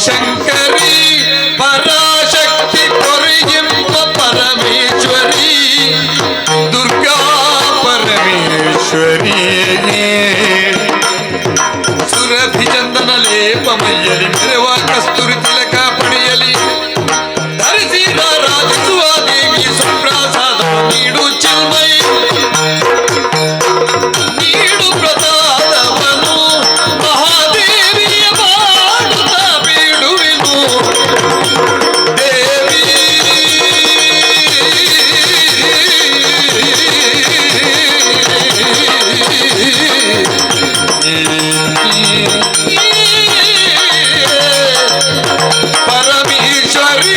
ಶಂಕರಿ ಪರಾಶಕ್ತಿ ಕೊರಿಗಿಂಪ ಪರಮೇಶ್ವರಿ ದುರ್ಗಾ ಪರಮೇಶ್ವರಿ ಸುರಭಿ ಚಂದನ ಲೇಪ ಮೈಯಲಿ ಮೆರವ ಕಸ್ತೂರಿ ತಿಲಕ ಪಡೆಯಲಿ ಧರಿಸಿ ರಾಜಿಸುವ ದೇವಿ ಸುಪ್ರಸಾದ ನೀಡು ಚಿನ್ಮಯಿ ನೀಡು ಪ್ರಸಾದವನು ಮಹಾದೇವಿಯ ಮಾಡುತ್ತ ಬೇಡುವೆನು ದೇವಿ. ಪರಮೇಶ್ವರಿ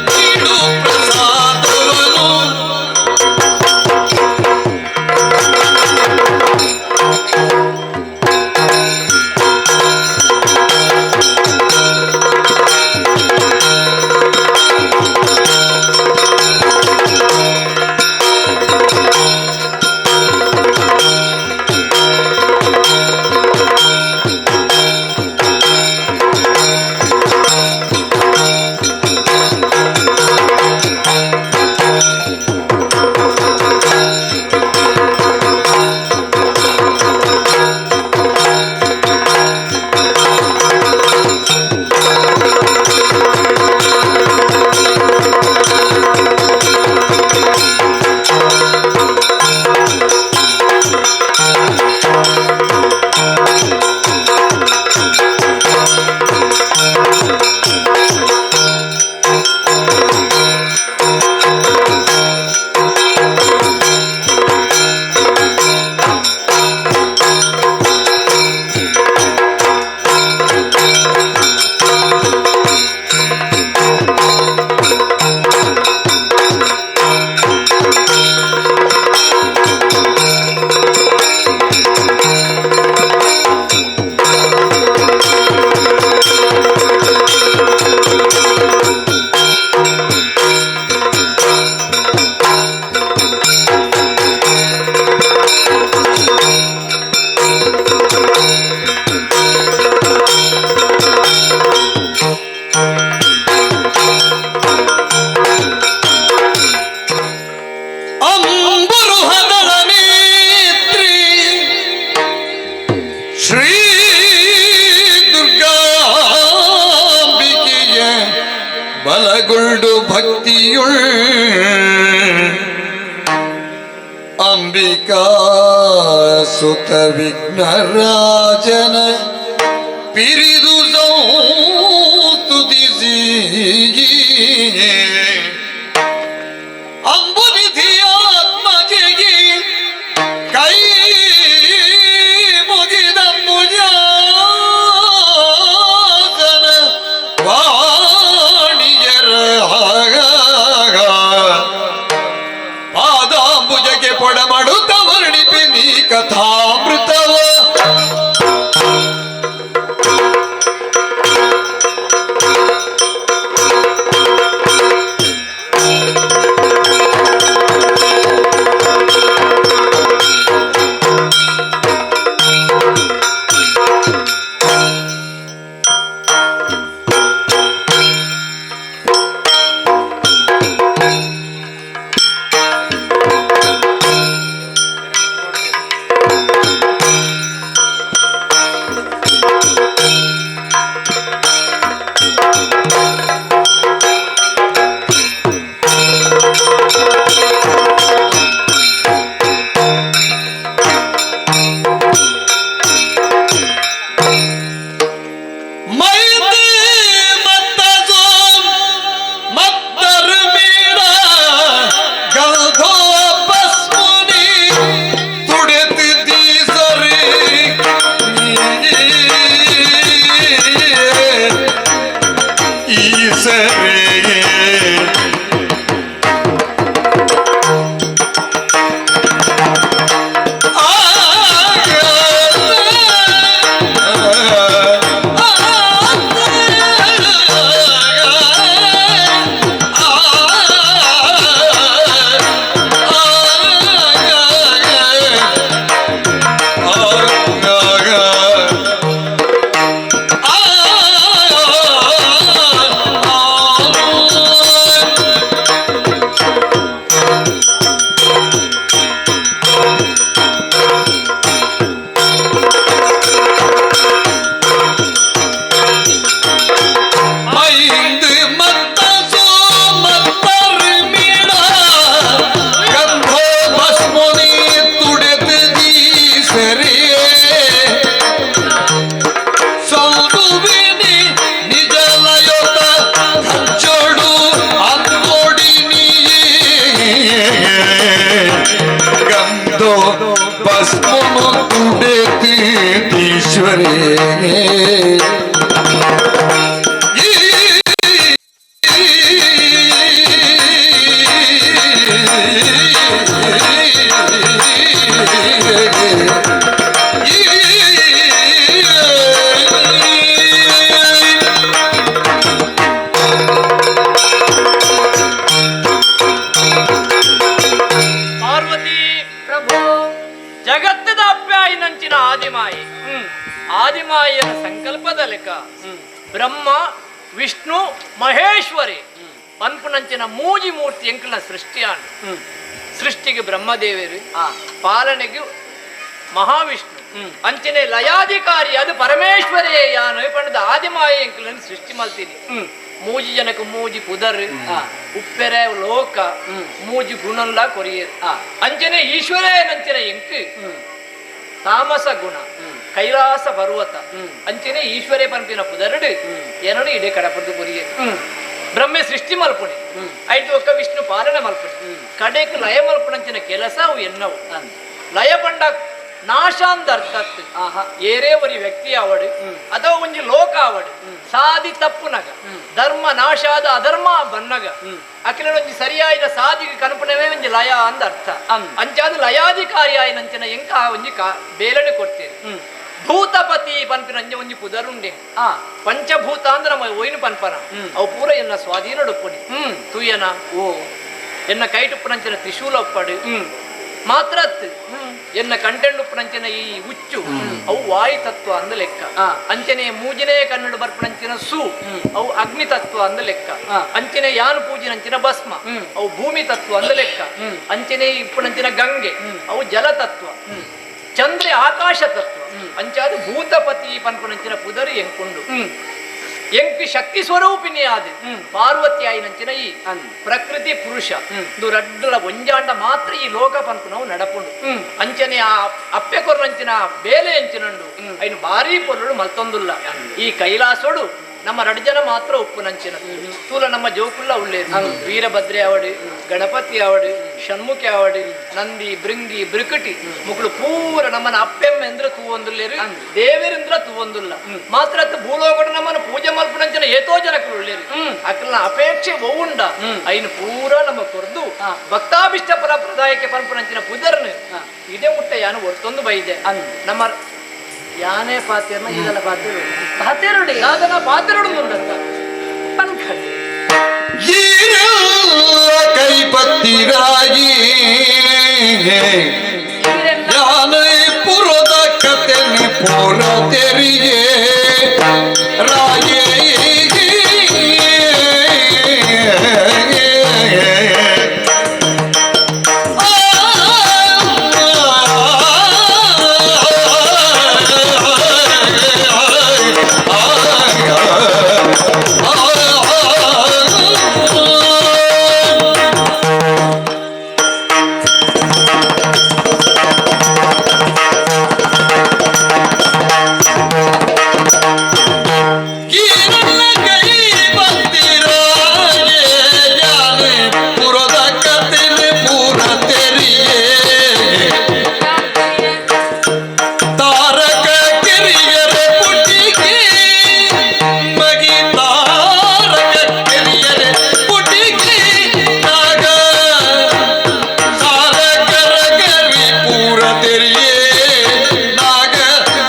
ನೀಡು ಪ್ರಸಾದವನು. ಅಂಬುರುಹದಳ ನೇತ್ರಿ ಶ್ರೀ ದುರ್ಗಾಂಬಿಕೆಯ ಬಲಗುಂಡು ಭಕ್ತಿಯುಳ್ ಅಂಬಿಕಾ ಸುತ ವಿಘ್ನರಾಜನ ಪಿರಿದು ಸಂಸ್ತುತಿಸಿ ಅಂಬುನಿಧಿಯಾತ್ಮಜೆಗೆ ಕೈ ಮುಗಿದಂಬುಜಾಸನ ವಾಣಿಯರ ಪಾದಾಂಬುಜಕ್ಕೆ ಪೊಡಮಡುತ್ತ ವರ್ಣಿಪಿ ನೀ ಕಥಾಮೃತವ. ಭಸ್ಮನು ತುಡೆತೀಶ್ವರೇ. ಪಾರ್ವತಿ. ಪ್ರಭು. ಜಗತ್ತದ ಅಪ್ಯಾಯಿನಂಚಿನ ಆದಿಮಾಯಿ, ಆದಿಮಾಯಿಯ ಸಂಕಲ್ಪದ ಲೆಕ್ಕ ಬ್ರಹ್ಮ ವಿಷ್ಣು ಮಹೇಶ್ವರಿ ಪನ್ಪುನಂಚಿನ ಮೂಜಿ ಮೂರ್ತಿ ಎಂಕಲ್ನ ಸೃಷ್ಟಿಯಾಣ. ಸೃಷ್ಟಿಗೆ ಬ್ರಹ್ಮದೇವರು, ಪಾಲನೆಗೆ ಮಹಾವಿಷ್ಣು, ಅಂಚನೆ ಲಯಾಧಿಕಾರಿ ಅದು ಪರಮೇಶ್ವರೇ ಯಾನು ಪಂಡದ ಆದಿಮಾಯ ಎಂಕಲನ್ನು ಸೃಷ್ಟಿ ಮಲ್ತೀನಿ. ಮೂಜಿ ಜನಕ್ಕೆ ಮೂಜಿ ಪುದರ್, ಉಪ್ಪೆರೆ ಲೋಕ, ಮೂಜಿ ಗುಣಲ್ಲ ಕೊರಿಯರ್. ಅಂಚನೆ ಈಶ್ವರೇ ನಂಚನೆ ಎಂಕ್ ತಾಮಸ ಗುಣ, ಕೈಲಾಸ ಪರ್ವತ, ಅಂಚನೆ ಈಶ್ವರೇ ಪನ್ಪಿನ ಪುದರ್ಡು ಏನನು ಇಡೇ ಕಡಪದ್ದು ಕೊರಿಯರ್. ಬ್ರಹ್ಮೆ ಸೃಷ್ಟಿ ಮಲ್ಪುಣಿ ಐದು ಒಕ್ಕ ವಿಷ್ಣು ಪಾಲನೆ ಮಲ್ಪುಣಿ, ಕಡೆಕ್ ಲಯ ಮಲ್ಪುಣಂಚಿನ ಕೆಲಸ ಅವು ಎನ್ನವು. ಲಯ ಪಂಡ ನಾಶ ಅಂದ ಅರ್ಥತ್. ಏರೇ ಒರಿ ವ್ಯಕ್ತಿ ಆವಡು ಅಥವಾ ಒಂಜಿ ಲೋಕ ಆವಡು, ಸಾದಿ ತಪ್ಪುನಗ, ಧರ್ಮ ನಾಶಾದ ಅಧರ್ಮ ಬನ್ನಗ, ಅಖಿಲ ಒಂಜಿ ಸರಿಯಾದ ಸಾದಿಗೆ ಕನಪುನವೇ ಒಂಜಿ ಲಯ ಅಂದ ಅರ್ಥ. ಅಂಚಾದ ಲಯಾಧಿಕಾರಿ ಆಯಿನಂಚಿನ ಎಂಕ ಆ ಒಂಜಿ ಕಾ ಬೇಲನೆ ಕೊಡ್ತೇನೆ. ಭೂತಪತಿ ಪನ್ಪಿನ ಅಂಜ ಒಂಜಿ ಪುದರುಂಡೆ. ಪಂಚಭೂತ ಅಂದ್ರೆ ನಮ್ಮ ಒಯ್ನು ಪನ್ಪನ ಅವು ಪೂರ ಎನ್ನ ಸ್ವಾಧೀನ ಉಪ್ಪುನಿ. ತುಯನ ಓ ಎನ್ನ ಕೈಟುಪ್ಪುನಂಚಿನ ತ್ರಿಶೂಲ ಒಪ್ಪಡು ಮಾತ್ರ ಅತ್ತು, ಎನ್ನ ಕಂಟೆಂಡ್ ಉಪ್ಪುನಂಚಿನ ಈ ಉಚ್ಚು ಅವು ವಾಯು ತತ್ವ ಅಂದ ಲೆಕ್ಕ. ಅಂಚನೆ ಮೂಜಿನೇ ಕನ್ನಡ ಬರ್ಪುನಂಚಿನ ಸು ಅವು ಅಗ್ನಿ ತತ್ವ ಅಂದ ಲೆಕ್ಕ. ಅಂಚನೆ ಯಾನು ಪೂಜಿನಂಚಿನ ಭಸ್ಮ ಅವು ಭೂಮಿ ತತ್ವ ಅಂದ ಲೆಕ್ಕ. ಅಂಚನೆ ಇಪ್ಪುನಂಚಿನ ಗಂಗೆ ಅವು ಜಲ ತತ್ವ, ಚಂದ್ರೆ ಆಕಾಶ ತತ್ವ. ಅಂಚಾದ ಭೂತಪತಿ ಪನ್ಪುನಂಚಿನ ಪುದರು ಎಂಕುಂಡು. ಎಂಕ್ ಶಕ್ತಿ ಸ್ವರೂಪಿಣಿ ಆದ ಪಾರ್ವತಿ ಆಯಿನಂಚಿನ ಈ ಪ್ರಕೃತಿ ಪುರುಷ ಇದು ರಡ್ಡಲ ಒಂಜಾಂಡ ಮಾತ್ರ ಈ ಲೋಕ ಪನ್ಪುನವು ನಡಪುಂಡು. ಅಂಚನೆ ಆ ಅಪ್ಪೆ ಕೊರ್ರಂಚಿನ ಬೇಲೆ ಅಂಚಿನಂಡು ಐನು ಭಾರಿ ಪೊರ್ಲು ಮಲ್ತೊಂದುಲ್ಲ. ಈ ಕೈಲಾಸೋಡು ನಮ್ಮ ರಡ್ ಜನ ಮಾತ್ರ ಉಪ್ಪುನಂಚಿನ ತೂಲ ನಮ್ಮ ಜೋಕುಲ್ಲ ಉಳ್ಳೇರು. ವೀರಭದ್ರೆ ಆವಡು, ಗಣಪತಿ ಆವಡು, ಷಣ್ಮುಖಿ ಆವಡು, ನಂದಿ ಬೃಂಗಿ ಬ್ರಿಕಟಿ ಮುಗುಳು ಪೂರ ನಮ್ಮನ ಅಪ್ಪೆಮ್ಮೆಂದ್ರ ತೂವೊಂದುಲ್ಲೇರು, ದೇವರಿಂದ್ರ ತೂವೊಂದುಲ್ಲ. ಮಾತ್ರ ಅತ್ತ ಭೂಲೋಕಡು ನಮ್ಮನ ಪೂಜೆ ಮಲ್ಪುನಂಚಿನ ಏತೋ ಜನಕುಲು ಉಳ್ಳೇರು. ಅಕಲ್ನ ಅಪೇಕ್ಷೆ ಒವುಂಡ ಐನು ಪೂರ ನಮ್ಮ ಕೊರ್ದು ಭಕ್ತಾಭಿಷ್ಟ ಪರ ಪ್ರದಾಯಕ್ಕೆ ಪನ್ಪುನಂಚಿನ ಪುದರ್ನು ಇದೇ ಮುಟ್ಟ ಯಾನು ಒರ್ತೊಂದು ಬೈದೆ. ನಮ್ಮ ಯಾನೇ ಪಾತಿರ್ನ ಇದೆಲ್ಲ ಪಾತಿರು ಪಾತೆರುಡಿ. ಸಾಧನ ಪಾತಿರುಡು ಉಂಡತ್ತ. ಪನ್ಕಡಿ. ಈರೆಲ್ಲ ಕೈಪತ್ತಿರಾಗಿ ಯಾನೆ ಪುರದ ಕತೆನೆ ಪುರ ತೆರಿಗೆ ರಾಯೇ. ಈರಲ್ಲ ಕೈ ಬಂದಿರಾಗೆ ಯಾನೆ ಪುರದ ಕತೆನೆ ಪುರ ತೆರಿಗೆ ತಾರಕ ಕಿರಿಯರ ಪುಟಿಗೆ ಮಗಿ, ತಾರಕ ಕಿರಿಯರ ಪುಟಿಗೆ ನಾಗ ಸಾರಕರ ಕರಿ ಪೂರ ತೆರಿಯೇ ನಾಗ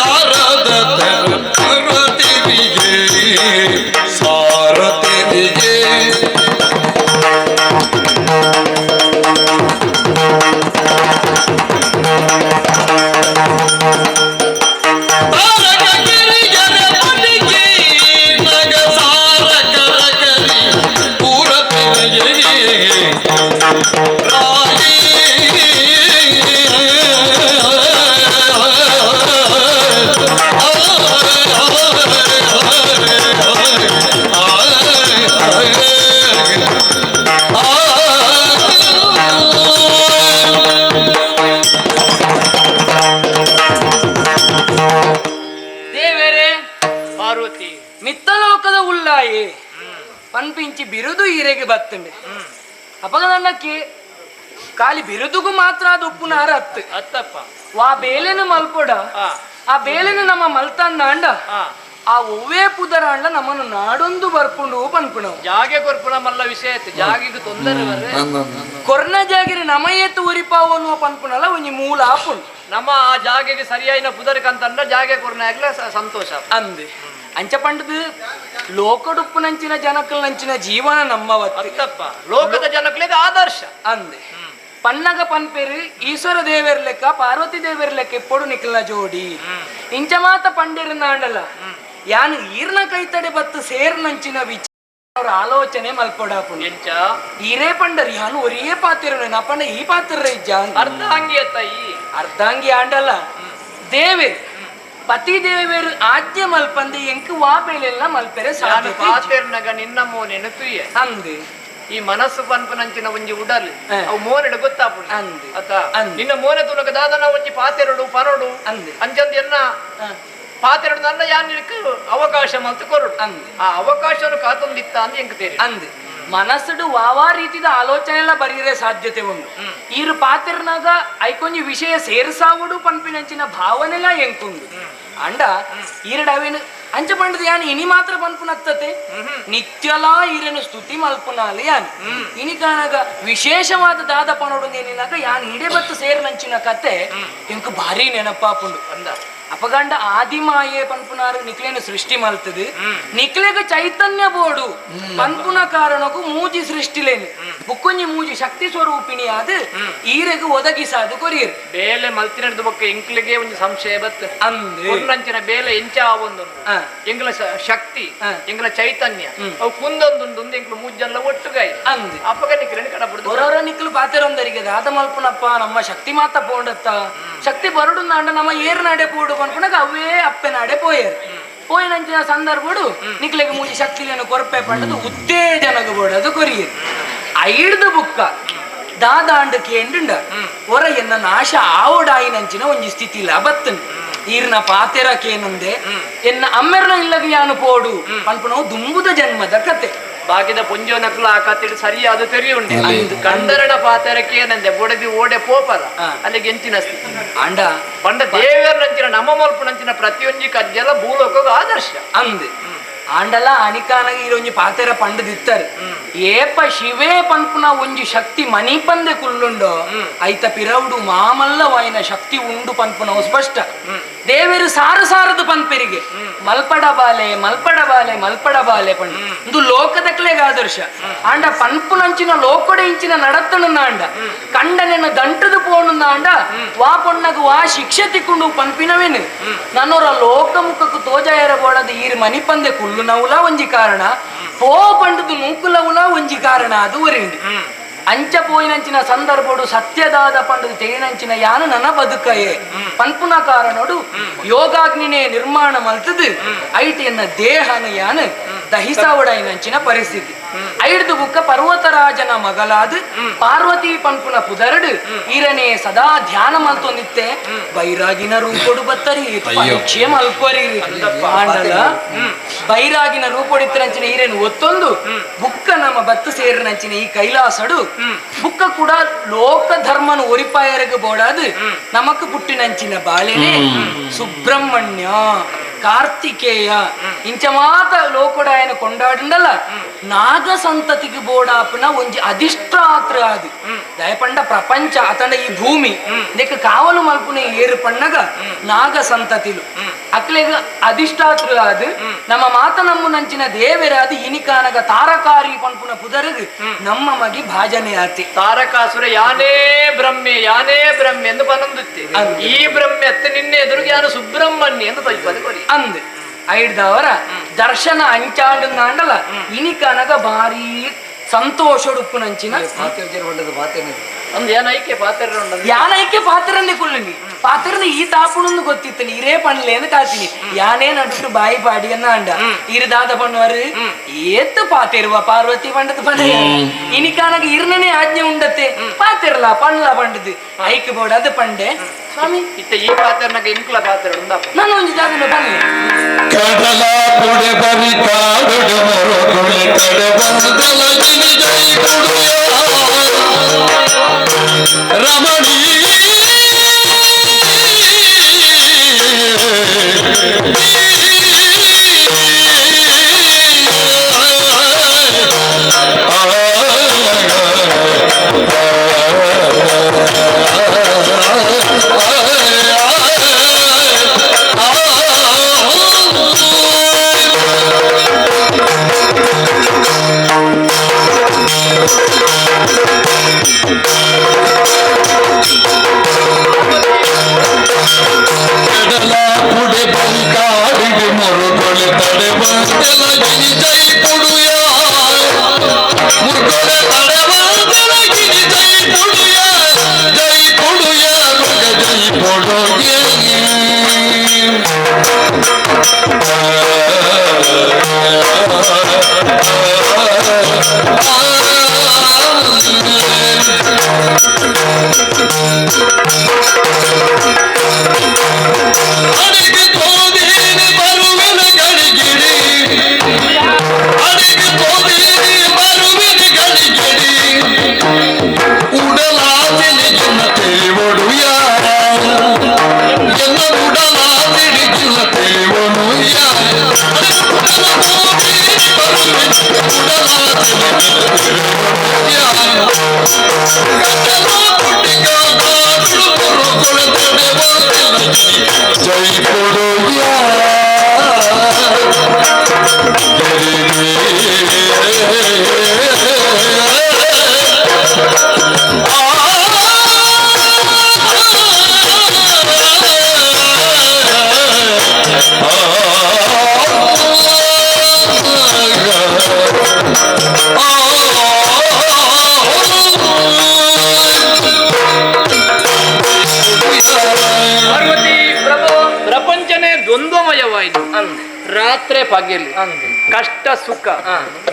ತಾರದ ಪುರ ತೆರಿಗೆ ಸಾರ ತೆರಿಗೆ. ತಾರಕ ಗಿರಿಯರ ಪುಟಿಗೆ ನಗ ಸಾರಕರ ಕರಿ ಪೂರ ತೆರಿಗೆ ರಾಯಿ. ದೇವರೇ. ಪಾರ್ವತಿ. ಮಿತ್ತಲೋಕದ ಉಲ್ಲಾಯಿ ಪನ್ಪಿಂಚಿ ಬಿರುದು ಈರೆಗೆ ಬತ್ತುಂಡೆ. ಅಪಗ ನನ್ನಕ್ಕೆ ಖಾಲಿ ಬಿರುದುಗು ಮಾತ್ರ ಅದು ಉಪ್ಪುನಾರ ಅತ್ತು ಅತ್ತಪ್ಪ. ವಾ ಬೇಲೆನು ಮಲ್ಪೊಡ, ಆ ಬೇಲೆನು ನಮ್ಮ ಮಲ್ತಂದ ಅಂಡ ಆ ಒವ್ವೇ ಪುದರ ಅಂಡ ನಮ್ಮನ್ನು ನಾಡೊಂದು ಬರ್ಪುಂಡು ಪನ್ಪುಣವು. ಜಾಗೆ ಕೊರ್ಪುಣ ಮಲ್ಲ ವಿಷಯ ಆಯ್ತು, ಜಾಗಿಗೆ ತೊಂದರೆ ಬರ್ರೆ. ಕೊರ್ನ ಜಾಗಿರಿ ನಮಯೇತು ಉರಿಪಾವು ಅನ್ನುವ ಪನ್ಪುಣಲ ಒಂಜಿ ಮೂಲ ಆಪುಂಡು. ನಮ್ಮ ಆ ಜಾಗೆಗೆ ಸರಿಯಾಯಿನ ಪುದರ್ಕಂತಂಡ ಜಾಗೆ ಕೊರ್ನಾಗ್ಲ ಸಂತೋಷ ಅಂದೆ. ಅಂಚ ಪಂಡದು ಲೋಕಡುಪ್ಪುನಂಚಿನ ಜನಕಲ್ನಂಚಿನ ಜೀವನ ನಮ್ಮವತ್ತು. ಅತ್ತಪ್ಪ, ಲೋಕದ ಜನಕ್ಲೆಗ್ ಆದರ್ಶ ಅಂದೆ. ಪನ್ನಗ ಪನ್ಪೆರು ಈಶ್ವರ ದೇವೆರ್ ಲೆಕ್ಕ ಪಾರ್ವತಿ ದೇವೆರ್ ಲೆಕ್ಕ ಎಪ್ಪೊಡು ನಿಖಲ್ನ ಜೋಡಿ ಇಂಚ ಮಾತ ಪಂಡಿರು ನಾಂಡಲ ಯಾನ್ ಈರ್ನ ಕೈತಡೆ ಬತ್ತು ಸೇರ್ನಂಚಿನ ವಿಚಾರ ಅವ್ರ ಆಲೋಚನೆ ಮಲ್ಪೊಡಾಪುಂಡು. ಎಂಚ ಈರೇ ಪಂಡರ್ ಯಾನು ಒರೇ ಪಾತಿರ ನಾ ಪಂಡ ಈ ಪಾತಿರ ಇಜ್ಜ ಅರ್ಧಾಂಗಿ ಅತ್ತಾಯಿ. ಅರ್ಧಾಂಗಿ ಆಂಡಲ ದೇವೇರ್ ಪತಿ ದೇವೇರ್ ಆಜ್ಞೆ ಮಲ್ಪಂದೆ ಎಂಕ್ ವಾ ಬೇಲೆಲ್ಲ ಮಲ್ಪೆರೆ ನಾನು ಸಾಧ್ಯತೆ ಇಜ್ಜಿ. ಪಾತೆರ್ನಗ ನಿನ್ನ ಮೋನೆನು ತುಯ್ಯೆ ಅಂದ್. ಈ ಮನಸ್ಸು ಪನ್ಪುನಂಚಿನ ಒಂಜಿ ಉಡಲ್ ಅವು ಮೋನೆಡು ಗೊತ್ತಾಪುಂಡು ಅಂದ್. ಅತ್ತ ಅಂದ್. ನಿನ್ನ ಮೋನೆ ತುನಕ ದಾದನ ಒಂಜಿ ಪಾತೆರಡು ಪನೊಡು ಅಂದ್. ಅಂಚಂದ್ ಎನ್ನ ಪಾತೆರಡು ನನ್ನ ಯಾನ್ ನಿನಕ್ ಅವಕಾಶ ಮಲ್ತು ಕೊರಡು ಅಂದ್. ಆ ಅವಕಾಶವನ್ನು ಕಾತೊಂದಿತ್ತ ಅಂದ್ ಎಂಕ್ ತೇರಿ ಅಂದ್. ಮನಸ್ಸುಡು ವಾವಾ ರೀತಿದ ಆಲೋಚನೆ ಎಲ್ಲ ಬರೀರೆ ಸಾಧ್ಯತೆ ಉಂಡು. ಈರು ಪಾತಿರ್ನಾಗ ಐಕೊಂಜಿ ವಿಷಯ ಸೇರ್ಸಾವುಡು ಪನ್ಪಿನಂಚಿನ ಭಾವನೆಲ ಎಂಕುಂಡು. ಅಂಡ ಈರಡು ಅವೇನು ಅಂಚ ಪಂಡದ ಯಾನ್ ಇನಿ ಮಾತ್ರ ಪನ್ಪುನತ್ತತೆ ನಿತ್ಯಲಾ ಈರನು ಸ್ತುತಿ ಮಲ್ಪುನಾಲೆ ಯಾನ್ ಇನಿ ಕಾನಾಗ ವಿಶೇಷವಾದ ದಾದ ಪನೋಡು ಏನಿನಾಗ ಯಾನ್ ಇಡೆ ಬತ್ತು ಸೇರ್ನಂಚಿನ ಕತೆ ಎಂಕು ಭಾರಿ ನೆನಪಾಪುಂಡು. ಅಂದ. ಅಪಗಂಡ ಆದಿಮಾಯೆ ಪನ್ಪುನಾರು ನಿಕ್ಲೇನು ಸೃಷ್ಟಿ ಮಲ್ತದು ನಿಕ್ಲೆಗ ಚೈತನ್ಯ ಬೋಡು ಪನ್ಪುನ ಕಾರಣಕ್ಕೂ ಮೂಜಿ ಸೃಷ್ಟಿಲೇನು ಬುಕ್ಕೊಂಜಿ ಮೂಜಿ ಶಕ್ತಿ ಸ್ವರೂಪಿಣಿ ಆದ್ ಈರೆಗ್ ಒದಗಿಸಾದು ಕೊರಿಯರು. ಬೇಲೆ ಮಲ್ತಿನಡ್ದು ಬೊಕ್ಕ ಎಂಕ್ಲಿಗೆ ಒಂಜಿ ಸಂಶಯ ಬತ್ತು ಅಂದ್. ಕೊರ್ನಂಚಿನ ಬೇಲೆ ಎಂಚ ಆವೊಂದುಂಡು ಎಂಕ್ಲ ಶಕ್ತಿ ಎಂಕ್ಲ ಚೈತನ್ಯ ಅವು ಕುಂದೊಂದುಂಡು ಎಂಕ್ಲು ಮೂಜಲ್ಲ ಒಟ್ಟುಗಾಯಿ ಅಂದ್. ಅಪ್ಪಗ ನಿಕ್ಲೇನು ಕಡಪುಡ್ದು ಹೊರವರ ನಿಕ್ಲು ಪಾತೆರೊಂದರಿಗೆ ದಾದ ಮಲ್ಪುನಪ್ಪ ನಮ್ಮ ಶಕ್ತಿ ಮಾತ ಪೋಂಡತ್ತ ಶಕ್ತಿ ಬರಡು ನಾಂಡ ನಮ್ಮ ಏರು ನಾಡೆ ಪೋಡು ಪನ್ಪುನಗ ಅವೇ ಅಪ್ಪೆ ನಾಡೆ ಪೋಯರು ಪೋಯಿನಂಚಿನ ಸಂದರ್ಭಡು ನಿಕ್ಲೆಗ್ ಮೂಜಿ ಶಕ್ತಿಲೇನು ಕೊರ್ಪೆ ಪಂಡದು ಉತ್ತೇಜನಗ ಬೋಡದು ಕೊರಿಯರು. ಐಡ್ದು ಬುಕ್ಕ ದಾದಾಂಡು ಕೇಂಡುಂಡ ಹೊರ ಎನ್ನ ನಾಶ ಆವಡಾಯಿನಂಚಿನ ಒಂಜಿ ಸ್ಥಿತಿ ಬತ್ತನ್ ಈರ್ನ ಪಾತೆರ ಕೇನಂದೆ ಎನ್ನ ಅಮ್ಮೆರ್ನ ಇಲ್ಲಗ ಯಾನು ಪೋಡು ಪನ್ಪುನವು ದುಂಬುದ ಜನ್ಮದ ಕತೆ. ಬಾಕಿದ ಪುಂಜೋನಕ್ಲು ಆ ಕತ್ತಿಡು ಸರಿಯಾದ ತೆರಿಯುಂಡೆ ಕಂದರಣ ಪಾತೆರಕ್ಕೆ ಏನಂದೆ ಬೊಡದಿ ಓಡೆ ಪೋಪರ ಅಲ್ಲಿಗೆ ಎಂಚಿನ ಸ್ಥಿತಿ ಅಂಡ ಪಂಡ ದೇವರನಂಚಿನ ನಮ್ಮ ಮಲ್ಪುನಂಚಿನ ಪ್ರತಿಯೊಂಜಿ ಕಜ್ಜಲ ಭೂಲೋಕಗ ಆದರ್ಶ ಅಂದ್. ಆಂಡಲ ಅನಿಕಾನಗ ಈರೊಂಜಿ ಪಾತೆರ ಪಂಡದಿತ್ತರ್ ಏಪ ಶಿವೇ ಪನ್ಪುನ ಒಂಜಿ ಶಕ್ತಿ ಮನಿಪಂದೆ ಕುಲ್ಲುಂಡೋ ಐತ ಪಿರವುಡು ಮಾಮಲ್ಲವಾಯಿನ ಶಕ್ತಿ ಉಂಡು ಪನ್ಪುನವು ಸ್ಪಷ್ಟ. ದೇವರು ಸಾರು ಸಾರದು ಪನ್ಪೆರಿಗೆ ಮಲ್ಪಡ ಬಾಲೆ ಮಲ್ಪಡ ಬಾಲೆ ಮಲ್ಪಡ ಬಾಲೆ ಪಂಡು ಇಂದು ಲೋಕದಕ್ಲೆಗ ಆದರ್ಶ. ಆಂಡ ಪನ್ಪುನಂಚಿನ ಲೋಕಡೆ ಇಂಚಿನ ನಡತ್ತಣುಂದಾಂಡ ಕಂಡನೆನ್ನ ದಂಟದು ಪೋಣುಂದಾಂಡ ವಾ ಪೊಣ್ಣಗ ವಾ ಶಿಕ್ಷೆ ತಿಕ್ಕೊಂಡು ಪನ್ಪಿನವೇನು ನನ್ನೋರ ಲೋಕಮುಖಕ್ಕೂ ತೋಜಾಯರ ಬೋಡದ ಈರ್ ಮನಿಪಂದೆ ಕುಲ್ಲುನವುಲ ಒಂಜಿ ಕಾರಣ ಪೋ ಪಂಡದು ನೂಕುಲವುಲ ಒಂಜಿ ಕಾರಣ ಅದು ಒರಿಂಡು. ಅಂಚ ಪೋಯಿನಂಚಿನ ಸಂದರ್ಭಡು ಸತ್ಯದಾದ ಪಂಡದು ತೇನಂಚಿನ ಯಾನು ನನ್ನ ಬದುಕಯೇ ಪನ್ಪುನ ಕಾರಣೋಡು ಯೋಗಾಗ್ನಿನೇ ನಿರ್ಮಾಣ ಮಲ್ತದು ಐಟ್ ಎನ್ನ ದೇಹನ ಯಾನು ದಹಿಸಾವಡೈನಂಚಿನ ಪರಿಸ್ಥಿತಿ. ಐಡ್ದು ಬುಕ್ಕ ಪರ್ವತರಾಜನ ಮಗಲಾದ ಪಾರ್ವತಿ ಪನ್ಪುನ ಪುದರಡು ಈರನೇ ಸದಾ ಧ್ಯಾನ ಮಲ್ತೊಂದಿತ್ತೆ ಬೈರಾಗಿನ ರೂಪೊಡು ಬತ್ತರಿ ಪರೀಕ್ಷೆ ಮಲ್ಪರಿ ಆಂಡಲ ಬೈರಾಗಿನ ರೂಪೊಡಿತ್ತರಂಚಿನ ಈರೇನು ಒತ್ತೊಂದು ಬುಕ್ಕ ನಮ್ಮ ಬತ್ತು ಸೇರಿನಂಚಿನ ಈ ಕೈಲಾಸಡು ಬುಕ್ಕ ಕೂಡ ಲೋಕ ಧರ್ಮನು ಒರಿಪಾಯರಗ ಬೋಡಾದು ನಮಕ್ ಪುಟ್ಟಿನಂಚಿನ ಬಾಳೆನೆ ಸುಬ್ರಹ್ಮಣ್ಯ ಕಾರ್ತಿಕೇಯ ಇಂಚ ಮಾತ ಲೋಕಡಾಯನ ಕೊಂಡಾಡುಂಡಲ್ಲ ನಾಗ ಸಂತತಿಗೆ ಬೋಡಾಪನ ಒಂಜಿ ಅಧಿಷ್ಠಾತ್ರ ಅದು ದಯಪಂಡ ಪ್ರಪಂಚ ಅತಂಡ ಈ ಭೂಮಿ ಇದಕ್ಕೆ ಕಾವಲು ಮಲ್ಪುನೆ ಏರು ಪಣ್ಣಗ ನಾಗ ಸಂತತಿಲು ಅಕ್ಲೆಗ ಅಧಿಷ್ಠಾತ್ರ ಅದು ನಮ್ಮ ಮಾತ ನಮ್ಮುನಂಚಿನ ದೇವರಾದ ಇನಿಕಾನಗ ತಾರಕಾರಿ ಪನ್ಪುನ ಪುದರಗ್ ನಮ್ಮ ಮಗಿ ಭಾಜನೆ ಆತಿ. ತಾರಕಾಸುರ ಯಾನೇ ಬ್ರಹ್ಮೆ ಯಾನೇ ಬ್ರಹ್ಮೆ ಎಂದು ಪನೊಂದುತ್ತೆ ಈ ಬ್ರಹ್ಮೆ ಅತ್ತ ನಿನ್ನೆ ಎದುರಿಗೆ ಯಾನು ಸುಬ್ರಹ್ಮಣ್ಯ ಎಂದು ತೈಪದ ಕೊರಿ ಅಂದ್. ಐಡ್ದವರ ದರ್ಶನ ಅಂಚಾಂಡಲ್ಲ ಇನಿಕನಗ ಭಾರಿ ಸಂತೋಷಡುಪ್ಪುನಂಚಿನ ಅಂದ್ ಏನ್ ಐಕೆ ಪಾತ್ರ ಯಾನೈಕೆ ಪಾತ್ರನ್ನೇ ಕುಲ್ಲನಿ ಪಾತ್ರನ ಈ ತಾಪುಣಂದು ಗೊತ್ತಿತ್ತು ಇರೇ ಪಣ್ಲೇಂದು ಕಾತೀನಿ ಯಾನೇ ನಡುಟು ಬಾಯಿ ಪಾಡಿಯನ್ನ ಅಂಡ ಇರುದಾದ ಪಣ್ಣವರು ಏತ್ತು ಪಾತಿರುವ ಪಾರ್ವತಿ ಪಂಡದ ಪಂಡ ಇನಿಕಾನಗ ಇರ್ನನೇ ಆಜ್ಞೆ ಉಂಡತ್ತೆ ಪಾತಿರ್ಲ ಪಣ್ಲ ಪಂಡದು ಐಕೆ ಬೋಡದು ಪಂಡೆ ಸ್ವಾಮಿ ಇತ್ತ ಈ ಪಾತ್ರನಾಗ ಇಂಕ್ಲ ಪಾತ್ರ ಉಂದಪ್ಪ ನಾನು ಒಂಜಿ ಜಾಗನ ಪನ್ಲೆ ಕಡಲ ಪುಡೆ ಬರಿ ಕಾಡುಡು ಮರುಗುಳಿ ಕಡೆ ಬಂದಲ ಗಿರಿ ಜೈ ಕೊಡುಯ. ರಮಣಿ ಪ್ರಪಂಚನೇ ದ್ವಂದ್ವಮಯವಾಯಿತು. ರಾತ್ರಿ ಪಗಲಿ, ಕಷ್ಟ ಸುಖ,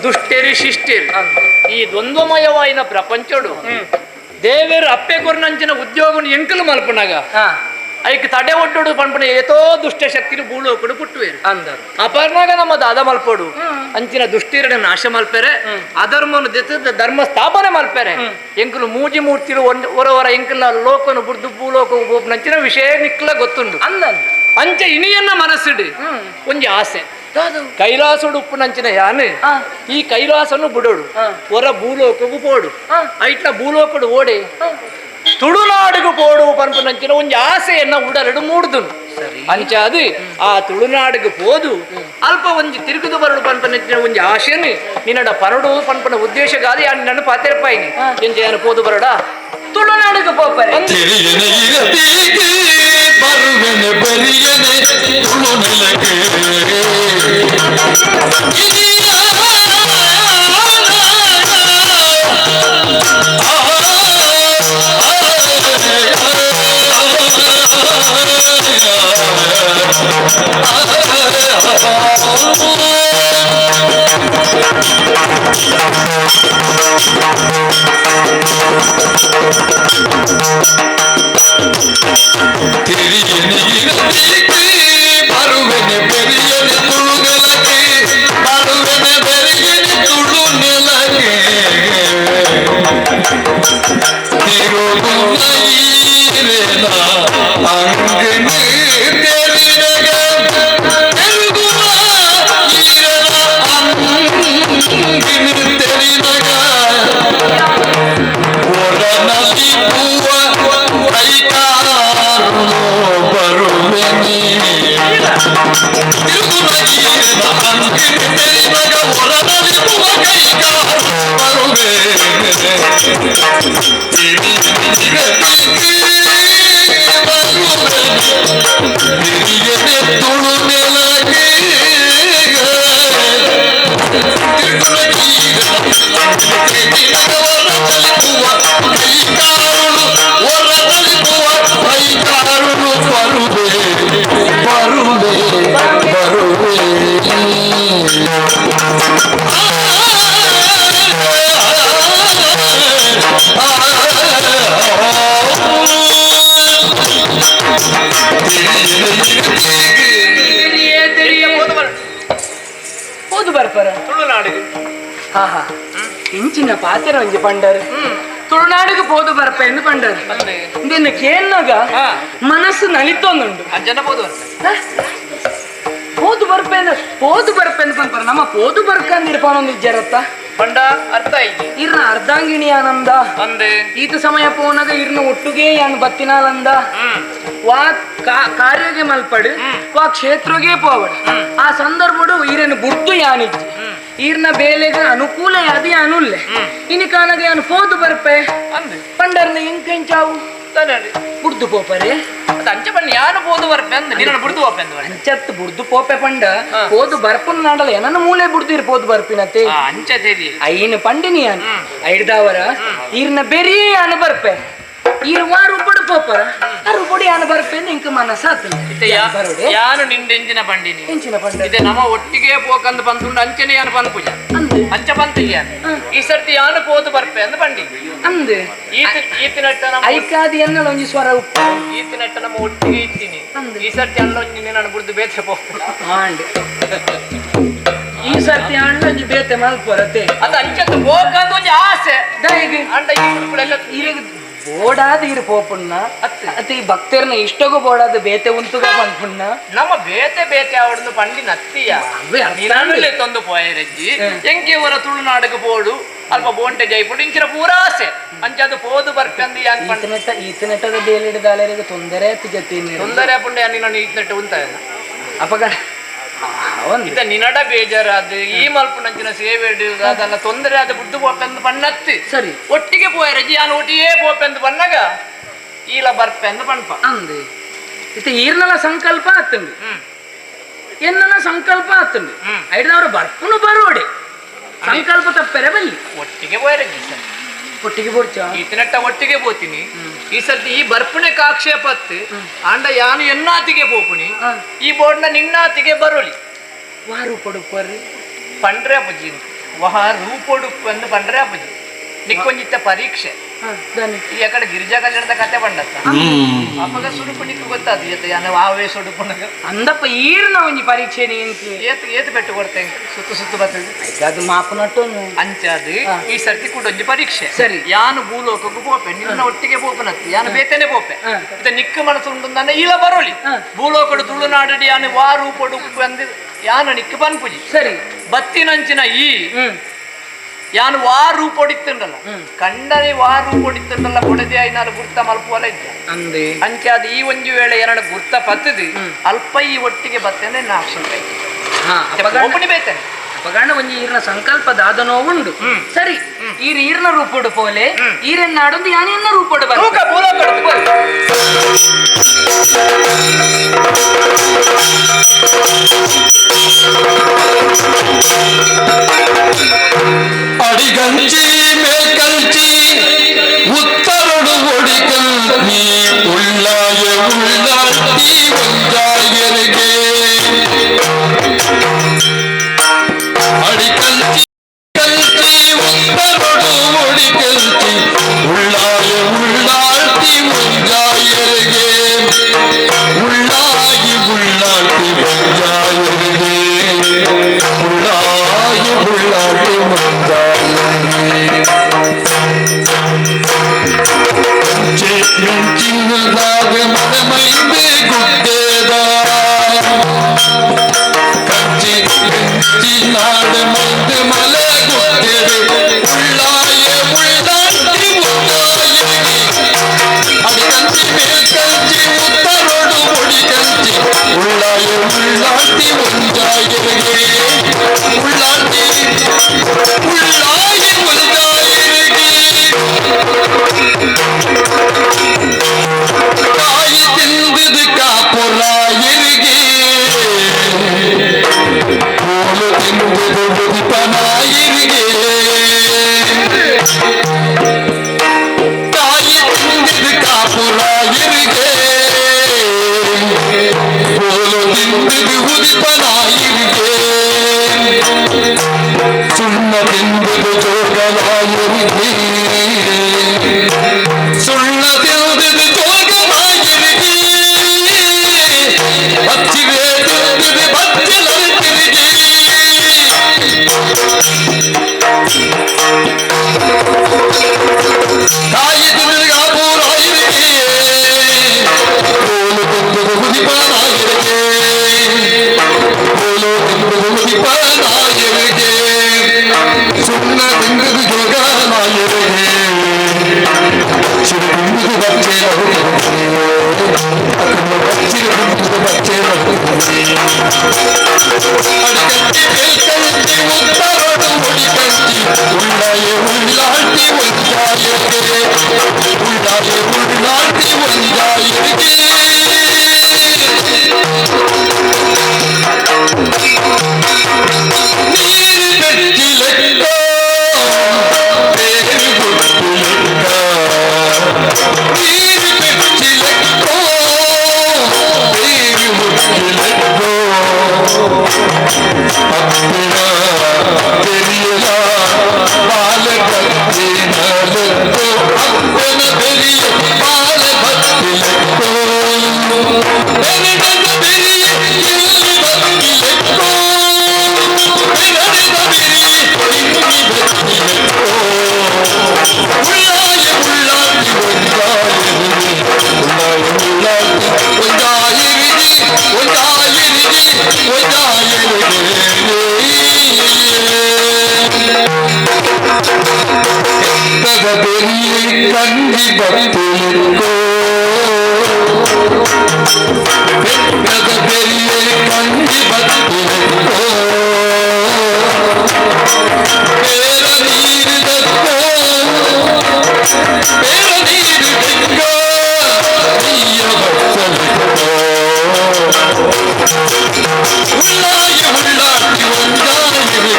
ದುಷ್ಟೇರಿ ಶಿಷ್ಟೇರಿ, ಈ ದ್ವಂದ್ವಮಯವಾಯಿನ ಪ್ರಪಂಚಡು ದೇವೇರು ಅಪ್ಪೆ ಕೊರ್ನಂಚಿನ ಉದ್ಯೋಗನು ಎಂಕಲು ಮಲ್ಪನಾಗ ಐಕ್ ತಡೆ ಒಡ್ಡೋಡು ಪನ್ಪಣ ಏತೋ ದುಷ್ಟ ಶಕ್ತಿನ ಬೂಳೋಕಡು ಪುಟ್ಟುವೇರು. ಅಪರ್ನಾಗ ನಮ್ಮ ದಾದ ಮಲ್ಪೋಡು ಅಂಚಿನ ದುಷ್ಟಿರಡ ನಾಶ ಮಲ್ಪೆರೆ, ಅಧರ್ಮನು ದೆತ್ತದ ಧರ್ಮ ಸ್ಥಾಪನೆ ಮಲ್ಪೆರೆ. ಎಂಕಲು ಮೂಜಿ ಮೂರ್ತಿಲು ಹೊರವರ ಎಂಕಲ್ನ ಲೋಕನು ಬುಡ್ದು ಭೂಲೋಕ ನಂಚಿನ ವಿಷಯ ನಿಕ್ಲ ಗೊತ್ತುಂಡು. ಅಂಚೆ ಇನಿಯನ್ನ ಮನಸ್ಸಿಡು ಒಂಜಿ ಆಸೆ, ಕೈಲಾಸುಡು ಉಪ್ಪುನಂಚಿನ ಯಾನೆ ಈ ಕೈಲಾಸನು ಬುಡೋಡು ಹೊರ ಭೂಲೋಕಗೂ ಪೋಡು, ಐಟ್ಲ ಭೂಲೋಕಡು ಓಡೆ ತುಳುನಾಡಿಗೂ ಪೋಡು ಪನ್ಪುನಂಚಿನ ಒಂಜಿ ಆಸೆಯನ್ನ ಉಡಲಡು ಮೂಡ್ದುನು. ಅಂಚಾದು ಆ ತುಳುನಾಡಿಗೆ ಪೋದು ಅಲ್ಪ ಒಂಜಿ ತಿರುಗುದು ಬರಡು ಪನ್ಪನಂಚಿನ ಒಂಜಿ ಆಸೆನು ನಿನ್ನಡ ಪರಡು ಪನ್ಪನ ಉದ್ದೇಶಗಾದ ಯಾನ್ ನನ್ನ ಪಾತೆರಪಾಯಿನಿ ಎಂಚ ಯಾನು ಪೋದು ಬರಡ ತುಳುನಾಡಿಗೆ ಪೋಪರೆ. ತುಳುನಾಡಿಗೆ ಇಂಚಿನ ಪಾತೆರ ಒಂಜಿ ಪಂಡರ್ ತುಳುನಾಡಿಗೆ ಪೋದು ಬರ್ಪ ಎಂದು ಪಂಡರು. ನಿನ್ನ ಕೇನ್ನಾಗ ಮನಸ್ಸು ನಲಿತೊಂದುಂಡು. ಅಂಜನ ಪೋದು ಪೋದು ಬರ್ಪೆ ಪೋದು ಬರ್ಪೆ ಪನ್ಪರ ನಮ್ಮ ಪೋದು ಬರ್ಕಂದಿರ್ಪಾನೊಂದು ಇಜ್ಜರತ್ತ ಪಂಡ ಅರ್ಥ ಐತಿ. ಇರ್ನ ಅರ್ಧಾಂಗಿಣಿ ಆನಂದ ಅಂದೆ ಈತ ಸಮಯ ಪೋನಾಗ ಇರ್ನ ಒಟ್ಟುಗೆ ಯಾನ್ ಬತ್ತಿನಾಲಂದ ವಾ ಕಾರ್ಯಗೆ ಮಲ್ಪಡು ವಾ ಕ್ಷೇತ್ರಗೆ ಪೋವಡು ಆ ಸಂದರ್ಭಡು ಈರನ್ನು ಬುಡ್ದು ಯಾನಿಜ್ಜಿ ಈರ್ನ ಬೇಲೆಗೆ ಅನುಕೂಲ ಯಾದಿ ಯಾನುಲ್ಲೆ ಇನಿ ಕಾನಾಗ ಯಾನು ಪೋದು ಬರ್ಪೆ ಅಂದೆ ಪಂಡರ್ನ ಇಂಕೆಂಚಾವು ಬುಡ್ದು ಪೋಪರೆ ಅದು ಅಂಚೆ ಬಣ್ಣ ಯಾನು ಪೋದು ಬರ್ಪೆ ಅಂದ ನಿನ್ನ ಬುಡ್ದು ಪೋಪೆ ಅಂದ ಅಂಚತ್ತು ಬುಡ್ದು ಪೋಪೆ ಪಂಡ ಪೋದು ಬರ್ಪುನ್ ನಾಡಲ ಏನನ್ನ ಮೂಲೆ ಬುಡ್ದು ಇರ್ ಪೋದು ಬರ್ಪಿನತೆ ಅಂಚೆ ತೇರಿ ಐನು ಪಂಡಿನಿ ಯಾನು ಐಡ್ದಾವರ ಈರ್ನ ಬೆರಿ ಯಾನು ಬರ್ಪೆ ಈರ್ ವಾರು ಉಪ್ಪಡು ಪೋಪರ ಆ ರೂಪಡು ಯಾನು ಬರ್ಪೆ ಇಂಕ ಮನಸ್ಸಾತು ಯಾನು ನಿಂದ ಎಂಚಿನ ಪಂಡಿನಿ ಎಂಚಿನ ಪಂಡ ಇದೆ ನಮ್ಮ ಒಟ್ಟಿಗೆ ಪೋಕಂದು ಪಂತುಂಡು ಅಂಚನೆ ಯಾನು ಪನ್ಪುಜ ಅಂದೆ ಅಂಚ ಪಂತು ಯಾನು ಈ ಸರ್ತಿ ಯಾನು ಪೋದು ಬರ್ಪೆ ಅಂದ ಪಂಡಿನಿ ಅಂದೆ ಈತಿನಟ್ಟ ನಮ್ಮ ಐಕಾದಿ ಎನ್ನಲ ಒಂಜಿ ಸ್ವರ ಉಪ್ಪ ಈತಿನಟ್ಟ ನಮ್ಮ ಒಟ್ಟಿಗೆ ಇತ್ತೀನಿ ಈ ಸರ್ತಿ ಅಲ್ಲೊಂಜಿ ನಾನು ಬುಡ್ದು ಬೇತೆ ಪೋಪೆ ಆಂಡ್ ಈ ಸರ್ತಿ ಅಣ್ಣೊಂಜಿ ಬೇತೆ ಮಲ್ಪೊರತೆ ಅದು ಅಂಚತ್ತು ಪೋಕಂದು ಒಂಜಿ ಆಸೆ ದಾಯಿಗೆ ಅಂಡ ಈ ಹುಡುಗಳೆಲ್ಲ ಈರೆಗ್ ಬೋಡಾದ ಇರು ಪೋಪುಣ್ಣ ಅತ್ತೆ ಈ ಭಕ್ತರ್ನ ಇಷ್ಟಗೂ ಬೋಡಾದ ಬೇತೆ ಉಂತುಗ ಪನ್ಪುಣ್ಣ ನಮ್ಮ ಬೇತೆ ಬೇತೆ ಅವಡನ್ನು ಪಂಡಿ ನತ್ತಿಯ ಅವೇ ಅರ್ಥ ನಿನಲ್ಲೇ ತಂದು ಪೋಯರಜ್ಜಿ ಎಂಕೆ ಅವರ ತುಳುನಾಡಕ್ಕೆ ಪೋಡು ಅಲ್ಪ ಬೋಂಟೆ ಜೈಪುಡು ಇಂಚಿನ ಪೂರಾ ಆಸೆ ಅಂಚದು ಪೋದು ಬರ್ಕಂದು ಯಾನ್ ಪಂಡ ಈತನೆಟ್ಟ ಈತನೆಟ್ಟದ ಬೇಲಿಡ್ದಾಲರಿಗೆ ತೊಂದರೆ ಆಯ್ತು ಜೊತೆ ತೊಂದರೆ ಪುಂಡೆ ನಿನ್ನ ಈತನೆಟ್ಟ ಉಂತ ಅಪಗ ಒಂದು ಇತ ನಿನಡ ಬೇಜಾರಾದ ಈ ಮಲ್ಪುನಂಚಿನ ಸೇವೆ ಅದೆಲ್ಲ ತೊಂದರೆ ಆದ ಬುಡ್ದು ಪೋಪೆಂದು ಪಣ್ಣತ್ತಿ ಸರಿ ಒಟ್ಟಿಗೆ ಪೋಯರಜ್ಜಿ ಯಾನ್ ಒಟ್ಟಿಗೆ ಪೋಪೆಂದು ಪಣ್ಣಗ ಈಲ ಬರ್ಪೆಂದು ಪಣ್ಪ ಅಂದೆ ಇತ್ತ ಈರ್ನಲ ಸಂಕಲ್ಪ ಆತಂಡಿ ಎನ್ನಲ ಸಂಕಲ್ಪ ಆತಂಡಿ ಐಡ್ದವ್ರ ಬರ್ಪುನು ಬರೋಡೆ ಸಂಕಲ್ಪ ತಪ್ಪೆರೆ ಬಲ್ಲಿ ಒಟ್ಟಿಗೆ ಪೋಯರಜ್ಜಿ ಸರ್ ಒಟ್ಟಿಗೆ ಬೋಡ್ಚ ಈತನೆಟ್ಟ ಒಟ್ಟಿಗೆ ಪೋತೀನಿ ಈ ಸರ್ತಿ ಈ ಬರ್ಪುಣೆ ಕಾಕ್ಷೇಪತ್ತು ಆಂಡ ಯಾನು ಎನ್ನಾತಿಗೆ ಪೋಪುಣಿ ಈ ಬೋರ್ಡ್ನ ನಿನ್ನಾತಿಗೆ ಬರೋಲಿ ವಾರು ಪಡುಪರ್ರಿ ಪಂಡ್ರೆ ಅಪ್ಪಜಿ ವಹ ರೂಪೊಡುಪ್ಪು ಅಂದು ಪಂಡ್ರೆ ಅಪ್ಪಜಿ ನಿಕ್ಕೊಂಜಿತ್ತ ಪರೀಕ್ಷೆ ಈ ಕಡೆ ಗಿರಿಜಾ ಕಲ್ಯಾಣದ ಕತೆ ಪಂಡತ್ತ ಅಪ್ಪಗ ಸುಡುಪು ನಿಕ್ಕು ಗೊತ್ತಾದ ಈತ ಯಾನ ಆವೇಶ ಉಡುಪುನಗ ಅಂದಪ್ಪ ಈರ್ನ ಒಂಜಿ ಪರೀಕ್ಷೆ ನೀಂತು ಏತು ಏತು ಪೆಟ್ಟು ಕೊಡ್ತೆ ಸುತ್ತು ಸುತ್ತು ಬರ್ತದೆ ಅದು ಮಾಪು ನಟ್ಟು ಅಂಚಾದು ಈ ಸರ್ತಿ ಕೂಡ ಒಂಜಿ ಪರೀಕ್ಷೆ ಸರಿ ಯಾನು ಭೂಲೋಕಕ್ಕೂ ಪೋಪೆ ನಿನ್ನ ಒಟ್ಟಿಗೆ ಪೋಪನತ್ತಿ ಯಾನು ಬೇತೇನೆ ಪೋಪೆ ಇತ್ತ ನಿಕ್ಕ ಮನಸ್ಸು ಉಂಟು ನನ್ನ ಈಲ ಬರೋಲಿ ಭೂಲೋಕಡು ತುಳುನಾಡಡಿ ಯಾನು ವಾರು ಪೊಡುಪ್ಪು ಅಂದು ಯಾನು ನಿಕ್ಕ ಪನ್ಪುಜಿ ಸರಿ ಬತ್ತಿನಂಚಿನ ಈ ಯಾನು ವಾರು ಪೊಡಿತ್ತುಂಡಲ್ಲ ಕಂಡನೆ ವಾರು ಪೊಡಿತ್ತುಂಡಲ್ಲ ಪೊಡದೆ ಐನಾರು ಗುರ್ತ ಮಲ್ಪುವಲ ಇದ್ದ ಅಂದೆ ಅಂಚಾದ ಈ ಒಂಜಿ ವೇಳೆ ಏನನ್ನ ಗುರ್ತ ಪತ್ತದು ಅಲ್ಪ ಈ ಒಟ್ಟಿಗೆ ಬತ್ತೇನೆ ನಾಕ್ಷೇಪ ಓಪಣಿ ಬೇತೇನೆ ಅಪಗಣ ಒಂಜಿ ಈರ್ನ ಸಂಕಲ್ಪ ದಾದನೋ ಉಂಡು ಸರಿ ಈರ್ ಈರ್ನ ರೂಪೋಡು ಪೋಲೆ ಈರೆನ್ನಾಡೊಂದು ಯಾನೆನ್ನ ರೂಪೋಡು ಬರ ಅಡಿಗಂಚಿ ಮೇಲ್ಕಂಚಿ ಉತ್ತರಡು ಒಡಿಕಲ್ ನೀ ಉಳ್ಳಾಯ ಉಳ್ಳಾಟಿ ಒಂಜಾಯರಿಗೆ ಅಡಿಕಂಚಿ ಕಂಚಿ ಉತ್ತರಡು ಒಡಿಕಂಚಿ ಉಳ್ಳಾಯ ಉಳ್ಳಾಟಿ ಒಂಜಾಯರಿಗೆ ಉಳ್ಳಾಯಿ ಉಳ್ಳಾಟಿ ಒಂಜಾಯರಿಗೆ ಉಳ್ಳಾಯಿ ಉಳ್ಳಾಟಿ ಒಂಜಾಯರಿಗೆ ಚಿನ್ನದಾಗ ಮನಮೈಂದೆ ಗುಡ್ಡೇದ ಕಂಚಿ ಕಂಚಿ ನಾಡು ಮಂದೆ ಮಲೆ ಗುಡ್ಡೆದೆ ಉಳ್ಳಾಯ ಉಳ್ಳಾಟಿ ಉಳ್ಳಾಯಿಗೆ ಅಡಿಕಂಚಿ ಮೇಲ್ಕಂಚಿ ಉತ್ತರೊಡು ಒಡಿಕಂಚಿ ಉಳ್ಳಾಯ ಉಳ್ಳಾಟಿ ಒಂಜಾಯಿರಿಗೆ ಉಳ್ಳಾಟಿ ಉಳ್ಳಾಯಿ ಒಂಜಾಯಿರಿಗೆ ಕಾಯಿ ತಿಂದಿದ ಕಾಪುರಾಯಿರಿಗೆ ಕೋಲು ತಿಂದಿದ ಉದಿಪನಾಯಿರಿಗೆ ಕಾಯಿ ತಿಂದಿದ ಕಾಪುರಾಯಿರಿಗೆ ಕೋಲು ತಿಂದಿದ ಉದಿಪನಾಯಿರಿಗೆ ಸುಣ್ಣ ತಿಂದಿದ ಜೋಗಲಾಯಿರಿಗೆ ಸುಳ್ಳ ತಿಂದಿದ ಜೋಗಲಾಯಿರಿಗೆ ಬಚ್ಚಿಗೆ ತಿಂದಿದ ಬಚ್ಚಲಂತಿರಿಗೆ ಜೋಗಲಾಯಿರಿಗೆ ಸುಣ್ಣ ತಿಂದಿದು ಜೋಗಲಾಯಿರಿಗೆ ಚಿರುಗುಂದು ಬಚ್ಚೆ ಚಿರುಗುಂದು ಬಚ್ಚೆ ಅಡಿಗಟ್ಟಿ ಮೇಲ್ಕಂಟಿ ಉತ್ತರಡು ಮುಡಿಗಟ್ಟಿ ಉಳ್ಳಾಯ ಉಳ್ಳಾಟಿ ಒಂದಾಯಿರಿಗೆ ಉಳ್ಳಾಯ ಉಳ್ಳಾಟಿ ಒಂದಾಯಿರಿಗೆ ನೀರು ಬೆಟ್ಟಿ ಲೆಕ್ಕ ಬೇರು ಗೊತ್ತು ಲೆಕ್ಕ ನೀರು ಬೆಟ್ಟಿ ಲೆಕ್ಕ ಬೇರು ಗೊತ್ತು ಲೆಕ್ಕ ಅಪ್ಪಿನ பெரியலா பாலபக்தினலுக்கோ அப்பன பெரிய பாலபக்திலக்கோ பெருடன பெரிய இல்லி பக்திலக்கோ பெருடன பெரிய இல்லி பக்திலக்கோ உள்ளாய உள்ளாட்டி ஒன்றாயிருவி உள்ளாய உள்ளாட்டி ஒன்றாயிருவி ஒன்றாயிருவி ஒன்றாயிருவி பெரிய கஞ்சி பக்திலுக்கோ பெற்றது பெரிய கஞ்சி பக்திலுக்கோ பேர நீருதற்கோ பேர நீருதற்கோ தீய பக்தலுக்கோ உள்ளாய உள்ளாட்டி ஒன்றாயிருவே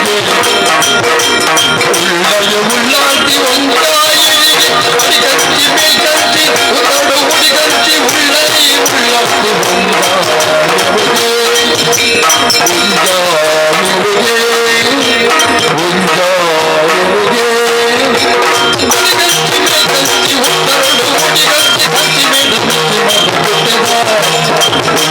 உள்ளாய உள்ளாட்டி ஒன்றாயிருவே அடிகட்டி மேல்கட்டி உதடு முடிகட்டி உள்ளை உள்ளாட்டி ஒன்றாயிருவே ஒன்றாயிருவே ஒன்றாயிருவே அடிகட்டி மேல்கட்டி உதடு முடிகட்டி கட்டி மேல் கட்டி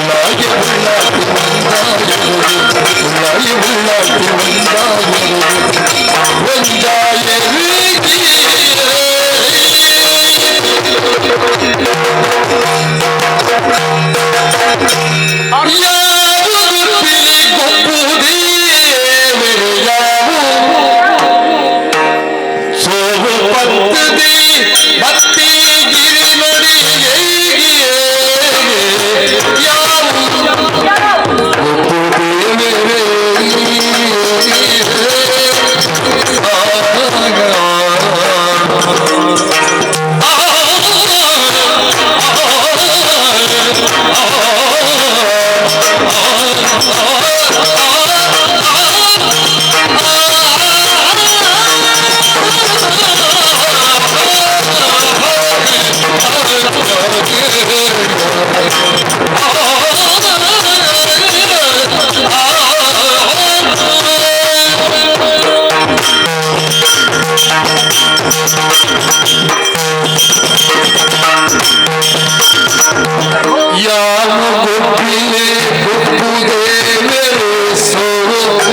உள்ளாய உள்ளாட்டி ஒன்றாயிருவே உள்ளாய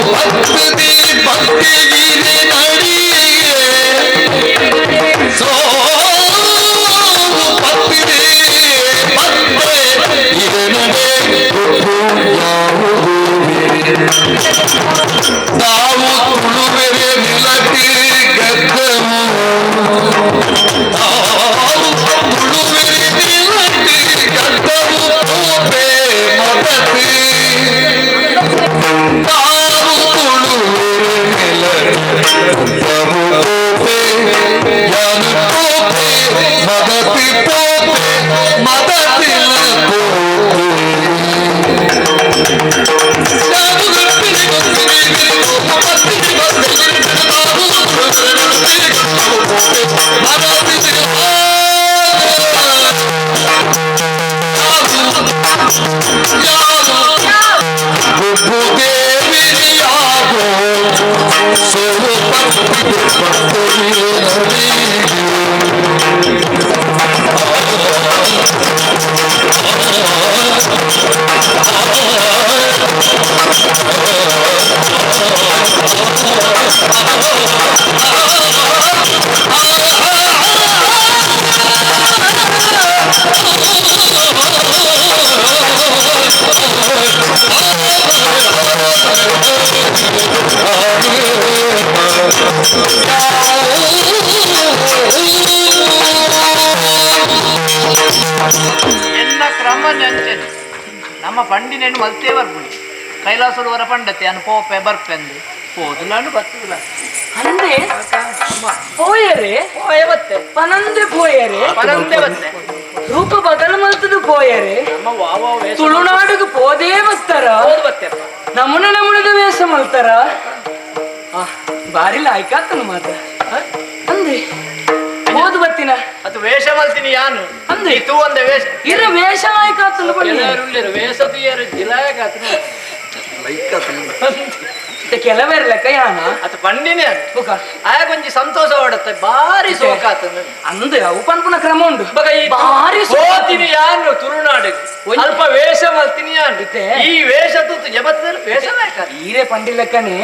உள்ளாட்டி ஒன்றாயிருவே ತಾವು ತುಳುವೆರೆ ನಿಲಟಿ ಗದ್ದವು ತಾವು ತುಳುವೆರೆ ನಿಲಟಿ ಗದ್ದವು ತೋಪೆ ಮದತಿ ತಾವು ತುಳುವೆರೆ ನಿಲಟಿ ಗದ್ದವು ನಮ್ಮ ಪಂಡಿನೇನು ಮಲ್ತೇ ಬರ್ಪುನಿ ಕೈಲಾಸಡು ವರ ಪಂಡತೆ ಅನು ಪೋಪೆ ಬರ್ಪೆಂದು ಪೋದುಲಾಂಡು ಬರ್ತದಿಲ್ಲ. ಅಂದೆ ಪೋಯರೆ. ಪೋಯೆ ಬತ್ತೆ. ಪನಂದೆ ಪೋಯರೆ. ಪನಂದೆ ಬತ್ತೆ. ರೂಪ ಬದಲು ಮಲ್ತದು ಪೋಯರೆ. ನಮ್ಮ ವಾವ ವೇಷ ತುಳುನಾಡಿಗೆ ಪೋದೇ ಬತ್ತಾರ. ಪೋದು ಬತ್ತೆಪ್ಪ. ನಮುನ ನಮುನದ ವೇಷ ಮಲ್ತಾರ. ಬಾರಿ ಲಾಯ್ಕಾತನು ಮಾತ್ರ. ಅಂದೆ ಹೋದು ಬತ್ತಿನ. ಅದು ವೇಷ ಮಲ್ತೀನಿ ಯಾನು. ಅಂದೆ. ಈ ತೂ ಒಂದೇ ವೇಷ. ಇರ ವೇಷ ಲಾಯ್ಕಾತನು ಬನ್ನಿ. ಕೆಲವರು ಉಳ್ಳೇರು ವೇಷ ತುಯ್ಯರು ಜಿಲಾಯಕಾತನು. ಕೆಲವೇರ್ ಲೆಕ್ಕ ಯಾನ. ಅದು ಪಂಡಿನೇ ಅದು. ಬುಕ ಆಯ ಕೊಂಚ ಸಂತೋಷ ಪಡುತ್ತೆ ಬಾರಿ ಸೋಕಾತನು. ಅಂದೆ ಅವು ಪನ್ಪುನ ಕ್ರಮ ಉಂಡು. ಬಗ ಈ ಬಾರಿ ಹೋತೀನಿ ಯಾನು ತುಳುನಾಡಿಗೆ ಅಲ್ಪ ವೇಷ ಮಲ್ತೀನಿ ಯಾನು. ಇತ್ತೆ? ಈ ವೇಷ ತೂತು ಜಬತ್ತದಲ್ಲಿ ವೇಷ ಲಾಯ್ಕಾತ. ಈರೆ ಪಂಡಿ ಲೆಕ್ಕನೆ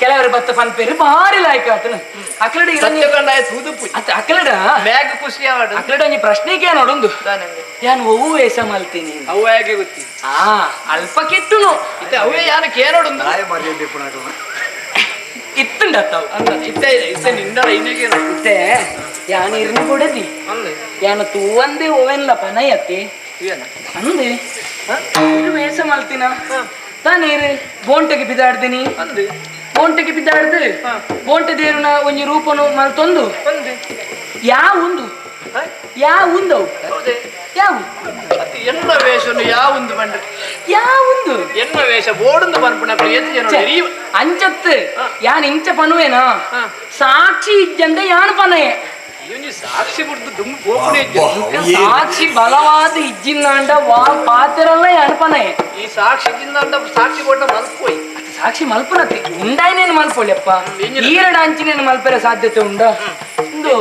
ಕೆಲವರು ಬತ್ತ ಪನ್ಪೇರು ಬಾರಿ ಲಾಯ್ಕಾತನು ಅಕ್ಲಡ. ಸತ್ಯಕಂಡಾಯ ತೂದು ಅತ್ತ ಅಕ್ಲಡ ಬ್ಯಾಗ್ ಖುಷಿ ಆವಡು. ಅಕ್ಲಡ ಒಂಜಿ ಪ್ರಶ್ನೆಗೆ ನೋಡೊಂದು ಯಾನ್ ಒವ್ವು ವೇಷ ಮಲ್ತೀನಿ. ಅವು ಹೇಗೆ ಗೊತ್ತಿ. ಆ ಅಲ್ಪ ಕೆಟ್ಟುನು. ಇತ್ತೆ ಅವೇ ಯಾನು ಕೇನೋಡುಂದು. ಇತ್ತುಂಡತ್ತವು. ಅಂದ ಇತ್ತೆ ಇತ್ತೆ ನಿಂಡಲ ಇನ್ನೇನು. ಇತ್ತೆ ಯಾನ್ ಇರ್ನ ಕೊಡದಿ. ಅಂದೆ. ಯಾನ ತೂವಂದೆ ಓವೆನ್ಲ ಪನಯತ್ತೆ. ಏನ? ಅಂದೆ ಇರು ವೇಷ ಮಲ್ತಿನ ತಾನೇರು ಬೋಂಟೆಗೆ ಬಿದಾಡ್ದಿನಿ. ಅಂದೆ. ಬೋಂಟೆಗೆ ಬಿದ್ದಾಡ್ದು ಬೋಂಟೆ ದೇರುನ ಒಂಜಿ ರೂಪನು ಮಲ್ತೊಂದು. ಅಂದೆ. ಯಾ ಉಂದು ಯಾ ಉಂದವು. ಹೌದೇ? ಯಾವ. ಅದು ಎನ್ನ ವೇಷನು ಯಾವುಂದು ಬಂಡ. ಯಾ ಉಂದು. ಎನ್ನ ವೇಷ ಬೋಡುಂದು ಪನ್ಪುನ ಏತ್ ಜನ ಛೆ, ಅಂಚತ್ತು ಯಾನ್ ಇಂಚ ಪನುವೇನಾ ಸಾಕ್ಷಿ ಇಜ್ಜಂದೆ ಯಾನ್ ಪನಯೆ. ಇವನಿ ಸಾಕ್ಷಿ ಬಿಡ್ದು ದುಂಬು ಗೋಪುನೆ ಇಜ್ಜೆ. ಸಾಕ್ಷಿ ಬಲವಾದ ಇಜ್ಜಿನ್ನಾಂಡ ವಾ ಪಾತೆರಲ್ಲ ಯಾನ್ ಪನಯೆ. ಈ ಸಾಕ್ಷಿ ಜಿಂದ ಸಾಕ್ಷಿ ಕೊಟ್ಟ ಮಲ್ಪೋಯ್. ಸಾಕ್ಷಿ ಮಲ್ಪನತ್ತೆ ಉಂಡಾಯ್ನೇನು ಮಲ್ಪೊಳ್ಯಪ್ಪ. ಎಂಜಿನ? ಈರಡ ಅಂಚಿನೇನು ಮಲ್ಪೆರೆ ಸಾಧ್ಯತೆ ಉಂಡ ಇಂದು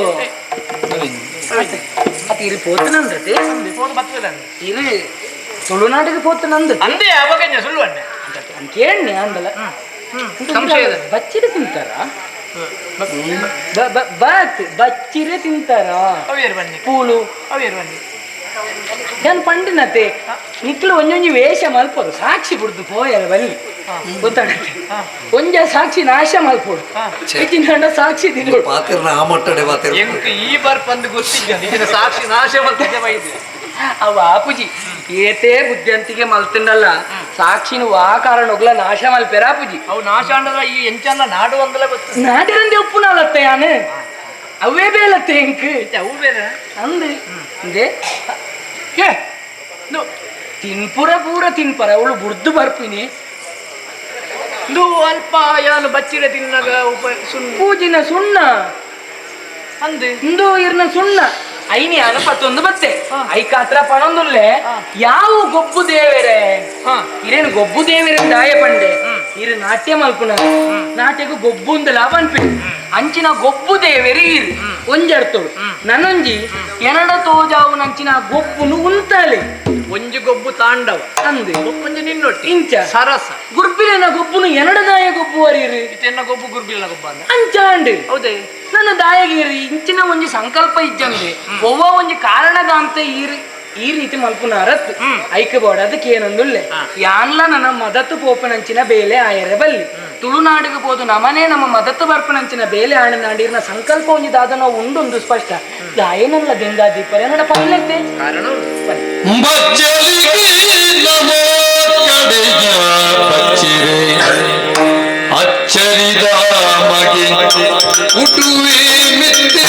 ಅತ್ ಇರು ಪೋತನಂದತೆ. ಇರು ತುಳುನಾಡಿಗೆ ಪೋತನಂದ. ಅಂದೆ ಅವಾಗ ಸುಳ್ಳು ಅಣ್ಣ. ಕೇಳ್ನೆ ಅಂದಲ್ಲ. ಸಂಶಯ ಇದೆ. ಬಚ್ಚಿರೆ ತಿಂತಾರ ಬಾತ್ ಬಚ್ಚಿರೆ ತಿಂತಾರ. ಅವೇರು ಬನ್ನಿ. ಪೂಲು. ಅವೇರು ಬನ್ನಿ. ಯಾನ್ ಪಂಡಿನತೆ ನಿಕ್ಲು ಒಂಜೊಂಜಿ ವೇಷ ಮಲ್ಪೊಡು ಸಾಕ್ಷಿ ಬುಡ್ದು ಪೋಯರ ಬಲ್ಲಿ ಗೊತ್ತಾಗತ್ತೆ. ಒಂಜ ಸಾಕ್ಷಿ ನಾಶ ಮಲ್ಪೊಡು ಹೆಚ್ಚಿನ ಸಾಕ್ಷಿ ತಿನ್ನೋಡು. ಪಾತಿರ್ನ ಆ ಮಟ್ಟಡೆ ಪಾತಿರ್. ಎಂಕ್ ಈ ಬರ್ಪಂದು ಗೊತ್ತಿದ್ದ ನಿನ್ನ ಸಾಕ್ಷಿ ನಾಶ ಮಲ್ತಿದ್ದೆ ಬೈದೆ. ಅವ ಆಪುಜಿ ಏತೇ ಬುದ್ಧಿವಂತಿಕೆ ಮಲ್ತಿಂಡಲ್ಲ ಸಾಕ್ಷಿನ ವಾ ಕಾರಣೊಗ್ಲ ನಾಶ ಮಲ್ಪೆರ ಆಪುಜಿ. ಅವು ನಾಶ ಅಂಡದ ಈ ಎಂಚಲ್ಲ ನಾಡು ಅಂದಲ ಗೊತ್ತು. ನಾಡಿರಂದೆ ಉಪ್ಪುನಾಲತ್ತೆ ಯಾನು ಅವೇ ಬೇಲತ್ತೆ ಎಂಕ್. ಅವು ಬೇರೆ. ಅಂದೆ ಅಂದೆ ಏ ತಿನ್ಪುರ ಪೂರ ತಿನ್ಪರ ಅವಳು ಬುಡ್ದು ಬರ್ಪಿನಿ. ಇಂದು ಅಲ್ಪ ಯಾನು ಬಚ್ಚಿರೆ ತಿನ್ನಾಗ ಉಪ ಸುಣ್ಣ. ಪೂಜಿನ ಸುಣ್ಣ. ಅಂದೆ. ಇಂದು ಇರ್ನ ಸುಣ್ಣ ಐನಿ ಅನ ಪತ್ತೊಂದು ಬತ್ತೆ ಐಕಾತ್ರ ಪಣೊಂದುಲ್ಲೆ ಯಾವ ಗೊಬ್ಬು ದೇವರೇ ಇರೇನು ಗೊಬ್ಬು ದೇವರೇ ದಾಯ ಪಂಡೆ ಇರು ನಾಟ್ಯ ಮಲ್ಪುನ ನಾಟ್ಯకు ಗೊಬ್ಬುಂದಲ ಪನ್ಪಿ ಅಂಚಿನ ಗೊಬ್ಬು ದೇವೆರೆ ಇರು ಒಂಜರ್ತೋಳು ನನೊಂಜಿ ಎನಡ ತೋಜಾವು ನಂಚಿನ ಗೊಬ್ಬುನು ಉಂತಾಲೆ. ಒಂಜಿ ಗೊಬ್ಬು ತಾಂಡವ. ಅಂದೆ. ಗೊಪ್ಪೊಂಜಿ ನಿನ್ನೊಟ್ಟಿ. ಇಂಚ. ಸರಸ. ಗುರ್ಬಿಲಿನ ಗೊಬ್ಬುನು ಎನಡದಾಯ ಗೊಬ್ಬು ವರೀರು. ಇತ್ತೆನ್ನ ಗೊಬ್ಬು ಗುರ್ಬಿಲಿನ ಗೊಬ್ಬ ಅಂದ. ಅಂಚಾಂಡು. ಹೌದೇ? ನನ್ನ ದಾಯಗೀರಿ ಇಂಚಿನ ಒಂಜಿ ಸಂಕಲ್ಪ ಇಜ್ಜಂದೆ ಒವ್ವ ಒಂಜಿ ಕಾರಣದಾಂತ ಈ ರೀತಿ ಮಲ್ಪುನ ಅರತ್ ಐಕ ಬೋಡ ಅದಕ್ಕೆ ಏನಂದುಲ್ಲೆ ಯಾನ್ಲ ನನ್ನ ಮದತ್ತು ಪೋಪನಂಚಿನ ಬೇಲೆ ಆಯರೆ ಬಲ್ಲಿ ತುಳುನಾಡಿಗೆ ಹೋದು ನಮನೇ ನಮ್ಮ ಮದತ್ತು ಬರ್ಪನಂಚಿನ ಬೇಲೆ ಆಣನಾಡಿರ್ನ ಸಂಕಲ್ಪ ಒಂಜಿ ದಾದನ ಉಂಡೊಂದು ಸ್ಪಷ್ಟ ದಾಯನಲ್ಲ ದೆಂಗಾ ದೀಪರೆ ಅನ್ನಡ ಪಲ್ಲೆತ್ತೆ ಕಾರಣ ಬಚ್ಚಲಿಗೆ ನಮೋ ಕಡೆಯ ಬಚ್ಚಿರೆ ಅಚ್ಚರಿದ ಮಗೆ ಉಟುವೆ ಮೆತ್ತಿಗೆ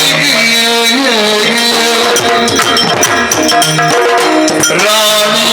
ರಾಣಿ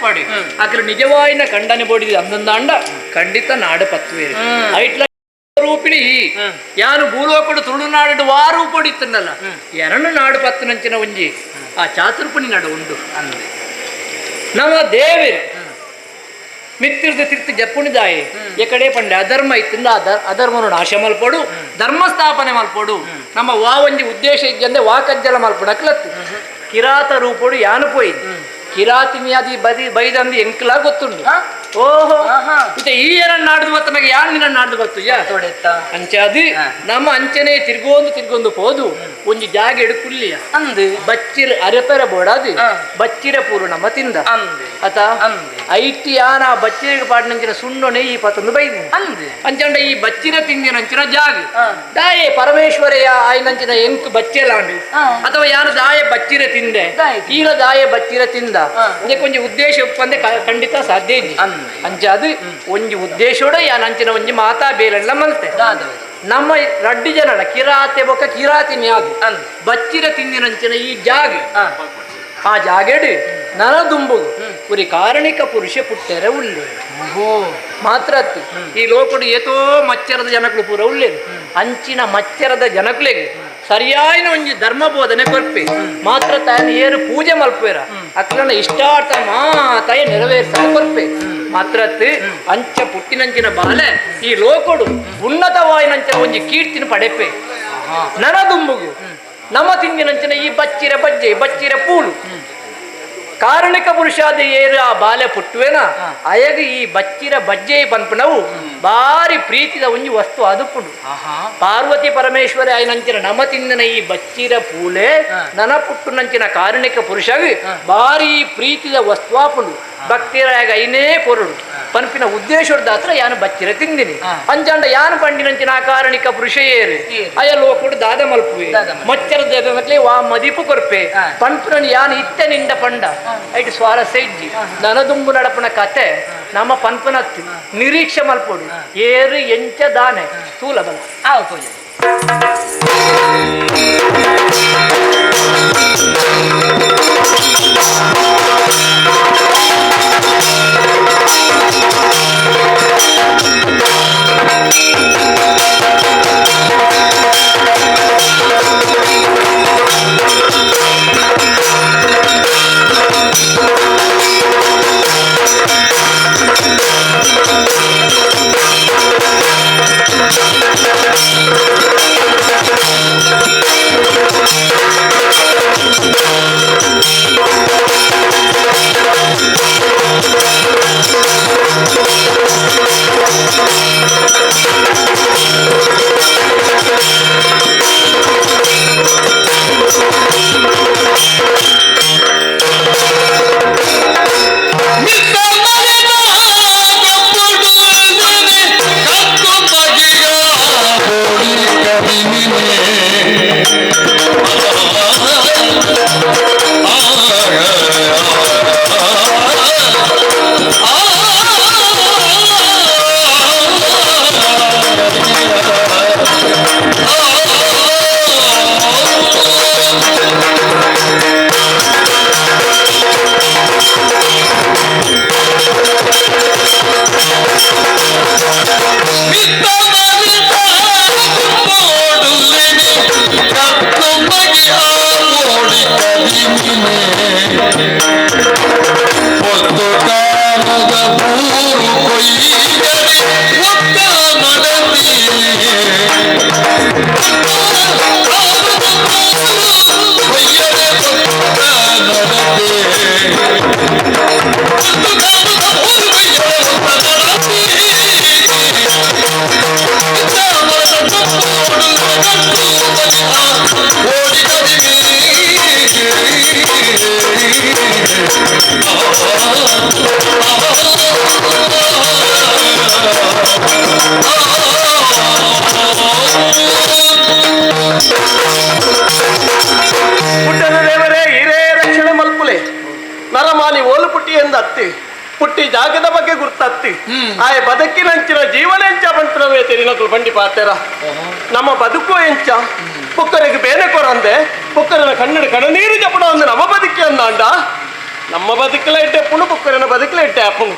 ಉಪ್ಪಾಡಿ ಅಕ್ಲು ನಿಜವಾಯಿನ ಖಂಡನೆ ಬೋಡಿದ ಅಂದಂದಾಂಡ ಖಂಡಿತ ನಾಡು ಪತ್ತುವೇರು ಐಟ್ಲ ರೂಪಿಣಿ ಯಾನು ಭೂಲೋಕಡು ತುಳುನಾಡು ವಾರು ಪೊಡಿತ್ತನ್ನಲ್ಲ ಎರಡು ನಾಡು ಪತ್ತುನಂಚಿನ ಒಂಜಿ ಆ ಚಾತುರ್ಪುಣಿ ನಾಡು ಉಂಡು ನಮ್ಮ ದೇವರು ಮಿತ್ತಿರ್ದ ತಿರ್ತು ಜಪ್ಪುಣಿದಾಯಿ ಎಕಡೆ ಪಂಡೆ ಅಧರ್ಮ ಇತ್ತಿಂದ ಅಧರ್ಮನು ನಾಶ ಮಲ್ಪೊಡು ಧರ್ಮ ಸ್ಥಾಪನೆ ಮಲ್ಪೊಡು ನಮ್ಮ ವಾ ಒಂಜಿ ಉದ್ದೇಶ ಇದ್ದಂದೆ ವಾ ಕಜ್ಜಲ ಮಲ್ಪೊಡು ಅಕ್ಲತ್ತು ಕಿರಾತ ರೂಪೊಡು ಯಾನು ಪೋಯಿ ಕಿರಾತಿನಿಯಾದಿ ಬದಿ ಬೈದಂದು ಎಂಕ್ಲಾ ಗೊತ್ತುಂಡು ಓಹೋ ಮತ್ತೆ ಈ ಏನನ್ನ ನಾಡ್ದು ಬತ್ತ ನನಗೆ ಯಾರು ನಿನ್ನ ನಾಡ್ದು ಬತ್ತು ಯಾ ಅಂಚಾದಿ ನಮ್ಮ ಅಂಚನೆ ತಿರ್ಗೊಂದು ತಿರ್ಗೊಂದು ಪೋದು ಒಂಜಿ ಜಾಗ ಎಡುಕುಲ್ಲಿಯ ಅಂದು ಬಚ್ಚಿರ ಅರೆಪೆರ ಬೋಡಾದಿ ಬಚ್ಚಿರ ಪೂರು ನಮ್ಮ ತಿಂದ ಅತ ಐಟಿ ಯಾನ ಬಚ್ಚಿರಿಗೆ ಪಾಡಿನಂಚಿನ ಸುಣ್ಣೊನೆ ಈ ಪತ್ತೊಂದು ಬೈದಿ ಅಂದು ಅಂಚಂಡ ಈ ಬಚ್ಚಿರ ತಿಂದಿನಂಚಿನ ಜಾಗ ದಾಯೆ ಪರಮೇಶ್ವರೆಯ ಆಯ್ನಂಚಿನ ಎಂಕ್ ಬಚ್ಚೆಲಾಂಡು ಅಥವಾ ಯಾರು ದಾಯೆ ಬಚ್ಚಿರ ತಿಂದೆ ಈಲ ದಾಯೆ ಬಚ್ಚಿರ ತಿಂದ ಇದಕ್ಕೊಂಜಿ ಉದ್ದೇಶ ಉಪ್ಪಂದೆ ಖಂಡಿತ ಸಾಧ್ಯ ಇಜ್ಜಿ ಅಂಚಾದು ಒಂಜಿ ಉದ್ದೇಶೋಡ ಯಾನಂಚಿನ ಒಂಜಿ ಮಾತಾ ಬೇಲೆಲ್ಲ ಮಲ್ತೆ ನಮ್ಮ ರಡ್ಡಿ ಜನಡ ಕಿರಾತೆ ಬೊಕ್ಕ ಕಿರಾತಿ ನ್ಯಾದು ಬಚ್ಚಿರ ತಿಂದಿನಂಚಿನ ಈ ಜಾಗ ಆ ಜಾಗೆಡು ನನ ದುಂಬುಗು ಉರಿ ಕಾರಣಿಕ ಪುರುಷ ಪುಟ್ಟೆರೆ ಉಲ್ಲೆ ಮಾತ್ರ ಅತ್ತು ಈ ಲೋಕಡು ಏತೋ ಮಚ್ಚರದ ಜನಕುಲು ಪೂರ ಉಲ್ಲೇರು ಅಂಚಿನ ಮಚ್ಚರದ ಜನಕುಲೆಗೆ ಸರಿಯಾಯಿನ ಒಂಜಿ ಧರ್ಮ ಬೋಧನೆ ಕೊರ್ಪೆ ಮಾತ್ರ ತಾನು ಏರು ಪೂಜೆ ಮಲ್ಪೇರ ಅಕ್ಲನ ಇಷ್ಟಾರ್ಥ ಮಾತಾಯ ನೆರವೇರಿಸ ಕೊರ್ಪೆ ಮಾತ್ರ ಅಂಚ ಪುಟ್ಟಿನಂಚಿನ ಬಾಲೆ ಈ ಲೋಕಡು ಉನ್ನತವಾಯಿನಂಚಿನ ಒಂಜಿ ಕೀರ್ತಿನ ಪಡೆಪೆ ನನ ದುಂಬುಗು ನಮ ತಿಂದಿನಂಚಿನ ಈ ಬಚ್ಚಿರ ಬಜ್ಜೆ ಬಚ್ಚಿರ ಪೂಲು ಕಾರಣಿಕ ಪುರುಷಾದ ಏರು ಆ ಬಾಲೆ ಪುಟ್ಟುವೆನ ಅಯಗ ಈ ಬಚ್ಚಿರ ಬಜ್ಜೆ ಪನ್ಪುನವು ಬಾರಿ ಪ್ರೀತಿದ ಒಂಜಿ ವಸ್ತು ಅದುಪುಂಡು ಪಾರ್ವತಿ ಪರಮೇಶ್ವರಿ ಆಯ್ನಂಚಿನ ನಮ ತಿಂದಿನ ಈ ಬಚ್ಚಿರ ಪೂಲೆ ನನ ಪುಟ್ಟುನಂಚಿನ ಕಾರಣಿಕ ಪುರುಷಾಗಿ ಬಾರಿ ಪ್ರೀತಿದ ವಸ್ತು ಆಪುಂಡು ಭಕ್ತಿರಾಗ ಐನೇ ಕೊರಡು ಪನ್ಪಿನ ಉದ್ದೇಶದ ಯಾನು ಬಚ್ಚಿರ ತಿಂದಿನಿ ಅಂಚಾಂಡ ಯಾನು ಪಂಡಿನಂಚಿನ ಆ ಕಾರಣಿಕ ಪುರುಷ ಏರು ಅಯ ಲೋಕುಡು ದಾದ ಮಲ್ಪುವೆ ಮಚ್ಚರದ ಮತ್ಲೆ ವಾ ಮದಿಪು ಕೊರ್ಪೆ ಪನ್ಪುನನ್ ಯಾನು ಇತ್ತೆ ನಿಂಡ ಪಂಡ ಐಟ್ ಸ್ವಾರಸ್ಯ ಇಜ್ಜಿ ನನದುಂಬು ನಡಪುನ ಕತೆ ನಮ್ಮ ಪನ್ಪುನತ್ತು ನಿರೀಕ್ಷೆ ಮಲ್ಪೊಡು ಏರು ಎಂಚ ದಾನೆ ಸ್ಥೂಲ ಬಲ ಪೂಜೆ ನರಮಾನಿ ಓಲು ಪುಟ್ಟಿ ಎಂದ ಅತ್ತಿ ಪುಟ್ಟಿ ಜಾಗದ ಬಗ್ಗೆ ಗುರ್ತತ್ತಿ ಆಯ ಬದುಕಿನಂಚಿನ ಜೀವನ ಎಂಚ ಬಂತನವೇ ತೆರಿನಕುಲು ಬಂಡಿ ಪಾತೆರ ನಮ್ಮ ಬದುಕು ಎಂಚ ಪುಕ್ಕರಿಗೆ ಬೇನೆ ಕೊರಂದೆ ಪುಕ್ಕರನ ಕನ್ನಡ ಕಣ್ಣೀರು ಜಪಡ ಒಂದು ನಮ್ಮ ಬದುಕಿ ಅಂದಾಂಡ ನಮ್ಮ ಬದುಕಲ ಇಡ್ಡೆ ಪುಣು ಪುಕ್ಕರನ ಬದುಕು. ಆಪುಂಡು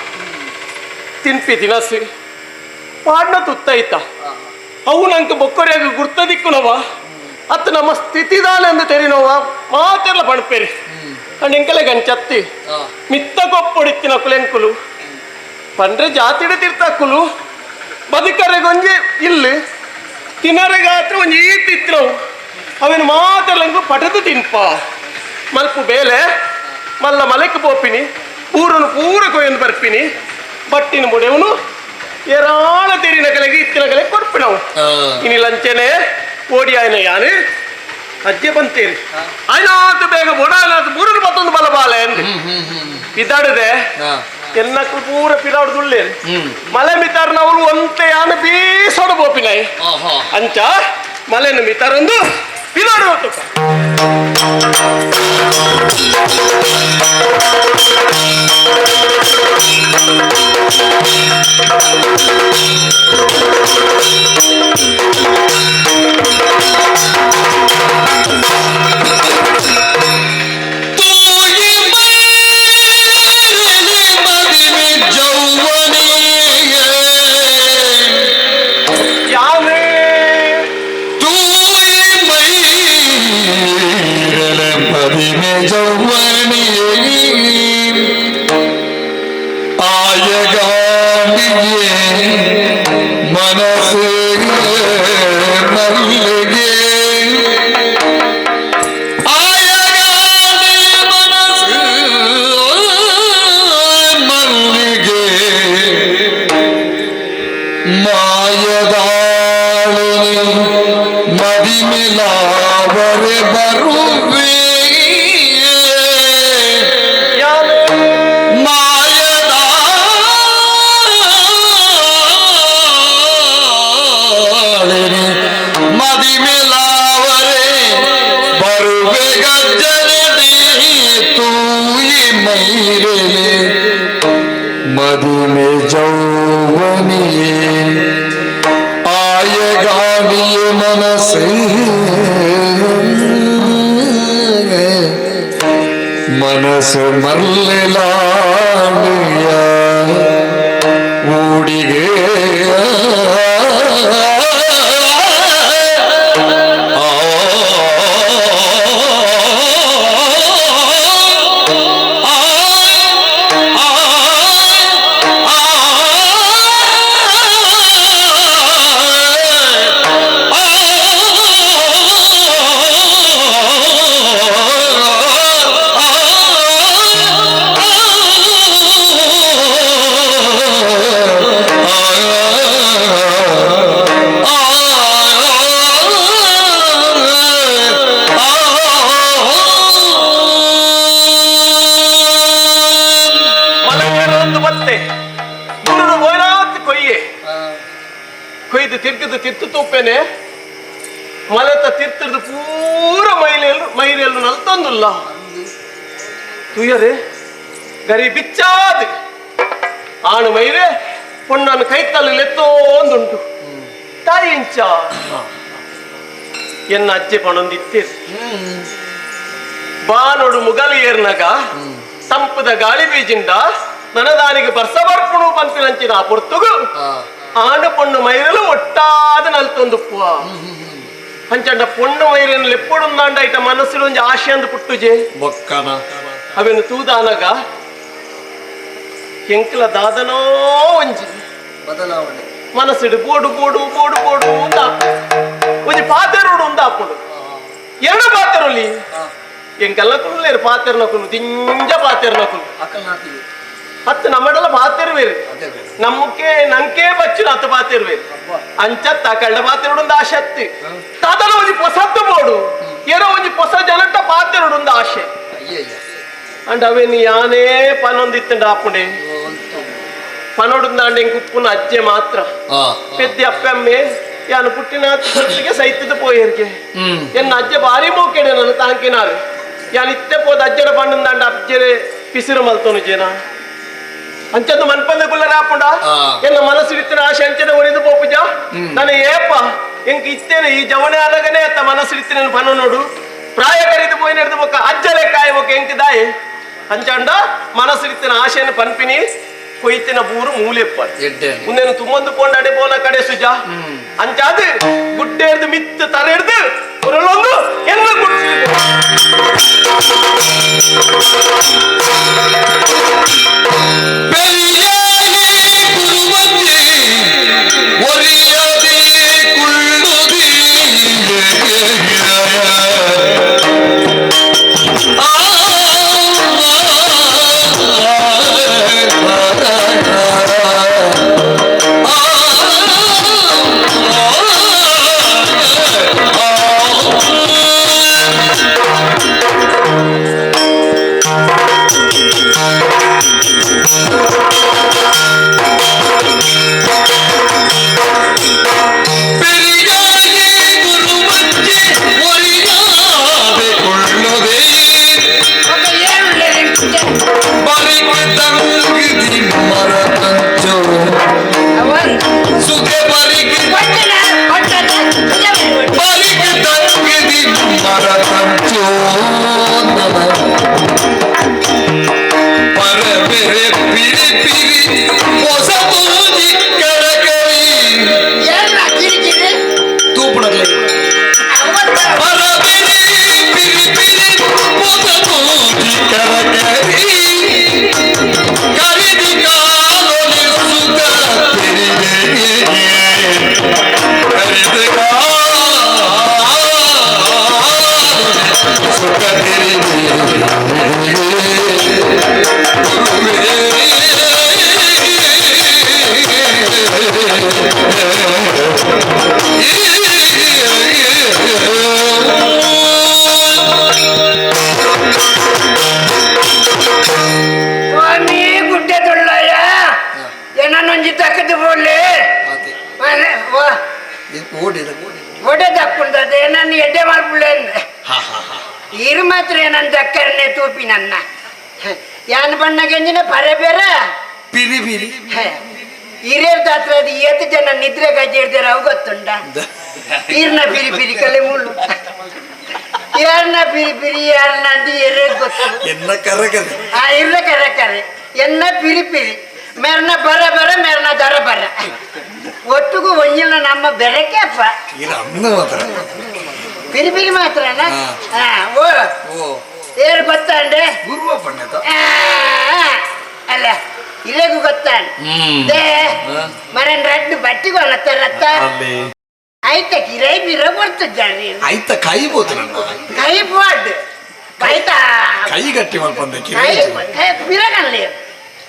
ತಿನ್ಪಿ ತಿನಸು ಪಾಡ್ನ ತುತ್ತೈತ ಅವು ನಂಗೆ ಬೊಕ್ಕರಿಯಾಗ ಗುರ್ತ ದಿಕ್ಕುನವ ಅತ್ತ ನಮ್ಮ ಸ್ಥಿತಿದಾನೆ ಅಂದು ತೆರಿನವ ಮಾತೆಲ್ಲ ಪಣಪೇರಿ ಅಂಡ್ ಎಂಕಲೆ ಗಂಚತ್ತಿ ಮಿತ್ತ ಕೊಪ್ಪೊಡಿತ್ತಿನ ಕುಲೆಂಕುಲು ಪಂಡ್ರೆ ಜಾತಿಡೆ ತಿರ್ತಕ್ಕುಲು ಬದುಕರೆಗೊಂಜಿ ಇಲ್ಲಿ ತಿನ್ನರೆಗಾತ್ರ ಒಂಜಿ ಈತಿತ್ತಿನವು ಅವೇನು ಮಾತೆಲ್ಲ ಪಟದು ತಿನ್ಪ ಮಲ್ಪು ಬೇಲೆ ಮಲ್ಲ ಮಲೆಕ್ ಪೋಪಿನಿ ಪೂರನು ಪೂರ ಕೊಯ್ಯೊಂದು ಬರ್ಪಿನಿ ಬಟ್ಟಿನ ಬುಡೆವನು ಏರಾಳ ತೆರಿನ ಕಲೆಗೆ ಇತ್ತಿನ ಕಲೆ ಕೊರ್ಪಿನವು ಇನಿ ಲಂಚನೆ ಓಡಿ ಆಯ್ನ ಯಾನು ಅಜ್ಜೆ ಬಂತೀರಿ ಆಯ್ನಾತು ಬೇಗ ಬೋಡಾಯ್ನಾತು ಪೂರನು ಮತ್ತೊಂದು ಬಲ ಬಾಲೆ ಅಂದೆ ಇದ್ದಾಡದೆ ಎನ್ನಕ್ಕೂ ಪೂರ ಪಿರಾಡ್ದುಳ್ಳೇರು ಮಲೆ ಮಿತಾರ್ನವರು ಒಂತೆ ಯಾನು ಬೀಸೋಡು ಬೋಪಿನಾಯ್ ಅಂಚ ಮಲೆನ ಮಿತಾರೊಂದು ಪಿರಾಡು ಹೊತ್ತು ಯಾವೇ ಮನಸ್ಸು ಮಲ್ಲಿಗೆ ಆಯಗಾಡಿ ಮನಸ್ಸು ಮಲ್ಲಿಗೆ ಮಾಯದಾಳಿನಿ ಮದಿಮಿಲಾವರೆ ಬರುವೆ ಯಾವೇ ಮಾಯದಾಳಿನಿ ಮದಿಮಿಲಾವರೆ ಬರುವೆ ಗಜ್ಜನೆ ತೂಯಿ ಮೈರೆಲೆ ಮದುಮೆ ಜೌವನಿಯೇ ಆಯಗಾಡಿಯ ಮನಸ್ಸೇ ಮನಸ್ಸು ಮಲ್ಲೆಲಾಡಿಯ ಊಡಿಗೆ ಮಲಗರೊಂದು ಬತ್ತೆ ಗುರುಡು ಬೋಯ್ನಾತ್ ಕೊಯ್ಯೆ ಕೊಯ್ದು ತಿರ್ಗದು ತಿರ್ತು ತೂಪೇನೆ ಮಲೆತ ತಿರ್ತದ ಪೂರ ಮೈಲೆಲ್ಲು ಮೈರೆಲ್ಲು ನಲ್ತೊಂದುಲ್ಲ ತುಯರೆ ಗರಿ ಬಿಚ್ಚಾದ ಆಣು ಮೈರೆ ಪೊಣ್ಣನು ಕೈತಲ್ಲಿ ಲೆತ್ತೋಂದುಂಟು ತಾಯಿ ಇಂಚ ಎನ್ನ ಅಜ್ಜೆ ಪಣೊಂದಿತ್ತೀರ್ ಬಾನೋಡು ಮುಗಲು ಏರ್ನಗ ತಂಪದ ಗಾಳಿ ಬೀಜಿಂದ ನನದಾನಿಗೆ ಬರ್ಸ ಬರ್ಪುಣು ಪಂಪಿನಂಚಿನ ಪೊರ್ತುಗು ಆಂಡ ಪೊಣ್ಣು ಮೈರಲು ಒಟ್ಟಾದ ನಲ್ತೊಂದುಪ್ಪುವ ಅಂಚಂಡ ಪೊಣ್ಣು ಮೈರನ್ನು ಲೆಪ್ಪೊಡುಂದಾಂಡ ಐಟ ಮನಸ್ಸಿನ ಒಂಜಿ ಆಶೆ ಅಂದು ಪುಟ್ಟುಜೆ ಬೊಕ್ಕನ ಅವೆನು ತೂದಾನಗ ಎಂಕಲ ದಾದನೋ ಒಂಜಿ ಬದಲಾವಣೆ ಮನಸ್ಸಿಡು ಬೋಡು ಬೋಡು ಬೋಡು ಬೋಡು ಉಂದಾಪು ಒಂಜಿ ಪಾತೆರೋಡು ಉಂದಾಪುಂಡು ಎರಡು ಪಾತೆರೊಲಿ ಎಂಕಲ್ಲ ಕುಲ್ಲೇರು ಪಾತೆರ್ನಕುಲು ದಿಂಜ ಪಾತೆರ್ನಕುಲು ಅಕಲ್ನಾತಿಗೆ ಹತ್ತು ನಮ್ಮಡಲ ಪಾತೆರುವೇರು ಅದೇ ನಮ್ಮಕ್ಕೆ ನಂకే ಬಚ್ಚು ಹತ್ತು ಪಾತೆರುವೇರು ಅಂಚತ್ತ ಕಳ್ಳ ಪಾತೆರೋಡು ಆಶೆ ಅತ್ತಿ ತಾತನ ಒಂಜಿ ಪೊಸತ್ತು ಬೋಡು ಏನೋ ಒಂಜಿ ಪೊಸ ಜನಟ ಪಾತೆರೋಡು ಆಶೆ ಅಯ್ಯಯ್ಯ ಅಂಡ್ ಅವೇನು ಯಾನೇ ಪನೊಂದಿತ್ತಂಡ ಆಪುಂಡೆ ಪನೊಡುಂದಾಂಡೆ ಎಂಕ್ ಉಪ್ಪುನ ಅಜ್ಜೆ ಮಾತ್ರ ಪೆದ್ದಿ ಅಪ್ಪಮ್ಮೆ ಯಾನು ಪುಟ್ಟಿನ ಪುಟ್ಟಿಗೆ ಸೈತದ ಪೋಯರ್ಗೆ ಎನ್ನ ಅಜ್ಜೆ ಭಾರಿ ಮೋಕೆಡೆ ನನ್ನ ತಾಂಕಿನಾರು ಯಾನ್ ಇತ್ತೆ ಪೋದ ಅಜ್ಜಡ ಪಂಡುಂದಾಂಡ ಅಜ್ಜೆ ಪಿಸಿರು ಮಲ್ತೋನು ಜೇನ ಅಂಚಂದು ಮನ್ಪಂದ ಕುಲ್ಲರ ಆಪುಂಡ ಎನ್ನ ಮನಸ್ಸು ಇತ್ತಿನ ಆಶೆ ಅಂಚನೆ ಒರಿದು ಪೋಪುಜ ನಾನು ಏಪ ಎಂಕ್ ಇತ್ತೇನೆ ಈ ಜವನೆ ಆದಾಗನೇ ಅತ್ತ ಮನಸ್ಸು ಇತ್ತಿನ ಪನ ನೋಡು ಪ್ರಾಯ ಕರೀದು ಪೋಯಿನ ಹಿಡ್ದು ಬೊಕ್ಕ ಅಜ್ಜಲೆ ಕಾಯ ಬೊಕ್ಕ ಎಂಕ್ ದಾಯಿ ಅಂಚಂಡ ಮನಸ್ಸು ಇತ್ತಿನ ಆಶೆಯನ್ನು ಪನ್ಪಿನಿ. ಕೊಯ್ತಿನ ಬೂರು ಮೂಲೆಪ್ಪ ಮುಂದೇನು ತುಂಬಂದು ಪೋಂಡಾಡೆ ಪೋನ ಕಡೆ ಸುಜಾ ಅಂಚಾದ ಗುಡ್ಡೇರ್ದು ಮಿತ್ತು ತರೆಡ್ದು ಉರಳೊಂದು ಎಲ್ಲ ಗುಡ್ಡು ತೂಪಿ ನನ್ನ ಯಾನ್ ಬಣ್ಣ ಗೆಂಜಿನ ಪರೆ ಬೇರೆ ಪಿರಿ ಪಿರಿ ಹಿರಿಯರ್ ದಾತ್ರ ಅದು ಏತು ಜನ ನಿದ್ರೆ ಗಜ್ಜೆ ಹಿಡ್ದಾರ ಅವು ಗೊತ್ತುಂಡ ಈರ್ನ ಪಿರಿ ಪಿರಿ ಕಲೆ ಮುಳ್ಳು ಯಾರನ್ನ ಪಿರಿ ಪಿರಿ ಯಾರನ್ನ ಅಂತ ಎರೆ ಗೊತ್ತು ಎನ್ನ ಕರೆ ಕರೆ ಆ ಇರ್ನ ಕರೆ ಕರೆ ಎನ್ನ ಪಿರಿ ಪಿರಿ ಮೇರ್ನ ಬರ ಬರ ಮೇರ್ನ ದರ ಬರ ಒಟ್ಟಿಗೂ ಒಂಜಿನ ನಮ್ಮ ಬೆರಕೆ ಅಪ್ಪ ಇರ ಅಂದ ಮಾತ್ರ ಪಿರಿ ಪಿರಿ ಮಾತ್ರನಾ ಹಾ ಓ ಓ ಏರು ಗೊತ್ತಾಂಡೆ ಗುರುವ ಪಣ್ಣದ ಅಲ್ಲ ಇಲ್ಲೆಗೂ ಗೊತ್ತಾಂಡ್ they ಮರನ್ ರಡ್ಡು ಬಟ್ಟಿಗೂ ರತ್ತ ಆಯ್ತ ಕಿರೈ ಬಿರ ಬರ್ತದೆ ಆಯ್ತ ಕೈ ಬೋತು ನನ್ನ ಕೈ ಬೋಡ್ ಆಯ್ತಾ ಕೈ ಗಟ್ಟಿ ಮಲ್ಪಂದೆ ಕೈ ಕೈ ಬಿರಗನ್ಲೆ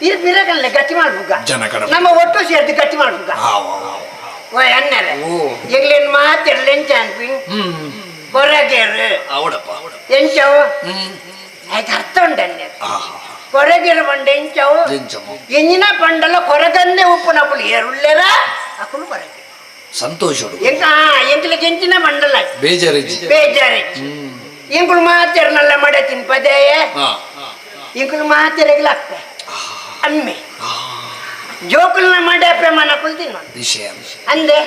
ಇರ್ ಬಿರಗನ್ಲೆ ಗಟ್ಟಿ ಮಾಡ್ಬುಗ ಜನ ಕಡ ನಮ್ಮ ಒಟ್ಟು ಸೇರ್ದು ಗಟ್ಟಿ ಮಾಡ್ಬುಗ ಓ ಅಣ್ಣರೆ ಎಗ್ಲೇನ್ ಮಾತಿರ್ಲೆಂಚ ಅನ್ಪಿ ಕೊರಗೇರು ಅವಡಪ್ಪ ಎಂಚವು ಆಯ್ತು ಅರ್ಥ ಉಂಡನ್ನೆ ಕೊರಗೇರು ಬಂಡ ಎಂಚವು ಎಂಜಿನ పండల కొరగన్నే ఉప్పునప్పుడు ఏరుళ్ళేరా అప్పుడు కొరగే ಸಂತೋಷಡು ಎಂಕ ಎಂಕ್ಲకి ಎಂಚಿನ ಮಂಡಲ ಬೇಜಾರಿಜ್ಜಿ ಬೇಜಾರಿ ಎಂಕುಲು ಮಾತೆರ್ನಲ್ಲ ಮಡೆ ತಿನ್ಪದೇಯೇ ಎಂಕುಲು ಮಾತೆರೆಗ್ಲ ಅಪ್ಪೆ ಅಮ್ಮೆ ಜೋಕುಲ್ನ ಮಡೆ ಅಪ್ಪೆ ಮನಕುಲ್ ತಿನ್ನೋ ವಿಷಯ ಅಂದೆ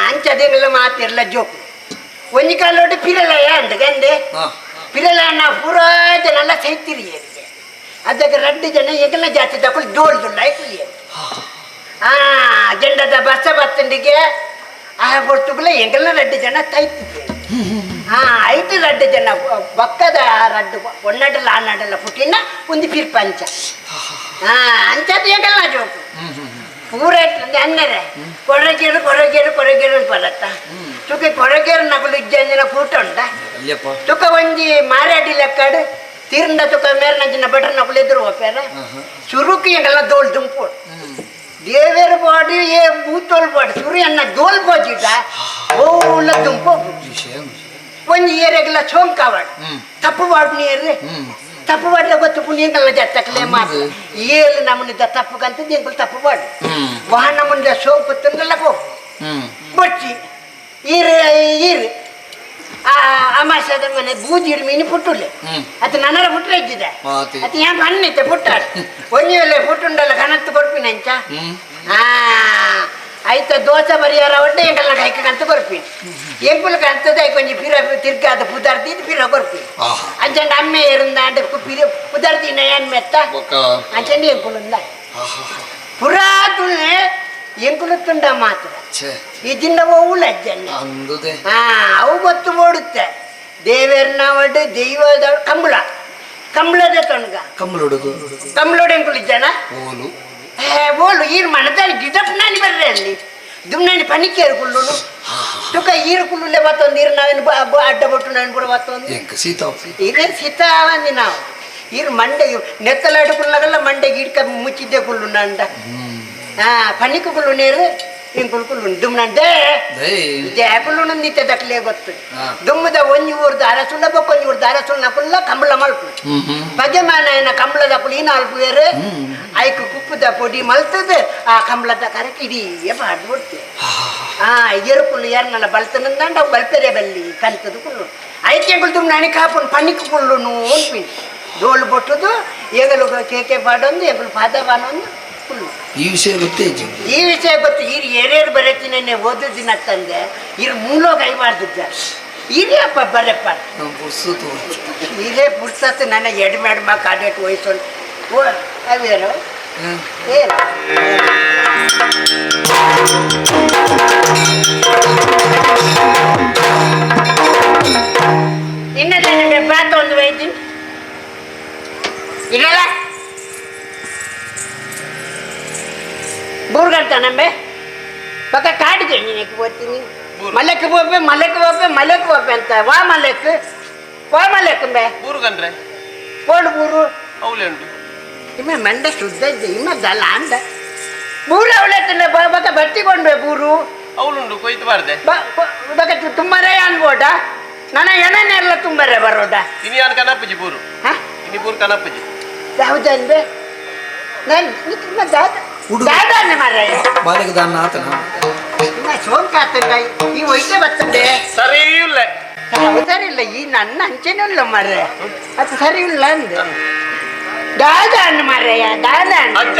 ಅಂಚದೆಂಗ್ಲ ಮಾತಿರ್ಲ ಜೋಕು ಒಂಜಿ ಕಾಲೋಡು ಪಿರಲಯ ಅಂದ ಗಂದೆ ಪಿರಲಯನ ಪೂರಾ ಜನ ಸೈತಿರಿ ಅದಕ್ಕೆ ರಡ್ಡು ಜನ ಎಂಕಲ್ನ ಜಾತಿ ದಕ್ಕುಲು ದೋಳ್ದುಲ್ಲ ಕುಲಿಯ ಆ ಜೆಂಡದ ಬಸ್ಸ ಬತ್ತಂಡಿಗೆ ಆ ಪೊರ್ತುಗುಲ ಎಂಕಲ್ನ ರಡ್ಡು ಜನ ತೈತಿದ್ದೆ ಆ ಐದು ರಡ್ಡು ಜನ ಬಕ್ಕದ ರಡ್ಡು ಒನ್ನಡಲ್ಲ ಆನಡಲ್ಲ ಪುಟ್ಟಿನ ಒಂದು ಪಿರ್ಪಂಚ ಅಂಚದ ಎಂಕಲ್ನ ಜೋಕು ಪೂರ ಅನ್ನರೆ ಕೊರಗೇರು ಕೊರಗೇರು ಕೊರಗೇರು ಅಂತ ಬರತ್ತ ತುಕೆ ಕೊರಗೇರು ನಕಲು ಇಜ್ಜಂದಿನ ಕೂಟ ಉಂಟ ತುಕ ಒಂಜಿ ಮಾರಾಡಿ ಲೆಕ್ಕಾಡು ತೀರ್ಂಡ ತುಕ ಮೇರ್ನ ಜಿನ್ನ ಬಟರ್ ನಕಲು ಎದುರು ಹೋಪೇರ ಸುರುಕು ಎಂಗಲ್ಲ ದೋಳ್ ದುಂಪು ದೇವೇರು ಬಾಡಿ ಏ ಬೂತೋಲ್ ಬಾಡಿ ಸುರು ಎನ್ನ ದೋಲ್ ಬೋಜಿಡ ಓಲ ದುಂಪು ಒಂಜಿ ಏರಿಯಾಗೆಲ್ಲ ಸೋಂಕಾವಾಡ್ ತಪ್ಪು ವಾಡ್ ನೀರು ತಪ್ಪು ವಾಡ್ರೆ ಗೊತ್ತು ಪುಣ್ಯಂಗಲ್ಲ ಜತ್ತಕಲೆ ಮಾತು ಏಳು ನಮ್ಮನಿದ್ದ ತಪ್ಪುಗಂತ ಎಂಕುಲು ತಪ್ಪು ವಾಡು ವಾಹನ ಮುಂದೆ ಸೋಂಕು ತಿಂದಲ್ಲ ಕೋ ಬೊಚ್ಚಿ ಈರು ಈರು ಆ ಅಮಾಸದ ಮನೆ ಬೂಜಿರ್ ಮೀನು ಪುಟ್ಟುಲೆ ಅದು ನನ್ನರ ಪುಟ್ರೆ ಇದ್ದಿದೆ ಅದು ಏನ್ ಹಣ್ಣಿತ್ತೆ ಪುಟ್ಟಾಡು ಒಂಜಿ ವೇಳೆ ಪುಟ್ಟುಂಡಲ್ಲ ಕನತ್ತು ಕೊಡ್ಪಿನಂಚ ಆ ಆಯ್ತ ದೋಸೆ ಬರಿಯಾರ ಒಡ್ಡೆ ಎಂಕಲ್ನ ಕೈಕಂತ ಕೊರ್ಪಿನಿ ಎಂಕುಲು ಕಂತದ ಕೊಂಚ ಪಿರ ತಿರ್ಗಾದ ಪುದರ್ದಿ ಪಿರ ಕೊರ್ಪಿನಿ ಅಂಚಂಡ ಅಮ್ಮೆ ಇರುಂದಾಂಡ ಪಿರ ಪುದರ್ದಿನ ಏನ್ ಮೆತ್ತ ಅಂಚಂಡ ಎಂಕುಲುಂದ ಪುರಾ ತುಳ್ಳೆ ಎಂಕುಲು ತುಂಡ ಮಾತ್ರ. ಈ ಜಿನ್ನ ಓವು ಲಜ್ಜನ್ನ. ಅಂದುದೆ. ಹಾ, ಅವು ಗೊತ್ತು ಓಡುತ್ತೆ. ದೇವೇರ್ನ ಒಡ್ಡು ದೈವದ ಕಂಬಳ ಕಂಬಳದ ತೊಣ್ಗ. ಕಂಬಳೊಡುಗು. ಕಂಬಳೋಡು ಎಂಕುಲು ಇಜ್ಜನ? ಓಲು. ಏ ಬೋಲು ಈರ್ ಮನದಲ್ಲಿ ಗಿಡಪ್ ನಾನಿ ಬರ್ರೆ ಅಲ್ಲಿ ದುಮ್ನಾನಿ ಪನಿಕೇರು ಕುಲ್ಲುನು ತುಕ ಈರು ಕುಲ್ಲುಲೆ ಬತ್ತೊಂದು ಈರು ನಾವೇನು ಅಡ್ಡ ಬೊಟ್ಟು ನಾವೇನು ಕೂಡ ಬತ್ತೊಂದು. ಎಂಕ ಸೀತ. ಇದೇ ಸೀತಾವಂದಿ ನಾವು ಈರು ಮಂಡೆ ನೆತ್ತಲಾಡು ಕುಲ್ಲಗಲ್ಲ ಮಂಡೆ ಗಿಡ್ಕ ಮುಚ್ಚಿದ್ದೆ ಕುಲ್ಲು ನಂಡ. ಹಾ, ಪನಿಕು ಕುಲ್ಲು ನೇರು ಇಂಕುಲು ಕುಲ್ಲು ದುಮ್ನಂಡೆ. ದೈ. ಜಾಕುಲ್ಲು ನಿತ್ಯ ದಕ್ಲೆ ಗೊತ್ತು. ಹಾ. ದುಮ್ಮದ ಒಂಜಿ ಊರ್ದ ಅರಸುಲ್ಲ ಬೊಕ್ಕೊಂಜಿ ಊರ್ದ ಅರಸುಲ್ನ ಕುಲ್ಲ ಕಂಬಳ ಮಲ್ಪು. ಹ್ಮ್ ಹ್ಮ್. ಪಜಮಾನಯನ ಕಂಬಳದ ಪುಳಿ ನಾಲ್ಕು ಬೇರೆ ಐಕ್ ಕುಪ್ಪುದ ಪೊಡಿ ಮಲ್ತದ ಆ ಕಂಬಳದ ಕರಕ್ಕೆ ಇಡೀ ಪಾಡ್ದು ಬಿಡ್ತೆ. ಆ ಎರುಕುಲ್ಲು ಯಾರನ್ನೆಲ್ಲ ಬಲ್ತನಂದಾಂಡ ಅವು ಬಲ್ಪೆರೆ ಬಲ್ಲಿ ಕಲ್ತದ ಕುಲ್ಲು ಐಕೆಂಗುಲ್ ದುಮ್ ನಾನಿ ಕಾಪುನ್ ಪನಿಕ್ ಕುಲ್ಲುನು ಅನ್ಪಿನ್ ಡೋಲು ಬೊಟ್ಟುದು ಏಗಲು ಕೇಕೆ ಪಾಡೊಂದು ಎಂಗುಲು ಪಾದವಾನೊಂದು ಕುಲ್ಲು. ಈ ವಿಷಯ ಗೊತ್ತೇ ಇಜ್ಜಿ. ಈ ವಿಷಯ ಗೊತ್ತು. ಈರ್ ಏರೇರು ಬರೆತಿನೇ ಓದುದಿನ ತಂದೆ ಇರ್ ಮೂಲೋ ಕೈ ಮಾಡ್ದಿದ್ದ ಇರಿಯಪ್ಪ ಬರೆಪ್ಪ. ನಮ್ಮ ಪುರ್ಸೊತ್ತು. ಇದೇ ಪುರ್ಸತ್ತು ನನ್ನ ಎಡ್ಮೆಡ್ಮ ಕಾಡೆಟ್ ವಯಸ್ಸು ಓ ಅವೇನು ಏನು ಇನ್ನದೇ ಬಾತ ಒಂದು ವೈದ್ಯ ಇರಲ್ಲ ಬೂರ್ಗಂತ ನಂಬೆ ಪಕ್ಕ ಕಾಡಿಗೆ ನೀನಕ್ಕೆ ಹೋಗ್ತೀನಿ ಮಲಕ್ಕೆ ಹೋಗ್ಬೆ ಮಲಕ್ಕೆ ಹೋಗ್ಬೆ ಮಲಕ್ಕೆ ಹೋಗ್ಬೆ ಅಂತ ವಾ ಮಲಕ್ ವಾ ಮಲಕ್ಕಂಬೆ. ಬೂರುಗಂದ್ರೆ ಕೋಡು ಬೂರು. ಅವಲೇ ಉಂಟು. ಇಮ್ಮ ಮಂಡೆ ಶುದ್ಧ ಇದ್ದೆ ಇಮ್ಮ ದಲ ಅಂದ ಬೂರು ಅವಳೆ ಬಕ ಬತ್ತಿಕೊಂಡ್ಬೆ ಬೂರು. ಅವಳುಂಡು ಕೊಯ್ತು ಬಾರ್ದೆ. ಬಕ ತುಂಬರೇ ಅನ್ಬೋಡ ನನ್ನ ಎಣನೆಲ್ಲ ತುಂಬರೆ ಬರೋಡ. ಇನಿ ಯಾನ್ ಕನಪ್ಪುಜಿ ಬೂರು. ಹಾ? ಇನಿ ಬೂರು ಕನಪ್ಪುಜಿ. ಯಾವುದಂದ್ರೆ ನಾನು ನಿಮ್ಮ ದಾದ ಹುಡುಗ. ದಾದಾನೆ ಮಾರಾಯ. ಬಾಲಿಗೆ ದಾನ ಆತನ. ನಿಮ್ಮ ಸೋಂಕಾತಂಗ ಈ ವಯಸ್ಸೇ ಬರ್ತದೆ. ಸರಿ ಇಲ್ಲ. ಸರಿ ಇಲ್ಲ ಈ ನನ್ನ ಅಂಚೆನೂ ಇಲ್ಲ ಮಾರ್ರೆ ಅದು ಸರಿ ಇಲ್ಲ ಅಂದೆ ದಾದ ಅನ್ನ ಮಾರಾಯ ದಾದ ಅನ್ನ. ಅಜ್ಜ.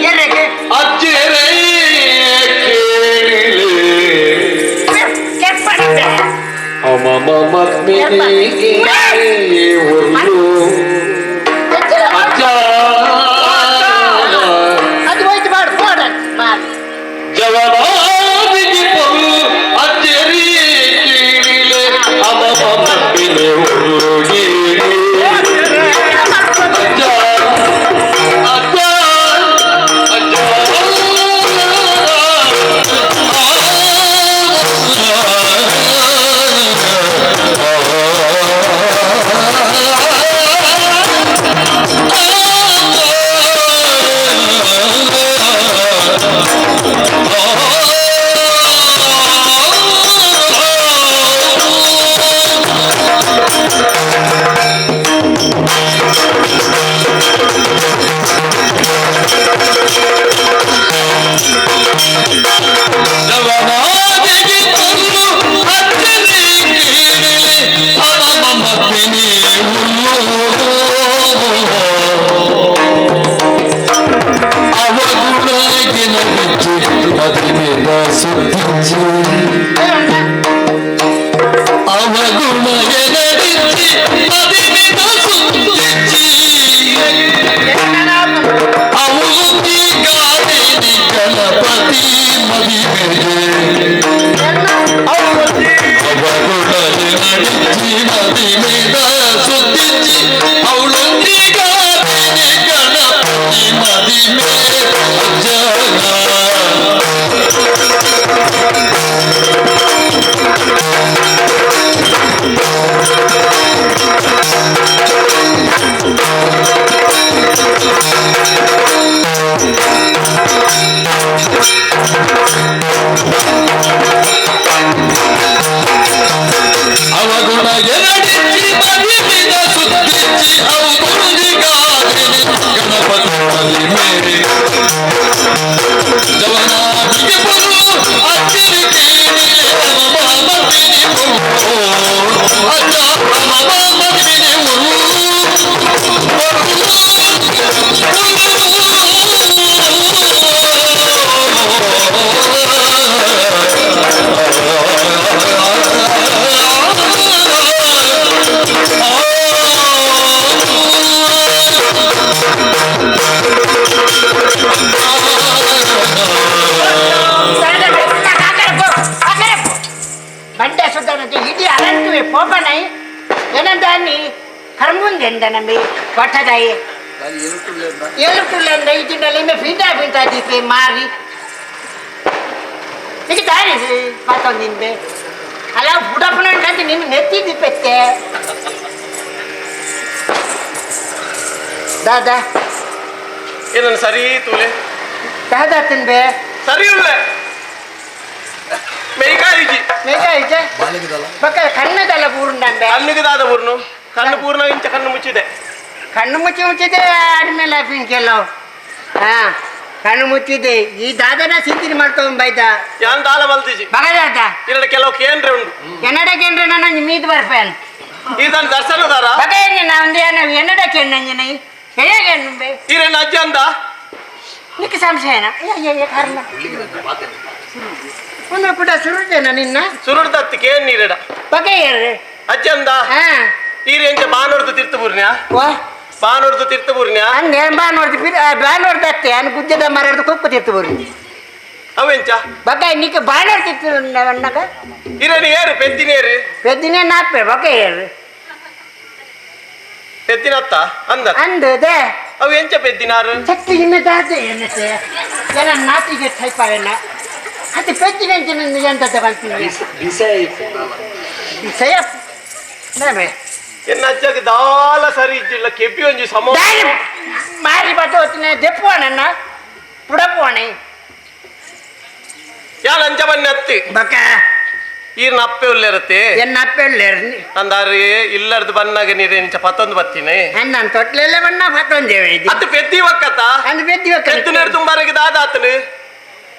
ಎರೆಗೆ? ಅಜ್ಜರೇ ಕೇಳಿಲೆ. ಕೆಪ್ಪಣೆ. ಅಮಮ ಮತ್ಮಿನಿ ಒಲ್ಲು ಅಜ್ಜ. ಅದು ಹೋಯ್ತು ಮಾಡು ಫೋನ್ ಮಾಡು. ಜವನಾದಿಗೆ ಪೊಲ್ಲು ಅಜ್ಜರೇ ಕೇಳಿಲೆ ಅಮಮ ಮತ್ಮಿನಿ ಒಲ್ಲು ಅಜ್ಜ ಅಜ್ಜ ಅಜ್ಜ. ನಮ್ಮಿ ಪಟ್ಟದಾಯಿ ಏಳುಟ್ಟುಳ್ಳೆಂದ ಇದ್ದಿಂಡಲ್ಲ ಇಮ್ಮೆ ಫಿಂಟಾ ಫಿಂಟಾ ದೀಪೆ ಮಾರಿ ಈಗ ದಾರಿ ಮಾತೊಂದಿಂದೆ ಅಲ್ಲ ಬುಡಪ್ಪನ ಅಂತ ನಿನ್ನ ನೆತ್ತಿ ದೀಪತ್ತೆ ದಾದಾ ಏನನ್ನು ಸರಿ ತೂಲೆ ದಾದಾ ತಿನ್ಬೆ ಸರಿ ಉಳ್ಳೆ ಮೇಯ್ಕಾಯಿಜಿ ಮೇಯ್ಕಾಯಿಜೆ ಬಕ್ಕ ಕಣ್ಣದಲ್ಲ ಪೂರ್ಣಂಬೆ ಕಣ್ಣಿಗೆ ದಾದ ಪೂರ್ಣ ಕಣ್ಣು ಪೂರ್ಣ ಇಂಚ ಕಣ್ಣು ಮುಚ್ಚಿದೆ ಕಣ್ಣು ಮುಚ್ಚಿ ಮುಚ್ಚಿದೆ ಆದ್ಮೇಲೆ ಕೆಲವು ಹಾ ಕಣ್ಣು ಮುಚ್ಚಿದೆ ಈ ದಾದನ ಸಿದ್ಧಿನಿ ಮಾಡ್ಕೊಂಡ್ ಬೈದ ಯಾನ್ ದಾಲ ಮಲ್ತಿಜಿ ಬಗದಾದ ಇರಡ ಕೆಲವು ಕೇಂದ್ರ ಉಂಟು ಎನ್ನಡ ಕೇಂದ್ರ ನಾನು ಮೀದ್ ಬರ್ಪೇನ್ ಇದನ್ ದರ್ಶನದಾರ ಬಗ ನಾ ಒಂದು ಎನ್ನಡ ಕೇಂದ್ರ ಹೇಗೆ ಈರಣ್ಣ ಅಜ್ಜ ಅಂದ ನಿಕ್ಕೆ ಸಂಶಯನ ಕಾರಣ ಒಂದು ಪುಟ ಸುರುಟೇನ ನಿನ್ನ ಸುರುಡ್ದತ್ತಿ ಕೇನ್ ನೀರಡ ಬಗೆಯರು ಅಜ್ಜ ಅಂದ ಹಾ ಈರೆಂಚ ಬಾನೋರ್ದು ತೀರ್ಥಪೂರ್ಣ್ಯ ವಾ ಬಾನೋರ್ದು ತೀರ್ಥಪೂರ್ಣ್ಯ ಹಂಗೆ ಬಾನೋರ್ದು ಬಾನೋರ್ದು ಅತ್ತೆ ಅನ್ ಗುಜ್ಜದ ಮರರ್ದು ಕುಕ್ಕು ತೀರ್ಥಪೂರ್ಣಿ ಅವೆಂಚ ಬಗ್ಗ ನಿಕ್ಕೆ ಬಾನೋರ್ ತೀರ್ಥ ಅನ್ನಾಗ ಈರೇನು ಏರು ಪೆದ್ದಿನೇರು ಪೆದ್ದಿನೇ ನಾಪೆ ಬಗ್ಗ ಏರು ಪೆದ್ದಿನತ್ತ ಅಂದ ಅಂದದೆ ಅವು ಎಂಚ ಪೆದ್ದಿನಾರು ಶಕ್ತಿ ಇನ್ನು ದಾತೆ ಏನತ್ತೆ ಜನ ನಾತಿಗೆ ಥೈಪಾವೆಲ್ಲ ಅದು ಪೆದ್ದಿನ ಎಂತದ ಬರ್ತೀನಿ ಬಿಸಯ ನಾವೇ ಎನ್ನ ಅಜ್ಜಗೆ ದಾಲ ಸರಿ ಇಜ್ಜಿಲ್ಲ ಕೆಪಿ ಒಂಜಿ ಸಮ ದಾರಿ ಮಾರಿ ಬತ್ತೋತಿನ ದೆಪ್ಪುವನನ್ನ ಪುಡಪ್ಪುವಣೆ ಯಾನ್ ಅಂಚ ಬನ್ನಿ ಅತ್ತಿ ಬಕ್ಕ ಈರ್ನ ಅಪ್ಪೆ ಉಲ್ಲೆರತ್ತೆ ಎನ್ನ ಅಪ್ಪೆ ಉಲ್ಲೇರ್ನಿ ಅಂದಾರೆ ಇಲ್ಲರ್ದು ಬನ್ನಾಗ ನೀರೇಂಚ ಪತ್ತೊಂದು ಬತ್ತೀನಿ ನಾನು ತೊಟ್ಲೆಲ್ಲ ಬಣ್ಣ ಪತ್ತೊಂದೇವೆ ಅದು ಪೆದ್ದಿ ಒಕ್ಕತ್ತ ಅಂದು ಪೆದ್ದಿ ಒಕ್ಕ ಪೆದ್ದಿನೇರು ತುಂಬಾರಿಗೆ ದಾದ ಆತನು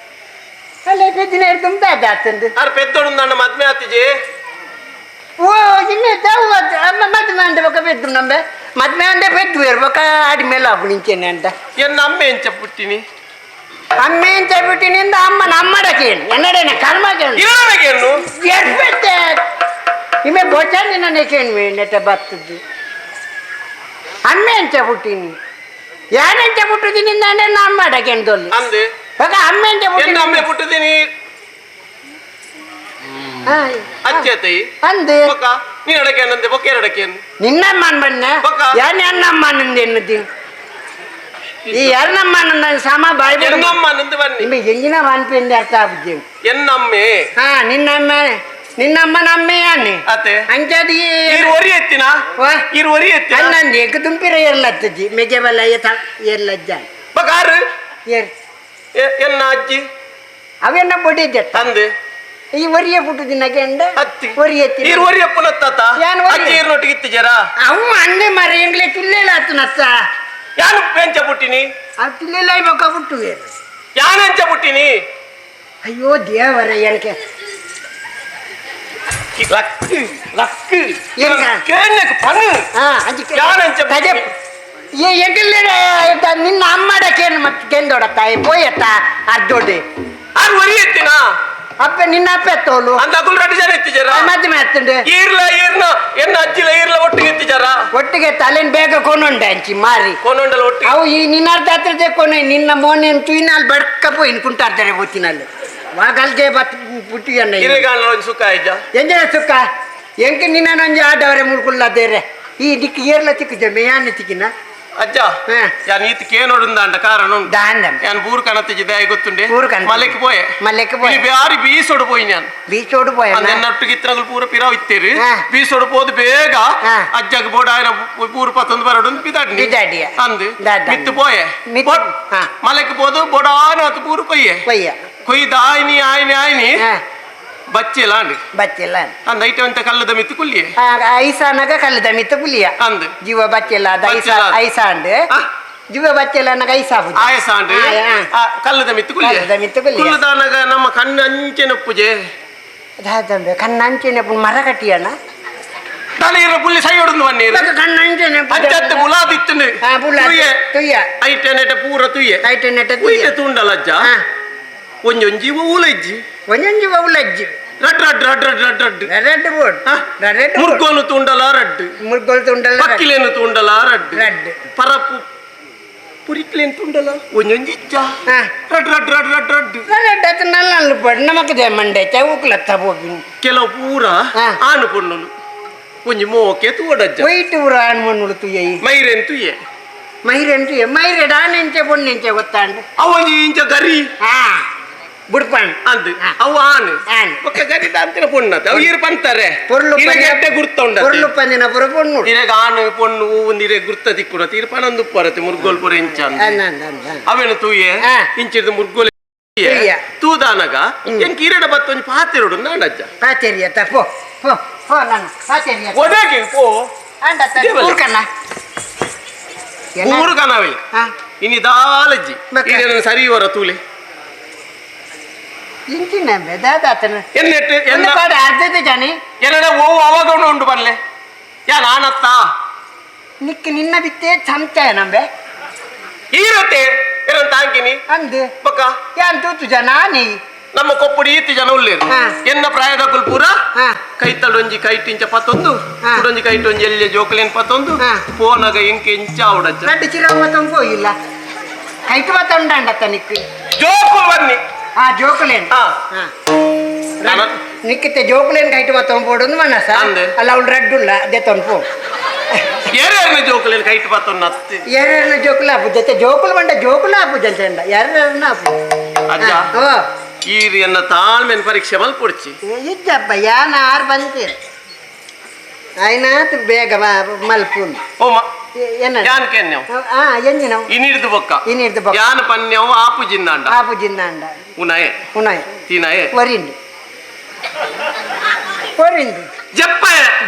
ಅಲ್ಲ ಪೆದ್ದಿನೇರು ತುಂಬ ದಾದ ಆತಂದು ಆರ್ ಪೆದ್ದೋಡು ನನ್ನ ಮದ್ಮೆ ಆತಿಜೆ ಓ ಇನ್ನು ದಾವು ಅಮ್ಮ ಮದ್ಮೆ ಅಂದ ಬೊಕ ಪೆದ್ದು ನಂಬೆ ಮದ್ಮೆ ಅಂದೆ ಪೆದ್ದು ಇರ್ಬೇಕ ಆಡಿ ಮೇಲೆ ನಿಂಚೇನೆ ಅಂತ ಎನ್ನ ಅಮ್ಮೆ ಎಂಚ ಪುಟ್ಟಿನಿ ಅಮ್ಮೆ ಎಂಚ ಬಿಟ್ಟಿನಿಂದ ಅಮ್ಮ ನಮ್ಮಡಕೇನು ಎನ್ನಡೇನ ಕರ್ಮಕೇನು ಇರಬೇಕೇನು ಎರ್ಪೆತ್ತೆ ಇಮೆ ಬೊಚ್ಚಾನಿ ನನ್ನ ನೆಟ್ಟ ಬತ್ತದ್ದು ಅಮ್ಮೆ ಎಂಚ ಪುಟ್ಟಿನಿ ಯಾನೆಂಚ ಪುಟ್ಟಿದ್ದೀನಿ ಅಂದ್ರೆ ನಮ್ಮಡಕೇನು ತೊಲ್ಲು ಅಂದೆ ಬೊಕ ಅಮ್ಮೆ ಎಂಚ ಎನ್ನ ಅಮ್ಮೆ ಪುಟ್ಟಿನಿ ಪುಟ್ಟಿದ್ದೀನಿ ಅಜ್ಜತೆ ಅಂದೆ ಬೊಕ್ಕ ನೀನ್ ಅಡಕೇನಂದೆ ಬೊಕ್ಕ ಎರಡಕೇನು ನಿನ್ನಮ್ಮನ್ ಬಣ್ಣ ಬೊಕ್ಕ. ಯಾನ್ ಎನ್ನಮ್ಮನಂದ ಎನ್ನುತ್ತಿ ಈ ಎರ್ನಮ್ಮನಂದ ಸಮ ಬಾಯ್ ಬಿಡು. ಎನ್ನಮ್ಮನಂದು ಬನ್ನಿ ನಿಮಗೆ ಎಂಜಿನ ಮನ್ಪಿಂದ ಅರ್ಥ ಆಗುತ್ತೆ ಎನ್ನಮ್ಮೆ ಹಾ ನಿನ್ನಮ್ಮ ನಿನ್ನಮ್ಮ ನಮ್ಮೆಯಾನೆ ಅತ್ತೆ ಅಂಚಾದಿ ಈರ್ ಒರಿ ಎತ್ತಿನ ವಾ. ಈರ್ ಒರಿ ಎತ್ತಿನ ಅನ್ನಂದು ಏಕ ತುಂಪಿರ ಎರ್ಲತ್ತಜ್ಜಿ ಮೆಜೆ ಬಲ್ಲ ಎರ್ಲಜ್ಜ ಬೊಕ್ಕ ಆರು ಏರ್ ಎನ್ನ ಅಜ್ಜಿ ಅವೆನ್ನ ಬೊಡಿದ್ದೆ ಅಂದೆ ಈ ಒರಿಯ ಪುಟ್ಟು ದಿನಕ್ಕೆ ಅತ್ತಿ ಒರಿಯ ಎತ್ತಿನ. ಈರ್ ಒರಿ ಅಪ್ಪನತ್ತ ಯಾನ್ ಒರಿ? ಅಜ್ಜಿ ಈರ್ ನೊಟ್ಟಿಗೆ ಇತ್ತಿಜರಾ ಅವು ಅಂದೆ ಮರ ಎಂಗ್ಲೆ ತುಲ್ಲೇಲ ಆತನತ್ತ ಯಾನು ಎಂಚ ಪುಟ್ಟಿನಿ ಆ ತುಲ್ಲೇಲ ಬೊಕ್ಕ ಪುಟ್ಟು ಯಾನು ಎಂಚ ಪುಟ್ಟಿನಿ ಅಯ್ಯೋ ದೇವರ ಎನಕೆ ಲಕ್ಕು ಲಕ್ಕು ಎಂಕ? ಕೇಳಕ್ಕೆ ಪನ್ನು ಹಾ ಅಂಚಿಕೆ ಯಾನ್ ಅಂಚ ತಜೆ ಏ ಎಂಕಲ್ಲೆ ನಿನ್ನ ಅಮ್ಮಡಕೇನು ಮತ್ತೆ ಕೆಂದೊಡತ್ತ ಪೋಯತ್ತ ಅರ್ದೊಡ್ಡಿ ಆರು ಒರಿ ಎತ್ತಿನ ಅಪ್ಪ ನಿನ್ನ ಅಪ್ಪ ಎತ್ತೋಲು ಅಂದ ಅಗುಲ್ ರಡ್ಡು ಜನ ಎತ್ತಿಜರ ಮದ್ಮೆ ಎತ್ತಂಡು ಈರ್ಲ ಈರ್ನ ಎನ್ನ ಅಜ್ಜಿಲ ಈರ್ಲ ಒಟ್ಟಿಗೆ ಎತ್ತಿಜರ ಒಟ್ಟಿಗೆ ತಲೆನ್ ಬೇಗ ಕೊನೊಂಡೆ ಅಂಚಿ ಮಾರಿ ಕೋನೊಂಡಲ ಒಟ್ಟಿಗೆ ಅವು ಈ ನಿನ್ನ ಅರ್ಧ ಹತ್ರದೇ ಕೊನೆ ನಿನ್ನ ಮೋನೆ ತುಯಿನಲ್ಲಿ ಬಡ್ಕ ಪೋಯಿನ್ ಕುಂಟಾರ್ತಾರೆ ಗೊತ್ತಿನಲ್ಲಿ ವಾಗಲ್ಗೆ ಬತ್ ಪುಟ್ಟಿ ಅಣ್ಣ ಇರೆಗಾಲ ಒಂಜಿ ಸುಖ ಆಯ್ಜ ಎಂಜನ ಸುಖ ಎಂಕ ನಿನ್ನ ನಂಜಿ ಆಡವರೆ ಮುಳ್ಕುಳ್ಳದೇರೆ ಈ ದಿಕ್ಕು ಏರ್ಲ ತಿಕ್ಕು ಮೇಯಾನ ತಿಕ್ಕಿನ ಅಜ್ಜ ಹಾ. ಯಾನ್ ಈತ ಕೇನೋಡುಂದ ಅಂಡ ಕಾರಣ ಉಂಡು ದಾಂಡ ಯಾನ್ ಬೂರು ಕಣತಿಜಿ ದಾಯ ಗೊತ್ತುಂಡೆ ಬೂರು ಕಣತಿಜಿ. ಮಲೆಕ್ ಪೋಯೆ ಮಲೆಕ್ ಪೋಯೆ. ಇಲ್ಲಿ ಬ್ಯಾರಿ ಬೀಸೊಡು ಪೋಯಿ ನಾನು ಬೀಚೋಡು ಪೋಯ ಅಂದ ಎನ್ನೊಟ್ಟಿಗೆ ಇತ್ತನಗಳು ಪೂರ ಪಿರಾವ್ ಇತ್ತೇರಿ ಹಾ. ಬೀಸೊಡು ಪೋದು ಬೇಗ ಹಾ. ಅಜ್ಜಗ್ ಬೋಡ ಆಯನ ಪೂರು ಪತ್ತೊಂದು ಬರಡು ಬಿದಾಡ್ನಿ ಬಿದಾಡಿಯ. ಅಂದು ದಾದಾಡಿ. ಮಿತ್ತು ಪೋಯೆ ಮಿತ್ತು, ಹಾ. ಮಲೆಕ್ ಪೋದು ಬೋಡಾನ ಅದು ಪೂರು ಕೊಯ್ಯೆ ಕೊಯ್ಯ ಕೊಯ್ದ ಆಯ್ನಿ ಆಯ್ನಿ ಆಯ್ನಿ ಹಾ ಬಚ್ಚಿಲ್ಲ ಅಂಡ್ ಬಚ್ಚಿಲ್ಲ ಅಂದ ಐಟ ಅಂತ ಕಲ್ಲದ ಮಿತ್ತು ಕುಲ್ಲಿಯೆ ಐಸಾನಗ ಕಲ್ಲದ ಮಿತ್ತ ಪುಲಿಯ ಅಂದು ಜೀವ ಬಚ್ಚಿಲ್ಲ ಅದು ಐಸಾ ಬಚ್ಚಿಲ್ಲ. ಐಸಾ ಅಂಡ್ ಆ. ಜೀವ ಬಚ್ಚಿಲ್ಲ ಅನ್ನಗ ಐಸಾ ಆಯಸ ಅಂಡ್ ಆ, ಕಲ್ಲದ ಮಿತ್ತು ಕುಲ್ಲಿಯೆ ಕಲ್ಲದ ಮಿತ್ತು ಕುಲ್ಲಿಯೆ. ಕುಲ್ಲದಾನಗ ನಮ್ಮ ಕಣ್ಣು ಅಂಚೆನ ಪೂಜೆ ದಾದಂಬೆ ಕಣ್ಣಂಚೆನೆ ಮರ ಕಟ್ಟಿಯಣ ತಲೆ ಇರ ಪುಲ್ಲಿ ಸೈ ಹೊಡೆದು ಬನ್ನಿ ಕಣ್ಣಂಚೆನೆ ಅಂಚತ್ತೆ ಮುಲಾದಿತ್ತುಂಡು ಹಾ, ಬುಲಾದಿ. ತುಯ್ಯೆ. ತುಯ್ಯ. ಐಟೆ ನೆಟೆ ಪೂರ ತುಯ್ಯೆ ಐಟೆ ನೆಟೆ ತುಯ್ಯೆ. ಉಯ್ಯೆ ತುಂಡಲ ಅಜ್ಜ ಹಾ. ಒಂಜೊಂಜಿ ಊಲಜ್ಜಿ ಒಂಜೊಂಜಿ ಉಲಜ್ಜಿ ರಡ್ ರಡ್ ರಡ್ ರಡ್ ರಡ್ ರಡ್ ರೆಡ್ ಬೋರ್ಡ್ ಹಾ? ರೆಡ್ ಮುರ್ಗೋನು ತುಂಡಲ ರಡ್ಡು ಮುರ್ಗೋಲ್ ತುಂಡಲ ಪಕ್ಕಿಲೇನು ತುಂಡಲ ರಡ್ಡು ರಡ್ಡು. ಪರಪು ಪುರಿಕ್ಲೇನು ತುಂಡಲ ಒಂಜೊಂಜಿ ಇಚ್ಚ ಹಾ. ರಡ್ ರಡ್ ರಡ್ ರಡ್ ರಡ್ ರೆಡ್ ಅದು ನಲ್ಲ ಪಡ್ ನಮಕ್ they ಮಂಡೆ ಚೌಕ್ಲತ್ತ ಹೋಗಿ ಕೆಲವು ಪೂರ ಹಾ. ಆನು ಪೊಣ್ಣುಲು ಒಂಜಿ ಮೋಕೆ ತೂವಡಜ್ಜ ವೈಟ್ ಊರ ಆಣ್ ಮಣ್ಣುಡು ತುಯ್ಯ ಮೈರೆನ್ ತುಯ್ಯೆ ಮೈರೆನ್ ತುಯ್ಯ ಮೈರೆ ಡಾನೆಂಚೆ ಪೊಣ್ಣೆಂಚೆ ಗೊತ್ತಾಂಡು ಅವೊಂಜಿ ಇಂಚ ಗರಿ ಹಾ ಬುಡ್ಪಾಣ್ ಅಂದ್ ಅವು ಆನ್ ಆನ್. ಬೊಕ್ಕ ಗರಿ ದಾಂತಿನ ಪೊಣ್ಣತೆ ಅವು ಈರು ಪಂತಾರೆ ಪೊರ್ಲು ಇರೆಗೆ ಎಡ್ಡೆ ಗುರ್ತ ಉಂಡತೆ ಪೊರ್ಲು ಪಂದಿನ ಪುರ ಪೊಣ್ಣು ಇರೆಗೆ ಆನ್ ಪೊಣ್ಣು ಒಂದು ಇರೆ ಗುರ್ತ ದಿಕ್ಕುಡತೆ ಇರು ಪಣೊಂದು ಉಪ್ಪರತೆ ಮುರ್ಗೋಲ್ ಪುರ ಇಂಚ ಅಂದ್. ಅಂದ ಅಂದ ಅಂದ ಅವೇನು ತೂಯೆ ಆ. ಇಂಚಿರ್ದು ಮುರ್ಗೋಲ್ ತೂಯ. ತೂದಾನಗ ಎಂಕ್ ಈರೆಡ ಬತ್ತೊಂಜಿ ಪಾತೆರೊಡು ನಾಡಜ್ಜ ಪಾತೆರಿಯತ್ತ ಪೋ ಪೋ ಪೋ ನಾನು ಪಾತೆರಿಯತ್ತ ಒಡಗೆ ಪೋ ಅಂಡ ಇದೇ ಬಲೆ. ಊರ್ಕಣ್ಣ ಮೂರು ಕನವೆ ಹಾ ಇನಿ ದಾಲಜ್ಜಿ ಬೊಕ್ಕ? ಈರೆನ ಸರಿ ಹೊರ ತೂಲೆ ಇಂಚಿನ ದಾದಾತನ ಎನ್ನೆಟ್ಟು ಒಂದು ಎನ್ನ ಪಾಡ ಅರ್ಧದ ಜಾನಿ ಎನ್ನಡ ಓ ಅವಾಗ ಉಂಡು ಬರ್ಲೆ ಯಾ ನಾನತ್ತ ನಿಕ್ ನಿನ್ನ ಬಿತ್ತೆ ಚಮಚ ನಂಬೆ ಈರತೆ ಏನಂತ ತಾಂಕಿನಿ ಅಂದು ಬೊಕ್ಕ ಯಾನ್ ತೂತು ಜನ ನೀ ನಮ್ಮ ಕೊಪ್ಪುಡಿ ಈತಿ ಜನ ಉಲ್ಲೇರು ಹಾ. ಎನ್ನ ಪ್ರಾಯದ ಪೂರ ಹಾ. ಕೈತಡೊಂಜಿ ಕೈಟಿಂಚ ಪತ್ತೊಂದು ಹಾ. ಕುಡೊಂಜಿ ಕೈಟೊಂಜಿ ಎಲ್ಲಿ ಜೋಕುಲೇನ್ ಪತ್ತೊಂದು ಹಾ. ಪೋನಗ ಎಂಕೆ ಇಂಚ ಆವಡಜ್ಜ ರಡ್ಡು ಚಿರವ ತಂಪೋ ಇಲ್ಲ ಕೈಟು ಮತ್ತ ಉಂಡಾಂಡತ್ತ ನಿಕ್ ಜೋಕುಲ್ ಬನ್ನಿ ಆ ಜೋಕುಲೇನ್ ಹಾ. ಹಾ. ನಾನು- ನಿಕ್ಕಿತ್ತೆ ಜೋಕುಲೇನ್ ಕೈಟು ಮತ್ತ ಪೋಡೊಂದು ಮನಸ ಅಂದೆ. ಅಲ್ಲ ಅವಳು ರಡ್ಡುಲ್ಲ ಅದೇ ತೊಂಪು ಏರೇರ್ನ ಜೋಕುಲೇನ್ ಕೈಟ್ ಪತ್ತೊಂದು ಅತ್ತಿ ಯಾರ್ಯಾರನ ಜೋಕುಲ ಆಪು ಜೊತೆ ಜೋಕುಲು ಬಂಡ ಜೋಕುಲ ಆಪು ಜಂತೆ ಅಂಡ ಯಾರ್ಯಾರನ ಆಪು ಅಜ್ಜ ಓ ಈರಿಯನ್ನ ತಾಳ್ಮೆನ್ ಪರೀಕ್ಷೆ ಮಲ್ಪೊಡ್ಚಿ ಇಜ್ಜಪ್ಪ ಯಾನ ಆರು ಬಂತೀರ ಆಯ್ನಾತ್ ಬೇಗ ಮಲ್ಪುಂಡು ಓಮ ಏನ ಯಾನ್ ಕೆನ್ನೆವ್ ಹಾ ಎಂಜಿನವು ಇನಿಡ್ದು ಬೊಕ್ಕ ಇನಿಡ್ದು ಬೊಕ್ಕ. ಯಾನ್ ಪನ್ಯವು ಆಪು ಜಿಂದಾಂಡ ಆಪು ಜಿಂದಾಂಡ ಉನಯೆ ಉನಾಯ್ ತಿನಯೆ ವರಿಂಡು ವರಿಂಡು ಜಪ್ಪ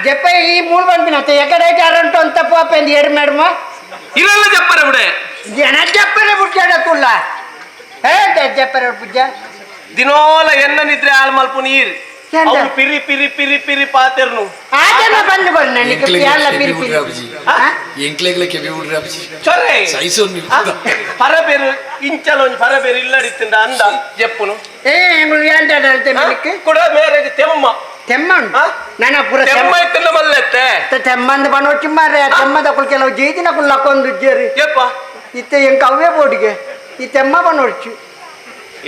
ಜಪ್ಪ ಈ ಮೂರು ಬಂದಿನ ಎಕಡೆ ಅರಂಟು ಅಂತ ಪಾಪ ಎಂದು ಏರು ಮೇಡಮ ಇರಲ್ಲ ಜಪ್ಪರ ಬಿಡೆ ಜನ ಜಪ್ಪರೆ ಬುಡ್ಜಾಡ ತುಲ್ಲ ಹೇ ಜಪ್ಪರೆ ಪೂಜ ದಿನೋಲ ಎನ್ನ ನಿದ್ರೆ ಹಾಳು ಮಲ್ಪು ನೀರ್ ಎಂತ? ಅವ್ನು ಪಿರಿ ಪಿರಿ ಪಿರಿ ಪಿರಿ ಪಾತೆರ್ನು ಆ ಜನ ಬಂದು ಬಂದು ನನಗೆ ಎಲ್ಲ ಪಿರಿ ಪಿರಿ ಆ? ಎಂಕ್ಲೆಗ್ಲ ಕೆಬಿ ಬಿಡ್ರಿ ಅಪ್ಪಾಜಿ ಚೊರೆ ಸೈಸೋನ್ ಪರಬೇರು ಇಂಚಲ ಒಂಜಿ ಪರಬೇರು ಇಲ್ಲಡಿತ್ತಿಂದ ಅಂದ ಜಪ್ಪುನು ಏ ಎಂಗಳು ఏంట అంటే మనకి ಕೂಡ ಮೇರೆಗೆ ತೆಮ್ಮ తెమ్మ ಉಂಡು. ಆ? ನಾನು ಪೂರ ತೆಮ್ಮ ಇತ್ತಿಂದ ಮಲ್ಲೆತ್ತೆ ತೆಮ್ಮಂದು ಬನೋಚಿ ಮಾರ್ರೆ ತೆಮ್ಮದ ಕುಲ್ ಕೆಲವು ಜೀದಿನ ಕುಲ್ ಹಾಕೊಂಡು ಉಜ್ಜೇರಿ ಯಪ್ಪ ಇತ್ತೆ ಎಂಕ ಅವೇ ಬೋಡಿಗೆ ಈ ತೆಮ್ಮ ಬನೋಡ್ಚು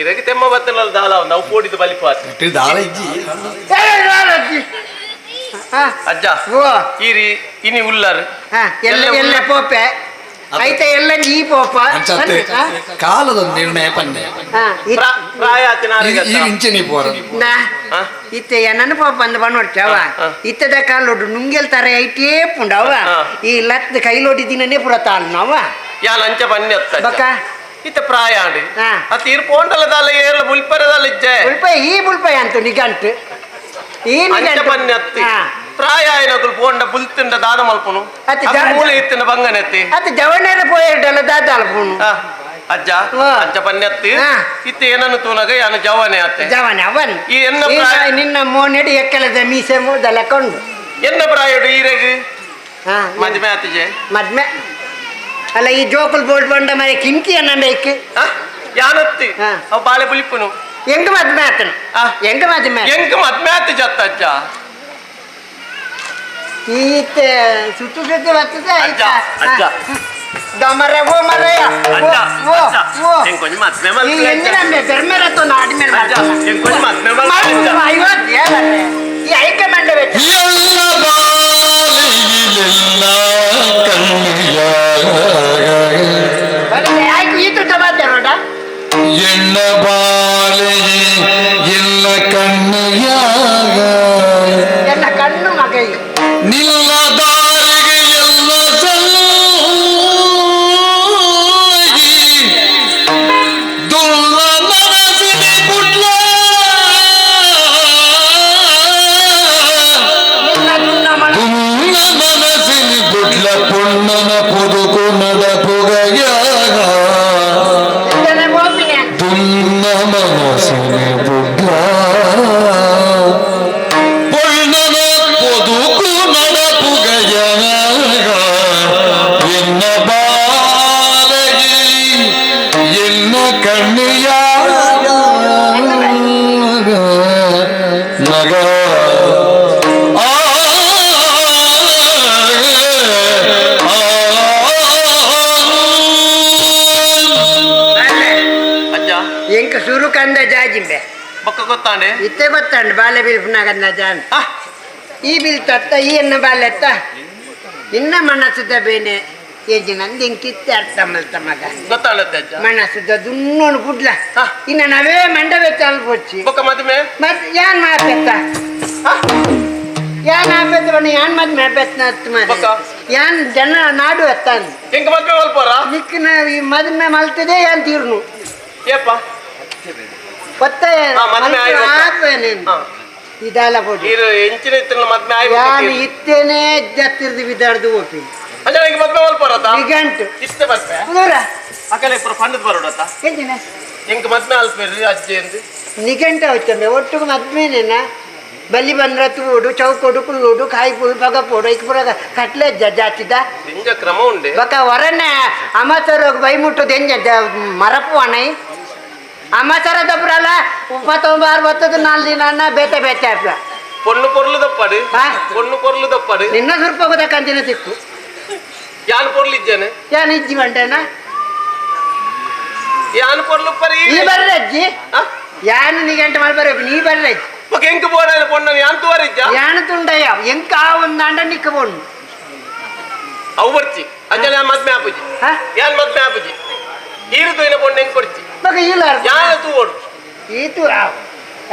ಇರಗೆ ತೆಮ್ಮ ಬತ್ತನಲ್ಲ ದಾಲ ನಾವು ಪೋಡಿದ ಬಲಿಪಾತ ದಾಳ ಇಜ್ಜಿ ಅಜ್ಜ ಓ ಈರಿ ಇನಿ ಉಲ್ಲರ್ ಹಾ, ಎಲ್ಲ ಎಲ್ಲ ಪೋಪೆ ಐತೆ ಎಲ್ಲ ಈ ಪೋಪ ಅಂಚತ್ತೆ ಕಾಲದ ನಿರ್ಣಯ ಪನ್ನೆ ಹಾ, ಪ್ರಾಯ ಆತಿನ ಈಗ ಇಂಚೆ ನೀ ಪೋರ ನಾ ಆ? ಇತ್ತೆ ಏನನ್ನ ಪಾಪ ಅಂದ ಬಣ್ಣೋಡ್ಚವ ಆ. ಇತ್ತದ ಕಾಲೋಡು ನುಂಗೆಲ್ ತರ ಐಟೇ ಪುಂಡವ ಆ. ಈ ಲತ್ ಕೈಲೋಡಿ ದಿನನೇ ಪುರ ತಾಳ್ನವ ಯಾ ಲಂಚ ಬನ್ನಿ ಅತ್ತ ಬಕ್ಕ ಇತ್ತ ಪ್ರಾಯ ಆಂಡಿ ಆ. ಅತ್ತ ಇರ್ ಪೋಂಡಲ ದಾಲ ಏರ್ಲ ಬುಲ್ಪರದಾಲ ಇಜ್ಜೆ ಬುಲ್ಪೈ ಈ ಬುಲ್ಪೈ ಅಂತು ನಿಗಂಟು ಈ ಅಂಚ ನಿಗಂಟು ಬನ್ನಿ ಅತ್ತಿ ಆ. ಪ್ರಾಯ ಆಯ್ನಕುಲು ಪೋಂಡ ಬುಲ್ತಿಂಡ ದಾದ ಮಲ್ಪುನು ಅತ್ತೆ ಅತ್ತ ಮೂಲೆ ಇತ್ತಿನ ಬಂಗನೆತ್ತಿ ಅತ್ತ ಜವಣೇರ ಪೋಯಡಲ್ಲ ದಾದಾಲ ಪುಣು ಆ, ಅಜ್ಜ ಆ. ಅಜ್ಜ ಬನ್ನಿ ಅತ್ತಿ ಆ. ಇತ್ತ ಏನನ್ನು ತೂನಗ ಯಾನ ಜವನೆ ಅತ್ತೆ ಜವನ ಅವನ್ ಈ ಎನ್ನ ಪ್ರಾಯ ನಿನ್ನ ಮೋನೆಡಿ ಎಕ್ಕಲದ ಮೀಸೆ ಮೂದಲ ಕೊಂಡು ಎನ್ನ ಪ್ರಾಯಡು ಈರೆಗ್ ಹಾ ಮದ್ಮೆ ಆತಿಜೆ ಮದ್ಮೆ ಅಲ್ಲ ಈ ಜೋಕುಲ್ ಬೋಲ್ಡ್ ಬಂಡ ಮರೆ ಕಿಂಕಿ ಅನ್ನ ಬೇಕು ಆ, ಯಾನತ್ತಿ ಆ. ಅವ್ ಬಾಳೆ ಬುಲಿಪುನು ಎಂಗ ಮದ್ಮೆ ಆತನು ಆ. ಎಂಗ ಮದ್ಮೆ ಆತನು? ಎಂಕ್ ಮದ್ಮೆ ಆತಿಜೆ ಅತ್ತ ಅಜ್ಜ ಈತ ಸುತ್ತು ಸುತ್ತು ಬರ್ತದೆ ಅಜ್ಜ ಅಜ್ಜ ದಮರೆ ಓ ಮರೆಯ ಓ ಅಜ್ಜ ಓ ಅಜ್ಜ ಓ ಎಂಕೊಂಜಿ ಮದ್ಮೆ ಈ ಮಲ್ಪುಲೆ ಅಜ್ಜ. ಎಂಜಿನ ಧರ್ಮರ ತೋ ನಾಡಿ ಮೇಲೆ ಅಜ್ಜ ಎಂಕೊಂಜಿ ಮದ್ಮೆ ಮಲ್ಪುಲೆ ಅಜ್ಜ. ಐವತ್ತು ಹೇಳಲ್ಲ ಈ ಹೈಕಮಾಂಡ್ ಬೇಕು ಎಲ್ಲ ಬಾಲಿಗಿಲೆಲ್ಲ ಕಣ್ಣಿಯ ಆಯ್ತು ಈ ತುಟ್ಟ ಮಾತಾಡೋಣ ಎಣ್ಣ ಬಾಲಿಗೆ ಎಲ್ಲ ಕಣ್ಣಿಯ ಎಲ್ಲ ಕಣ್ಣು ಮಗ ಇದು. ನಿಲ್ಲ ದಾರಿಗೆ ಎಲ್ಲ ಸಲ್ಲೋಗಿ ದುಲ್ಲ ಮನಸ್ಸಿನ ಪುಟ್ಲ ನಿನ್ನ ದುನ್ನ ಮನ ದುಲ್ಲ ಮನಸ್ಸಿನ ಪುಟ್ಲ ಪುಣ್ಣನ ಪುದುಕು ನಡಪುಗಯ ಇದನ್ನೇ ಮೋಪಿನ ದುನ್ನ ಮನಸ್ಸಿನ ಪುಟ್ಲ ಪೊಣ್ಣನ ಪೊದುಕು ನಡಪುಗಯ ಎನ್ನ ಬಾಲಗಿ ಎನ್ನ ಕಣ್ಣಿಯ ಮಗ ಆ ಅಜ್ಜ ಎಂಕ ಸುರು ಕಂದ ಜಾಜಿಂಬೆ ಬೊಕ್ಕ ಗೊತ್ತಾಂಡೆ ಇತ್ತೆ ಗೊತ್ತಂಡು ಬಾಲೆ ಬಿಲ್ಪನಾಗಂದ ಜಾನ್ ಆ, ಈ ಬಿಲ್ತತ್ತ ಈ ಎನ್ನ ಬಾಲೆತ್ತ ಇನ್ನ ಮನಸ್ಸುದ ಬೇನೆ ಏಜಿನಂದು ಇಂಕಿತ್ತೆ ಅರ್ಥ ಮಲ್ತ ಮಗ ಗೊತ್ತಾಳತ್ತೆ ಅಜ್ಜ ಮನಸ್ಸುದ ದುನ್ನೋನು ಗುಡ್ಲ ಹಾ. ಇನ್ನ ನಾವೇ ಮಂಡವೆ ಚಾಲ್ಪೊಚ್ಚಿ ಬೊಕ್ಕ ಮದ್ಮೆ ಮತ್ ಯಾನ್ ಮಾಪೆತ್ತ ಯಾನ್ ಆಪೆತ್ತ ಬಣ್ಣ ಯಾನ್ ಮದ್ಮೆ ಆಪೆತ್ನ ಬೊಕ್ಕ? ಯಾನ್ ಜನ ನಾಡು ಎತ್ತಾನ್ ಎಂಕ ಮದ್ಮೆ ಮಲ್ಪೋರ ನಿಕ್ಕಿನ ಈ ಮದ್ಮೆ ಮಲ್ತದೆ ಯಾನ್ ತೀರ್ನು ಏಪ್ಪ ಒತ್ತಾಯ ಹಾ, ಮದ್ಮೆ ಆಯ್ತು. ಆಪೇನೇನು ಹಾ. ಇದೆಲ್ಲ ಕೊಡಿ ಈರು ಎಂಚಿನ ಇತ್ತಿನ ಮದ್ಮೆ ಆಯ್ ಯಾನ್ ಇತ್ತೇನೆ ಜತ್ತಿರ್ದು ಬಿದ್ದಾಡ್ದು ಓಪಿ ಅಜ್ಜ ಎಂಕ ಮದ್ಮೆ ಮಲ್ಪೋರತ ನಿಗಂಟು ಇತ್ತೆ ಬರ್ಪೆ ದೂರ ಅಕಲೆ ಪುರ ಪಂಡದ್ ಬರೋಡತ ಎಂಜಿನ ಎಂಕ ಮದ್ಮೆ ಅಲ್ಪೇರಿ ಅಜ್ಜಿ ಎಂದು ನಿಗಂಟು ಅವಚ್ಚಂಬೆ ಒಟ್ಟುಗು ಮದ್ಮೇನೇನ ಬಲ್ಲಿ ಬಂದ್ರ ತೂಡು ಚೌಕೋಡು ಕುಲ್ಲೋಡು ಕಾಯಿ ಪುಲ್ ಪಗ ಪೋಡು ಇಕ್ ಪುರ ಕಟ್ಲೆ ಜಾತಿದ ನಿಂಜ ಕ್ರಮ ಉಂಡೆ ಬಕ ವರನೆ ಅಮಸರ ಬೈ ಮುಟ್ಟುದು ಎಂಜ ಮರಪು ಅಣೈ ಅಮಸರ ದಬ್ರಲ್ಲ ಉಪ್ಪತ್ತೊಂಬಾರು ಬತ್ತದ ನಾಲ್ಕು ದಿನ ಅನ್ನ ಬೇತೆ ಬೇತೆ ಆಪ್ಲ ಪೊಣ್ಣು ಪೊರ್ಲು ದಪ್ಪಡು ಹಾ? ಪೊಣ್ಣು ಪೊರ್ಲು ದಪ್ಪಡು ನಿನ್ನ ಸ್ವಲ್ಪ ಹೋಗೋದಕ್ಕಂತಿನ ಸಿಕ್ಕು ಯಾನ್ ಪೊರ್ಲು ಇದ್ದೇನೆ ಯಾನ್ ಇಜ್ಜಿ ಬಂಟೇನ ಯಾನ್ ಪೊರ್ಲು ಪರಿ ನೀ ಬರ್ರೆ ಅಜ್ಜಿ ಯಾನು ನಿಗಂಟೆ ಮಾಡಿ ಬರಬೇಕು ನೀ ಬರ್ರೆ ಅಜ್ಜಿ ಬೊಕ ಎಂಕ ಬೋಡಾಯನ ಪೊಣ್ಣನ ಯಾನ್ ತೋರಿಜ್ಜ ಯಾನು ತುಂಡಯ್ಯ ಎಂಕ ಆ ಒಂದಾಂಡ ನಿಕ್ಕ ಬೋನು ಅವು ಬರ್ಚಿ ಅಜ್ಜ ಯಾನ್ ಮದ್ಮೆ ಆಪುಜಿ ಹಾ ಯಾನ್ ಮದ್ಮೆ ಆಪುಜಿ ಈರು ತೋಯಿನ ಪೊಣ್ಣು ಎಂಕ್ ಕೊಡ್ಚಿ ಬೊಕ ಇಲ್ಲ ಯಾನ ತೂವೋಡು ಈತು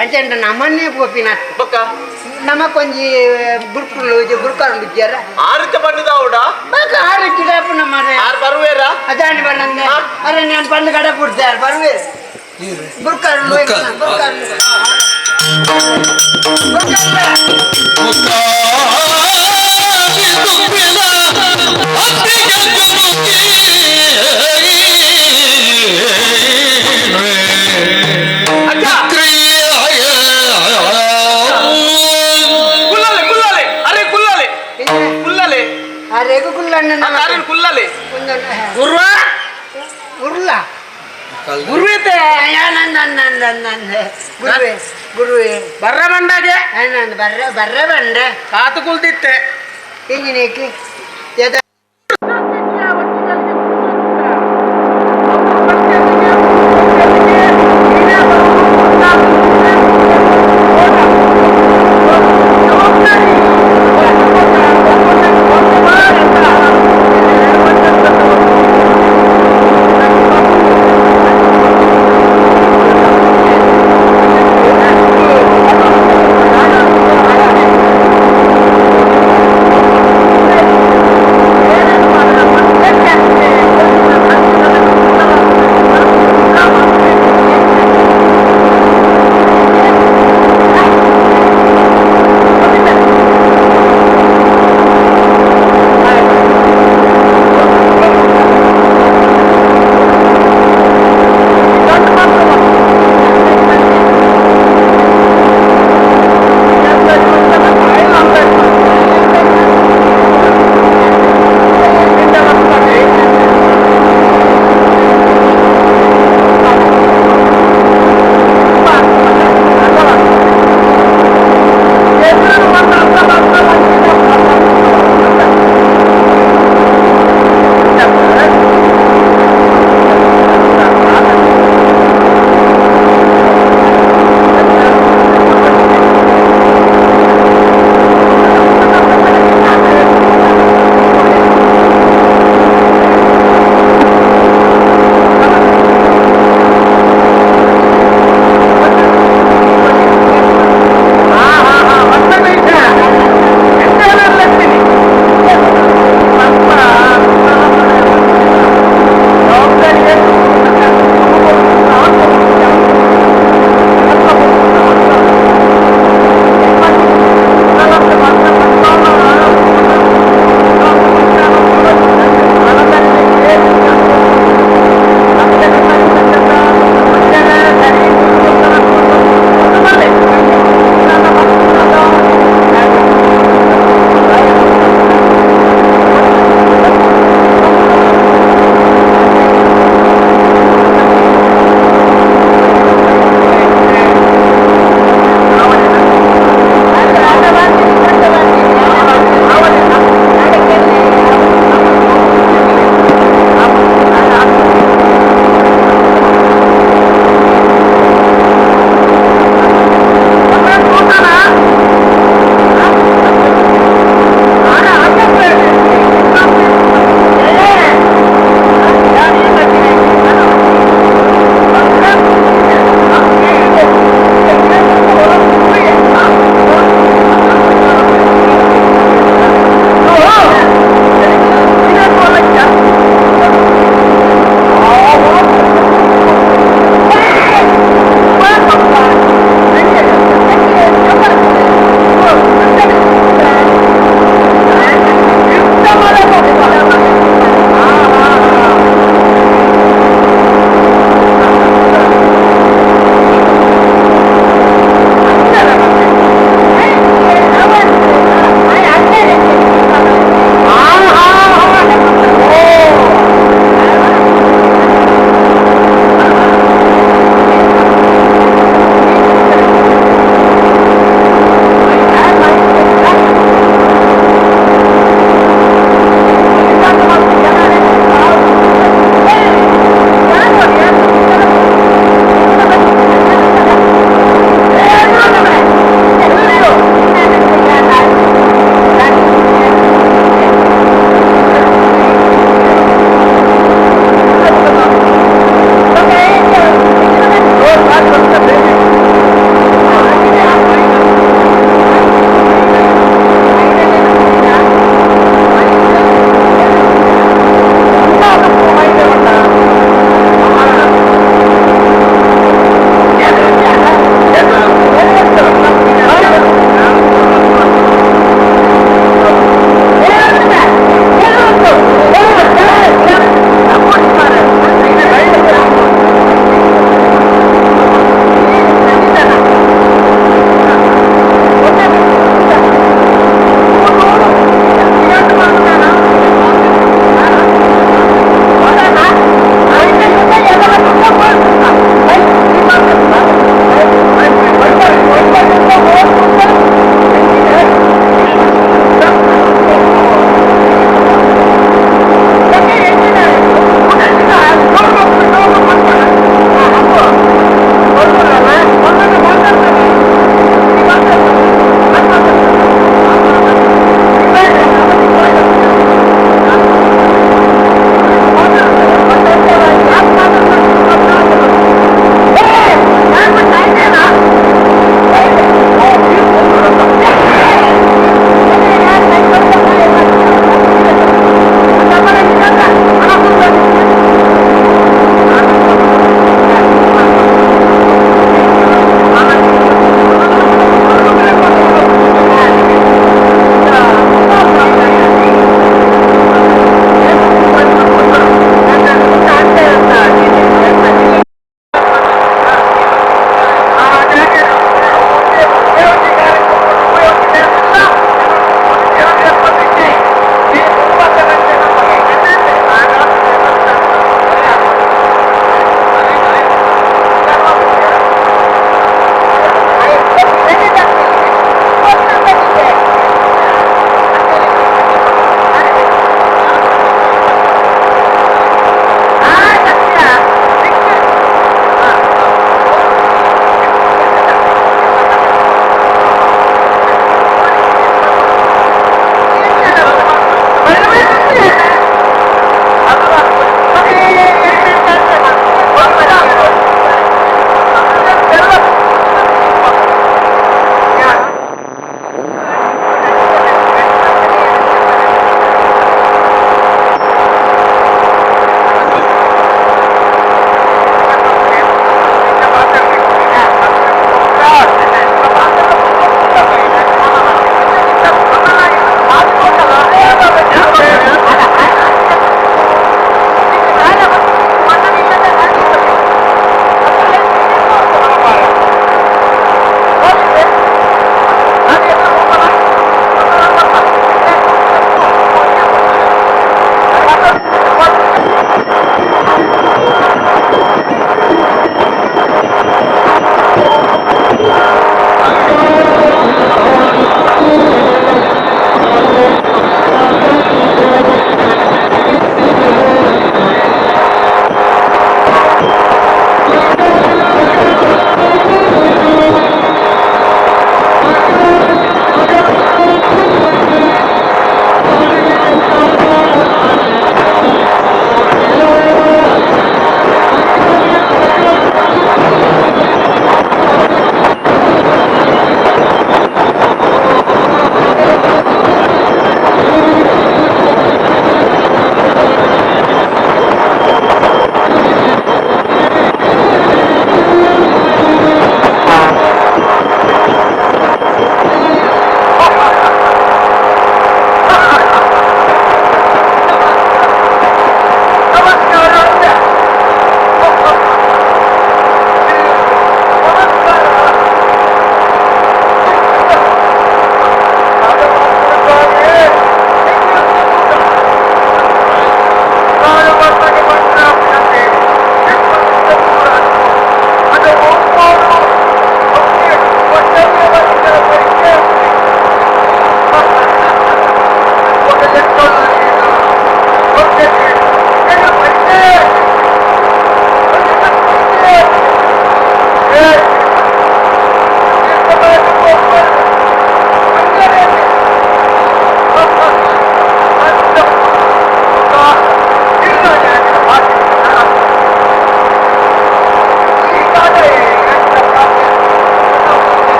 ಅಂಚಂಡ ನಮ್ಮನ್ನೇ ಪೋಪಿನ ಬೊಕ್ಕ ನಮ್ಮ ಕೊಂಜಿ ಬುರ್ಕುಲು ಬುರ್ಕಾರು ಉಜ್ಜಾರ ಆರುಚ ಪಂಡದ ಅವಡ ಬೊಕ ಆರು ಗಿಡಪ್ಪ ನಮ್ಮ ಆರು ಬರುವೇರಾ ಅದಾಂಡಿ ಬಣ್ಣಂದೆ ಅರೆ ನಾನು ಪಂಡು ಕಡೆ ಪುಡ್ತಾರೆ ಬರುವೆ ಬುರ್ಕಾರು ಬುರ್ಕಾರು ಅಜ್ಜ ಕುಲ್ಲಲೆ ಕುಲ್ಲಲೆ ಅರೆ ಕುಲ್ಲಲೆ ಕುಲ್ಲಲೆ ಅರೆಗು ಕುಲ್ಲಣ್ಣ ಆ ಕಾರಿನ ಕುಲ್ಲಲೆ ಗುರುವ ಉರ್ಲ ಗುರುವೇತೆ ಗುರುವೆ ಗುರುವೆ ಬರ್ರ ಬಂಡಾಗೆ ನಾನು ಬರ್ರ ಬರ್ರ ಬಂಡೆ ಕಾತು ಕುಲ್ದಿತ್ತೆ ಇಂಜಿನೇಕಿ ಎದ ಿ.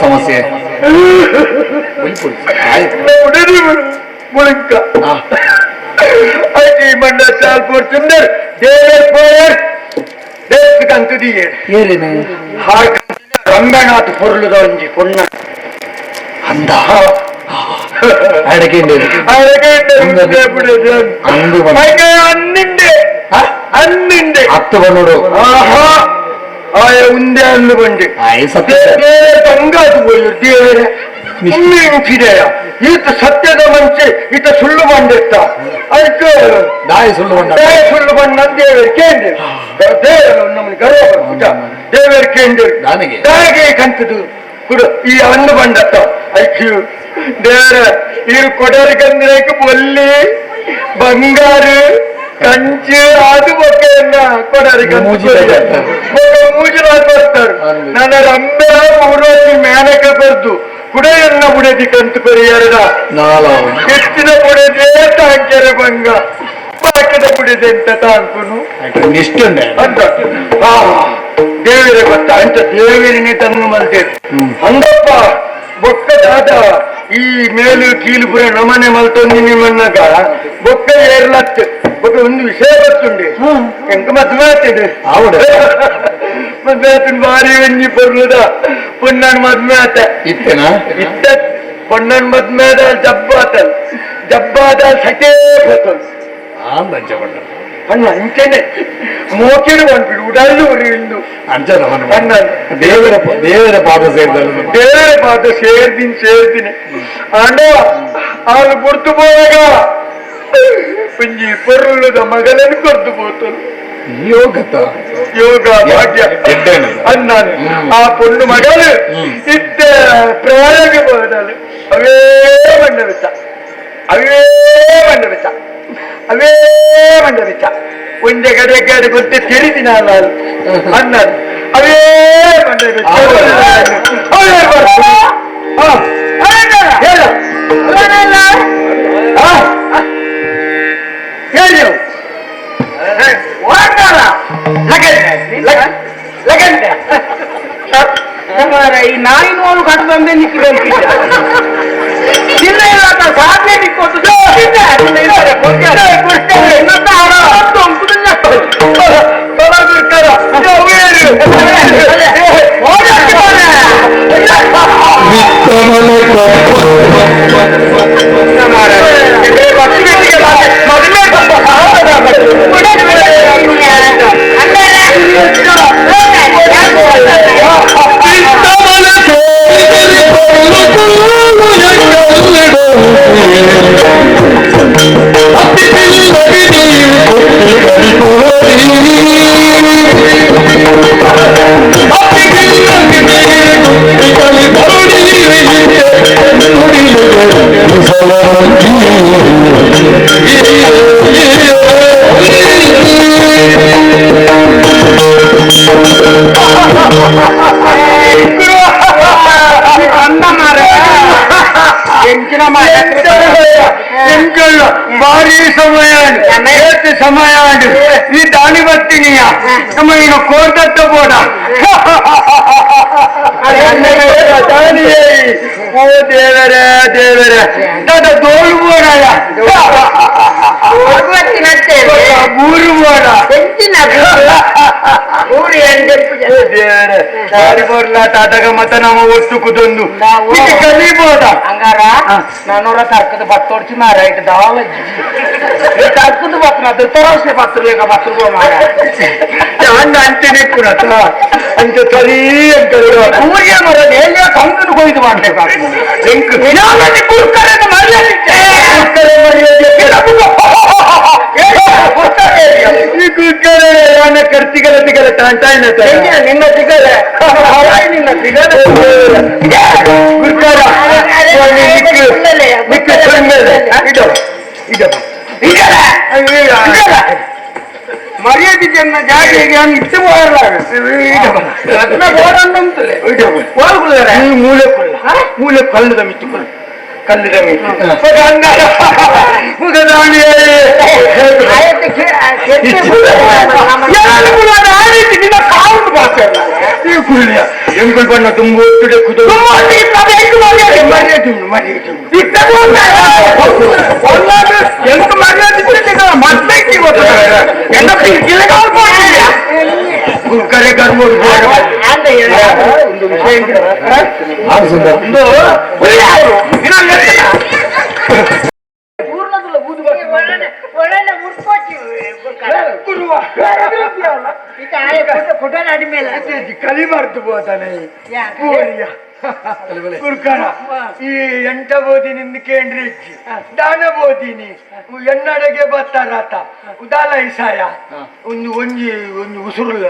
ಸಮಸ್ಯೆ ರಂಗನಾಥ ಪೊರ್ಲುದ ಒಂಜಿ ಪೊಣ್ಣ ಅಂದ ಅನ್ನಿಂಡೆ ಅನ್ನಿಂಡೆ ಅತ್ತು ಬಂದೋಡು ಆಹಾ ಆಯ ಉಂದೆ ಅಂದು ಬಂಡೆ ತಂಗಾತು ಬೋಯು ದೇವರೇ ಉಮ್ಮಿಂಚಿದೆಯ ಈತ ಸತ್ಯದ ಮನ್ಸೆ ಈತ ಸುಳ್ಳು ಬಂದಿತ್ತ ಅದಕ್ಕೆ ದಾಯಿ ಸುಳ್ಳು ಬಂಡ ದಾಯ ಸುಳ್ಳು ಬಂಡ ದೇವರು ಕೇಂದ್ರ ದೇವರು ನಮ್ಮನ್ನು ಗರ್ವ ಪಡ್ಪುಜ ದೇವರು ಕೇಂದ್ರ ದಾನಿಗೆ ದಾಯಿಗೆ ಕಂತದು ಕುಡು ಈ ಅನ್ನು ಬಂಡತ್ತ ಅಯ್ಯೋ ದೇವರ ಈ ಕೊಡರಿಗಂದ್ರೆ ಬೊಲ್ಲಿ ಬಂಗಾರು ಕಂಚು ಅದು ಬೊಕ್ಕೆಯನ್ನ ಕೊಡರಿಗೆ ಮೂಜಿಲ ಕೊಡ್ತಾರೆ ನನ್ನ ರಂಬೆ ಊರ್ವಶಿ ಮೇನಕ ಬರ್ದು ಕುಡೆಯನ್ನ ಬುಡದಿ ಕಂತು ಕೊರಿಯರದ ಎತ್ತಿನ ಬುಡದೇ ತಾಂಕೆರೆ ಬಂಗ ಬಾಕಿದ ಬುಡದೆ ಅಂತ ತಾಂಕುನು ಅಂತ ದೇವರೇ ಗೊತ್ತಾ ಅಂತ ದೇವರಿನೇ ತನ್ನು ಮಲ್ತೇವೆ ಹಂಗಪ್ಪ ಬೊಕ್ಕ ದಾದ ಈ ಮೇಲು ಕೀಲು ಪುರ ನಮನೆ ಮಲ್ತೊಂದು ನಿಮ್ಮನ್ನಾಗ ಬೊಕ್ಕ ಏರ್ಲತ್ತು ಬೊಕ್ಕ ಒಂದು ವಿಷಯ ಗೊತ್ತುಂಡೆ ಎಂಕ ಮದ್ವೆ ಆತದೆ ಮದ್ವೆ ಆತನ ಭಾರಿ ಒಂಜಿ ಪೊರ್ಲುದ ಪೊಣ್ಣನ್ ಮದ್ವೆ ಆತ ಇತ್ತೇನಾ ಇತ್ತ ಪೊಣ್ಣನ್ ಮದ್ವೆ ಆದ ಜಬ್ಬ ಆತ ಜಬ್ಬ ಆದ ಸಟೇ ಹೋತಲ್ ಆಂದಂಚ ಪಂಡ ಅಣ್ಣ ಅಂಚನೆ ಮೋಕಿಡು ಬಂದ್ಬಿಡು ಉಡಲ್ಲು ಉರಿಯುಂಡು ಅಂಚನ ಅಣ್ಣ ದೇವರ ದೇವರ ಪಾದ ಸೇರಿದ ದೇವರ ಪಾದ ಸೇರ್ದಿನಿ ಸೇರ್ದಿನಿ ಅಣ್ಣ ಅವನು ಗುರ್ತು ಪೋವಾಗ ಒಂಜಿ ಪೊರ್ಲುದ ಮಗನನ್ನು ಕೊರ್ದು ಪೋತನು ಯೋಗತ ಯೋಗ ಭಾಗ್ಯ ಎಡ್ಡೇನೆ. ಅನ್ನಾನು ಆ ಪೊಣ್ಣು ಮಗಲು ಇತ್ತ ಪ್ರಾಯಕ್ಕೆ ಹೋದಳು ಅವೇ ಬಣ್ಣ ಬಿತ್ತ ಅವೇ ಬಣ್ಣ ಬಿತ್ತ ಅವೇ ಬಣ್ಣ ಬಿತ್ತ ಒಂದೇ ಕಡೆ ಕಡೆ ಗೊತ್ತೆ ತಿಳಿದಿನ ನಾನು ಅನ್ನಾನು ಅವೇ ಬಣ್ಣ ಬಿತ್ತ ಅವೇ ಬಣ್ಣ. ಹಾ. ಹೇಳು. ಹಾ. ಹೇಳು ಈ ನಾಯಿ ನೋವು ಕಟ್ಟು ಬಂದೆ ನಿಕ್ಕಿ ತಿನ್ನ ಇಲ್ಲ ಸಾಧನೆ ನಿಕ್ಕೋತು ಭಾರಿ ಸಮಯ ಸಮಯ ಈ ದಾನಿ ಬರ್ತೀನಿಯ ನಮ್ಮ ಈಗ ಕೋರ್ದತ್ತ ಬೋಡ ದಾನಿಯೇ ಓ ದೇವರೇ ದೇವರೇ ದಾದ ದೋಳು ಬೋಡ ಮೂರು ಬೋಡ ದೇವರೇ ದಾರಿ ಬೋರ್ಲ ತಾತಗ ಮತ ನಮ್ಮ ಒಟ್ಟು ಕುದೊಂದು ಕಲಿಬೋದ ಹಂಗಾರ ನಾನೂರ ತರ್ಕದ ಬತ್ತೋಡ್ಚಿ ಮಾರಾಯ್ತು ದಾವ ತರ್ಕದ ಬತ್ತನ ಅದು ತರೋಸೆ ಬತ್ತರು ಈಗ ಬತ್ತರು ಮಾರ ಅಣ್ಣ ಅಂಚನೆ ಪುನಃ ಅಂಚ ಸರಿ ಅಂತ ಊರಿಗೆ ಮರ ಎಲ್ಲಿಯ ಕಂಕನ ಕೊಯ್ದು ಮಾಡ್ಬೇಕು ಗುರುಕರನ್ನು ಮರ್ಯಾದೆ ಈ ಗುರುಕರೆ ನನ್ನ ಕರ್ತಿಗಲ ತಿಗಲ ತಾಂಟಾಯಿನ ನಿನ್ನ ಸಿಗಲೆ ನಿನ್ನ ಸಿಗಲೆ ಗುರುಕಾರ ನಿಕ್ಕ ಇದು ಇದು ಮರ್ಯಾದೆ ಜನ ಜಾಗೆಗೆ ಹಂಗೆ ಇಟ್ಟು ಹೋಗಲ್ಲ ಮೂಲೆ ಕೊಲ್ಲ ಮೂಲೆ ಕಲ್ಲದ ಮಿತ್ತುಕೊಳ್ಳು ಕಲ್ಲದ ಮಿತ್ತು ಎಂಗುಲ್ ಬಣ್ಣ ತುಂಬ ಕರೆ ಕರ್ಮೋಡು ಒಂದು ವಿಷಯ ಕಲಿಬಾರ್ದು ಬೋತಾನೆ ಗುರುಕರ ಈ ಎಂಟ ಬೋದಿನಿ ಕೇಂದ್ರ ದಾನ ಬೋದಿನಿ ಎನ್ನಡೆಗೆ ಬತ್ತಾರಾತ ಉದಾಲ ಇಸಾಯ ಒಂದು ಒಂಜಿ ಒಂದು ಉಸುರುಲ್ಲ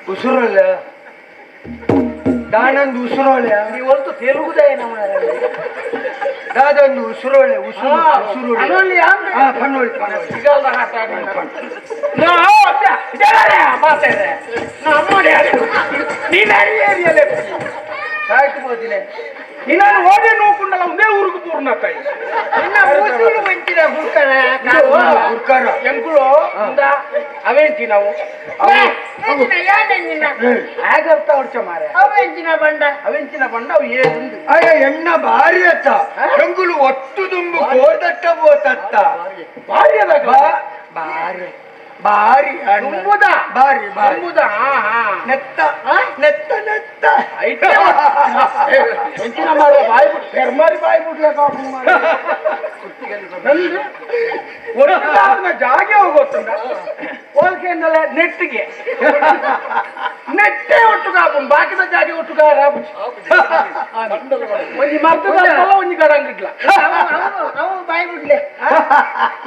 ಉಸುರಲ್ಲ ದಾನೊಂದು ಉಸುರೋಳೆ ಒಂದು ತೆಲುಗುದೇ ದಾದೊಂದು ಉಸುರೋಳೆ ಉಸುರು ಉಸುರು ಹಾ ಪನ್ನೋಳಿ ಪನ್ನೋಳಿ ನಾನು ಓದೇ ನೋಕೊಂಡಲ್ಲ ಒಂದೇ ಊರಿಗೆ ಪೂರ್ಣ ನಿನ್ನ ಊಸುರು ಬಂತಿರ ಗುರುಕರ ಗುರುಕರ ಎಂಕುಳು ಅವೇಂಚಿ ನಾವು ಹಾಗರ್ತ ಹೊಡ್ಚ ಮಾರೆ ಅವೆಂಚಿನ ಬಂಡ ಅವೆಂಚಿನ ಬಂಡ ಅವು ಏಳುಂಡು ಅಯ್ಯ ಎಣ್ಣ ಭಾರಿ ಅತ್ತ ರಂಗುಲು ಒಟ್ಟು ತುಂಬು ಕೋದಟ್ಟ ಬೋತತ್ತ ಭಾರಿ ಅದಾಗ ಬಾರಿ ಬಾರಿ ತುಂಬುದ ಬಾರಿ ಬಾರಿ ತುಂಬುದ ಹಾ ಹಾ ನೆತ್ತ ನೆತ್ತ ನೆತ್ತ ಎಂಚಿನ ಮಾರೆ ಬಾಯಿ ಬಿಟ್ಟು ಪೆರ್ಮಾರಿ ಬಾಯಿ ಬಿಡ್ಲೆ ಒಟ್ಟು ಜಾಗೆ ಹೋಗೋತ್ತುಂಡ ಹೋಲ್ಕೆಂದಲ್ಲ ನೆಟ್ಟಿಗೆ ನೆಟ್ಟೆ ಒಟ್ಟು ಕಾಪುನ್ ಬಾಕಿದ ಜಾಗೆ ಒಟ್ಟು ಕಾಪು ಒಂಜಿ ಮರ್ತದ ಒಂಜಿ ಕಡಂಗಿಟ್ಲ ಅವು ಬಾಯಿ ಬಿಡ್ಲೆ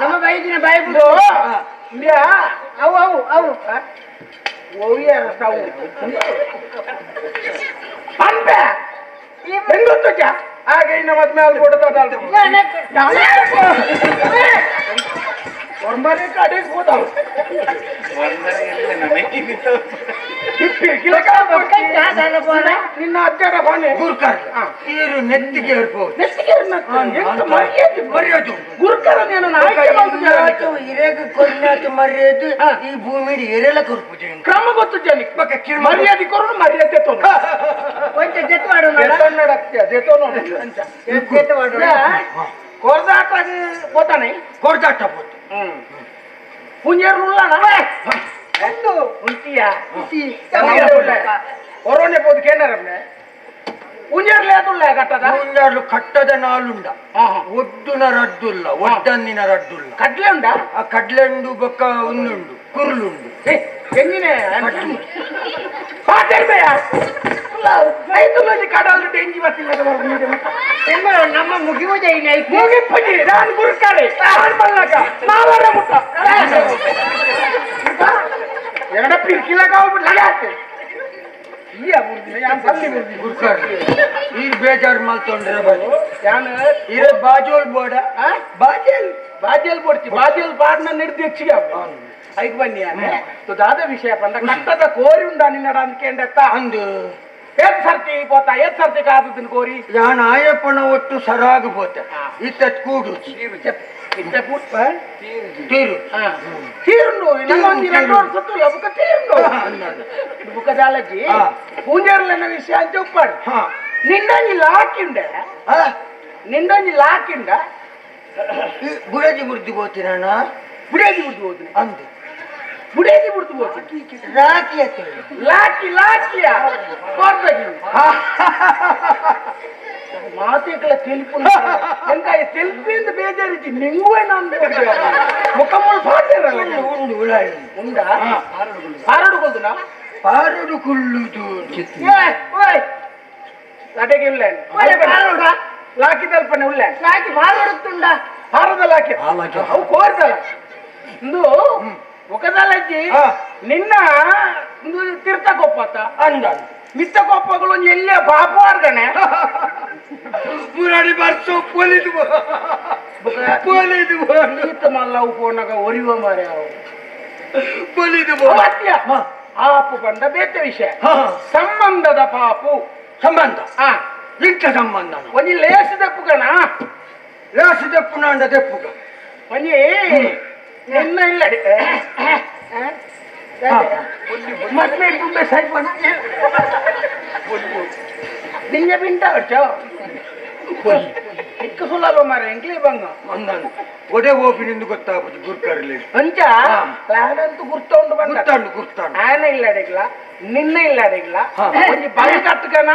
ನಮ್ಮ ಬೈದಿನ ಬಾಯಿ ಬಿಡು ಅವು ಅವು ಅವು ಪಂಪೆ ಹೆಂಗೊತ್ತು ಹಾಗೆ ಇನ್ನು ಮದ್ಮೆ ಅಲ್ಲಿ ಕೊಡ್ತದ ಹೊರ್ಮನೆ ಕಡೆಗೆ ಹೋದವು ನಿನ್ನ ಅಜ್ಜರ ಬಾನೆ ಗುರ್ಕರ್ ಈರು ನೆತ್ತಿಗೆ ಇರ್ಬೋದು ನೆತ್ತಿಗೆ ಮರ್ಯಾದೆ ಮರ್ಯಾದೆ. ಗುರುಕರ ನೀನು ಆಯ್ಕೆ ಮಾಡ್ತಿದ್ದೆ. ಇರೇಗ ಕೊನ್ನಾತು ಮರ್ಯಾದೆ ಈ ಭೂಮಿ ಎರೆಲ ಕೊರ್ಪುಜೆ ಕ್ರಮ ಗೊತ್ತು ಜನಕ್ಕೆ ಮರ್ಯಾದೆ ಕೊರು ಮರ್ಯಾದೆ ತೊಂದ್ರೆ ಒಂಚ ಜೊತೆ ಮಾಡೋಣ ಜೊತೆ ಮಾಡೋಣ ಕೊರ್ದಾಟ పోతాನೆ ಕೊರ್ದಾಟ ಪೋತು ಪುಂಜೇರು ಉಳ್ಳಾಣ ಒಂದು ಉಂಟಿಯಾ ಕೊರೋನೆ ಪೋದು ಕೇನರಬ್ನೆ ಪುಂಜೇರ್ಲೆ ಅದುಳ್ಳ ಕಟ್ಟದ ಮುಂಜಾರ್ಲು ಕಟ್ಟದ ನಾಲುಂಡ ಒಡ್ಡುನ ರಡ್ಡುಲ್ಲ ಒಡ್ಡನ್ನಿನ ರಡ್ಡುಲ್ಲ ಕಡ್ಲೆ ಉಂಡ ಆ ಕಡ್ಲೆಂಡು ಬೊಕ್ಕ ಒಂದುಂಡು ಕುರುಳುಂಡು ಎಂಜಿನೆ ಪಾತೆರ್ಬೆಯ ರೈತುಲೊಂಜಿ ಕಡಲು ಡೆಂಗಿ ಬತ್ತಿಲ್ಲ ನಮ್ಮ ಮುಗಿಯುವುದೇ ಇಲ್ಲ ಮುಗಿಪ್ಪಜಿ ನಾನು ಗುರುಕಾರೆ ನಾನು ಬಲ್ಲಕ ನಾವರ ಮುಟ್ಟ ಎಡ ಪಿರ್ಕಿಲಕ ಹೋಗ್ಬಿಟ್ಟು ಲಗಾತೆ ಈ ಮುರ್ದಿ ಯಾನ್ ಸಲ್ಲಿ ಮುರ್ದಿ ಗುರ್ಕರ್ ಈರ್ ಬೇಜಾರ್ ಮಲ್ತೊಂಡ್ರೆ ಬನ್ನಿ ಯಾನ್ ಈರ ಬಾಜೋಲ್ ಬೋಡ ಬಾಜೇಲ್ ಬಾಜೇಲ್ ಬೋಡ್ತಿ ಬಾಜೇಲ್ ಬಾಡ್ನ ನಿರ್ದಿ ಹೆಚ್ಚಿಗೆ ಐಕ್ ಬನ್ನಿ ಯಾನೆ ದಾದ ವಿಷಯ ಪಂಡ ಕಟ್ಟದ ಕೋರಿ ಉಂಡ ನಿನ್ನಡ ಅಂದ್ಕೆಂಡೆತ್ತ ಅಂದು ಏತ್ ಸರ್ತಿ ಪೋತ ಏತ್ ಸರ್ತಿ ಕಾದದನ್ ಕೋರಿ ಯಾನ್ ಆಯಪ್ಪನ ಒಟ್ಟು ಸರಾಗ ಪೋತೆ ಇತ್ತ ಕೂಡು ಇತ್ತೆ ಪುಟ್ಪ ತೀರು ತೀರುಂಡು ಇನ್ನೊಂದು ಎರಡು ವರ್ಷ ಲಬುಕ ತೀರುಂಡು ಬುಕ್ಕ ಜಾಲಜಿ ಪೂಂಜಾರ್ಲನ ವಿಷಯ ಅಂತ ಉಪ್ಪಾಡು ನಿಂಡೊಂಜಿ ಲಾಕಿಂಡ ನಿಂಡೊಂಜಿ ಲಾಕಿಂಡ ಬುಡಜಿ ಮುರ್ದಿ ಹೋತಿನ ಬುಡೇಜಿ ಬಿಡ್ದು ಹೋದ್ನಿ ಅಂದು ಬುಡೇಜಿ ಬಿಡ್ದು ಹೋದ್ನಿ ರಾಕಿ ಅತ್ತ ಲಾಕಿ ಲಾಕಿಯ ಕೊರ್ದಗಿ ಮಾತೆಗಳ ತೆಲುಪು ಎಂಕಾಯ ತೆಲುಪಿಂದ ಬೇಜಾರಿದ್ದಿ ನಿಂಗುವೆ ನಾನು ಮುಖಮ್ಮಲ್ ಪಾತಿರಲ್ಲ ಉಂಡು ಉಳಾಯಿ ಉಂಡ ಪಾರಡು ಕೊಲ್ದುನಾ ಪಾರಡು ಕುಳ್ಳುದು ಓಯ್ ಲಟೆಗೆ ಉಳ್ಳೆ ಲಾಕಿ ತಲ್ಪನೆ ಉಳ್ಳೆ ಲಾಕಿ ಪಾರಡುತ್ತುಂಡ ಪಾರದ ಲಾಕಿ ಅವು ಕೋರ್ದಲ್ಲ ಇಂದು ಮುಖದಲ್ಲಜ್ಜಿ ನಿನ್ನ ಇಂದು ತೀರ್ಥ ಕೊಪ್ಪತ್ತ ಅಂದ ಮಿತ್ತ ಕೊಪ್ಪಗಳು ಎಲ್ಲೇ ಬಾಪು ಆರ್ಗಣೆ ಮುರಾಡಿ ಬರ್ಸೋ ಪೊಲಿದು ಪೊಲಿದು ಈತ ಮಲ್ಲ ಉಪೋನಗ ಒರಿವ ಮಾರೆ ಅವು ಪೊಲಿದು ಆಪು ಬಂದ ಬೇತೆ ವಿಷಯ ಸಂಬಂಧದ ಪಾಪು ಸಂಬಂಧ ಇಂಥ ಸಂಬಂಧ ಒಂಜಿ ಲೇಸು ದಪ್ಪುಗಣ ಲೇಸು ದಪ್ಪುನಾಂಡ ದಪ್ಪುಗ ಒಂಜಿ ನಿನ್ನ ಇಲ್ಲ ಮದ್ವೆ ತುಂಬೆ ಸೈಪನ ನಿಂಗೆ ಪಿಂಟ ಅಚ್ಚೋ ಇಕ್ಕ ಸುಲಭ ಮಾರೆ ಎಂಕ್ಲೇ ಬಂಗ ಅಂದಾನು ಒಡೆ ಓಪಿನಿಂದ ಗೊತ್ತಾಗುದು ಗುರ್ಕರ್ಲಿ ಅಂಚ ಪ್ಲಾನ್ ಗುರ್ತ ಉಂಡು ಬಂದ ಗುರ್ತಾಂಡು ಗುರ್ತಾಂಡು ಆನ ಇಲ್ಲ ಅಡಿಗ್ಲ ನಿನ್ನ ಇಲ್ಲ ಅಡಿಗ್ಲ ಒಂಜಿ ಬಂಗ್ ಕಟ್ಟುಕನ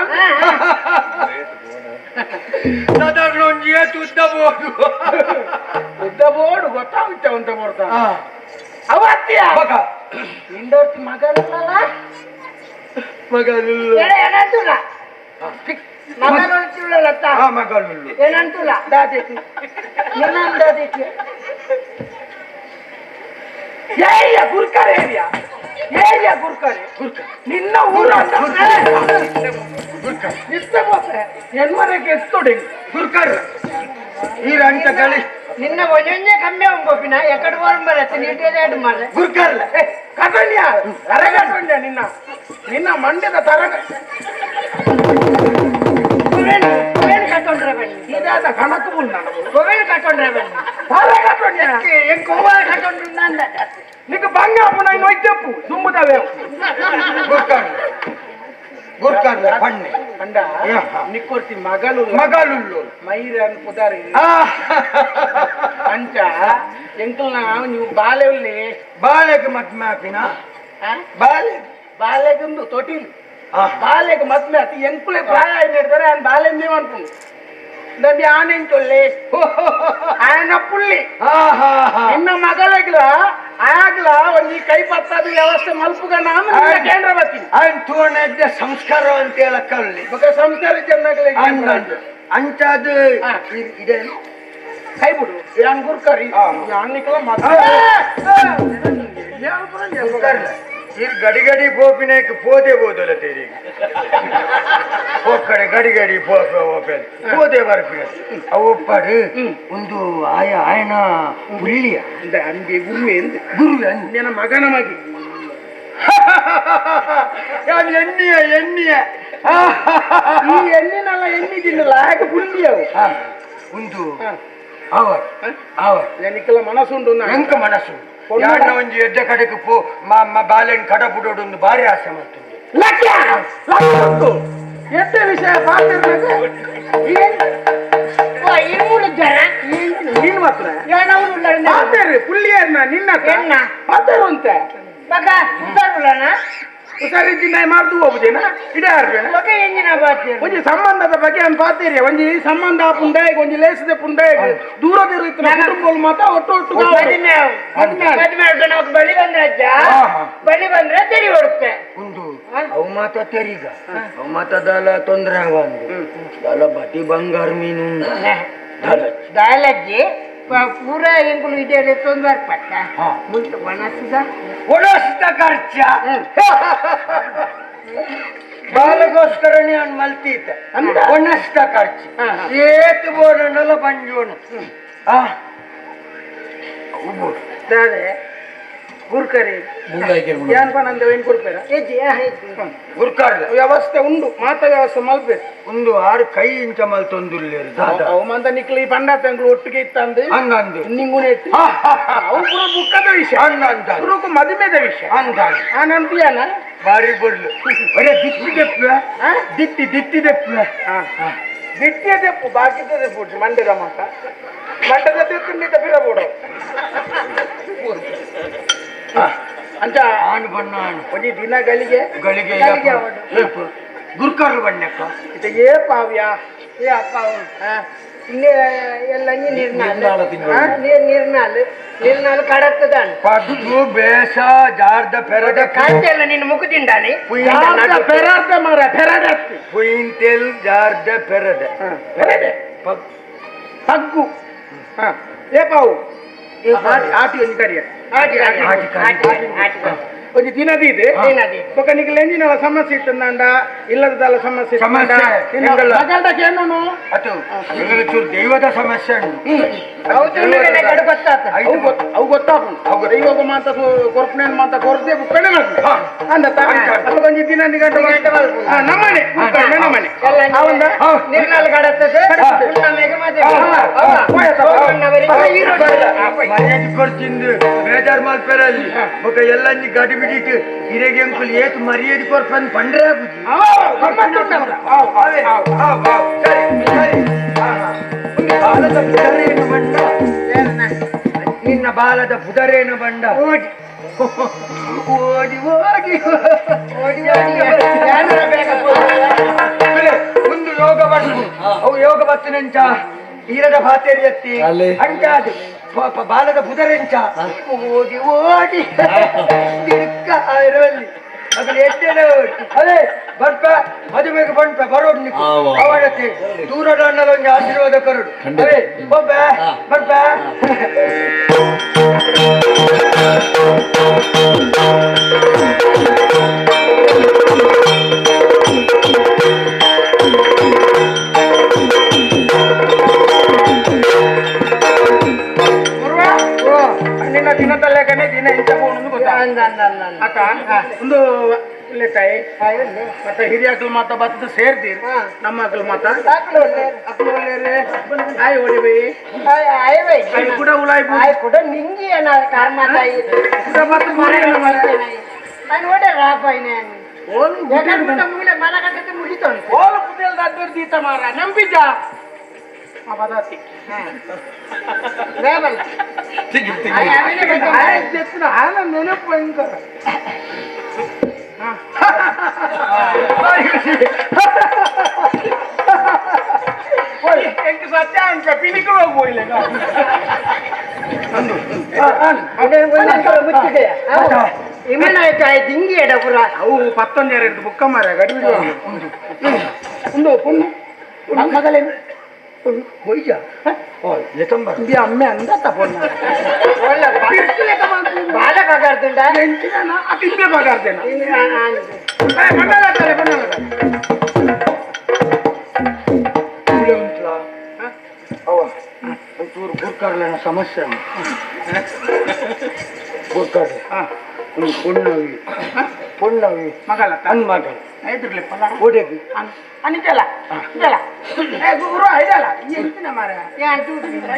ಸಾಧಾರಣ ಒಂಜಿ ಏತು ಉದ್ದ ಬೋಡು ಉದ್ದ ಬೋಡು ಗೊತ್ತಾಗುತ್ತೆ ಅಂತ ಬರ್ತಾನ ಅವತ್ತಿಯ ಮಗ ನಿಂದೋರ್ತಿ ಮಗನಲ್ಲ ಮಗನುಲ್ಲ ಏನಂತುಲ್ಲ ಮಗನೊಂತುಳ್ಳತ್ತ ಆ ಮಗನುಳ್ಳು ಏನಂತುಲ್ಲ ದಾದೆತಿ ನಿನ್ನ ದಾದೆತಿ ಏರಿಯಾ ಗುರ್ಕರ್ ಏರಿಯಾ ಏರಿಯಾ ಗುರ್ಕರ್ ನಿನ್ನ ಊರ ನಿತ್ಯ ಬೋತೆ ಎನ್ಮರೆಗೆ ಎತ್ತೊಡಿ ಗುರ್ಕರ್ ಈ ರಂಟ ಗಳಿ ನಿನ್ನ ಒಂಜೊಂಜೆ ಕಮ್ಮಿ ಒಂಬೋಪಿನ ಎಕಡೆ ಬೋರ್ ಬರತ್ತೆ ನೀಟೇ ಮಾಡ ಗುರ್ಕರ್ಲ ಕಟಣ್ಯ ತರಗಟಣ್ಯ ನಿನ್ನ ನಿನ್ನ ಮಂಡ್ಯದ ತರಗ ಕೊವೇನು ಕಟ್ಟೊಂಡ್ರೆ ಬನ್ನಿ ಇದಾದ ಕಣಕ ಬುಲ್ ನಾನು ಕೊವೇನು ಕಟ್ಟೊಂಡ್ರೆ ಬನ್ನಿ నీకు బంగా అప్పుడు చెప్పు దుమ్ముతావేమో ಗುರ್ಕರ್ಲೆ ಪಣ್ಣೆ ಅಂಡ ನಿಕ್ಕೊರ್ತಿ ಮಗಲು ಮಗಲುಲ್ಲು ಮೈರನ್ ಪುದಾರಿ ಅಂಚ ಎಂಕಲ್ನ ನೀವು ಬಾಲೆಲ್ಲಿ ಬಾಲೆಗೆ ಮದ್ಮೆ ಆಪಿನ ಬಾಲೆ ಬಾಲೆಗೊಂದು ತೊಟಿಲ್ ಬಾಲೆಗೆ ಮದ್ಮೆ ಆತಿ ಎಂಕುಲೆ ಪ್ರಾಯ అయినట్టు ఆయన బాలెందేమో అనుకుంది దాన్ని ఆನೆంచొల్లే ఆయన పుల్లి నిన్న మగలగిల ಆಗ್ಲ ಒಂದು ಕೈ ಪತ್ತದ ವ್ಯವಸ್ಥೆ ಮಲ್ಪುಗ ನಾನು ಕೇಂದ್ರ ಬರ್ತೀನಿ ఆయన ತೋಣೆದ್ದ ಸಂಸ್ಕಾರ ಅಂತ ಹೇಳಕ್ಕಲ್ಲಿ ಸಂಸ್ಕಾರ ಅಂಚಾದ ಇದೆ ಕೈ ಬಿಡು ಯಾನ್ ಗುರ್ಕರಿ ಯಾನಿಕಲ ಈ ಗಡಿ ಗಡಿ ಪೋಪಿನಕ್ಕೆ ಪೋದೆ ಬೋದಲ್ಲ ತೇರಿ ಪೋಕಡೆ ಗಡಿ ಗಡಿ ಪೋಪೆ ಓಪೆ ಪೋದೆ ಬರ್ಪಿನ ಅವು ಒಪ್ಪಾಡು ಒಂದು ಆಯ ಆಯನ ಪುಳ್ಳಿಯ ಅಂದೆ ಗುರುವೆ ಗುರುವೆ ನಿನ್ನ ಮಗನ ಮಗಿ ಯಾರು ಎಣ್ಣಿಯ ಎಣ್ಣಿಯ ಈ ಎಣ್ಣಿನಲ್ಲ ಎಣ್ಣಿ ತಿನ್ನಲ್ಲ ಹಾಗೆ ಪುಳ್ಳಿಯವು ಒಂದು ಅವರ್ ಅವರ್ എനിക്കുള്ള ಮನಸ್ಸುಂಟು ಎಂಕ ಮನಸ್ಸು ಯಾರನ್ನ ಒಂಜಿ ಎಡ್ಡೆ ಕಡೆಗೆ ಪೋ ಬಾಲೆನ್ ಕಡ ಬಿಡೋಡು ಒಂದು ಭಾರಿ ಆಸೆ ಮಾಡ್ತುಂಡು ಎಡ್ಡೆ ವಿಷಯ ನೀನು ಮಾತ್ರ ಪಾತೇರು ಪುಳ್ಳಿಯರ್ನ ನಿನ್ನ ಪಾತೇರು ಅಂತ ಹುಷಾರಿದ್ದಿ ನಾಯಿ ಮಾರ್ದು ಹೋಗುದೇನಾ ಇಡೇ ಒಂಜಿ ಸಂಬಂಧದ ಬಗ್ಗೆ ಅಂತ ಪಾತೇರಿ ಒಂಜಿ ಸಂಬಂಧ ಪುಂಡಾಯಿಗೆ ಒಂಜಿ ಲೇಸದ ಪುಂಡಾಯಿಗೆ ದೂರದಿರುತ್ತ ಕುಟುಂಬಗಳು ಮಾತ್ರ ಒಟ್ಟು ಒಟ್ಟು ಬಳಿ ಬಂದ್ರೆ ಅಜ್ಜ ಬಳಿ ಬಂದ್ರೆ ತೆರಿ ಹೊಡುತ್ತೆ ಒಂದು ಅವು ಮಾತ ತೆರಿಗ ಅವು ಮಾತ ದಾಲ ತೊಂದ್ರೆ ಆವಂದು ದಾಲ ಬಟಿ ಬಂಗಾರ ಮೀನು ದಾಲಜ್ಜಿ ಪೂರ ಎಂಕುಲು ಇದೆ ತೊಂದರೆ ಪಟ್ಟ ಮುಂಚೆ ಒಣಸಿದ ಒಣಸಿದ ಖರ್ಚ ಬಾಲಗೋಸ್ಕರನೇ ಅವ್ನು ಮಲ್ತೀತ ಒಣಸಿದ ಖರ್ಚು ಏತು ಬೋಡಣ್ಣಲ್ಲ ಬಂಜೋಣ ದಾದೆ ಗುರ್ಕರಿ ಏನ್ಪ ನಂದು ಏನು ಕೊಡ್ಬೇಡ ಗುರ್ಕರ್ಲ ವ್ಯವಸ್ಥೆ ಉಂಡು ಮಾತ ವ್ಯವಸ್ಥೆ ಮಲ್ಪೆ ಒಂದು ಆರು ಕೈ ಇಂಚ ಮಲ್ತೊಂದುಲ್ಲೇರು ದಾದ ಅವು ಮಂದ ನಿಕ್ಲಿ ಈ ಪಂಡ ತಂಗ್ಳು ಒಟ್ಟಿಗೆ ಇತ್ತಂದು ಹಂಗಂದು ನಿಂಗುನೆ ಇಟ್ಟು ಅವು ಪೂರ ಬುಕ್ಕದ ವಿಷಯ ಹಂಗಂತ ಪೂರಕ್ಕೂ ಮದುವೆದ ವಿಷಯ ಹಂಗ ಆ ನಂಬಿಯಾನ ಬಾರಿ ಬಡ್ಲು ಒರೆ ದಿಟ್ಟಿ ದೆಪ್ಪು ದಿಟ್ಟಿ ದಿಟ್ಟಿ ದೆಪ್ಪು ದಿಟ್ಟಿಯ ದೆಪ್ಪು ಬಾಕಿದ ದೆಪ್ಪು ಮಂಡ್ಯದ ಮಾತ ಮಂಡ್ಯದ ದೆಪ್ಪು ಬಿರಬೋಡು ಅಂಚ ಆಣು ಬಣ್ಣ ಆಣು ಒಂಜಿ ದಿನ ಗಳಿಗೆ ಗಳಿಗೆ ಗುರ್ಕರ್ಲು ಬಣ್ಣಕ್ಕ ಇದು ಏ ಪಾವ್ಯ ಏ ಅಪ್ಪ ಇಲ್ಲಿ ಎಲ್ಲ ನೀರ್ನಾಲು ನೀರ್ನಾಲು ನೀರ್ನಾಲು ಕಡತ್ತದಾನೆ ಪದ್ದು ಬೇಸ ಜಾರ್ದ ಪೆರದ ಕಾಂಚೆಲ್ಲ ನಿನ್ನ ಮುಖದಿಂದಾನೆ ಪೆರಾರ್ದ ಮರ ಪೆರಡ ಪುಯಿಂತೆಲ್ ಜಾರ್ದ ಪೆರದ ಪೆರಡೆ ಪಗ್ಗು ಏ ಪಾವು ಆಟಿ ಒಂಜಿ ಕರಿಯ ಆಟಿ ಆಟಿ ಆಟಿ ಒಂಜಿ ದಿನದಿದೆ ಬೊಕ ನಿಕ್ಲೆ ಎಂಜಿನಲ ಸಮಸ್ಯೆ ಇತ್ತಂದ ಇಲ್ಲದಲ್ಲ ಸಮಸ್ಯೆ ಮಗಲ್ಡಕ್ಕೆ ಅದು ಎಂಗಲ ಚೂರು ದೈವದ ಸಮಸ್ಯೆ ಅವು ಗೊತ್ತಾಪುಂಡು ದೈವಗ ಮಾತ ಕೊರ್ಪನೇನು ಮಾತ ಕೊರ್ದೆ ಬುಕ್ಕಣೆ ಅಂದ ಒಂಜಿ ದಿನ ನಿಗಂಟು ನಮ್ಮನೆ ನಮ್ಮನೆ ಅವಂದ ನಿರ್ನಾಲ್ ಕಡತ್ತದೆ ಮರ್ಯಾದೆ ಕೊಡ್ತಿಂದು ಬೇಜಾರ್ ಮಲ್ಪೆರಲ್ಲಿ ಬೊಕ ಎಲ್ಲ ಗಡಿ ಬಿಡಿಟ್ಟು ಹಿರೇಗೆ ಅಂಕುಲ್ ಏತು ಮರ್ಯಾದೆ ಕೊರ್ಪನ್ ಪಂಡ್ರೆ ಆಗುದು ಬಾಲದ ಪುದರೇನು ಬಂಡ ನಿನ್ನ ಬಾಲದ ಪುದರೇನು ಬಂಡ ಓಡಿ ಓಡಿ ಓಡಿ ಓಡಿ ಒಂದು ಯೋಗ ಬರ್ತು ಅವು ಯೋಗ ಬತ್ತಿನಂಚ ಈರದ ಭಾತೇರಿ ಎತ್ತಿ ಅಂಚಾದು ಬಾಲದ ಪುದರೆಂಚ ಓಡಿ ಓಡಿ ತಿರುಕ ಇರುವಲ್ಲಿ ಅದು ಎತ್ತೇನೆ ಅದೇ ಬರ್ಪ ಮದುವೆಗೆ ಬಂಪ ಬರೋಡು ನೀವು ಅವಳತ್ತೆ ದೂರದ ಅಣ್ಣಲೊಂದು ಆಶೀರ್ವಾದ ಕರಡು ಅದೇ ಒಬ್ಬ ಬರ್ಪ ನಿನ್ನ ದಿನದಲ್ಲೇಕನೆ ದಿನ ಇಂಚ ಪೋಣು ಗೊತ್ತಾ ಅಕ್ಕ ಒಂದು ತಾಯಿ ಮತ್ತೆ ಹಿರಿಯಾಕಲ್ ಮಾತ ಬತ್ತು ಸೇರ್ತೀರಿ ನಮ್ಮ ಅಕಲ್ ಮಾತ ಅಕ್ಲು ಒಳ್ಳೆಯರೇ ಆಯ್ ಓಡಿಬೈ ಆಯ್ ಕೂಡ ಉಲಾಯ್ ಆಯ್ ಕೂಡ ನಿಂಗಿ ಏನ ಕರ್ಮ ತಾಯಿ ಕೂಡ ಬತ್ತು ನಾನು ರಾಪಾಯ್ನೆ ಮೂಲೆ ಮಲ ಕಟ್ಟೆ ಮುಗಿತು ಓಲು ಪುಟೇಲ್ ದಡ್ಡ ದೀತ ಮಾರ ನಂಬಿದ್ದ ಆ ಪದಾತಿ ಆನ ನೆನಪು ಭಯಂಕರ ಎಂಕ್ ಸತ್ಯ ಅಂಕ ಪಿನಿಕುಲು ಹೋಗ್ಬೋಯ್ಲೆ ದಿಂಗಿ ಎಡಪುರ ಅವು ಪತ್ತೊಂದು ಎರಡು ಬುಕ್ಕ ಮಾರ ಗಡಿ ಒಂದು ಪೊಣ್ಣು ಮಗಲೇನು ಹೊಯ್ಯ ಓ ಲೆಕ್ಕಂಬರ ಇಂದಿ ಅಮ್ಮೆ ಅಂದತ್ತ ಪೊಣ್ಣ ಬಾಲ ಪಗಾರ್ದುಂಡ ಎಂಚಿನ ಅತಿ ಇಂಬೆ ಪಗಾರ್ದೇನ ಬಣ್ಣಲ ಬಣ್ಣಲ ಅವ ಒಂಚೂರು ಗುರ್ಕಾರ್ಲೆನ ಸಮಸ್ಯೆ ಗುರ್ಕಾರ್ಲೆ ಒಂದು ಪೊಣ್ಣವಿ ಪೊಣ್ಣವಿ ಮಗಳ ಅನ್ ಮಗಳ ಎದುರ್ಲೆಪ್ಪಲ್ಲ ಓಡೇಗಿ ಅನಿಜಲ ಇಜಲ ಏ ಗುರು ಐದಲ್ಲ ಎಂಚಿನ ಮಾರ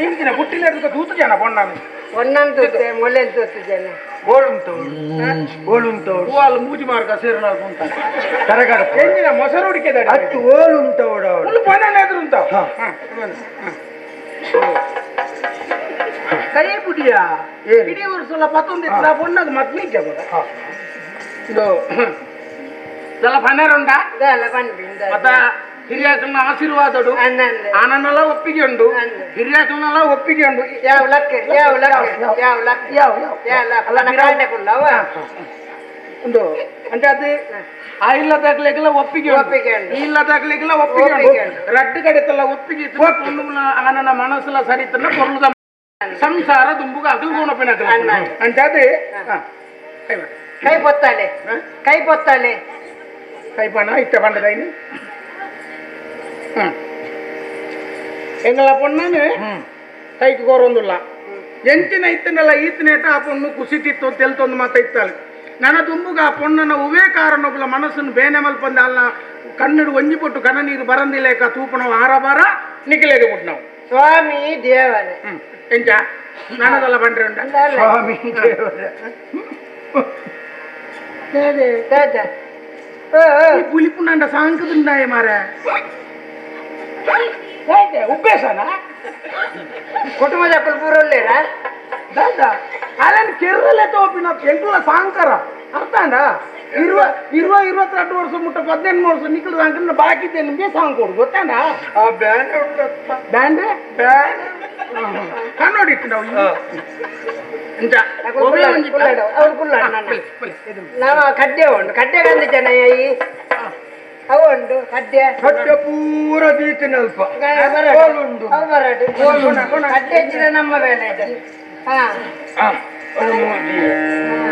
ಇಂಚಿನ ಬುಟ್ಟಿಲ ಎದುಕ ತೂತು ಜನ ಪೊಣ್ಣನು ಒನ್ನನ್ ತೂತೆ ಮೊಳ್ಳೆನ್ ತೂತು ಜನ ಓಳುಂಟವಳು ಓಳುಂಟವಳು ಹೂವಾಲು ಮೂಜಿ ಮಾರ್ಗ ಸೇರಿನ ಕುಂತ ಕರಗಡ ಎಂಜಿನ ಮೊಸರು ಹುಡುಕಿದ ಅತ್ತು ಓಳುಂಟವಳು ಅವಳು ಫುಲ್ ಪೊಣ್ಣನ ಎದುರುಂತ ಕೈ ಬುಡಿಯ ಇಡೀ ವರ್ಷ ಪತ್ತೊಂದು ಇತ್ತ ಪೊಣ್ಣಗ ಮದ್ನಿಜ್ಜ ಮಗ ಇದು ಇದೆಲ್ಲ ಪನ್ನೆರುಂಡ ಮತ್ತ ಹಿರಿಯಾಕಲ್ನ ಆಶೀರ್ವಾದಡು ಆನನ್ನೆಲ್ಲ ಒಪ್ಪಿಗೆ ಉಂಡು ಹಿರಿಯಾಕಲ್ನೆಲ್ಲ ಒಪ್ಪಿಗೆ ಉಂಡು ಯಾವ ಲಕ್ಕ ಯಾವ ಲಕ್ಕ ಯಾವ ಲಕ್ಕ ಯಾವ ಯಾವ ಯಾವ ಒಂದು అంటే ಅದು ಆ ಇಲ್ಲದಾಗ್ಲಿಕ್ಕೆಲ್ಲ ಒಪ್ಪಿಗೆ ಒಪ್ಪಿಗೆ ಉಂಟು. ಈ ಇಲ್ಲದಾಗ್ಲಿಕ್ಕೆಲ್ಲ ಒಪ್ಪಿಗೆ ಒಪ್ಪಿಗೆ ಉಂಟು ರಡ್ಡು ಕಡೆತಲ್ಲ ಒಪ್ಪಿಗೆ ಇತ್ತು ಪೊಣ್ಣುನ ಆನನ ಮನಸ್ಸುಲ ಸರಿತನ್ನ ಪೊರ್ಲುದ ಸಂಸಾರ ದುಂಬುಗ ಅಗಲು ಗುಣಪಿನ అంటే ಅದು ಕೈ ಬೊತ್ತಾಲೆ ಕೈ ಬೊತ್ತಾಲೆ ಕೈ ಪಣ ಇಟ್ಟ ಪಂಡದೈನಿ ಎಂಗಳ ಪೊಣ್ಣನು ಕೈಗೆ ಕೋರೊಂದುಲ್ಲ ಎಂಚಿನ ಇತ್ತನೆಲ್ಲ ಈತನೇಟ ಆ ಪೊಣ್ಣು ಕುಸಿತಿತ್ತು ಅಂತ ತೆಲ್ತೊಂದು ಮಾತ ಇತ್ತಾಳೆ ನನ್ನ ದುಂಬುಗ ಆ ಪೊಣ್ಣನ ಉವೇ ಕಾರಣೊಬ್ಬಲ ಮನಸ್ಸನ್ನು ಬೇನೆ ಮಲ್ಪಂದ ಅಲ್ಲ ಕಣ್ಣಡು ಒಂಜಿ ಪೊಟ್ಟು ಕಣ ನೀರು ಬರಂದಿಲೇಕ ತೂಪಣವು ಆರಬಾರ ನಿಖಿಲೇಗೆ ಬಿಟ್ಟು ನಾವು ಸ್ವಾಮಿ ದೇವರೇ ಎಂಚ ನಾನದಲ್ಲ ಬಂಡ್ರೆ ಉಂಟ ಸ್ವಾಮಿ ದೇವರೇ ಈ ಪುಲಿಪುಂಡ ಸಾಂಕದುಂಡಾಯ ಮಾರ ಉಪ್ಪೇಸನ ಕುಟುಂಬದ ಪೂರಲ್ಲೇರಾ ದಾದಾ ಅಲ್ಲನ್ ಕೆರ್ರಲೆ ತೋಪಿನ ಎಂಕುಲ ಸಾಂಕರ ಅರ್ಥಾಂಡ ಇರುವ ಇರುವ 22 ವರ್ಷ ಮುಟ್ಟ 18 ವರ್ಷ ನಿಕ್ಕಲು ಸಾಂಕರ ಬಾಕಿ ಇದ್ದೆ ನಿಮಗೆ ಸಾಂಗ್ ಕೊಡು ಗೊತ್ತಾಂಡ ಆ ಬ್ಯಾನ್ ಉಂಟಪ್ಪ ಬ್ಯಾಂಡ್ ಬ್ಯಾನ್ ಕನ್ನೋಡಿತ್ತು ನಾವು ಎಂಚ ಅವ್ರು ಕುಲ್ಲಾಡು ನಾವು ಕಡ್ಡೆ ಉಂಟು ಕಡ್ಡೆ ಕಂದು ಜನ ಈ ಅವು ಉಂಟು ಕಡ್ಡೆ ಕಡ್ಡೆ ಪೂರ ದೀತಿನಲ್ಪ ಉಂಡು ಅವು ಬರಡು ಕಡ್ಡೆ ಹೆಚ್ಚಿನ ನಮ್ಮ ಬೇಲೆ ಇದೆ ಹಾ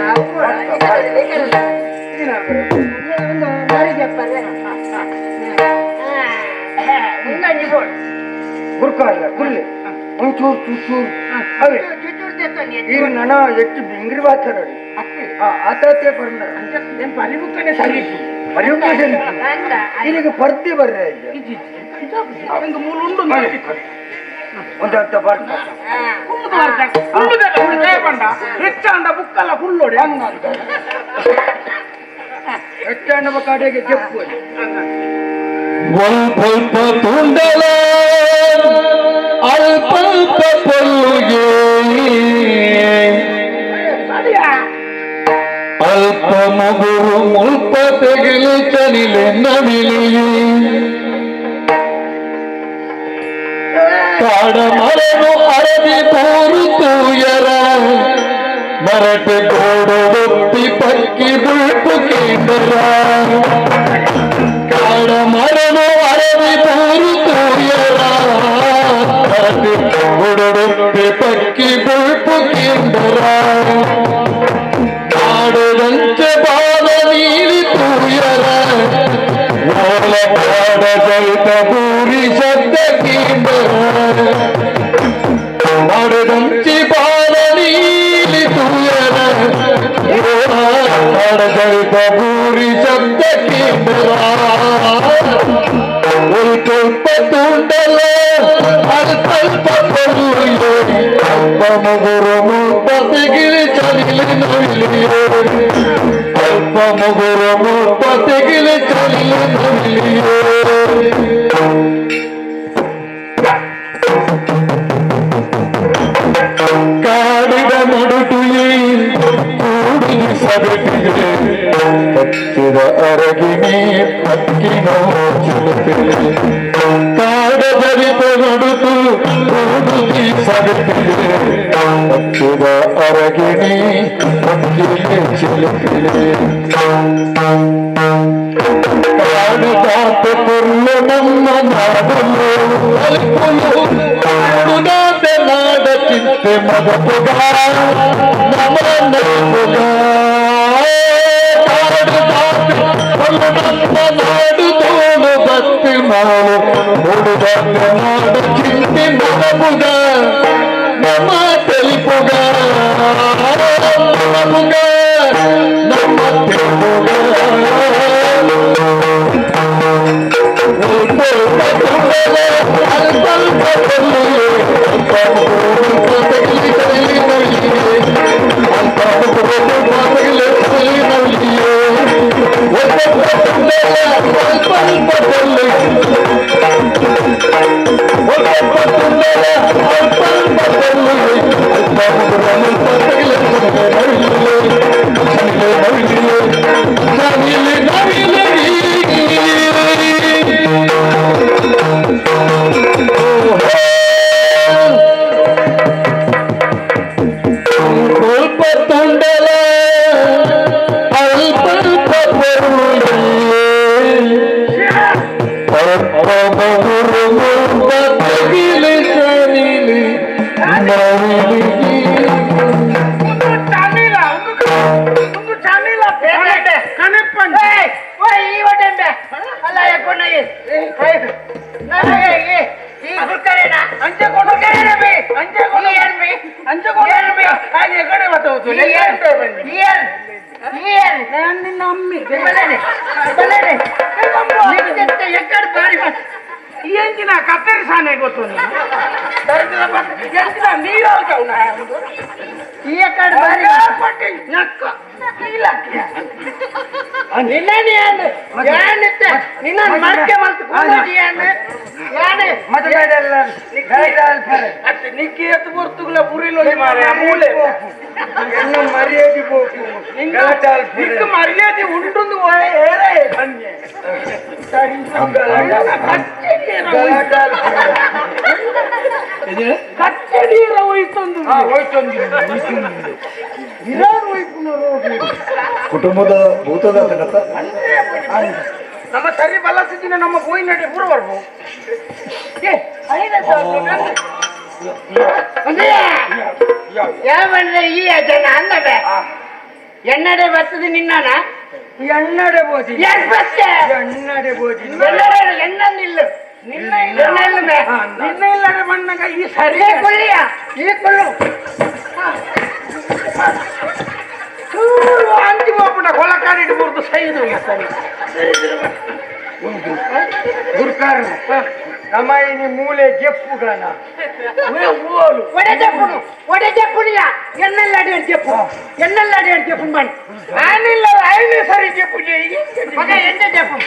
ಅವು ಕೂಡ ಮುಂಗಂಜಿ ಬೋಡು ಗುರ್ಕಾರ್ಲ ಕುಲ್ಲೆ ಒಂಚೂರು ಚೂಚೂರು ಅವೇ ಈ ನನ ಹೆಚ್ಚು ಬಿಂಗ್ರಿ ಬಾತಾರಡಿ ಆತಾತೆ ಬರ್ನ ಏನು ಪರಿಮುಖನೇ ಸರಿ ಪರಿಮುಖ ಸರಿ ಇಲ್ಲಿಗೆ ಪರ್ದೆ ಬರ್ರೆ ಮೂಲ ಉಂಡು ಒಂದು ಅರ್ಥ ಬರ್ತ ಹೆಚ್ಚಾಂಡ ಬುಕ್ಕಲ್ಲ ಫುಲ್ಲೋಡಿ ಹೆಚ್ಚಾಂಡ ಕಡೆಗೆ ಚೆಪ್ಪು ಸ್ವಲ್ಪ ತುಂಡಲ ಅಲ್ಪ ಪೊಲ್ಲುಗೆ ಅಲ್ಪ ಮಗುರು ಮುಲ್ಪ ತೆಗಿಲು ಚನಿಲೆ ನವಿಲಿ ಕಾಡ ಮರನು ಅರಬಿ ಪೂರು ತೂಯರ ಮರಟೆ ಗೋಡೊಪ್ಪಿ ಪಕ್ಕಿ ಬುಳ್ಪು ಕೇಂದ್ರ ಕಾಡ ಮರನು ಅರಬಿ ಪೂರು ತೂಯರ ಮರಟೆ ಗೋಡೊಪ್ಪಿ ಪಕ್ಕಿ ಬುಳ್ಪು ಕೇಂದ್ರ ಕಾಡುದಂಚೆ ಬಾಲ ನೀಲಿ ತೂಯರ ಓಲ ಪಾಡ ಜೈತ ಭೂರಿ ಶಬ್ದ ಕೇಂದ್ರ ಮಾಡುದಂಚಿ ಬಾಲ ನೀಲಿ ತೂಯರ ಓಲ ಪಾಡ ಜೈತ ಭೂರಿ ಶಬ್ದ ಮುಗುರು ಮುಪ್ಪತ್ತಿಗಿಲಿ ಚಲಿಲಿ ನವಿಲಿಯೇ ಅಲ್ಪ ಮುಗುರು ಮುಪ್ಪತ್ತಿಗಿಲಿ ಚಲಿಲಿ ನವಿಲಿಯೇ ಕಾಡಿದ ನಡುಟುಯೇ ಕೂಡಿನ ಸಬೆಟಿಗೆ ಕಚ್ಚಿದ ಅರಗಿನಿ ಪಕ್ಕಿನೋ ಚಿಲುಪಿಲಿ ಕಾಡದರಿತ ನಡುಟು ಕೂಡಿನಿ ಸಬೆಟಿಗೆ ಕಚ್ಚಿದ ಅರಗಿನಿ ಪಕ್ಕಿನ ಚಿಲುಪಿಲಿ ಕಾಡು ತಾತ ಪೊರ್ಲು ನಮ್ಮ ನಾಡಲು ಅಲ್ಪುಲು ನಾಡ ನಾಡ ಚಿಂತೆ ಮದಪುಗ ನಮ ನಲ್ಪುಗ ಕಾಡು ತಾತ ಪೊರ್ಲು ನಮ್ಮ ನಾಡು ತೋಳು ಬತ್ತಿ ಮಾಡು ಮೂಡುದಾತ ನಾಡ ಚಿಂತೆ ಮದಪುಗ ನಮ ತೆಲಿಪುಗ ಮದಪುಗ ನಮ್ಮ ತೆಲಿಪುಗ ಕತ್ತರಿಸಾನೆ ಗೊತ್ತು ಮರ್ಯಾದೆ ಮರ್ಯಾದೆ ಉಂಟು ಕುಟುಂಬದ ಭೂತದ ನಮ್ಮ ಸರಿ ಬಲಸಿದ್ದಿನ ನಮ್ಮ ಬೋಯಿನಡೆ ಪೂರ ಬರ್ಬೋ ಈ ಜನ ಅನ್ನಬೆ ಎನ್ನಡೆ ಬರ್ತದೆ ನಿನ್ನ ಎನ್ನಡೆ ಬೋದಿ ಎನ್ನಡೆ ಬೋದಿ ಎನ್ನ ನಿಲ್ಲು ನಿನ್ನ ಇಲ್ಲ ನಿನ್ನ ಇಲ್ಲಡೆ ಬಣ್ಣಗ ಈ ಸರಿ ಕೊಳ್ಳಿಯ ಈ ಕೊಳ್ಳು ಚೂರು ಅಂಜಿ ಹೋಗ್ಬಿಟ್ಟ ಕೊಲಕಾಡಿ ಬುರ್ದು ಸೈದು ಸರಿ ಗುರ್ಕಾರ ನಮ್ಮ ಇನಿ ಮೂಲೆ ಜೆಪ್ಪುಗಣ ಒಡೆ ಜೆಪ್ಪುನು ಒಡೆ ಜೆಪ್ಪುನಿಯ ಎನ್ನೆಲ್ಲಾಡಿ ಜೆಪ್ಪು ಎನ್ನೆಲ್ಲಾಡಿ ಜೆಪ್ಪು ಬಣ್ಣ ನಾನಿಲ್ಲ ಐನೇ ಸರಿ ಜೆಪ್ಪು ಮಗ ಎಂತ ಜೆಪ್ಪು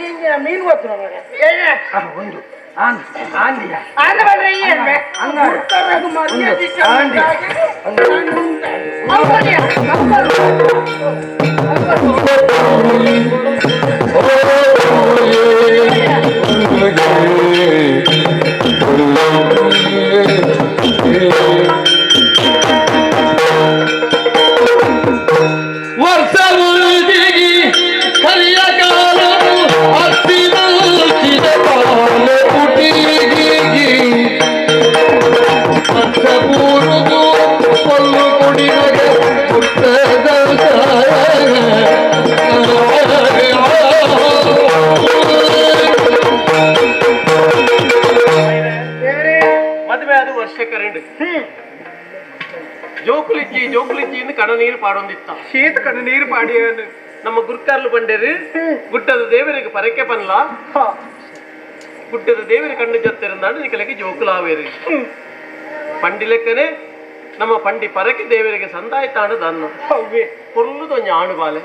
ಈಗ ಮೀನು ಗೊತ್ತು ಒಂದು ಆಂದಿಯ ಆಂದ ಬಂದ್ರೆ ಈ ಅನ್ಬೆ ಆಂದಿ ಜೋಕುಲಿಜ್ಜಿ ಜೋಕುಲಿಜ್ಜಿ ಕಣ ನೀರು ಪಾಡೊಂದಿತ್ತ ಶೀತ ಕಣ ನೀರು ಪಾಡಿ ನಮ್ಮ ಗುರ್ಕಾರ್ಲು ಬಂಡೇರು ಗುಡ್ಡದ ದೇವರಿಗೆ ಪರಕೆ ಪನ್ಲ ಗುಡ್ಡದ ದೇವರ ಕಣ್ಣು ಜೊತ್ತಿರಂದಾಡು ನಿಕಲಕ್ಕೆ ಜೋಕುಲಾವೇರು. ಪಂಡಿಲೆಕ್ಕನೆ ನಮ್ಮ ಪಂಡಿ ಪರಕೆ ದೇವರಿಗೆ ಸಂದಾಯ್ತಾಂಡು ದನ್ನು ಅವ್ವೆ ಪೊರ್ಲುದೊಂಜಿ ಆಣು ಬಾಲೆ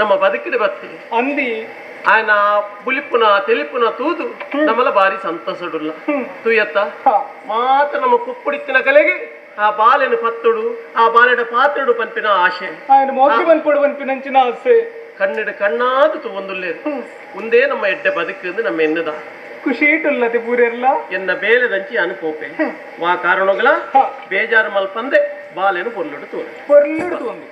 ನಮ್ಮ ಬದುಕಿನ ಬತ್ತಿ ಅಂದಿ ಆಯನ ಬುಲಿಪುನ ತೆಲಿಪುನ ತೂದು ನಮ್ಮಲ ಬಾರಿ ಸಂತೋಷಡುಲ್ಲ ತೂಯತ್ತ ಮಾತ್ರ ನಮ್ಮ ಕುಪ್ಪುಡಿತ್ತಿನ ಕಲೆಗೆ ಆ ಬಾಲೆನ ಪತ್ತುಡು ಆ ಬಾಲೆಡ ಪಾತ್ರುಡು ಪನ್ಪಿನ ಆಶೆ ఆయన ಮೋಕೆ ಬನ್ಪೊಡು ಪನ್ಪಿನಂಚಿನ ಆಸೆ ಕಣ್ಣಿಡು ಕಣ್ಣಾದು ತೂವೊಂದುಲ್ಲೇರು ಉಂದೇ ನಮ್ಮ ಎಡ್ಡೆ ಬದುಕು ನಮ್ಮ ಎನ್ನದ ಖುಷಿ ಇಟ್ಟುಲ್ಲತೆ ಪೂರೆಲ್ಲ ಎನ್ನ ಬೇಲೆದಂಚಿ ಅನುಪೋಪೆ ವಾ ಕಾರಣಗಳ ಬೇಜಾರು ಮಲ್ಪಂದೆ ಬಾಲೆನು ಪೊರ್ಲುಡು ತೂರು ಪೊರ್ಲುಡು ತೂಂದು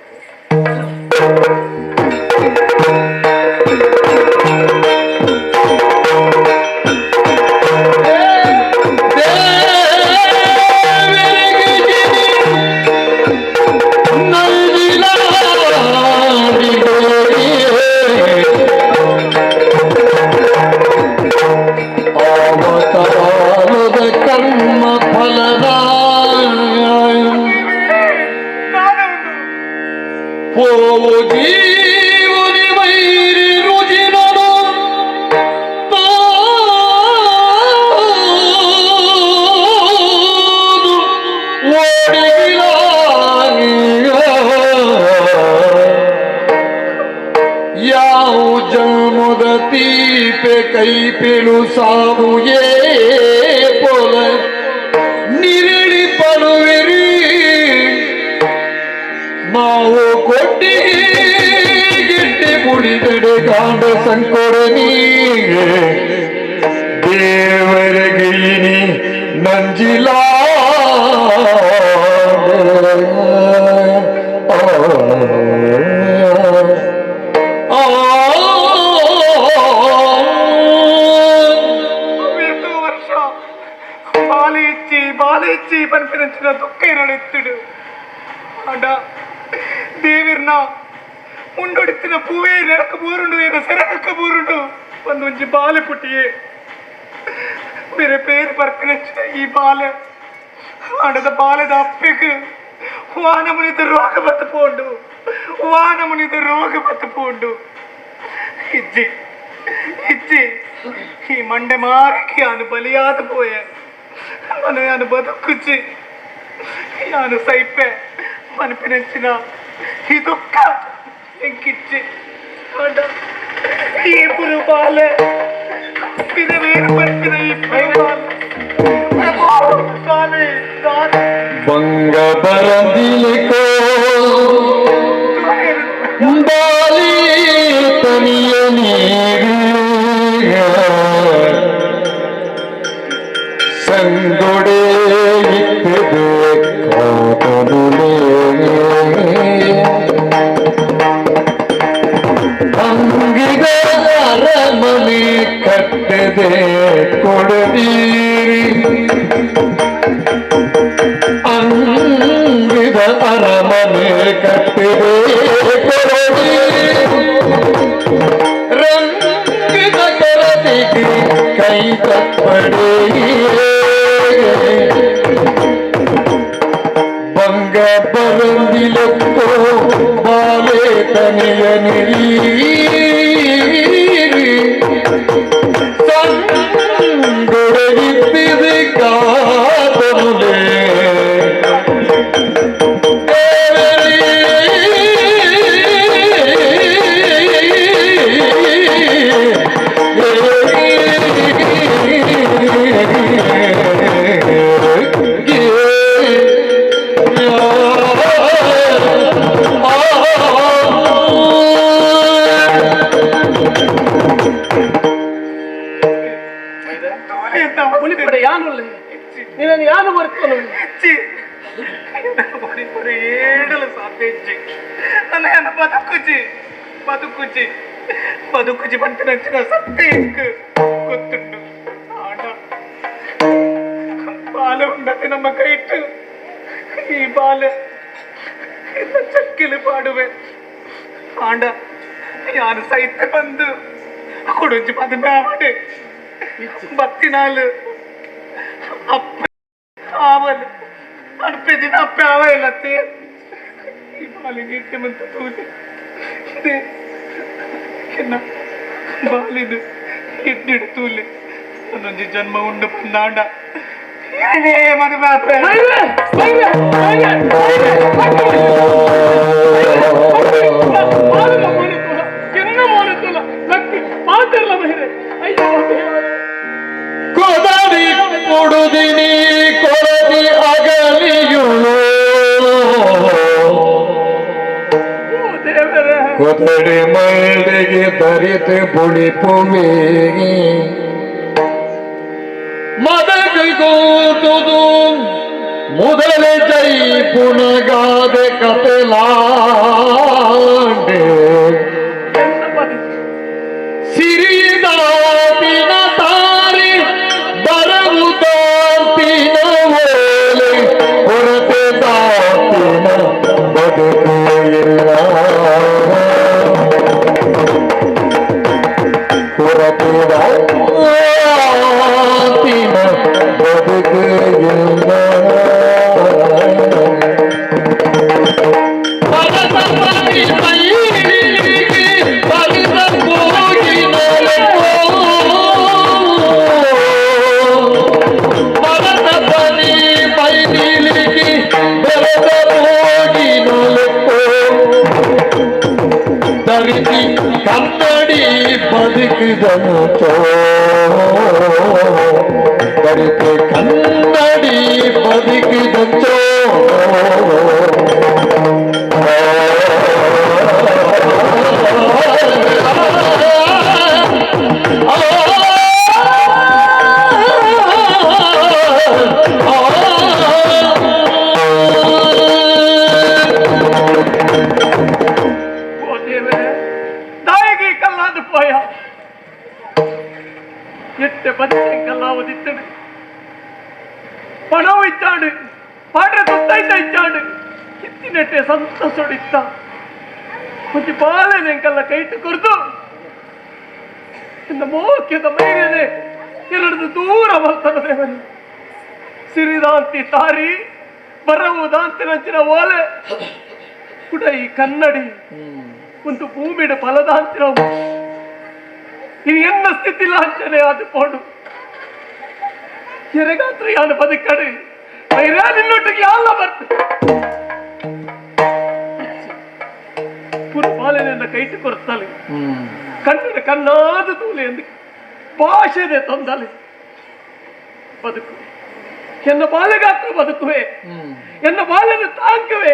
ಕರ್ಮ ಫಲದ ಪೋವು ಜೀವನಿ ವೈರಿ ರುಜಿನನು ತಾನು ಓಡಿಗಿಲ ಯಾವ ಜನ್ಮದ ತೀಪೆ ಕೈಪಿಲು ಸಾವು ಏ ಪೊಲ ನಿರಳಿ ಪಡುವಿರಿ ಮಾವು ಕೊಟ್ಟಿಗೆ ಗಿಟ್ಟಿ ಬುಡಿದಡೆ ಗಾಂಡ ಸಂಕೊಡ ನೀಗೆ ದೇವರಿಗೆ ಇನಿ ನಂಜಿಲ ಎಂಟು ವರ್ಷ ಬಾಲೆ ಇಚ್ಚಿ ಬಾಲೆ ಇಚ್ಚಿ ಪನ್ಪಿನಂಚಿನ ದುಃಖ ಇರಳೆತ್ತಿಡು ಆಂಡ ದೇವಿರ್ನ ಮುಂಡೊಡಿತ್ತಿನ ಪೂವೇ ನೆರಕ ಬೂರುಂಡು ಏನ ಸೆರಕ ಬೂರುಂಡು ಒಂದೊಂಜಿ ಬಾಲೆ ಪುಟ್ಟಿಯೇ ಬೇರೆ പേര് ಪರ್ಪಿನಂಚಿನ ಈ ಬಾಲೆ ಆಂಡದ ಬಾಲೆದ ಅಪ್ಪೆಗ್ ವಾನಮುನಿದ ರೋಗ ಬತ್ತು ಪೋಂಡು ವಾನಮುನಿದ ರೋಗ ಬತ್ತು ಪೋಂಡು ಇಜ್ಜಿ ಇಜ್ಜಿ ಈ ಮಂಡೆ ಮಾರಕ್ಕೆ ಯಾನು ಬಲಿಯಾದ ಪೋಯೆ ಮನ ಯಾನು ಬದುಕುಜ್ಜಿ ಯಾನು ಸೈಪೆ ಮನಪಿನಂಚಿನ ಈ ದುಃಖ ಎಂಕಿಚ್ಚಿ ಆಂಡ ಈ ಪುರು ಬಾಲೆ ಪಿರವೇರು ಬರ್ಪಿನ ಈ ಪುರು ಬಾಲೆ ಪ್ರಭು ಸ್ವಾಮಿ ದಾನ ಬಂಗ ಬರಂದಿಲಿಕೋ ಬಾಲಿ ತನಿಯ ನೀರು ಸಂಗೊಡೆ ಇತ್ತದೆ ಕಾತನುಲೇ ಅಂಗಿಗ ಅರಮನೆ ಕಟ್ಟದೆ ಕೊಡದೀರಿ ಅಂಗಿದ ಅರಮನೆ ಕಟ್ಟಿದೆ ಕೊಡದಿ ರಂಗಿದ ಕರದಿಗೆ ಕೈ ತಪ್ಪಡೆ ಬಂಗ ಬರಂದಿಲಕ್ಕೋ ಬಾಲೆ ತನಿಯ ನೀರಿ ಸಂಗೊಡೆಗಿತ್ತಿದೆ ಕಾತನುಲೇ ಪುಲಿಪಡೆ ಯಾನುಲ್ಲೆ ನಿನ್ನನ್ನು ಯಾನು ಬರ್ತನು ಇಜ್ಜಿ ಏಡಲು ಸಾಧ್ಯ ಇಜ್ಜಿ ನನ್ನ ಬದುಕುಜಿ ಬದುಕುಜಿ ಬದುಕುಜಿ ಪಂಪಿನಂಚಿನ ಸತ್ಯ ಇಂಕ್ ಗೊತ್ತುಂಡು ಆಂಡ ಬಾಲೆ ಉಂಡತೆ ನಮ್ಮ ಕೈಟ್ಟು ಈ ಬಾಲೆ ಇನ್ನ ಚಕ್ಕಿಲು ಪಾಡುವೆ ಆಂಡ ಯಾನು ಸೈತೆ ಬಂದು ಕೊಡುಂಜಿ ಪದ ಬತ್ತಿನಾಲು ಅಪ್ಪ ಆವಲು ಅಡ್ಪೆ ದಿನ ಅಪ್ಪೆ ಆವ ಇಲ್ಲತ್ತೆ ಈ ಬಾಲಿಗೆ ಇಟ್ಟೆ ಮಂತ ತೂಲಿ they ಎನ್ನ ಬಾಲಿದು ಎಡ್ಡಿಡು ತೂಲೆ ನನ್ನೊಂಜಿ ಜನ್ಮ ಉಂಡು ಬಂದಾಂಡ ಏನೇ ಮದುವೆ ಆದ್ರೆ ಕೊದರಿ ಕೊಡುದಿನಿ ಕೊರದಿ ಅಗಲಿಯುಳು ಕೊದಡಿ ಮೈಲಿಗೆ ಧರಿತು ಬುಳಿಪುವೆ ಮದಗಿಗೂದುದು ಮೊದಲ ಜೈ ಪುನಗಾದೆ ಕಪಿಲಾಂಡೆ ಸಿರಿದಾತಿನ ತಾರಿ ಬರವುದಾತಿನ ಓಲೆ ಕೊರತೆ ದಾತಿನ ಬದುಕು ಇಲ್ಲ ಕೊರತೆ ದಾತಿನ ಬದುಕು ಇಲ್ಲ ಕನ್ನಡಿ ಬದುಕಿದಂತೋ ಬರಿತೆ ಕನ್ನಡಿ ಬದುಕಿದಂತೋ ದಾಯಿಗೆ ಕಲ್ಲಾದ ಪೋಯ ಎಟ್ಟೆ ಬತ್ತೆ ಕಲ್ಲಾವದಿತ್ತಡು ಪಣವು ಇಚ್ಚಾಡು ಪಾಡ್ರೆ ತುತ್ತೈತ ಇಚ್ಚಾಡು ಕಿತ್ತಿನೆಟ್ಟೆ ಸಂತಸೊಡಿತ್ತ ಕೊಂಚ ಬಾಳೆನೆ ಕಲ್ಲ ಕೈಟು ಕೊರ್ದು ಇನ್ನು ಮೋಕ್ಯದ ಮೈರೇನೆ ಎರಡು ದೂರ ಬರ್ತಾನೆ ದೇವರೇ ಸಿರಿದಾಂತಿ ತಾರಿ ಬರವು ದಾಂತಿ ನಂಚಿನ ಓಲೆ ಕುಡ ಈ ಕನ್ನಡಿ ಒಂದು ಭೂಮಿಡ ಫಲದಾಂತಿರವು ಇನ್ನು ಎನ್ನ ಸ್ಥಿತಿ ಲಾಂಛನೆ ಅದು ಪೋಡು ಎರೆಗಾತ್ರ ಯಾನು ಬದುಕಡು ಮೈರಾ ನಿನ್ನೊಟ್ಟಿಗೆ ಯಾಲ್ಲ ಬರ್ತು ಪುರು ಬಾಲೆನೆನ್ನ ಕೈಟು ಕೊರ್ತಾಳೆ ಕನ್ನಡ ಕಣ್ಣಾದ ತೂಲೆ ಎಂದು ಭಾಷೆದೆ ತಂದಲೆ ಬದುಕು ಎನ್ನ ಬಾಲೆಗಾತ್ರ ಬದುಕುವೆ ಎನ್ನ ಬಾಲೆನ ತಾಂಕುವೆ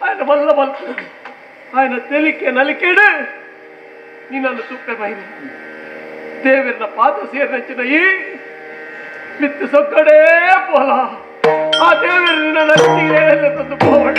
ఆయన వల్ల బల్పు ఆయన తెలికే నలికేడు నిన్ను తూపే మైని ದೇವರನ್ನ ಪಾದ ಸೇರಿನ ಈ ಮಿತ್ತು ಸೊಕ್ಕಡೇ ಪೋಲ ಆ ದೇವರು ನಿನ್ನ ನಚ್ಚಿಗೆ ತಂದು ಪೋವಣ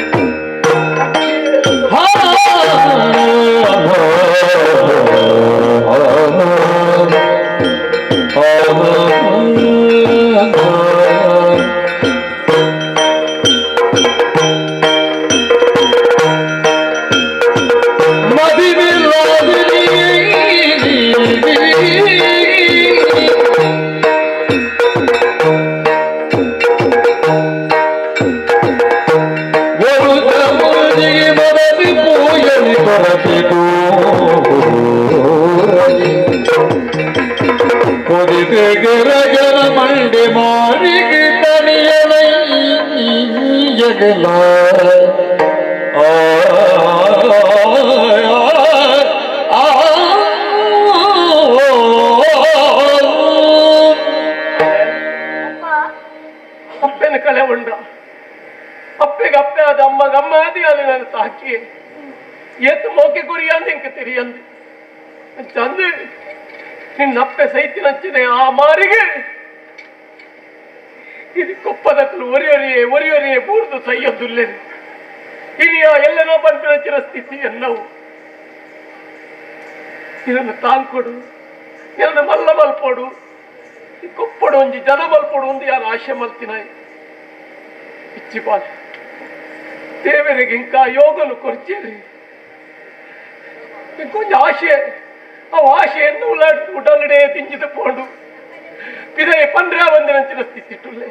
ಮಂಡೆ ಮಾರಿಗೆ ತನಿಯನೈಯಗಲ ಆ ಅಪ್ಪನ ಕಳೆ ಉಂಡ ಅಪ್ಪೆಗೆ ಅಪ್ಪೆ ಆದ ಅಮ್ಮಗ ಅಮ್ಮ ಆದಿ ಅದು ನಾನು ಸಾಕಿ ಏತು ಮೋಕೆ ಗುರಿಯಂದು ಇಂಕ ತಿರಿಯಂದು ಚಂದು ನಿನ್ನ ಅಪ್ಪೆ ಸೈತಿನಂಚಿನ ಆ ಮಾರಿಗೆ ಇದು ಕೊಪ್ಪದಕ್ಕಲು ಒರಿಯೊರಿಯೇ ಒರಿಯೊರಿಯೇ ಬೂರ್ದು ಸೈಯದುಲ್ಲೆ ಇನಿಯ ಎಲ್ಲನೋ ಪನ್ಪಿನಂಚಿನ ಸ್ಥಿತಿ ಎನ್ನವು ಇದನ್ನು ತಾಂಕೊಡು ಇದನ್ನು ಮಲ್ಲ ಮಲ್ಪೋಡು ಈ ಕೊಪ್ಪಡು ಒಂಜಿ ಜನ ಮಲ್ಪೋಡು ಒಂದು ಯಾರು ಆಶೆ ಮಲ್ತಿನಾಯ್ ಇಚ್ಚಿ ಬಾಲ ದೇವರಿಗೆ ಇಂಕ ಯೋಗನು ಕೊರ್ಚೇರಿ ಕೊಂಚ ಆಶೆ ಆ ಆಶೆಯನ್ನು ಉಡಲಿಡೆ ತಿಂಜಿದು ಪೋಂಡು ಪಿದೈ ಪಂಡ್ರ ಒಂದಿನಂಚಿನ ಸ್ಥಿತಿ ಇಟ್ಟುಲ್ಲೆ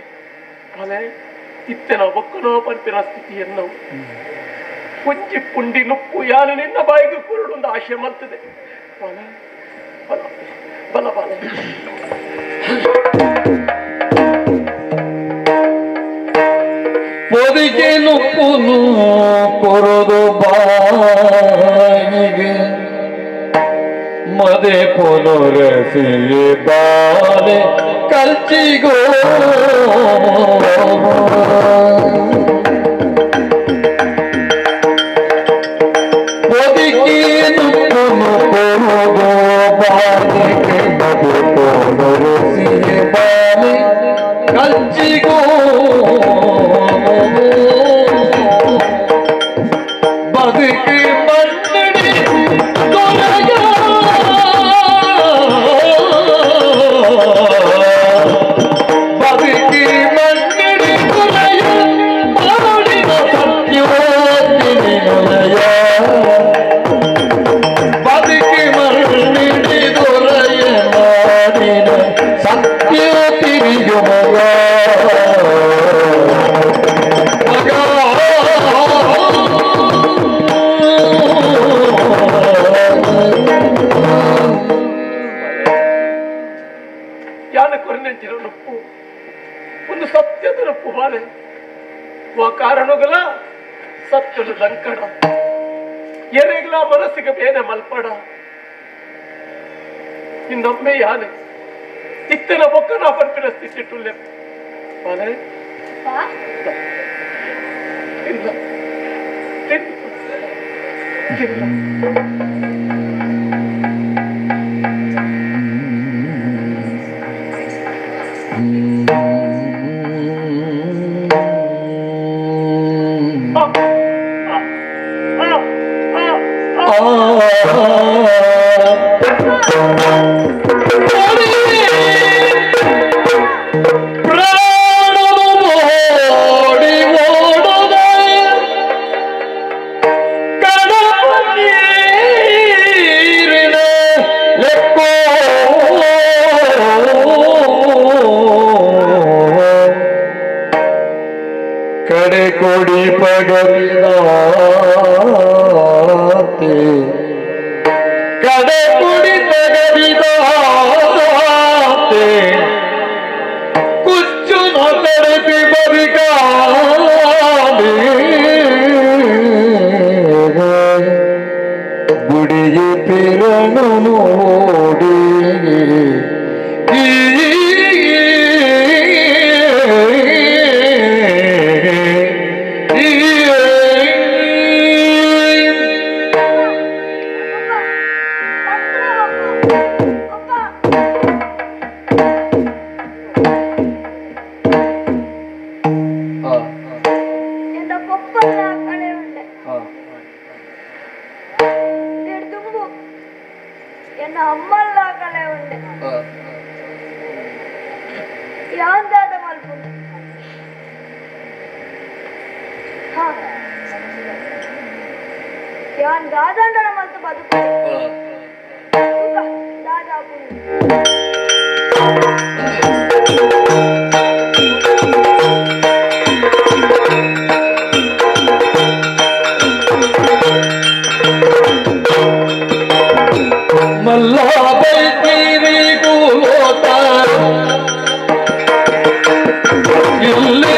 ಬಾಲೆ ಇತ್ತೆನ ಬೊಕ್ಕನೋ ಪನ್ಪಿನ ಸ್ಥಿತಿಯನ್ನು ಒಂಜಿ ಪುಂಡಿ ನುಪ್ಪು ಯಾನು ನಿನ್ನ ಬಾಯಿಗೆ ಕುರುಡು ಒಂದು ಆಶೆ ಮಲ್ತದೆ ಬಲ ಬಲ ಬಲ ಬಲ. ಪೊದಿಗೆನುಪ್ಪುನು ಕೊರದು ಬಾಯಿಗೆ ಮದೆ ಪೊನುರಸಿ ಬಾಲೆ ಕಲ್ಚಿಗೋ ಪೊದಿಗೆನುಪ್ಪುನು ಕೊರದು ಬಾಯಿಗೆ ಮದೆ ಪೊನುರಸಿ ಬಾಲೆ ಕಲ್ಚಿಗೋ ಬದುಕಿ ಮನ್ನಡಿ ತೊಲಗ ಬದುಕಿ ಮನ್ನಡಿ ತೊಲಯ ಮಾಡಿದ ಸತ್ಯೋತಿನಿ ನುಲಯ ಬದುಕಿ ಮನ್ನಡಿ ದೊರೆಯ ಮಾಡಿದ ಸತ್ಯೋತಿನಿಯು ಮಗ ಯಾನ ಕೊರನೆಂಚಿನ ನೊಪ್ಪು ಒಂದು ಸತ್ಯದ ನೊಪ್ಪು ಬಾಲೆ ವಾ ಕಾರಣಗಳ ಸತ್ಯದ ದಂಕಡ ಎರೆಗ್ಲ ಮನಸ್ಸಿಗೆ ಬೇನೆ ಮಲ್ಪಡ ನಿನ್ನೊಮ್ಮೆ ಯಾನೆ ಇತ್ತಿನ ಬೊಕ್ಕನ ಪರ್ಪಿನ ಸ್ಥಿತಿ ಬಾಲೆ ಇಲ್ಲ ತಿನ್ನು ತಿನ್ನು ಆ, ಆ, ಆ, ಆ, ಆ. ಪ್ರಾಣವು ಓಡಿ ಓಡದೆ ಕಡಪ ನೀರಿನ ಲೆಕ್ಕೋ ಕಡೆ ಕೊಡಿ ಪಗರಿದಾತೆ ಕಡೆ ಕೊಡಿ ಪಗರಿದಾತೆ ಕುಚ್ಚು ಕಡಪಿ ಬರಿಗಾದೆ ಗುಡಿಗೆ ಪಿರಣು ನೋಡಿ ಎನ್ನ ಪಪ್ಪನ ಕಳೆ ಉಂಡೆ ದುಂಬು ಎನ್ನ ಅಮ್ಮಲ್ಲ ಕಳೆ ಉಂಡೆ ಯಾಂದಾದ ಮಲ್ಪು ಹಾ ಯಾನ್ ದಾದಾಂಡನ ಮಲ್ತು ಬದುಕು ದಾದಾ ಮಲ್ಲ ಬೈತೀರಿ ಕೂಲೋತ ಇಲ್ಲಿ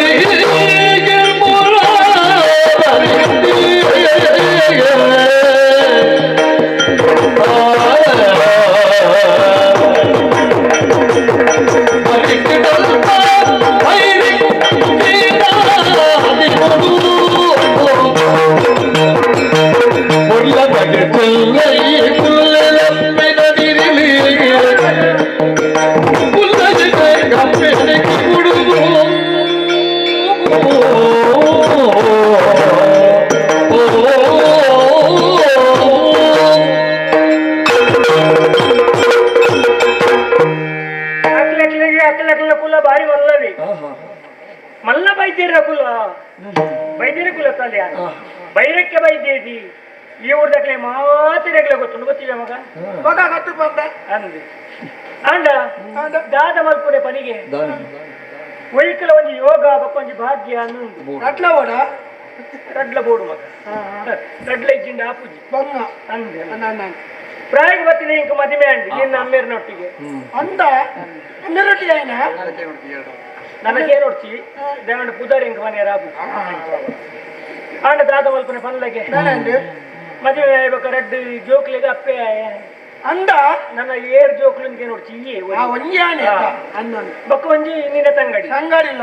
ಅಕ್ಲಕ್ಲಿಗೆ ಅಕ್ಲಕ್ಲ ಕುಲ ಬಾರಿ ಮಲ್ಲವಿ ಮಲ್ಲ ಬೈದ್ಯರ ಕುಲ ಬೈದ್ಯರ ಕುಲ ತಾಲೆ ಬೈರಕ್ಕೆ ಬೈದ್ಯದಿ ಈ ಊರ್ದಕ್ಲೆ ಮಾತಿರಗ್ಲೆ ಗೊತ್ತುಂಡು ಗೊತ್ತಿದೆ ಮಗ ಮಗ ಗೊತ್ತು ಬಂದ ಅಂದೆ ಅಂಡ ದಾದ ಮಲ್ಪುನೆ ಪನಿಗೆ ಒಯ್ಕಲ ಒಂಜಿ ಯೋಗ ಬಕ್ಕೊಂಜಿ ಭಾಗ್ಯ ಅನ್ನುಂಡು ಅಟ್ಲ ಓಡ ರಡ್ಲ ಬೋಡು ಮಗ ರಡ್ಲ ಇಜ್ಜಿಂಡ ಆಪುಜಿ ಬಂಗ ಅಂದೆ ನನ್ನ ಪ್ರಾಯಕ್ಕೆ ಬತ್ತಿನ ಇಂಕ ಮದಿಮೆ ಅಂಡಿ ನಿನ್ನ ಅಮ್ಮೇರ್ನೊಟ್ಟಿಗೆ ಅಂದ ಅನ್ನ ರೊಟ್ಟಿ ಆಯ್ನ ನನಗೆ ನೋಡ್ತಿ ದೇವಂಡ ಪುದಾರಿ ಎಂಕ ಮನೆ ರಾಬು ಆಂಡ ದಾದ ಮಲ್ಪನೆ ಪನ್ಲಗೆ ಮದುವೆ ಆಯ್ಬೇಕು ರಡ್ಡು ಜೋಕ್ಲಿಗೆ ಅಪ್ಪೆ ಅಂದ ನನ್ನ ಏರ್ ಜೋಕ್ಲು ನೋಡ್ತಿ ಬೊಕ್ಕ ಒಂಜಿ ನಿನ್ನ ತಂಗಡಿ ತಂಗಡಿಲ್ಲ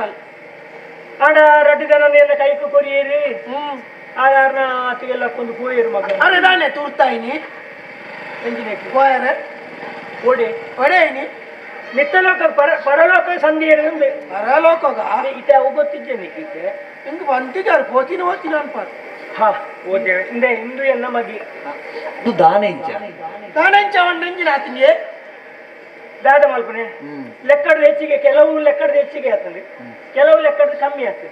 ಆಂಡ ರಡ್ಡು ಜನ ನಿನ್ನ ಕೈಕು ಕೊರಿಯೇರಿ ಆರ್ನ ಆತಿಗೆಲ್ಲ ಕೊಂದು ಪೋಯೇರು ಮಗ ಅರೆ ದಾನೆ ತುರ್ತಾಯಿನಿ ಎಂಜಿನೇಕ್ ಪೋಯರೆ ಓಡೆ ಒಡೆಯಿನಿ ಮಿತ್ತಲೋಕ ಪರಲೋಕ ಸಂಧಿ ಏರು ಪರಲೋಕಗ ಇತ ಅವು ಗೊತ್ತಿದ್ದೇನೆ ಈತೆ ಹಿಂಗೆ ಬಂತಿದ್ದಾರೆ ಹೋತಿನ ಹೋತಿನ ಅನ್ಪಾರ ಹಾ ಓದೇವೆ ಇಂದೆ ಇಂದು ಎನ್ನ ಮಗಿ ದಾನೆಂಚ ದಾನೆಂಚ ಒಂದಂಜಿನ ಆತನಿಗೆ ದಾದ ಮಲ್ಪನೆ ಲೆಕ್ಕದ ಹೆಚ್ಚಿಗೆ ಕೆಲವು ಲೆಕ್ಕದ ಹೆಚ್ಚಿಗೆ ಆಗ್ತದೆ ಕೆಲವು ಲೆಕ್ಕದ ಕಮ್ಮಿ ಆಗ್ತದೆ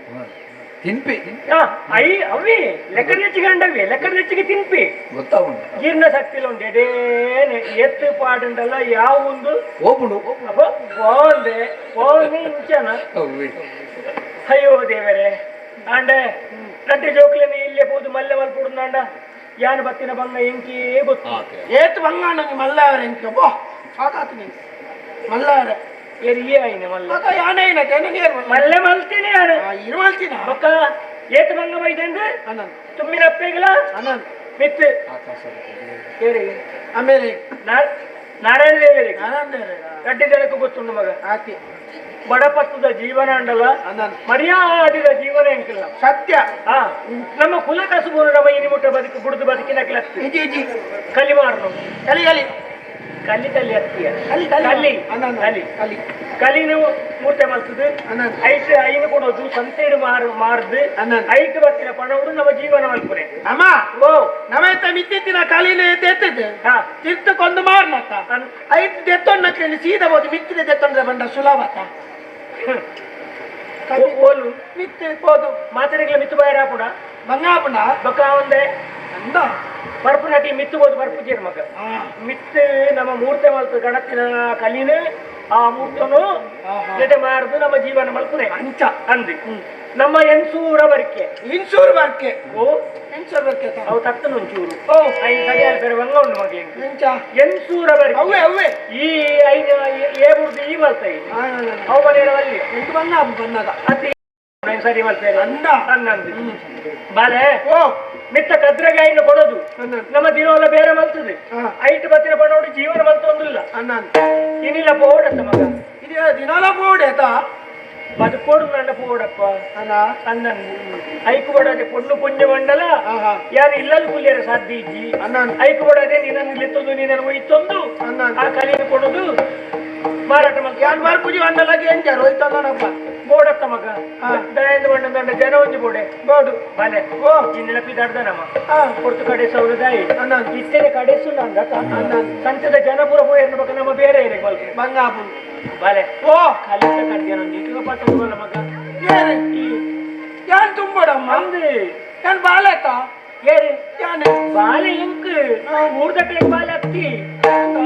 ತಿನ್ಪಿ I ಅವಿ ಲೆಕ್ಕದ ಹೆಚ್ಚಿಗೆ ಅಂಡವಿ ಲೆಕ್ಕದ ಹೆಚ್ಚಿಗೆ ತಿನ್ಪಿ ಗೊತ್ತಾಗುಂಟು ಜೀರ್ಣ ಶಕ್ತಿ ಉಂಟು ಎಡೇನೆ ಎತ್ತು ಪಾಡುಂಡಲ್ಲ ಯಾವ ಒಂದು ಓಪುಂಡು ಅಪ್ಪ ಬಾಂದೆ ಬಾಂದೆ ಇಂಚನ ಅಯ್ಯೋ ದೇವರೇ ಆಂಡೆ ರಡ್ಡೆ ಜೋಕ್ಲೇನೆ ಇಲ್ಲೇ ಪೋದು ಮಲ್ಲೆ ಮಲ್ಪುಡುಂದಾಂಡ ಯಾನ್ ಬತ್ತಿನ ಬಂಗ ಎಂಕಿ ಗೊತ್ತು ಏತು ಬಂಗ ನಂಗೆ ಮಲ್ಲವರೆ ಎಂಕೆ ಬೋ ಸಾಕಾತು ನೀನು ಮಲ್ಲವರೆ ಏರು ಈ ಆಯ್ನೆ ಮಲ್ಲ ಮಗ ಯಾನೇ ಏನ ಮಲ್ಲೆ ಮಲ್ತೀನಿ ಯಾರು ಇರು ಮಲ್ತೀನ ಬೊಕ್ಕ ಏತು ಬಂಗ ಬೈದೆಂದು ಅನಂತ ತುಂಬಿನ ಅಪ್ಪೆಗಲ ಅನಂತ ಮಿತ್ತು ಏರಿ ಆಮೇಲೆ ನಾರಾಯಣ ದೇವರಿಗೆ ನಾರಾಯಣ ದೇವರೇ ರಡ್ಡಿ ಜನಕ್ಕೆ ಗೊತ್ತುಂಡು ಮಗ ಆತಿ ಬಡಪತ್ತದ ಜೀವನ ಅಂಡಲ ಮರ್ಯಾದಿದ ಜೀವನ ಎಂಕಿಲ್ಲ ಸತ್ಯ ಹಾ ನಮ್ಮ ಕುಲ ಕಸುಬು ನಮ್ಮ ಇನಿ ಮುಟ್ಟ ಬದುಕು ಬುಡ್ದು ಬದುಕಿನ ಕ್ಲಸ್ತಿ ಇಜಿ ಇಜಿ ಕಲಿ ಮಾರನು ಕಲಿ ಕಲಿ ಕಲಿ ಕಲಿ ಅತ್ತಿಯ ಕಲಿ ಕಲಿ ಕಲಿ ಕಲಿ ಕಲಿ ಕಲಿನು ಮೂರ್ತೆ ಮಲ್ತದು ಐಟ್ ಐನು ಕೊಡೋದು ಸಂತೆಡು ಮಾರು ಮಾರ್ದು ಐಟ್ ಬತ್ತಿನ ಪಣವುಡು ನಮ್ಮ ಜೀವನ ಮಲ್ಪುನೆ ಅಮ್ಮ ಓ ನಮೈತ ಮಿತ್ತಿತ್ತಿನ ಕಲಿನ ತೆತ್ತದು ತಿರ್ತು ಕೊಂದು ಮಾರ್ನತ್ತ ಐಟ್ ದೆತ್ತೊಂಡ ಕೇಳಿ ಸೀದಾ ಬೋದು ಮಿತ್ತಿನ ದೆತ್ತೊಂಡ್ರೆ ಬಂಡ ಸುಲಭತ ಓಲು ಮಿತ್ತು போದು ಮಾತರಿಗಳ ಮಿತ್ತು ಬಾಯರ ಪುಡ ಬಂಗಾಪುಂಡ ಬೊಕ್ಕ ಒಂದೆ ಅಂದ ಪರ್ಪು ನಟಿ ಮಿತ್ತು ಬೋದು ಪರ್ಪು ಜೀರ್ ಮಗ ಮಿತ್ತು ನಮ್ಮ ಮೂರ್ತೆ ಮಲ್ತು ಗಣತಿನ ಕಲಿನ ಆ ಮೂರ್ತನು ಜೊತೆ ಮಾರ್ದು ನಮ್ಮ ಜೀವನ ಮಲ್ಪುನೆ ಅಂಚ ಅಂದು ನಮ್ಮ ಎನ್ಸೂರ ಬರ್ಕೆ ಇನ್ಸೂರ್ ಬರ್ಕೆ ಓ ಇನ್ಸೂರ್ ಬರ್ಕೆ ಅವು ತತ್ತನು ಒಂಚೂರು ಓ ಐದು ಸರಿಯಾದ ಬೇರೆ ಬಂಗ ಉಂಡು ಮಗ ಎಂಚ ಎನ್ಸೂರ ಬರ್ಕೆ ಅವೇ ಅವೇ ಈ ಐದು ಏ ಬುಡ್ದು ಈ ಮಲ್ತ ಅವು ಮನೆಯಲ್ಲಿ ಎಂಟು ಬಂಗ ಬಂದಾಗ ಅತಿ ಸರಿ ಮಲ್ಪೇರೆ ಅಂದ ಅನ್ನಂದು ಬಾಲೆ ಓ ಮಿತ್ತ ಕದ್ರಗೆ ಐನು ಕೊಡೋದು ನಮ್ಮ ದಿನವೆಲ್ಲ ಬೇರೆ ಮಲ್ತದೆ ಐಟು ಬತ್ತಿನ ಪಣೋಡು ಜೀವನ ಮಲ್ತೊಂದಿಲ್ಲ ಇನ್ನಿಲ್ಲ ಪೋಡತ್ತ ಮಗ ಇದು ದಿನಾಲ ಪೋಡೇತ ಬದುಕೋಡು ನನ್ನ ಪೋಡಪ್ಪ ಅನ್ನಂದು ಐಕು ಬಡದೆ ಪೊಣ್ಣು ಪುಂಜ ಮಂಡಲ ಯಾರು ಇಲ್ಲಲು ಕುಲಿಯರ ಸಾಧ್ಯ ಇಜ್ಜಿ ಐಕು ಬಡದೆ ನಿನ್ನನ್ನು ಲಿತ್ತೊಂದು ನಿನ್ನನ್ನು ಒಯ್ತೊಂದು ಆ ಕಲಿಯನ್ನು ಕೊಡೋದು ಮಾರಾಟ ಮಲ್ತ ಯಾನ್ ಬಾರ್ ಪೂಜೆ ಮಂಡಲಗೆ ಎಂಜಾರು ಹೋಯ್ತಂದನಪ್ಪ ಬೋಡತ್ತ ಮಗ ದಯಾಂದ ಬಣ್ಣ ದಂಡ ಜನ ಒಂಜಿ ಬೋಡೆ ಬೋಡು ಬಾಲೆ ಓ ಈ ನೆನಪಿದಾಡ್ದ ನಮ್ಮ ಕೊಡ್ತು ಕಡೆ ಸೌರದಾಯಿ ಇತ್ತನೆ ಕಡೆ ಸುಣ್ಣ ಸಂತದ ಜನಪುರ ಪೋಯರ್ನ ಪಕ್ಕ ನಮ್ಮ ಬೇರೆ ಇರಕ್ಕೆ ಬಲ್ಕೆ ಬಂಗಾಪು ಬಾಲೆ ಓ ಕಲಿತ ಕಡ್ದೇನ ನೀಟಿಗೆ ಪತ್ತೊಂದು ಮಗ ಏರು ಯಾನ್ ತುಂಬೋಡಮ್ಮ ಅಂದು ಯಾನ್ ಬಾಲೆತ ಏರು ಯಾನ್ ಬಾಲೆ ಇಂಕ್ ಮೂರ್ದಕ್ಕೆ ಬಾಲೆ ಅತ್ತಿ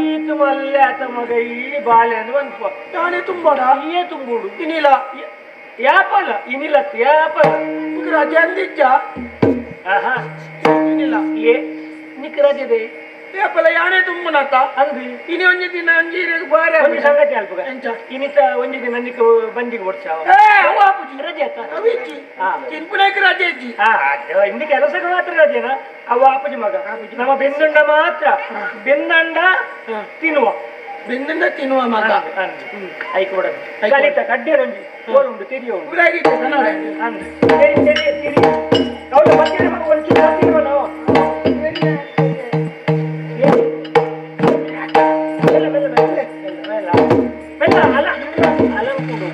ಈತು ಮಲ್ಲೆ ಆತ ಮಗ ಈ ಬಾಲೆ ಅಂದ್ ಅನ್ಪ ಯಾನೇ ತುಂಬೋಡ ಈಯೇ ತುಂಬೋಡು ಇನಿಲ ಯಾಪಲ್ಲ ಇನಿಲ ಯಾಪಲ್ಲ ನಿಕ್ ರಜೆ ಅಂದಿಜ್ಜ ಆಹಾ ಇನಿಲ ಏ ನಿಕ್ ರಜೆದೆ ಏಪಲ ಯಾನೇ ತುಂಬುನತ ಅಂದು ಇನಿ ಒಂಜಿ ದಿನ ಒಂಜಿ ಇರೆಗ್ ಬಾರೆ ಒಂಜಿ ಸಂಗತಿ ಅಲ್ಪಗ ಎಂಚ ಇನಿತ ಒಂಜಿ ದಿನ ನಿಕ್ ಬಂಜಿಗೆ ಒಡ್ಸಾವ ಏ ಅವ ಆಪುಜಿ ರಜೆ ಆತ ಅವಿಜ್ಜಿ ತಿನ್ಪುನೇಕ್ ರಜೆ ಇಜ್ಜಿ ಹಾ ಇಂದು ಕೆಲಸಕ್ಕೆ ಮಾತ್ರ ರಜೆನಾ ಅವ ಆಪುಜಿ ಮಗ ನಮ್ಮ ಬೆಂದುಂಡ ಮಾತ್ರ ಬೆಂದಂಡ ತಿನ್ನುವ ಬೆಂದಂಡ ತಿನ್ನುವ ಮಗ ಐಕ್ ಕೊಡ ಕಲಿತ ಕಡ್ಡೆ ಒಂಜಿ ಓಲುಂಡು ತಿರಿಯ ಉಂಡು ಅಂದು ತೆರಿ ತೆರಿ ತಿರಿ ಅವಳು ಬತ್ತಿನ ಮಗ ಒಂಚೂರು ಬತ್ತಿನ ನಾವು ಮೆಲ್ಲ ಮೆಲ್ಲ ಮೆಲ್ಲ ಮೆಲ್ಲ ಮೆಲ್ಲ ಅಲ ಅಲಂಕುಡು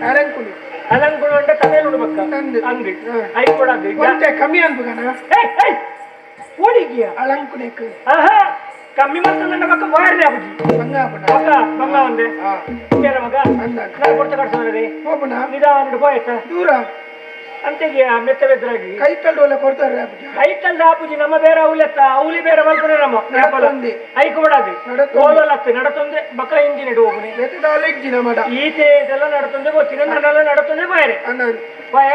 ಅಲಂಕುಡು ಅಲಂಕುಡು ಅಂಡ ತಮೇಲುಡು ಬಕ್ಕ ಅಂದು ಐಕ್ ಕೊಡದು ಒಂತೆ ಕಮ್ಮಿ ಅನ್ಬುಗನ ಓಡಿಗಿಯ ಅಲಂಕುಡೆಕ್ ಆಹಾ ಕಮ್ಮಿ ಮಾಡ್ತಂದ ಮಕ್ಕ ವಾರನೆ ಆಪುಜಿ ಬಂಗಾಪುಣ ಮಗ ಬಂಗ ಒಂದೆ ಬೇರೆ ಮಗ ನಾನು ಕೊಡ್ತ ಕಡ್ಸೋದ್ರೆ ಹೋಪುಣ ನಿಧಾನ ಹೋಯ್ತ ದೂರ ಅಂತೆಗೆ ಮೆತ್ತ ಬೆದ್ರಾಗಿ ಕೈ ತಳ್ಳುವಲ್ಲ ಕೊಡ್ತಾರೆ ಆಪುಜಿ ಕೈ ತಳ್ಳ ಆಪುಜಿ ನಮ್ಮ ಬೇರೆ ಅವಲೆತ್ತ ಅವಲಿ ಬೇರೆ ಮಲ್ಪನೆ ನಮ್ಮ ಐಕು ಬಿಡಾದು ಓಲತ್ತು ನಡತೊಂದೆ ಬಕ್ಕ ಇಂಜಿನ್ ಇಡು ಹೋಗುನೆ ಮಡ ಈತೆ ಇದೆಲ್ಲ ನಡತೊಂದೆ ಗೊತ್ತಿನ ನನ್ನೆಲ್ಲ ನಡತೊಂದೆ ಬಾಯರೆ ಬಾಯ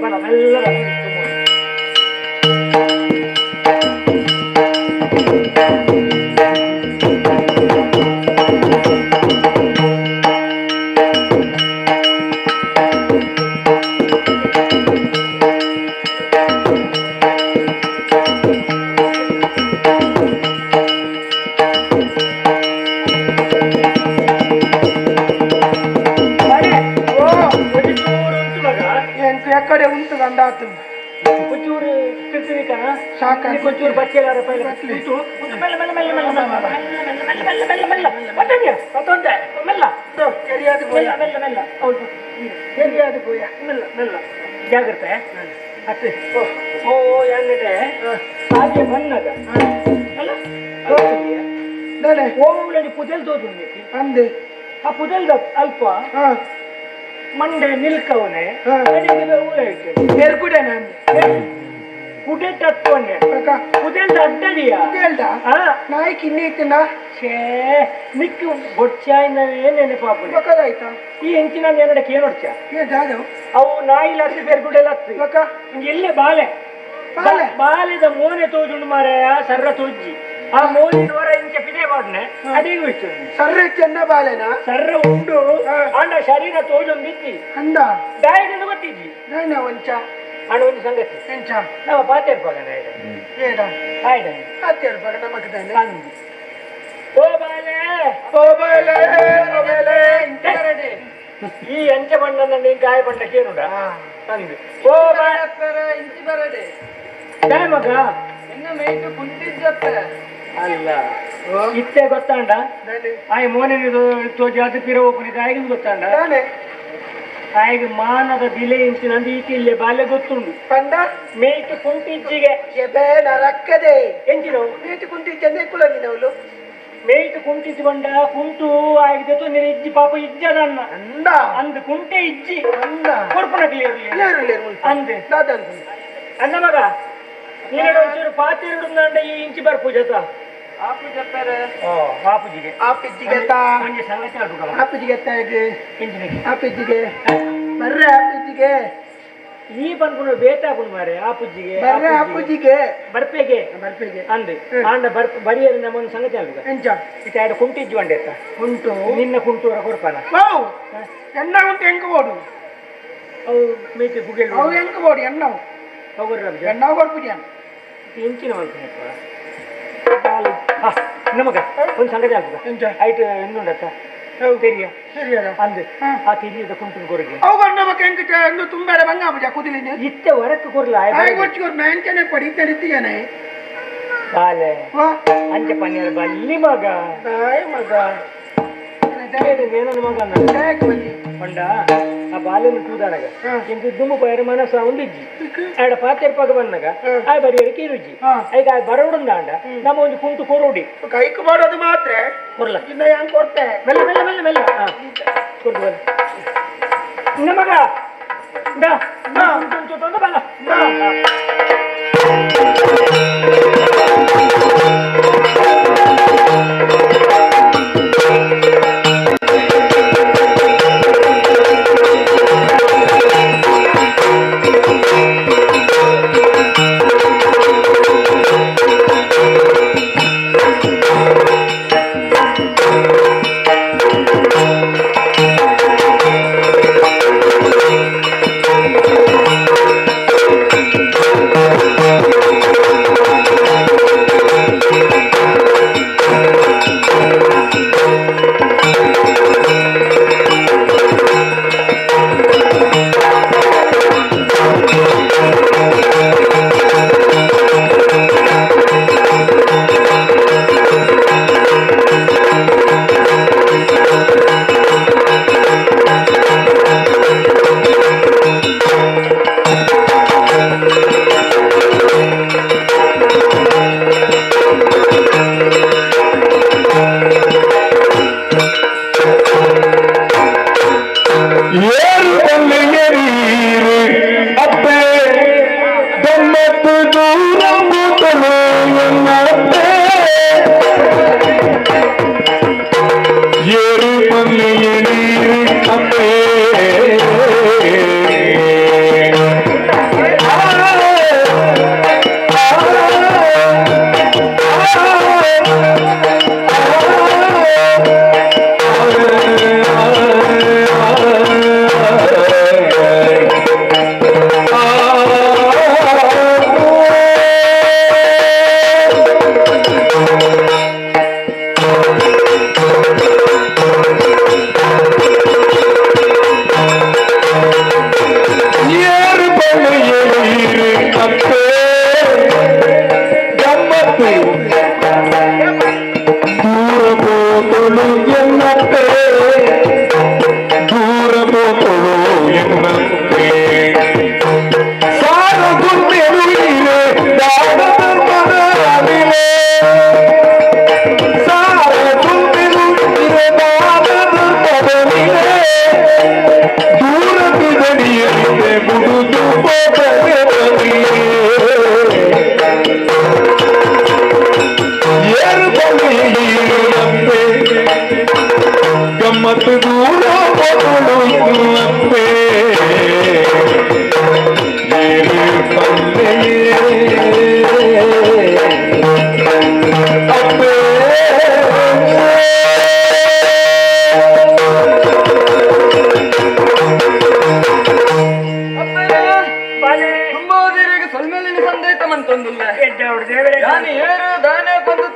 ಬಲ ಮೆಲ್ಲ ಉಂಟು ದಂಡಾತು ಒಂಚೂರು ತಿರ್ತಿನಿಕನ ಸಾಕ ಒಂಚೂರು ಬಚ್ಚೆಲಾರ ಪೈಲ ಉಂಟು ಮೆಲ್ಲ ಮೆಲ್ಲ ಮೆಲ್ಲ ಮೆಲ್ಲ ಮೆಲ್ಲ ಮೆಲ್ಲ ಮೆಲ್ಲ ಮೆಲ್ಲ ಮೆಲ್ಲ ಮತ್ತೊಂದ್ಯಾ ಮತ್ತೊಂದೆ ಮೆಲ್ಲ ಸರಿಯಾದ ಪೋಯ ಮೆಲ್ಲ ಮೆಲ್ಲ ಹೌದು ಸರಿಯಾದ ಪೋಯ ಮೆಲ್ಲ ಮೆಲ್ಲ ಜಾಗ್ರತೆ ಅತ್ತೆ ಓ ಎಣ್ಣೆ ಹಾಗೆ ಬಂದಾಗ ಅಲ್ಲ ಓವುಲಲ್ಲಿ ಪುದೆಲ್ ತೋಜುಂಡು ಅಂದೆ ಆ ಪುದೆಲ್ದ ಅಲ್ಪ ಮಂಡೆ ನಿಲ್ಕವನೆ ಬೇರ್ಕುಡೆ ನಾನು ಕುಡೆ ತತ್ವನೆ ಪುದೆಲ್ದ ಅಡ್ಡಡಿಯ ಪುದೆಲ್ದ ನಾಯಿ ಕಿನ್ನಿ ಇತ್ತಿನ ಛೇ ನಿಕ್ಕು ಬೊಚ್ಚಾಯಿನವೇ ನೆನಪಾಪುಂಡು ಬೊಕ್ಕದಾಯ್ತಾ ಈ ಹೆಂಚಿನ ಏನಡ ಕೇನೊಡ್ಚ ಏ ದಾದವು ಅವು ನಾಯಿ ಲತ್ತಿ ಬೇರ್ಗುಡೆ ಲತ್ತಿ ಬೊಕ್ಕ ಎಲ್ಲೆ ಬಾಲೆ ಬಾಲೆ ಬಾಲೆದ ಮೋನೆ ತೋಜುಂಡು ಮಾರಾಯ ಸರ್ರ ತೋಜ್ಜಿ ಆ ಮೋನಿ ನೂರ ಇಂಚ ಪಿದೆ ಪಾಡ್ನೆ ಅಡಿಗೂ ಇತ್ತು ಸರ್ರ ಚೆನ್ನ ಬಾಲೆನಾ ಸರ್ರ ಉಂಡು ಆಂಡ ಶರೀರ ತೋಜೊಂದಿತ್ತಿ ಅಂದ ದಾಯಿಗೆ ಗೊತ್ತಿಜ್ಜಿ ನಾಯ್ನ ಒಂಚ ಆಂಡ ಒಂದು ಸಂಗತಿ ಎಂಚ ನಮ್ಮ ಪಾತೇರ್ಪಾಗನ ಏಡ ಆಯ್ಡ ಪಾತೇರ್ಪಾಗ ನಮಕ್ ತಾನೆ ಓ ಬಾಲೆ ಓ ಬಾಲೆ ಓ ಬಾಲೆ ಈ ಅಂಚೆ ಬಣ್ಣ ನೀನ್ ಕಾಯ ಬಣ್ಣ ಕೇನುಡ ಅಂದು ಓ ಬಾಲೆ ಇಂಚಿ ಬರಡೆ ದಾಯ್ ಮಗ ಎನ್ನ ಮೇಯ್ತು ಕುಂಟಿದ್ದಪ್ಪ ಅಲ್ಲ ಇತ್ತೆ ಗೊತ್ತಾಂಡ ಆಯ್ ಮೋನೆ ತೋಜಿ ಅದು ಪಿರ ಓಪನಿದ ಆಯ್ಗೆ ಗೊತ್ತಾಂಡ ಆಯ್ಗೆ ಮಾನದ ಬಿಲೆ ಇಂಚಿನ ಅಂದು ಈತಿ ಇಲ್ಲೇ ಬಾಲೆ ಗೊತ್ತುಂಡು ಪಂಡ ಮೇಯ್ತು ಕುಂಟಿಜ್ಜಿಗೆ ಎಬೆ ನರಕ್ಕದೆ ಎಂಚಿನವು ಮೇಯ್ತು ಕುಂಟಿಜ್ಜಂದೆ ಕುಲಂದಿನವಳು ಮೇಯ್ತು ಕುಂಟಿದ್ದು ಬಂಡ ಕುಂಟು ಆಗಿದೆ ತೊಂದರೆ ಇಜ್ಜಿ ಪಾಪ ಇಜ್ಜದನ್ನ ಅಂದ ಅಂದ್ ಕುಂಟೆ ಇಜ್ಜಿ ಅಂದ ಕೊರ್ಪುನ ಕ್ಲಿಯರ್ ಅಂದೆ ಅಂದ ಮಗ ನೀನು ಒಂಚೂರು ಪಾತಿರುಡುಂದಾಂಡ ಈ ಇಂಚಿ ಬರ್ಪೂಜತ ಆಪುಜಪ್ಪರೆ ಓ ಆಪುಜಿಗೆ ಆಪಿಜ್ಜಿಗೆ ತಾ ಒಂಜಿ ಸಂಗತಿ ಆಡ್ಬೇಕಲ್ಲ ಆಪಿಜ್ಜಿಗೆ ತಾಯಿಗೆ ಇಂಚಿನಿಗೆ ಆಪಿಜ್ಜಿಗೆ ಬರ್ರೆ ಆಪಿಜ್ಜಿಗೆ ಈ ಪನ್ಪುನ ಬೇತಾಪುಂಡು ಮಾರೆ ಆಪುಜ್ಜಿಗೆ ಬರ್ರೆ ಆಪುಜ್ಜಿಗೆ ಬರ್ಪೆಗೆ ಬರ್ಪೆಗೆ ಅಂದ್ ಆಂಡ ಬರ್ಪ ಬರಿಯರು ನಮ್ಮ ಒಂದು ಸಂಗತಿ ಆಡ್ಬೇಕ ಎಂಚ ಇತ್ತ ಎರಡು ಕುಂಟಿಜ್ಜು ಅಂಡೆತ್ತ ಉಂಟು ನಿನ್ನ ಕುಂಟೂರ ಕೊರ್ಪನ ಓ ಎಣ್ಣ ಉಂಟು ಎಂಕ ಬೋಡು ಅವು ಮೇತೆ ಪುಗೆಲ್ ಅವು ಎಂಕ ಬೋಡು ಎಣ್ಣವು ಹೋಗೋರು ಎಣ್ಣವು ಕೊರ್ಪುಜಿ ಇಂಚಿನ ಮಲ್ಪುನಪ್ಪ ನಮಗ ಒಂದು ಸಂಗತಿ ಆಗ್ತದ ಎಂಚ ಐಟ್ ಎಂದುಂಡತ್ತ ತೆರಿಯ ಸರಿಯದ ಅಂದ್ ಆ ತಿರಿಯದ ಕುಂಟುನ್ ಕೊರಗೆ ಅವು ನಮಕ್ ಎಂಕ ಎಂದು ತುಂಬಾರೆ ಬಂಗ ಆಪುಜ ಕುದಿಲಿನಿ ಇತ್ತೆ ಹೊರಕ್ಕೆ ಕೊರ್ಲ ಆಯ್ ಗೊಚ್ಚಿ ಕೊರ್ನ ಎಂಚನೆ ಪಡಿ ಇತ್ತಡಿತ್ತೀಯನೆ ಬಾಲೆ ವಾ ಅಂಚೆ ಪನ್ನಿಯರ ಬಲ್ಲಿ ಮಗ ಬಾಯ್ ಮಗ ಏನನ್ನ ಮಗ ಯಾಕೆ ಬಲ್ಲಿ ಪಂಡ ಆ ಬಾಲೆನ ತೂದಾನಗ ಇಂದು ದುಮ್ಮು ಪೈರ ಮನಸ್ಸ ಒಂದಿಜ್ಜಿ ಆಡ ಪಾತೆರ್ಪಾಗ ಬಂದಾಗ ಆ ಬರಿಯರ ಕೀರುಜ್ಜಿ ಐಗ ಆ ಬರೋಡುಂದಾಂಡ ನಮ್ಮ ಒಂದು ಕುಂಟು ಕೊರೋಡಿ ಕೈಕ್ ಮಾಡೋದು ಮಾತ್ರ ಕೊರ್ಲ ಇನ್ನ ಹೆಂಗ್ ಕೊಡ್ತೆ ಮೆಲ್ಲ ಮೆಲ್ಲ ಮೆಲ್ಲ ಮೆಲ್ಲ ಹಾ ಕೊರ್ದು ಬಲ್ಲ ನಮಗ ದಾ ಕುಂಟು ಬಲ್ಲ Thank you.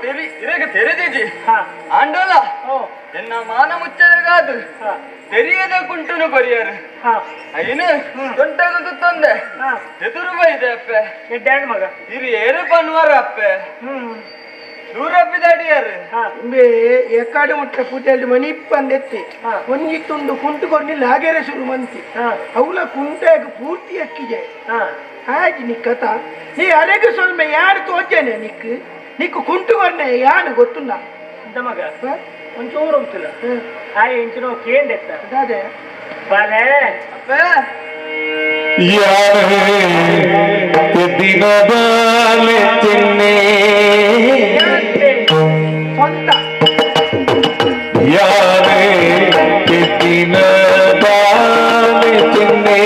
ತೆರಿ ಇರೆಗ ತೆರೆದಿಜಿ ಆಂಡಲ ಎನ್ನ ಮಾನ ಮುಚ್ಚದಗಾದು ತೆರಿಯದ ಕುಂಟುನು ಕೊರಿಯರು ಐನು ದೊಡ್ಡಗ ತೊಂದೆ ಎದುರು ಬೈದೆ ಅಪ್ಪೆ ಎಡ್ಡಾಂಡ್ ಮಗ ಇರು ಏರು ಪನ್ವಾರ ಅಪ್ಪೆ ದೂರಪ್ಪಿದಾಡಿಯಾರು ಎಕ್ಕಾಡು ಮುಟ್ಟ ಪೂಜೆಯಲ್ಲಿ ಮನಿಪ್ಪಂದೆತ್ತಿ ಒಂಜಿ ತುಂಡು ಕುಂಟು ಕೊರ್ನಿಲ್ಲ ಹಾಗೆರೆ ಶುರು ಮಂತಿ ಅವಳ ಕುಂಟಾಗ ಪೂರ್ತಿ ಅಕ್ಕಿಜೆ ಆಯ್ತು ನಿಕ್ಕತ ನೀ ಅರೆಗು ಸೊಲ್ಮೆ ಯಾರು ತೋಜೇನೆ ನಿಕ್ ನಿಕ್ಕು ಕುಂಟು ಕೊರ್ನೆ ಯಾನು ಗೊತ್ತುಲ್ಲ ಅಂತ ಮಗ ಒಂಚೂರು ಉಂಟುಲ್ಲ ಆಯ್ ಇಂಚಿನೋ ಕೇಂದೆತ್ತ ಅದೇ ಬಾಲೆ ಅಪ್ಪೆ ದಿನ ಬಾಲೆ ತಿನ್ನೆ ಸ್ವಂತ ಯಾರೇ ದಿನ ಬಾಲೆ ತಿನ್ನೆ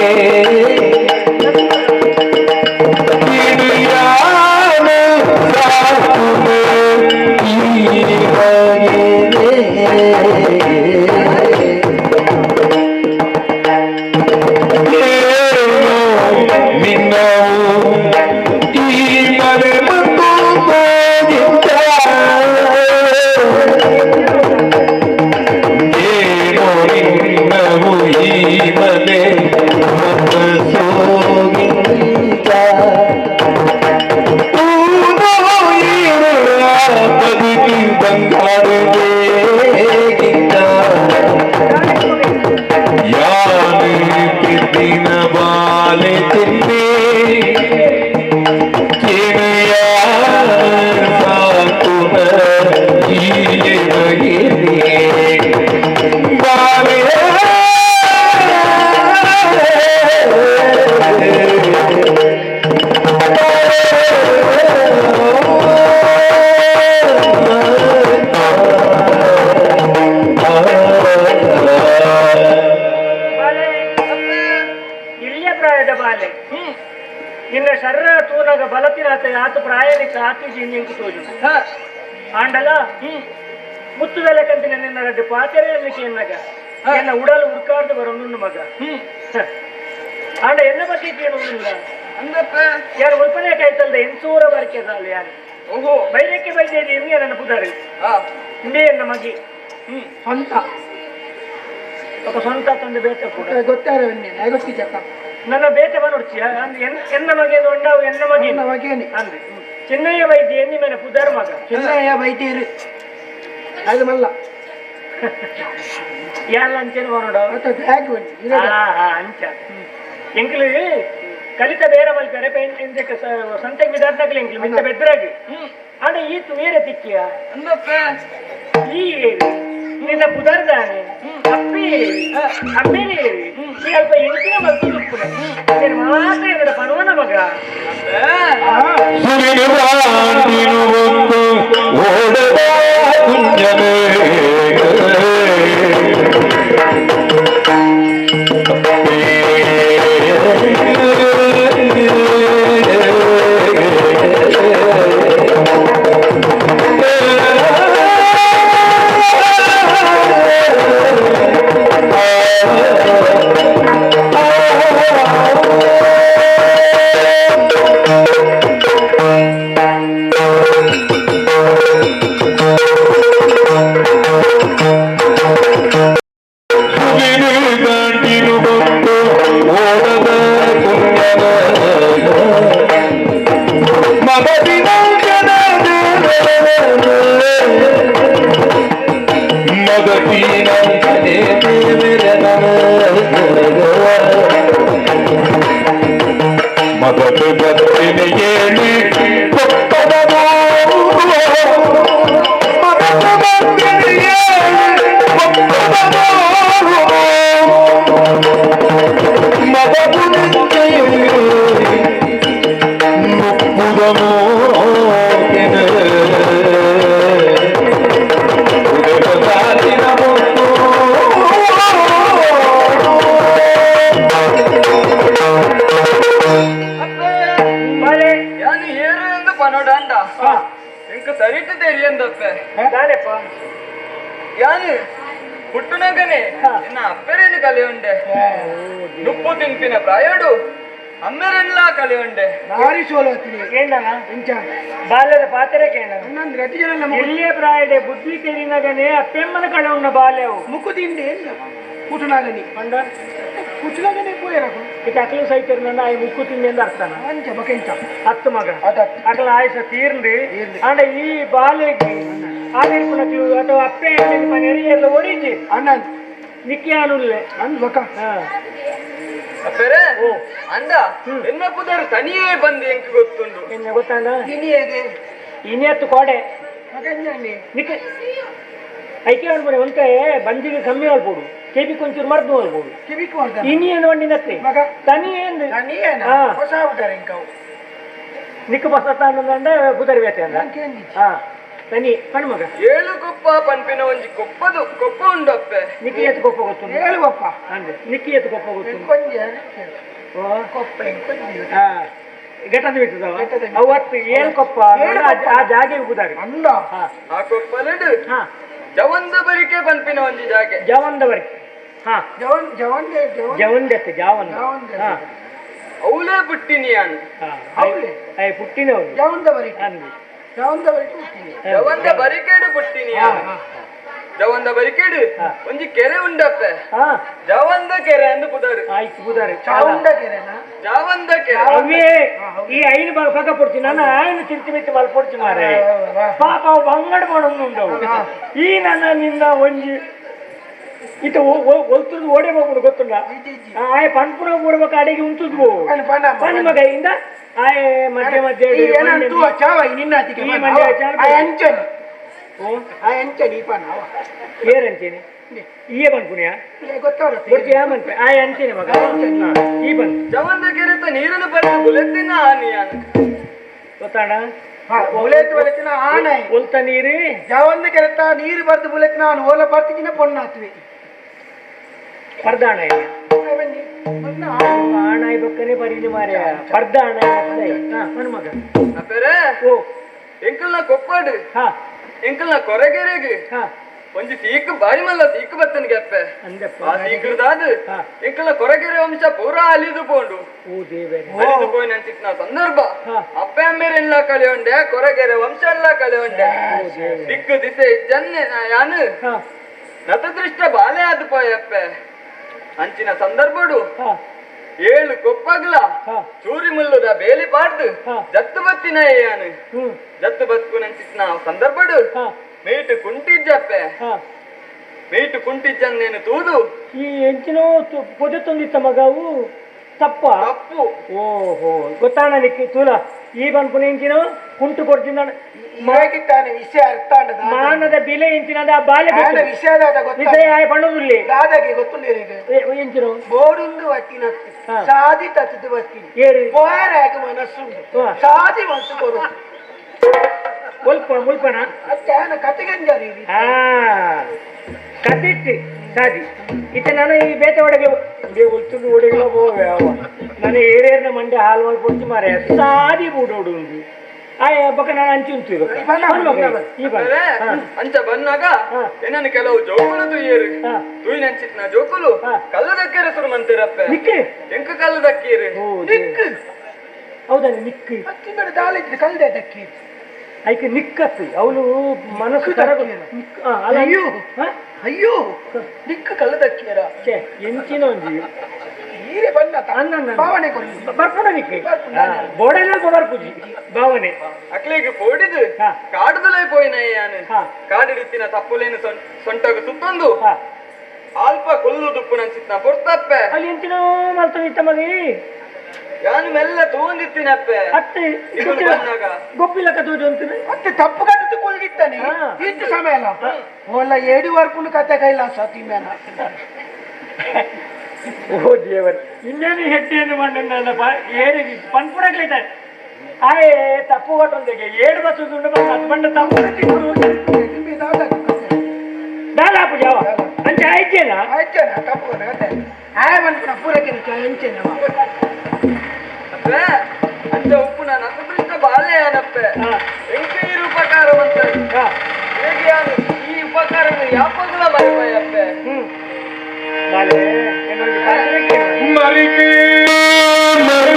ಆಂಡಲ ಮುತ್ತುದಲ್ಲ ಕಂತಿನ ನಿನ್ನ ರಡ್ಡು ಪಾತೆರೆಯಲ್ಲಿ ಎನ್ನಗ ಎನ್ನ ಉಡಲು ಉಡ್ಕಾರ್ದು ಬರೋನು ಮಗ ಆಂಡ ಎನ್ನ ಬಗ್ಗೆ ಕೇಳುವುದಿಲ್ಲ ಅಂದಪ್ಪ ಯಾರು ಉಲ್ಪನೆ ಕಾಯ್ತಲ್ದ ಎನ್ಸೂರ ಬರ್ಕೆದಲ್ಲ ಯಾರು ಓಹೋ ಬೈರಕ್ಕೆ ಬೈದೇದಿ ಎನ್ಗೆ ನನ್ನ ಪುದಾರಿ ಇಂದೇ ಎನ್ನ ಮಗಿ ಸ್ವಂತ ఒక ಸೊಂತ ತಂದು ಬೇತೆ ಕೂಡ ಗೊತ್ತಾರ ಗೊತ್ತಿದ್ದಕ್ಕ ನನ್ನ ಬೇತೆ ಬನುಡ್ಚಿ ಎನ್ನ ಮಗೇನು ಉಂಡಾವು ಎನ್ನ ಮಗೇನು ಮಗೇನೆ ಅಂದೆ ಚಿನ್ನಯ್ಯ ವೈದ್ಯ ಎನ್ನಿ ಮೇಲೆ ಪುದಾರ್ ಮಗ ಚಿನ್ನಯ್ಯ ವೈದ್ಯರು ಅದು ಮಲ್ಲ ಯಾಲ್ಲ ಅಂಚೇನು ಬರೋಡು ಅಂಚ ಎಂಕ್ಲು ಕಲಿತ ಬೇರೆ ಮಲ್ಪೆರೆ ಸಂತೆಗೆ ವಿದಾರ್ಥಕ್ಲೆ ಎಂಕ್ಲು ಮಿತ್ತ ಬೆದ್ರಾಗಿ ಆಂಡ ಈ ತುವೇರೆ ತಿಕ್ಕಿಯ ಈ ಏರಿ ನಿನ್ನ ಪುದರ್ದಾನೆ ಅಪ್ಪಿ ಅಮ್ಮೇಲೆ ಏರಿ ಈ ಅಲ್ಪ ಎಂಕಿನ ಮಲ್ತು ದುಪ್ಪುನೆ నేను ಮಾತ್ರ ಎನ್ನಡ ಪನುವನ ಮಗ ಯಾನು ಹುಟ್ಟುನಗನೆ ಎನ್ನ ಅಪ್ಪರೇನು ಕಲೆ ಉಂಡೆ ನುಪ್ಪು ತಿನ್ಪಿನ ಪ್ರಾಯೋಡು ಅಮ್ಮೆರೆಲ್ಲ ಕಲಿಯುಂಡೆ ಭಾರಿ ಸೋಲು ಹತ್ತಿನಿ ಕೇಂದನ ಇಂಚ ಬಾಲ್ಯದ ಪಾತ್ರೆ ಕೇಂದ ಇನ್ನೊಂದು ರತಿ ಜನ ಎಲ್ಲಿಯ ಪ್ರಾಯಡೆ ಬುದ್ಧಿ ತೆರಿನಗನೆ ಅಪ್ಪೆಮ್ಮನ ಕಳವುಣ್ಣ ಬಾಲ್ಯವು ಮುಕ್ಕು ತಿಂಡಿ ಕುಟುನಾಗನಿ ಪಂಡ ಕುಟುನಾಗನೆ ಪೋಯರಕು ಇತ್ತ ಅಕಲು ಸೈತರ್ನ ಆಯ್ ಮುಕ್ಕು ತಿಂಡಿ ಅಂತ ಅರ್ಥನ ಅಂಚ ಬಕೆಂಚ ಹತ್ತು ಮಗ ಅಕಲ ಆಯುಷ ತೀರ್ಂದಿ ತೀರ್ಂದಿ. ಅಂಡ ಈ ಬಾಲೆಗೆ ಆದಿರ್ಪುನಕ್ಲು ಅಥವಾ ಅಪ್ಪೆ ಮನೆಯಲ್ಲಿ ಎಲ್ಲ ಒಡಿಜಿ ಅಣ್ಣ ನಿಕ್ಕಿ ಆನುಲ್ಲೆ ಅಂದ್ ಬಕ ಹಾ ಅಪ್ಪೆರೆ ಅಂಡ ಎನ್ನ ಪುದರ್ ತನಿಯೇ ಬಂದು ಎಂಕ್ ಗೊತ್ತುಂಡು ಎನ್ನ ಗೊತ್ತಾಂಡ ಇನಿಯಗೆ ಇನಿಯತ್ತು ಕೋಡೆ ಮಗಂಜನಿ ನಿಕ್ಕೆ ಐಕೆ ಅನ್ಪುಣೆ ಒಂತೆ ಬಂಜಿಗೆ ಕಮ್ಮಿ ಆಲ್ಪೋಡು ಕೆಬಿ ಕೊಂಚೂರು ಮರ್ದು ಆಲ್ಪೋಡು ಕಿವಿಕ್ ಮಾಡ್ದ ಇನಿ ಏನು ವಂಡಿನತ್ತೆ ಮಗ ತನಿ ಏನು ತನಿಯೇನ ಹಾ. ಹೊಸ ಅವತಾರ ಇಂಕವು ನಿಕ್ಕ ಬಸತ್ತ ಅನ್ನೋದಂಡ ಬುದರ್ ಬೇತೆ ಅಂದ ಹಾ ತನಿ ಪಣ್ ಮಗ ಏಳು ಕೊಪ್ಪ ಪನ್ಪಿನ ಒಂಜಿ ಕೊಪ್ಪದು ಕೊಪ್ಪ ಉಂಡು ಅಪ್ಪೆ ನಿಕ್ಕಿ ಎತ್ತು ಕೊಪ್ಪ ಗೊತ್ತು ಹೇಳುವಪ್ಪ ಅಂದೆ ನಿಕ್ಕಿ ಎತ್ತು ಕೊಪ್ಪ ಗೊತ್ತು ಕೊಂಜ ಓ ಕೊಪ್ಪ ಇಂಕೊಂಜಿ ಹಾ ಘಟನೆ ಬಿಟ್ಟದವ ಘಟ್ಟದ ಅವತ್ತು ಏಳು ಕೊಪ್ಪ ಏಳು ಕೊಪ್ಪ. ಆ ಜಾಗೆ ಬುದಾರಿ ಅಂದ ಹಾ ಆ ಕೊಪ್ಪಲೆಡು ಹಾ ಜವಂದ ಬರಿಕೆ ಪನ್ಪಿನ ಒಂಜಿ ಜಾಗೆ ಜವಂದವರೆಗೆ ಹಾ ಜವನ್ ಜವನ್ ಜವನ್ ಜವಂದತ್ತೆ ಜಾವಂದ ಜವಂದ. ಹಾ ಅವಲೇ ಪುಟ್ಟಿನಿ ಯಾನು ಹಾ ಹೌದೇ? ಅಯ್ಯ ಪುಟ್ಟಿನವರು ಜವಂದ ಬರಿಕೆ ಅಂದೆ ಜವಂದ ಬರಿಕೆ ಹುಟ್ಟಿನಿ ಜವಂದ ಬರಿಕೇಡು ಪುಟ್ಟಿನಿ ಯಾನು ಜವಂದ ಬರಿಕೇಡು ಒಂಜಿ ಕೆರೆ ಉಂಡಪ್ಪೆ ಹಾ ಜವಂದ ಕೆರೆ ಅಂದು ಪುದರ್ ಆಯ್ತು ಬುದಾರಿ ಚಾವುಂಡ ಕೆರೆನಾ ಜವಂದ ಕೆರೆ ಅವೇ ಈ ಐನು ಪಕ್ಕ ಪೊಡ್ಚಿ ನಾನು ಆಯ್ನು ತಿರ್ತಿ ಮಿತ್ತಿ ಮಲ್ ಪೊಡ್ಚಿ ಮಾರೆ ಪಾಪ ಅವು ಬಂಗಡ ಮಾಡೋದು ಉಂಡವು ಈ ನನ್ನ ನಿನ್ನ ಒಂಜಿ ಇತ್ತ ಒಲ್ತುದು ಓಡೆ ಹೋಗ್ಬಿಡು ಗೊತ್ತುಂಡ ಆಯ್ ಪನ್ಪುನ ಮೂಡ್ಬೇಕು ಅಡಿಗೆ ಉಂತುದು ಪಣ್ ಪಣ ಪಣ್ ಮಗ ಇಂದ ಆಯ್ ಮಧ್ಯೆ ಮಧ್ಯೆ ಈ ಏನಂತೂ ಚಾವ ನಿನ್ನ ಅತಿಗೆ ಈ ಮಂಡ್ಯ ಚಾವ. ಆ ಅಂಚನಿ ಓ ಆ ಅಂಚನಿ ಈ ಪಣ ಅವ ಏರಂಚೇನಿ ಈಯೇ ಪನ್ಪುನಿಯ ಗೊತ್ತವರ ಬೊಡ್ಚಿ ಯಾ ಮನ್ಪೆ ಆಯ್ ಅಂಚೇನೆ ಮಗ ಹಾ, ಈ ಬನ್ ಜವಂದ ಕೆರೆತ ನೀರನ್ನು ಬರೆದು ಬುಲೆತ್ತಿನ ಆನಿ ಯಾನು ಗೊತ್ತಾಣ ಬುಲೆತ್ ಬುಲೆತ್ತಿನ ಆನೆ ಒಲ್ತ ನೀರು ಜವಂದ ಕೆರೆತ ನೀರು ಬರ್ದು ಬುಲೆತ್ ನಾನು ಓಲ ಬರ್ತಿನ ಪೊಣ್ಣಾತ್ವಿ ಪರ್ದಾಣ ಇಲ್ಲ ಬನ್ನಿ ಮೊನ್ನ ಆಣಾಯ್ ಬಕ್ಕನೆ ಪರಿಣಿ ಮಾರ್ಯ ಪರ್ದಾಣ ಮಗ ಅಪ್ಪೆರೆ ಓ ಎಂಕಲ್ನ ಕೊಪ್ಪಾಡು ಹಾ ಎಂಕಲ್ನ ಕೊರಗೆರೆಗೆ ಹಾ ಒಂಜಿ ಸೀಕ್ ಬಾರಿ ಮಲ್ಲ ಸೀಕ್ ಬತ್ತನಿಗೆ ಅಪ್ಪೆ ಅಂದಪ್ಪ ಆ ಸೀಕೃದಾದ್ ಹಾ. ಎಂಕಲ್ನ ಕೊರಗೆರೆ ವಂಶ ಪೂರಾ ಅಲಿದು ಪೋಂಡು ಓ ದೇವರೇ ಅಲಿದು ಪೋಯಿನ ಅಂಚಿತ್ನ ಸಂದರ್ಭ ಹಾ. ಅಪ್ಪೆ ಅಮ್ಮೇರೆಲ್ಲ ಕಳೆಯುಂಡೆ ಕೊರಗೆರೆ ವಂಶ ಎಲ್ಲ ಕಳೆಯುಂಡೆ ದಿಕ್ಕು ದಿಸೆ ಜನ್ನೆ ಯಾನು ಹಾ ನತದೃಷ್ಟ ಬಾಲೆ ಆದು ಪೋಯಪ್ಪೆ ಅಂಚಿನ ಸಂದರ್ಭಡು ಹಾ ಏಳು ಕೊಪ್ಪಗ್ಲ ಹಾ. ಚೂರಿ ಮುಲ್ಲುದ ಬೇಲಿ ಪಾಡ್ದು ಹಾ. ಜತ್ತು ಬತ್ತಿನ ಯಾನು ಹ್ಮ್ ಜತ್ತು ಬತ್ಕು ನಂಚಿತ್ನ ಸಂದರ್ಭಡು ಹಾ ಮೇಟು ಕುಂಟಿಜ್ಜಪ್ಪೆ ಹಾ ಮೇಟು ಕುಂಟಿಜ್ಜನ್ನೇನು ತೂದು ಈ ಎಂಚಿನೋ ಪೊದೆ ತಂದಿತ್ತ ಮಗವು ತಪ್ಪ ತಪ್ಪು ಓಹೋ ಗೊತ್ತಾಣ ನಿಕ್ಕಿ ತೂಲ ಈ ಬನ್ಪುನ ಎಂಚಿನೋ ಕುಂಟು ಕೊಡ್ತಿಂದ ತಾನೆ ವಿಷಯ ಅರ್ಥ ಅಂಡದ ಮಾನದ ಬಿಲೆ ಎಂಚಿನದ ಆ ಬಾಲೆ ಗೊತ್ತು. ವಿಷಯದಾದ ಗೊತ್ತ ವಿಷಯ ಆಯ್ ಪಣ್ಣುದುಲ್ಲಿ ದಾದಾಗೆ ಗೊತ್ತುಂಡೇರಿಗೆ ಎಂಚಿನೋ ಬೋಡುಂದು ವತ್ತಿನ ಹಾ. ಸಾದಿ ತತ್ತದ ವತ್ತಿನ ಏರಿ ಬೋರಾಗ ಮನಸ್ಸುಂಡು ಹಾ. ಸಾದಿ ಮನಸ್ಸು ಕೊರು ಮುಲ್ಪ ಮುಲ್ಪಣ ಅತ್ತೆ ಆನ ಕತೆಗಂಜಾರಿ ಆ ಕತಿಟ್ಟು ಸಾದಿ ಇತ್ತ ನಾನು ಈ ಬೇತೆ ಒಡಗೆ ಒಲ್ತುಂಡು ಒಡಗಲ ಹೋವೆ ಅವ ನಾನು ಏರೇರ್ನ ಮಂಡೆ ಹಾಲು ಮಲ್ ಪೊಡ್ಚಿ ಮಾರೆ ಸಾದಿ ಬೂಡೋಡು ಉಂದು ಆಯ್ ಬೊಕ ನಾನು ಅಂಚಿ ಉಂತು ಇವಾಗ ಈ ಬಣ್ಣ, ಬಣ್ಣ ಮಗ, ಈ ಬಣ್ಣ. ಅರೆ, ಹಾ. ಅಂಚ ಬನ್ನಾಗ ಹಾ. ಏನನ್ನು ಕೆಲವು ಜೋಕುಲು ತುಯ್ಯರು ಹಾ. ತುಯ್ಯ ನಂಚಿತ್ನ ಜೋಕುಲು ಹಾ. ಕಲ್ಲು ದಕ್ಕಿರ ಸುರು ಮಂತಿರಪ್ಪೆ ನಿಕ್ಕೆ ಎಂಕ ಕಲ್ಲು ದಕ್ಕಿರು ಓ ದೇವ್ರೆ. ಹೌದಾನೆ ನಿಕ್ಕು ಅತ್ತಿ ಮೇಲೆ ದಾಳಿದ್ರೆ ಕಲ್ದೆ ದಕ್ಕಿ ಐಕೆ ನಿಕ್ಕತ್ತು ಅವನು ಮನಸ್ಸು ನಿಕ್ಕು ಕರಗು ದಕ್ಕಿಯಲ್ಲ. ನಿಕ್ಕು ಆ, ಅಲ್ಲ ಅಯ್ಯೋ. ಹಾ? ಅಯ್ಯೋ ನಿಕ್ಕು ಕಲ್ಲು ದಕ್ಕಿಯರ ಛೇ ಎಂಚಿನ ಒಂಜಿ ನೀರೇ ಬಣ್ಣ ಅನ್ನ ಅನ್ನ. ಭಾವನೆ ಕೊಡಿ ಬರ್ಪುಣ ನಿಕ್ಕೆ ಬರ್ಪುಂಡು. ಬೋಡೆಲ್ಲ ಬರ್ಪುಜಿ ಭಾವನೆ ಅಕ್ಲೆಗ್ ಪೋಡಿದು ಹಾ. ಕಾಡುದಲೇ ಪೋಯಿನ ಯಾನು ಹಾ. ಕಾಡಿಡಿತ್ತಿನ ತಪ್ಪುಲೇನು ಸೊಂಟಗ ಸುತ್ತೊಂದು ಹಾ ಅಲ್ಪ ಕೊಲ್ಲು ದುಪ್ಪು ನಂಚಿತ್ನ ಪೊರ್ತಪ್ಪೆ ಅಲ್ಲಿ ಎಂಚಿನೋ ಮಲ್ತೊಂದಿತ್ತ ಮಗಿ ಯಾನು ಮೆಲ್ಲ ತೂಂದಿತ್ತಿನಪ್ಪೆ ಅತ್ತೆ ಇಗಳು ಬಂದಾಗ ಗೊಬ್ಬಿಲಕ್ಕ ತೋಜು ಅಂತೀನಿ ಮತ್ತೆ ತಪ್ಪು ಕಟ್ಟದ್ದು ಕೊಲ್ಗಿತ್ತಾನೆ ಹಾ. ಇಷ್ಟು ಸಮಯ ಅಲ್ಲ ಓಲ್ಲ ಏಡಿ ವರ್ಪುಂಡು ಕತೆ ಕೈಲಾಸ ತಿಮ್ಮೇನ ಓ ದೇವರೇ ಇನ್ನೇನು ಹೆಡ್ಡೆಯನ್ನು ಮಣ್ಣು ಏರಿ ಪನ್ಪುಡಕ್ಲಿದ್ದಾರೆ ಆಯೇ ತಪ್ಪು ಒಟ್ಟೊಂದಿಗೆ ಏಳು ಬಸ್ಸು ದುಂಡು ಬಂದು ಅದು ಬಂಡ ತಪ್ಪು ತಿಂಬಿ ದಾದಾಗೆ ಕತೆ ದಾಲಾಪು ಜಾವ ಅಂಚೆ ಆಯ್ತೇನಾ ಆಯ್ತೇನ ತಪ್ಪು ಕತೆ ಆಯ್ ಮನ್ಪುನ ಪೂರಕ್ಕೆ ಎಂಚೇನ ಅಪ್ಪೆ ಅಂಚ ಉಪ್ಪು ನಾನು ಅದೃಷ್ಟ ಬಾಲೆ ಯಾನಪ್ಪೆ ಹಾ. ಎಂಕ ಈ ಉಪಕಾರ ಹಾ ಹೇಗೆ ಯಾನು ಈ ಉಪಕಾರ ಯಾಪಗುಲ ಮರಿಪಯಪ್ಪೆ ಹ್ಮ್ ಬಾಲೆ ಏನೊಂದು ಪಾತ್ರೆ ಕೇಳು. ಮರಿಗೆ ಮರ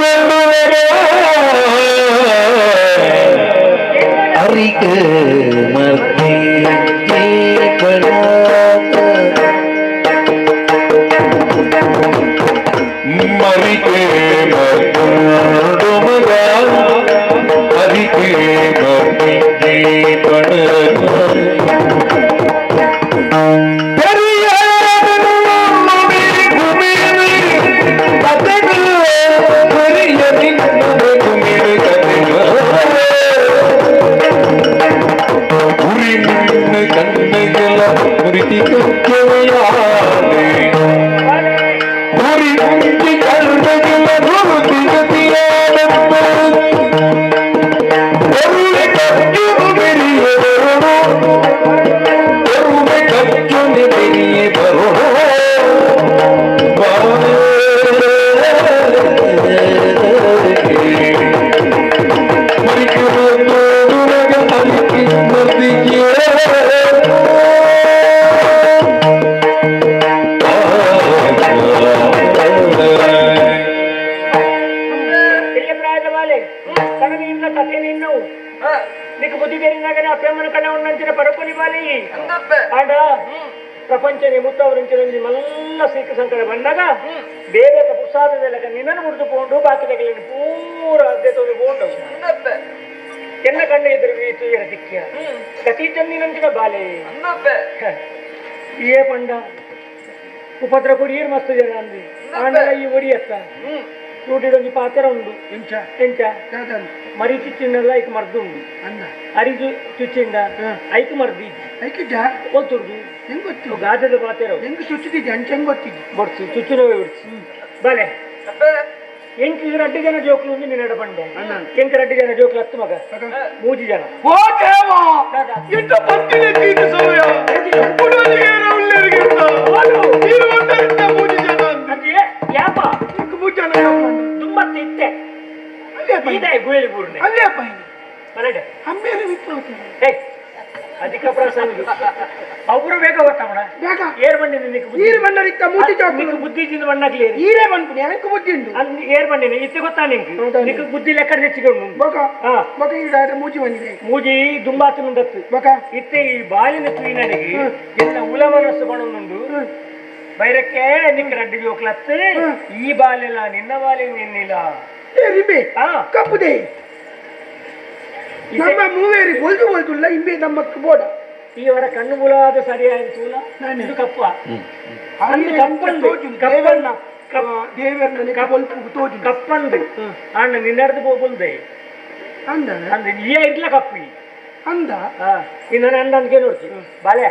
ಪ್ರಪಂಚನೆ ಮುತ್ತವರಿಂಚಿನಲ್ಲಿ ಮಲ್ಲ ಸೀಕ ಸಂಕಟ ಬಂದಾಗ ಬೇಗ ಪುಸಾದದೆಲ್ಲ ನಿನ್ನನ್ನು ಮುಡಿದು ಪೋಂಡು ಬಾಕಿದಗಲಿನ ಪೂರ ಅದ್ದೆ ತೊಂದು ಪೋಂಡು ಎನ್ನ ಕಣ್ಣ ಎದುರು ತುಯರ ದಿಕ್ಕಿಯ ಗತಿ ಚಂದಿನಂಚಿನ ಬಾಲೆ ಏ ಪಂಡ ಉಪದ್ರ ಕೊರಿಯರ್ ಮಸ್ತ್ ಜನ ಅಂದಿ ಆಂಡಲ ಈ ಒಡಿಯತ್ತ ರೂಟಿಡೊಂಜಿ ಪಾತ್ರ ಉಂಡು ಎಂಚ ಎಂಚ ಮರಿ ಚುಚ್ಚಿಂಡಲ್ಲ ಐಕ್ ಮರ್ದು ಉಂಡು ಅರಿಜು ಚುಚ್ಚಿಂಡ ಐಕ್ ಮರ್ದು ಇಜ್ಜಿ ಒತ್ತುರ್ದು ಹೆಂಗ್ ಗಾದದ ಪಾತ್ರ ಹೆಂಗ್ ಚುಚ್ಚಿದ್ದೆ ಅಂಚ ಹೆಂಗ್ ಗೊತ್ತಿದ್ದೆ ಬಡ್ಸು ಚುಚ್ಚಿನವೇ ಬಿಡ್ಸು ಬಲೆ ಎಂಕ್ ರಡ್ಡು ಜನ ಜೋಕ್ಲು ಉಂದು ನಿನ್ನಡ ಬಂಡೆ ಎಂಕ್ ರಡ್ಡು ಜನ ಜೋಕ್ಲು ಹತ್ತು ಮಗ ಮೂಜಿ ಜನ ಓ ದೇವಾ ಎಂತ ಪಂತಿನ ತೀರ್ಥ ಸಮಯ ಮೂಜಿ ಜನ ಯಾಪ ಮೂಜಿ ಜನ ದುಮ್ಮತ್ತೆ ಇತ್ತೆ ಇದೆ ಗುಳಲಿ ಬೂರ್ನೆ ಅಲ್ಲೇ ಮರಡೆ ಅಮ್ಮೇಲೆ ಏ ಅಧಿಕ ಪ್ರಸಂಗ ಅವರು ಬೇಗ ಗೊತ್ತಮ್ಮಣ ಬೇಗ ಏರ್ ಬಂಡಿನ ನಿಕ್ ಬುದ್ಧಿ ನೀರು ಬಂಡರಿತ್ತ ಮೂತಿ ಚಾಕು ನಿಕ್ ಬುದ್ಧಿ ಜಿಂದ ಬಣ್ಣಕ್ಲಿ ನೀರೇ ಬಂದ್ಬಿಡಿ ಯಾಕೆ ಬುದ್ಧಿ ಉಂಟು ಅಲ್ಲಿ ಏರ್ ಬಂಡಿನ ಇತ್ತೆ ಗೊತ್ತಾ ನಿಂಗೆ ನಿಕ್ ಬುದ್ಧಿ ಲೆಕ್ಕ ಹೆಚ್ಚಿಕೊಂಡು ಬೊಕ ಬೊಕ ಈಗ ಮೂಜಿ ಬಂದಿದೆ ಮೂಜಿ ದುಂಬಾತು ಮುಂದತ್ತು ಬೊಕ ಇತ್ತೆ ಈ ಬಾಲಿನ ತುಯಿನಡಿಗೆ ಎಲ್ಲ ಉಲ ಮನಸ್ಸು ಬಣ್ಣುಂಡು ಬೈರಕ್ಕೆ ನಿಂಗೆ ರಡ್ಡು ಜೋಕ್ಲತ್ತು ಈ ಬಾಲೆಲ್ಲ ನಿನ್ನ ಬಾಲೆ ನಿನ್ನಿಲ್ಲ ರಿಬೆ ಕಪ್ಪುದೆ ನಮ್ಮ ಮೂವೇರಿ ಬೊಲ್ದು ಬೊಲ್ದುಲ್ಲ ಇಂಬೆ ನಮ್ಮ ಬೋಡ ಇವರ ಕಣ್ಣು ಬುಲಾದ ಸರಿಯಾಯಿತು ಇದು ಕಪ್ಪ ಕಪ್ಪಂದು ಕಪ್ಪಣ್ಣ ದೇವರ ಕಪ್ಪಂದು ಅಣ್ಣ ನಿನ್ನರ್ದು ಬೋಬುಲ್ದೆ ಅಂದ ಅಂದ ಈ ಇಡ್ಲ ಕಪ್ಪಿ ಅಂದ ಇನ್ನ ಅಂದ ಅಂತ ನೋಡ್ತಿ ಬಾಲೆ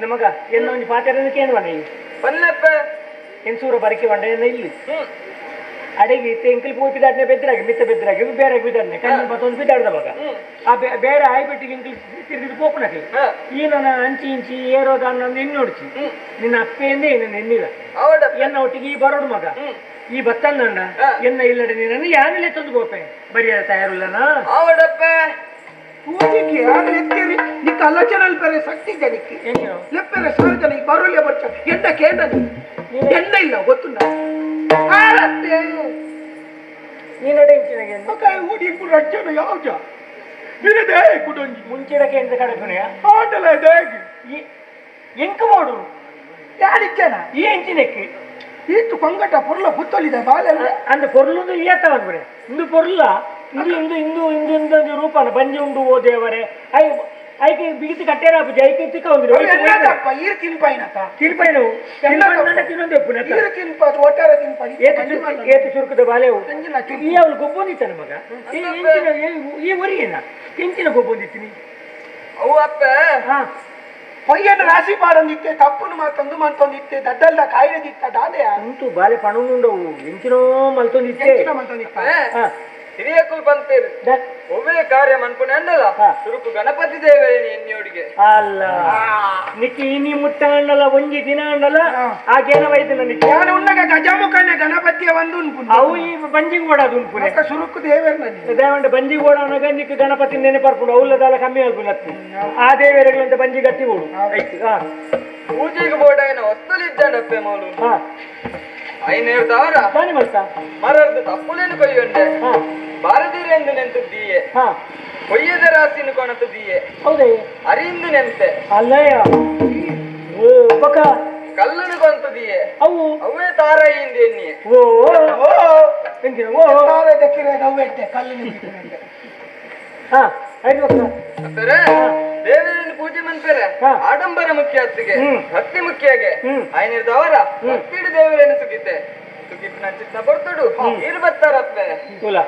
ನಮಗ ಎನ್ನ ಒಂದು ಪಾತ್ರ ಕೇಳುವ ಪನ್ನಪ್ಪ ಎನ್ಸೂರ ಬರಕೆ ಬಂಡ ಎನ್ನ ಇಲ್ಲಿ ಅಡಿಗೆ ತೆಂಕಲ್ ಪೋಪಿದಾಡ್ನೆ ಬೆದ್ರಾಗಿ ಮಿತ್ತ ಬೆದ್ರಾಗಿ ಬೇರೆ ಬಿದ್ದಾಡ್ನೆ ಕಣ್ಣು ಮತ್ತೊಂದು ಬಿದ್ದಾಡ್ದ ಮಗ ಆ ಬೇರೆ ಆಯ್ಬಿಟ್ಟಿಗೆ ಇಂಕಲ್ ತಿರುಗಿದು ಪೋಪನಕ್ಕೆ ಈ ನನ್ನ ಅಂಚಿ ಇಂಚಿ ಏರೋದ ಅನ್ನೊಂದು ಎಣ್ಣೆ ನಿನ್ನ ಅಪ್ಪೆಯನ್ನೇ ನಿನ್ನ ಎಣ್ಣಿಲ್ಲ ಎನ್ನ ಒಟ್ಟಿಗೆ ಈ ಬರೋಡು ಮಗ ಈ ಬತ್ತಂದಣ್ಣ ಎನ್ನ ಇಲ್ಲಡೆ ನಿನ್ನನ್ನು ಯಾನಲ್ಲೇ ತಂದು ಗೋಪೆ ಬರಿಯ ತಯಾರುಲ್ಲನ ಅವಡಪ್ಪ ಪೂಜೆಗೆ ಯಾರು ಎತ್ತೇರಿ ನಿಕ್ಕ ಅಲಚನಲ್ಲಿ ಬೇರೆ ಶಕ್ತಿ ಜನಕ್ಕೆ ಲೆಪ್ಪೆರೆ ಸಾವಿರ ಜನ ಬರೋಲೆ ಬರ್ಚ ಎಂಡ ಕೇಂದ್ರ ಎಂಡ ಇಲ್ಲ ಗೊತ್ತುಂಡ ಮುಂಚಿಡಕ್ಕೆ ಎಂತ ಕಡಪುನೆಯ ಎಂಕ ಮಾಡು ಯಾರಿಚ್ಚನ ಈ ಎಂಚಿನಕ್ಕೆ ಈತು ಕೊಂಗಟ ಪೊರ್ಲ ಪುತ್ತೊಲಿದ ಬಾಲೆ ಅಂದ ಪೊರ್ಲುಂದು ಏತ ಬಂದ್ಬಿಡೆ ಇಂದು ಪೊರ್ಲ ಇಂದು ಇಂದು ಇಂದು ಇಂದು ಇಂದು ರೂಪನ ಬಂಜಿ ಉಂಡು ಓ ದೇವರೇ I ಐಕೆ ಬಿಗಿತು ಕಟ್ಟೇರ ಪೂಜೆ ಐಕೆ ತಿಕ್ಕ ಒಂದು ಈರು ತಿನ್ಪಾಯಿನತ ತಿನ್ಪಾಯಿನ ತಿನ್ನೊಂದು ಈರು ತಿನ್ಪಾದು ಒಟ್ಟಾರೆ ತಿನ್ಪಾಯಿ ಏತು ಚುರುಕದ ಬಾಲೆವು ಈ ಅವಳು ಗೊಬ್ಬೊಂದಿತ್ತಾನ ಮಗ ಈ ಒರಿಯೇನ ಎಂಚಿನ ಗೊಬ್ಬೊಂದಿತ್ತೀನಿ ಅವು ಅಪ್ಪ ಪೊಯ್ಯನ ರಾಶಿ ಪಾಡೊಂದಿತ್ತೆ ತಪ್ಪುನು ಮಾತೊಂದು ಮಂತೊಂದಿತ್ತೆ ದಡ್ಡಲ್ದ ಕಾಯಿಲೆದಿತ್ತ ದಾದೆಯ ಅಂತೂ ಬಾಲೆ ಪಣುಂಡವು ಎಂಚಿನೋ ಮಲ್ತೊಂದಿತ್ತೆ ಮಲ್ತೊಂದಿತ್ತ ಹಿರಿಯಕುಲ್ ಬಂತೇರು ಒವ್ವೇ ಕಾರ್ಯ ಮನ್ಪುನೆ ಅಂಡಲ ಸುರುಕು ಗಣಪತಿ ದೇವರೇ ಎನ್ನಿಯೋಡಿಗೆ ಅಲ್ಲ ನಿಕ್ಕಿ ಇನಿ ಮುಟ್ಟ ಅಂಡಲ ಒಂಜಿ ದಿನ ಅಂಡಲ ಆ ಗೇನ ವೈದ್ಯನ ನಿಕ್ಕಿ ಯಾರು ಉನ್ನಗ ಗಜಮುಖನ ಗಣಪತಿಯ ಒಂದು ಉನ್ಪುನೆ ಅವು ಈ ಬಂಜಿಗೆ ಓಡಾದು ಉನ್ಪುನೆ ಸುರುಕು ದೇವರ ದೇವಂಡ ಬಂಜಿಗೆ ಓಡಾನಾಗ ನಿಕ್ಕಿ ಗಣಪತಿ ನೆನಪರ್ಪುಡು ಅವಲ್ಲದಾಲ ಕಮ್ಮಿ ಅಲ್ಪುನತ್ತು ಆ ದೇವರುಗಳಂತ ಬಂಜಿ ಗಟ್ಟಿ ಓಡು ಆಯ್ತು ಪೂಜೆಗೆ ಬೋಡಾಯಿನ ವಸ್ತುಲಿದ್ದಾಂಡಪ್ಪೆ ಮೌಲು ಐನೇರ್ದವರ ತಾನೇ ಮಲ್ತ ಮರರ್ದು ತಪ್ಪುಲೇನು ಕೊಯ್ಯುಂಡೆ ಬಾರದಿರೆಂದು ನೆಂತದ್ದೀಯೆ ಕೊಯ್ಯದ ರಾಸಿನ ಕೊಣತದೀಯೆ ಹೌದೇ ಅರಿಂದು ನೆಂತೆ ಅಲ್ಲಯ್ಯ ಬಕ ಕಲ್ಲನು ಕೊಂತದೀಯೆ ಅವು ಅವೇ ತಾರಾಯಿಂದ ಎನ್ನಿಯೆ ಓ ಓ ಎಂತಿನ ಓ ತಾರೈದ ಕಿರಿಯದ ಅವ್ವೆ ಇಟ್ಟೆ ಕಲ್ಲಿನ ಹಾ ಐದು ಬಕ್ಕ ಅಪ್ಪರೆ ದೇವರನ್ನು ಪೂಜೆ ಮನ್ಪೆರೆ ಆಡಂಬರ ಮುಖ್ಯ ಅತ್ತಿಗೆ ಭಕ್ತಿ ಮುಖ್ಯಗೆ ಆಯ್ನಿರ್ದವರ ಭಕ್ತಿಡು ದೇವರನ್ನು ಸುಗಿತೆ ಸುಗಿಪ್ ನಂಚಿತ್ತ ಬರ್ತಡು ನೀರು ಬರ್ತಾರ ಅಪ್ಪರೆ ತುಲ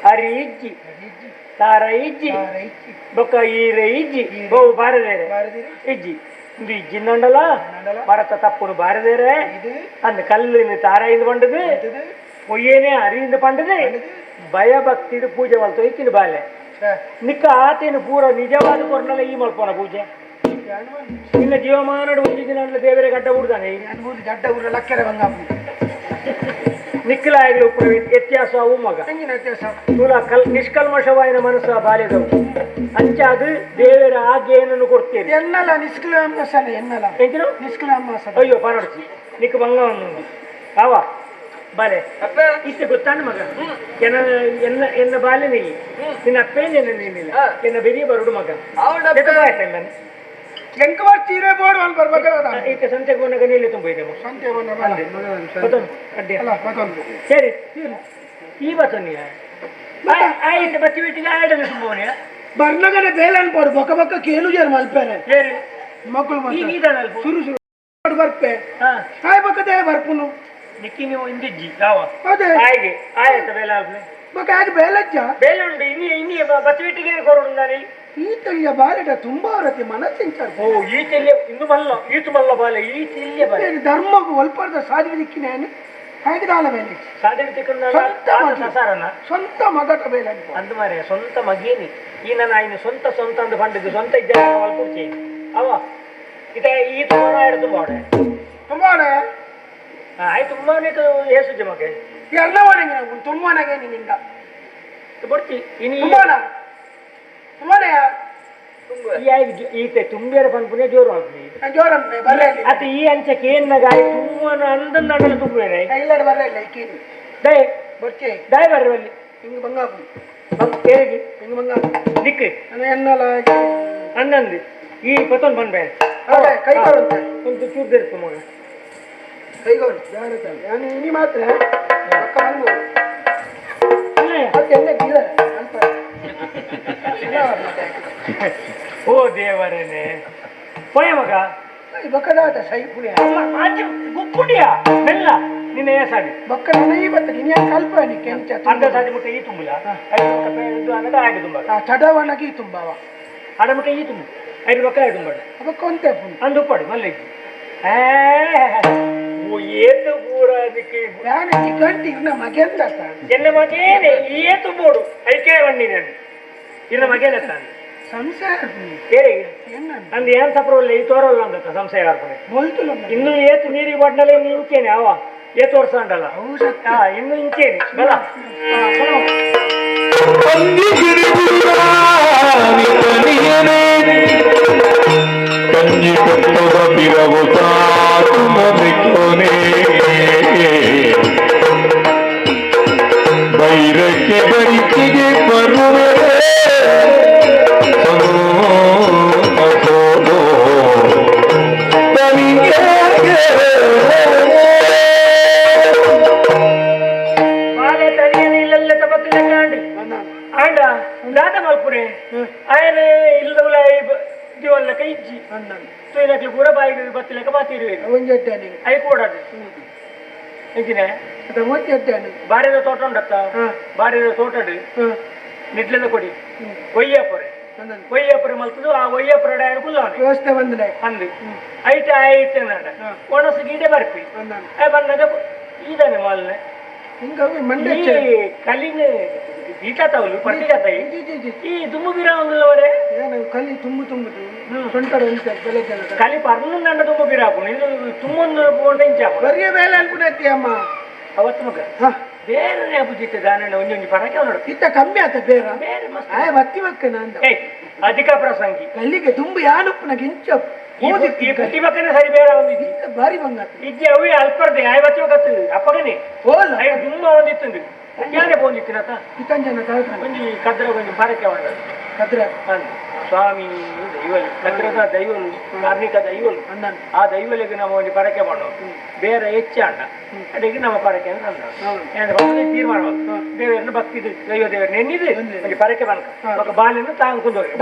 ಅರಿ ಇಜ್ಜಿ ತಾರ ಇಜ್ಜಿ ಬೊಕ್ಕ ಈರ ಇಜ್ಜಿ ಬಹು ಬಾರದೇರೆ ಇಜ್ಜಿ ಇಂದು ಇಜ್ಜಿನ್ನಂಡಲ ಮರತ ತಪ್ಪುನು ಬಾರದೇರೆ ಅಂದ ಕಲ್ಲಿನ ತಾರಾಯಿಂದ ಪಂಡದು பொய்யேனே அறிந்து பண்டது பயபக்திடு பூஜೆ ಮಲ್ತು ಇತ್ತಿನ ಬಾಲೆ ನಿಕ್ಕ ಆತೇನು ಪೂರ ನಿಜವಾದ ಕೊರ್ನಲ ಈ ಮಲ್ಪೋನ ಪೂಜೆ ನಿನ್ನ ಜೀವಮಾನಡು ಒಂದು ದಿನ ದೇವರೇ ಗಡ್ಡ ಬಿಡ್ದಾನೆ ಗಡ್ಡ ಊರ ಲಕ್ಕರೆ ಬಂಗ ನಿಕ್ಕಲಾಗಲು ವ್ಯತ್ಯಾಸ ಅವು ಮಗ ತುಲ ಕಲ್ ನಿಷ್ಕಲ್ಮಶವಾಯಿನ ಮನಸ್ಸು ಆ ಬಾಲ್ಯದವು ಅಂಚಾದು ದೇವರ ಆಜ್ಞೆಯನ್ನು ಕೊಡ್ತೀರಿ ಎನ್ನಲ ನಿಷ್ಕಲಾಂಬಸನ ಎನ್ನಲ ಎಂಚಿನ ನಿಷ್ಕಲಾಂಬಸನ ಅಯ್ಯೋ ಪನೊಡ್ಚಿ ನಿಕ್ಕ ಬಂಗವನ್ನು ಆವ ಬಾಲೆ ಇತ್ತೆ ಗೊತ್ತಾನ ಮಗ ಎನ್ನ ಎನ್ನ ಎನ್ನ ಬಾಲೆ ನೀ ನಿನ್ನ ಅಪ್ಪೇನ ನೀನಿಲ್ಲ ಎನ್ನ ಬೆರಿಯ ಬರುಡು ಮಗ ನಾನು ಎಂಕ ಚೀರೆ ಬೋರ್ಡ್ ಒಂದು ಬರ್ಬೇಕಾದ ಈತ ಸಂತೆಗೆ ಬಂದಾಗ ನೀಲಿ ತುಂಬ ಇದೆ ಸಂತೆ ಅಡ್ಡಿ ಸರಿ ಈ ಬತ್ತನಿಯ ಆಯ್ತು ಬತ್ತಿ ಬಿಟ್ಟಿಗೆ ಆಯ್ಡಲ್ಲಿ ತುಂಬವನಿಯ ಬರ್ನಗನೆ ಬೇಲೆ ಅನ್ಬೋಡು ಬೊಕ್ಕ ಬೊಕ್ಕ ಕೇಳು ಜೇರು ಮಲ್ಪೇನೆ ಮಕ್ಕಳು ಸುರು ಸುರು ಬರ್ಪೆ ಆಯ್ ಬೊಕ್ಕದೇ ಬರ್ಪುನು ನಿಕ್ಕಿ ನೀವು ಇಂದಿಜ್ಜಿ ಯಾವ ಅದೇ ಆಯ್ಗೆ ಆಯ್ತು ಬೇಲೆ ಆಲ್ಪನೆ ಬೊಕ್ಕ ಆಗ ಬೇಲಜ್ಜ ಬೇಲೆ ಉಂಟು ಇನ್ನಿ ಇನ್ನಿ ಬತ್ತಿ ಬಿಟ್ಟಿಗೆ ಕೊರಡು ನಾನು ಈ ತಳಿಯ ಬಾಲೆಟ ತುಂಬಾ ಅವರತಿ ಮನಸ್ಸಿಂಚಾರ ಓ ಈ ತೆಲ್ಯ ಇಂದು ಮಲ್ಲ ಈತು ಮಲ್ಲ ಬಾಲೆ ಈ ತೆಲ್ಯ ಬಾಲೆ ಧರ್ಮకు ಒಲ್ಪರ್ದ ಸಾಧ್ವಿ ದಿಕ್ಕಿನೇನು ಹೇಗೆ ದಾಲ ಬೇಲೆ ಸಾಧ್ವಿ ದಿಕ್ಕಿನ ಸಸಾರನ ಸ್ವಂತ ಮಗಟ ಬೇಲೆ ಅಂದು ಮಾರೆ ಸ್ವಂತ ಮಗೇನಿ ಈ ನನ್ನ ಆಯ್ನ ಸ್ವಂತ ಸ್ವಂತ ಅಂದು ಪಂಡದ್ದು ಸ್ವಂತ ಇದ್ದ ಒಲ್ಪುಡ್ಚಿ ಅವ ಇತ ಈ ತುಂಬ ಆಯ್ಡು ತುಂಬ ಅವಡೆ ತುಂಬ ಅವಡೆ ಆಯ್ತು ತುಂಬಾನೇ ಏಸುಜಿ ಮಗೆ ಎರಡನೇ ತುಂಬಾನಾಗೆ ನಿನ್ನಿಂದ ಬರ್ತಿ ಇನಿ ತುಂಬಾನ ತುಂಬಾನೆಯ ಈತೆ ತುಂಬಿಯರ ಪನ್ಪುನೆ ಜೋರು ಆಗ್ಲಿ ಜೋರು ಬರ್ರೆ ಅತ್ತ ಈ ಅಂಚಕ್ಕೆ ಏನಾಗ ತುಂಬನ ಅಂದನ್ ನಡಲು ತುಂಬೇನೆ ಇಲ್ಲಡ ಬರ್ರೆ ಇಲ್ಲ ಈಕೇನು ದಯ ಬರ್ಚೆ ದಯ ಬರ್ರೆ ಅಲ್ಲಿ ಹಿಂಗ ಬಂಗಾಪು ಹೇಗೆ ಹಿಂಗ ಬಂಗಾಪು ದಿಕ್ಕು ಎನ್ನಲ ಅಂದಂದು ಈ ಪತ್ತೊಂದು ಬಂದ್ಬೇ ಕೈಗೋರು ಒಂದು ಚೂರು ದಿರ್ಪು ಮಗ ಕೈಗೋರು ಜಾಗ್ರತೆ ನಾನು ಇನಿ ಮಾತ್ರ ಪಕ್ಕ ಬಂದು ಮತ್ತೆ ಎಣ್ಣೆ ಗೀರ ಅಲ್ಪ ಓ ದೇವರೇನೆ ಪೋಯ ಮಗ ಬಕ್ಕದಾದ ಸೈ ಪುಣ್ಯ ಗುಪ್ಪುಡಿಯ ಮೆಲ್ಲ ನಿನ್ನ ಏಸಾಡಿ ಬಕ್ಕ ನನ್ನ ಬತ್ತ ನಿನ್ನ ಕಲ್ಪ ನೀ ಕೆಂಚ ಅರ್ಧ ಸಾದಿ ಮುಟ್ಟ ಈ ತುಂಬಲ ಐದು ಬಕ್ಕ ಅನ್ನದ ಆಗಿ ತುಂಬ ಚಡವನಗಿ ತುಂಬಾವ ಅಡ ಮುಟ್ಟ ಈ ತುಂಬ ಐದು ಬಕ್ಕ ಆಗಿ ತುಂಬ ಬಕ್ಕ ಒಂತೆ ಅಂದು ಉಪ್ಪಾಡು ಮಲ್ಲಿಗೆ ಓ ಏತು ಪೂರ ಅದಕ್ಕೆ ನಾನು ಕಂಟಿ ಇನ್ನ ಮಗೆಂದ ಎನ್ನ ಮಗೇನೆ ಏತು ಬೋಡು ಐಕೆ ಬಣ್ಣಿ ನಾನು ಇನ್ನ ಮಗೇನೆ ತಾನು ಸಂಸಾರ ಅಂದ್ ಏನ್ ಸಪ್ರೋಲ್ಲ ಈ ತೋರಲ್ಲ ಅಂದ ಸಂಶಯ ಆರ್ಪಣೆ ಇನ್ನು ಏತು ನೀರಿಗೆ ಬಡ್ನಲ್ಲ ಇನ್ನು ಇಂಚೇನೆ ಅವ ಏತು ವರ್ಷ ಅಂಡಲ್ಲ ಇನ್ನು ಇಂಚೇನೆ ಬಲ ಕಂಜಿ ಕೊಟ್ಟದ ಪಿರವು ಸಾಕು ಬೈರಕ್ಕೆ ಬರಿಕೆಗೆ ಬರುವೆ ಬಾಲೆ ತನಿಯನ ಇಲ್ಲಲ್ಲ ತಪತ್ತಿಲ್ಲ ಕಾಂಡು ಆಂಡ ದಾದ ಮಲ್ಪುರೆ ಆಯನ ಇಲ್ಲದವಲ ಜೀವನಕ ಇಜ್ಜಿ ತುಯ್ನಕ್ಲು ಪೂರ ಬಾಯಿಗೆ ಬತ್ತಿಲಕ ಬಾತಿರುವೆ I ಕೂಡದು ಎಂಚಿನ ಬಾರಿದ ತೋಟ ಉಂಡತ್ತ ಬಾರಿದ ತೋಟಡು ನಿಡ್ಲದ ಕೊಡಿ ಒಯ್ಯಪುರೆ ಒಯ್ಯಪುರ ಮಲ್ತದು ಆ ಒಯ್ಯಪುರ ಕುಲ್ಲವನೆ ವ್ಯವಸ್ಥೆ ಬಂದ್ರೆ ಅಂದು ಐಟ ಐಟ ನಾಡ ಒಣಸು ಗೀಡೆ ಬರ್ಪಿ ಬಂದಾಗ ಈದಾನೆ ಮಾಲ್ನೆ ಹಿಂಗಾಗಿ ಮಂಡೆ ಈ ಕಲ್ಲಿನ ಗೀತಾತವಲು ಪಟ್ಟಿಗಾತಾಯಿ ಈ ದುಮ್ಮು ಬಿರ ಒಂದಿಲ್ಲವರೆ ಏನು ಕಲ್ಲಿ ತುಂಬು ತುಂಬುದು ಸೊಂಟಡ ಎಂತ ಬೆಲೆ ಜನ ಕಲಿ ಪರ್ನು ನಂಡ ತುಂಬು ಬಿರ ಹಾಕು ಇದು ತುಂಬೊಂದು ಪೋಂಡ ಇಂಚ ಬರಿಯ ಬೇಲೆ ಅನ್ಕೊಂಡೈತಿ ಅಮ್ಮ ಅವತ್ತು ಮಗ ಬೇರೆ ಅಬುಜಿತ್ತೆ ದಾನಣ್ಣ ಒಂಜೊಂಜಿ ಪರಕೆ ನೋಡು ಇತ್ತ ಕಮ್ಮಿ ಆತ ಬೇರೆ ಬೇರೆ ಮಸ್ತ್ ಆಯ್ ಬತ್ತಿ ಬಕ್ಕ ನಂದ ಏಯ್ ಅಧಿಕ ಪ್ರಸಂಗಿ ಕಲ್ಲಿಗೆ ತುಂಬು ಯಾನುಪ್ಪನ ಗಿಂಚ ಈ ಪುಟ್ಟಿ ಬಕ್ಕನೆ ಸರಿ ಬೇಡ ಒಂದಿಜ್ಜಿ ಬಾರಿ ಬಂಗಾತ ಇಜ್ಜಿ ಅವೇ ಅಲ್ಪರ್ದೆ ಆಯ್ ಬತ್ತಿ ಬಕ್ಕತ್ತು ಅಪ್ಪಗನೆ ಓಲ ಆಯ್ ತುಂಬ ಒಂದಿತ್ತಂದು ಯಾರೇ ಪೋಂದಿತ್ತಿನತ ಒಂಜಿ ಕದ್ರ ಒಂಜಿ ಪರಕೆ ಕದ್ರ ಸ್ವಾಮಿ ದೈವಲು ಕದ್ರದ ದೈವಲು ಕಾರ್ಣಿಕ ದೈವಲು ಆ ದೈವಲಿಗೆ ನಮ್ಮ ಒಂಜಿ ಪರಕೆ ಮಾಡೋ ಬೇರೆ ಹೆಚ್ಚು ಅಣ್ಣ ಅದಕ್ಕೆ ನಮ್ಮ ಪರಕೆ ಅಂತ ಅಂದ ತೀರ್ಮಾನ ದೇವರನ್ನು ಭಕ್ತಿ ದೈವ ದೇವರನ್ನ ಎಣ್ಣಿದೆ ಒಂಜಿ ಪರಕೆ ಬಂಕ ಬಾಲಿನ ತಾಂಗ್ ಕುಂದೋಗಿ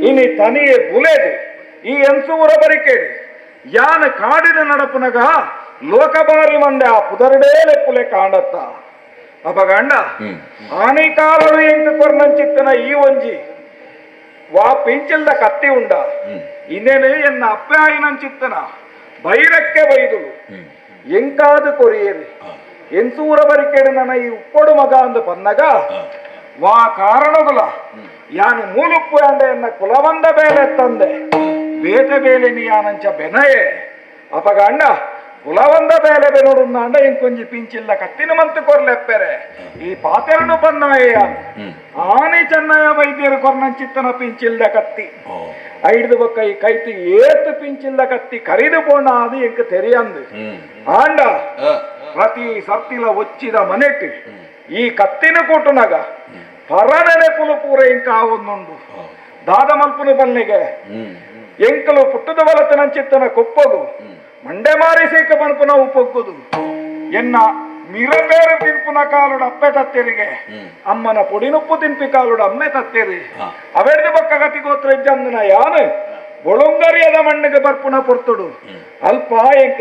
ಇನಿ ತನಿಯೇ ಬುಲೇದು ಈ ಎನ್ಸುವರ ಬರಿಕೇಡಿ ಯಾನ ಕಾಡಿನ ನಡಪುನಗ ಲೋಕಬಾರಿ ಮಂಡೆ ಆ ಪುದರಡೇ ಲೆಪ್ಪುಲೆ ಕಾಂಡತ್ತ ಅಪಗಂಡ ಆನಿಕಾಲಡು ಎಂಕು ಕೊರ್ನಂಚಿತ್ತನ ಈ ಒಂಜಿ ವಾ ಪಿಂಚಿಲ್ದ ಕತ್ತಿ ಉಂಡ ಇನ್ನೇನು ಎನ್ನ ಅಪ್ಪೆ ಆಯಿನಂಚಿತ್ತನ ಬೈರಕ್ಕೆ ಬೈದುಲು ಎಂಕಾದ ಕೊರಿಯೇರಿ ಎನ್ಸೂರ ಬರಿಕೇಡು ನನ್ನ ಈ ಉಪ್ಪಡು ಮಗ ಅಂದು ಪನ್ನಗ ವಾ ಕಾರಣಗುಲ ಯಾನು ಮೂಲುಪ್ಪು ಅಂದೆ ಎನ್ನ ಕುಲವಂದ ಬೇಲೆ ತಂದೆ ಬೇತೆ ಬೇಲೆ ನೀ ಯಾನಂಚ ಬೆನಯೇ ಅಪಗಂಡ ಕುಲವಂದ ಬೇಲೆ ಬೆನೋಡುಂದಾಂಡ ಇಂಕೊಂಜಿ ಪಿಂಚಿಲ್ಲ ಕತ್ತಿನ ಮಂತು ಕೊರ್ಲೆಪ್ಪೆರೆ ಈ ಪಾತೆರನು ಬನ್ನಾಯ ಆನೆ ಚೆನ್ನಯ ವೈದ್ಯರು ಕೊರ್ನಂಚಿತ್ತನ ಪಿಂಚಿಲ್ದ ಕತ್ತಿ ಐಡ್ದು ಬೊಕ್ಕ ಈ ಕೈತಿ ಏತು ಪಿಂಚಿಲ್ದ ಕತ್ತಿ ಕರಿದು ಪೋಣ ಅದು ಎಂಕ ತೆರಿಯಂದು ಆಂಡ ಪ್ರತಿ ಸರ್ತಿಲ ಒಚ್ಚಿದ ಮನೆಟ್ ಈ ಕತ್ತಿನ ಕೂಟುನಗ ಪರನೆನೆ ಪುಲು ಪೂರ ಇಂಕ ಆವೊಂದುಂಡು ದಾದ ಮಲ್ಪುನು ಬಲ್ಲಿಗೆ ಎಂಕಲು ಪುಟ್ಟದ ಬಲತನಂಚಿತ್ತನ ಕೊಪ್ಪಗು ಮಂಡೆ ಮಾರಿ ಸೀಕ ಪನ್ಪುನ ಉಪ್ಪೊಗ್ಗುದು ಎನ್ನ ಮಿರಬೇರು ತಿನ್ಪುನ ಕಾಲುಡ ಅಪ್ಪೆ ತತ್ತೆರಿಗೆ ಅಮ್ಮನ ಪೊಡಿನುಪ್ಪು ತಿನ್ಪಿ ಕಾಲುಡ ಅಮ್ಮೆ ತತ್ತೆರಿ ಅವೆಡ್ದು ಬೊಕ್ಕ ಗತಿ ಗೋತ್ರ ಇಜ್ಜಂದನ ಯಾನು ಒಳುಂಗರಿಯದ ಮಣ್ಣಿಗೆ ಬರ್ಪುನ ಪೊರ್ತುಡು ಅಲ್ಪ ಎಂಕ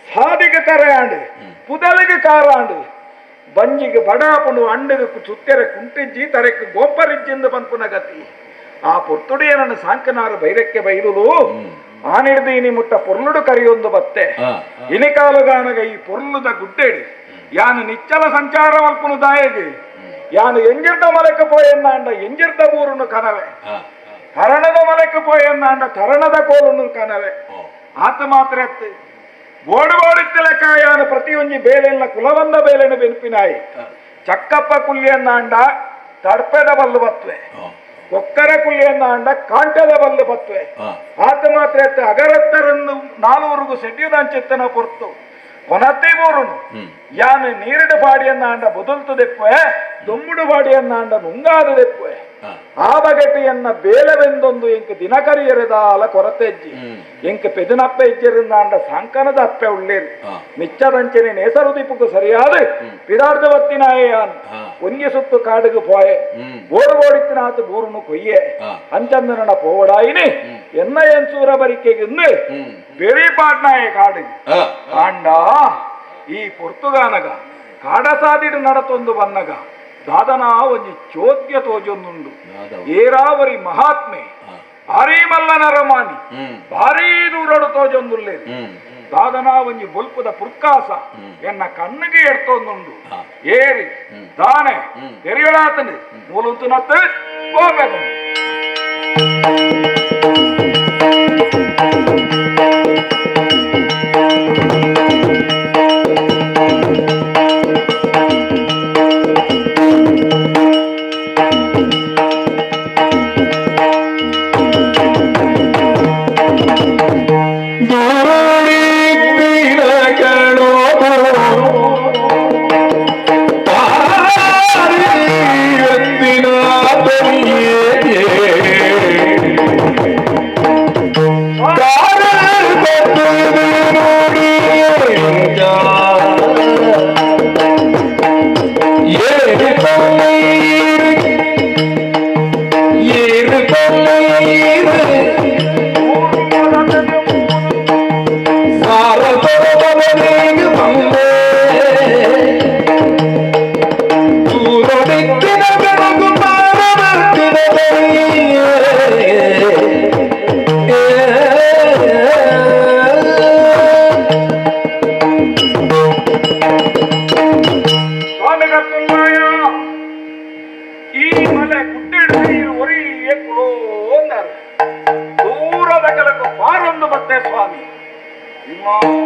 ಸಾದಿಗೆ ಕರೆಯಾಂಡು ಪುದಲಿಗೆ ಕಾರಾಂಡು ಬಂಜಿಗೆ ಬಡಾಪುನು ಅಂಡಗೆ ಸುತ್ತೆರೆ ಕುಂಟಿಜ್ಜಿ ತರೆಕ್ ಗೋಪರಿಜ್ಜಿಂದ ಪನ್ಪುನ ಗತಿ ಆ ಪೊರ್ತುಡಿಯ ನನ್ನ ಸಾಂಕನಾರು ಬೈರಕ್ಕೆ ಬೈರುಲು ಆನಿಡ್ದು ಇನಿ ಮುಟ್ಟ ಪೊರ್ಲುಡು ಕರಿಯೊಂದು ಬತ್ತೆ ಇನಿಕಾಲುಗಾನಗ ಈ ಪೊರ್ಲುದ ಗುಡ್ಡೆಡಿ ಯಾನು ನಿಚ್ಚಲ ಸಂಚಾರ ಮಲ್ಪುನು ದಾಯಗಿ ಯಾನು ಎಂಜಿರ್ದ ಮಲಕ್ಕೆ ಪೋಯೆನ್ನಾಂಡ ಎಂಜಿರ್ದ ಊರುನು ಕನವೆ ತರಣದ ಮಲಕ್ಕೆ ಪೋಯೆನ್ನಾಂಡ ತರಣದ ಕೋಲುನು ಕನವೆ ಆತ ಮಾತ್ರ ಎತ್ತು ಬೋಡು ಬೋಡಿತ್ತಲೆಕ್ಕ ಯಾನು ಪ್ರತಿಯೊಂಜಿ ಬೇಲೆಲ್ಲ ಕುಲವಂದ ಬೇಲೆನು ಬೆನ್ಪಿನಾಯಿ ಚಕ್ಕಪ್ಪ ಕುಲ್ಲಿಯನ್ನಾಂಡ ತಡ್ಪೆದ ಬಲ್ಲು ಬತ್ವೆ ಕೊಕ್ಕರ ಕುಲ್ಲಿಯನ್ನಾಂಡ ಕಾಂಟದ ಬಲ್ಲು ಬತ್ವೆ ಆತ ಮಾತ್ರ ಎತ್ತ ಅಗರತ್ತರನ್ನು ನಾಲ್ವರೆಗೂ ಸೆಡ್ಯುದಾಂಚಿತ್ತನ ಪೊರ್ತು ಕೊನತ್ತೆ ಊರುನು ಯಾನು ನೀರಿಡು ಬಾಡಿಯನ್ನಾಂಡ ಬದುಲ್ತು ದೆಪ್ಪೆ ದೊಮ್ಮುಡು ಬಾಡಿಯನ್ನಾಂಡ ನುಂಗಾದ ದೆಪ್ಪೆ ಆ ಬಗೆಟಿಯನ್ನ ಬೇಲವೆಂದೊಂದು ಎಂಕ್ ದಿನಕರಿಯರೆದಾಲ ಕೊರತೆಜ್ಜಿ ಎಂಕ್ ಪೆದನಪ್ಪೆ ಇಜ್ಜರಿಂದಾಂಡ ಸಾಂಕನದ ಅಪ್ಪೆ ಉಳ್ಳೇರಿ ನಿಚ್ಚದಂಚನೆ ನೇಸರು ದೀಪಕ್ಕೂ ಸರಿಯಾದ ಪಿದಾರ್ದ ಬತ್ತಿನಾಯನ್ ಒಂಜಿ ಸುತ್ತು ಕಾಡಿಗೆ ಪೋಯೆ ಓಡು ಓಡಿತ್ತಿನಾತು ಬೂರುನು ಕೊಯ್ಯೆ ಅಂಚಂದನ ಪೋವಡಾಯಿನಿ ಎನ್ನ ಎನ್ಸೂರ ಬರಿಕೆಗಿಂದು ಬೆರಿ ಪಾಟ್ನಾಯ ಕಾಡಿಗೆ ಕಾಂಡ ಈ ಪೊರ್ತುಗಾನಗ ಕಾಡಸಾದಿಡು ನಡತೊಂದು ಬನ್ನಗ ದಾದನಾ ಒಂಜಿ ಚೋದ್ಯ ತೋಜೊಂದುಂಡು ಏರಾವರಿ ಮಹಾತ್ಮೆ ಭಾರೀ ಮಲ್ಲ ನರಮಾನಿ ಭಾರೀ ದೂರಡು ತೋಜೊಂದುಲ್ಲೇರಿ ದಾದನಾ ಒಂಜಿ ಬೊಲ್ಪುದ ಪುರ್ಕಾಸ ಎನ್ನ ಕಣ್ಣಿಗೆ ಎಡ್ತೊಂದುಂಡು ಏರಿ ದಾನೆ ತೆರಿಯಳಾತನು ಮೂಲುಂತು ನತ್ತು ಹೋಗಬೇಕು.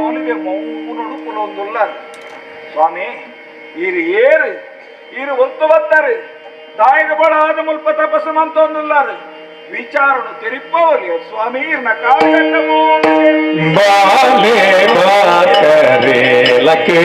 ಸ್ವಾಮಿಗೆ ಮೌನಡು ಕುಲೊಂದುಲ್ಲ ಸ್ವಾಮಿ ಈರು ಏರು ಈರು ಒತ್ತು ಬತ್ತಾರೆ ದಾಯಿಗ ಬಡ ಆದ ಮುಲ್ಪ ತಪಸ್ಸು ಮಂತೊಂದುಲ್ಲಾರು ವಿಚಾರಣು ತೆರಿಪವಲಿ ಸ್ವಾಮಿ ಈರ್ನ ಕಾಲಗಟ್ಟಮೋ ಬಾಲೆ ಬಾಕರೆ ಲಕ್ಕೆ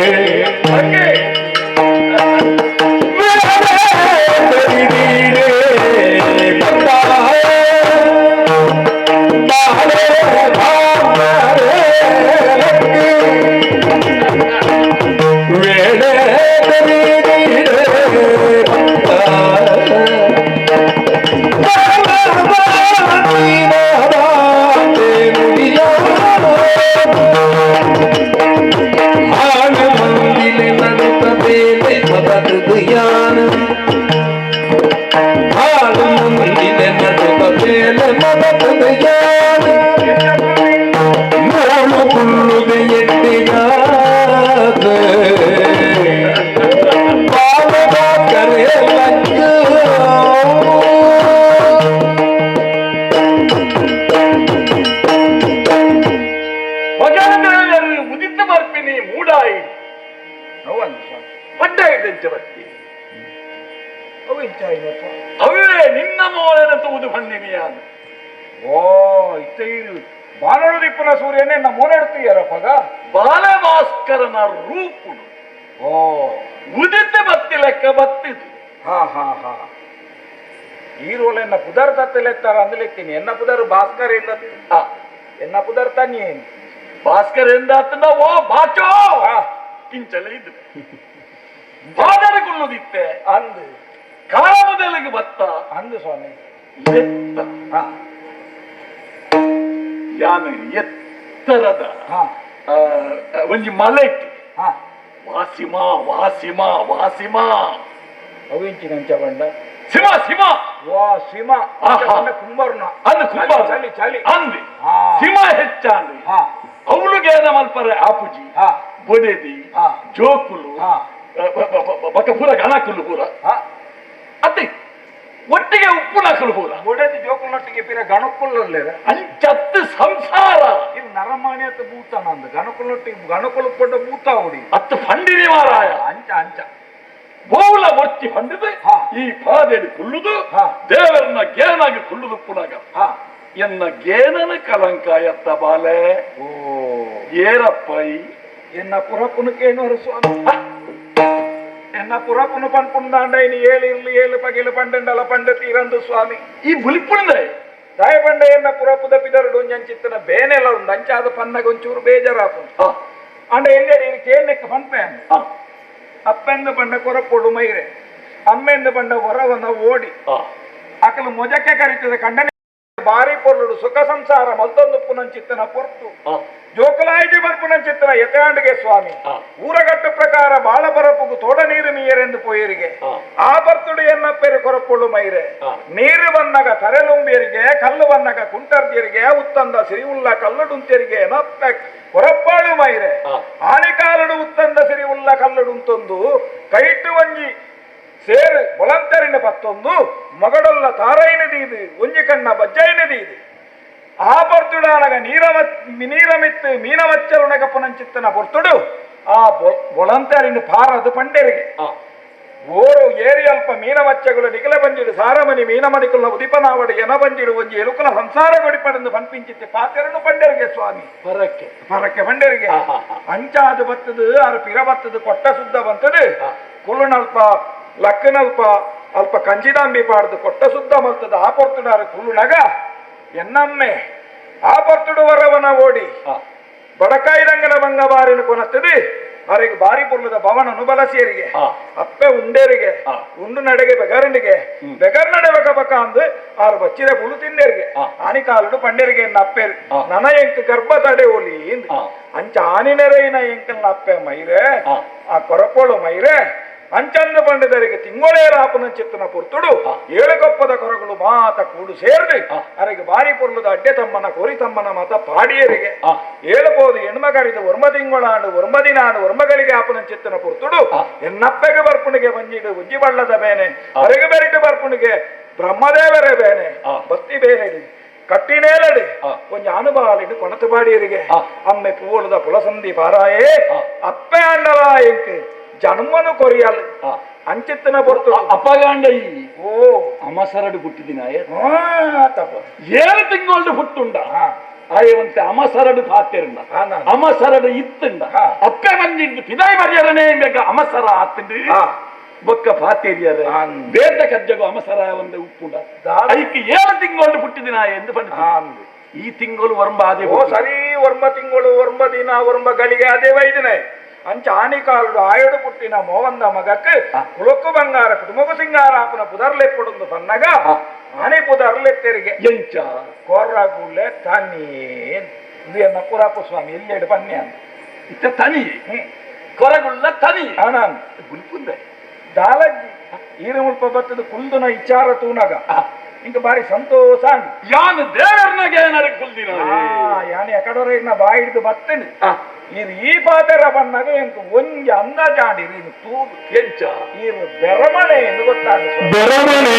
ಅವೇ ನಿನ್ನ ಮೋಳನ ತೂದು ಬಂದಿನಿಯಾನು ಓ ಇತ್ತೈರು ಬಾನೊಳದಿಪ್ಪನ ಸೂರ್ಯನೇ ನಮ್ಮ ಮೋನೆಡ್ತೀಯರಪ್ಪಗ ಬಾಲಭಾಸ್ಕರನ ರೂಪುಡು ಓ ಉದಿತ ಬತ್ತಿ ಲೆಕ್ಕ ಬತ್ತಿದು ಹಾ ಹಾ ಹಾ ಈ ರೋಲ್ ಎನ್ನ ಪುದರ್ ತತ್ತಲೆತ್ತಾರ ಅಂದಲೆತ್ತೀನಿ ಎನ್ನ ಪುದರ್ ಭಾಸ್ಕರ್ ಎಂದ ಎನ್ನ ಪುದರ್ ತನ್ನಿ ಭಾಸ್ಕರ್ ಎಂದಾತನ ಓ ಬಾಚೋ ಕಿಂಚಲ ಇದ್ದು ಬಾದರ ಕುಲ್ಲುದಿತ್ತೆ ಅಂದು ಕಾಲ ಮೊದಲಿಗೆ ಬತ್ತ ಅಂದು ಸ್ವಾಮಿ ಎತ್ತ ಯಾನು ಎತ್ತರದ ಒಂಜಿ ಮಲೆ ವಾಸಿಮಾ ವಾಸಿಮಾ ವಾಸಿಮಾ ಅವಿಂಚಿನಂಚ ಬಂಡ ಸಿಮ ಸಿಮ ವಾ ಸಿಮ ಕುಂಬರ್ನ ಅಂದು ಕುಂಬರ್ ಚಲಿ ಚಲಿ ಅಂದು ಸಿಮ ಹೆಚ್ಚಾಂದು ಅವಳಿಗೆ ಮಲ್ಪರೆ ಆಪುಜಿ ಬೊಡೆದಿ ಜೋಕುಲು ಬಕ ಪೂರ ಗಣಕುಲು ಪೂರ ಅತ್ತೆ ಒಟ್ಟಿಗೆ ಉಪ್ಪು ನಕಲು ಪೂರ ಬೊಡೆದಿ ಜೋಕುಲೊಟ್ಟಿಗೆ ಪಿರ ಗಣಕುಲ್ಲೇ ಅಂಚತ್ತು ಸಂಸಾರ ಇದು ನರಮಾಣಿ ಅತ್ತ ಭೂತ ನಂದು ಗಣಕುಲೊಟ್ಟಿಗೆ ಗಣಕುಲು ಕೊಂಡ ಭೂತ ಹೊಡಿ ಅತ್ತು ಫಂಡಿನಿ ಮಾರಾಯ ಅಂಚ ಅಂಚ ಬೋಲ ಒಟ್ಟಿ ಹೊಂದಿದೆ ಈ ಪಾದೆಡು ಕುಳ್ಳುದು ದೇವರನ್ನ ಗೇನಾಗಿ ಕುಳ್ಳುದು ಪುನಗ ಎನ್ನ ಗೇನನ ಕಲಂಕ ಎತ್ತ ಬಾಲೆ ಓ ಏರಪ್ಪೈ ಎನ್ನ ಪುರಪುನು ಕೇಣುವರು ಸ್ವಾಮಿ ಎನ್ನ ಪುರಪುನು ಪನ್ಪುಂದಾಂಡ ಇನಿ ಏಳು ಇರ್ಲಿ ಏಳು ಪಗಿಲು ಪಂಡೆಂಡಲ ಪಂಡ ತೀರಂದು ಸ್ವಾಮಿ ಈ ಬುಲಿಪುಣಿದೆ ದಯಪಂಡ ಎನ್ನ ಪುರಪುದ ಪಿದರುಡು ಒಂಜಂಚಿತ್ತನ ಬೇನೆಲ್ಲ ಉಂಡು ಅಂಚಾದ ಪನ್ನಗ ಒಂಚೂರು ಬೇಜಾರಾಪುಂಡು ಅಂಡ ಎಲ್ಲೆಡೆ ಇರು ಕೇಳ್ನೆಕ್ಕ ಪನ್ಪೆ ಅಪ್ಪೆಂದು ಬಂಡ ಕೊರಪೊಡು ಮೈರೆ ಅಮ್ಮೆಂದು ಬಂಡ ಹೊರವನ ಓಡಿ ಅಕಲು ಮೊಜಕ್ಕೆ ಕರೀತದೆ ಕಂಡನೆ ಬಾರಿ ಪೊರ್ಲುಡು ಸುಖ ಸಂಸಾರ ಮಲ್ತೊಂದು ಪುನಂಚಿತ್ತನ ಪೊರ್ತು ಜೋಕುಲಾಯಿಜಿ ಬರ್ಪುನಂಚಿತ್ತನ ಯತಾಂಡಿಗೆ ಸ್ವಾಮಿ ಊರಗಟ್ಟು ಪ್ರಕಾರ ಬಾಳ ಬರಪುಗು ತೋಡ ನೀರು ಮೀಯರೆಂದು ಪೋಯರಿಗೆ ಆ ಬರ್ತುಡು ಎನ್ನ ಪೆರು ಕೊರಪೊಳ್ಳು ಮೈರೆ ನೀರು ಬನ್ನಗ ತರೆಲುಂಬಿಯರಿಗೆ ಕಲ್ಲು ಬನ್ನಗ ಕುಂಟರ್ದಿಯರಿಗೆ ಉತ್ತಂದ ಸಿರಿವುಲ್ಲ ಕಲ್ಲುಡುಂತೆರಿಗೆ ನಪ್ಪೆ ಕೊರಪ್ಪಾಳು ಮೈರೆ ಆನೆಕಾಲುಡು ಉತ್ತಂದ ಸಿರಿವುಲ್ಲ ಕಲ್ಲುಡುಂತೊಂದು ಕೈಟು ಒಂಜಿ ಸೇರು ಬೊಳಂತರಿನ ಪತ್ತೊಂದು ಮಗಡೊಲ್ಲ ತಾರೈನದೀದು ಒಂಜಿ ಕಣ್ಣ ಬಜ್ಜೈನದೀದು ಆ ಬರ್ತುಡಾನಗ ನೀರಮಿತ್ತು ಮೀನಮಚ್ಚರುಣಗಪ್ಪನಂಚಿತ್ತನ ಬರ್ತುಡು ಆ ಬೊಳಂತರಿನ ಪಾರದು ಪಂಡೆರಿಗೆ ಓರು ಏರಿ ಅಲ್ಪ ಮೀನಮಚ್ಚಗಳು ನಿಗಲ ಬಂಜಿಡು ಸಾರಮನಿ ಮೀನಮನಿಕುಲ ಉದಿಪನಾವಡು ಎನ ಬಂಜಿಡು ಒಂಜಿ ಎಲುಕುಲ ಸಂಸಾರ ಕೊಡಿಪಡೆಂದು ಪನ್ಪಿಂಚಿತ್ತೆ ಪಾತೆರನು ಪಂಡೆರಿಗೆ ಸ್ವಾಮಿ ಪರಕ್ಕೆ ಪರಕ್ಕೆ ಪಂಡೆರಿಗೆ ಅಂಚಾದು ಬತ್ತದು ಆರು ಪಿರ ಬತ್ತದು ಕೊಟ್ಟ ಸುದ್ದ ಬಂತದು ಕುಲ್ಲುನಲ್ಪ ಲಕ್ಕನಲ್ಪ ಅಲ್ಪ ಕಂಜಿದಾಂಬಿ ಪಾಡ್ದು ಕೊಟ್ಟ ಸುದ್ದ ಮಲ್ತದ ಆ ಪೊರ್ತುಡಾರ ಕುಲ್ಲುನಗ ಎನ್ನಮ್ಮೆ ಆ ಪೊರ್ತುಡು ವರವನ ಓಡಿ ಬಡಕಾಯಿರಂಗನ ಬಂಗ ಬಾರಿನ ಕೊನತ್ತದೆ ಅವರಿಗೆ ಬಾರಿ ಪೊರ್ಲದ ಭವನನು ಬಲಸಿಯರಿಗೆ ಅಪ್ಪೆ ಉಂಡೇರಿಗೆ ಉಂಡು ನಡೆಗೆ ಬೆಗರಂಡಿಗೆ ಬೆಗರ್ ನಡೆ ಬಕ ಬಕ ಅಂದು ಆರು ಬಚ್ಚಿದ ಪುಳು ತಿಂದೇರಿಗೆ ಆನಿಕಾಲುಡು ಪಂಡೇರಿಗೆ ಎನ್ನ ಅಪ್ಪೇರು ನನ ಎಂಕ್ ಗರ್ಭ ತಡೆ ಒಲಿ ಅಂಚ ಆನಿ ನೆರೆಯಿನ ಎಂಕಲ್ನ ಅಪ್ಪೆ ಮೈರೆ ಆ ಕೊರಪೋಳು ಮೈರೆ ಅಂಚಂದ ಪಂಡಿತರಿಗೆ ತಿಂಗೊಳೇರಾಪನ ಚಿತ್ತನ ಪೊರ್ತುಡು ಏಳು ಕೊಪ್ಪದ ಕೊರಗಳು ಮಾತ ಕೂಡು ಸೇರ್ದು ಅರೆಗೆ ಬಾರಿ ಪೊರ್ಲುದ ಅಡ್ಡೆ ತಮ್ಮನ ಕೋರಿ ತಮ್ಮನ ಮಾತ ಪಾಡಿಯರಿಗೆ ಏಳುಬೋದು ಹೆಣ್ಮಗರಿದ ಒರ್ಮ ತಿಂಗಳಾಂಡು ಒರ್ಮ ದಿನಾಂಡು ಒರ್ಮಗಳಿಗೆ ಆಪನ ಚಿತ್ತನ ಪೊರ್ತುಡು ಎನ್ನಪ್ಪೆಗೆ ಬರ್ಪುಣಿಗೆ ಬಂಜಿಡು ಉಜ್ಜಿ ಬಳ್ಳದ ಬೇನೆ ಅರೆಗೆ ಬೆರಿಟು ಬರ್ಪುಣಿಗೆ ಬ್ರಹ್ಮದೇವರೇ ಬೇನೆ ಬತ್ತಿ ಬೇರೆ ಕಟ್ಟಿನೇಲಡು ಒಂಜಿ ಅನುಬಾಲಿಡು ಕೊಣತುಪಾಡಿಯರಿಗೆ ಅಮ್ಮೆ ಪೂವಲದ ಪುಲಸಂಧಿ ಪಾರಾಯೇ ಅಪ್ಪೆ ಅಂಡಲ ಎಂಕ್ ಜನ್ಮನು ಕೊರಿಯಲ್ ಅಂಚಿತ್ತನ ಪೊರ್ತು ಅಪ್ಪಗಾಂಡ ಓ ಅಮಸರಡು ಪುಟ್ಟಿದಿನಾಯ ತಪ್ಪ ಏಳು ತಿಂಗಳು ಹುಟ್ಟುಂಡ ಆಯವಂತೆ ಅಮಸರಡು ಪಾತೆರಂಡ ಅಮಸರಡು ಇತ್ತುಂಡ ಅಪ್ಪೆ ಬಂದಿದ್ದು ಪಿದಾಯಿ ಮರ್ಯಾದನೆ ಬೇಕ ಅಮಸರ ಆತಂಡು ಬೊಕ್ಕ ಪಾತೇರಿಯರ ಬೇದ ಕಜ್ಜಗು ಅಮಸರ ಒಂದು ಉಪ್ಪುಂಡ ಐಕ್ ಏಳು ತಿಂಗಳು ಹುಟ್ಟಿದಿನ ಎಂದು ಪಂಡ ಈ ತಿಂಗಳು ವರ್ಂಬ ಅದೇ ಓ ಸರಿ ವರ್ಮ ತಿಂಗಳು ವರ್ಮ ದಿನ ವರ್ಮ ಗಳಿಗೆ ಅದೇ ವೈದಿನ ಅಂಚ ಆಣಿಕಾಲುಡು ಆಯಡು ಪುಟ್ಟಿನ ಮೋವಂದ ಮಗಕ್ಕೆ ಕುಲಕ್ಕು ಬಂಗಾರ ಕುಟುಂಬ ಸಿಂಗಾರ ಆಪನ ಪುದರ್ಲೆಪ್ಪುಡೊಂದು ಪನ್ನಗ ಆನೆ ಪುದರ್ಲೆತ್ತೆರಿಗೆ ಎಂಚ ಕೊರ್ರಗುಳ್ಳೆ ತನಿ ಇದು ಎನ್ನ ಪುರಾಪು ಸ್ವಾಮಿ ಎಲ್ಲೆಡು ಪನ್ಯ ಇತ್ತ ತನಿ ಕೊರಗುಳ್ಳ ತನಿ ಆನಾನ್ ಗುಲ್ಪುಂದೆ ದಾಲಜ್ಜಿ ಈರು ಮುಲ್ಪ ಬತ್ತದ ಕುಲ್ದುನ ವಿಚಾರ ತೂನಗ ಇಂಕ ಬಾರಿ ಸಂತೋಷ ಯಾನು ದೇವರ್ನಗೆ ಏನಾರು ಕುಲ್ದಿನ ಯಾನು ಎಕಡೋರ ಇನ್ನ ಬಾಯಿ ಹಿಡಿದು ಬತ್ತೇನೆ ಇದು ಈ ಪಾತೆರ ಬಣ್ಣಗ ಎಂಕ ಒಂಜಿ ಅಂದಾಜಾಂಡಿ ಇದು ತೂದು ಎಂಚ ಈರು ಬೆರಮಣೆ ಎಂದು ಗೊತ್ತಾಗ ಬೆರಮಣೆ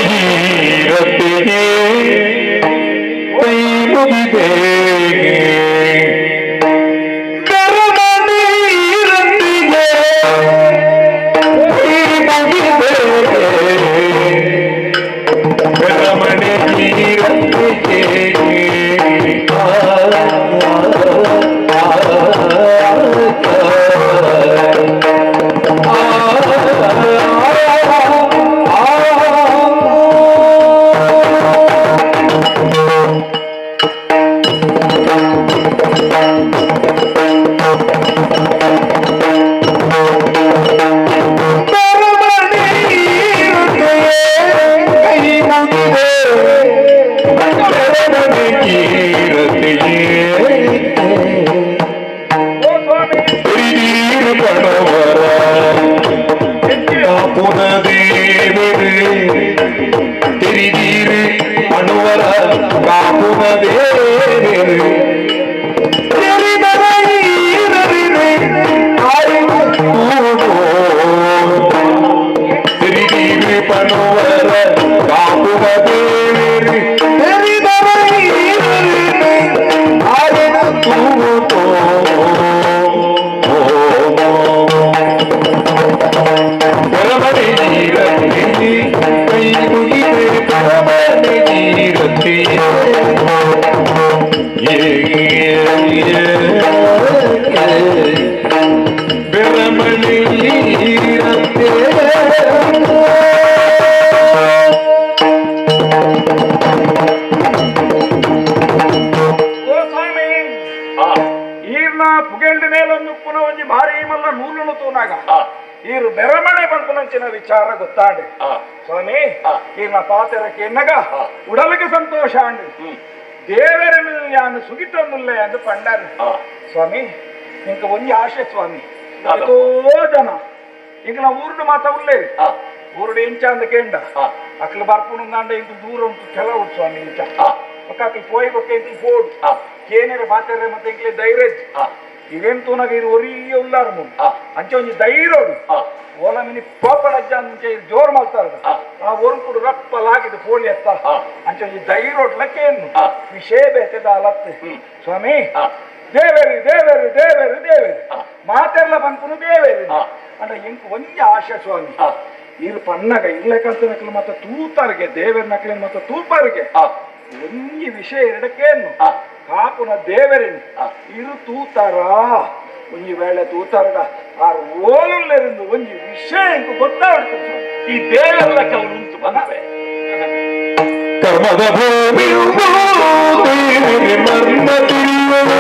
ವಿಚಾರ ಗೊತ್ತಾಂಡೆ ಸ್ವಾಮಿ ಈರ್ನ ಪಾತೆರಕ್ಕೆ ಎನ್ನಗ ಉಡಲಿಗೆ ಸಂತೋಷ ಅಂಡು ದೇವರನ್ನು ಯಾನು ಸುಗಿತೊಂದುಲ್ಲೆ ಎಂದು ಪಂಡಾರು ಸ್ವಾಮಿ ಇಂಕ ಒಂಜಿ ಆಶೆ ಸ್ವಾಮಿ ಎತೋ ಜನ ಇಂಕ ನಾವು ಊರುಡು ಮಾತ ಉಲ್ಲೆ ಊರುಡು ಎಂಚ ಅಂದ ಕೇಂಡ ಅಕ್ಲು ಬರ್ಪುಣಂದಾಂಡ ಇಂಕ ದೂರ ಉಂಟು ಕೆಲವು ಸ್ವಾಮಿ ಇಂಚ ಒಕ್ಕ ಅಕ್ಲು ಪೋಯಿ ಬೊಕ್ಕ ಇಂಕ್ಲು ಪೋಡು ಕೇನೇರೆ ಪಾತೆರೆ ಮತ್ತೆ ಇಂಕ್ಲೆ ಧೈರ್ಯ ಇವೇನ್ ತೂನಾಗ ಇದು ಒರಿಯ ಉಲ್ಲಾರು ಮುನ್ ಅಂಚೆ ಒಂಜಿ ಧೈರ್ಯೋಡು ಓಲ ಮಿನಿ ಪೋಪಡಜ್ಜ ಅಂಚೆ ಜೋರ್ ಮಾಡ್ತಾರ ಆ ಒರುಕುಡು ರಪ್ಪಲಾಗಿದ್ದು ಪೋಳಿ ಅತ್ತ ಅಂಚೆ ಒಂಜಿ ಧೈರ್ಯೋಡ್ಲಕ್ಕೇನು ವಿಷಯ ಬೇತೆದ ಅಲತ್ತೆ ಸ್ವಾಮಿ ದೇವೇರಿ ದೇವೇರಿ ದೇವೇರಿ ದೇವೇರಿ ಮಾತೆಲ್ಲ ಪನ್ಪುನು ದೇವೇರಿ ಅಂದ್ರೆ ಎಂಕ್ ಒಂಜಿ ಆಶೆ ಸ್ವಾಮಿ ಇರ್ ಪನ್ನಗ ಇರ್ಲೇಕಂತ ನಕಲು ಮತ್ತೆ ತೂತಾರಿಗೆ ದೇವೇರ್ ನಕಲಿನ ಮತ್ತೆ ತೂಪಾರಿಗೆ ಒಂಜಿ ವಿಷಯ ಎರಡಕ್ಕೇನು ಕಾಪುನ ದೇವರಿನ್ ಇರು ತೂತಾರ ಒಂಜಿ ವೇಳೆ ತೂತಾರಡ ಆರು ಓಲುಲ್ಲೆರಿಂದ ಒಂಜಿ ವಿಷಯ ಎಂಕ್ ಗೊತ್ತಾಗ್ತದೆ ಈ ದೇವರ ಉಂಟು ಬಂದ್ರೆ ಕರ್ಮದ ಭೂಮಿ ಮರ್ಮ ತಿಳಿಯುವುದು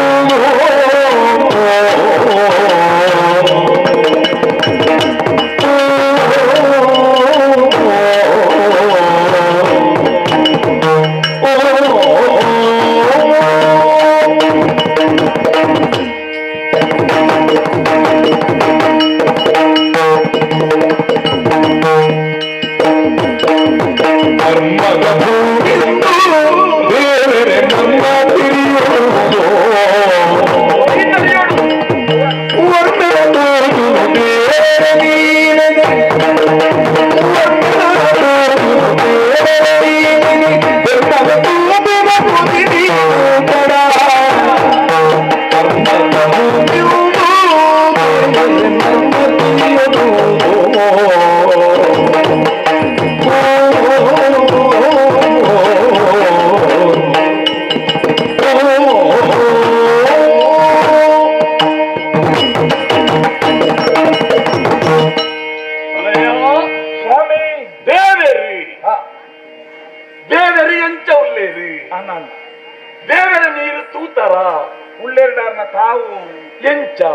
ಎಂಚ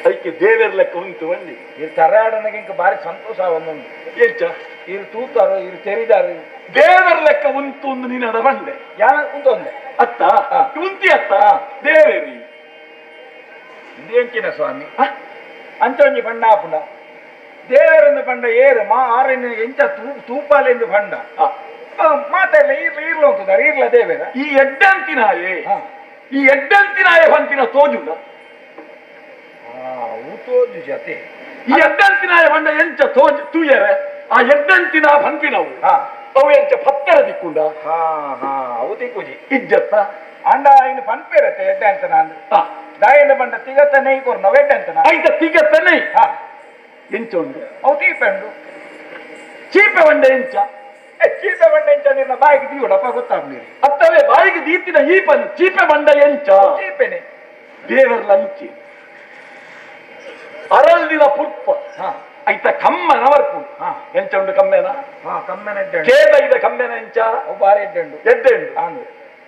ಐಕೆ ದೇವೇರ್ ಲೆಕ್ಕ ಉಂಟು ಬನ್ನಿ ಇರ್ ತರಾಡನಗೆ ಇಂಕ ಬಾರಿ ಸಂತೋಷ ಒಂದೊಂದು ಎಂಚ ಇರ್ ತೂತಾರು ಇರ್ ತೆರಿದಾರು ದೇವರ ಲೆಕ್ಕ ಉಂಟು ಒಂದು ನೀನಡ ಬಂಡೆ ಯಾನ ಉಂಟು ಒಂದೆ ಅತ್ತ ಉಂತಿ ಅತ್ತ ದೇವೇರಿ ಎಂಚಿನ ಸ್ವಾಮಿ ಅಂಚೊಂಜಿ ಬಣ್ಣ ಆಪುಂಡ ದೇವರನ್ನು ಪಂಡ ಏರು ಮಾ ಆರನ್ನು ಎಂಚ ತೂಪಾಲೆಂದು ಪಂಡ ಮಾತೆಲ್ಲ ಈರ್ಲ ಈರ್ಲ ಉಂಟುದಾರೆ ಈರ್ಲ ದೇವೇರ ಈ ಎಡ್ಡಂತಿನಾಯೆ ಈ ಎಡ್ಡಂತಿನಾಯೆ ಹೊಂತಿನ ತೋಜುಂಡ ತೋಜು ಜತೆ ಈ ಎಡ್ಡಂತಿನಾಯ ಬಂಡ ಎಂಚ ತೋಜು ತೂಯರೆ ಆ ಎಡ್ಡಂತಿನ ಪಂಪಿನವು ಅವು ಎಂಚ ಪತ್ತರ ದಿಕ್ಕುಂಡ ಹಾ ಹಾ ಅವು ದಿಕ್ಕುಜಿ ಇಜ್ಜತ್ತ ಅಂಡ ಇನ್ನು ಪನ್ಪೇರತ್ತೆ ಎಡ್ಡಂತನ ಅಂದ್ರೆ ದಾಯಿಂದ ಬಂಡ ತಿಗತ್ತ ನೈ ಕೊರ್ನ ಎಡ್ಡಂತನ ಐತ ತಿಗತ್ತ ನೈ ಎಂಚ ಉಂಡು ಅವು ತೀಪೆ ಉಂಡು ಚೀಪೆ ಬಂಡ ಎಂಚ ಚೀಪೆ ಬಂಡ ಎಂಚ ನಿನ್ನ ಬಾಯಿಗೆ ದೀವಡಪ್ಪ ಗೊತ್ತಾಗ್ಲಿ ಅತ್ತವೇ ಬಾಯಿಗೆ ದೀತಿನ ಈಪನ್ ಚೀಪೆ ಬಂಡ ಎಂಚ ಚೀಪೆನೆ ದೇವರ ಲಂಚಿ ಅರಳ್ದಿನ ಪುರ್ಪ ಐತ ಕಮ್ಮನ ವರ್ಪುಂಡು ಎಂಚ ಉಂಡು ಕಮ್ಮೆನ ಕಮ್ಮೆನ ಕೇದ ಇದ ಕಮ್ಮೆನ ಎಂಚ ಬಾರಿ ಎಡ್ಡೆ ಉಂಡು ಎಡ್ಡೆ ಉಂಡು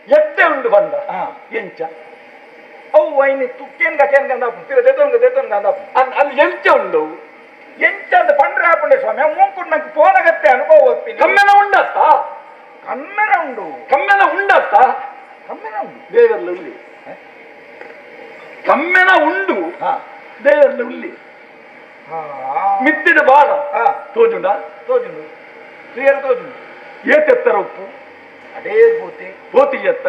ಎಡ್ಡೆ ಉಂಡು ಬಂಡ ಎಂಚ ಅವು ಐನಿ ತುಕ್ಕೇನ್ ಗಚೇನ್ ಗಂದ ಪಿರ ದೇತೋನ್ಗ ದೇತೋನ್ಗ ಅಂದ ಅಲ್ಲಿ ಎಂಚ ಉಂಡು ಎಂಚ ಅಂದ ಪಂಡ್ರೆ ಆಪುಂಡೆ ಸ್ವಾಮಿ ಮೂಂಕುಡ್ ನಂಗೆ ಪೋನಗತ್ತೆ ಅನುಭವ ಒಪ್ಪಿನಿ ಕಮ್ಮೆನ ಉಂಡತ್ತ ಕಮ್ಮೆನ ಉಂಡು ಕಮ್ಮೆನ ಉಂಡತ್ತ ಕಮ್ಮೆನ ಉಂಡು ದೇವರ್ಲ ಉಲ್ಲಿ ಕಮ್ಮೆನ ಉಂಡು ದೇವರ್ಲ ಉಲ್ಲಿ ಮಿತ್ತಿದ ಬಾಳ ತೋಜುಂಡ ತೋಜುಂಡು ತುಯರ್ ತೋಜುಂಡು ಏತೆತ್ತರ ಉಪ್ಪು ಅಡೇ ಪೋತಿ ಪೋತಿ ಎತ್ತ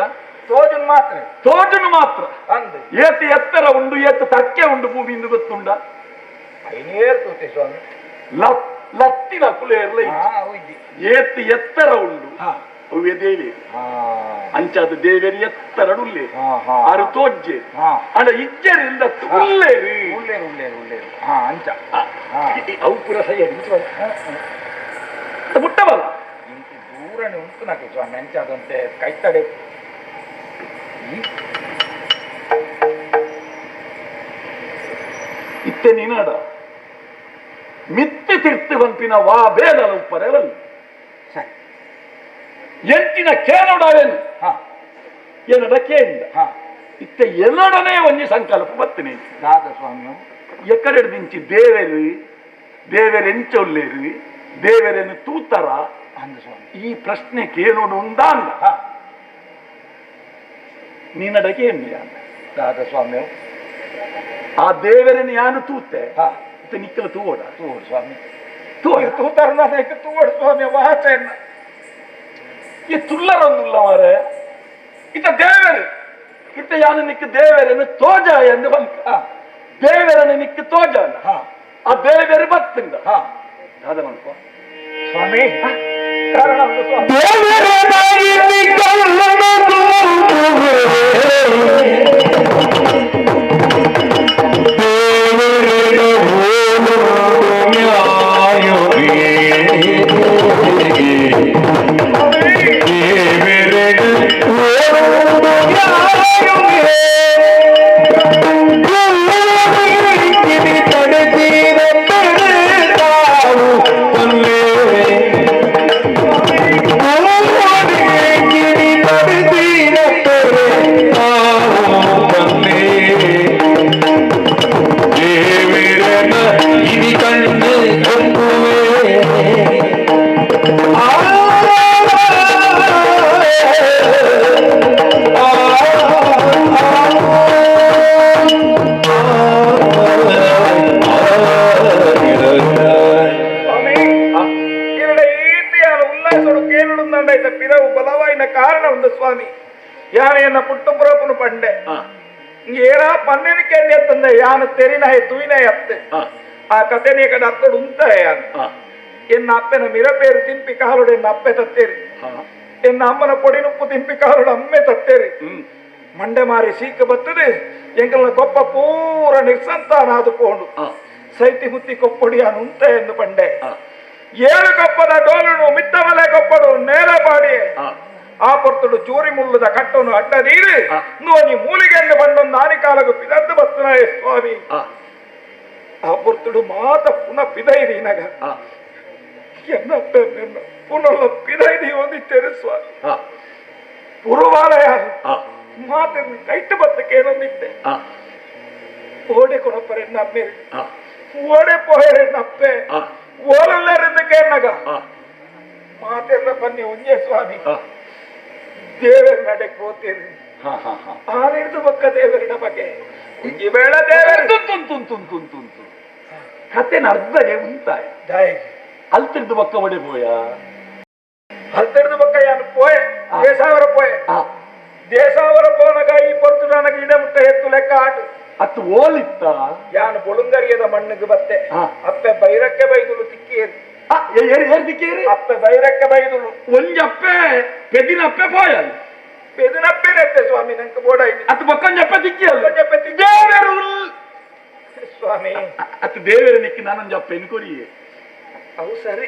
ತೋಜುನ್ ಮಾತ್ರ ತೋಜುನು ಮಾತ್ರ ಅಂದು ಏತ ಎತ್ತರ ಉಂಡು ಏತ ತಕ್ಕೆ ಉಂಡು ಭೂಮಿ ಇಂದು ಗೊತ್ತುಂಡ ಐನೇರ್ ತೋತೆ ಸ್ವಾಮಿ ಲತ್ತಿನ ಕುಲೇರ್ಲ ಏತ್ ಎತ್ತರ ಉಂಡು ಅವೆ ದೇವಿ ಅಂಚಾದ ದೇವೇರಿ ಎತ್ತರ ಉಲ್ಲೆ ಆರು ತೋಜ್ಜೆ ಅಂಡ ಇಜ್ಜರಿಂದ ಉಲ್ಲೇರಿ ಉಲ್ಲೇರು ಉಲ್ಲೇರು ಉಲ್ಲೇರು ಹಾ ಅಂಚ ಅವು ಪುರ ಸೈ ಮುಟ್ಟಬಲ್ಲ ದೂರನೆ ಉಂಟು ನಾಕೆ ಸ್ವಾಮಿ ಅಂಚಾದಂತೆ ಕೈತಡೆ ಇತ್ತೆ ನೀನಾಡ ಮಿತ್ತೆ ತಿರ್ತು ಬಂಪಿನ ವಾ ಬೇದಲ ಉಪ್ಪರೆ ಸರಿ ಎಂಟಿನ ಕೇನೋಡವೇನು ಏನಡ ಕೇಂದ ಇತ್ತೆ ಎಲ್ಲಡನೆ ಒಂಜಿ ಸಂಕಲ್ಪ ಬತ್ತಿನಿ ದಾದ ಸ್ವಾಮಿ ಎಕ್ಕಡೆ ದಿಂಚಿ ದೇವೇರು ದೇವೇರು ಎಂಚ ಉಲ್ಲೇರು ದೇವೇರೇನು ತೂತರ ಅಂದ ಸ್ವಾಮಿ ಈ ಪ್ರಶ್ನೆ ಕೇನೋಡು ಉಂದ ಅಂದ ನೀನಡ ಕೇಂದ್ರ ದಾದ ಸ್ವಾಮಿ ಆ ದೇವರನ್ನು ಯಾನು ತೂತೆ ನಿಕ್ಕಲ ತೂವೋಡ ತೂವೋಡು ಸ್ವಾಮಿ ತೂತಾರ ತೂವೋಡು ಸ್ವಾಮಿ ವಾಚೆನ್ನ ಈ ತುಲ್ಲರೊಂದುಲ್ಲ ಮಾರೆ ಇತ್ತ ದೇವರು ಇತ್ತ ಯಾನು ನಿಕ್ಕ ದೇವರನ್ನು ತೋಜ ಎಂದು ಬಂತ ದೇವರನ್ನು ನಿಕ್ಕ ತೋಜ ಆ ದೇವರು ಬತ್ತಿಂದ ದಾದ ಮನ್ಕೋ ಸ್ವಾಮಿ ಕಾರಣ ಸ್ವಾಮಿ ಸ್ವಾಮಿ ಯಾನೆಯನ್ನ ಪುಟ್ಟುಪುರಪುನು ಪಂಡೆ ಏರಾ ಪನ್ನೆನಕ್ಕೆ ಎತ್ತಂದೆ ಯಾನ ತೆರಿನಾಯ ತೂಯಿನಾಯ ಅತ್ತೆ ಆ ಕಥೆನೇ ಕಡೆ ಅತ್ತಡು ಉಂತಾಯ ಯಾನು ಎನ್ನ ಅಪ್ಪನ ಮಿರಪೇರು ತಿಂಪಿ ಕಾಲುಡು ಎನ್ನ ಅಪ್ಪೆ ತತ್ತೇರಿ ಎನ್ನ ಅಮ್ಮನ ಪೊಡಿನುಪ್ಪು ತಿಂಪಿ ಕಾಲುಡು ಅಮ್ಮೆ ತತ್ತೇರಿ ಮಂಡೆ ಮಾರಿ ಸೀಕ ಬತ್ತದೆ ಎಂಕಲ್ನ ಕೊಪ್ಪ ಪೂರ ನಿರ್ಸಂತಾನಾದು ಪೋಂಡು ಸೈತಿ ಮುತ್ತಿ ಕೊಪ್ಪೊಡಿ ಯಾನು ಉಂತ ಎಂದು ಪಂಡೆ ಏಳು ಕೊಪ್ಪದ ಡೋಲುನು ಮಿತ್ತಮಲೆ ಕೊಪ್ಪಡು ನೇರ ಪಾಡಿ ಆ ಪೊರ್ತುಡು ಚೂರಿ ಮುಳ್ಳುದ ಕಟ್ಟನು ಅಡ್ಡದೀರು ನೋನಿ ಮೂಲಿಗೆಂದು ಬಂಡೊಂದು ಆನಿಕಾಲಗು ಪಿದಂದು ಬತ್ತನಾಯ ಸ್ವಾಮಿ ಆ ಪೊರ್ತುಡು ಮಾತ ಪುನಃ ಪಿದೈರಿ ನಗ ಎನ್ನ ಪುನಃ ಪಿದೈರಿ ಒಂದಿತ್ತೇರು ಸ್ವಾಮಿ ಪುರುವಾಲಯ ಮಾತನ್ನು ಕೈಟ್ಟು ಬತ್ತಕ್ಕೆ ಏನೊಂದಿತ್ತೆ ಓಡೆ ಕೊನಪ್ಪರೆ ನಮ್ಮೆ ಓಡೆ ಪೋಯರೆ ನಪ್ಪೆ ಓಲಲ್ಲರಿಂದ ಕೇರ್ನಗ ಮಾತೆಲ್ಲ ಬನ್ನಿ ಒಂಜೆ ಸ್ವಾಮಿ ದೇವರ ನಡೆಗೆ ಹೋಗ್ತೀರಿ ಆನಿಡ್ದು ಬಕ್ಕ ದೇವರಿನ ಬಗ್ಗೆ ಈ ಬೇಡ ದೇವರು ತುಂ ಕತೆನ ಅರ್ಧಗೆ ಉಂತಾಯ ಅಲ್ತಿರ್ದು ಬಕ್ಕ ಒಡೆ ಪೋಯ ಅಲ್ತಿರ್ದು ಬಕ್ಕ ಯಾನು ಪೋಯೆ ದೇಸಾವರ ಪೋಯೆ ದೇಸಾವರ ಪೋನಗ ಈ ಪೊರ್ತು ನನಗೆ ಇಡಮುಟ್ಟ ಎತ್ತು ಲೆಕ್ಕ ಆಟು ಅತ್ತು ಓಲಿತ್ತ ಯಾನು ಬೊಳುಂಗರಿಯದ ಮಣ್ಣಿಗೆ ಬತ್ತೆ ಅಪ್ಪೆ ಬೈರಕ್ಕೆ ಬೈದುಲು ತಿಕ್ಕಿಯೇರಿ ತಿಕ್ಕಿಯೇರಿ ಅಪ್ಪೆ ಬೈರಕ್ಕೆ ಬೈದುಲು ಒಂಜಪ್ಪೆ ಪೆದಿನಪ್ಪೆ ಪೋಯಲ್ ಪೆದಿನಪ್ಪೆನತ್ತೆ ಸ್ವಾಮಿ ನಂಗೆ ಬೋಡ ಅತ್ತು ಬೊಕ್ಕೊಂಜಪ್ಪೆ ತಿಕ್ಕಿಯಲ್ಲ ದೇವರು ಸ್ವಾಮಿ ಅತ್ತು ದೇವರ ನಿಕ್ಕಿ ನಾನೊಂಜಪ್ಪೆ ಕೊರಿಯೆ ಅವು ಸರಿ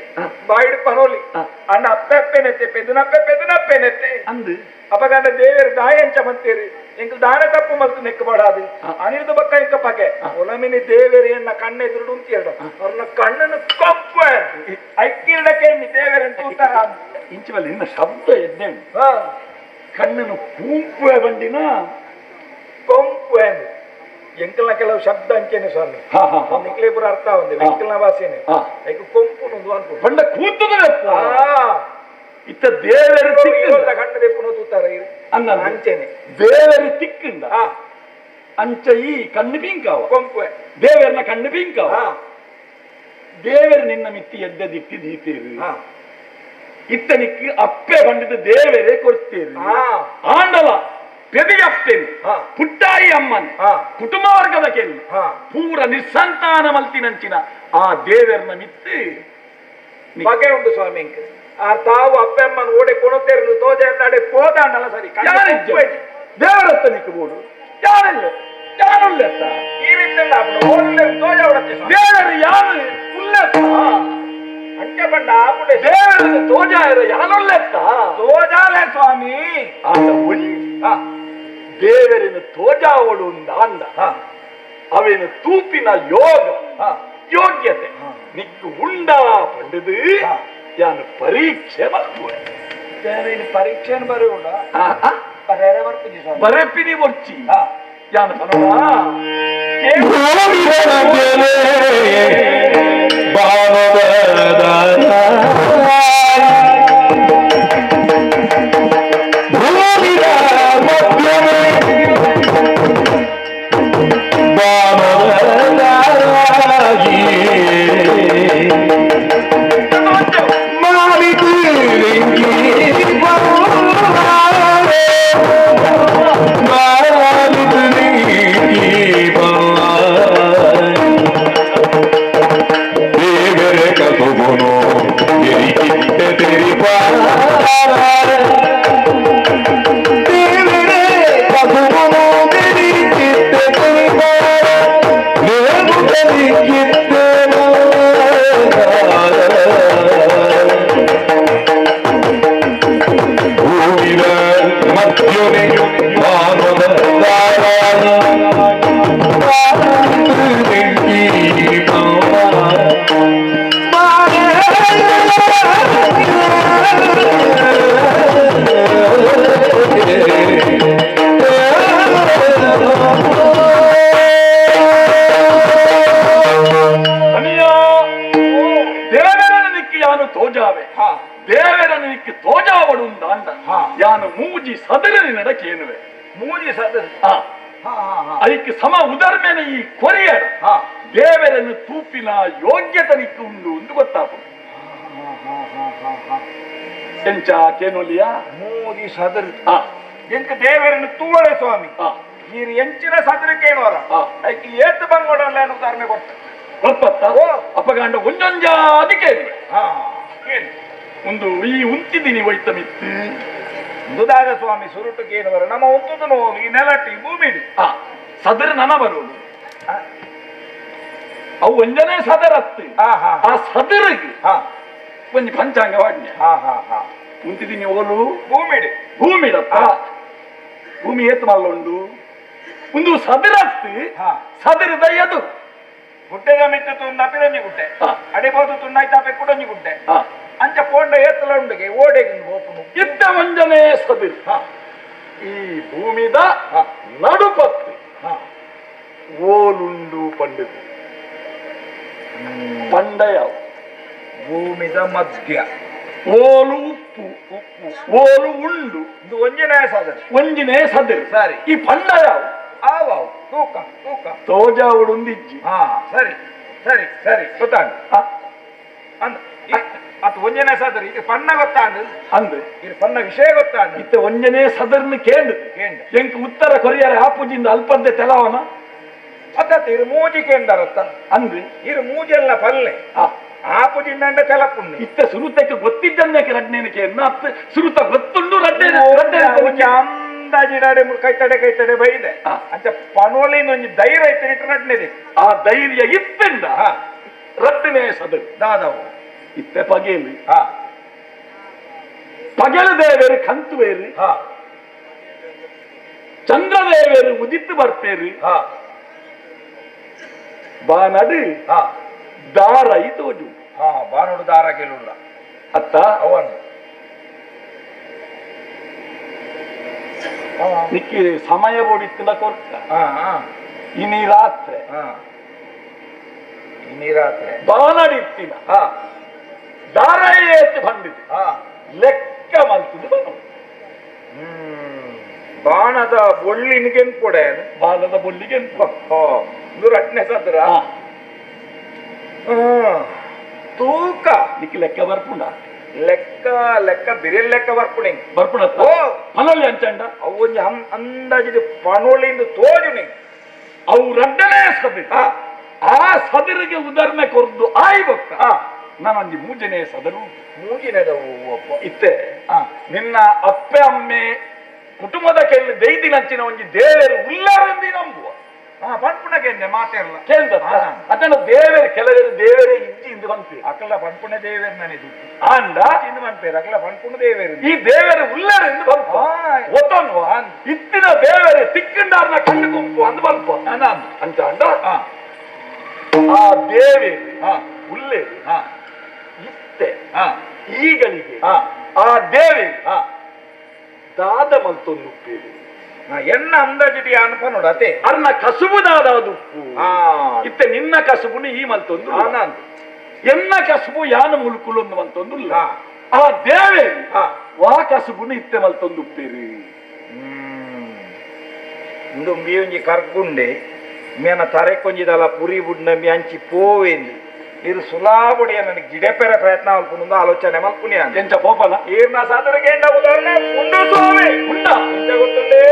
ಬಾಯಿಡ್ ಪನೋಲಿ ಅಣ್ಣ ಅಪ್ಪೆ ಅಪ್ಪೆನೆತ್ತೆ ಪೆದಿನಪ್ಪೆ ಪೆದಿನಪ್ಪೆನೆತ್ತೆ ಅಂದು ಅಪಗಂಡ ದೇವರು ದಾಯಂಚ ಮಂತೀರಿ ಎಂಕ್ ದಾನ ತಪ್ಪು ಮಲ್ತು ನೆಕ್ಕಬಾಡದು ಅನಿರ್ದು ಬಕ್ಕ ಇಂಕ ಪಗೆ ಒಲಮಿನಿ ದೇವೇರಿ ಎನ್ನ ಕಣ್ಣೆದುರುಡು ಅಂತೀರಡ ಅವ್ರನ್ನ ಕಣ್ಣನ್ನು ಕಂಪು ಐಕ್ಕಿರಡಕ್ಕೆ ದೇವೇರಿ ಅಂತ ಉತ್ತರ ಇಂಚವಲ್ಲಿ ನಿನ್ನ ಶಬ್ದ ಎದ್ದೆ ಕಣ್ಣನ್ನು ಕೂಂಪುವೆ ಬಂಡಿನ ಕೊಂಪು ಎಂಕಲ್ನ ಕೆಲವು ಶಬ್ದ ಅಂಚೇನೆ ಸ್ವಾಮಿ ನಿಕ್ಲೇಪುರ ಅರ್ಥ ಒಂದು ಎಂಕಲ್ನ ಭಾಷೆನೆ ಐಕ್ ಕೊಂಪು ಅನ್ಕೊಂಡು ಬಂಡ ಕೂತದ ಇತ್ತ ದೇವರು ಕಣ್ಣು ದೆಪ್ಪುನ ತೂತಾರ ಅಂಚೆನೆ ದೇವರು ತಿಕ್ಕಿಂದ ಅಂಚ ಈ ಕಣ್ಣು ಪಿಂಕಾವ ಕೊಂಪುವೆ ದೇವರನ್ನ ಕಣ್ಣು ಪಿಂಕಾವ ದೇವರು ನಿನ್ನ ಮಿತ್ತಿ ಎದ್ದ ದಿಟ್ಟಿ ದೀತೇರು ಇತ್ತನಿಕ್ಕೆ ಅಪ್ಪೆ ಬಂಡಿದ ದೇವರೇ ಕೊಡ್ತೇರು ಆಂಡಲ ಪೆದಿಯಪ್ಪೇನು ಪುಟ್ಟಾಯಿ ಅಮ್ಮನ್ ಕುಟುಂಬ ವರ್ಗದ ಕೆಲ್ಲಿ ಪೂರ ನಿಸ್ಸಂತಾನ ಮಲ್ತಿನಂಚಿನ ಆ ದೇವರನ್ನ ಮಿತ್ತಿ ಬಗೆ ಉಂಟು ಸ್ವಾಮಿ ಆ ತಾವು ಅಪ್ಪೆ ಅಮ್ಮನ ಓಡೆ ಕೊಣತೇರಲು ತೋಜೆ ಪೋದಾಂಡಲ ಸರಿ ದೇವರತ್ತ ನಿಕ್ಕಬೋಡು ಯಾರೆಲ್ಲ ಯಾರುಲ್ಲೆತ್ತ ಈ ರೀತಿ ದೇವರು ಯಾರು ಉಲ್ಲೆತ್ತ ಅಂಚೆ ಬಂಡ ಆಪುಡೆ ದೇವರ ತೋಜಾಯರ ಯಾನುಲ್ಲೆತ್ತ ತೋಜಾಲೆ ಸ್ವಾಮಿ ಆತ ಒಂಜಿ ದೇವರಿನ ತೋಜಾವಡು ಅಂದ ಅವೇನು ತೂಪಿನ ಯೋಗ ಯೋಗ್ಯತೆ ನಿಕ್ಕು ಉಂಡ ಪಂಡದು ಯಾನು ಪರೀಕ್ಷೆ ಮಲ್ಪುವೆ ಪರೀಕ್ಷೆಯನ್ನು ಬರೆಯುಡ ಬರೆಪಿನಿ ಒರ್ಚಿ ಯಾನು ಪನೋಡ ಯಾನು ಮೂಜಿ ಸದರನಿನಡ ಕೇನುವೆ ಮೂಜಿ ಸದರ ಅದಕ್ಕೆ ಸಮ ಉದರ್ಮೇನ ಈ ಕೊರಿಯಡ ದೇವರನ್ನು ತೂಪಿನ ಯೋಗ್ಯತನಿಕ್ಕೆ ಉಂಡು ಎಂದು ಗೊತ್ತಾಪ ಎಂಚ ಕೇನೋಲಿಯ ಮೂಜಿ ಸದರ ಎಂಕ ದೇವರನ್ನು ತೂವಳೆ ಸ್ವಾಮಿ ಈ ಎಂಚಿನ ಸದರ ಕೇಳುವರ ಅದಕ್ಕೆ ಏತು ಬಂಗೋಡಲ್ಲ ಉದಾಹರಣೆ ಕೊಟ್ಟ ಗೊತ್ತ ಅಪಗಾಂಡ ಒಂಜೊಂಜಾದಿ ಕೇನುವೆ ಒಂದು ಈ ಉಂತಿದ್ದೀನಿ ವೈತಮಿತ್ತು ದುದಾದ ಸ್ವಾಮಿ ಸುರುಟು ಕೇನುವರು ನಮ್ಮ ಉಂತುದು ನೋವು ಈ ನೆಲಟ್ಟಿ ಭೂಮಿ ಸದರ ನನ ಬರೋದು ಅವು ಒಂಜನೇ ಸದರತ್ತು ಆ ಸದರಿಗೆ ಒಂಜಿ ಪಂಚಾಂಗ ವಾಡ್ಯ ಉಂತಿದ್ದೀನಿ ಓಲು ಭೂಮಿಡಿ ಭೂಮಿಡತ್ತ ಭೂಮಿ ಏತು ಮಲ್ಲ ಉಂಡು ಒಂದು ಸದರತ್ತು ಸದರದ ಎದು ಗುಡ್ಡೆದ ಮಿತ್ತ ತುಂಡ ಪಿರಂಜಿ ಗುಡ್ಡೆ ಅಡಿಬೋದು ತುಂಡಾಯ್ತಾಪೆ ಕುಡಂಜಿ ಗುಡ್ಡೆ ಅಂಚ ಪೋಂಡ ಏತಲ ಉಂಡುಗೆ ಓಡೆಗೆ ಹೋಪುನು ಇದ್ದ ಒಂಜನೇ ಸದಿರ್ ಈ ಭೂಮಿದ ನಡುಪತ್ತು ಓಲುಂಡು ಪಂಡಿತು ಪಂಡಯ ಭೂಮಿದ ಮಧ್ಯ ಓಲು ಉಪ್ಪು ಉಪ್ಪು ಓಲು ಉಂಡು ಇದು ಒಂಜಿನೇ ಸದರಿ ಒಂಜಿನೇ ಸದರಿ ಸರಿ ಈ ಪಂಡಯ ಆವಾವು ತೂಕ ತೂಕ ತೋಜಾವುಡುಂದಿಜ್ಜಿ ಹಾ ಸರಿ ಸರಿ ಸರಿ ಗೊತ್ತಾಂಡ್ ಅಂದ ಅದು ಒಂಜನೇ ಸದರಿ ಇದು ಪಣ್ಣ ಗೊತ್ತಾಂಡ್ ಅಂದ್ ಇದು ಪಣ್ಣ ವಿಷಯ ಗೊತ್ತಾಂಡ್ ಇತ್ತೆ ಒಂಜನೇ ಸದರ್ನ ಕೇಂಡು ಕೇಂಡು ಎಂಕ್ ಉತ್ತರ ಕೊರಿಯರ ಆಪುಜಿಂದ ಅಲ್ಪದ್ದೆ ತೆಲವನ ಅತ್ತ ಇರು ಮೂಜಿ ಕೇಂದರತ್ತ ಅಂದ್ ಇರು ಮೂಜೆಲ್ಲ ಪಲ್ಲೆ ಆಪುಜಿಂದ ತೆಲಪುಂಡು ಇತ್ತೆ ಸುರುತಕ್ಕೆ ಗೊತ್ತಿದ್ದನ್ನೇ ರಡ್ನೇನ ಕೇಂದ್ರ ಅತ್ತ ಸುರುತ ಗೊತ್ತುಂಡು ರಡ್ಡೆ ರಡ್ಡೆ ಅಂದಾಜಿಡಾಡೆ ಕೈತಡೆ ಕೈತಡೆ ಬೈದೆ ಅಂಚ ಪನೋಲಿನ ಒಂಜಿ ಧೈರ್ಯ ಇತ್ತು ಇಟ್ಟು ರಡ್ನೇದಿ ಆ ಧೈರ್ಯ ಇತ್ತಿಂದ ರಡ್ಡನೇ ಸದರಿ ದಾದವು ಇತ್ತೆ ಪಗೇಲಿ ಪಗೆಲ ದೇವೇರು ಕಂತುವೇರು ಚಂದ್ರದೇವೇರು ಉದಿತ್ತು ಬರ್ಪೇರು ಬಾನಡು ದಾರ ತೋಜು ಬಾನೋಡು ದಾರ ಗೆಲುಲ್ಲ ಅತ್ತ ಅವನು ನಿಕ್ಕಿ ಸಮಯ ಬೋಡಿತ್ತಿನ ಕೊರ್ಕ ಇನಿ ರಾತ್ರಿ ಇನಿ ರಾತ್ರಿ ಬಾನಡಿ ಇತ್ತಿನ ದಾರ ಏತ್ ಬಂದಿದೆ ಲೆಕ್ಕ ಮಲ್ತದೆ ಬನ್ನು ಬಾಣದ ಬೊಳ್ಳಿನಿಗೆನ್ಪೊಡೆ ಬಾಣದ ಬೊಳ್ಳಿಗೆ ರಟ್ನೆ ಸದ್ರ ತೂಕ ನಿಕ್ಕಿ ಲೆಕ್ಕ ಬರ್ಪುಂಡ ಲೆಕ್ಕ ಲೆಕ್ಕ ಬಿರಿಯಲ್ ಲೆಕ್ಕ ಬರ್ಪುಣಿ ಬರ್ಪುಣ ಓ ಪನೊಳಿ ಅಂಚಂಡ ಅವು ಒಂಜಿ ಅಂದಾಜಿದ ಪನೊಳಿಂದು ತೋಜುನಿ ಅವು ರಡ್ಡನೇ ಸದಿರು ಆ ಸದಿರಿಗೆ ಉದಾಹರಣೆ ಕೊರ್ದು ಆಯ್ಬೊಕ್ಕ ನಾನೊಂಜಿ ಮೂಜನೇ ಸದರು ಮೂಜಿನದವು ಅಪ್ಪ ಇತ್ತೆ ನಿನ್ನ ಅಪ್ಪೆ ಅಮ್ಮೆ ಕುಟುಂಬದ ಕೆಲ್ಲಿ ದೈದಿನಂಚಿನ ಒಂಜಿ ದೇವರು ಉಲ್ಲಾರಂದಿ ನಂಬುವ ಪನ್ಪುಣಕ್ಕೆ ಮಾತಿರಲ್ಲ ಕೇಳ್ದ ಅದನ್ನ ದೇವರು ಕೆಲವರು ದೇವರೇ ಇಜ್ಜಿ ಇಂದು ಪನ್ಪೇರು ಅಕಲ ಪನ್ಪುಣ ದೇವೇರ್ ನನಗೆ ಆಂಡ ಇಂದು ಪನ್ಪೇರು ಅಕಲ ಪನ್ಪುಣ ದೇವೇರು ಈ ದೇವರು ಉಲ್ಲಾರ ಎಂದು ಪನ್ಪ ಒತ್ತನ್ವ ಇತ್ತಿನ ದೇವರೇ ತಿಕ್ಕಂಡಾರ್ನ ಕಣ್ಣು ಗುಂಪು ಅಂದು ಪನ್ಪ ಅಂತ ಅಂಡ ಆ ದೇವೇರು ಉಲ್ಲೇರು ಇತ್ತೆ ಈಗಳಿಗೆ ಆ ದೇವೇರು ದಾದ ಮಲ್ತೊಂದು ಉಪ್ಪೇರು ಎನ್ನ ಅಂದಾಜಿಡಿ ಅನ್ಪನೋಡು ಅತೆ ಅರ್ನ ಕಸುಬು ದಾದ ಉಪ್ಪು ಇತ್ತೆ ನಿನ್ನ ಕಸುಬುನು ಈ ಮಲ್ತೊಂದು ಎನ್ನ ಕಸುಬು ಯಾನ ಮುಳುಕುಲೊಂದು ಮಲ್ತೊಂದು ಆ ದೇವೇರು ವಾ ಕಸುಬುನು ಇತ್ತೆ ಮಲ್ತೊಂದು ಉಪ್ಪೇರು ಇಂದು ಒಂಜಿ ಕರ್ಗುಂಡೆ ಮೇನ ತರೆ ಕೊಂಜಿದಲ್ಲ ಪುರಿ ಬುಡ್ನ ಮಿ ಅಂಚಿ ಪೋವೇಂದು ಇರು ಸುಲಾಬುಡಿಯ ನನಗೆ ಗಿಡೆಪೆರ ಪ್ರಯತ್ನ ಮಲ್ಪುಂಡು ಆಲೋಚನೆ ಮಲ್ಪುನಿ ಎಂಚ ಪೋಪನ ಈರ್ನ ಸಾಧನೆಗೆ ಎಂಡ ಉದಾಹರಣೆ ಉಂಡು ಸ್ವಾಮಿ ಉಂಡ ಎಂಚ ಗೊತ್ತುಂಡೇ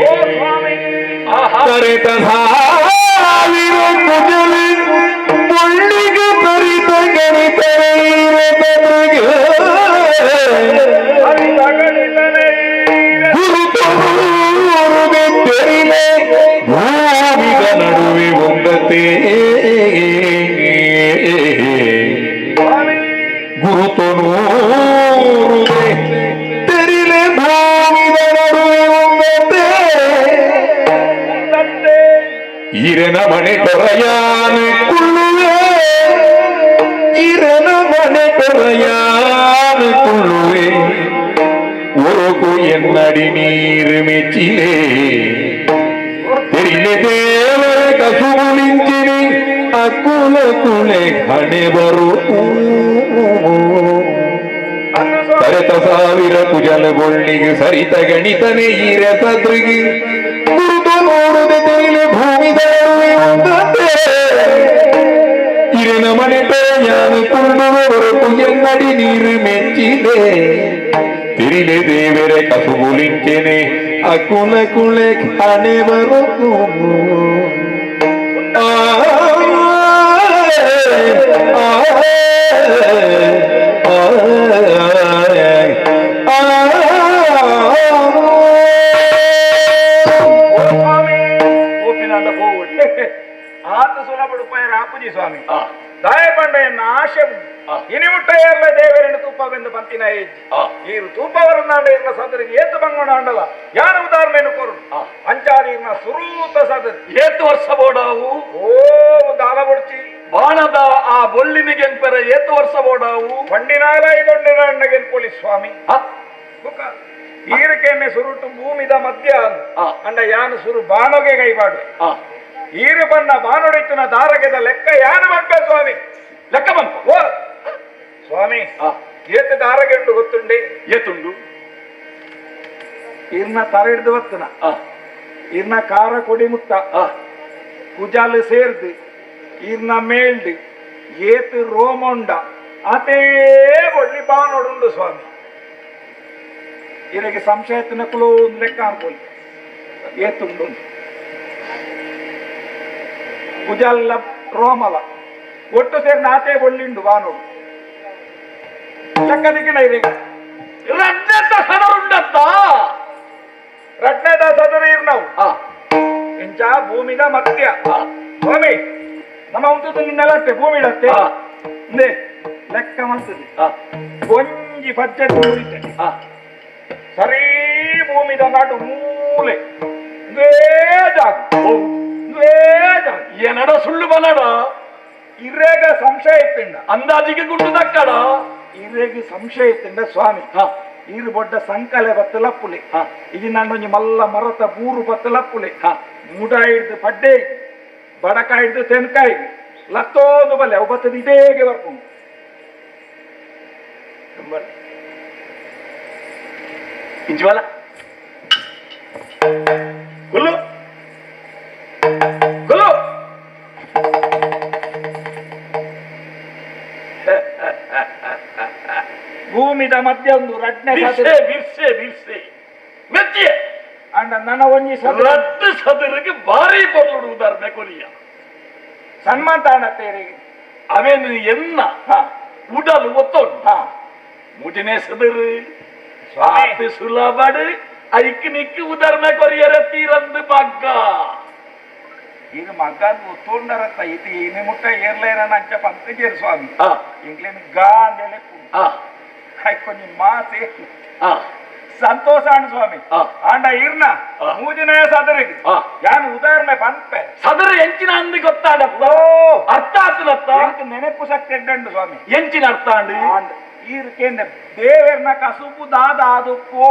ಓ ಸ್ವಾಮಿ ಭೂಮಿದ ನಡುವೆ ಒಂದತೆ ಗುರುತೊನೂರುದೆ ತೆರಿಲೆ ಭೂಮಿದ ನಡುವೆ ಒಂದತೆ ಇರನ ಮನೆ ಕೊರಯಾನ ಕುಳ್ಳುವೆ ಇರನ ಮನೆ ಕೊರಯಾನ ಕುಳ್ಳುವೆ ಒರಗು ಎನ್ನಡಿ ನೀರು ಮೆಚ್ಚಿಲೆ ತೆರಿಲೆ ದೇವರ ಕಸುಬುಲಿಂಚಿನಿ ಅಕುಲ ಕುಳೆ ಹಣೆ ಬರು ತರೆತ ಸಾವಿರ ಕುಜಲ ಬೊಳ್ಳಿಗೆ ಸರಿತ ಗಣಿತನೆ ಈರ ಸದ್ರಿಗೆ ಗುರುತು ನೋಡದೆ ತೆರಿಲೆ ಭೂಮಿ ನಡುವೆ ಒಂದಂತೆ ಇರನ ಮನೆ ಜ್ಞಾನ ಕುಂಡುವೆ ಹೊರತು ಎನ್ನಡಿ ನೀರು ಮೆಚ್ಚಿದೆ ತಿರಿಲೆ ದೇವರೆ ಕಸುಬುಲಿಂಚೆನೆ ಅಕುಲ ಕುಳೆ ಹಣೆ ಬರು ಆ ಆತ ಸುಲಭ ಉಪಾಯ ರಾಪುಜಿ ಸ್ವಾಮಿ ದಾಯಪಂಡೆಯನ್ನ ಆಶೆ ಇನಿಮುಟ್ಟೆಯಲ್ಲ ದೇವರನ್ನು ತೂಪವೆಂದು ಪಂತಿನ ಹೆಜ್ಜೆ ಈರು ತೂಪವರನ್ನಾಂಡ ಇರ್ನ ಸದರಿಗೆ ಏತು ಬಂಗೋಣ ಅಂಡಲ ಯಾನ ಉದಾಹರಣೆಯನ್ನು ಕೊರು ಅಂಚಾದಿ ಇರ್ನ ಸುರೂತ ಸದರಿ ಏತು ವರ್ಷ ಬೋಡಾವು ಓ ದಾಲ ಬೊಡ್ಚಿ ಬಾಣದ ಆ ಬೊಳ್ಳಿನಿಗೆ ಪೆರ ಏತು ವರ್ಷ ಬೋಡಾವು ಪಂಡಿನಾಲ ಇದೊಂಡಿನ ಅಣ್ಣಗೆನ್ ಸ್ವಾಮಿ ಈರಕೆನ್ನೆ ಸುರುಟು ಭೂಮಿದ ಮಧ್ಯ ಅಂಡ ಯಾನು ಸುರು ಬಾನೊಗೆ ಕೈಬಾಡು ಈರು ಬಣ್ಣ ಬಾನೊಡಿತನ ದಾರಗೆದ ಲೆಕ್ಕ ಯಾನು ಬಂಪೆ ಸ್ವಾಮಿ ಲೆಕ್ಕ ಬಂಪ ಓ ಸ್ವಾಮಿ ಏತ ದಾರಗೆಂಡು ಗೊತ್ತುಂಡೆ ಏತುಂಡು ಇರ್ನ ತರ ಹಿಡ್ದು ಬತ್ತನ ಇರ್ನ ಖಾರ ಕೊಡಿ ಮುತ್ತ ಕುಜಾಲು ಸೇರ್ದು ಇರ್ನ ಮೇಲ್ಡ್ ಏತು ರೋಮೊಂಡ ಅತೇ ಒಳ್ಳಿ ಬಾನೊಡುಂಡು ಸ್ವಾಮಿ ಇರಗೆ ಸಂಶಯತನ ಕುಲು ಲೆಕ್ಕ ಅನ್ಕೊಳ್ಳಿ ಏತುಂಡು ಕುಜಾಲ ರೋಮಲ ಒಟ್ಟು ಸೇರಿ ನಾತೆ ಒಳ್ಳಿಂಡು ಬಾನೋಡು ಲೆಕ್ಕ ದಿಕ್ಕಿನ ಇರಗೆ ರಡ್ನೆತ ಸದರುಂಡತ್ತ ರಡ್ನೆದ ಸದರ ಇರ್ನವು ಇಂಚ ಭೂಮಿದ ಮಧ್ಯ ಸ್ವಾಮಿ ನಮ್ಮ ಉಂಟು ನಿನ್ನೆಲ್ಲಟ್ಟೆ ಭೂಮಿ ಇಡತ್ತೆ ಲೆಕ್ಕ ಮಾಡ್ತದೆ ಒಂಜಿ ಪಜ್ಜೆ ತೋರಿತೆ ಸರಿ ಭೂಮಿದ ನಾಡು ಮೂಲೆ ಜಾಗ ಜಾಗ ಏನಡ ಸುಳ್ಳು ಬನಡ ಇರೇಗ ಸಂಶಯ ಇತ್ತಿಂಡ ಅಂದಾಜಿಗೆ ಗುಂಡು ದಕ್ಕಡ ಇರೇಗ ಸಂಶಯ ಇತ್ತಿಂಡ ಸ್ವಾಮಿ ಈರು ಬೊಡ್ಡ ಸಂಕಲೆ ಬತ್ತಲಪ್ಪುಲೆ ಇದು ನನ್ನೊಂಜಿ ಮಲ್ಲ ಮರತ ಬೂರು ಬತ್ತಲಪ್ಪುಲೆ ಮುಡ ಹಿಡ್ದು ಪಡ್ಡೆ ಬಡಕ ಹಿಡ್ದು ತೆನ್ಕಾಯಿ ಲತ್ತೋದು ಬಲ್ಲೆ ಅವು ಬತ್ತದ ಇದೇಗೆ ಬರ್ಕೊಂಡು ಇಂಜ್ವಾಲ ಕುಲ್ಲು ಕುಲ್ಲು ಭೂಮಿದ ಮಧ್ಯ ಒಂದು ರಡ್ನೆ ಬಿರ್ಸೆ ಬಿರ್ಸೆ ಬಿರ್ಸೆ ಮೆತ್ತಿಯ ಅಂಡ ನನ್ನ ಒಂಜಿ ರಡ್ಡು ಸದರಿಗೆ ಭಾರಿ ಪೊರ್ಲುಡು ಉದಾರ್ಮೆ ಕೊರಿಯ ಸನ್ಮಾನ ಅಣ್ಣತ್ತೇರಿಗೆ ಅವೇನು ಎನ್ನ ಉಡಲು ಒತ್ತೋಡು ಮುಜಿನೇ ಸದರು ಸ್ವಾತಿ ಸುಲಭಡು ಐಕ್ ನಿಕ್ಕು ಉದಾರ್ಮೆ ಕೊರಿಯರ ತೀರಂದು ಮಗ್ಗ ಇದು ಮಗ್ಗ ಒತ್ತೋಂಡರತ್ತ ಇತಿ ಇನಿ ಮುಟ್ಟ ಏರ್ಲೇನ ಅಂಚ ಪಂತಜೇರು ಸ್ವಾಮಿ ಇಂಗ್ಲೇನು ಗಾ ಅಂದೇಲೆ ಕೊಂಚ ಮಾಸೆ ಸಂತೋಷ ಅಣ್ಣ ಸ್ವಾಮಿ ಆಂಡ ಇರ್ನ ಮೂಜಿನೇ ಸದರಿಗೆ ಯಾನು ಉದಾಹರಣೆ ಪಂಪೆ ಸದರ ಎಂಚಿನ ಅಂದು ಗೊತ್ತಾಡತ್ತ ಅರ್ಥ ಆತನತ್ತ ನೆನಪು ಶಕ್ತಿ ಎಡ್ಡಂಡು ಸ್ವಾಮಿ ಎಂಚಿನ ಅರ್ಥ ಅಂಡು ಈರು ಕೇಂದ್ರ ದೇವೆರ್ನ ಕಸುಬು ದಾದ ಆದುಪ್ಪು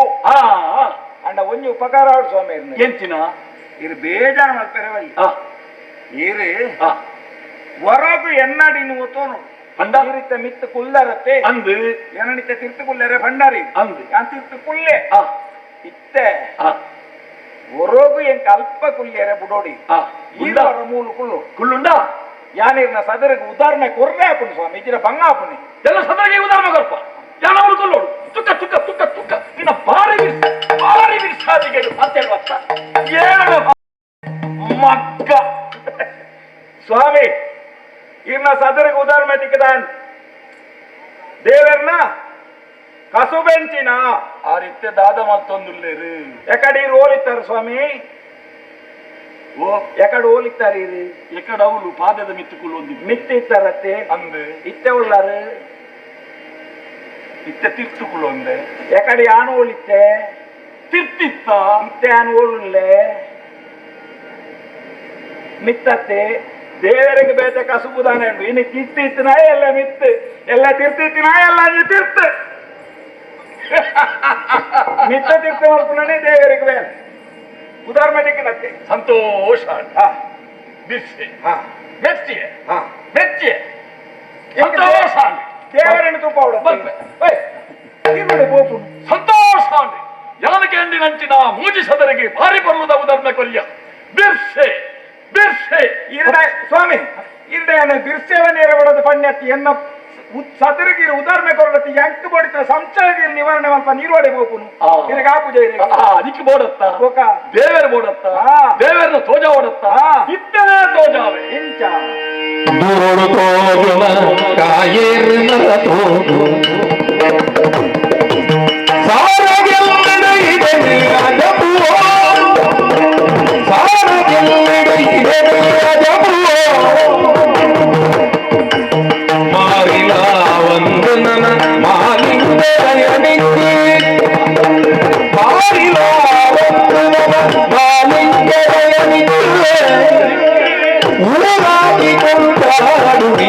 ಅಂಡ ಒಂಜಿ ಉಪಕಾರ ಆಡು ಸ್ವಾಮಿ ಇರ್ನ ಎಂಚಿನ ಇರು ಬೇಜಾರು ಮಲ್ಪೆರವಲ್ಲಿ ಈರು ಹೊರಗು ಎನ್ನಡಿ ನೀವು ತೋನು ಭಂಡಾರಿತ ಮಿತ್ತು ಕುಲ್ಲರತ್ತೆ ಅಂದು ಏನನಿತ ತಿರ್ತು ಕುಲ್ಲರೆ ಭಂಡಾರಿ ಅಂದು ಯಾನ್ ತಿರ್ತು ಕುಲ್ಲೆ ಇತ್ತೆ ಹೊರಗು ಎಂಕ ಅಲ್ಪ ಕುಲ್ಲೇರೆ ಬುಡೋಡಿ ಈವರ ಮೂಲು ಕುಲ್ಲು ಕುಲ್ಲುಂಡ ಯಾನಿರ್ನ ಸದರಿಗೆ ಉದಾಹರಣೆ ಕೊರ್ರೆ ಆಪುಣಿ ಸ್ವಾಮಿ ಇಜ್ಜಿನ ಬಂಗ ಆಪುಣಿ ಎಲ್ಲ ಸದರಿಗೆ ಉದಾಹರಣೆ ಕೊರ್ಪ ಯಾನವಳು ಕೊಲ್ಲೋಡು ತುಕ್ಕ ತುಕ್ಕ ತುಕ್ಕ ತುಕ್ಕ ನಿನ್ನ ಬಾರಿ ಬಿರ್ಸ ಬಾರಿ ಬಿರ್ಸಾದಿಗೆ ಅಂತ ಹೇಳುವತ್ತ ಏನು ಮಗ್ಗ ಸ್ವಾಮಿ ಇರ್ನ ಸದರಿಗೆ ಉದಾಹರಣೆ ತಿಕ್ಕದಾನ್ ದೇವರ್ನ ಕಸುಬೆಂಚಿನ ಆ ರೀತಿ ದಾದ ಮತ್ತೊಂದುಲ್ಲೇರು ಎಕಡೆ ಇರು ಓಲಿತ್ತಾರೆ ಸ್ವಾಮಿ ಓ ಎಕಡೆ ಓಲಿತ್ತಾರೆ ಇರು ಎಕಡ ಅವಳು ಪಾದದ ಮಿತ್ತುಕುಳ್ಳು ಒಂದು ಮಿತ್ತಿತ್ತಾರತ್ತೆ ಅಂದು ಇತ್ತೆ ಉಳ್ಳಾರು ಇತ್ತೆ ತಿರ್ತುಕುಳ್ಳು ಒಂದೆ ಎಕಡೆ ಯಾನು ಓಲಿತ್ತೆ ತಿರ್ತಿತ್ತ ಇತ್ತೆ ಯಾನು ಓಲುಲ್ಲೆ ಮಿತ್ತತ್ತೆ ದೇವರಿಗೆ ಬೇತ ಕಸುಬುದಾನೆ ಉಂಟು ಇನ್ನು ತಿರ್ತಿತ್ತಿನ ಎಲ್ಲ ಮಿತ್ತು ಎಲ್ಲ ತಿರ್ತಿತ್ತಿನ ಎಲ್ಲ ತಿರ್ತು ಮಿತ್ತ ತಿರ್ತ ಮಲ್ಪುನೇ ದೇವರಿಗೆ ಬೇರೆ ಉದಾಹರಣೆ ದಿಕ್ಕಿನತ್ತೆ ಸಂತೋಷ ಬಿರ್ಸೆ ಮೆಚ್ಚಿಯ ಮೆಚ್ಚಿಯ ಸಂತೋಷ ದೇವರನ್ನು ತುಪ್ಪ ಸಂತೋಷ ಯಾನಕ್ಕೆ ಎಂಡಿನಂಚಿನ ಮೂಜಿ ಸದರಿಗೆ ಭಾರಿ ಬರುವುದ ಉದಾಹರಣೆ ಕೊರಿಯ ಬಿರ್ಸೆ ಬಿರ್ಸೆ ಇರ್ಡ ಸ್ವಾಮಿ ಇರ್ಡ ಬಿರ್ಸೆವನ್ನೇರ ಬಿಡೋದು ಪಣ್ಯತ್ತಿ ಎನ್ನ ಸದರಿಗೆ ಉದಾಹರಣೆ ಕೊರಡತ್ತಿ ಎಂಕ್ ಬಡಿತ ಸಂಶಯ ನಿವಾರಣೆ ಮಲ್ಪ ನೀರುವಡೆ ಬೋಪುನು ಇರಗ ಆ ಪೂಜೆ ಇರಗ ಅದಕ್ಕೆ ಬೋಡತ್ತ ದೇವರ ಬೋಡತ್ತ ದೇವರನ್ನ ತೋಜ ಓಡತ್ತ ಇತ್ತನೇ ತೋಜಾವೆ ಇಂಚ ದೂರೋಡು ತೋಜುನ ಕಾಯೇರು ತೋಜು ಸಾರಗೆಲ್ಲೆಡೆ ಇದೆ ಅಜಬುವೋ ಸಾರಗೆಲ್ಲೆಡೆ ಇದೆ ಅಜಬುವೋ ಮಾರಿಲ ವಂದನನ ಮಾಲಿಂಗರಯನಿಗೆ ಮಾರಿಲ ವಂದನನ ಮಾಲಿಂಗರಯನಿಗೆ ಊರಾಗಿ ಕೊಂಡಾಡುವೆ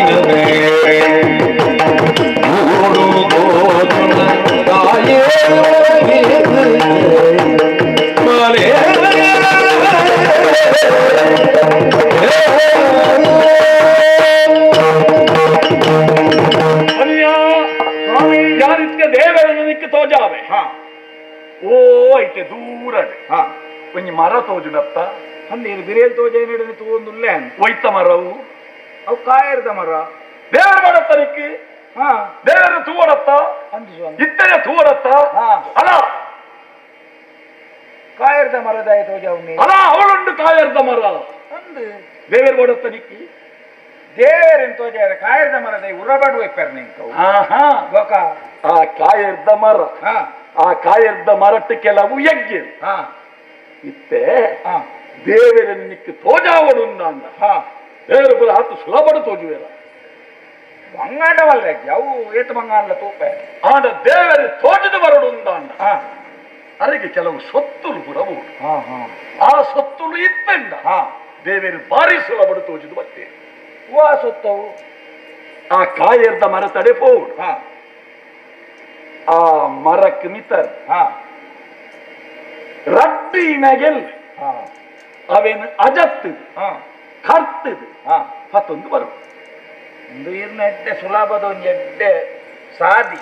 ಯಾನಿತ್ಯ ದೇವರನ್ನು ನಿಕ್ಕ ತೋಜಾವೆ. ಓ ಐತೆ ದೂರ ಒಂಜಿ ಮರ ತೋಜುನತ್ತ ಅಂದೇನು ಬಿರೇಲ್ ತೋಜ ಏನಿಡನೆ ತೂವೊಂದುಲ್ಲೆ ಒಯ್ತ ಮರವು ಅವು ಕಾಯರ್ದ ಮರ ದೇವರ ಮಾಡತ್ತ ನಿಕ್ಕಿ ದೇವರ ತೂವಡತ್ತ ಇತ್ತನೆ ತೂವಡತ್ತ ಅಲ್ಲ ಕಾಯರ್ದ ಮರದಾಯ ತೋಜಾವು ಅಲ್ಲ ಅವಳುಂಡು ಕಾಯರ್ದ ಮರ ಅಂದು ದೇವರ ಮಾಡತ್ತ ನಿಕ್ಕಿ ದೇವರನ್ ತೋಜಾರ ಕಾಯರ್ದ ಮರದ ಉರಬಡು ಎಪ್ಪರ್ ನಿಂಕವು ಗೋಕ ಆ ಕಾಯರ್ದ ಮರ ಆ ಕಾಯರ್ದ ಮರಟ್ಟು ಕೆಲವು ಯಜ್ಞ ಇತ್ತೆ ದೇವರನ್ನಿಕ್ಕೆ ತೋಜಾವಡು ಅಂದ ದೇವರ ಪುರ ಆತು ಸುಲಭಡು ತೋಜುವೇರ ಬಂಗಾಂಡವಲ್ಲ ಅವು ಏತು ಬಂಗಾಂಡ ತೂಪೆ ಆಂಡ ದೇವರ ತೋಜದ ಬರಡು ಅಂದ ಅದಕ್ಕೆ ಕೆಲವು ಸೊತ್ತುಲು ಪುರವು ಆ ಸೊತ್ತುಲು ಇತ್ತಂಡ ದೇವರು ಬಾರಿ ಸುಲಭಡು ತೋಜುದು ಬತ್ತೆ ವಾ ಸೊತ್ತವು ಆ ಕಾಯರ್ದ ಮರ ತಡೆ ಪೋಡು ಆ ಮರಕ್ಕೆ ಮಿತರ್ ರಡ್ಡಿನಗೆಲ್ ಅವೇನು ಅಜತ್ತದು ಕರ್ತದು ಮತ್ತೊಂದು ಬರು ಒಂದು ಇರ್ನ ಎಡ್ಡೆ ಸುಲಭದ ಒಂಜಿ ಎಡ್ಡೆ ಸಾದಿ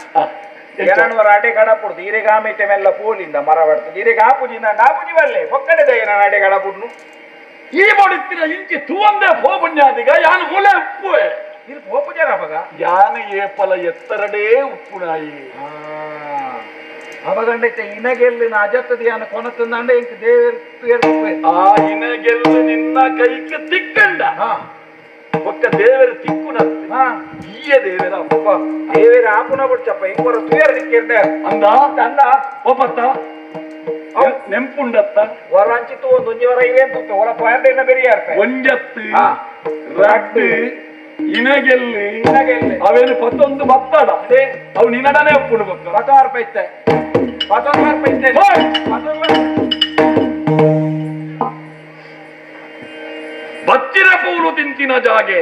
ಎರಡುವರ ಅಡೆ ಕಡಪುಡ್ದು ಈರೆಗೆ ಆಮೇಟೆ ಮೆಲ್ಲ ಪೋಲಿಂದ ಮರ ಬರ್ತದೆ ಈರೆಗೆ ಆಪುಜಿಂದ ಆಪುಜಿ ಬಲ್ಲೆ ಪೊಕ್ಕಡೆ ನಾನು ಅಡೆ ಕಡಪುಡ್ನು ಈ ಬಡಿತ್ತಿನ ಇಂಚಿ ತೂವಂದೆ ಪೋಪುಣ್ಯಾದಿಗ ಯಾನು ಮೂಲೆ ಉಪ್ಪುವೆ ಇದು ಪೋಪುಜಾರ ಅಪಗ ಯಾನು ಏಪಲ ಎತ್ತರಡೇ ಉಪ್ಪುನಾಯಿ ಅವಗಂಡೈತೆ ಇನಗೆಲ್ಲಿನ ಅಜತ್ತದ ಯಾನ ಕೊನತಂದಂಡೆ ಇಂಕ ದೇವೇರ್ ಆ ಇನಗೆಲ್ಲು ನಿನ್ನ ಕೈಗೆ ತಿಕ್ಕಂಡ ಒಕ್ಕ ದೇವರ ತಿಕ್ಕುನತ್ತೆ ಈಯ ದೇವರ ಅಪ್ಪ ದೇವೇರ ಆಪುನ ಬಿಡ್ಚಪ್ಪ ಇಂಕೊರ ತುಯರ್ ದಿಕ್ಕಿರ್ದೆ ಅಂದ ಅಂದ ಒಪ್ಪತ್ತ ನೆಂಪುಂಡತ್ತ ವರ ಅಂಚಿತ್ತು ಒಂದು ಒಂಜಿ ವರ ಇವೇನ್ ತೂಪೆ ಒಳ ಪಾಯಂಡ ಬೆರಿಯಾರ್ಪೆ ಒಂಜತ್ತು ರಡ್ಡು ಇನಗೆಲ್ಲಿ ಅವೇನು ಪತ್ತೊಂದು ಬತ್ತಡ ಅವು ನಿನ್ನಡನೆ ಒಪ್ಪುಡು ಬೊಕ್ಕ ಪತ್ತಾರು ರೂಪಾಯಿ ಇತ್ತೆ ಪತ್ತೊಂದು ರೂಪಾಯಿ ಇತ್ತೆ ಬತ್ತಿರ ಪೂಲು ತಿಂತಿನ ಜಾಗೆ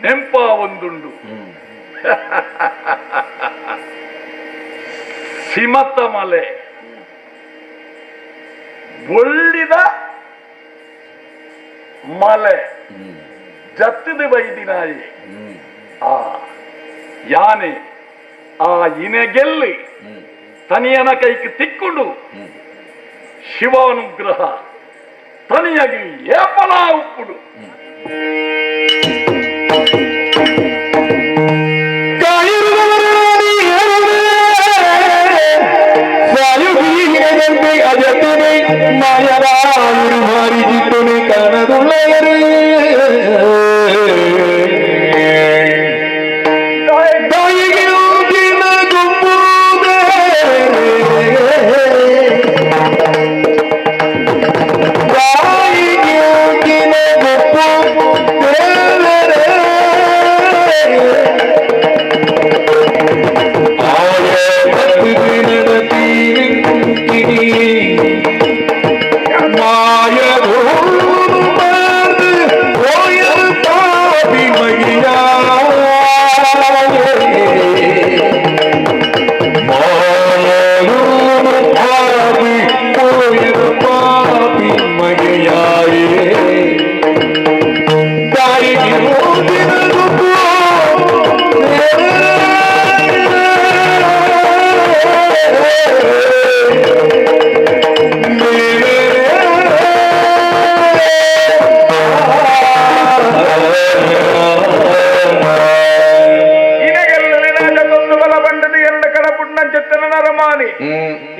ನೆಂಪ ಒಂದುಂಡು ಸಿಮತ ಮಲೆ ಬೊಳ್ಳಿದ ಮಲೆ ಜತ್ತಿದ ಬೈದಿನಾಯಿ ಆ ಯಾನೆ ಆ ಇನೆಗೆಲ್ಲಿ ತನಿಯನ ಕೈಗೆ ತಿಕ್ಕೊಂಡು ಶಿವಾನುಗ್ರಹ ತನಿಯಾಗಿ ಏಪಲ ಉಪ್ಪುಡು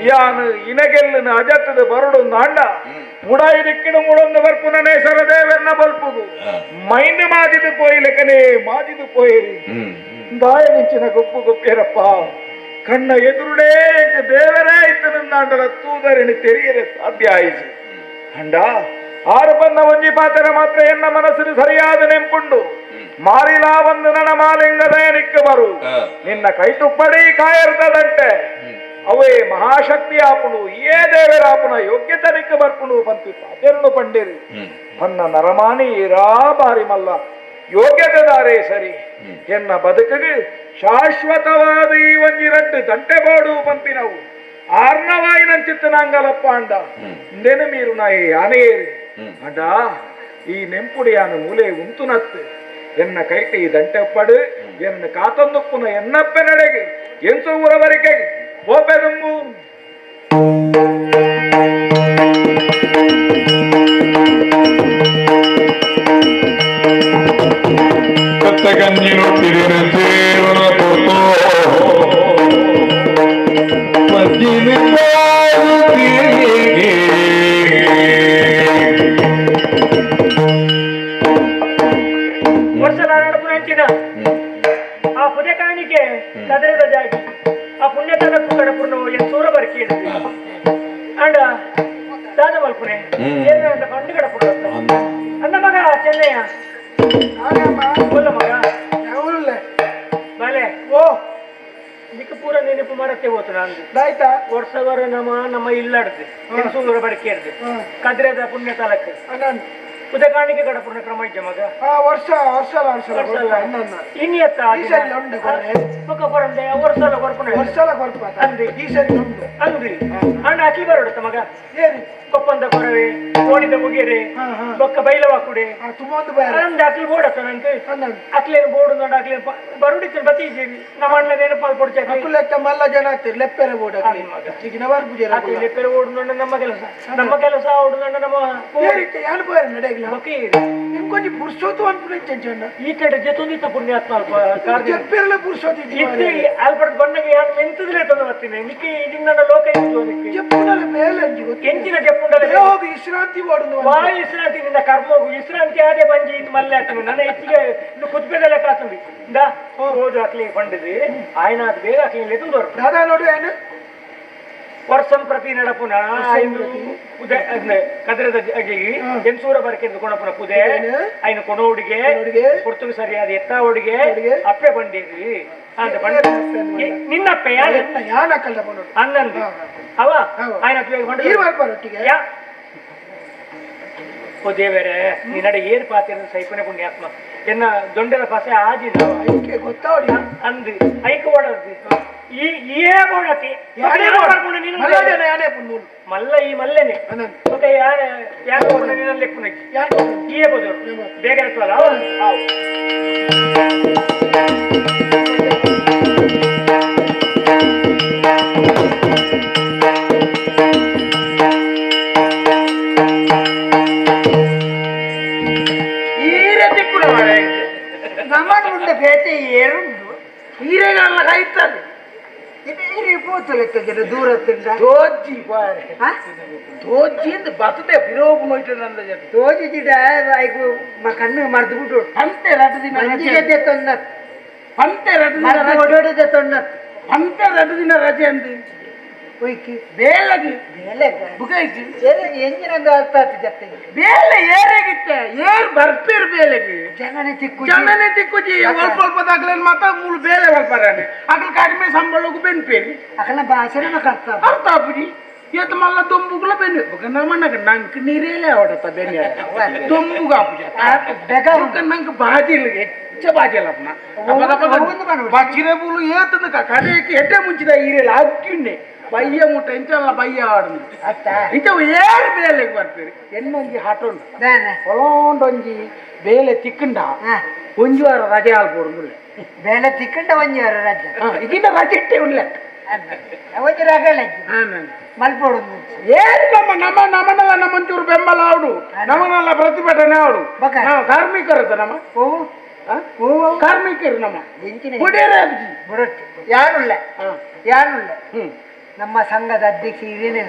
ಯಾನು ಇನಗೆಲ್ಲನ ಅಜತ್ತದ ಬರಡು ಅಂಡ ಮುಡಾಯಿ ದಿಕ್ಕಿನ ಮುಡೊಂದು ಬರ್ಪುನನೇ ಸರದೇವರ್ನ ಬಲ್ಪುಗು ಮೈಂಡ್ ಮಾಜಿದು ಪೋಯಿಲೆಕನೇ ಮಾಜಿದು ಪೋಯಿರಿ ದಾಯಗಿಂಚಿನ ಗೊಪ್ಪು ಗೊಪ್ಪೇರಪ್ಪ ಕಣ್ಣ ಎದುರುಡೇ ದೇವರೇ ಇತ್ತನಂದಾಂಡಲ ತೂದರಿಣಿ ತೆರೆಯರೆ ಸಾಧ್ಯ ಆಯಿತು ಅಂಡ ಆರು ಬನ್ನ ಒಂಜಿ ಪಾತ್ರ ಮಾತ್ರ ಎನ್ನ ಮನಸ್ಸಿನ ಸರಿಯಾದ ನೆಂಪುಂಡು ಮಾರಿಲಾ ಒಂದು ನನ ಮಾಲಿಂಗದಯನಿಕ್ಕ ಬರು ನಿನ್ನ ಕೈಟುಪ್ಪಡಿ ಕಾಯರ್ತದಂತೆ ಅವೇ ಮಹಾಶಕ್ತಿ ಆಪುಣು ಏ ದೇವರಾಪುನ ಯೋಗ್ಯತನಿಕ್ಕ ಬರ್ಪುಣು ಪಂತಿ ಪಾತೆರನು ಪಂಡಿರಿ ತನ್ನ ನರಮಾನಿ ಇರಾ ಬಾರಿ ಮಲ್ಲ ಯೋಗ್ಯತೆದಾರೇ ಸರಿ ಎನ್ನ ಬದುಕಿಗೆ ಶಾಶ್ವತವಾದ ಈ ಒಂಜಿ ರಡ್ಡು ದಂಟೆ ಬೋಡು ಪಂಪಿನವು ಆರ್ನವಾಯಿನಂಚಿತ್ತನಾಂಗಲಪ್ಪ ಅಂಡ ನೆನಮೀರು ನಾಯಿ ಆನೆಯೇರಿ ಅಂಡ ಈ ನೆಂಪುಡಿಯಾನ ಮೂಲೆ ಉಂತುನತ್ತು ಎನ್ನ ಕೈಟಿ ಈ ದಂಟೆಪ್ಪಡು ಎನ್ನ ಕಾತಂದುಪ್ಪುನ ಎನ್ನಪ್ಪೆ ನಡೆಗೆ ಎಂಸು ಊರ ಬರಿಕೆ ಪೋಪೆ ದುಂಬು ಕತ್ತಗಂಜಿನು ತಿರಿನ ಪೊರ್ತೋ ಆ ಪುದೆ ಕಾಣಿಕೆ ಕದರದ ಜಾಗಿ ಆ ಪುಣ್ಯತನ ಕಡಪುರ್ನ ಸೂರ ಬರ್ಕಿ ಅಂಡ ದಾದ ಮಲ್ಪುನೆ ಪಂಡು ಕಡಪುರ ಅಂದ ಮಗ ಚೆನ್ನಯ್ಯ ಬೊಲ್ಲ ಮಗ ಬಲೆ ಓ ನಿಕ್ಕ ಪೂರ ನೆನಪು ಮರತ್ತೆ ಹೋತು ನಂದು ಆಯ್ತಾ ವರ್ಷವರ ನಮ್ಮ ನಮ್ಮ ಇಲ್ಲಾಡ್ದು ಸೂರ ಬಡಕೆ ಇಡ್ದು ಕದ್ರದ ಪುಣ್ಯ ತಲಕ್ ಪುದೆ ಕಾಣಿಕೆ ಕಡಪುರ್ನ ಕ್ರಮ ಇದ್ದೆ ಮಗ ವರ್ಷ ವರ್ಷ ಇನ್ನು ಅಂದ್ರಿ ಅಣ್ಣ ಅಕ್ಕಿ ಬರೋಡುತ್ತ ಮಗ ಕೊಪ್ಪಂದ ಕೊರವೆ ಕೋಡಿದ ಮುಗಿರೆ ಬೊಕ್ಕ ಬೈಲವ ಕುಡೆ ಅಂದ ಅಕ್ಲಿ ಬೋಡತ್ತ ನಂಗೆ ಅಕ್ಲೇನು ಬೋಡು ನೋಡ ಅಕ್ಲೇನು ಬರುಡಿತ್ತು ಬತ್ತಿ ನಮ್ಮ ಅಣ್ಣನ ನೆನಪಾಲ್ ಕೊಡ್ಚೆ ಮಲ್ಲ ಜನ ಆಗ್ತೀರಿ ಲೆಪ್ಪೆರೆ ಬೋಡ ಲೆಪ್ಪೆರೆ ಓಡು ನೋಡ ನಮ್ಮ ಕೆಲಸ ನಮ್ಮ ಕೆಲಸ ಓಡು ನೋಡ ನಮ್ಮ ನಿಮ್ಗೊಂಜಿ ಪುರ್ಸೋತು ಅನ್ಪುಣ ಈ ಕಡೆ ಜೊತೊಂದಿತ್ತ ಪುಣ್ಯಾತ್ಮ ಅಲ್ಪ ಜಪ್ಪೆರಲ ಪುರ್ಸೋತು ಇತ್ತೆ ಆಲ್ಪಡ್ ಬಣ್ಣಗೆ ಯಾರು ಮೆಂತದಲೇ ತಂದು ಬರ್ತೀನಿ ನಿಕ್ಕೆ ಇದನ್ನ ಲೋಕ ಇತ್ತು ಅದಕ್ಕೆ ಜಪ್ಪುಂಡಲ ಮೇಲೆ ಎಂಚಿನ ಜಪ್ಪುಂಡಲ ಹೋಗಿ ವಿಶ್ರಾಂತಿ ಓಡುದು ವಾ ವಿಶ್ರಾಂತಿ ನಿನ್ನ ಕರ್ಮ ಹೋಗು ವಿಶ್ರಾಂತಿ ಆದೆ ಬಂಜಿ ಇತ್ತು ಮಲ್ಲೆ ಆತನು ನನ್ನ ಹೆಚ್ಚಿಗೆ ಇನ್ನು ಕುತ್ಪೆದಲ್ಲೇ ಕಾತುಂಡಿ ಇಂದ ರೋಜು ಅಕ್ಲಿ ಪಂಡಿದು ಆಯ್ನ ಅದು ಬೇಗ ಅಕ್ಲಿ ತಂದವರು ದಾದಾ ನೋಡು ಏನು ವರ್ಷಂ ಪ್ರತಿ ನಡಪುನ ಕದ್ರದ ಎಂಸೂರ ಬರ್ಕೆಂದು ಕೊಣಪುನ ಪುದೆ ಐನ ಕೊಣೋಡಿಗೆ ಪೊರ್ತುಗು ಸರಿಯಾದ ಎತ್ತ ಹುಡುಗೆ ಅಪ್ಪೆ ಬಂಡೇರಿ ಅಂತ ಬಂಡ ನಿನ್ನಪ್ಪೆ ಯಾರು ಅನ್ನಂದು ಅವ ಆಯ್ನ ಯಾ ಓ ದೇವರೇ ನಿನ್ನಡೆ ಏರ್ ಪಾತಿರ ಸೈಪನೆ ಪುಣ್ಯಾತ್ಮ ಎನ್ನ ದೊಂಡೆದ ಪಾಸೆ ಆಜಿದ ಗೊತ್ತಾವಡಿ ಅಂದು ಐಕ ಓಡದ್ದು ಈ ಏ ಬೋಡತಿ ಮಲ್ಲ ಈ ಮಲ್ಲೆನೆ ಓಕೆ ಯಾರು ಯಾರು ನಿನ್ನ ಲೆಕ್ಕುನಕ್ಕೆ ಈ ಬೋದವರು ಬೇಗ ಇರ್ತವಲ್ಲ ನಮ್ಮನ ಮುಂದೆ ಪೇಟೆ ಏರುಂಡು ಹೀರೆಗಲ್ಲ ಕಾಯ್ತದೆ ದೂರ ತೋಜಿ ಬಾರೆ ತೋಜಿ ಅಂದ್ ಬರ್ತದೆ ಬಿರೋಬು ನೋಯ್ತು ನಂದ ಜೊತೆ ತೋಜಿದ ಐಕು ಕಣ್ಣು ಮರ್ದು ಬಿಟ್ಟು ಪಂತೆ ರಟ್ಟು ದಿನ ಮಂಜಿಗೆ ತೊನ್ನತ್ ಪಂತೆ ರಟ್ಟು ದಿನ ಮರ್ದು ಓಡೋಡದೆ ತೊನ್ನತ್ ಪಂತೆ ರಟ್ಟು ದಿನ ರಜೆ ಅಂದು ಒಯ್ಕಿ ಬೇಲಗಿ ಬೇಲೆಗ ಬುಗೈಕಿ ಎಂಜಿನೊಂದು ಅರ್ಥ ಆತು ಜೊತೆಗೆ ಬೇಲೆ ಏರೇಗಿತ್ತೆ ಏರ್ ಬರ್ಪೇರ್ ಬೇಲೆಗೆ ಜನನೇ ತಿಕ್ಕು ಜನನೇ ತಿಕ್ಕುಜಿ ಸ್ವಲ್ಪ ಸ್ವಲ್ಪ ದಾಖಲೇನು ಮಾತ್ರ ಮೂಲು ಬೇಲೆ ಬರ್ಪಾರಾನೆ ಅಕಲ್ ಕಡಿಮೆ ಸಂಬಳಕ್ಕೂ ಬೆನ್ಪೇರಿ ಅಕಲ ಭಾಷೆನ ಅರ್ಥ ಅರ್ಥ ಆಪುಜಿ ಏತ್ ಮಲ್ಲ ದೊಂಬುಗುಲ ಬೆನ್ನು ನಮ್ಮಣ್ಣಗ ನಂಗೆ ನೀರೇಲೆ ಅವಡತ್ತ ಬೆನ್ನೆ ದೊಂಬುಗ ಆಪುಜಿ ಬೆಗ ನಂಗೆ ಬಾಜಿ ಇಲ್ಲ ಹೆಚ್ಚ ಬಾಜಿ ಇಲ್ಲ ಅಪ್ಪನ ಬಚ್ಚಿರೆ ಬೂಲು ಏತಂದ ಕಡೆಗೆ ಎಡ್ಡೆ ಮುಂಚಿದ ಈರೇಲೆ ಅಗ್ಗಿಣ್ಣೆ ಬಯ್ಯ ಮುಟ್ಟ ಎಂಚಲ್ಲ ಬಯ್ಯ ಆಡುದು ಇಂಚ ಏರ್ ಬೇಲೆಗೆ ಬರ್ತೀರಿ ಎನ್ನೊಂಜಿ ಹಾಟೊಂಡು ಹೊಲೊಂಡೊಂಜಿ ಬೇಲೆ ತಿಕ್ಕಂಡ ಒಂಜಿ ವಾರ ರಜೆ ಆಲ್ಪೋಡುಂದುಲ್ಲೆ ಬೇಲೆ ತಿಕ್ಕಂಡ ಒಂಜಿ ವಾರ ರಜೆ ಇದಿನ ರಜೆ ಇಟ್ಟೆ ಉಲ್ಲೆ ಒಂಜಿ ರಗಳೆ ಮಲ್ಪೋಡುಂದು ಏನ್ ನಮ್ಮ ನಮ್ಮ ನಮ್ಮನೆಲ್ಲ ನಮ್ಮಂಚೂರು ಬೆಂಬಲ ಆಡು ನಮ್ಮನೆಲ್ಲ ಪ್ರತಿಭಟನೆ ಆಡು ನಾವು ಕಾರ್ಮಿಕರು ನಮ್ಮ ಕಾರ್ಮಿಕರು ನಮ್ಮ ಯಾರುಲ್ಲ ಯಾರುಲ್ಲ ನಮ್ಮ ಸಂಘದ ಅಧ್ಯಕ್ಷ ಇರೇನೆ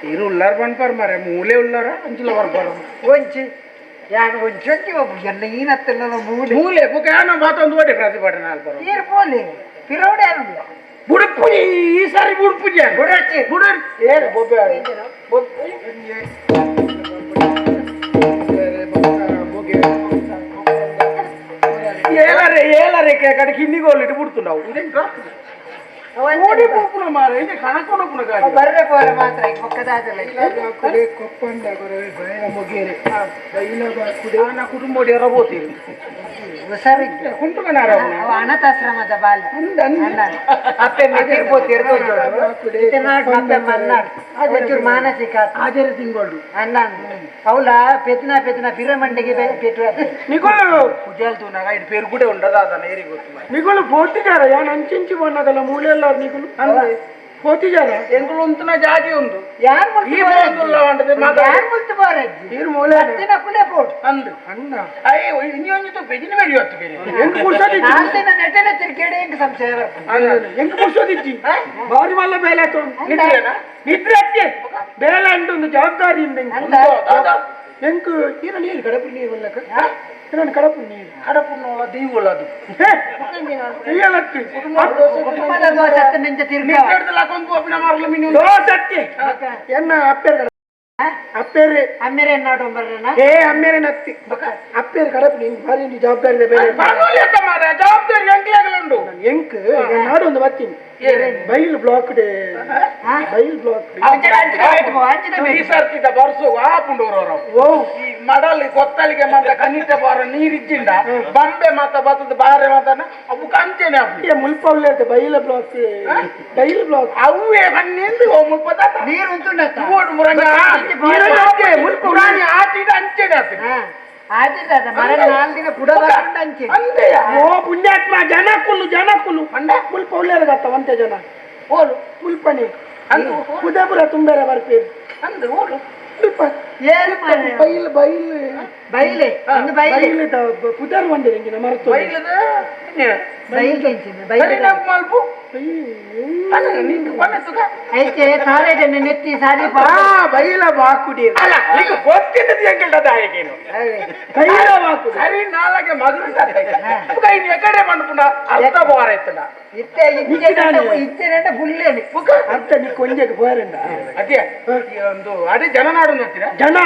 ಇರು ಉಳ್ಳಾರ ಬನ್ಪಾರ ಮಾರೆ ಮೂಲೆ ಉಳ್ಳಾರ ಅಂಚಿಲ ಬರ್ಪಾರ ಒಂಚಿ ಯಾನು ಒಂಚಿ ಒಂಚಿ ಒಬ್ಬ ಎಲ್ಲ ಈನತ್ತೆಲ್ಲ ಮೂಲೆ ಮೂಲೆ ಬುಕ್ಕ ಯಾನೋ ಮಾತೊಂದು ಓಡಿ ಪ್ರತಿಭಟನೆ ಆಲ್ಪಾರ ನೀರು ಪೋಲಿ ಪಿರೋಡೆ ಯಾರುಲ್ಲ ಬುಡುಪುಜಿ ಈ ಸಾರಿ ಬುಡುಪುಜಿ ಬುಡಚ್ಚಿ ಬುಡ ಏನು ಬೊಬ್ಬೆ ಏಳರೆ ಏಳರೆ ಕಡೆ ಕಿನ್ನಿಗೋಲಿಟ್ಟು ಬಿಡ್ತು ಓಡಿ ಪೋಪುನ ಮಾರೆ ಇದು ಕಣಕೊನ ಪುನ ಗಾಡಿ ಬರ್ರೆ ಪೋರೆ ಮಾತ್ರ ಈ ಪಕ್ಕದಾದಲ್ಲ ಕುಡೆ ಕೊಪ್ಪಂದ ಕೊರವೆ ಬೈಲ ಮೊಗೇರೆ ಬೈಲ ಕುಡೆ ನಾ ಕುಟುಂಬ ಎರಬೋತೀರಿ ಹುಷಾರಿದ್ದೆ ಅನಾಥಾಶ್ರಮದ ಬಾಲ ಅಪ್ಪೆ ಮೆದಿರ್ಬೋತಿರ್ತೋಜೋಡು ಮಾನಸಿಕ ಆಚಾರ್ಯ ತಿಂಗಳು ಅಣ್ಣ ಅವಳ ಪೆತ್ನ ಪೆತ್ನ ಪಿರಮಂಡಿಗೆ ಪೆಟ್ಟು ನಿಗಳು ಪೂಜಾಲ್ ತೂನಾಗ ಇದು ಪೇರು ಕೂಡ ఉండదు ಅದನ್ನ ಏರಿ ಗೊತ್ತು ನಿಗಳು ಪೋತಿಜಾರ ಯಾನ್ ಅಂಚಿಂಚಿ ಬಣ್ಣಗಲ್ಲ ಮೂಲೆಲ್ಲ ನಿಗಳು ಪೋತಿಜಾರ ಎಂಕುಲು ಉಂತುನ ಜಾಗೆ ಉಂದು ಯಾರು ಈ ಬರೋದಿಲ್ಲ ಅಂಟದೆ ಮಾತಾಡ ಯಾರು ಮುಲ್ತು ಬೋರಜ್ಜಿ ನೀರು ಮೂಲೆ ಹತ್ತಿನ ಕುಲೆ ಪೋಡು ಅಂದು ಅಣ್ಣ ಅಯ್ಯ ಇನ್ನೊಂದು ಪೆಜಿನ ಬೇಡಿ ಹೊತ್ತು ಬೇರೆ ಎಂಕ್ ಪುರ್ಸೋದಿಜ್ಜಿ ನಾಲ್ಕು ದಿನ ನೆಟ್ಟನೆ ತಿರ್ಗೇಡೆ ಹೆಂಗ್ ಸಂಶಯ ಬರ್ತದೆ ಎಂಕ್ ಪುರ್ಸೋದಿಜ್ಜಿ ಬಾರಿ ಮಲ್ಲ ಬೇಲೆ ಆತು ನಿದ್ರೆನಾ? ನಿದ್ರೆ ಅತ್ತೆ ಬೇಲೆ ಅಂಟು ಜವಾಬ್ದಾರಿ ಅಂದ ಎಂಕ್ ಈರ ನೀರು ಕಡಪು ನೀರು ಬಲ್ಲಕ ನಾನು ಕಡಪು ನೀರು ಕಡಪುನ್ನೋಳ ದೈವಳ ಅದು ಕುಟುಂಬದ ದೋಷ ನಿಂಚ ತಿರ್ಗ ನಿದ್ರೆ ಹಿಡ್ದಲ್ಲ ಕೊಂದು ಒಪ್ಪಿನ ಮಾರ್ಲ ಮಿನಿ ದೋಸಕ್ಕೆ ಎನ್ನ ಅಪ್ಪೇರ್ ಕಡ ಅಪ್ಪೇರು ಅಮ್ಮೇರೆ ಎನ್ನಾಡು ಬರ್ರನ ಏ ಅಮ್ಮೇರೆ ನತ್ತಿ ಅಪ್ಪೇರು ಕಡಪು ನೀನು ಭಾರಿ ಒಂದು ಜವಾಬ್ದಾರಿ ಇದೆ ಬೇರೆ ಮಾರ ಜವಾಬ್ದಾರಿ ಎಂಕ್ಲಾಗಲುಂಡು ಎಂಕ್ ನಾಡು ಒಂದು ಬರ್ತೀನಿ ಬೈಲ್ ಬ್ಲಾಕ್ ಬೈಲ್ ಬ್ಲಾಕ್ ಈ ಸರ್ತಿದ ಬರ್ಸು ಆಪುಂಡೂರವರು ಓ ಈ ಮಡಲಿ ಕೊತ್ತಲಿಗೆ ಮಾತ ಕನಿಟ ಬಾರ ನೀರಿಜ್ಜಿಂಡ ಬಂಬೆ ಮಾತ ಬತ್ತದ ಬಾರೆ ಮಾತನ ಅವು ಕಂಚೆನೆ ಅಪ್ಪು ಏ ಮುಲ್ಪವ್ಲೆ ಬೈಲ ಬ್ಲಾಕ್ ಬೈಲ್ ಬ್ಲಾಕ್ ಅವೇ ಬನ್ನಿಂದು ಓ ಮುಲ್ಪದ ನೀರು ಉಂಟುಂಡತ್ತ ಓಡು ಮುರಂಗ ಮುರಾಣಿ ಆಟಿದ ಅಂಚೆನೆ ಆತು ಆದಿಲ್ಲ ಮರ ನಾಲ್ಕು ದಿನ ಪುಡ ಬರ್ಕೊಂಡು ಅಂಚೆ ಅಂದೆಯ ಓ ಪುಣ್ಯಾತ್ಮ ಜನ ಕುಲ್ಲು ಜನ ಕುಲ್ಲು ಅಂಡ ಮುಲ್ಪ ಉಳ್ಳೇರ ಗತ್ತ ಒಂತೆ ಜನ ಓಲು ಮುಲ್ಪನೆ ಅಂದು ಕುದೇಪುರ ತುಂಬೇರ ಬರ್ಪೇರು ಅಂದು ಓಲು ಮುಲ್ಪ ಏನು ಮಾರ್ರೆ? ಬೈಲ್ ಬೈಲ್ ಬೈಲೆ ಒಂದು ಬೈಲೆ ಬೈಲ್ ಪುದರ್ ಒಂಡೆ ಎಂಜಿನ ಮರತು ಬೈಲದ ಬೈಲ್ ಕೆಂಚಿನ ಬೈಲ್ ಸರಿ ನಮ್ಮ ಮಲ್ಪು ಅಲ್ಲ ನಿಂಗೆ ಬನ್ನ ಸುಖ ಐತೆ ಸಾರೆ ಜನ ನೆತ್ತಿ ಸಾರಿ ಆ ಬೈಲ ಬಾಕುಡಿ ಅಲ್ಲ ಈಗ ಗೊತ್ತಿದ್ದದ್ದು ಎಂಕಲ್ಟದ ಹಾಗೇನು ಬೈಲ ಬಾಕುಡಿ ಸರಿ ನಾಲ್ಗೆ ಮಗರು ಇನ್ನು ಎಕಡೆ ಮಂಡುಪುಂಡ ಅರ್ಧ ಬಾರ ಎತ್ತಡ ಇತ್ತೆ ಇತ್ತೆ ಇತ್ತೆ ಫುಲ್ಲೇನೆ ಅರ್ಥ ನೀ ಕೊಂಜೆಗೆ ಪೋಯರಂಡ ಅದೇ ಈ ಒಂದು ಅದೇ ಜನನಾಡು ಅಂತೀರಾ ಜನ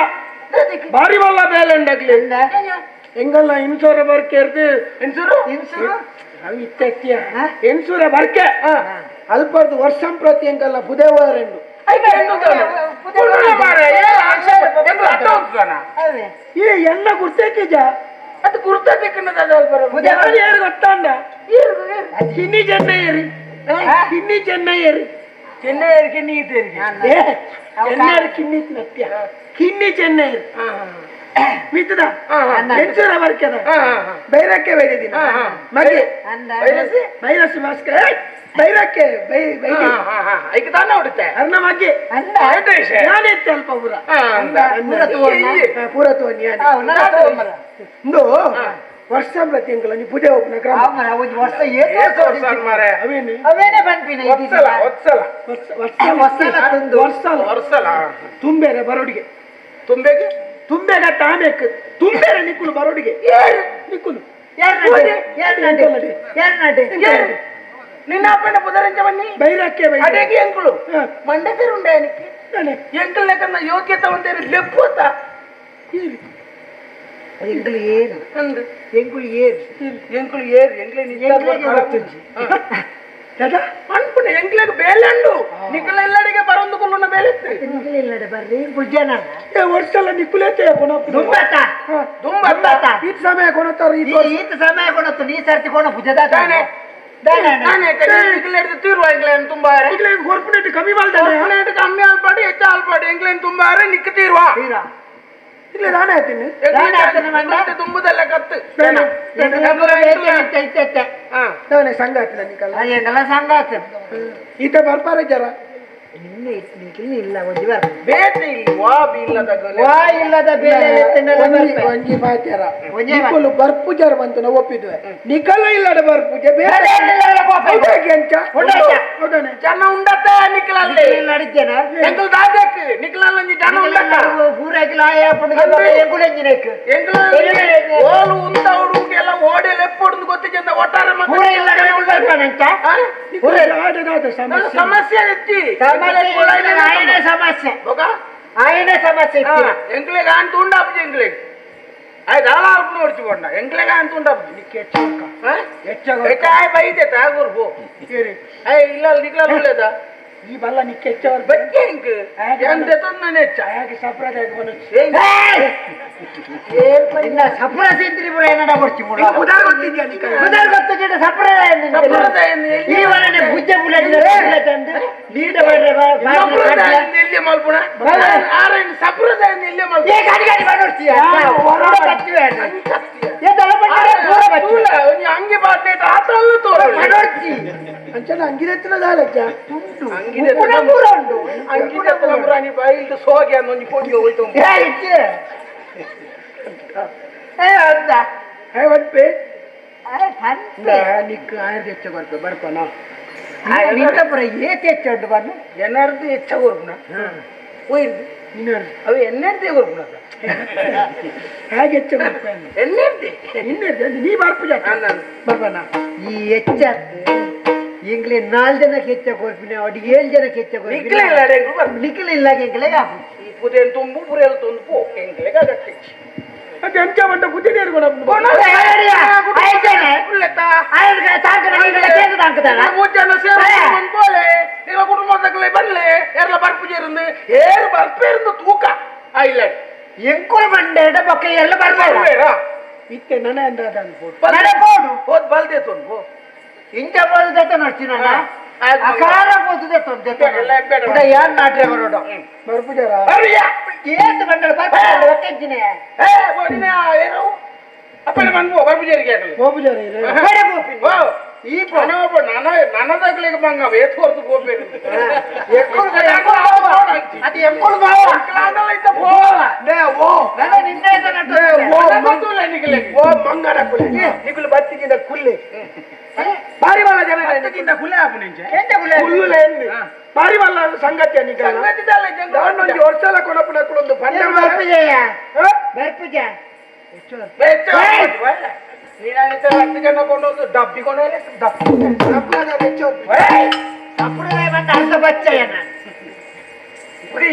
ಬಾರಿ ಬಲ್ಲ ಬೇಲೆ ಉಂಡಾಗ್ಲಿ ಎಂಗಲ್ಲ ಇನ್ಸೂರ ಬರ್ಕೆ ಇರ್ದು ಇನ್ಸೂರು ಇನ್ಸೂರು ಅವು ಇತ್ತೆತ್ತಿಯ ಇನ್ಸೂರ ಬರ್ಕೆ ಅಲ್ಪರ್ದು ವರ್ಷಂ ಪ್ರತಿ ಎಂಗಲ್ಲ ಪುದೇವರೆಂಡು ಅವೇ ಈ ಎಣ್ಣ ಗುರ್ತೇಕಿಜ ಅದು ಗುರ್ತದಿಕ್ಕನ್ನದ ಏರು ಗೊತ್ತಾಂಡ ಕಿನ್ನಿ ಚೆನ್ನಯ್ಯರಿ ಕಿನ್ನಿ ಚೆನ್ನಯ್ಯರಿ ಚೆನ್ನೈಯರ್ ಕಿನ್ನಿ ಇದ್ದೇರಿಗೆ ಏ ಚೆನ್ನೈಯರ್ ಕಿನ್ನಿ ನತ್ಯ ಕಿನ್ನಿ ಚೆನ್ನೈಯರ್ ಮಿತ್ತದ ಎನ್ಸೂರ ಬರ್ಕೆದ ಬೈರಕ್ಕೆ ಬೈದಿದ್ದೀನಿ ಮಗೆ ಅಂದ ಬೈರಸಿ ಭಾಸ್ಕರ ಬೈರಕ್ಕೆ ಬೈ ಬೈದಿ ಐಕ ತಾನೆ ಹೊಡಿತೆ ಅರ್ಣ ಮಗ್ಗೆ ಅಂದ ಯಾನೆತ್ತೆ ಅಲ್ಪ ಪೂರ ಪೂರ ತೋರ್ನ ಪೂರ ತೋರ್ನಿ ಯಾನೆ ಇಂದು ವರ್ಷ ಪ್ರತಿ ಅಂಕಲ ನೀ ಪೂಜೆ ಒಪ್ಪನ ಕ್ರಮ ಒಂದು ವರ್ಷ ಏತ್ ವರ್ಷ ಮಾರೆ ಅವೇನು ಅವೇನೆ ಬಂದ್ಪಿನ ಒತ್ಸಲ ಒತ್ಸಲ ವರ್ಷ ವರ್ಷಲ ತಂದು ವರ್ಷಲ ವರ್ಷಲ ತುಂಬೇರೆ ಬರೋಡಿಗೆ ತುಂಬೆಗೆ ತುಂಬೇಗ ತಾಮೇಕ್ ತುಂಬೇರೆ ನಿಕ್ಕುಲು ಬರೋಡಿಗೆ ನಿಕ್ಕುಲು ಯಾರು ನಡೆ ಯಾರು ನಡೆ ಯಾರು ನಡೆ ನಿನ್ನ ಅಪ್ಪನ ಪುದರಂಜ ಬನ್ನಿ ಬೈರಕ್ಕೆ ಬೈ ಅದೇಗೆ ಎಂಕುಲು ಮಂಡಸರು ಉಂಡೆ ಅನಿಕ್ಕೆ ಎಂಕಲ್ ಲೆಕ್ಕನ ಯೋಗ್ಯತೆ ಒಂದೇರು ಲೆಪ್ಪೋತ ಎಂಕುಲು ಏನು ಅಂದು ಎಂಕುಲು ಏನು ಎಂಕುಲು ಏರು ಎಂಕ್ಲೆ ಎಂಕ್ಲೆಗೆ ಗೊತ್ತುಂಜಿ ದಾದಾ ಅನ್ಪುಣ ಎಂಕ್ಲೆಗ್ ಬೇಲೆ ಉಂಡು ನಿಕ್ಕಲ ಎಲ್ಲಡಿಗೆ ಬರೊಂದು ಕುಲ್ಲುನ ಬೇಲೆ ಎಂಕುಲು ಇಲ್ಲಡೆ ಬರ್ರಿ ಎಂಕುಲು ಜನ ಏ ವರ್ಷಲ ನಿಕ್ಕುಲೇತೆ ಕೊನ ದುಂಬತ್ತ ದುಂಬತ್ತ ಈ ಸಮಯ ಕೊನತಾರ ಈ ಈತ ಸಮಯ ಕೊನತ್ತು ನೀ ಸರ್ತಿ ಕೊನ ಪೂಜೆ ದಾನೆ ನಾನೇ ನಿಕ್ಕಲ ಹಿಡಿದು ತೀರುವ ಎಂಕ್ಲೇನ್ ತುಂಬಾ ಎಂಕ್ಲೆಗ್ ಹೊರ್ಪುನೆಟ್ ಕಮ್ಮಿ ಮಾಡ್ತಾನೆ ಹೊರ್ಪುನೆಟ್ ಕಮ್ಮಿ ಅಲ್ಪಾಡಿ ಹೆಚ್ಚು ಅಲ್ಪಾಡಿ ಎಂಕ್ಲೇನ್ ತುಂಬಾ ನಿಕ್ಕ ತೀರುವ ತೀರಾ ಇಲ್ಲ ನಾನೇ ಆಯ್ತೀನಿ ತುಂಬುದಲ್ಲ ಕತ್ತು ನಾನೇ ಸಂಘ ಆಯ್ತಿಲ್ಲ ನಿಕ್ಕಲ್ಲ ಎಂಗಲ ಸಂಘ ಆಯ್ತು ಈತ ಬರ್ಪಾರ ಜರ ನಿನ್ನೆ ನಿಕ್ಕಿಲ್ಲ ಇಲ್ಲ ಒಂಜಿ ಬರ್ ಬೇತೆ ಇಲ್ಲಿ ವಾ ಇಲ್ಲದ ವಾ ಇಲ್ಲದ ಬೇಲೆ ಒಂಜಿ ಮಾತ್ಯಾರ ನಿಕ್ಕಲು ಬರ್ಪುಜಾರ ಬಂತು ನಾವು ಒಪ್ಪಿದ್ವೆ ನಿಕ್ಕಲು ಇಲ್ಲದ ಬರ್ಪೂಜೆ ಬೇರೆ ಹೌದಾನೆ ಜನ ಉಂಡತ್ತ ನಿಕ್ಕಲಲ್ಲಿ ನಡಿದ್ದೇನೆ ಎಂಕಲ್ ದಾದಕ್ ನಿಕ್ಕಲಲ್ಲಿ ಒಂಜಿ ಜನ ಉಂಡತ್ತ ಪೂರೈಕಿಲ ಆಯ ಪುಂಡ ಎಂಕುಲು ಎಂಜಿನೇಕ್ ಎಂಕಲು ಓಲು ಉಂತ ಹುಡುಗೆಲ್ಲ ಓಡೆ ಲೆಪ್ಪೊಡ್ದು ಗೊತ್ತಿದ್ದ ಒಟ್ಟಾರೆ ಪೂರ ಇಲ್ಲದ ಉಂಡತ್ತ ಸಮಸ್ಯೆ ಇತ್ತಿ ఆయనే సమస్య ఆయనే సమస్య ಎಂಕ್ಲೆಗ್ ಅಂತ ಉಂಡಾಪುಜಿ ಎಂಕ್ಲೆಗ್ ಆಯ್ತು ಆಳ ಅಲ್ಪ ನೋಡ್ಚಿಕೊಂಡ ಎಂಕ್ಲೆಗ್ ಅಂತ ಉಂಡಾಪುಜಿ ಹೆಚ್ಚಾಯ್ ಬೈದೆ ತಾಗೂರ್ ಪೋ ಅಯ್ಯ ಇಲ್ಲ ನಿಕ್ಲ ಉಳ್ಳೇದ ಈ ಬಲ್ಲ ನಿಕ್ಕೆ ಹೆಚ್ಚವರು ಬಗ್ಗೆ ಇಂಕ್ ಎಂತ ತೊಂದರೆ ಹೆಚ್ಚ ಹಾಗೆ ಸಪ್ರದಾಯ ಇಲ್ಲ ಸಪ್ರ ಸೇಂದ್ರಿ ಪುರ ಏನಡ ಬರ್ತಿ ಉದಾರ ಗೊತ್ತಿದ್ಯಾ ನಿಕ್ಕ ಉದಾರ ಗೊತ್ತಿದ್ದ ಸಪ್ರದಾಯ ಸಂಪ್ರದಾಯ ಈ ವರನೆ ಬುಜ್ಜೆ ಬುಲ ತಂದು ನೀಡ ಎಲ್ಲಿ ಮಲ್ಪುಣ ಆರೇನು ಸಂಪ್ರದಾಯ ಎಲ್ಲಿ ಮಲ್ಪ ಏ ಗಾಡಿ ಗಾಡಿ ಮಾಡೋಡ್ತೀಯ ಅಂಗಿ ಬಾಟ್ಲೆ ಆತಲ್ಲ ತೋರ ಮಾಡೋಡ್ತಿ ಅಂಚನ ಅಂಗಿದೆತ್ತಿನ ದಾಲಜ್ಜ ಉಂಟು ಅಂಗಿದೆತ್ತಿನ ಪೂರ ಉಂಟು ಅಂಗಿದೆತ್ತಿನ ಪೂರ ನೀ ಬಾಯಿಲ್ದು ಸೋಗೆ ಅನ್ನೊಂಜಿ ಪೊಂಜಿ ಹೋಯ್ತು ಏ ಅಂತ ಹೇ ಒನ್ಪೆ ಪನ್ಪೆ ನಿಕ್ ಆಯರ್ದು ಹೆಚ್ಚ ಬರ್ಪ ಬರ್ಪನ ನಿನ್ನ ಪುರ ಏತ್ ಹೆಚ್ಚ ಉಂಟು ಬನ್ನು ಎನ್ನರ್ದು ಹೆಚ್ಚ ಕೊರ್ಪುನ ಹೋಯ್ದು ನಿನ್ನರ್ದು ಅವು ಎನ್ನೆರ್ದೇ ಕೊರ್ಪುನ ಹೇಗೆ ಹೆಚ್ಚ ಬರ್ಪ ಎನ್ನೆರ್ದೆ ಇನ್ನೆರ್ದೆ ನೀ ಬರ್ಪು ಜಾತ ಬರ್ಪನ ಈ ಹೆಚ್ಚದ್ದು ಇಂಗ್ಲಿ ನಾಲ್ಕು ಜನಕ್ಕೆ ಹೆಚ್ಚ ಕೊರ್ಪಿನ ಒಟ್ಟು ಏಳು ಜನಕ್ಕೆ ಹೆಚ್ಚ ನಿಕ್ಲೆ ಇಲ್ಲ ಕೊರ್ಪಿನ ನಿಕ್ಲೆ ಇಲ್ಲ ಎಂಕ್ಲೆ ಈ ಪುದೆನ್ ತುಂಬು ಪುರೆಲ್ ತುಂದು ಪೋ ಎಂಕ್ಲೆಗೆ ಅಗತ್ಯ ಅದು ಎಂಚ ಬಂಡ ಬುದ್ಧಿ ಕುಟುಂಬದಕ್ಲೆ ಬನ್ಲೆ ಎರ್ಲ ಬರ್ಪುಜೇರಂದು ಏರು ಬರ್ಪೇರಂದು ತೂಕ ಇಲ್ಲ ಎಂಕುಲ ಬಂಡೆ ಬೊಕ್ಕ ಎಲ್ಲ ಬರ್ಬೇಡ ಇತ್ತೆ ನನ ಎಂದಾದ ಪೋಡು ಹೋದ್ ಬಲ್ದೆ ತೊಂದು ಇಂಚ ಬೋದತೆ ನೋಡ್ತೀನಿ ನನ್ನ ಅಕಾರ ಬೋದದೆ ತೊಂದೆ ಯಾರು ನಾಟ್ರೆ ಬರೋಡು ಬರ್ಪುಜಾರ ಏತು ಬಂಡಳ ಬರ್ಪುಜಾರ ಒಕ್ಕೆಂಚಿನೆ ಏ ಬೋಡಿನ ಏರು ಅಪ್ಪನೆ ಬಂದು ಬರ್ಪುಜಾರಿಗೆ ಗೋಪುಜಾರಿ ಬೇಡ ಗೋಪಿ ಈ ಪಣವ ನನ ನನದಗ್ಲಿಗೆ ಬಂಗ ಏತು ಹೊರತು ಗೋಪಿ ಎಕ್ಕುಳು ಅದು ಎಂಕುಳು ಬಾವ ನೇ ಓ ನನ್ನ ನಿನ್ನೆ ನೇ ಓ ಮಂಗಲ ನಿಕಲೆ ಓ ಮಂಗನ ಕುಲೆ ನಿಕುಲು ಬತ್ತಿಗಿಂದ ಕುಲ್ಲೆ ಬಾರಿ ಬಲ್ಲ ಜನ ಬತ್ತಿಗಿಂದ ಕುಲೆ ಆಪು ನಿಂಚೆ ಎಂತ ಕುಲೆ ಕುಲ್ಲುಲೆ ಎಂದಿ ಬಾರಿ ಬಲ್ಲ ಸಂಗತಿ ನಿಕಲ ಸಂಗತಿ ದಲ್ಲ ಜಂಗ ವರ್ಷಲ ಕೊನಪುನ ಕುಲೊಂದು ಬಂಡ ಬರ್ಪುಜಯ್ಯ ಬರ್ಪುಜ ಡಬ್ಬಿ ಕೊಂಡು ಸಂಪ್ರದಾಯ ಬಂದ ಅರ್ಧ ಬಚ್ಚಯ್ಯ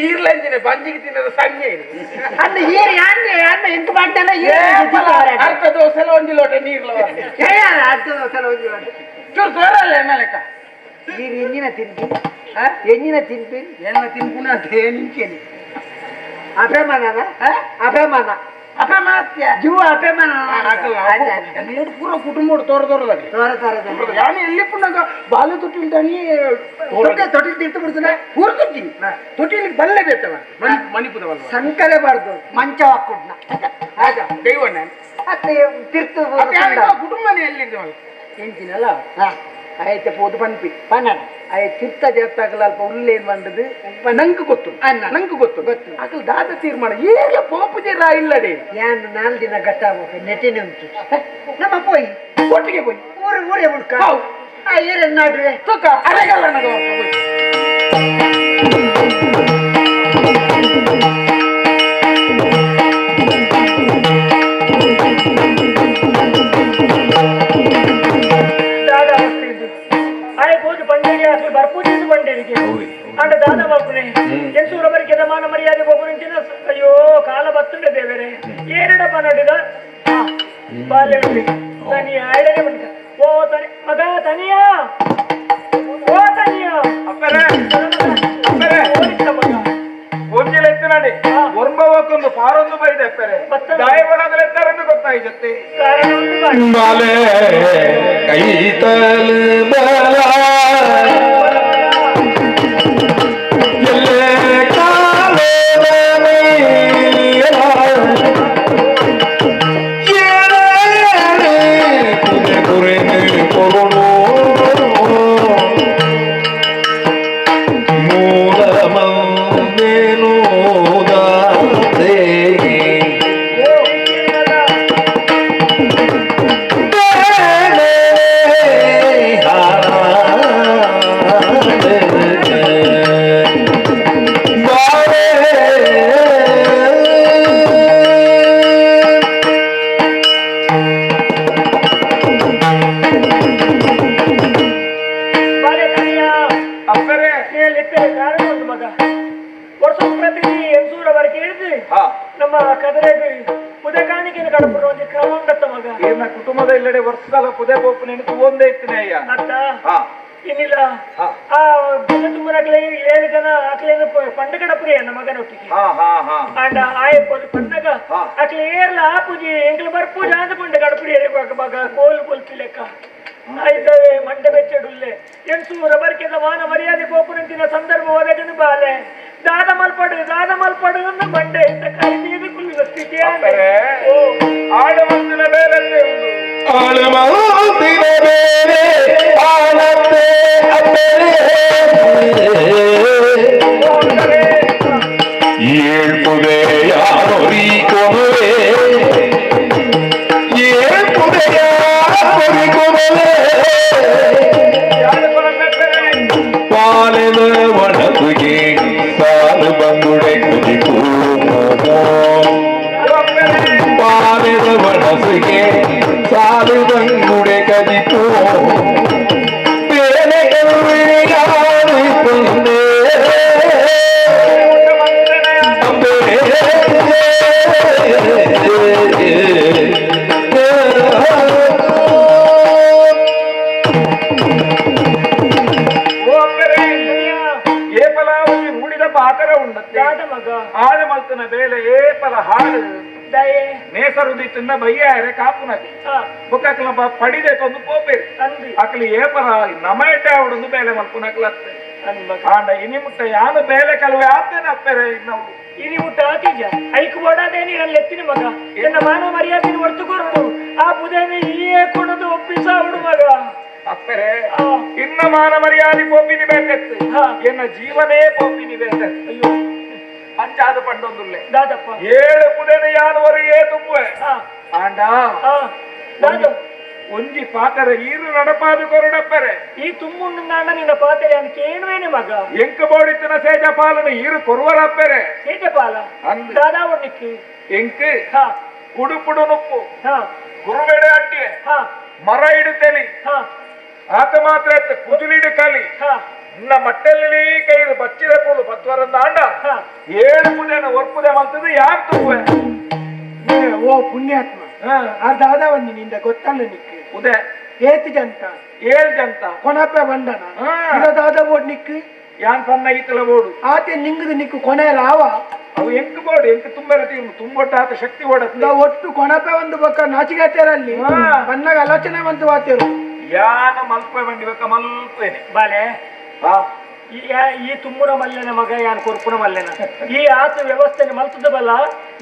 ಈರ್ಲಂಜಿನೆ ಬಂಜಿಗೆ ತಿನ್ನದ ಸಂಜೆ ಅಂದ ಈರ್ ಯಾನ್ನೆ ಯಾನ್ನ ಎಂತ ಮಾಡ್ತಾನೆ ಅರ್ಧ ದೋಸೆಲ ಒಂದು ಲೋಟ ನೀರ್ಲ ಅರ್ಧ ದೋಸೆಲ ಒಂದು ಲೋಟ ಚೂರು ಸೋರಲ್ಲ ಎನ್ನ ಲೆಕ್ಕ ನೀರು ಎಂಜಿನ ತಿನ್ಪಿ ಎಂಜಿನ ತಿನ್ಪಿ ಎನ್ನ ತಿನ್ಪುನ ಅಂತ ನಿಂಚೇನಿ ಅಪೇಮಾನ ಅಪೇಮಾನ ಅಪಮಾತ್ಯ ಜೀವ ಅಪೇಮಾನ ಪೂರ ಕುಟುಂಬ ತೋರ ತೋರದಾಗಲಿ ತೋರ ತೋರದ ಯಾನು ಎಲ್ಲಿ ಪುಣ್ಣಗ ಬಾಲು ತೊಟ್ಟಿಲ್ ತಾನಿ ತೊಟ್ಟಿಲ್ ತಿರ್ತು ಬಿಡ್ತಾನೆ ಪೂರ ತೊಟ್ಟಿ ತೊಟ್ಟಿಲಿಗೆ ಬಲ್ಲೆ ಬೇತವ ಮಣಿಪುರವಲ್ಲ ಸಂಕಲೆ ಬಾರ್ದು ಮಂಚ ಹಾಕ್ಕೊಡ್ನ ಆಗ ದೈವಣ್ಣ ಅತ್ತೆ ತಿರ್ತು ಕುಟುಂಬನೇ ಎಲ್ಲಿದ್ದವಲ್ಲ ಎಂಚಿನಲ್ಲ ಆಯ್ತ ಪೋದು ಪನ್ಪಿ ಪನ್ನಡ ಆಯ್ ತಿರ್ತ ಜತ್ತಾಗಲ ಅಲ್ಪ ಉಲ್ಲೇನ್ ಬಂದದ್ದು ನಂಗೆ ಗೊತ್ತು ನಂಗೆ ಗೊತ್ತು ಗೊತ್ತು ಅಕಲ್ ದಾದ ತೀರ್ಮಾನ ಏರ್ಲ ಪೋಪುಜೇರ ಇಲ್ಲಡೆ ಯಾನ್ ನಾಲ್ ದಿನ ಗಟ್ಟ ಹೋಗಿ ನೆಟ್ಟಿನ ಉಂಟು ನಮ್ಮ ಪೋಯಿ ಒಟ್ಟಿಗೆ ಪೋಯಿ ಊರು ಊರೇ ಹುಡ್ಕ ಆ ಏರನ್ ನಾಡ್ರೆ ತುಕ ಅರೆಗಲ್ಲ ನಗ ಅಂಡ ದಾದ ಮಲ್ಪುನೆ ಎನ್ಸೂರ ಬರಿಕೆದ ಮಾನ ಮರ್ಯಾದೆ ಒಬ್ಬರಿಂಚಿನ ಅಯ್ಯೋ ಕಾಲ ಬತ್ತುಂಡೆ ದೇವರೇ ಏನೆಡಪ್ಪ ನಡಿದ ಬಾಲ್ಯ ತನಿಯ ಐಡನೆ ಬಂದ ಓ ತನಿ ಮಗ ತನಿಯ ಓ ತನಿಯ ಅಪ್ಪರೇ ಅಪ್ಪರೇ ಮಗ ಒಂಜಿಲ ಎತ್ತನಾಡಿ ಒರ್ಂಬವಕ್ಕೊಂದು ಪಾರೊಂದು ಬೈದೆ ಅಪ್ಪರೆ ದಾಯಬಡದಲೆತ್ತಾರೆಂದು ಗೊತ್ತಾಯಿ ಜೊತೆ ಬಾಲೆ ಕೈತಲು ಬಲ ಕುಟುಂಬದ ಇಲ್ಲಡೆ ವರ್ಷದ ಪುದೇ ಬೋಪು ನೆನಪು ಒಂದೇ ಇತ್ತಿನ ಅಯ್ಯ ಇನ್ನಿಲ್ಲ ಆ ತುಂಬನಕ್ಲೆ 7 ಜನ ಆಕ್ಲೇನು ಪಂಡ ಕಡಪುರಿ ಅನ್ನ ಮಗನೊಟ್ಟಿಗೆ ಅಂಡ ಆಯ ಪಂಡಗ ಆಕ್ಲೆ ಏರ್ಲ ಆಪುಜಿ ಎಂಕ್ಲ ಬರ್ಪೂಜ ಅಂದ ಪಂಡ ಕಡಪುರಿ ಮಗ ಕೋಲು ಕೊಲ್ತಿ ಲೆಕ್ಕ ಆಯ್ತವೆ ಮಂಡೆ ಬೆಚ್ಚಡುಲ್ಲೆ ಎನ್ಸೂರ ಬರ್ಕೆದ ಮಾನ ಮರ್ಯಾದೆ ಪೋಪುನಂಚಿನ ಸಂದರ್ಭ ಒದಗನು ಬಾಲೆ ದಾದ ಮಲ್ಪಡು ದಾದ ಮಲ್ಪಡು ಅಂದ ಮಂಡೆ ಇಂತ ಕಾಯಿ ಕುಲ್ಲಿದ ಸ್ಥಿತಿ ಆಡಮಂದಿನ ಬೇರೆ ಆಳಮಂದಿನ ಬೇರೆ ಆಳತೆ ಅಪ್ಪರೆ ಏಳ್ಪುದೆ ಯಾರೊರಿ ಕೊನುವೆ ಏಳ್ಪುದೆ ಯಾರೊರಿ ಕೊನುವೆ ಪಾಲೆದ ಒಣಸುಗೆ ಸಾಲು ಬಂದುಡೆ ಕುದಿಕು ಪಾಲೆದ ಒಣಸುಗೆ ಸಾಲು ಬಂಗುಡೆ ಕದಿಪು ಬೇರೆ ಕರುವಿನಾರು ಪುಂದೆ ಆಳಮಲ್ತನ ಬೇಲೆ ಏಪಲ ಹಾಡು ನೇಸರುದಿತ್ತನ್ನ ಬಯ್ಯಾರೆ ಕಾಪುನಗೆ ಬೊಕ್ಕಕ್ಲ ಪಡಿದೆ ತಂದು ಪೋಪೇರು ಅಕ್ಲಿ ಏಪಲ ನಮ ಎಡ್ಡೆ ಅವಡೊಂದು ಬೇಲೆ ಮಲ್ಪುನಕ್ಲತ್ತೆ ಆಂಡ ಇನಿ ಮುಟ್ಟ ಯಾನು ಬೇಲೆ ಕಲುವೆ ಆತೇನೆ ಅಪ್ಪೆರೆ ನಾವು ಇನಿ ಮುಟ್ಟ ಆತಿಜ ಐಕ್ ಬೋಡಾದೇನಿ ನನ್ನ ಎತ್ತಿನ ಮಗ ಎನ್ನ ಮಾನವ ಮರ್ಯಾದೆಯನ್ನು ಹೊರತುಕೊರಡು ಆ ಬುಧನೆ ಈಯೇ ಕೊಡದು ಒಪ್ಪಿಸಾವಡು ಮಗ ಅಪ್ಪರೆ ಇನ್ನ ಮಾನ ಮರ್ಯಾದೆ ಪೋಪಿನಿ ಬೇಕತ್ತು ಎನ್ನ ಜೀವನೇ ಪೋಪಿನಿ ಬೇಕತ್ತು ಅಯ್ಯೋ ಅಂಚಾದ ಪಂಡೊಂದುಲ್ಲೆ ದಾದಪ್ಪ 7 ಪುದೆನ ಯಾನವರೆಗೆ ತುಂಬುವೆ ಆಂಡ ಒಂಜಿ ಪಾತರ ಈರು ನಡಪಾದ ಕೊರಡಪ್ಪರೆ ಈ ತುಂಬುಂಡು ನಿನ್ನ ಪಾತ್ರೆ ಅನ್ ಕೇಳುವೇನೆ ಮಗ ಎಂಕ ಬೋಡಿತ್ತಿನ ಸೇಜಪಾಲನ ಈರು ಕೊರುವರಪ್ಪರೆ ಸೇಜಪಾಲ ದಾದಾ ಒಡ್ನಿಕ್ಕೆ ಎಂಕ್ ಕುಡುಪುಡು ನುಪ್ಪು ಗುರುವೆಡೆ ಅಡ್ಡಿ ಮರ ಇಡುತ್ತೇನೆ ಆತ ಮಾತ್ರ ಕುಜುಲಿಡು ಕಲಿ ನಿನ್ನ ಮಟ್ಟಲ್ಲಿ ಕೈರು ಬಚ್ಚಿದ ಪೋಲು ಬತ್ವರಂದ ಆಂಡ 7 ಪುದೆನ ಒರ್ಪುದೆ ಮಲ್ತದ ಯಾರು ತುಂಬುವೆ ಓ ಪುಣ್ಯಾತ್ಮ ಆ ದಾದಾ ಒಂಜಿ ನಿಂದ ಗೊತ್ತಲ್ಲ ನಿಕ್ ಉದೆ ಏತ್ ಜಂತ 7 ಜಂತ ಕೊನಪೆ ಬಂಡನ ಇರ ದಾದಾ ಬೋಡ್ ನಿಕ್ ಯಾನ್ ಪನ್ನ ಈತಲ ಬೋಡು ಆತೆ ನಿಂಗದ ನಿಕ್ಕು ಕೊನೆ ರಾವ ಅವು ಎಂಕ್ ಬೋಡು ಎಂಕ್ ತುಂಬರ ತೀರ್ನು ತುಂಬೊಟ್ಟ ಆತ ಶಕ್ತಿ ಓಡತ್ತ ಒಟ್ಟು ಕೊನಪೆ ಒಂದು ಬೊಕ್ಕ ನಾಚಿಗೆತ್ತೇರಲ್ಲಿ ಬನ್ನಾಗ ಆಲೋಚನೆ ಬಂತು ವಾತೇರು ಯಾನ ಮಲ್ಪೆ ಬಂಡಿ ಬೊಕ್ಕ ಮಲ್ಪೇನೆ ಬಾಲೆ ಈ ತುಮ್ಮುನ ಮಲ್ಲೆನ ಮಗ ಯಾನ್ ಕೊರ್ಪುನ ಮಲ್ಲೆನ ಈ ಆತ ವ್ಯವಸ್ಥೆನ ಮಲ್ತದ ಬಲ್ಲ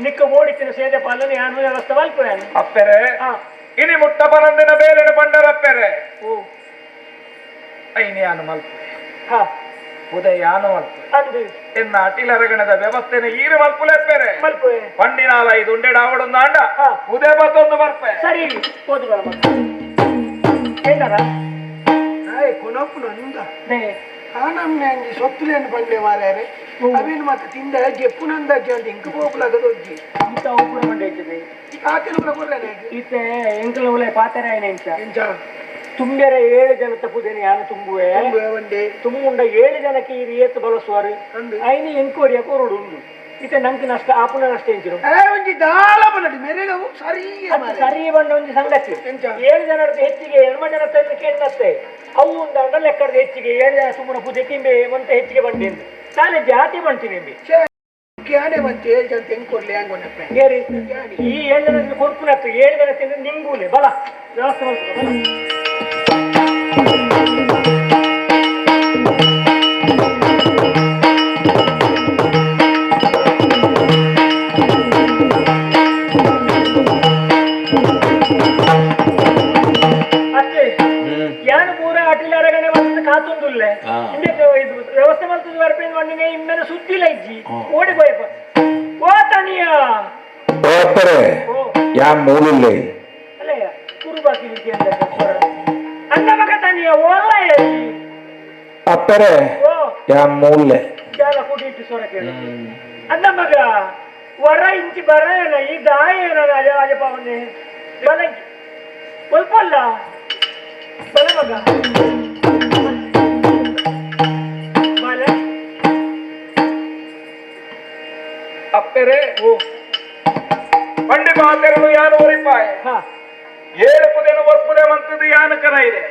ನಿಕ್ಕ ಓಡಿತಿನ ಸೇದೆ ಪಾಲನೆ ಯಾನು ವ್ಯವಸ್ಥೆ ಮಲ್ಪೇನೆ ಅಪ್ಪೆರೆ ಇನಿ ಮುಟ್ಟ ಬರಂದಿನ ಬೇಲೆನ ಬಂಡರಪ್ಪೆರೆ ಓ ಐನಿ ಯಾನು ಮಲ್ಪೆ ಉದಯ ಯಾನು ಮಲ್ಪೆ ಎನ್ನ ಅಟಿಲರಗಣದ ವ್ಯವಸ್ಥೆನ ಈರು ಮಲ್ಪುಲೆಪ್ಪೆರೆ ಮಲ್ಪೆ ಪಂಡಿನಾಲ ಇದು ಉಂಡೆ ಡಾವಡೊಂದು ಆಂಡ ಉದಯ ಬತ್ತೊಂದು ಬರ್ಪೆ ಸರಿ ಓದು ಬರ ಮಗ ಏನಾರ ಕೊನಪ್ಪು ನಂದ ಆನಮ್ನೆ ಅಂಜಿ ಸೊತ್ತುಲೇನು ಪಂಡೆ ಮಾರ್ಯಾರೆ ಅವೇನು ಮತ್ತೆ ತಿಂದ ಜೆಪ್ಪುನಂದ ಅಜ್ಜಿ ಅಂತ ಇಂಕ ಪೋಪುಲಾಗದ ಅಜ್ಜಿ ಈತ ಉಪ್ಪುನ ಮಂಡೆ ಇರ್ತದೆ ಆತನ ಕೊರ್ರೆ ಈತ ಎಂಕಲ ಉಲೆ ಪಾತೆರ ಎಂಚ ತುಂಬ್ಯಾರ 7 ಜನ ತಪ್ಪುದೇನೆ ಯಾನು ತುಂಬುವೆ ತುಂಬುಂಡ 7 ಜನಕ್ಕೆ ಈ ಏತು ಬಳಸುವರು ಐನಿ ಎಂಕೋರಿಯ ಕೊರಡು ಉಂಡು ಈತ ನಂಗೆ ನಷ್ಟ ಆಪುನ ನಷ್ಟ ಎಂಚಿರು ಒಂಜಿ ದಾಲ ಬಂಡಿ ಮೇರೆಗೆ ಸರಿ ಸರಿ ಬಂಡ ಒಂಜಿ ಸಂಗತಿ 7 ಜನರದ್ದು ಹೆಚ್ಚಿಗೆ 8 ಜನ ಕೆಣ್ಣತ್ತೆ ಅವು ಉಂಡಾಂಡ ಲೆಕ್ಕದ ಹೆಚ್ಚಿಗೆ 7 ಜನ ಸುಮ್ಮನೆ ಪೂಜೆ ಕಿಂಬೆ ಒಂತ ಹೆಚ್ಚಿಗೆ ಬಂಡಿ ಎಂದು ತಾನೇ ಜಾತಿ ಬಂತೀನಿ ಎಂಬಿ ಈ 7 ಜನ ಕೊರ್ಪುನತ್ತು 7 ಜನ ತಿಂದ್ರೆ ನಿಂಗೂಲೆ ಬಲ ವ್ಯವಸ್ಥೆ ಮಾಡ್ತಾರೆ ಬಲ. ಅಷ್ಟೇ ಯಾನು ಪೂರ ಅಟಿಲಾರಗಣೆ ಮಲ್ತದ ಕಾತೊಂದುಲ್ಲೆ ಇದು ವ್ಯವಸ್ಥೆ ಮಲ್ತದ ಬರ್ಪೇನು ಮಣ್ಣಿನ ಇಮ್ಮೆನೆ ಸುದ್ದಿಲ್ಲ ಇಜ್ಜಿ ಓಡಿ ಬೋಯಪ್ಪ ಓ ತನಿಯ ಯಾ ಮೂಲುಲ್ಲೆ ಅಲ್ಲಯ್ಯ ಕುರುಬಾಕಿ ಅನ್ನ ಮಗ ತನಿಯ ಓಲ್ಲ ಅಪ್ಪರೆ ಯಾ ಮೂಲೆ ಜಾಲ ಕೂಟಿ ಇಟ್ಟು ಸೊರ ಕೇಳು ಅನ್ನ ಮಗ ವರ ಇಂಚಿ ಬರಯನ ಈ ದಾಯನ ರಾಜ ರಾಜಪಾವನೆ ಬಲ ಒಲ್ಪಲ್ಲ ಬಲ ಮಗ ಬಲ ಅಪ್ಪರೆ ಪಂಡಿ ಪಾತೆರನು ಯಾನು ಒರಿಪಾಯ 7 ಪುದೆನು ಒರ್ಪುದೆ ಮಂತದ್ದು ಯಾನು ಕನ ಇದೆ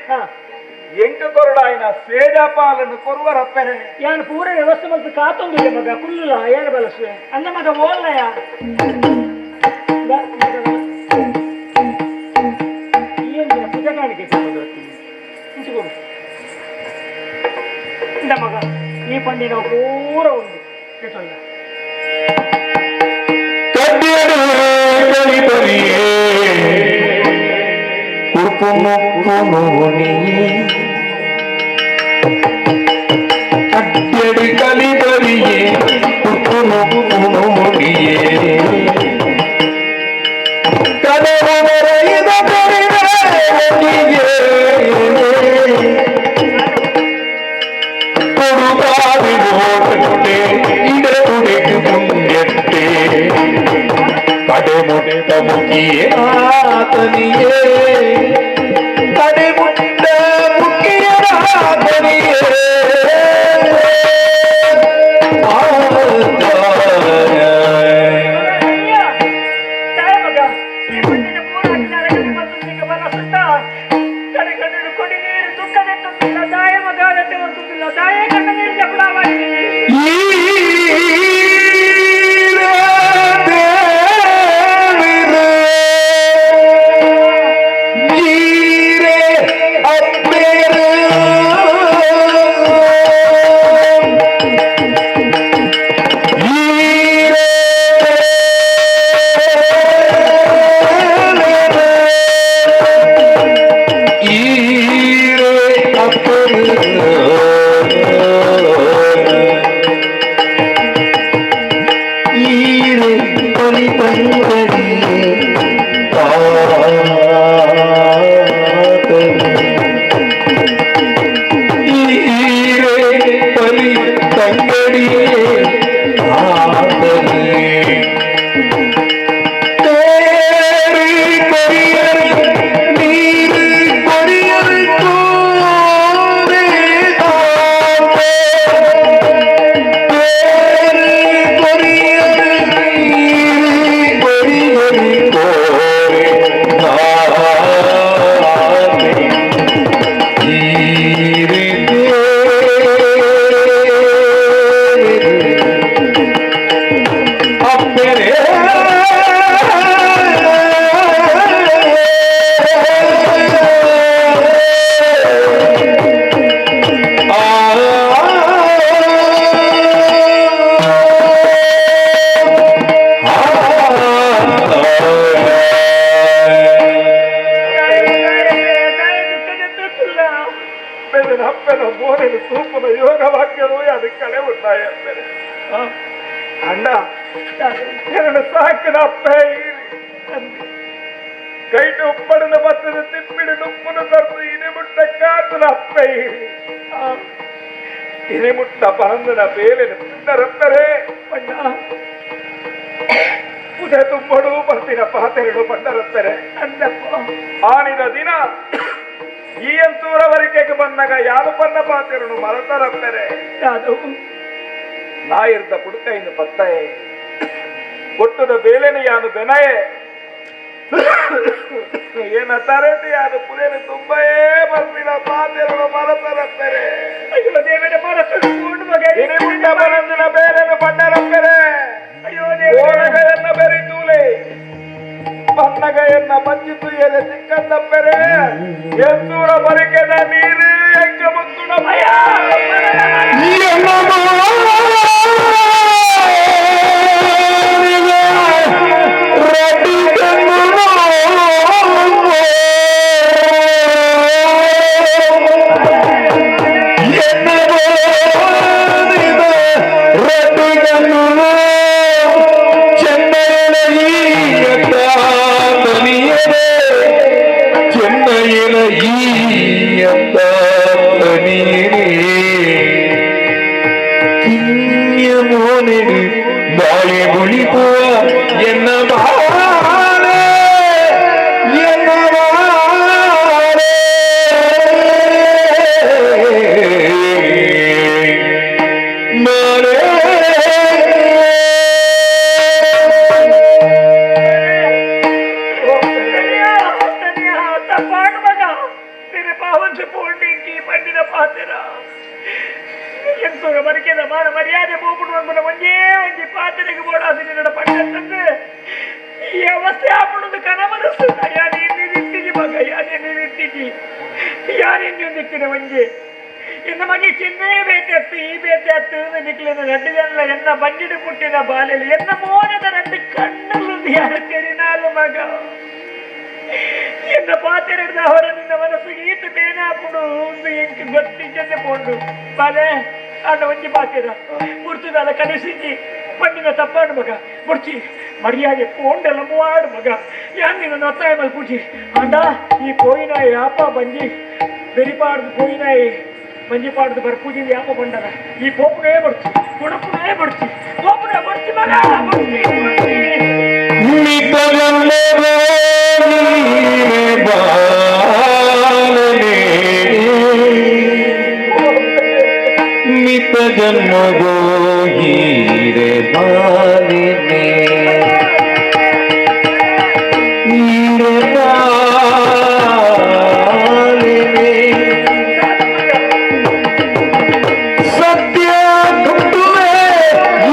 ಎಂಕ ಕೊರಡಾಯಿನ ಸೇಜಾಪಾಲನ್ನು ಕೊರುವರಪ್ಪರೆ ಯಾನು ಪೂರ ವ್ಯವಸ್ಥೆ ಮಲ್ತು ಕಾತೊಂದಿಲ್ಲ ಮಗ ಕುಲ್ಲುಲ ಏನು ಬಲಸುವೆ ಅಂದ ಮಗ ಓಲ್ಲಯ ಏನು ಪೂಜೆ ಕಾಣಿಕೆ ಇಂಚು ಇಂದ ಮಗ ಈ ಪಂಡಿನ ಪೂರ ಉಂಡು ಕೇಟಲ್ಲ ಕಡ್ಡಿ ಕಲಿಬರಿಯೇ ಕುಪ್ಪುನುಡಿಯೇ ಕದವು ಮರೆಯಿದ ಪರಿಣಾಮನಿಗೆ ಕೊಡುಗಾವಿಗೋಟೆ ಇಡೆ ತುಡೆಗೆ ಮುಂದೆಟ್ಟೆ ಕಡೆಮುಟ್ಟ ಮುಗಿಯೇ ಆತನಿಯೇ ಕಡೆಮುಟ್ಟ ಮುಗಿಯರಾತನಿಯೇ ಕೈಟು ಉಪ್ಪಡನ ಬತ್ತದ ತಿಪ್ಪಿಡು ನುಪ್ಪುನು ಕರ್ತು ಇನಿ ಮುಟ್ಟ ಕಾತುನ ಅಪ್ಪೈ ಇನಿ ಮುಟ್ಟ ಪರಂದನ ಬೇಲೆನ ತಿಂದರಪ್ಪರೇ ಬಣ್ಣ ಪುದೆ ತುಂಬಡು ಬರ್ತಿನ ಪಾತೆರಡು ಬಂಡರಪ್ಪರೆ ಆನಿದ ದಿನ ಈ ಅಂತೂರವರಿಕೆಗೆ ಬಂದಾಗ ಯಾರು ಪನ್ನ ಪಾತೆರಡು ಮರತರಪ್ಪರೆ ನಾಯಿರ್ದ ಪುಡುಕೈನು ಪತ್ತಾಯೆ ಕೊಟ್ಟದ ಬೇಲೆನ ಯಾನು ಬೆನಯೆ ಏನ ತರಟಿ ಯಾನು ಪುದೇನು ತುಂಬಯೇ ಬರ್ತಿನ ಪಾತೆರಡು ಮರತರಪ್ಪರೆ ಅಯ್ಯೋ ದೇವರ ಮರತರು ಇನಿ ಮುಟ್ಟ ಬರಂದಿನ ಬೇಲೆನ ಬಂಡರಪ್ಪರೆ ಅಯ್ಯೋ ದೇವರೇ ಓನಗಯನ್ನ ಬೆರಿತೂಲೆ ಬನ್ನಗಯನ್ನ ಬಂಜಿತು ಎಲೆ ಸಿಕ್ಕಂದಪ್ಪರೆ ಎತ್ತೂರ ಬರಿಕೆದ ನೀರು ಎಂಕ ಮುಕ್ಕುಣ ಭಯ ಎಂತೋಗ ಬರಿಕೆದ ಮಾನ ಮರ್ಯಾದೆ ಪೋಪುಡು ಅನ್ಪುನ ಒಂಜೇ ಒಂಜಿ ಪಾತ್ರೆಗೆ ಬೋಡಾಸಿ ನಿನ್ನಡ ಪಂಡತ್ತಂದು ಈ ಅವಸ್ಥೆ ಆಪುಣದು ಕನ ಮನಸ್ಸು ಯಾರು ಎನ್ನಿದಿತ್ತಿಜಿ ಮಗ ಯಾರು ಎನ್ನಿದಿತ್ತಿಜಿ ಯಾರು ಎನ್ನಿದಿತ್ತಿನ ಒಂಜಿ ಇನ್ನು ಮಗೆ ಚಿನ್ನೇ ಬೇತೆ ಈ ಬೇತೆ ಅತ್ತು ನಿಕ್ಲಿನ ರಡ್ಡು ಜನ ಎನ್ನ ಬಂಜಿಡು ಪುಟ್ಟಿನ ಬಾಲೆಲಿ ಎನ್ನ ಮೋನದ ರಡ್ಡು ಕಣ್ಣಲ್ಲೊಂದು ಯಾರು ತೆರಿನಾಲು ಮಗ ಎನ್ನ ಪಾತೆರೆಡ್ದ ಅವರ ನಿನ್ನ ಮನಸ್ಸಿಗೆ ಈತ ಬೇನಾಪುಡು ಒಂದು ಎಂಕ್ ಗೊತ್ತಿಜ್ಜಂದೆ ಪೋಂಡು ಬಾಲೆ ಆಂಡ ಒಂಜಿ ಪಾತೆರ ಪುರ್ತುದಾಲ ಕನಸಿಜ್ಜಿ ಪಂಡಿನ ತಪ್ಪಾಡು ಮಗ ಬುಡ್ಚಿ ಮರ್ಯಾದೆ ಪೋಂಡೆಲ್ಲ ಮೂವಾಡು ಮಗ ಯಾನ್ ನಿನ್ನ ಒತ್ತಾಯ ಮಲ್ಪುಜಿ ಆಂಡ ಈ ಪೋಯಿನಾಯಿ ಯಾಪ ಬಂಜಿ ಬೆರಿಪಾಡ್ದು ಪೋಯಿನಾಯಿ ಬಂಜಿ ಪಾಡ್ದು ಬರ್ಪೂಜಿಂದ ಯಾಪ ಬಂಡದ ಈ ಪೋಪುನೇ ಬಡ್ಚಿ ಕೊಡಪುನೇ ಬಡ್ಚಿ ಪೋಪುನೇ ಬಡ್ಚಿ ಮಗ ಬಡ್ಚಿ ಮಿತ ಜನ್ಮ ಗೋಹೀರೆ ಬಾಲಿನೆ ಈರೆ ಬಾಲಿನೆ ಸತ್ಯ ಕೊಟ್ಟುವೆ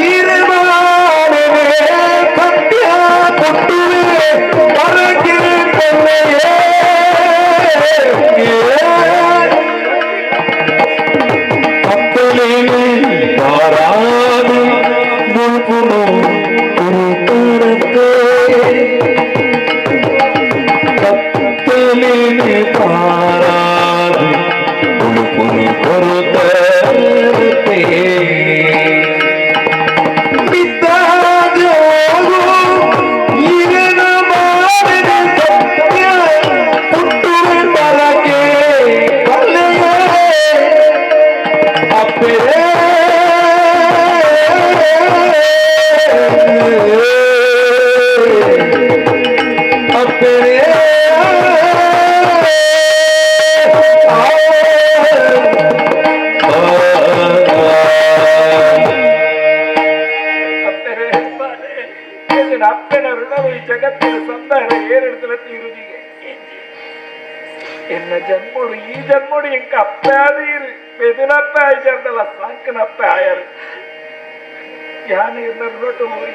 ಈರೆ ಬಾಲಿನೆ ಸತ್ಯ ಕೊಟ್ಟುವೆ ಪರಕೆ ಪಲ್ಲೆಯೇ ಬಾರಾದು ಮುಲ್ಪುನು ಕುರುಕರತೆ ಕತ್ತಲಿನ ಬಾರಾದು ಮುಲ್ಪುನು ಕುರುಕರತೆ ಬಿದ್ದಾಜೋಗು ಇರನ ಮಾಡಿದ ಸತ್ಯ ಪುಟ್ಟುವೆ ಬರಕೆ ಕಲೆಯೇ ಅಪ್ಪೇ ಅಪ್ಪನ ಋಣವು ಈ ಜಗತ್ತಿನ ಸಂದಾಯ ಏರಿಡ್ತಲ ತೀರುಜಿಗೆ ಎನ್ನ ಜನ್ಮೋಡು ಈ ಜನ್ಮೋಡು ಎಂಕ ಅಪ್ಪೆ ಆದೀರು ಪೆದಿನಪ್ಪೆ ಆಯ್ಚಾರ್ದಲ್ಲ ಸಾಂಕನಪ್ಪೆ ಆಯರು ಯಾನ ಇರ್ನ ಋಣಟು ಹೋಗಿ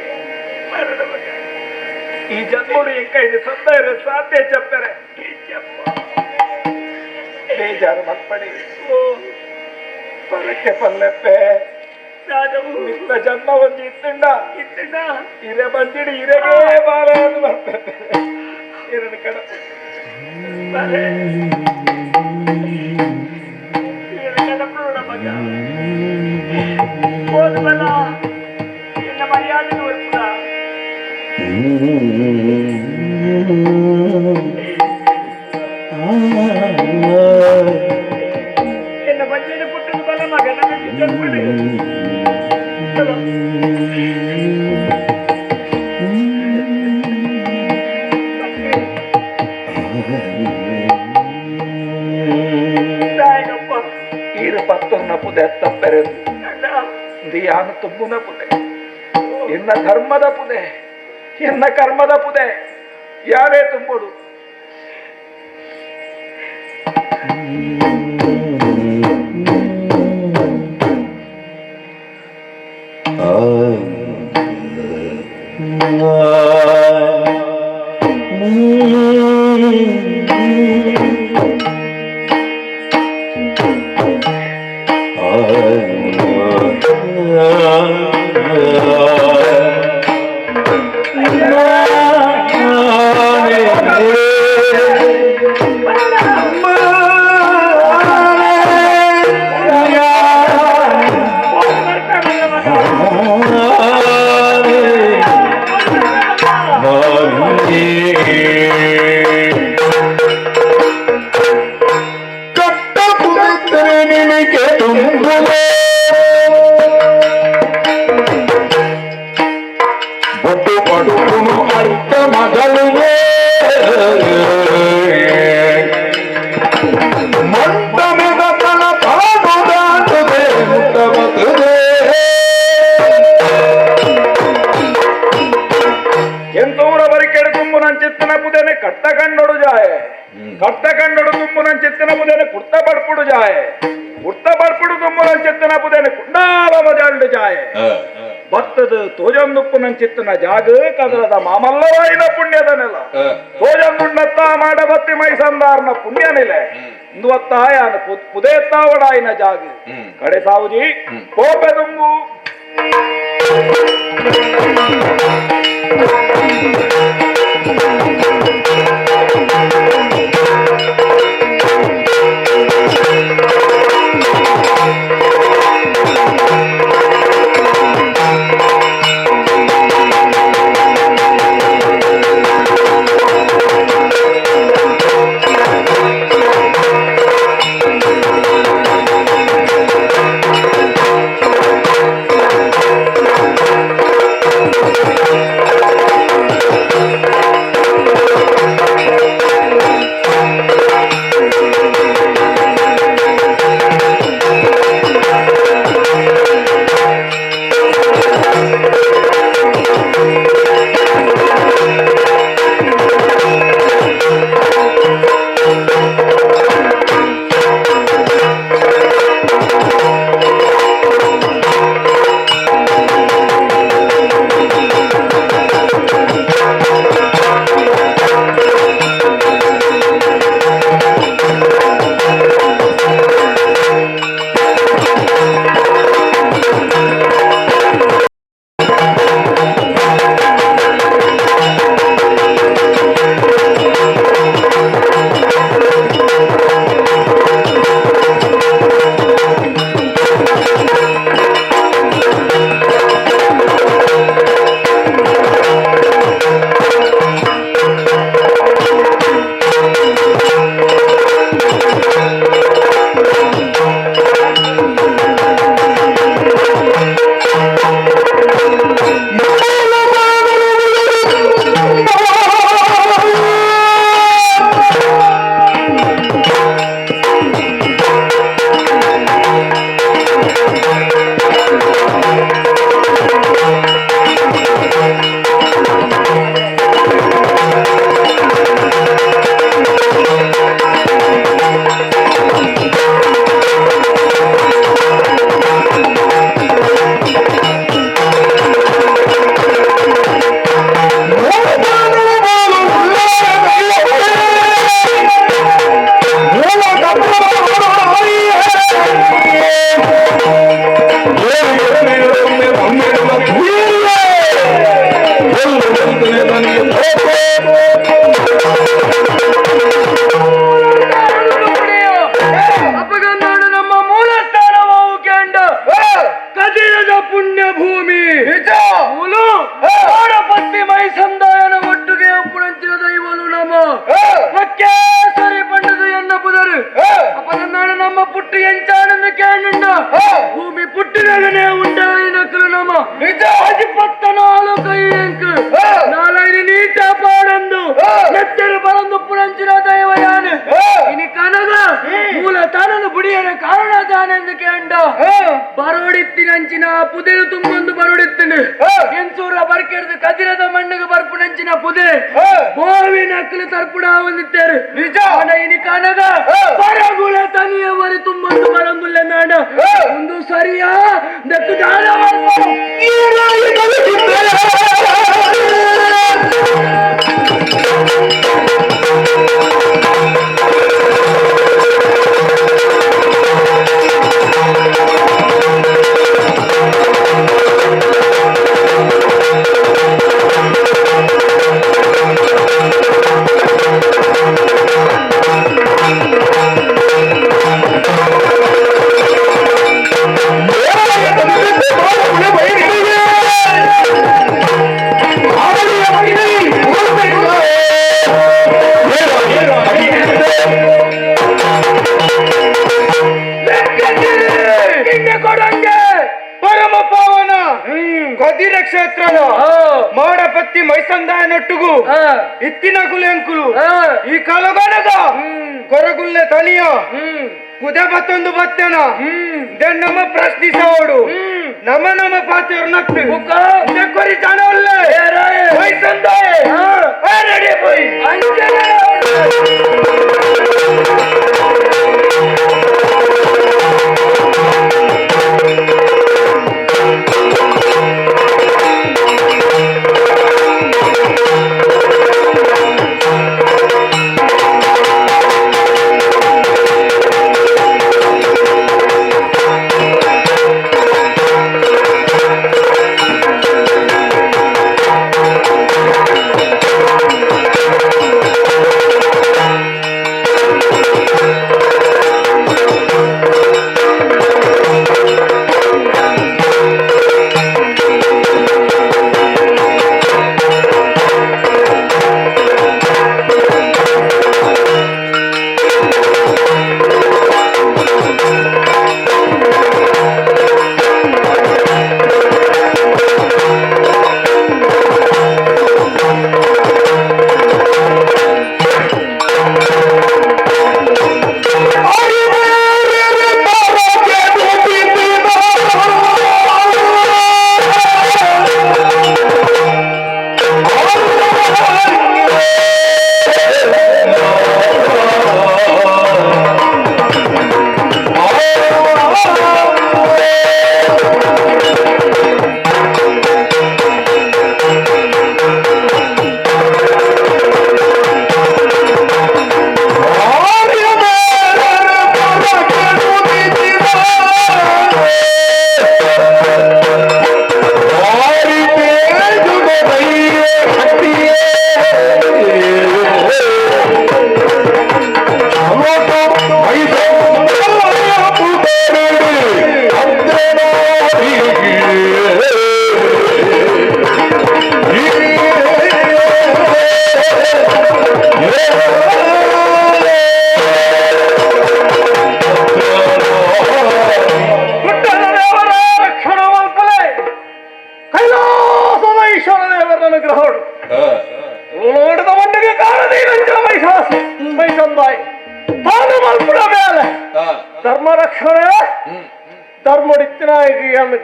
ಈ ಜನ್ಮೋಡು ಎಂಕ ಇದು ಸಂದಾಯ ಸಾಧ್ಯ ಚಪ್ಪರೆ ಬೇಜಾರು ಮಲ್ಪಡಿ ಪರಕ್ಕೆ ಪಲ್ಲೆಪ್ಪೆ ಮಿತ್ತ ಜನ್ಮ ಒಂದು ಇತ್ತಂಡ ಇತ್ತಂಡ ಇರೆ ಬಂದಿಡಿ ಇರೆಗೆ ಬಾಲ ಅಂತ ಬರ್ತದೆ ಎರಡು ಕಡೆ ಎನ್ನ ಮರ್ಯಾದೆ ತೋರಿಸ್ದ ಎನ್ನ ಬಂಜಿನ ಪುಟ್ಟದ ಬಲ ಮಗ ನನ್ನ ಜನ್ಮಡಿ ಈರು ಪತ್ತೊನ್ನ ಪುದೆ ತಪ್ಪೆರೆದು ದಿಯಾನ ತುಂಬುನ ಪುದೆ ಎನ್ನ ಧರ್ಮದ ಪುದೆ ಎನ್ನ ಕರ್ಮದ ಪುದೆ ಯಾರೇ ತುಂಬೋಡು ಕಟ್ಟ ಕಂಡೋಡು ಜಾಯೆ ಕಟ್ಟ ಕಂಡೋಡು ತುಂಬು ನನ್ನ ಚಿತ್ತನ ಬುದೇನೆ ಕುರ್ತ ಪಡ್ಪುಡು ಜಾಯೆ ಉರ್ತ ಬರ್ಪುಡು ದುಮ್ಮುನಂಚಿತ್ತನ ಪುದೇನ ಕುಂಡಾಲ ಮಜಾಲ್ಡು ಜಾಯೆ ಭತ್ತದ ತೋಜಂದುಪ್ಪುನಂಚಿತ್ತನ ಜಾಗ ಕದರದ ಮಾಮಲ್ಲವಾಯಿನ ಪುಣ್ಯದ ನೆಲ ತೋಜಂದುಣ್ಣತ್ತ ಮಾಡ ಬತ್ತಿ ಮೈಸಂದಾರನ ಪುಣ್ಯ ನೆಲೆ ಇಂದುವತ್ತಾಯನ ಪುದೇತ್ತಾವಡಾಯಿನ ಜಾಗ ಕಡೆ ಸಾವುಜಿ ಕೋಪೆ ದುಂಬು ರೆಡಿ.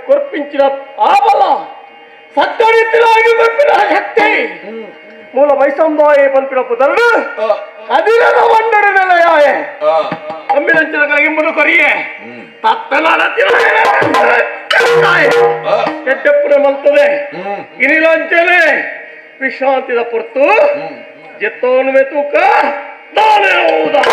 ಕೊರ್ಪಿಂಚಿನ ಆಬಲ ಸತ್ತರಿತ್ತಿನಾಗಿ ಕೊರ್ಪಿನ ಶಕ್ತಿ ಮೂಲ ಮೈಸಂದಾಯ ಪನ್ಪಿನ ಪುದರ್ಡು ಅದಿರದ ವಂಡಡು ನೆಲೆಯಾಯೆ ಅಮ್ಮಿನಂಚಿನ ಕಲಗಿಂಬುದು ಕೊರಿಯೆ ಕೆಟ್ಟಪ್ಪುನ ಮಲ್ತದೆ ಇನಿಲಂಚನೆ ವಿಶ್ರಾಂತಿದ ಪೊರ್ತು ಜೆತ್ತೋನುವೆ ತೂಕ ದಾನೆ ಹೌದಾ.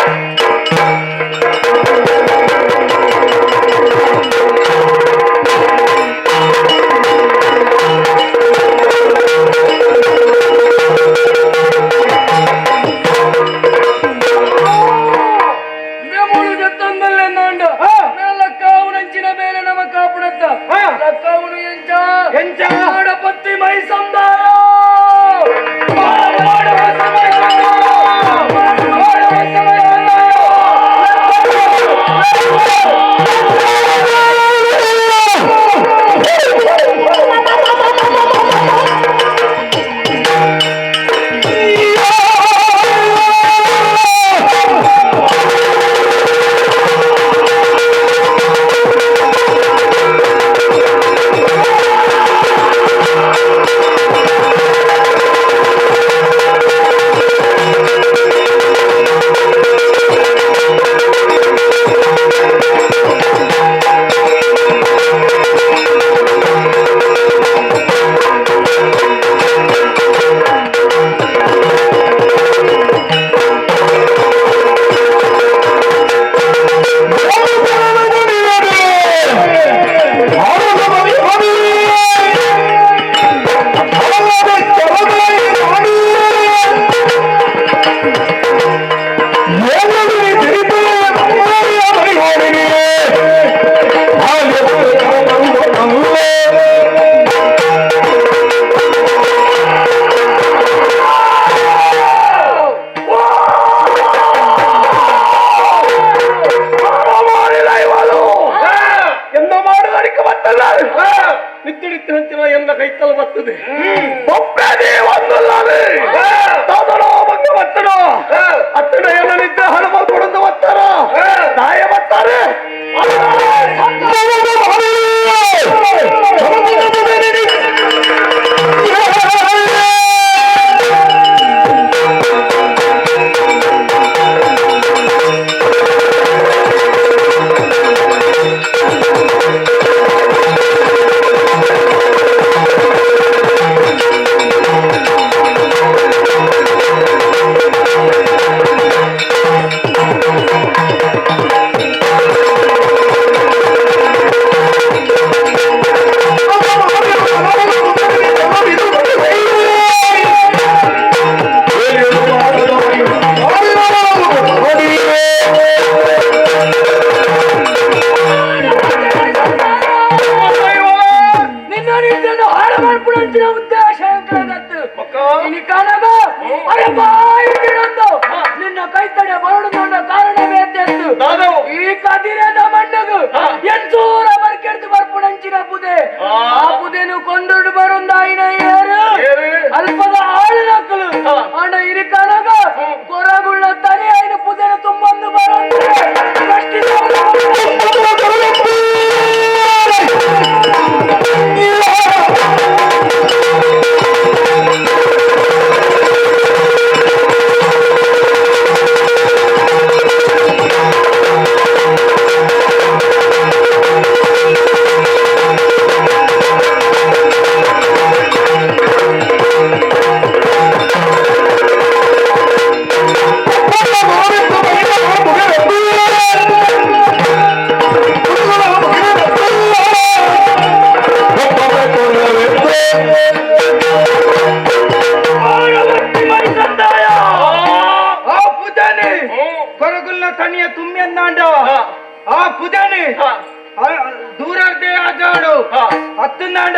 ಬತ್ತಿನಾಂಡ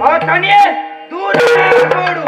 ಆ ತಣಿಯೇ ದೂರ ನೋಡು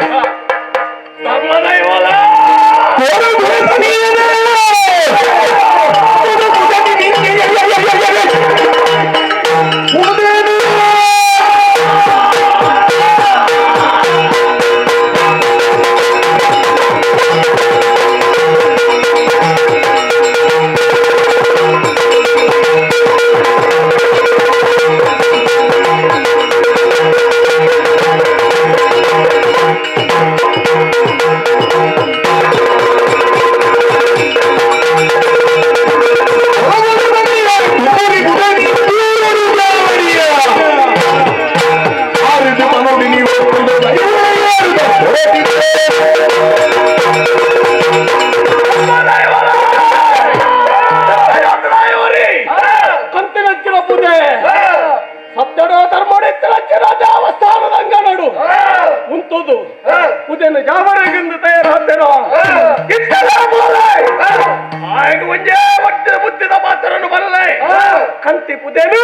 ಕಂತಿ ಪುದೇನು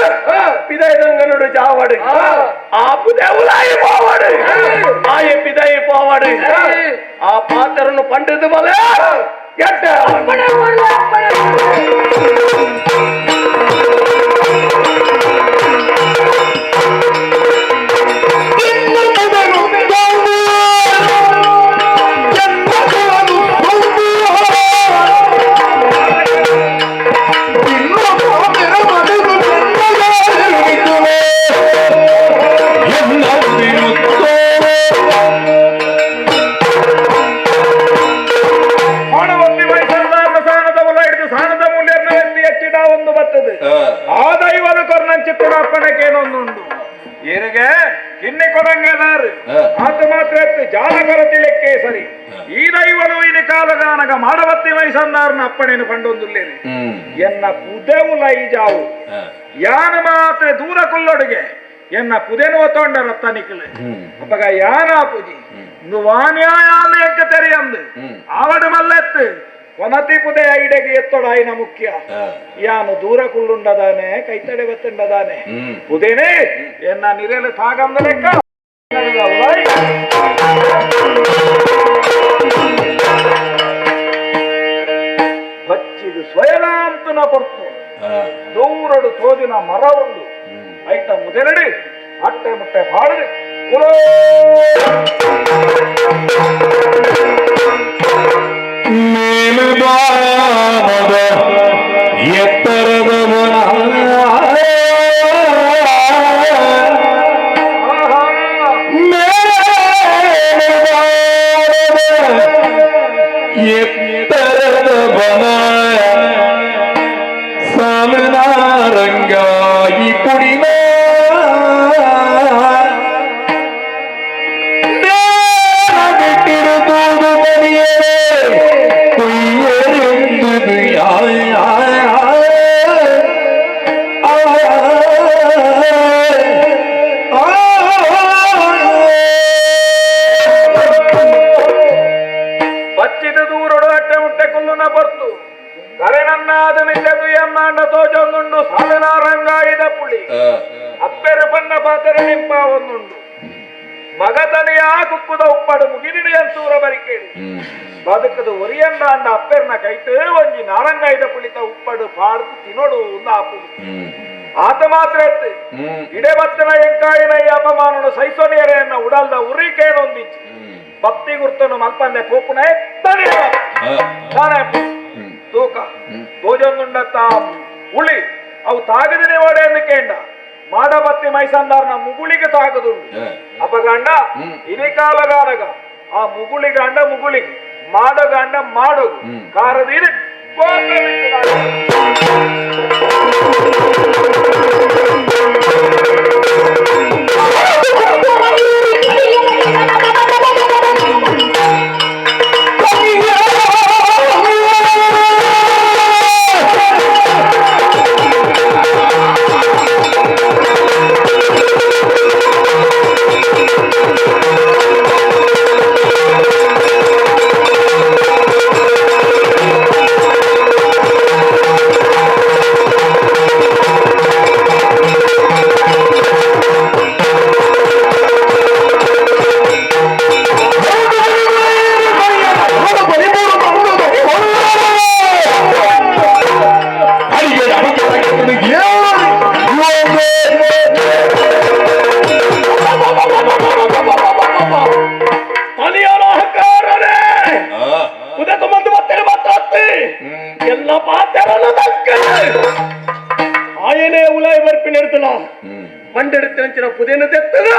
ಪಿದೈದಂಗನುಡು ಜಾವಡು ಆ ಪುದೆ ಉಲಾಯಿ போவாடு ಆಯ ಪಿದೈ போவாಡು ಆ ಪಾತ್ರನು ಪಂಡದು ಬಲೆ ಎಟ್ಟ ಸರಿ ಈ ದೈವನು ಇನಿ ಕಾಲಗಾನಗ ಮಾಡವತ್ತಿ ವಯಸ್ಸನ್ನಾರನ ಅಪ್ಪಣೆಯನ್ನು ಪಂಡೊಂದುಲ್ಲೇರಿ ಎನ್ನ ಪುದೆವು ಲೈಜಾವು ಯಾನ ಮಾತ್ರ ದೂರ ಕುಲ್ಲೊಡುಗೆ ಎನ್ನ ಪುದೆನು ಒತ್ತೊಂಡ ರತ್ತ ನಿಕ್ಕಲೆ ಅಪ್ಪಗ ಯಾನ ಪೂಜಿ ನುವಾನ್ಯಾಯ ಎಂಕ ತೆರೆಯಂದು ಆವಡು ಮಲ್ಲೆತ್ತು ಕೊನತಿ ಪುದೆ ಐಡೆಗೆ ಎತ್ತೊಡಾಯಿನ ಮುಖ್ಯ ಯಾನು ದೂರ ಕುಳ್ಳುಂಡದಾನೆ ಕೈತಡೆ ಬತ್ತುಂಡದಾನೆ ಪುದೇನೆ ಎನ್ನ ನಿರೆಲು ತಾಗಂದ ಲೆಕ್ಕ ಬಚ್ಚಿದು ಸ್ವಯಲಾಂತನ ಪೊರ್ತು ದೂರಡು ತೋಜಿನ ಮರ ಉಂಡು ಐತ ಮುದೆರಡಿ ಅಟ್ಟೆ ಮುಟ್ಟೆ ಪಾಡದೆ ಕುಲೋ ಮೇಲುಬಾನದ ಎತ್ತರದ ಎತ್ತರದ ಬನ ಸಾಮನಾರಂಗಾಯಿ ಪುಡಿನ ಬಿಟ್ಟಿರುವುದು ಬರಿಯರೇ ಕುಯ್ಯರೆಂದುದು ಬಚ್ಚಿದ ದೂರೊಡು ಅಟ್ಟೆ ಮುಟ್ಟೆ ಕುಲ್ಲುನ ಬರ್ತು ಕರೆ ನನ್ನಾದ ಮಿಲ್ಲದು ಎಮ್ಮಾಂಡ ತೋಜೊಂದುಂಡು ಸಾಲನಾರಂಗಾಯಿದ ಪುಳಿ ಅಪ್ಪೆರು ಬಣ್ಣ ಪಾತ್ರೆ ನಿಂಪ ಒಂದುಂಡು ಮಗತನೆಯ ಕುಕ್ಕುದ ಉಪ್ಪಡು ಮುಗಿನಿಡು ಎಂತೂರ ಬರಿಕೇಳಿ ಬದುಕದು ಒರಿಯಂಡ ಅಂಡ ಅಪ್ಪೆರ್ನ ಕೈಟು ಒಂಜಿ ನಾರಂಗಾಯ್ದ ಪುಳಿತ ಉಪ್ಪಡು ಪಾಡ್ದು ತಿನೋಡು ಒಂದು ಆಪುಡು ಆತ ಮಾತ್ರ ಎತ್ತು ಇಡೆ ಬತ್ತನ ಎಂಕಾಯಿನ ಈ ಅಪಮಾನನು ಸೈಸೋನಿಯರೆಯನ್ನ ಉಡಲ್ದ ಉರಿಕೇನೊಂದಿಚ್ಚಿ ಭಕ್ತಿ ಗುರ್ತನು ಮಲ್ಪಂದೆ ಪೋಪುನ ಎತ್ತನೆ ತೂಕ ದೋಜೊಂದುಂಡತ್ತ ಉಳಿ ಅವು ತಾಗದಿನೇ ಓಡೆ ಎಂದು ಕೇಂಡ ಮಾಡಬತ್ತಿ ಮೈಸಂದಾರ್ನ ಮುಗುಳಿಗೆ ತಾಗದುಂಡು ಅಪಗಂಡ ಇನಿಕಾಲಗಾನಗ ಆ ಮುಗುಳಿಗಂಡ ಮುಗುಳಿಗೆ ಮಾಡಗಂಡ ಮಾಡೋಗು ಕಾರದೀರಿ ಮಂಡೆಡುತ್ತಿನ ಪುದೆನ ತೆತ್ತದ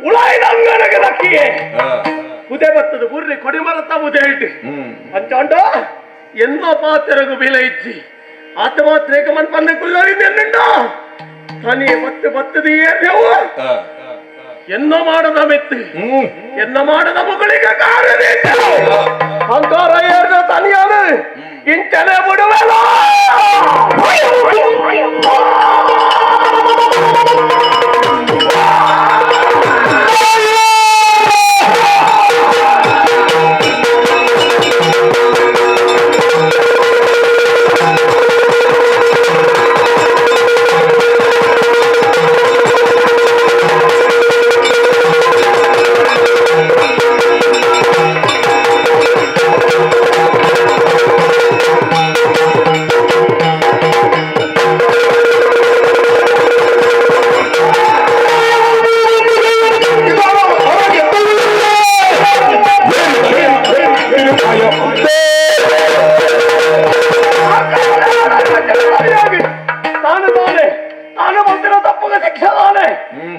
ಉಳಾಯ್ದ ಅಂಗನಗೆ ದಕ್ಕಿಯೇ ಪುದೆ ಬತ್ತದ ಬುರ್ರಿ ಕೊಡಿಮರತ ಪುದೆ ಇಟ್ಟು ಅಂಚಾಂಡ ಎನ್ನೋ ಪಾತೆರಗು ಬಿಲ ಇಜ್ಜಿ ಆತ ಮಾತ್ರ ಏಕಮನ್ ಪಂದ ಕುಲ್ಲರಿಂದ ಎನ್ನುಂಡ ತನಿಯೇ ಬತ್ತು ಬತ್ತದ ಏರ್ಯವು ಎನ್ನ ಮಾಡದ ಮೆತ್ತು ಎನ್ನ ಮಾಡದ ಮಗಳಿಗೆ ಕಾರಣ ಅಂಕಾರ ಏರ್ದ ತನಿಯಾನು ಇಂಚನೆ ಬಿಡುವೆಲ್ಲ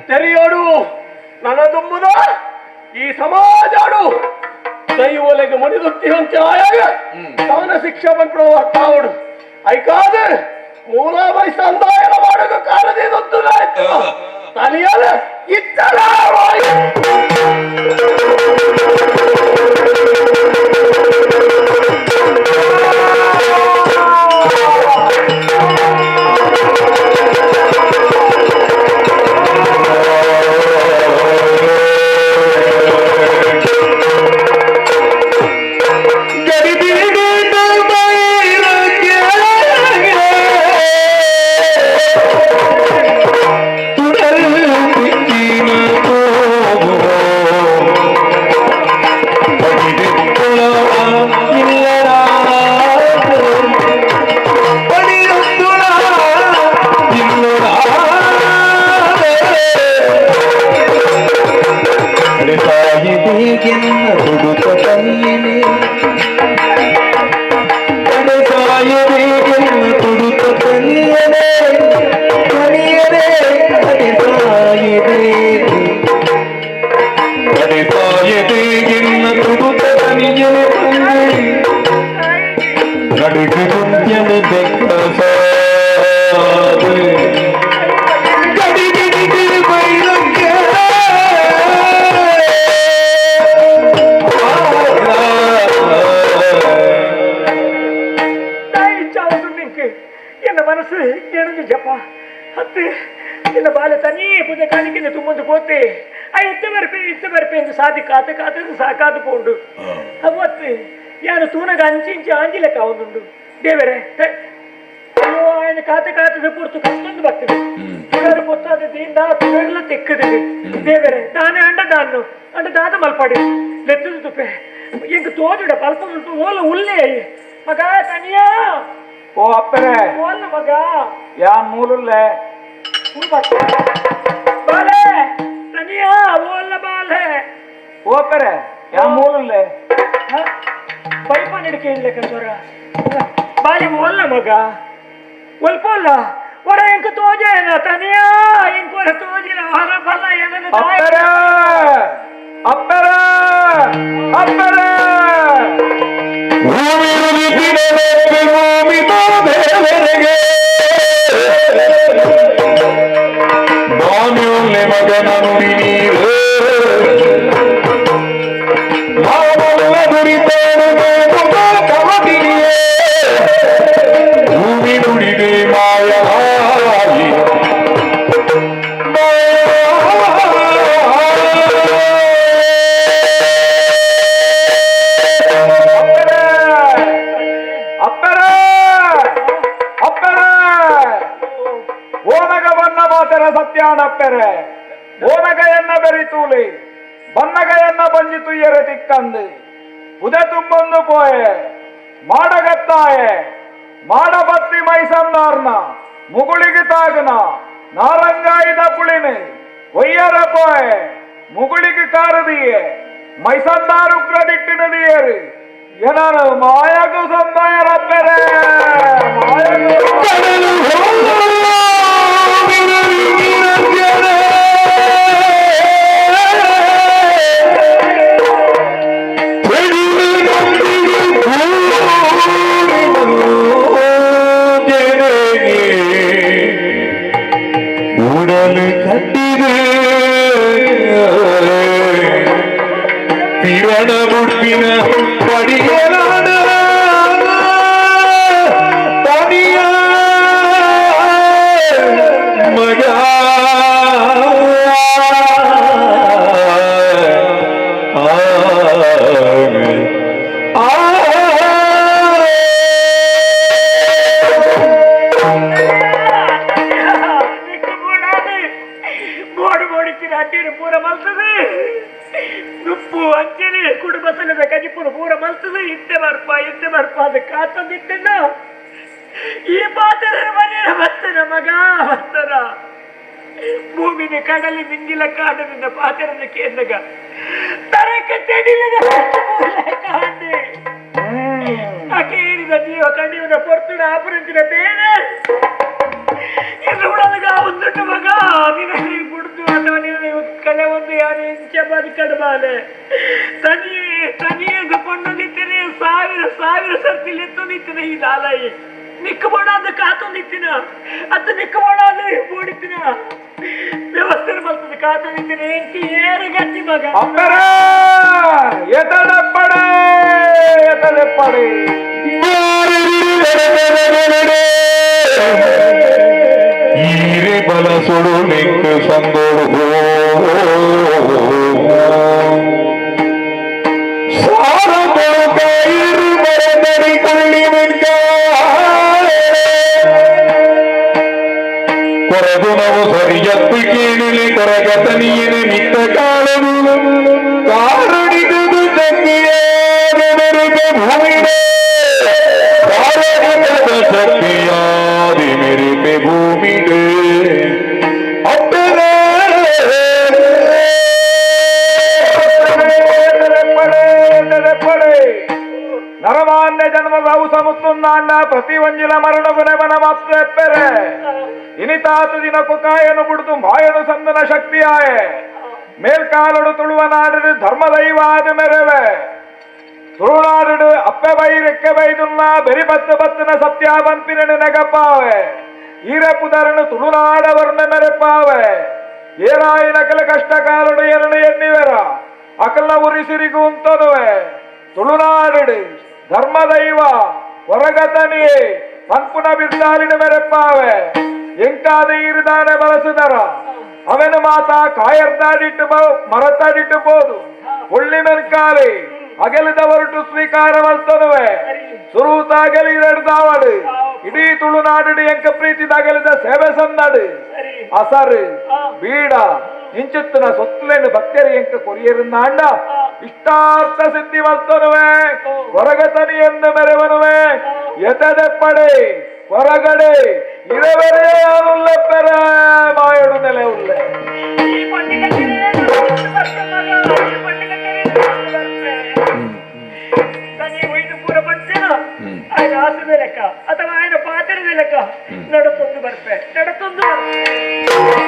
ತೆರೆಯೋಡು ನನದುಂಬುದ ಈ ಸಮಾಜಾಡು ದೈವಲೆಗೆ ಮಣಿದುತ್ತಿ ಹೊಂಚಾಯಾಗ ತಾನ ಶಿಕ್ಷೆ ಬಂದ್ಬಿಡುವ ತಾವಡು ಐಕಾದ ಮೂಲ ಬೈಸಂದಾಯನ ಮಾಡಕ ಕಾರದಿದೊತ್ತು ತನಿಯಲ ಇತ್ತಲ ಸಾಧಿ ಕಾತ ಕಾತ ಸಾಕಾದು ಪೋಂಡು ಅವತ್ತು ಯಾರು ತೂನಗ ಅಂಚಿಂಚಿ ಆಂಜಿಲೆಕ್ಕ ಒಂದುಂಡು ದೇವರೇ ಅಯ್ಯೋ ఆయన ಕಾತ ಕಾತದ ಪೂರ್ತು ಕಷ್ಟೊಂದು ಬರ್ತದೆ ತುಡರು ಪೊತ್ತಾದ ದಿಂದ ತುಡರ್ಲ ತೆಕ್ಕದಿದೆ ದೇವರೇ ದಾನೆ ಅಂಡ ದಾನು ಅಂಡ ದಾದ ಮಲ್ಪಾಡಿ ಲೆತ್ತದ ತುಪ್ಪೆ ಎಂಕ ತೋಜುಡ ಪಲ್ಪ ಓಲ ಉಲ್ಲೇ ಮಗ ತನಿಯಾ ಓ ಅಪ್ಪರೇ ಓಲ್ಲ ಮಗ ಯಾ ಮೂಲುಲ್ಲೆ ಬಾಲೆ ತನಿಯಾ ಓಲ್ಲ ಬಾಲೆ ಓಪರೆ ಯಾ ಮೂಲುಲ್ಲೆ ಪೈಪ ನಡಿಕೆ ಇಲ್ಲ ಕಂದೋರ ಬಾಲೆ ಓಲ್ಲ ಮಗ ಒಲ್ಪೋಲ್ಲ ಒರ ಎಂಕ ತೋಜೇನ ತನಿಯಾ ಎಂಕ ಒರ ತೋಜಿನ ಹೊರ ಬಲ್ಲ ಏನನ ಅಪ್ಪರೇ ಅಪ್ಪರೇ ಅಪ್ಪರೇ ಭೂಮಿ ರುದಿಪಿಡಲೆಕ್ಕೆ ಭೂಮಿ ತೋದೇವರೆಗೆ ಬಾನಿಯುಲ್ಲೆ ಮಗನ ನುಡಿ ನೀರು ಮಾಮಲ್ಲ ದುರಿತಾನು ಕವತಿನಿಯೇ ಭೂಮಿ ನುಡಿದೆ ಮಾಯವಾಗಿ ಅಪ್ಪರೇ ಅಪ್ಪರೇ ಓನಗ ಬನ್ನ ಮಾತರ ಸತ್ಯಾನಪ್ಪರೆ ಓನಗ ಎನ್ನ ಬೆರಿತೂಲಿ ಬನ್ನಗ ಎನ್ನ ಬಂಜಿ ತುಯ್ಯರೆ ತಿಕ್ಕಂದು ಉದ ತುಂಬೊಂದು ಪೋಯೆ ಮಾಡಗತ್ತಾಯೆ ಮಾಡಬತ್ತಿ ಮೈಸಂದಾರ್ನ ಮುಗುಳಿಗೆ ತಾಗನ ನಾರಂಗಾಯಿದ ಪುಳಿನೆ ಒಯ್ಯರ ಪೋಯೆ ಮುಗುಳಿಗೆ ಕಾರದಿಯೇ ಮೈಸಂದಾರುಗ್ರದಿಟ್ಟಿನದಿಯರು ಏನಾರು ಮಾಯಗು ಸಂದಾಯರಪ್ಪರೆ ಮಾಯಗು ಕಡಲು ಕಟ್ಟಿದೆ ಪಿರಣ ಮುಟ್ಟಿನ ಪಡಿಯಲಾನ ತನಿಯ ಮಗ ಮೋಡು ಮೋಡಿತ್ತಿನ ಅಡ್ಡಿನ ಪೂರ ಮಲ್ತದೆ ನುಪ್ಪು ಅಂಚನೆ ಕುಡುಬಸಲದ ಕಜಿಪುರ ಪೂರ ಮಲ್ತದೆ ಇತ್ತೆ ಬರ್ಪ ಇತ್ತೆ ಬರ್ಪ ಅದು ಕಾತಂದಿತ್ತೆಲ್ಲ ಈ ಪಾತ್ರ ಮನೆಯ ಬರ್ತನ ಮಗ ಬರ್ತನ ಭೂಮಿನ ಕಡಲಿ ಮಿಂಗಿಲ ಕಾಡನಿಂದ ಪಾತ್ರನ ಕೇಂದ್ರಗ ತರಕ ತೆಡಿಲದ ಕಾಂಡೆ ಅಕೇರಿದ ಜೀವ ಕಣಿವನ ಪೊರ್ತುಡ ಆಪರಂಚಿನ ಬೇರೆ ಉಡಲಗ ಒಂದುಂಟು ಮಗ ನಿನ್ನ ಬುಡ್ದು ಅಥವಾ ನಿನ್ನ ಕಲೆ ಒಂದು ಯಾರು ಇಂಚ ಬದುಕಡಬಾಲೆ ತನಿಯೇ ತನಿಯೇ ಕೊಂಡೊಂದಿತ್ತೇನೆ ಸಾವಿರ ಸಾವಿರ ಸರ್ತಿ ಲೆತ್ತೊಂದಿತ್ತೇನೆ ಈ ಲಾಲಾಯಿ ನಿಕ್ಕ ಬೋಡಾದ ಕಾತೊಂದಿತ್ತಿನ ಅತ್ತ ನಿಕ್ಕ ಬೋಡಾದ ಬೋಡಿತ್ತಿನ ವ್ಯವಸ್ಥೆ ಬರ್ತದೆ ಕಾತೊಂದಿತ್ತೇನೆ ಎಂಕಿ ಏರು ಗಟ್ಟಿ ಮಗ ಅಪ್ಪರೇ ಎತಡಪ್ಪಡೆ ಎತಡೆಪ್ಪಡೆ ಈರೆ ಬಲ ಸುಡು ನಿಂಕು ಸಂದೋಡು ಸಾರ ಕೊಡುಕ ಇರು ಮರದರಿ ಕೊಳ್ಳಿ ಕೊರಗು ನಾವು ಸರಿಯತ್ತು ಕೇಳಿಲಿ ಕೊರಗತನಿಯನೆ ಮಿತ್ತ ಕಾಲದು ಕಾರುಣಿಗುದು ಶಕ್ತಿಯಾದ ಭೂಮಿಡೆ ಕಾರಣಿಕದ ಶಕ್ತಿಯಾದಿ ಮೆರಿಪೆ ಭೂಮಿಡೆ ಅಪ್ಪನೇ ನರಮಾನ್ಯ ಜನ್ಮದ ಸಮುತ್ತುಂದಾಂಡ ಪ್ರತಿ ಒಂಜಿಲ ಮರಣ ಗುಣವನ ಮಾತ್ರ ಎಪ್ಪೆರೆ ಇನಿತಾತು ದಿನಕ್ಕು ಕಾಯನು ಬಿಡುದು ಮಾಯನು ಸಂದನ ಶಕ್ತಿಯಾಯೆ ಮೇಲ್ಕಾಲಡು ತುಳುವ ನಾಡು ಧರ್ಮದೈವಾದ ಮೆರವೆ ತುಳುನಾಡು ಅಪ್ಪೆ ಬೈ ರೆಕ್ಕೆ ಬೈದುನ್ನ ಬೆರಿ ಬತ್ತು ಬತ್ತನ ಸತ್ಯ ಬನ್ಪಿನ ನೆಗಪ್ಪಾವೆ ಈರೆ ಪುದರನು ತುಳುನಾಡವರ್ಣ ಮೆರೆಪಾವೆ ಏರಾಯಿನ ಕಲ ಕಷ್ಟ ಕಾಲಡು ಎರನು ಎನ್ನಿವೆರ ಅಕಲ ಉರಿಸಿರಿಗು ಉಂತನುವೆ ತುಳುನಾಡು ಧರ್ಮದೈವ ಹೊರಗತನಿಯೇ ಪನ್ಪುನ ಬಿರ್ದಾಲಿನ ಮೆರೆಪಾವೆ ಎಂಕಾದ ಈರುದಾನೆ ಬಳಸುದರ ಅವನು ಮಾತ ಕಾಯರ್ದಾಡಿಟ್ಟು ಮರತಾಡಿಟ್ಟು ಬೋದು ಒಳ್ಳಿ ಮೆನ್ಕಾಲಿ ಅಗಲಿದ ಹೊರಟು ಸ್ವೀಕಾರ ಮಲ್ತನುವೆ ಸುರೂತ ಅಗಲಿ ದಾವಡು ಇಡೀ ತುಳುನಾಡು ಎಂಕ ಪ್ರೀತಿದ ಅಗಲಿದ ಸೇವೆ ಸಂದಾಡು ಅಸರು ಬೀಡ ಇಂಚಿತ್ತಿನ ಸೊತ್ತುಲೇನು ಭಕ್ತರು ಎಂಕ ಕೊರಿಯರುಂದಾಂಡ ಇಷ್ಟಾರ್ಥ ಸಿದ್ಧಿ ಮಲ್ತನುವೆ ಹೊರಗತನಿ ಎಂದು ಮೆರೆವನುವೆ ಎತದೆಪ್ಪಡೆ ಹೊರಗಡೆ ಇರವೆರೇ ಉಳ್ಳೆ ಪೆರ ಮಾಯಡು ನೆಲೆ ಉಳ್ಳೆ ఆయన ఆశదే లెక్క ಅಥವಾ ఆయన ಪಾತ್ರದ ಲೆಕ್ಕ ನಡತೊಂದು ಬರ್ಪೆ ನಡತೊಂದು ಆ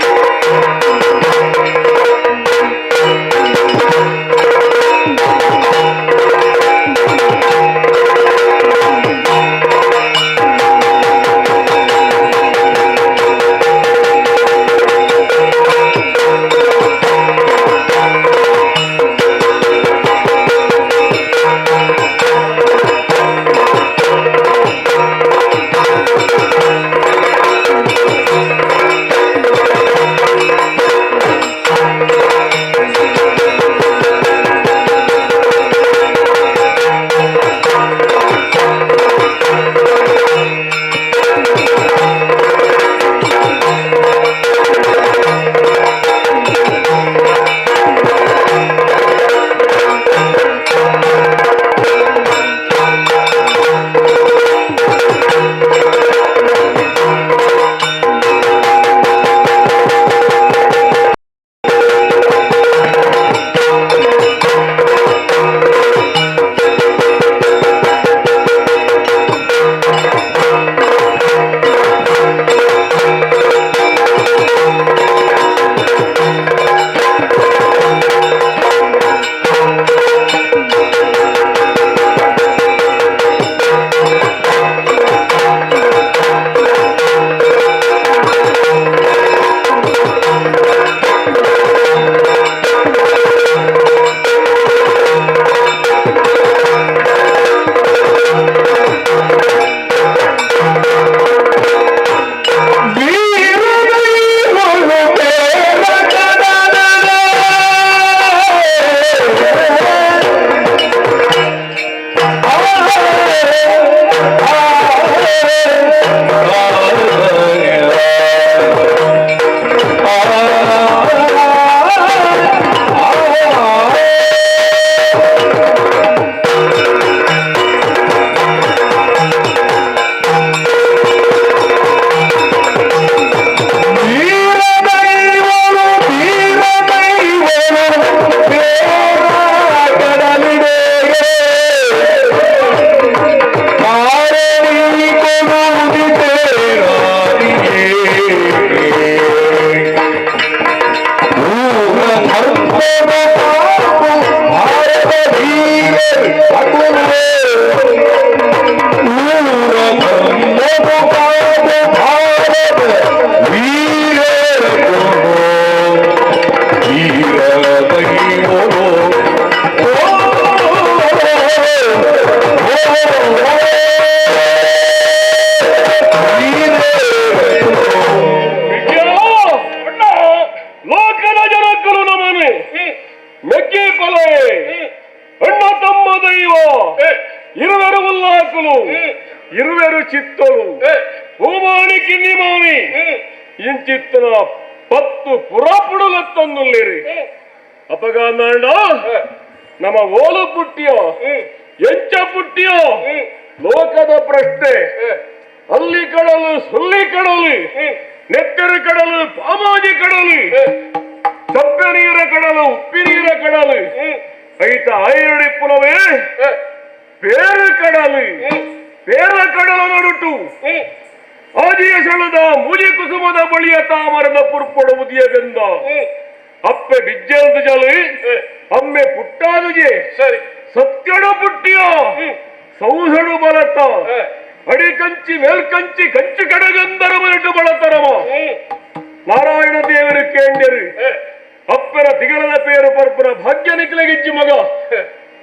ಮೆಕ್ಕಿ ಕೊಲೆ ಅಣ್ಣ ತಮ್ಮ ದೈವ ಇರುವೆರು ಉಲ್ಲಾಕುಲು ಇರುವೆರು ಚಿತ್ತಲು ಹೂಮಾನಿ ಕಿನ್ನಿಮಾನಿ ಇಂಚಿತ್ತನ ಪತ್ತು ಪುರಾಪುಡುಲತ್ತಂದುಲ್ಲೇರಿ ಅಪಗಾಂಡ ನಮ್ಮ ಓಲು ಪುಟ್ಟಿಯೋ ಎಂಚ ಪುಟ್ಟಿಯೋ ಲೋಕದ ಪ್ರಶ್ನೆ ಅಲ್ಲಿ ಕಡಲು ಸುಲ್ಲಿ ಕಡಲು ನೆತ್ತೆರು ಕಡಲು ಪಾಮಾಜಿ ಕಡಲು ಸಪ್ಪೆ ನೀರ ಕಡಲು ಉಪ್ಪಿ ನೀರ ಕಡಲು ಐತ ಆಯಡಿಪ್ಪುನವೇ ಪೇರು ಕಡಲು ಪೇರ ಕಡಲ ನಡುಟು ಆದಿಯ ಸಳದ ಮೂಜಿ ಕುಸುಮದ ಬಳಿಯ ತಾಮರದ ಪುರ್ಪಡು ಉದಿಯವೆಂದ ಅಪ್ಪೆ ಬಿಜ್ಜಲ್ದು ಜಲು ಅಮ್ಮೆ ಪುಟ್ಟಾದುಜೆ ಸರಿ ಸತ್ಯಡು ಪುಟ್ಟಿಯೋ ಸೌಸಡು ಬಲತ ಅಡಿ ಕಂಚಿ ಮೇಲ್ಕಂಚಿ ಕಂಚು ಕಡಗಂದರ ಮರಟು ಬಳತರಮ ನಾರಾಯಣ ದೇವರು ಕೇಂದ್ಯರು ಅಪ್ಪನ ತಿಗಲದ ಪೇರು ಪರ್ಪನ ಭಾಗ್ಯ ನಿಕ್ಲಗಿಜ್ಜು ಮಗ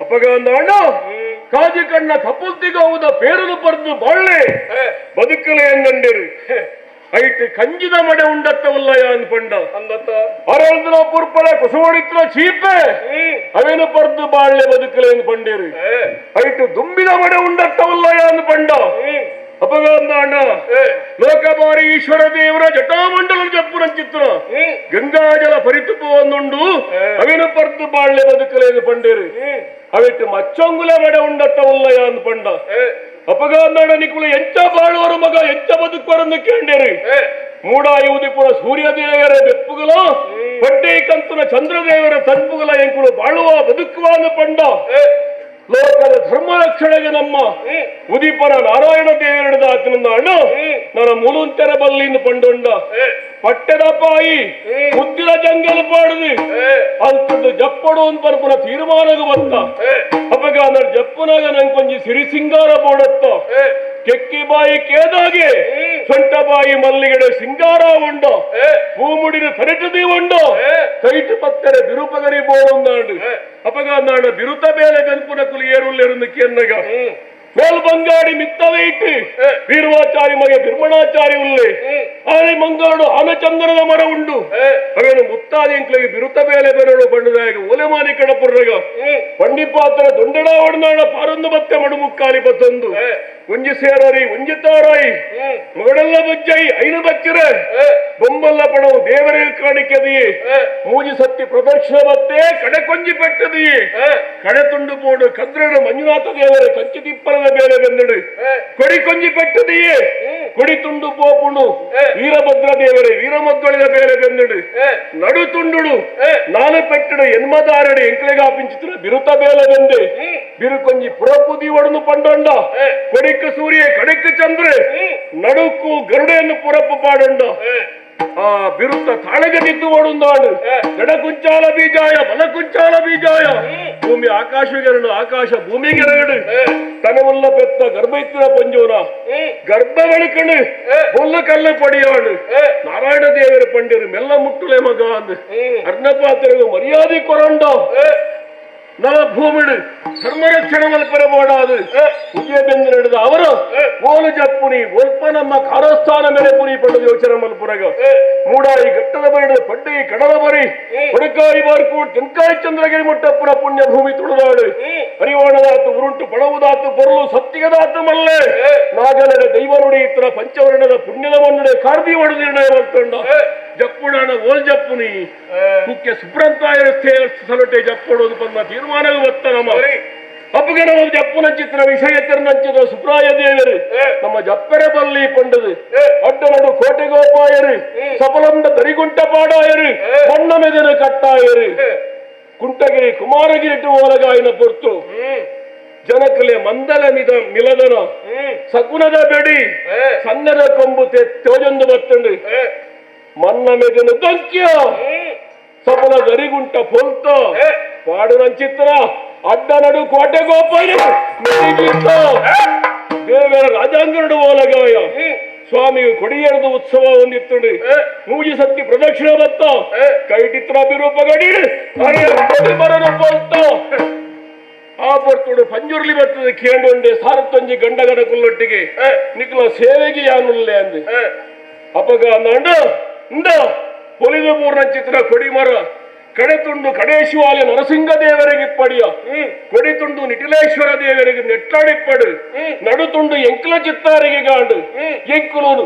ಅಪ್ಪಗ ಅಂದ ಅಣ್ಣ ಕಾಜಿ ಕಣ್ಣ ಕಪ್ಪುಲ್ತಿಗೌದ ಪೇರಲು ಪರ್ದು ಬಾಳ್ಳೆ ಬದುಕಲೆ ಎಂದಂಡಿರು ಐಟ್ ಕಂಜಿದ ಮಡೆ ಉಂಡತ್ತವಲ್ಲಯ ಅನ್ಪಂಡ ಅರಳ್ದನ ಪುರ್ಪಳ ಕುಸುಮಡಿತ್ರ ಚೀಪೆ ಅವೇನು ಪರ್ದು ಬಾಳ್ಳೆ ಬದುಕಲೆ ಅನ್ಪಂಡಿರು ಐಟ್ ದುಂಬಿದ ಮಡೆ ಉಂಡತ್ತವಲ್ಲಯ ಅನ್ಪಂಡ ಅಪಗಾಂದ ಅಣ್ಣ ಲೋಕಬಾರಿ ಈಶ್ವರ ದೇವರ ಜಟಾಮಂಡಲ ಜಪ್ಪುನ ಚಿತ್ರ ಗಂಗಾಜಲ ಪರಿತುಪುವನ್ನುಂಡು ಅವೇನು ಪರ್ದು ಬಾಳ್ಳೆ ಬದುಕಲೆ ಅನ್ಪಂಡಿರು ಅವಿಟ್ಟು ಮಚ್ಚೊಂಗುಲ ಮಡೆ ಉಂಡತ್ತವಲ್ಲಯ ಅನ್ಪಂಡ ಅಪಗಾಂದಣ ನಿಕುಲು ಎಂಚ ಬಾಳುವರು ಮಗ ಎಂಚ ಬದುಕುವರನ್ನು ಕೇಂಡೇರಿ ಮೂಡಾಯುವುದಿಪುರ ಸೂರ್ಯದೇವರ ಬೆಪ್ಪುಗಲ ಪಡ್ಡೆ ಕಂತುನ ಚಂದ್ರದೇವರ ತನ್ಪುಗಲ ಎಂಕುಲು ಬಾಳುವ ಬದುಕುವ ಪಂಡ ಲೋಕದ ಧರ್ಮ ರಕ್ಷಣೆಗೆ ನಮ್ಮ ಉದಿಪನ ನಾರಾಯಣ ದೇವರಡದ ಆತನಿಂದ ಅಣ್ಣ ನನ್ನ ಮುಲುಂತೆರ ಬಲ್ಲಿಂದ ಪಂಡೊಂಡ ಪಟ್ಟೆದ ಪಾಯಿ ಮುದ್ದಿನ ಜಂಗಲ್ ಪಾಡುದು ಅಂತದ್ದು ಜಪ್ಪಡು ಅಂತ ಪರ್ಪುನ ತೀರ್ಮಾನಗ ಬಂತ ಅಪ್ಪಗ ನನ್ನ ಜಪ್ಪುನಾಗ ನಂಗೆ ಕೊಂಚ ಸಿರಿ ಸಿಂಗಾರ ಬೋಡತ್ತ ಕೆಕ್ಕಿ ಬಾಯಿ ಕೇದಾಗೆ ಸೊಂಟ ಬಾಯಿ ಮಲ್ಲಿಗಡೆ ಸಿಂಗಾರ ಉಂಡು ಹೂಮುಡಿನ ತರಿಟದಿ ಉಂಡು ಕೈಟು ಪತ್ತರೆ ಬಿರುಪಗರಿ ಬೋಡೊಂದಾಂಡು ಅಪಗ ನಾಡ ಬಿರುತ ಬೇಲೆ ಬೆನ್ಪುನ ಕುಲಿ ಏರುಲ್ಲೆರುಂದು ಕೆನ್ನಗ ಮೇಲ್ ಬಂಗಾಡಿ ಮಿತ್ತವೇ ಇಟ್ಟು ವೀರ್ವಾಚಾರಿ ಮಗೆ ಬಿರ್ಮಣಾಚಾರಿ ಉಲ್ಲೆ ಆನೆ ಮಂಗಾಡು ಆನಚಂದ್ರನ ಮರ ಉಂಡು ಅವೇನು ಮುತ್ತಾದಿ ಎಂಕ್ಲೆಗೆ ಬಿರುತ ಬೇಲೆ ಬೆರಳು ಬಣ್ಣದಾಗ ಓಲೆಮಾನಿ ಕಡಪುರ್ರಗ ಪಂಡಿಪಾತ್ರ ದೊಂಡಡ ಒಡನಾಡ ಪಾರೊಂದು ಬತ್ತೆ ಮಡು ಮುಕ್ಕಾಲಿ ಬತ್ತೊಂದು ಒಂಜಿ ಸೇರರಿ ಒಂಜಿ ತಾರಾಯಿ ಮಗಡೆಲ್ಲ ಬಜ್ಜೈ ಐನು ಬಚ್ಚಿರೆ ಬೊಂಬಲ್ಲ ಪಡವು ದೇವರೇ ಕಾಣಿಕೆದಿಯೇ ಮೂಜಿ ಸತ್ತಿ ಪ್ರದಕ್ಷಿಣ ಬತ್ತೆ ಕಡೆ ಕೊಂಜಿ ಪೆಟ್ಟದಿಯೇ ಕಡೆ ತುಂಡು ಬೋಡು ಕದ್ರಡು ಮಂಜುನಾಥ ದೇವರೇ ಕಂಚಿ ತಿಪ್ಪಲದ ಬೇಲೆ ಬೆಂದಡು ಕೊಡಿ ಕೊಂಜಿ ಪೆಟ್ಟದಿಯೇ ಕೊಡಿ ತುಂಡು ಪೋಪುಂಡು ವೀರಭದ್ರ ದೇವರೇ ವೀರಮದ್ದೊಳಿದ ಬೇಲೆ ಬೆಂದಡು ನಡು ತುಂಡುಡು ನಾನು ಪೆಟ್ಟಡು ಎನ್ಮದಾರಡು ಎಂಕ್ಲೆಗಾಪಿಂಚಿತ್ರ ಬಿರುತ ಬೇಲೆ ಬೆಂದೆ ಬಿರು ಕೊಂಜಿ ಪುರಪುದಿ ಒಡನು ಪಂಡೊಂಡ ಕೊಡಿக்கு ಸೂರ್ಯ ಕಡೆக்கு ಚಂದ್ರ ನಡುಕು ಗರುಡೆಯನ್ನು ಪುರಪ್ಪು ಪಾಡಂಡ ಆ ಬಿರುತ್ತ ತಾಳಗದಿದ್ದು ಓಡುಂದಾಡು ಜಡಕುಂಚಾಲ ಬೀಜಾಯ ಬಲಕುಂಚಾಲ ಬೀಜಾಯ ಭೂಮಿ ಆಕಾಶಗೆರಡು ಆಕಾಶ ಭೂಮಿಗೆರಡು ತನವಲ್ಲ ಪೆತ್ತ ಗರ್ಭ ಇತ್ತಿನ ಪಂಜೋನ ಗರ್ಭ ಬೆಳಕಣು ಬೊಲ್ಲ ಕಲ್ಲ ಪಡಿಯಾಳು ನಾರಾಯಣ ದೇವರ ಪಂಡಿರು ಮೆಲ್ಲ ಮುಟ್ಟುಲೆ ಮಗ ಅಂದು ಅರ್ಣಪಾತ್ರಗೂ ಮರ್ಯಾದೆ ಕೊರಂಡೋ ನವ ಭೂಮಿಡು ಧರ್ಮರಕ್ಷಣೆ ಮಲ್ಪರಬೋಡಾದು ಉದಯ ನಡೆದ ಅವರು ಓಲು ಜಪ್ಪುನಿ ಒಲ್ಪ ನಮ್ಮ ಕಾರಸ್ಥಾನ ಮೇಲೆ ಪುನಿ ಪಡೆದು ಯೋಚನೆ ಮಲ್ಪುರಗ ಮೂಡಾಯಿ ಘಟ್ಟದ ಬರಿ ಪಡ್ಡಿ ಕಡಲ ಬರಿ ಹೊಡಕಾಯಿ ಬಾರ್ಕು ತೆಂಕಾಯಿ ಚಂದ್ರಗಿರಿ ಮುಟ್ಟಪ್ಪನ ಪುಣ್ಯ ಭೂಮಿ ತುಳುನಾಡು ಹರಿವಾಣದಾತು ಉರುಂಟು ಪಡವುದಾತು ಬರಲು ಸತ್ತಿಗದಾತು ಮಲ್ಲೆ ನಾಗನಡೆ ದೈವ ನುಡಿ ಇತರ ಪಂಚವರ್ಣದ ಪುಣ್ಯದ ಮನ್ನುಡೆ ಕಾರ್ದಿ ಒಡೆದು ನಿರ್ಣಯ ಮಲ್ತೊಂಡ ಜಪ್ಪುಡಾಣ ಓಲ್ ಜಪ್ಪುನಿ ಮುಖ್ಯ ಸುಬ್ರಂತಾಯ ಸಲಟೆ ಜಪ್ಪುಡೋದು ಬಂದ ತೀರ್ಮಾನವೂ ಬತ್ತ ನಮ್ಮ ಅಪ್ಪಗೆ ನಮ್ಮ ಜಪ್ಪುನ ಚಿತ್ರ ವಿಷಯ ತಿರುನಂಚಿದ ಸುಬ್ರಾಯ ದೇವರು ನಮ್ಮ ಜಪ್ಪರೆ ಬಲ್ಲಿ ಪಂಡದು ಅಡ್ಡನಡು ಕೋಟೆಗೋಪಾಯರು ಸಫಲಂದ ದರಿಗುಂಟ ಪಾಡಾಯರು ಮಣ್ಣ ಮೆದನು ಕಟ್ಟಾಯರು ಕುಂಟಗಿರಿ ಕುಮಾರಗಿರಿ ಓಲಗಾಯಿನ ಪೊರ್ತು ಜನಕಲೆ ಮಂದಲ ಮಿದ ಮಿಲದನ ಸಗುಣದ ಬೆಡಿ ಸಣ್ಣದ ಕೊಂಬು ತೋಜೊಂದು ಬತ್ತಂಡು ಮನ್ನ ಮೆದನು ದೊಂಕ್ಯ ಸಫಲ ಗರಿಗುಂಟ ಪೊಲ್ತ ಪಾಡು ನಂಚಿತ್ರ ಅಡ್ಡ ನಡು ಕೋಟೆ ಗೋಪಾಯ ದೇವರ ರಾಜಾಂಗನಡು ಓಲಗಾಯ ಸ್ವಾಮಿಯು ಕೊಡಿಯೇರದ ಉತ್ಸವ ಹೊಂದಿತ್ತುಂಡು ಮೂಜಿ ಸತ್ತಿ ಪ್ರದಕ್ಷಿಣ ಬತ್ತ ಕೈಟಿತ್ರ ಬಿರೂಪಗಡಿ ಮರನು ಪೊಲ್ತ ಆ ಪೊರ್ತುಡು ಪಂಜುರ್ಲಿ ಬರ್ತದೆ ಕೇಂಡುಂಡೆ ಸಾರತ್ತೊಂಜಿ ಗಂಡಗನ ಕುಲ್ಲೊಟ್ಟಿಗೆ ನಿಕ್ಲ ಸೇವೆಗೆ ಯಾನುಲ್ಲೆ ಅಂದೆ ಅಪಗ ಅಂದ ಇಂದ ಪೊಲಿದ ಮೂರ್ನ ಚಿತ್ರ ಕೊಡಿಮರ ಕಡೆತುಂಡು ಕಡೇಶಿವಾಲೆ ನರಸಿಂಹ ದೇವರಿಗೆ ಪಡಿಯ ಕೊಡಿತುಂಡು ನಿಟಿಲೇಶ್ವರ ದೇವರಿಗೆ ನೆಟ್ಲಾಡಿಪ್ಪಡು ನಡುತುಂಡು ಎಂಕಲ ಚಿತ್ತಾರಿಗೆ ಗಾಂಡು ಎಂಕುಲೋನು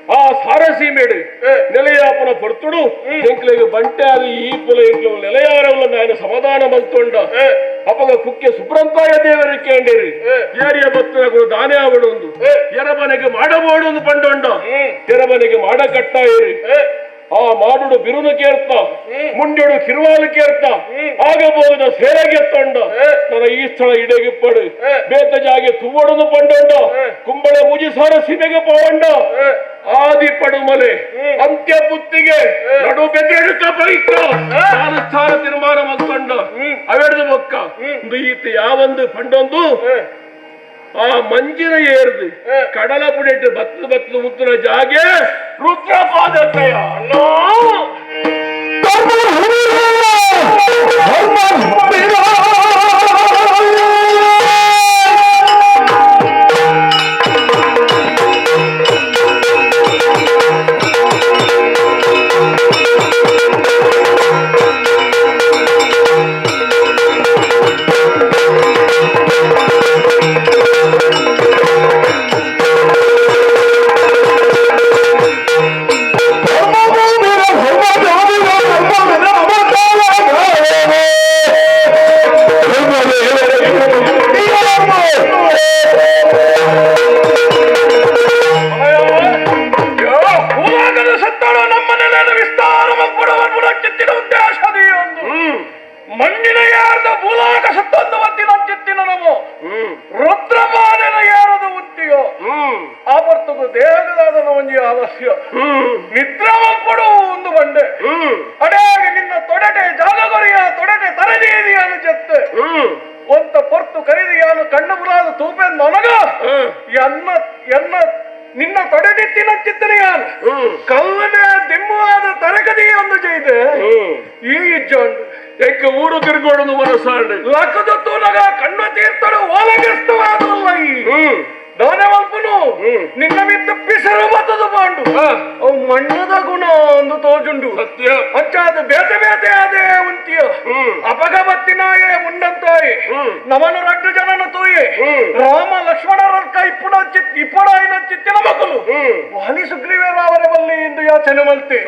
ಆ ಸಾರಸೀಮೇಡು ನೆಲೆಯಾಪನ ಪೊರ್ತುಡು ಎಂಕ್ಲೆಗೆ ಬಂಟೆ ಅದು ಈ ಪುಲ ಎಂಕ್ಲು ನೆಲೆಯಾರವಲ್ಲ ನಾನು ಸಮಾಧಾನ ಮಲ್ತೊಂಡ ಅಪಗ ಕುಕ್ಕೆ ಸುಬ್ರಂತಾಯ ದೇವರಿಗೆ ಕೇಂಡಿರಿ ಏರಿಯ ಬತ್ತನಗಳು ದಾನೆ ಆವಡೊಂದು ಎರಬನೆಗೆ ಮಾಡಬೋಡು ಒಂದು ಪಂಡೊಂಡ ಎರಬನೆಗೆ ಮಾಡ ಕಟ್ಟಾಯಿರಿ ಆ ಮಾಡುಡು ಬಿರುನು ಕೇರ್ತ ಮುಂಡೆಡು ಕಿರುವಾಲು ಕೇರ್ತ ಆಗಬಹುದ ಸೇರೆಗೆ ತೊಂಡ ನನ್ನ ಈ ಸ್ಥಳ ಇಡೆಗಿಪ್ಪಡು ಬೇತ ಜಾಗೆ ತುವ್ವಡನು ಪಂಡೊಂಡ ಕುಂಬಳ ಮುಜಿ ಸಾರ ಸೀಮೆಗೆ ಪವಂಡ ಆದಿ ಪಡುಮಲೆ ಅಂತ್ಯ ಪುತ್ತಿಗೆ ನಡು ಬೆದೆಡುಕ ಬೈಕ ಸ್ಥಾನ ತೀರ್ಮಾನ ಮಲ್ತೊಂಡ ಅವೆಡ್ದು ಬೊಕ್ಕ ಈತ ಯಾವೊಂದು ಪಂಡೊಂದು ಆ ಮಂಜಿನ ಏರ್ದು ಕಡಲ ಪುಡಿಟ್ಟು ಬತ್ತದ ಬತ್ತದ ಮುತ್ತಿನ ಜಾಗೆ ರುದ್ರಪಾದಕಯ ಮಣ್ಣಿನ ಯಾರದ ಭೂಲಾಕ ಸತ್ತೊಂದು ಮತ್ತಿನ ಚಿತ್ತಿನ ನಮೋ ರುದ್ರಪಾದನ ಯಾರದ ಉಂಟಿಯೋ ಆ ಬರ್ತಗು ದೇಹದಾದನ ಒಂಜಿ ಆಲಸ್ಯ ನಿದ್ರಾಮಲ್ಪಡು ಒಂದು ಬಂಡೆ ಅಡಾಗ ನಿನ್ನ ತೊಡಟೆ ಜಾಗಗೊರಿಯ ತೊಡಟೆ ತರದೀದಿಯಾನು ಜತ್ತೆ ಒಂತ ಪೊರ್ತು ಕರಿದಿಯಾನು ಕಣ್ಣು ಬುಲಾದ ತೂಪೆ ನೊನಗ ಎನ್ನ ಎನ್ನ ನಿನ್ನ ತೊಡೆದಿತ್ತಿನ ಚಿತ್ತನೆಯಾನು ಕಲ್ಲನೆ ದಿಮ್ಮುವಾದ ತರಗದಿ ಒಂದು ಜೈದೆ ಈ ಇಜ್ಜೋಂಡು ಎಕ್ಕ ಊರು ತಿರುಗೋಡು ಮನಸ್ಸಾಂಡು ಲಕ್ಕದ ತೂನಗ ಕಣ್ಣು ತೀರ್ತಡು ಓಲಗಸ್ತವಾದಲ್ಲ ಈ ದಾನೆ ಮಲ್ಪನು ನಿನ್ನ ಮಿತ್ತ ಪಿಸರು ಬತ್ತದ ಪಾಂಡು ಅವು ಮಣ್ಣದ ಗುಣ ಒಂದು ತೋಜುಂಡು ಸತ್ಯ ಅಂಚಾದ ಬೇತೆ ಬೇತೆ ಆದೆ ಉಂಟಿಯ ಅಪಗ ಬತ್ತಿನಾಯೆ ಮುಂಡಂತಾಯಿ ನಮನು ರಡ್ಡು ಜನನ ತೂಯೆ ರಾಮ ಲಕ್ಷ್ಮಣರ ಇಪ್ಪುಡ ಚಿತ್ ಇಪ್ಪಡಾಯಿನ ಚಿತ್ತಿನ ಮಕ್ಕಳು ವಾಲಿ ಸುಗ್ರೀವೇರಾವರ ಬಲ್ಲಿ ಎಂದು ಯಾಚನೆ ಮಲ್ತೆ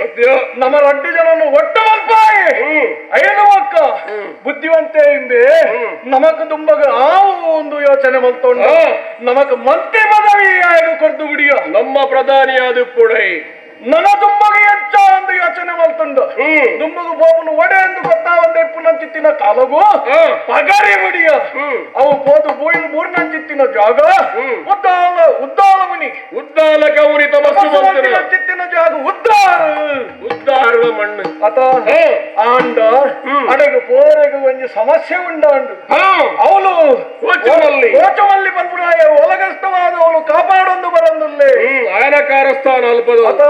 ನಮ್ಮ ರಡ್ಡು ಜನನು ಒಟ್ಟು ಮಲ್ಪಾಯಿ ಐದು ಮಕ್ಕ ಬುದ್ಧಿವಂತೆ ಇಂಬೆ ನಮಕ್ ದುಂಬಗ ಆವು ಒಂದು ಯೋಚನೆ ಮಲ್ತೊಂಡು ನಮಕ್ ಮಂತ್ರಿ ಪದವಿ ಆಯ್ದು ಕೊರ್ದು ಬಿಡಿಯ ನಮ್ಮ ಪ್ರಧಾನಿಯಾದ ಪುಡೈ ನನ್ನ ದುಂಬಗ ಎಂಚ ಒಂದು ಯೋಚನೆ ಮಲ್ತುಂಡು ದುಂಬಗು ಬೋಪನು ಒಡೆ ಎಂದು ಗೊತ್ತಾವಂದೆ ಪುನಂಚಿತ್ತಿನ ಕಾಲಗು ಪಗರಿ ಬಿಡಿಯ ಅವು ಪೋದು ಬೂಯಿಲ್ ಮೂರ್ನಂಚಿತ್ತಿನ ಜಾಗ ಉದ್ದಾಲ ಉದ್ದಾಲ ಮುನಿ ಉದ್ದಾಲಕ ಮುನಿ ತಪಸ್ಸು ಚಿತ್ತಿನ ಜಾಗ ಉದ್ದಾರ ಉದ್ದಾರದ ಮಣ್ಣು ಅತ ಆಂಡ ಅಡಗು ಪೋರೆಗು ಒಂಜಿ ಸಮಸ್ಯೆ ಉಂಡಾಂಡು ಅವಳು ಕೋಚಮಲ್ಲಿ ಕೋಚಮಲ್ಲಿ ಬಂದ್ಬಿಡಾಯ ಒಲಗಸ್ತವಾದ ಅವಳು ಕಾಪಾಡೊಂದು ಬರಂದುಲ್ಲೇ ಆಯನಕಾರ ಸ್ಥಾನ ಅಲ್ಪದ ಅತ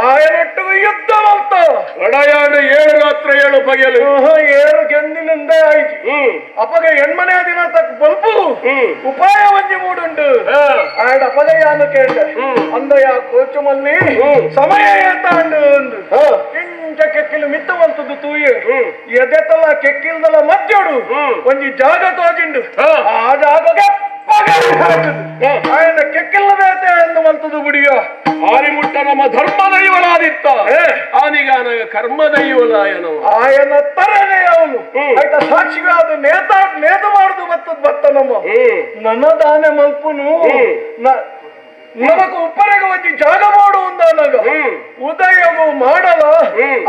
ಆಯನೊಟ್ಟು ಯುದ್ಧ ಮಲ್ತ ಒಡಯಾಡು ಏಳು ರಾತ್ರ ಏಳು ಪಗೆಲು ಏಳು ಗೆಂದಿನಿಂದ ಆಯ್ತು ಅಪಗ ಎಣ್ಮನೆ ದಿನ ತಕ್ಕ ಬಲ್ಪು ಉಪಾಯ ಒಂಜಿ ಮೂಡುಂಡು ಆಯಡ ಅಪಗ ಯಾನು ಕೇಳ್ದೆ ಅಂದಯ ಕೋಚಮಲ್ಲಿ ಸಮಯ ಏತಾಂಡು ಅಂದು ಇಂಚ ಕೆಕ್ಕಿಲು ಮಿತ್ತ ಮಲ್ತದ್ದು ತೂಯೆ ಎದೆತಲ ಕೆಕ್ಕಿಲ್ದಲ ಮಧ್ಯೋಡು ಒಂಜಿ ಜಾಗ ತೋಜಿಂಡು ಆ ಜಾಗಗೆ ಆಯನ ಕೆಕ್ಕಿಲ್ಲ ಬೇತೆ ಎಂದು ಮಲ್ತದ್ದು ಬಿಡಿಯ ಆರಿಮುಟ್ಟ ನಮ್ಮ ಧರ್ಮ ದೈವಲಾದಿತ್ತ ಆನಿಗಾನ ಕರ್ಮ ದೈವಲಾಯನ ಆಯನ ತರನೇ ಅವನು ಆಯ್ತಾ ಸಾಕ್ಷಿಗಾದ ನೇತ ನೇತ ಮಾಡುದು ಬತ್ತದ ಬತ್ತ ನಮ್ಮ ನನ್ನ ದಾನೆ ಮಲ್ಪುನು ನಮಗ ಉಪ್ಪರೆಗೆ ಒಂಜಿ ಜಾಗ ಮಾಡು ಅಂದಾನಗ ಉದಯವು ಮಾಡಲ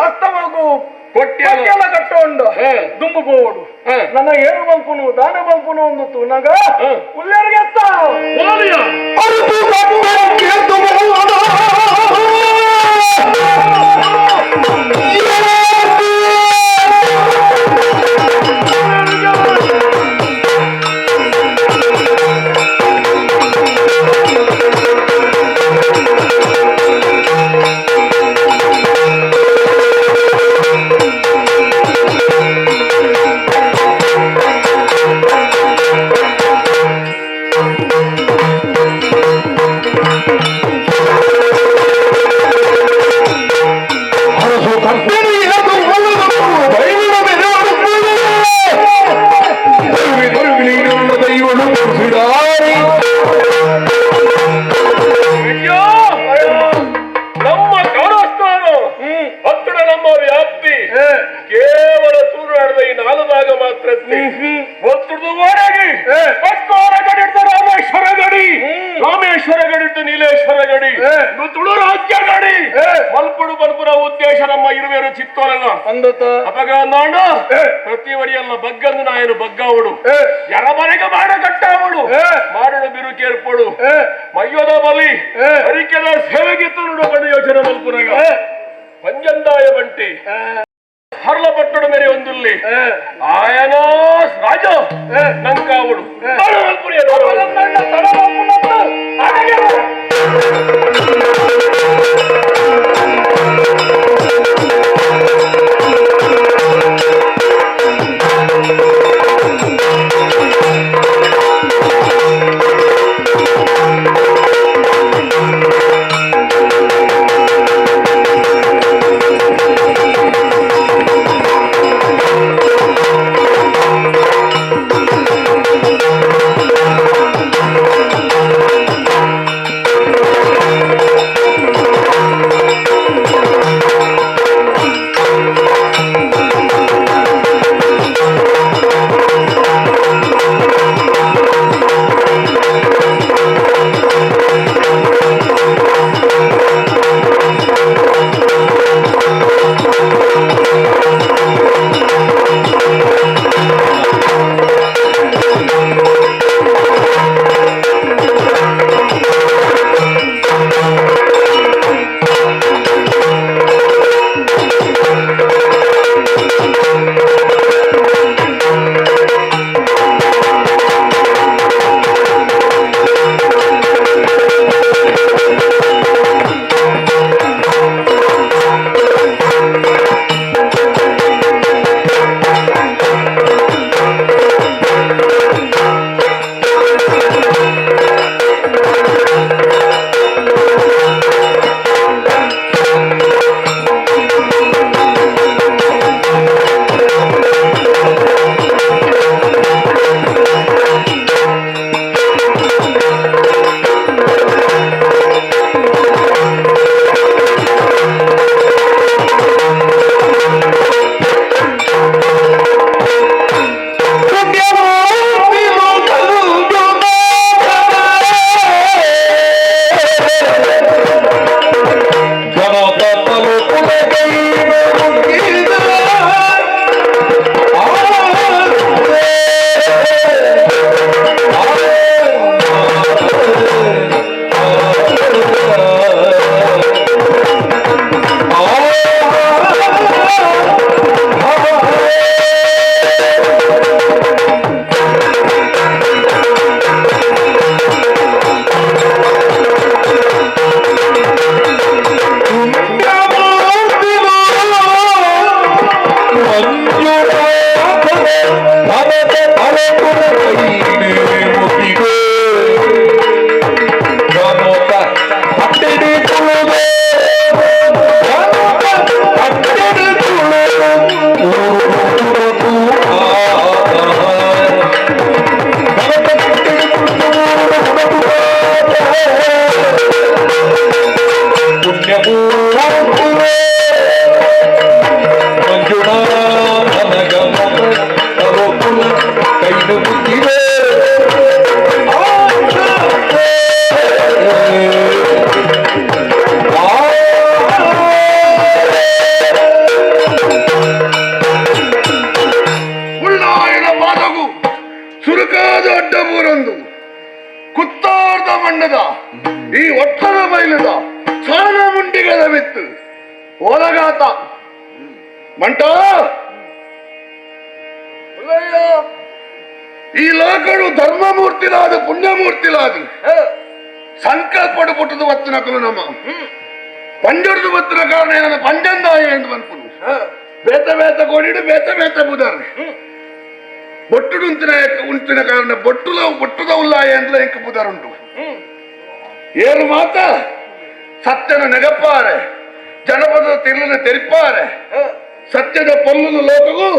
ಅಸ್ತಮಗು ಕೊಟ್ಟೆಲ್ಲ ಕಟ್ಟೋಂಡು ದುಂಬು ಬೋಡು ನನ್ನ ಏರು ಮಲ್ಪುನು ದಾನ ಮಲ್ಪುನು ಒಂದು ತೂನಗ ಉಲ್ಲೇರಿಗೆ ಎತ್ತ Thank you. ಕೇವಲ ತುಳುನಾಡದ ಈ ನಾಲು ಭಾಗ ಮಾತ್ರ ರಾಮೇಶ್ವರ ಗಡಿ ರಾಮೇಶ್ವರ ಗಡಿ ನೀಲೇಶ್ವರ ಗಡಿ ತುಳು ರಾಜ್ಯ ಗಡಿ ಮಲ್ಪುಡು ಮಲ್ಪುರ ಉದ್ದೇಶ ನಮ್ಮ ಇರುವೇರು ಚಿತ್ತೋರಲ್ಲ ಅಪಗಾಂಡ ಪ್ರತಿ ವರಿಯಲ್ಲ ಬಗ್ಗಂದು ನಾಯನು ಬಗ್ಗಾವಡು ಎರಮನೆಗೆ ಮಾಡ ಕಟ್ಟಾವಡು ಮಾಡಲು ಬಿರುಕೇರ್ಪಡು ಮಯ್ಯದ ಬಲಿ ಹರಿಕೆದ ಸೇವೆಗೆ ತುರುಡು ಬಣ್ಣ ಯೋಚನೆ ಮಲ್ಪುರಗ ಪಂಜಂದಾಯ ಬಂಟಿ ಹರ್ಲ ಪಟ್ಟಣ ಮೇರೆ ಒಂದುಲ್ಲಿ ಆಯನ ರಾಜ ನಂಕಾವಡು ಈ ಲೋಕಡು ಧರ್ಮಮೂರ್ತಿಲಾದ ಪುಣ್ಯಮೂರ್ತಿಲಾದ ಸಂಕಲ್ಪ ಪುಟ್ಟದು ಒತ್ತಿನಕಲು ನಮ್ಮ ಪಂಜರ್ದು ಒತ್ತಿನ ಕಾರಣ ಏನನ್ನ ಪಂಜಂದಾಯ ಎಂದು ಬಂದ್ಪುಡು ಬೇತ ಬೇತ ಕೋಡಿಡು ಬೇತ ಬೇತ ಬುದಾರ ಬೊಟ್ಟುಡು ಉಂತಿನ ಉಂಟಿನ ಕಾರಣ ಬೊಟ್ಟುಲ ಬೊಟ್ಟುದ ಉಲ್ಲಾಯ ಅಂದ್ರೆ ಇಂಕ ಬುದಾರ ಉಂಟು ಏರು ಮಾತ ಸತ್ಯನ ನೆಗಪ್ಪಾರೆ ಜನಪದ ತಿರುಳನ್ನು ತೆರಿಪಾರೆ ಸತ್ಯದ ಪೊಲ್ಲುನು ಲೋಕಗೂ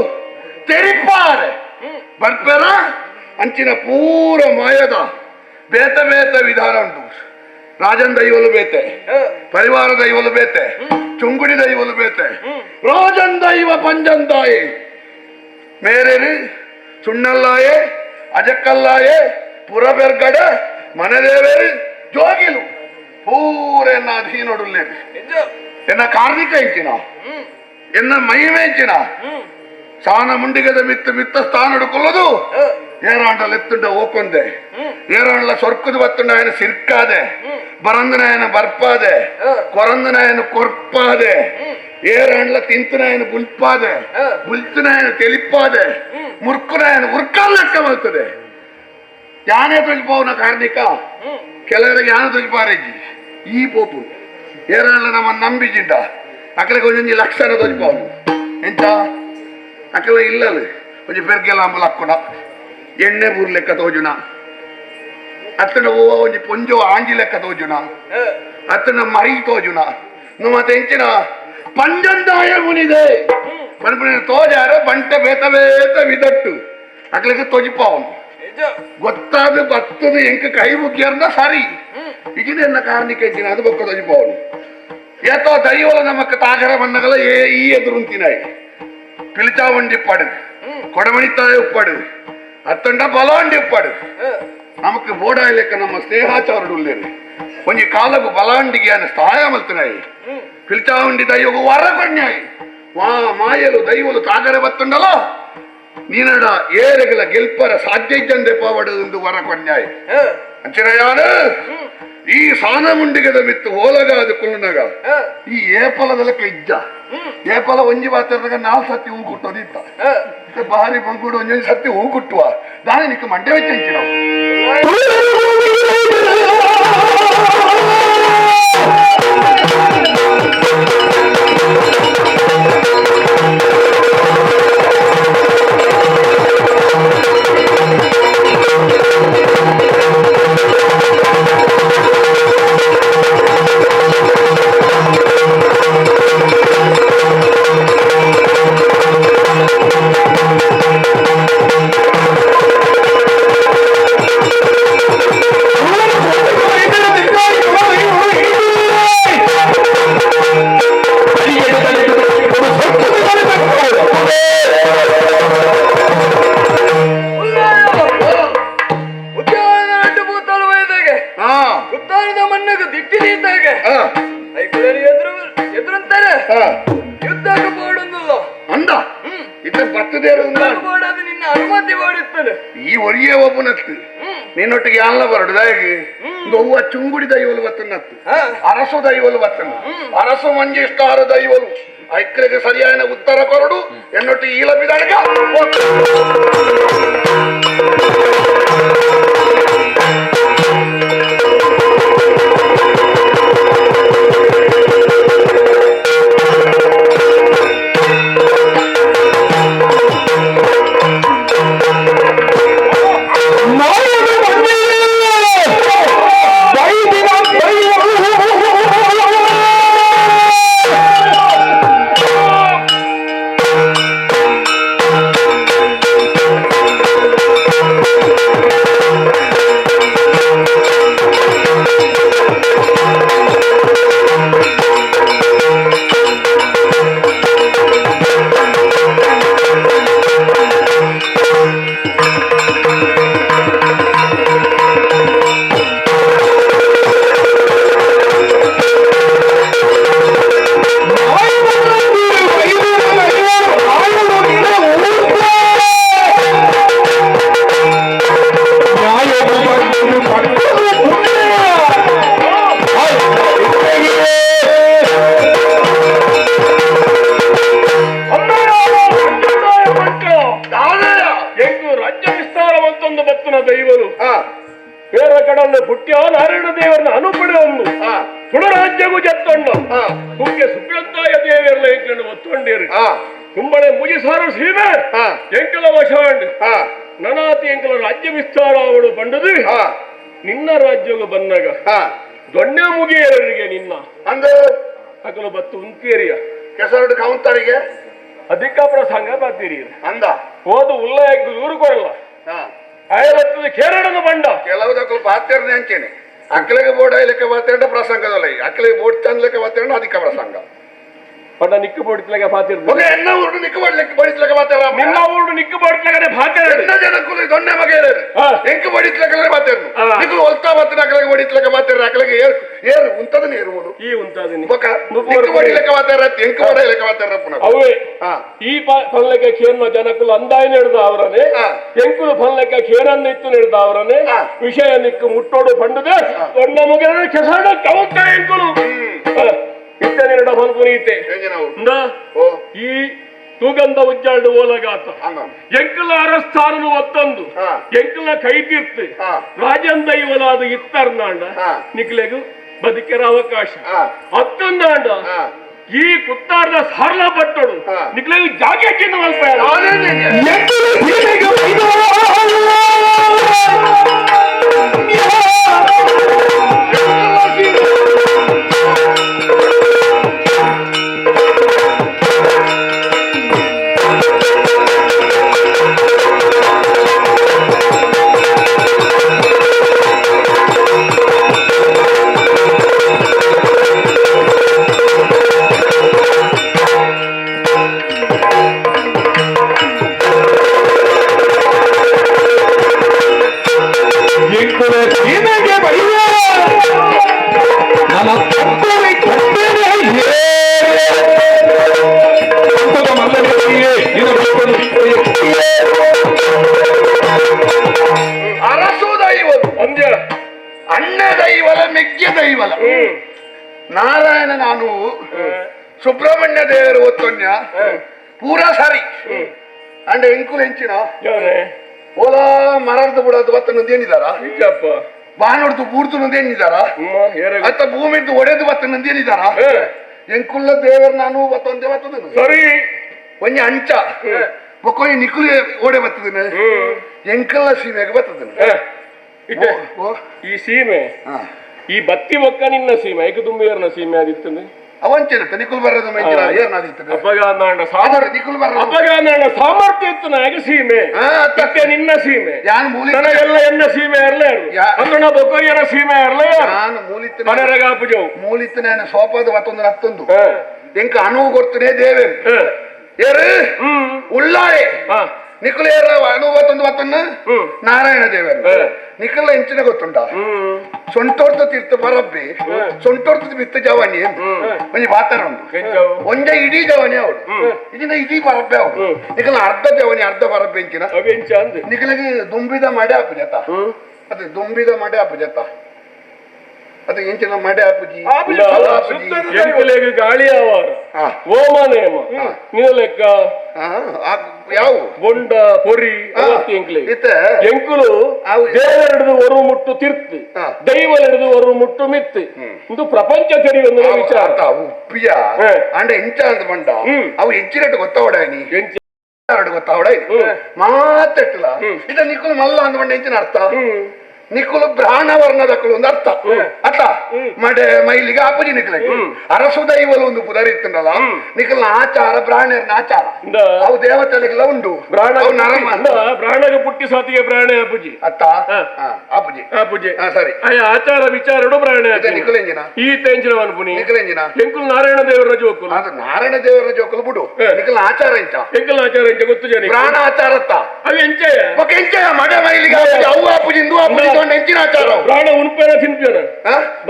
ತೆರಿಪಾರೆ ಬರ್ಪೇರ ಅಂಚಿನ ಪೂರ ಮಾಯದ ಬೇತ ಬೇತ ವಿಧಾನ ಉಂಟು. Rajan ದೈವಲು ಬೇತೆ, ಪರಿವಾರ ದೈವಲು ಬೇತೆ, ಚುಂಗುಡಿ ದೈವಲು ಬೇತೆ. ರಾಜನ್ ದೈವ ಪಂಜಂದಾಯಿ ಮೇರೇರು ಸುಣ್ಣಲ್ಲಾಯೆ ಅಜಕ್ಕಲ್ಲಾಯೆ ಪುರಬೆರ್ಗಡೆ ಮನದೇವೇರು ಜೋಗಿಲು ಪೂರೆನ್ನ ಅಧೀನೊಡುಲ್ಲೇರು. ಎನ್ನ ಕಾರ್ಣಿಕ ಇಚ್ಚಿನ ಎನ್ನ ಮೈಮೇಚಿನ ಸಾನ ಮುಂಡಿಗದ ಮಿತ್ತ ಮಿತ್ತ ಸ್ಥಾನಡು ಕೊಲ್ಲದು ಏರಾಂಡಲ ಎತ್ತುಂಡ ಓಕೊಂದೆ ಏರಾಂಡ್ಲ ಸೊರ್ಕುದು ಬತ್ತುಂಡ ఆయన ಸಿರ್ಕಾದೆ ಬರಂದನಾಯನ ಬರ್ಪಾದೆ ಕೊರಂದನಾಯನ ಕೊರ್ಪಾದೆ ಏರಾಂಡ್ಲ ತಿಂತನಾಯನ ಬುಲ್ಪಾದೆ ಬುಲ್ತನಾಯನ ತೆಲಿಪಾದೆ ಮುರ್ಕುನಾಯನ ಉರ್ಕಾಲ್ ಲೆಕ್ಕ ಬರ್ತದೆ. ಯಾನೇ ತುಳಿಪೋವನ ಕಾರ್ಣಿಕ ಕೆಲವರಿಗೆ ಯಾನ ತುಳಿಪಾರೇಜಿ ಈ ಪೋಪು ಏರಾಂಡ್ಲ ನಮ್ಮನ್ನು ನಂಬಿಜಿಂಡ ಅಕ್ಕಲಿಗೆ ಒಂಜೊಂಜಿ ಲಕ್ಷಣ ತೊಜಿಪೋವನು ಎಂತ ಅಕ್ಕಲ ಇಲ್ಲಲ್ಲ ಒಂಜಿ ಪೆರ್ಗೆಲ್ಲ ಅಂಬಲಕ್ಕುಣ ಎಣ್ಣೆ ಬೂರ್ ಲೆಕ್ಕ ತೋಜುನ ಅತ್ತನ ಓ ಒಂಜಿ ಪೊಂಜೋ ಆಂಜಿ ಲೆಕ್ಕ ತೋಜುನ ಅತ್ತನ ಮರಿ ತೋಜುನ ಮತ್ತೆ ಎಂಚಿನ ಪಂಜಂದಾಯ ಮುನಿದೆ ಪನ್ಪುನ ತೋಜಾರ ಬಂಟೆ ಬೇತ ಬೇತ ವಿದಟ್ಟು ಅಕ್ಕಲಿಗೆ ತೊಜಿಪವನು ಗೊತ್ತಾದ ಬತ್ತದ ಎಂಕ ಕೈ ಮುಗ್ಯಾರ್ನ ಸರಿ ಇಜಿನ ಕಾರಣಕ್ಕೆ ಎಂಚಿನ ಅದು ಬೊಕ್ಕ ತೊಜಿಪವನು ಏತೋ ದೈವಲ ನಮಕ್ ತಾಗರ ಬಣ್ಣಗಳ ಏ ಈ ಎದುರುಂತಿನಾಯಿ ಪಿಲಿಚಾವಂಡಿ ಪಡು ಕೊಡಮಣಿತಾಯ ಉಪ್ಪಡು ಅತ್ತಂಡ ಬಲಾಂಡಿ ಉಪ್ಪಡು ನಮಕ್ ಬೋಡಾಯ್ಲೆಕ್ಕ ನಮ್ಮ ಸ್ನೇಹಾಚಾರುಡುಲ್ಲೇನು ಒಂಜಿ ಕಾಲಗು ಬಲಾಂಡಿಗೆ ಅನ್ನ ಸಹಾಯ ಮಲ್ತನಾಯಿ ಪಿಲಿಚಾವಂಡಿ ದೈವಗು ವರ ಕೊಣ್ಯಾಯಿ ವಾ ಮಾಯಲು ದೈವಲು ತಾಗರೆ ಬತ್ತುಂಡಲೋ ನೀನಡ ಏರೆಗಲ ಗೆಲ್ಪರ ಸಾಧ್ಯ ಇದ್ದಂದೆ ಪಾವಡು ಎಂದು ವರ ಕೊಣ್ಯಾಯಿ ಅಂಚಿನ ಈ ಸಾನ ಮುಂಡಿಗದ ಮಿತ್ತು ಓಲಗ ಅದು ಕುಲ್ಲುನಗ ಈ ಏಪಲದಲಕ್ಕ ಇಜ್ಜ ಏಪಲ ಒಂಜಿ ಬಾತರ್ದಾಗ ನಾಲ್ ಸತಿ ಹೂ ಕುಟ್ಟೋದಿತ್ತ ಬಾರಿ ಬಂಗುಡು ಒಂಜೊಂಜಿ ಸತಿ ಹೂ ಕುಟ್ಟುವ ದಾನೆ ನಿಕ್ಕ ಮಂಡೆ ವೆಚ್ಚ ನಾವು. ಈ ಒರಿಯೇ ಒಬ್ಬನತ್ತು ನಿನ್ನೊಟ್ಟಿಗೆ ಯಾಲ್ಲ ಬರಡುದಾಗಿ ಅವ್ವ ಚುಂಗುಡಿ ದೈವಲು ಬತ್ತನತ್ತು ಅರಸು ದೈವಲು ಬತ್ತನ ಅರಸು ಮಂಜಿಷ್ಟಾರ ದೈವಲು ಐಕ್ರಿಗೆ ಸರಿಯಾದ ಉತ್ತರ ಕೊರಡು ಎನ್ನೊಟ್ಟಿಗೆ ಈ ಲಭಿದಾಗ. ಕುಂಬಳೆ ಮುಗಿಸಾರು ಸೀಮೆ ಎಂಕಲ ವಶಾಂಡ್ ನನಾತಿ ಎಂಕಲ ರಾಜ್ಯ ವಿಸ್ತಾರ ಅವಳು ಬಂಡದು ನಿನ್ನ ರಾಜ್ಯವು ಬಂದಾಗ ದೊಣ್ಣೆ ಮುಗಿಯರಿಗೆ ನಿನ್ನ ಅಂದ ಅಕಲು ಬತ್ತು ಉಂಕೇರಿಯ ಕೆಸರು ಕೌಂತರಿಗೆ ಅಧಿಕ ಪ್ರಸಂಗ ಬರ್ತೀರಿ ಅಂದ ಹೋದು ಉಲ್ಲಯಕ್ಕೆ ದೂರು ಕೊರಲ್ಲ ಆಯಲತ್ತದ ಕೇರಳದ ಬಂಡ ಕೆಲವುದಕ್ಕೂ ಪಾತ್ಯರ್ನೆ ಅಂಚೇನೆ ಅಕ್ಲೆಗೆ ಬೋರ್ಡ್ ಲೆಕ್ಕ ಬಾತೇಂಡ ಪ್ರಸಂಗದಲ್ಲ ಅಕ್ಲೆಗೆ ಬೋರ್ಡ್ ಚಂದ ಲೆಕ್ಕ ಬಾತೇಂಡ ಅಧಿಕ ಪ್ರಸಂಗ ಪಂಡ ನಿಕ್ಕು ಬೋಡಿತ್ಲೆಗ ಪಾತಿರ್ ಎನ್ನ ಊರು ನಿಕ್ಕು ಬೋಡ್ಲೆಕ್ಕ ಬೋಡಿತ್ಲೆಕ್ಕ ಬಾತೇರ ನಿನ್ನ ಊರು ನಿಕ್ಕು ಬೋಡಿತ್ಲೆಗನೆ ಪಾತೇರ ಎನ್ನ ಜನಕ್ಕೂ ದೊಣ್ಣೆ ಮಗೇರ ಎಂಕು ಬೋಡಿತ್ಲೆಕ್ಕನೆ ಬಾತೇರ್ನು ನಿಕ್ಕು ಒಲ್ತಾ ಬಾತಿನ ಅಕ್ಲೆಗೆ ಬೋಡಿತ್ಲೆಕ್ಕ ಬಾತೇರ ಅಕ್ಲೆಗೆ ಏರ್ ಏರ್ ಉಂತದನೆ ಏರುವುದು ಈ ಉಂತದನೆ ಬೊಕ ನಿಕ್ಕು ಬೋಡಿಲೆಕ್ಕ ಬಾತೇರ ಎಂಕು ಬೋಡಲೆಕ್ಕ ಬಾತೇರ ಪುನಃ ಅವೇ ಈ ಫನ್ಲೆಕ್ಕ ಖೇರ್ನ ಜನಕ್ಕುಲು ಅಂದಾಯ ನೆಡ್ದ ಅವರನೆ ಎಂಕುಲು ಫನ್ಲೆಕ್ಕ ಖೇರನ್ನ ಇತ್ತು ನೆಡ್ದ ಅವರನೆ ವಿಷಯ ನಿಕ್ಕು ಮುಟ್ಟೋಡು ಪಂಡದೆ ದೊಣ್ಣ ಮಗೇರ ಕೆಸಾಡ ಕೌಂತ ಎಂಕುಲು ಇತ್ತನೆರಡ ಫಲ್ಪುನೀತೆ ಈ ತೂಗಂದ ಉಜ್ಜಾಲ್ಡು ಓಲಗಾತ ಎಂಕಲ ಅರಸ್ಥಾನನು ಒತ್ತಂದು ಎಂಕಲ ಕೈ ತೀರ್ತು ರಾಜಂದ ಇವಲಾದ ಇತ್ತರ್ನಾಂಡ ನಿಕ್ಲೆಗು ಬದುಕೆರ ಅವಕಾಶ ಅತ್ತಂದಾಂಡ ಈ ಕುತ್ತಾರ್ದ ಸಾರ್ಲ ಪಟ್ಟೋಡು ನಿಕ್ಲೆಗು ಜಾಗೆ ಮಲ್ಪ ಅರಸು ದೈವದು ಅಣ್ಣ ದೈವಲ ಮೆಗ್ಯ ದೈವಲ ನಾರಾಯಣ ನಾನು ಸುಬ್ರಹ್ಮಣ್ಯ ದೇವರು ಒತ್ತೊನ್ಯ ಪೂರಾ ಸರಿ ಅಂಡ ಎಂಕುಲು ಎಂಚಿನ ಓಲಾ ಮರರ್ದು ಬಿಡೋದು ಬತ್ತನಂದು ಏನಿದಾರ ಬಾನೊಡ್ದು ಬೂರ್ದು ಏನಿದಾರ ಅತ್ತ ಭೂಮಿದ್ದು ಒಡೆದು ಬತ್ತನಂದು ಏನಿದಾರ ಎಂಕುಲ್ಲ ದೇವರು ನಾನು ಬತ್ತೊಂದೇ ಬತ್ತದ ಸರಿ ಒಂಜಿ ಅಂಚ ಬೊಕ್ಕೊಂಜಿ ನಿಕ್ಕುಲು ಓಡೆ ಬತ್ತದನೆ ಎಂಕಲ್ಲ ಸೀಮೆಗೆ ಬತ್ತದನೆ ಈ ಸೀಮೆ ಈ ಬತ್ತಿ ಬೊಕ್ಕ ನಿನ್ನ ಸೀಮೆ ಐಕ ತುಂಬಿಯರ್ನ ಸೀಮೆ ಆದಿತ್ತಂದೆ ಅವಂಚೆನತ್ತ ನಿಕ್ಕುಲು ಬರೋದು ಅಪಗಾಂಡ ಸಾಮರ್ಥ್ಯ ಇತ್ತು ನಾಯಕ ಸೀಮೆ ಇತ್ತೆ ನಿನ್ನ ಸೀಮೆ ನನಗೆಲ್ಲ ಎನ್ನ ಸೀಮೆ ಇರಲೇ ಅಂದ್ರೆ ನಾ ಬೊಕ್ಕೊರಿಯರ ಸೀಮೆ ಇರಲೇ ನಾನು ಮೂಲಿತ್ತ ಮನೆರಗಾಪುಜವು ಮೂಲಿತ್ತನ ಸೋಪದ ಮತ್ತೊಂದು ಹತ್ತೊಂದು ಎಂಕ ಅನುವು ಕೊಡ್ತೇನೆ ದೇವೇರು ಏರು ಉಳ್ಳಾಳೆ ನಿಕ್ಕುಲ ಏರ ಅನುವು ಮತ್ತೊಂದು ನಾರಾಯಣ ದೇವರು ನಿಕ್ಕಲ್ಲ ಎಂಚಿನ ಗೊತ್ತುಂಟ ಸೊಂಟೋರ್ತ ತೀರ್ಥ ಬರಬ್ಬಿ ಸೊಂಟೋರ್ತ ಬಿತ್ತ ಜವಾನಿ ಒಂಜಿ ಬಾತರ ಉಂಟು ಒಂಜೆ ಇಡೀ ಜವಾನಿ ಅವಳು ಇದನ್ನ ಇಡೀ ಬರಬ್ಬೆ ಅವಳು ನಿಕ್ಕಲ ಅರ್ಧ ಜವಾನಿ ಅರ್ಧ ಬರಬ್ಬೆ ಎಂಚಿನ ನಿಕ್ಕಲಿಗೆ ದುಂಬಿದ ಮಡೆ ಆಪುಜತ ಅದೇ ದುಂಬಿದ ಮಡೆ ಆಪುಜತ ಅದು ಎಂಚಿನ ಮಡೆ ಆಪುಜಿ ಎಂಕುಲೆಗ್ ಗಾಳಿ ಆವಾರ ಓಮಾನೇಮ ನಿನ್ನ ಲೆಕ್ಕ ಯಾವ ಬೊಂಡ ಪೊರಿ ಎಂಕುಲು ದೇವರೆಡ್ದು ಒರು ಮುಟ್ಟು ತಿರ್ತು ದೈವಲೆಡ್ದು ಒರು ಮುಟ್ಟು ಮಿತ್ತು ಇದು ಪ್ರಪಂಚ ತೆರೆಯುವ ವಿಚಾರ ಉಪ್ಪಿಯ ಅಂಡ ಎಂಚ ಅಂತ ಬಂಡ ಅವು ಎಂಚಿನಟ್ಟು ಗೊತ್ತಾವಡ ನೀ ಗೊತ್ತಾವಡ ಮಾತೆಟ್ಟಲ ಇದ ನಿಕ್ಕುಲು ಮಲ್ಲ ಅಂದ ಬಂಡ ಎಂಚಿನ ಅರ್ಥ ನಿಕ್ಕುಲು ಬ್ರಾಹ್ಮಣ ವರ್ಣದಕ್ಕಲು ಒಂದು ಅರ್ಥ ಅರ್ಥ ಮಡೆ ಮೈಲಿಗೆ ಆಪುಜಿ ನಿಕ್ಕಲಿಗೆ ಅರಸು ದೈವಲು ಒಂದು ಪುದರ್ ಇತ್ತಂಡಲ್ಲ ನಿಕ್ಕಲ್ನ ಆಚಾರ ಬ್ರಾಹ್ಮಣರನ್ನ ಆಚಾರ ಅವು ದೇವತೆಗಳಿಗೆಲ್ಲ ಉಂಟು ಬ್ರಾಹ್ಮಣಗೆ ಪುಟ್ಟಿ ಸಾತಿಗೆ ಬ್ರಾಹ್ಮಣ ಆಪುಜಿ ಅತ್ತ ಆಪುಜಿ ಆಪುಜಿ ಸರಿ ಆಚಾರ ವಿಚಾರಡು ಬ್ರಾಹ್ಮಣ ನಿಕ್ಕಲೆಂಜಿನ ಈ ತೆಂಚಿನ ಅನ್ಪುನಿ ನಿಕ್ಕಲೆಂಜಿನ ಎಂಕುಲು ನಾರಾಯಣ ದೇವರ ಜೋಕುಲು ಅದು ನಾರಾಯಣ ದೇವರ ಜೋಕುಲು ಬಿಡು ನಿಕ್ಕಲ್ನ ಆಚಾರ ಎಂಚ ಎಂಕಲ್ನ ಆಚಾರ ಎಂಚ ಗೊತ್ತು ಜನ ಬ್ರಾಹ್ಮಣ ಆಚಾರತ್ತ ಅವು ಎಂಚಯ ಎಂಚಯ ಮಡೆ ಮೈಲಿಗೆ ಅವು ಆಪುಜಿ ಇಂದು ಆಪುಜಿ ಪ್ರಾಣ ಉಣುಪೇನ ತಿನ್ಪುಜನ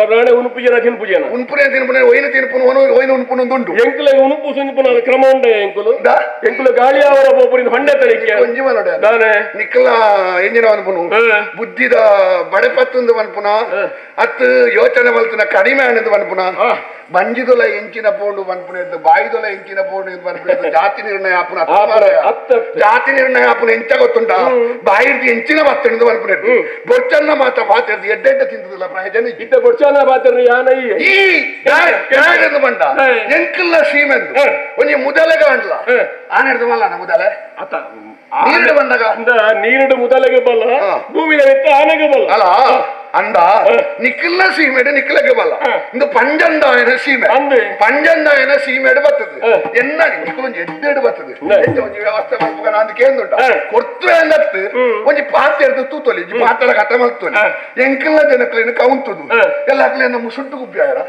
ಪ್ರಾಣ ಉಣುಪು ಜನ ತಿನ್ಪುಜನ ಉಣುಪುನೇ ತಿನ್ಪುನೆ ಒಯ್ನ ತಿನ್ಪುನು ಒಯ್ನ ಉಣುಪುನು ಉಂಟು ಎಂಕುಲ ಉಣುಪು ಸುನ್ಪುನ ಕ್ರಮ ಉಂಡ ಎಂಕುಲು ಎಂಕುಲು ಗಾಳಿ ಅವರ ಒಬ್ಬರಿಂದ ಹೊಂಡೆ ತಳಿಕೆ ದಾನೆ ನಿಕ್ಕಲ ಎಂಜಿನ ಅನ್ಪುನು ಬುದ್ಧಿದ ಬಡೆಪತ್ತೊಂದು ಮನ್ಪುನ ಅತ್ತು ಯೋಚನೆ ಮಲ್ತುನ ಕಡಿಮೆ ಆನಂದ ಮನ್ಪುನ ಬಂಜಿದೊಲ ಎಂಚಿನ ಪೋಂಡು ಮನ್ಪುನ ಬಾಯಿದೊಲ ಎಂಚಿನ ಪೋಂಡು ಮನ್ಪುನ ಜಾತಿ ನಿರ್ಣಯ ಆಪುನ ಜಾತಿ ನಿರ್ಣಯ ಆಪುನ ಎಂಚ ಗೊತ್ತುಂಟ ಬಾಯಿರ್ದು ಎಂಚಿನ ಬತ್ತುಂಡು ಮನ್ಪುನ ಬೊಚ್ಚನ್ನ ಮಾತ್ರ ಪಾತಿರ್ದು ಎಡ್ಡೆಡ್ಡ ತಿಂತದಿಲ್ಲ ಪ್ರಯೋಜನ ಇತ್ತ ಬೊಚ್ಚನ್ನ ಪಾತಿರ್ದು ಯಾನ ಈ ಬಂಡ ಎಂಕಲ್ಲ ಸೀಮೆಂದು ಒಂಜಿ ಮುದಲೆ ಕಾಣ್ಲ ಆನೆಡ್ದು ಮಲ್ಲನ ಮುದಲೆ ಅತ್ತ ನೀರಿಡು ಬಂದಾಗ ನೀರಿಡು ಮುದಲೆಗೆ ಬಲ್ಲ ಭೂಮಿದ ಆನೆಗೆ ಬಲ್ಲ ಅಲ್ಲ ಅಂದ ನಿಖಿಲ್ನ ಸೀಮೆಡ್ ನಿಖಿಲಗೆ ಬಲ್ಲ ಇಂದು ಪಂಜಂದಾಯನ ಸೀಮೆ ಪಂಜಂದಾಯನ ಸೀಮೆಡ್ ಬರ್ತದೆ ಎನ್ನ ನಿಖಿಲ್ ಒಂಜಿ ಎಡ್ಡೆಡ್ ಬರ್ತದೆ ಒಂಜಿ ವ್ಯವಸ್ಥೆ ಮಲ್ಪುಗ ನಾನು ಕೇಂದುಂಟ ಕೊರ್ತು ಅಂದತ್ತು ಒಂಜಿ ಪಾತ್ರೆ ಎಡ್ದು ತೂತೊಲಿ ಒಂಜಿ ಪಾತ್ರೆ ಕತೆ ಮಲ್ತೊಲಿ ಎಂಕಲ್ನ ಜನಕ್ಲೇನು ಕೌಂತುದು ಎಲ್ಲ ಅಕ್ಲೇನ ಮುಸುಂಟು ಗುಬ್ಬಿ ಆಯರ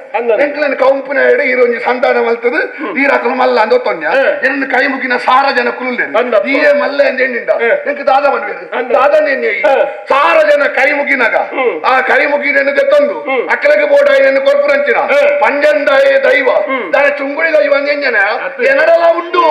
ಎಂಕಲ್ನ ಕೌಂಪುನ ಎಡೆ ಈರ ಒಂಜಿ ಸಂತಾನ ಮಲ್ತದು ಈರಕಲು ಮಲ್ಲ ಅಂದ ತೊನ್ಯ ಎನ್ನ ಕೈ ಮುಗಿನ ಸಾರ ಜನ ಕುಲುಲ್ಲೇನು ಈಯೇ ಮಲ್ಲೆ ಅಂದ ಎಣ್ಣಿಂಡ ಎಂಕ್ ದಾದ ಮನ್ವೇರು ದಾದನೇ ಸಾರ ಜನ ಕೈ ಮುಗಿನಾಗ ಆ ಕೈ ಮುಗಿನ ತಂದು ಅಕ್ಕಲಗೆ ಬೋಡಾಯಿನ ಕೊರ್ಪುರಂಚಿನ ಪಂಜಂದಾಯ ದೈವ ದಾನ ಚುಂಗುಳಿ ದೈವ ಅಂಜನ ಎನ್ನಡಲ ಉಂಡು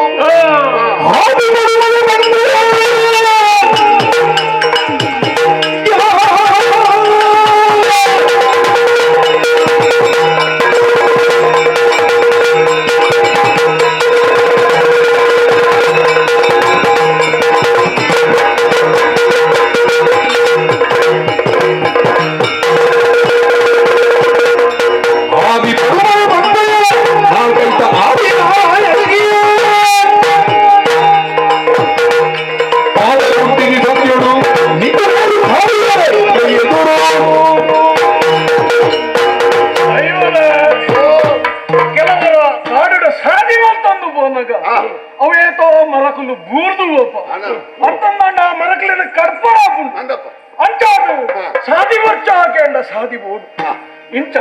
ಇಂಚ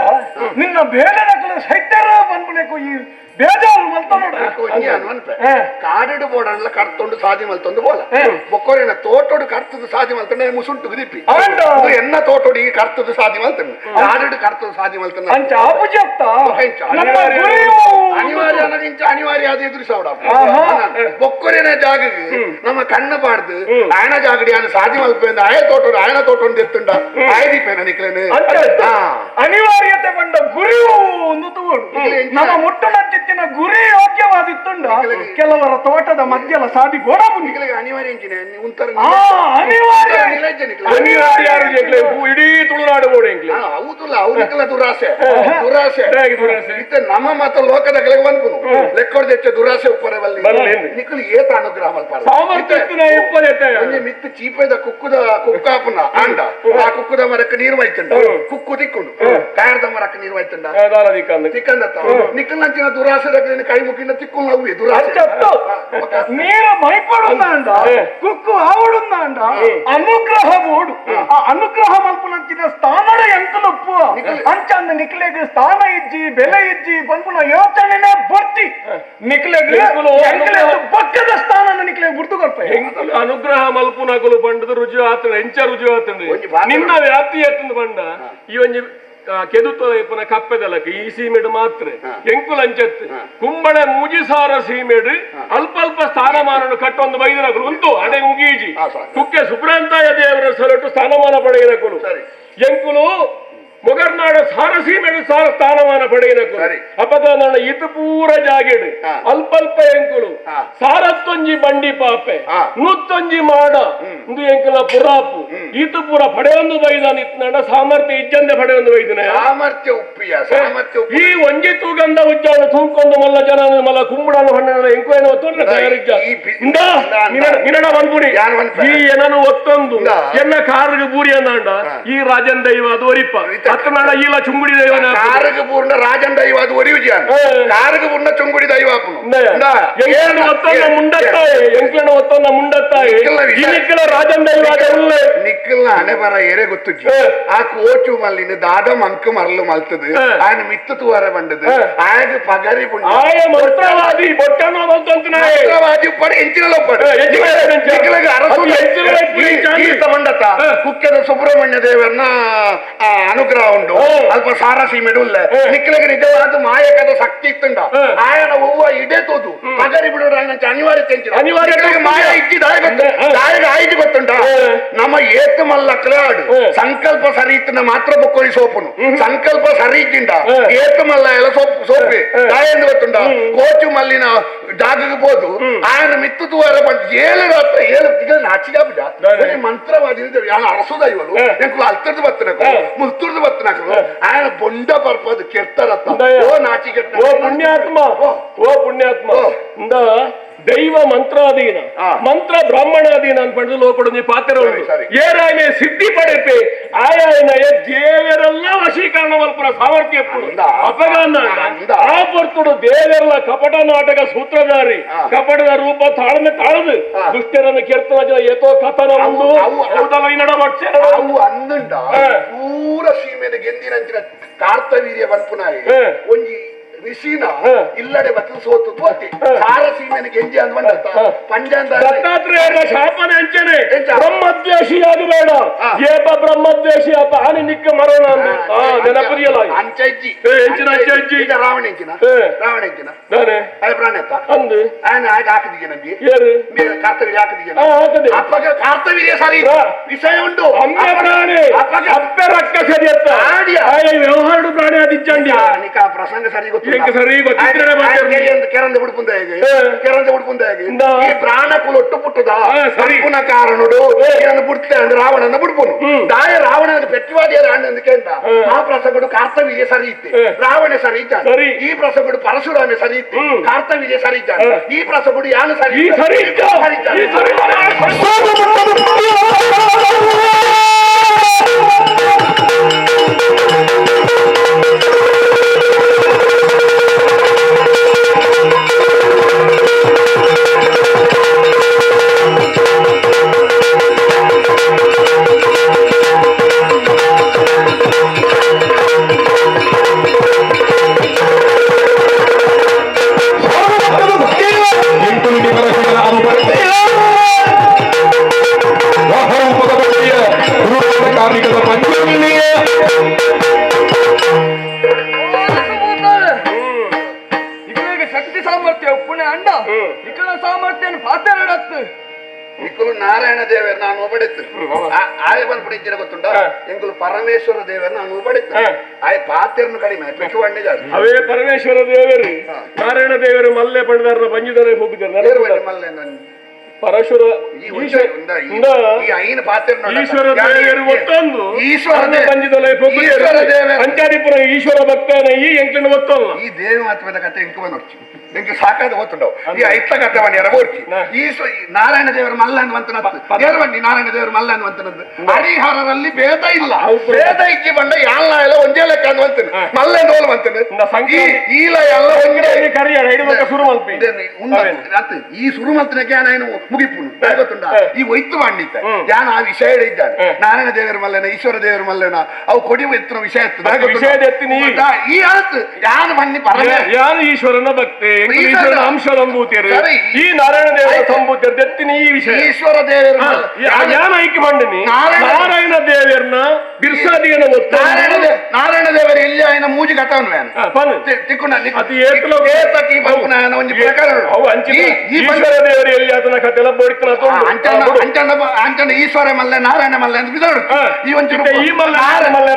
ನಿನ್ನ ಬೇಲೆನಕಲು ಸೈತ್ಯರ ಬಂದ್ಬಿಡಬೇಕು ಈ ಬೇಜಾರು ಮಲ್ತ ಕಾಡಿಡು ಬೋಡಲ್ಲ ಕರ್ತೊಂಡು ಸಾದಿ ಮಲ್ತೊಂದು ಬೋಲ ಬೊಕ್ಕೋರಿನ ತೋಟೋಡು ಕರ್ತದ ಸಾದಿ ಮಲ್ತಂಡೆ ಮುಸುಂಟು ದಿಪ್ಪಿ ಎನ್ನ ತೋಟೋಡು ಈ ಕರ್ತದ ಸಾದಿ ಮಲ್ತಂಡು ಕಾಡಿಡು ಕರ್ತದ ಸಾದಿ ಮಲ್ತಂಡ ಅನಿವಾರ್ಯ ಅನ್ನೋದಿಂಚ ಅನಿವಾರ್ಯ ಅದು ಎದುರಿಸೋಡ ಬೊಕ್ಕೊರಿನ ಜಾಗ ನಮ್ಮ ಕಣ್ಣು ಪಾಡ್ದು ಆಯನ ಜಾಗಡಿ ಆನ ಸಾದಿ ಮಲ್ಪೆಂದ ಆಯ ತೋಟೋಡು ಆಯನ ತೋಟೋಡು ಎತ್ತುಂಡ ಆಯ ದೀಪೇನ ನಿಕ್ಲೇನೆ ಅನಿವಾರ್ಯತೆ ಬಂದ ಗುರಿ ಒಂದು ತಗೋಡು ನಮ್ಮ ಮುಟ್ಟುನ ಚಿತ್ತಿನ ಗುರಿ ಯೋಗ್ಯವಾದಿತ್ತುಂಡ ಕೆಲವರ ತೋಟದ ಮಧ್ಯಲ ಸಾದಿ ಗೋಡ ಅನಿವಾರ್ಯ ಅನಿವಾರ್ಯ ಇಡೀ ತುಳುನಾಡು ಬೋಡ ಹೌದಲ್ಲ ಅವ್ರಿಗೆಲ್ಲ ದುರಾಸೆ ದುರಾಸೆ ಇತ್ತ ನಮ್ಮ ಮಾತ್ರ ಲೋಕದ ಕೆಳಗೆ ಬಂದ್ಪುನು ಲೆಕ್ಕೊಡ್ದೆಚ್ಚ ದುರಾಸೆ ಉಪ್ಪರೆ ಬಲ್ಲಿ ನಿಕ್ಕಲು ಏತ ಅನುಗ್ರಹ ಮಲ್ಪಾರ ಒಂಜಿ ಮಿತ್ತು ಚೀಪೆದ ಕುಕ್ಕುದ ಕುಕ್ಕಾಪುನ ಆಂಡ ಆ ಕುಕ್ಕುದ ಮರಕ್ಕೆ ನೀರು ಮೈತುಂಡ ಕುಕ್ಕು ತಿಕ್ಕೊಂಡು ಕಾಯರ್ದ ಮರಕ್ಕೆ ನೀರು ಮೈತುಂಡ ತಿಕ್ಕಂದತ್ತ ನಿಕ್ಕಲ್ನಂಚಿನ ದುರಾಸೆ ಕೈ ಮುಕ್ಕಿನ ತಿಕ್ಕು ಅವ್ವೆ ದುರಾಸೆ ನೀರು ಮೈಪಡುಂದಾಂಡ ಕುಕ್ಕು ಆವಡುಂದಾಂಡ ಅನುಗ್ರಹ ಬೋಡು ಆ ಅನುಗ್ರಹ ಮಲ್ಪುನಂಚಿನ ಸ್ಥಾನಡ ಎಂಕಲುಪ್ಪು ಅಂಚಂದ ನಿಕ್ಲೆಗ್ ಸ್ಥಾನ ಇಜ್ಜಿ ಬೆಲೆ ಇಜ್ಜಿ ಪನ್ಪುನ ಯೋಚನೆನೇ ಬರ್ತಿ ನಿಕ್ಲೆಗ್ ಪಕ್ಕದ ಸ್ಥಾನ ನಿಕ್ಲೆಗ್ ಗುರ್ತು ಕೊರ್ಪೆ ಅನುಗ್ರಹ ಮಲ್ಪುನಕುಲು ಪಂಡದ ರುಜು ಆತಂಡ ಎಂಚ ರುಜು ಆತಂಡ ನಿನ್ನ ವ್ಯಾಪ್ತಿ ಆತಂದ ಪಂಡ ಈ ಒಂಜಿ ಕೆದುತ್ತದ ಇಪ್ಪನ ಕಪ್ಪೆದಲಕ ಈ ಸೀಮೆಡು ಮಾತ್ರ ಎಂಕುಲು ಅಂಚತ್ ಕುಂಬಳೆ ಮೂಜಿ ಸಾವಿರ ಸೀಮೆಡು ಅಲ್ಪ ಅಲ್ಪ ಸ್ಥಾನಮಾನ ಕಟ್ಟೊಂದು ಬೈದಿನಕುಲು ಉಂಟು ಅಡೆ ಮುಗೀಜಿ ಕುಕ್ಕೆ ಸುಬ್ರಾಂತಾಯ ದೇವರ ಸೊರಟು ಸ್ಥಾನಮಾನ ಪಡೆಯಿನಕುಲು ಎಂಕುಲು ಮೊಗರ್ನಾಡ ಸಾರ ಸೀಮೆಡು ಸಾರ ಸ್ಥಾನಮಾನ ಪಡೆಯಿನಕುಲು ಅಪದ ಇದು ಪೂರ ಜಾಗೆಡು ಅಲ್ಪ ಅಲ್ಪ ಎಂಕುಲು ಸಾರತ್ತೊಂಜಿ ಬಂಡಿ ಪಾಪೆ ನೂತ್ತೊಂಜಿ ಮಾಡ ಇಂದು ಎಂಕುಲ ಪುರಾಪು ಈತು ಪೂರ ಪಡೆಯೊಂದು ಬೈದ ನಿತ್ನಾಡ ಸಾಮರ್ಥ್ಯ ಇಜ್ಜಂದೆ ಪಡೆಯೊಂದು ಬೈದನೆ ಸಾಮರ್ಥ್ಯ ಉಪ್ಪಿಯ ಸಾಮರ್ಥ್ಯ ಈ ಒಂಜಿ ತೂಗಂದ ಉಜ್ಜಾನ ತೂಕೊಂದು ಮಲ್ಲ ಜನ ಮಲ್ಲ ಕುಂಬುಡಾನ ಹಣ್ಣ ಎಂಕು ಏನೋ ಒತ್ತೊಂದು ತಯಾರಿಜ್ಜ ನಿನ್ನಡ ಬಂದ್ಬಿಡಿ ಈ ಏನನು ಒತ್ತೊಂದು ಎನ್ನ ಕಾರಿಗೆ ಬೂರಿ ಅಂದಾಂಡ ಈ ರಾಜನ್ ದೈವ ಅದು ಒರಿಪ ಈಲ ಚುಂಗುಡಿ ದೈವ ಕಾರಗ ಪೂರ್ಣ ರಾಜನ್ ದೈವ ಅದು ಒರಿಯುಜಿ ಕಾರಗ ಪೂರ್ಣ ಚುಂಗುಡಿ ದೈವ ಮುಂಡತ್ತಾಯಿ ಎಂಕ್ಲನ ಒತ್ತೊಂದ ಮುಂಡತ್ತಾಯಿ ನಿಕ್ಕಲ ರಾಜನ್ ದೈವ ನಿಕ್ಕಲ್ನ ಹಣೆ ಬರ ಏರೆ ಗೊತ್ತುಜ್ಜಿ ಆ ಕೋಚು ಮಲ್ಲಿನ ದಾದ ಮಂಕು ಮರಲು ಮಲ್ತದು ఆయన ಮಿತ್ತು ತೂವರ ಬಂಡದು ಆಯಗ ಪಗರಿ ಆಯ ಮಂತ್ರವಾದಿ ಬೊಟ್ಟನ ಮಂತ್ರವಾದಿ ಉಪ್ಪಡು ಎಂಚಿನ ಉಪ್ಪಡು ನಿಕ್ಕಲಗ ಅರಸು ಈತ ಬಂಡತ್ತ ಕುಕ್ಕೆದ ಸುಬ್ರಹ್ಮಣ್ಯ ದೇವರನ್ನ ಅನುಗ್ರಹ ಉಂಡು ಅಲ್ಪ ಸಾರ ಸೀಮೆಡು ಉಲ್ಲ ನಿಕ್ಕಲಗ ನಿಜವಾದ ಮಾಯಕದ ಶಕ್ತಿ ಇತ್ತುಂಡ ಆಯನ ಒವ್ವ ಇಡೆ ತೋದು ಪಗರಿ ಬಿಡೋಡು ఆయన ಅನಿವಾರ್ಯ ಅನಿವಾರ್ಯ ಮಾಯ ಇಜ್ಜಿ ದಾಯ ಗೊತ್ತು ದಾಯಗ ಆಯ್ತು ಗೊತ್ತುಂಟ ನಮ್ಮ ಏತು ಮಲ್ಲ ಕ್ಲಾಡ್ ಸಂಕಲ್ಪ ಸರಿ ಇತ್ತನ ಮಾತ್ರ ಬೊಕ್ಕೊಳಿ ಸೋಪುನು ಸಂಕಲ್ಪ ಸರಿ ಇದ್ದಿಂಡ ಏತು ಮಲ್ಲ ಎಲ್ಲ ಸೋಪ್ ಸೋಪೆ ದಾಯ ಎಂದು ಗೊತ್ತುಂಡ ಕೋಚು ಮಲ್ಲಿನ ಜಾಗಕ್ಕೆ ಹೋದು ఆయన ಮಿತ್ತು ತೂವರ ಬಂದು ಏಳು ರಾತ್ರ ಏಳು ಈಗ ನಾಚಿಗೆ ಮಂತ್ರವಾದಿ ಅರಸುದ ಇವಳು ಎಂಕುಲು ಅಲ್ತರ್ದು ಬತ್ತನಕು ಮುಲ್ತುರ್ದು ಬತ್ತನಕು ఆయన ಬೊಂಡ ಪರ್ಪದು ಕೆರ್ತಾರತ್ತ ಓ ನಾಚಿಗೆ ಓ ಪುಣ್ಯಾತ್ಮ ಓ ಪುಣ್ಯಾತ್ಮ ಇಂದ ದೈವ ಮಂತ್ರಾಧೀನ ಮಂತ್ರ ಬ್ರಾಹ್ಮಣಾಧೀನ ಅಂತ ಪಡೆದು ಲೋಕಡು ನೀ ಪಾತ್ರ ಏರಾಯನೆ ಸಿದ್ಧಿ ಪಡೆಪೆ ಆಯಾಯನಯ ದೇವರೆಲ್ಲ ವಶೀಕರಣ ಮಲ್ಪುನ ಸಾಮರ್ಥ್ಯ ಅಪಗಾನ ಆ ಪೊರ್ತುಡು ದೇವರೆಲ್ಲ ಕಪಟ ನಾಟಕ ಸೂತ್ರಧಾರಿ ಕಪಟದ ರೂಪ ತಾಳ್ಮೆ ತಾಳದು ದುಷ್ಟರನ್ನು ಕೀರ್ತನ ಜನ ಏತೋ ಕಥನ ಉಂಡು ಹೌದಲ್ಲ ಈ ನಡ ಅವು ಅಂದುಂಡ ಪೂರ ಸೀಮೆದ ಗೆಂದಿನಂಚಿನ ಕಾರ್ತವೀರ್ಯ ಬನ್ಪುನಾಯಿ ಒಂಜಿ ಋಷಿನ ಇಲ್ಲಡೆ ಬತ್ತು ಸೋತು ತೋತಿ ಸಾರ ಸೀಮೆನ ಗೆಂಜಿ ಅಂದ್ ಬಂದ ಪಂಜ ದತ್ತಾತ್ರೇಯರ ಶಾಪನೆ ಅಂಚನೆ ಬ್ರಹ್ಮದ್ವೇಷಿ ಆಗಬೇಡ ಏಪ ಬ್ರಹ್ಮದ್ವೇಷಿ ಅಪ್ಪ ಆನೆ ನಿಕ್ಕ ಮರಣ ಅಂದು ನೆನಪುರಿಯಲ್ಲ ಅಂಚಜ್ಜಿ ಎಂಚಿನ ಅಂಚಜ್ಜಿ ಈಗ ರಾವಣ ಎಂಚಿನ ರಾವಣ ಎಂಚಿನ ನಾನೇ ಅಯ ಪ್ರಾಣ ಎತ್ತ ಅಂದು ಆನೆ ಆಗ ಹಾಕಿದೀಗ ನಮ್ಗೆ ಏರು ಕಾರ್ತವೀರ್ಯ ಹಾಕಿದೀಗ ಹಾಕದೆ ಅಪ್ಪಗ ಕಾರ್ತವೀರ್ಯ ಸರಿ ವಿಷಯ ಉಂಟು ಅಮ್ಮೆ ಪ್ರಾಣಿ ಅಪ್ಪೆ ರಕ್ಕ ಸರಿ ಅತ್ತ ಆಯ ವ್ಯವಹಾರ ಪ್ರಾಣಿ ಅದಿಚ್ಚಂಡಿ ನಿಕ ಪ್ರಸಂಗ ಸರಿ ಗೊತ್ತು ಸರಿ ಗೊತ್ತಿದ್ರೆ ಕೆರಂದ ಬಿಡ್ಪುಂದ ಹೇಗೆ ಕೆರಂದ ಬಿಡ್ಪುಂದ ಹೇಗೆ ಈ ಪ್ರಾಣ ಕುಲೊಟ್ಟು ಪುಟ್ಟದ ಸರಿ ಕಾರಣಡು ಏನನ್ನು ಬಿಡ್ತದೆ ಅಂದ್ರೆ ರಾವಣನ ಬಿಡ್ಪುನು ದಾಯ ರಾವಣನ ಪೆಟ್ಟಿವಾದಿಯ ರಾಣ ಅಂದಕ್ಕೆ ಆ ಪ್ರಸಂಗಡು ಕಾರ್ತವೀರ್ಯ ಸರಿ ಇತ್ತೆ ರಾವಣ ಸರಿ ಇದ್ದ ಈ ಪ್ರಸಂಗಡು ಪರಶುರಾಮ ಸರಿ ಇತ್ತೆ ಕಾರ್ತವೀರ್ಯ ಸರಿ ಇದ್ದ ಈ ಪ್ರಸಂಗಡು ಯಾನು ಸರಿ ಸರಿ ಶಕ್ತಿ ಸಾಮರ್ಥ್ಯ ಉಪ್ಪುಣೆ ಅಂಡ ಇಕಲ ಸಾಮರ್ಥ್ಯ ಪಾತ್ರ ನಿಕ್ಕಲು ನಾರಾಯಣ ದೇವರ ನಾನು ಒಬಡಿತ್ತು ಆಯ ಬಂದ್ಬಿಟ್ಟಿದ್ದೀರ ಗೊತ್ತುಂಟ ಎಂಕುಲು ಪರಮೇಶ್ವರ ದೇವರ ನಾನು ಒಬಡಿತ್ತು ಆಯ ಪಾತ್ರನು ಕಡಿಮೆ ಪೆಟ್ಟುವಣ್ಣೆ ಜಾಸ್ತಿ ಅವೇ ಪರಮೇಶ್ವರ ದೇವರು ನಾರಾಯಣ ದೇವರು ಮಲ್ಲೆ ಪಂಡದಾರನ ಬಂಜಿದರೆ ಹೋಗಿದ್ದಾರೆ ಮಲ್ಲೆ ನನ್ನ ಪರಶುರ ಈಶ್ವರ ದೇವರು ಒತ್ತೊಂದು ಈಶ್ವರ ಬಂಜಿದೊಲೆ ಅಂಚಾದಿಪುರ ಈಶ್ವರ ಭಕ್ತನ ಈ ಎಂಕ್ಲಿನ ಒತ್ತೊಲ್ಲ ಈ ದೇವಿ ಮಾತ್ರದ ಕತೆ ಎಂಕು ಬಂದೊರ್ಚಿ ಎಂಕ್ ಸಾಕಾದ ಗೊತ್ತುಂಡವು ಈ ಐತ್ತ ಕತೆ ಬನ್ನಿ ಎರಬೋರ್ಚಿ ಈಶ್ವರ ನಾರಾಯಣ ದೇವರು ಮಲ್ಲ ಅನ್ನುವಂತನದ್ದು ದೇವರಬನ್ನಿ ನಾರಾಯಣ ದೇವರು ಮಲ್ಲ ಅನ್ನುವಂತನದ್ದು ಹರಿಹರರಲ್ಲಿ ಭೇದ ಇಲ್ಲ ಭೇದ ಇಕ್ಕಿ ಬಂಡ ಯಾಲ್ಲ ಎಲ್ಲ ಒಂದೇ ಲೆಕ್ಕ ಅನ್ನುವಂತನು ಮಲ್ಲ ನೋಲ್ವಂತನು ಈಲ ಎಲ್ಲ ಒಂದೇ ಶುರು ಮಲ್ಪಿ ಈ ಶುರು ಮಲ್ತನಕ್ಕೆ ನಾನು ಮುಗಿಪುನು ಗೊತ್ತುಂಡ ಈ ಒಯ್ತು ಮಾಡಿದ್ದೆ ಯಾನ್ ಆ ವಿಷಯ ಇದ್ದಾನೆ ನಾರಾಯಣ ದೇವರ ಮಲ್ಲನ ಈಶ್ವರ ದೇವರ ಮಲ್ಲನ ಅವು ಕೊಡಿ ಎತ್ತಿನ ವಿಷಯ ಎತ್ತು ಈ ಆತು ಯಾನು ಬನ್ನಿ ಪರಮೇ ಯಾನು ಈಶ್ವರನ ಭಕ್ತಿ ಈಶ್ವರನ ಅಂಶ ಸಂಭೂತಿಯರು ಈ ನಾರಾಯಣ ದೇವರ ಸಂಭೂತಿಯರು ಎತ್ತಿನ ಈ ವಿಷಯ ಈಶ್ವರ ದೇವರ ಯಾನ ಐಕ್ಯ ಬಂಡಿನಿ ನಾರಾಯಣ ದೇವರನ್ನ ಬಿರ್ಸಾದಿಗನ ಒತ್ತು ನಾರಾಯಣ ದೇವರು ಎಲ್ಲಿ ఆయన ಮೂಜಿ ಕಥವನ್ನು ತಿಕ್ಕುಂಡ ಒಂಜಿ ಪ್ರಕಾರ ಈಶ್ವರ ದೇವರು ಎಲ್ಲಿ ಆತನ ಕಥೆಲ್ಲ ಬೋಡಿತನ ಅಂಚನ ಈಶ್ವರ ಮಲ್ಲೆ ನಾರಾಯಣ ಮಲ್ಲೆ ಅಂತ ಬಿದೋಡು ಈ ಒಂಚೂರು ಈ ಮಲ್ಲ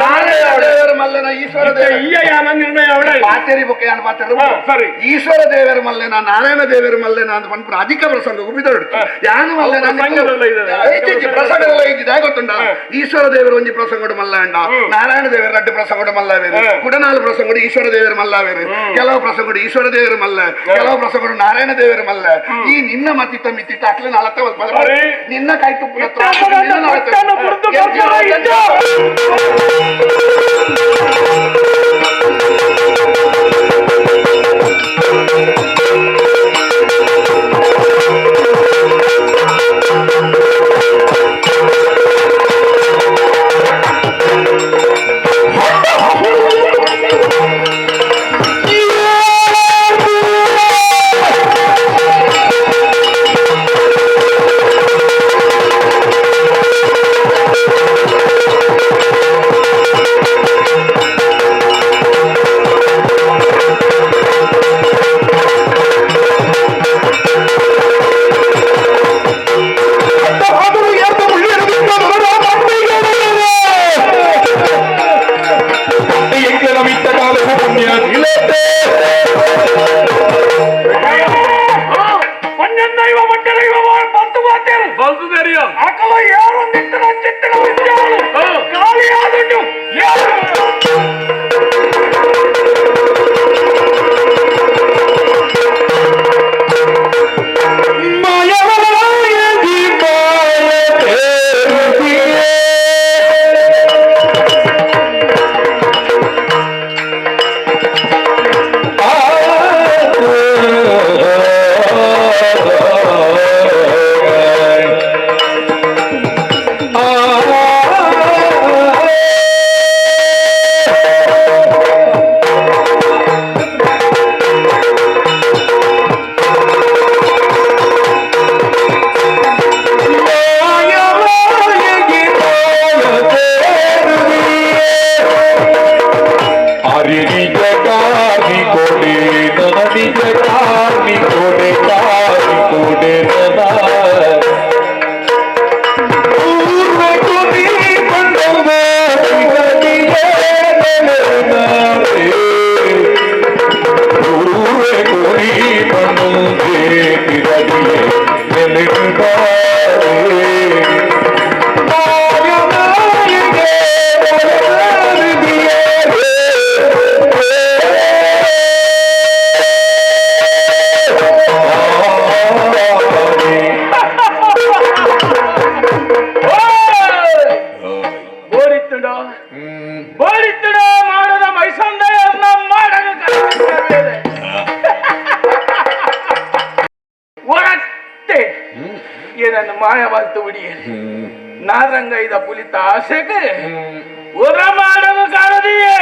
ನಾರಾಯಣ ದೇವರ ಮಲ್ಲೆನ ಈಶ್ವರ ದೇವರ ಯಾನ ನಿರ್ಣಯ ಪಾತೇರಿ ಬೊಕ್ಕ ಯಾನ ಪಾತೇರಿ ಸರಿ ಈಶ್ವರ ದೇವರ ಮಲ್ಲೆನ ನಾರಾಯಣ ದೇವರ ಮಲ್ಲೆನ ಅಂತ ಪನ್ಪುನ ಅಧಿಕ ಪ್ರಸಂಗ ಬಿದೋಡು ಯಾನು ಮಲ್ಲೆನ ಪ್ರಸಂಗದಲ್ಲ ಇದ್ದಿದೆ ಗೊತ್ತುಂಡ ಈಶ್ವರ ದೇವರು ಒಂಜಿ ಪ್ರಸಂಗಡು ಮಲ್ಲ ಅಂಡ ನಾರಾಯಣ ದೇವರ ರಡ್ಡು ಪ್ರಸಂಗಡು ಮಲ್ಲವೇರು ಕುಡನಾಲು ಪ್ರಸಂಗಡು ಈಶ್ವರ ದೇವರ ಮಲ್ಲವೇರು ಕೆಲವು ಪ್ರಸಂಗಡು ಈಶ್ವರ ದೇವರ ಮಲ್ಲ ಕೆಲವು ಪ್ರಸಂಗಡು ನಾರಾಯಣ ದೇವರ ಮಲ್ಲ ಈ ನಿನ್ನ ಮತಿತ ಮಿತಿತ ಅಕ್ಲೆ ನಲತೆ ನಿನ್ನ ಕೈ ತುಪ್ಪು Thank you. ಮಾಯವಾಲ್ತು ಬಿಡಿಯೇ ನಾರಂಗ ಇದ ಪುಲಿತ ಆಸೆಗೆ ಉರ ಮಾಡಲು ಕಾರದಿಯೇ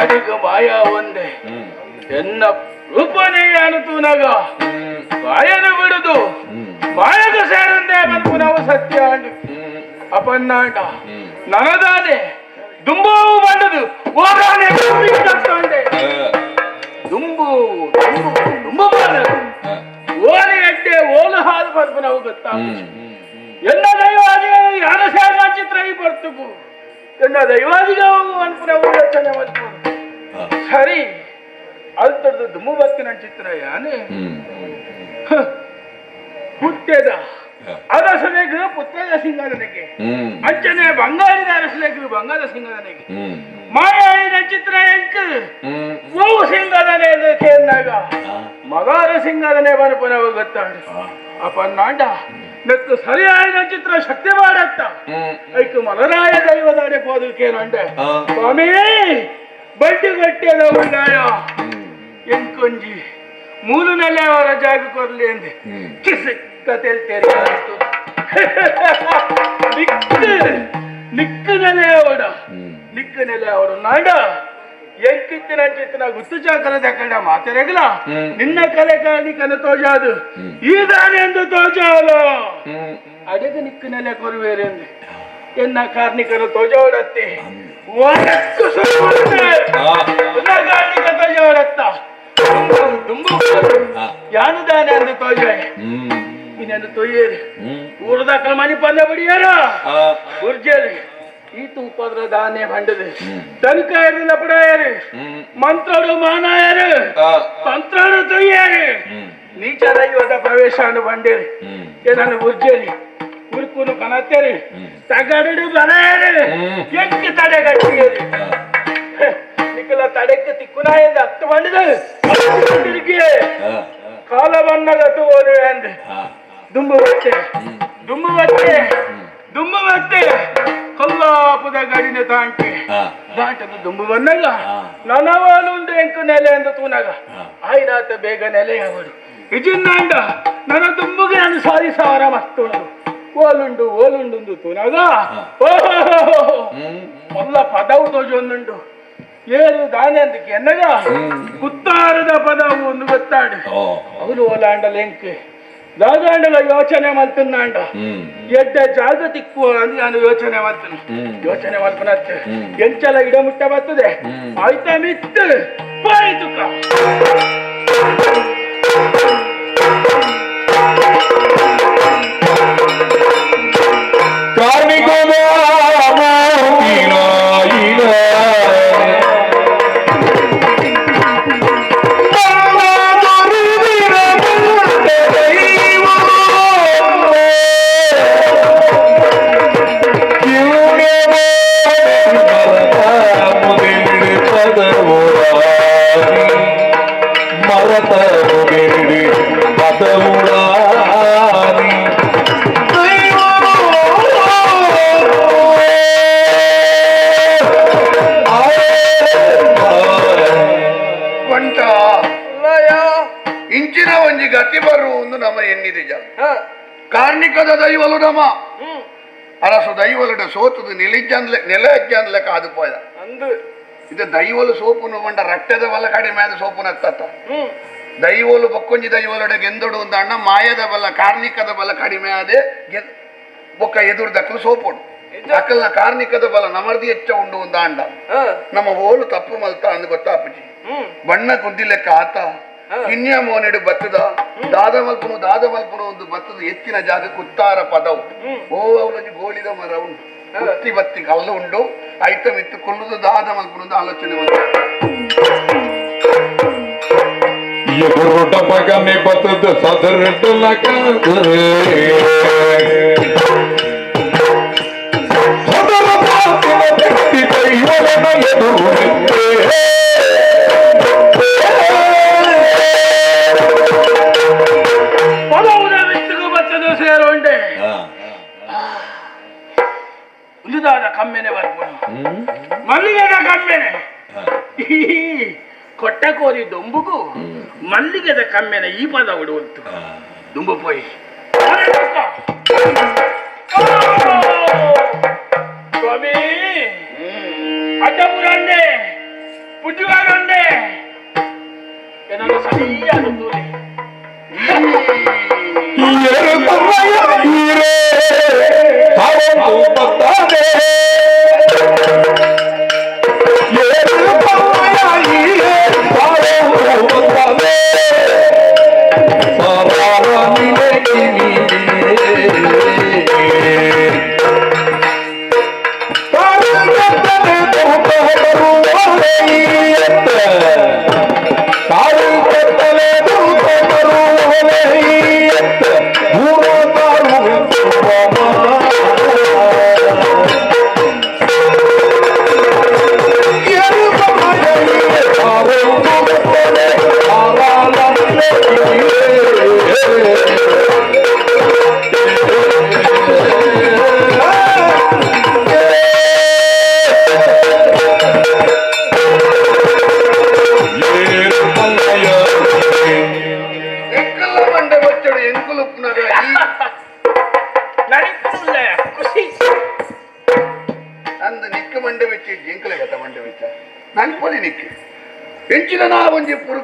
ಅಡಿಗ ಮಾಯ ಒಂದೇ ಎನ್ನ ರೂಪನೇ ಅನುತೂನಗ ಮಾಯನು ಬಿಡುದು ಮಾಯಗ ಸೇರಂದೆ ಬಂದು ನಾವು ಸತ್ಯ ಅಪನ್ನಾಟ ನನದಾನೆ ದುಂಬು ಬಂದದು ಓರಾನೆ ದುಂಬು ದುಂಬು ದುಂಬು ಬಂದದು ಓಲಿ ಅಡ್ಡೆ ಓಲು ಹಾಲು ಬರ್ಬು ನಾವು ಗೊತ್ತಾ ಎಲ್ಲ ದೈವಾದಿಗ ಯಾರ ಸೇರ್ನ ಚಿತ್ರ ಈ ಬರ್ತುಗು ಎಲ್ಲ ದೈವಾದಿಗ ಅನ್ಪು ಯೋಚನೆ ಮಾಡ್ತು ಸರಿ ಅಲ್ತಡ್ದು ದುಮ್ಮು ಬತ್ತಿನ ಚಿತ್ರ ಯಾನೆ ಹುಟ್ಟೆದ ಅರಸನೆಗೆ ಪುತ್ರದ ಸಿಂಗದನಿಗೆ ಅಂಚನೆ ಬಂಗಾರಿದ ಅರಸನೆಗೆ ಬಂಗಾರ ಸಿಂಗದನಿಗೆ ಮಾಯಾಯಿನ ಚಿತ್ರ ಎಂಕ್ ಓ ಸಿಂಗದನೆ ಕೇಂದಾಗ ಮಗಾರ ಸಿಂಗದನೆ ಬನಪನವ ಗೊತ್ತಾಡು ಅಪನ್ನಾಂಡ ನೆಕ್ಕು ಸರಿಯಾದ ಚಿತ್ರ ಶಕ್ತಿ ಮಾಡತ್ತ ಐಕು ಮಲರಾಯ ದೈವದಾಡೆ ಪೋದಕ್ಕೇನಂಡೆ ಸ್ವಾಮಿ ಬಡ್ಡಿ ಗಟ್ಟಿಯದ ಉಳ್ಳಾಯ ಎಂಕೊಂಜಿ ಮೂಲು ನೆಲೆ ಅವರ ಜಾಗ ಕೊರ್ಲಿ ಅಂದೆ ಕಿಸಿಕ್ಕ ತೆಲ್ತೇರಿ ನಿಕ್ಕು ನಿಕ್ಕು ನೆಲೆ ಅವಡ ನಿಕ್ಕು ನೆಲೆ ಅವಡು ನಾಡ ಎಂಕಿತ್ತಿನ ಚಿತ್ತಿನ ಗುತ್ತು ಚಾಕರದ ಕಂಡ ಮಾತೆರೆಗಲ ನಿನ್ನ ಕಲೆ ಕಾಣಿಕನ ತೋಜಾದು ಈ ದಾನಿ ಎಂದು ತೋಜಾಲ ಅಡಗ ನಿಕ್ಕು ನೆಲೆ ಕೊರುವೇರೆ ಎಂದೆ ಎನ್ನ ಕಾರ್ಣಿಕನ ತೋಜೋಡತ್ತಿ ಒಡಕ್ಕು ಸುರುವಂತೆ ಎನ್ನ ಕಾರ್ಣಿಕ ತೋಜೋಡತ್ತ ದುಂಬು ಯಾನುದಾನೆ ಅಂದು ತೋಜಾಯ ಇನ್ನೊಂದು ತೊಯ್ಯೇರಿ ಊರದಕ್ಕಲ ಮನಿ ಪಂದ ಬಿಡಿಯಾರ ಗುರ್ಜೇರಿ ಈ ತೂಪದ್ರ ದಾನೆ ಬಂಡದು ತನಕ ಇರಲಿಲ್ಲ ಪಡಾಯರು ಮಂತ್ರಡು ಮಾನಾಯರು ತಂತ್ರಡು ತೊಯ್ಯಾರು ನೀಚ ದೈವದ ಪ್ರವೇಶ ಅನ್ನು ಬಂಡೇರಿ ಏನನ್ನು ಗುರ್ಜೇರಿ ಉರ್ಕುನು ಕನತ್ತೇರಿ ತಗಡು ಬಲಾಯರು ಎಕ್ಕಿ ತಡೆಗಟ್ಟಿಯರಿ ನಿಕ್ಕಲ ತಡೆಕ್ಕೆ ತಿಕ್ಕುನಾಯಿಂದ ಹತ್ತು ಬಂಡಿದ ಕಾಲ ಬಣ್ಣದ ತೋರು ಅಂದೆ ದುಂಬು ಬಟ್ಟೆ ದುಂಬು ಬಟ್ಟೆ ದುಂಬು ಬಟ್ಟೆ ಕೊಲ್ಲಾಪುದ ಗಡಿನ ತಾಂಟಿ ದಾಟದ ದುಂಬು ಬಂದಾಗ ನನವಾಲುಂಡು ಎಂಕು ನೆಲೆ ಎಂದು ತೂನಾಗ ಆಯ್ನಾತ ಬೇಗ ನೆಲೆ ಅವರು ಇಜಿನ್ನಾಂಡ ನನ್ನ ದುಂಬುಗೆ ನಾನು ಸಾರಿ ಸಾವಿರ ಮಸ್ತುಂಡು ಓಲುಂಡು ಓಲುಂಡು ತೂನಾಗ ಓಹೋ ಮೊಲ್ಲ ಪದವು ತೋಜೊಂದುಂಡು ಏರು ದಾನೆ ಅಂದಕ್ಕೆ ಎನ್ನಗ ಕುತ್ತಾರದ ಪದವು ಒಂದು ಗೊತ್ತಾಡು ಅವನು ಓಲಾಂಡಲ ಎಂಕ್ ದಾದಾಂಡಲ ಯೋಚನೆ ಮಾಡ್తున్నాಂಡ ಎಡ್ಡ ಜಾಗ ತಿಕ್ಕುವ ಅಂತ ನಾನು ಯೋಚನೆ ಮಾಡ್ತೀನಿ ಯೋಚನೆ ಮಾಡ್ತಾನತ್ತೆ ಎಂಚಲ ಗಿಡ ಮುಟ್ಟ ಬರ್ತದೆ ಆಯ್ತಾ ಮಿತ್ತು ಪಾಯ್ತುಕ ಇಂಚಿನ ಒಂಜಿ ಗತಿ ಬರು ಒಂದು ನಮ್ಮ ಎನ್ನಿದಿಜ ಕಾರ್ಣಿಕದ ದೈವಲು ನಮ ಅರಸು ದೈವಲುಡ ಸೋತುದು ನಿಲಿಜ್ಜನ್ಲೆ ನೆಲ ಅಜ್ಜನ್ಲೆ ಕಾದು ಪೋಯ ಇದು ದೈವಲು ಸೋಪುನು ಬಂಡ ರಟ್ಟದ ಬಲ ಕಡಿಮೆ ಆದ ಸೋಪುನ ಹತ್ತತ್ತ ದೈವಲು ಬೊಕ್ಕೊಂಜಿ ದೈವಲುಡ ಗೆಂದೊಡು ಒಂದು ಅಣ್ಣ ಮಾಯದ ಬಲ ಕಾರ್ಣಿಕದ ಬಲ ಕಡಿಮೆ ಆದೆ ಬೊಕ್ಕ ಎದುರು ಸೋಪುಡು ಅಕಲ್ನ ಕಾರ್ಣಿಕದ ಬಲ ನಮರ್ದಿ ಹೆಚ್ಚ ಉಂಡು ಒಂದು ಅಂಡ ನಮ್ಮ ಓಲು ತಪ್ಪು ಮಲ್ತ ಅಂದ್ ಗೊತ್ತಾಪುಜಿ ಬಣ್ಣ ಕುದ್ದಿಲೆಕ್ಕ ಆತ ಕಿನ್ಯ ಮೋನೆಡು ಬತ್ತದ ದಾದ ಮಲ್ಪನು ದಾದ ಮಲ್ಪನು ಒಂದು ಬತ್ತದ ಎತ್ತಿನ ಜಾಗ ಕುತ್ತಾರ ಪದವು ಓ ಅವಲೊಂಜಿ ಗೋಳಿದ ಮರ ಉಂಟು ಬತ್ತಿ ಬತ್ತಿ ಕಲ್ಲು ಉಂಡು ಐತಮ್ ಇತ್ತು ಕೊಲ್ಲುದು ದಾದ ಮಲ್ಪನು ಒಂದು ಆಲೋಚನೆ ಬಂತು. ಎದುರುಡ ಮಗನೆ ಬತದ ಸದರಡಲಕ ಸದರ ಮಾತಿನ ವ್ಯಕ್ತಿ ದೈವನ ಎದುರು ಸೇರೋಂಡೆ ಉಳಿದಾದ ಕಮ್ಮೆನೆ ಬರ್ಬೋದು ಮಲ್ಲಿಗೆದ ಕಮ್ಮೆನೆ ಕೊಟ್ಟ ಕೋರಿ ದೊಂಬುಗು ಮಲ್ಲಿಗೆದ ಕಮ್ಮೆನೆ ಈ ಪದ ಉಡುವಂತು ದುಂಬು ಪೋಯಿ ಸ್ವಾಮಿ ಅಡ್ಡಪುರಂಡೆ ಪುಜುಗಾರಂಡೆ ಏನೋ ಸರಿಯಾದ ತೂಲೆ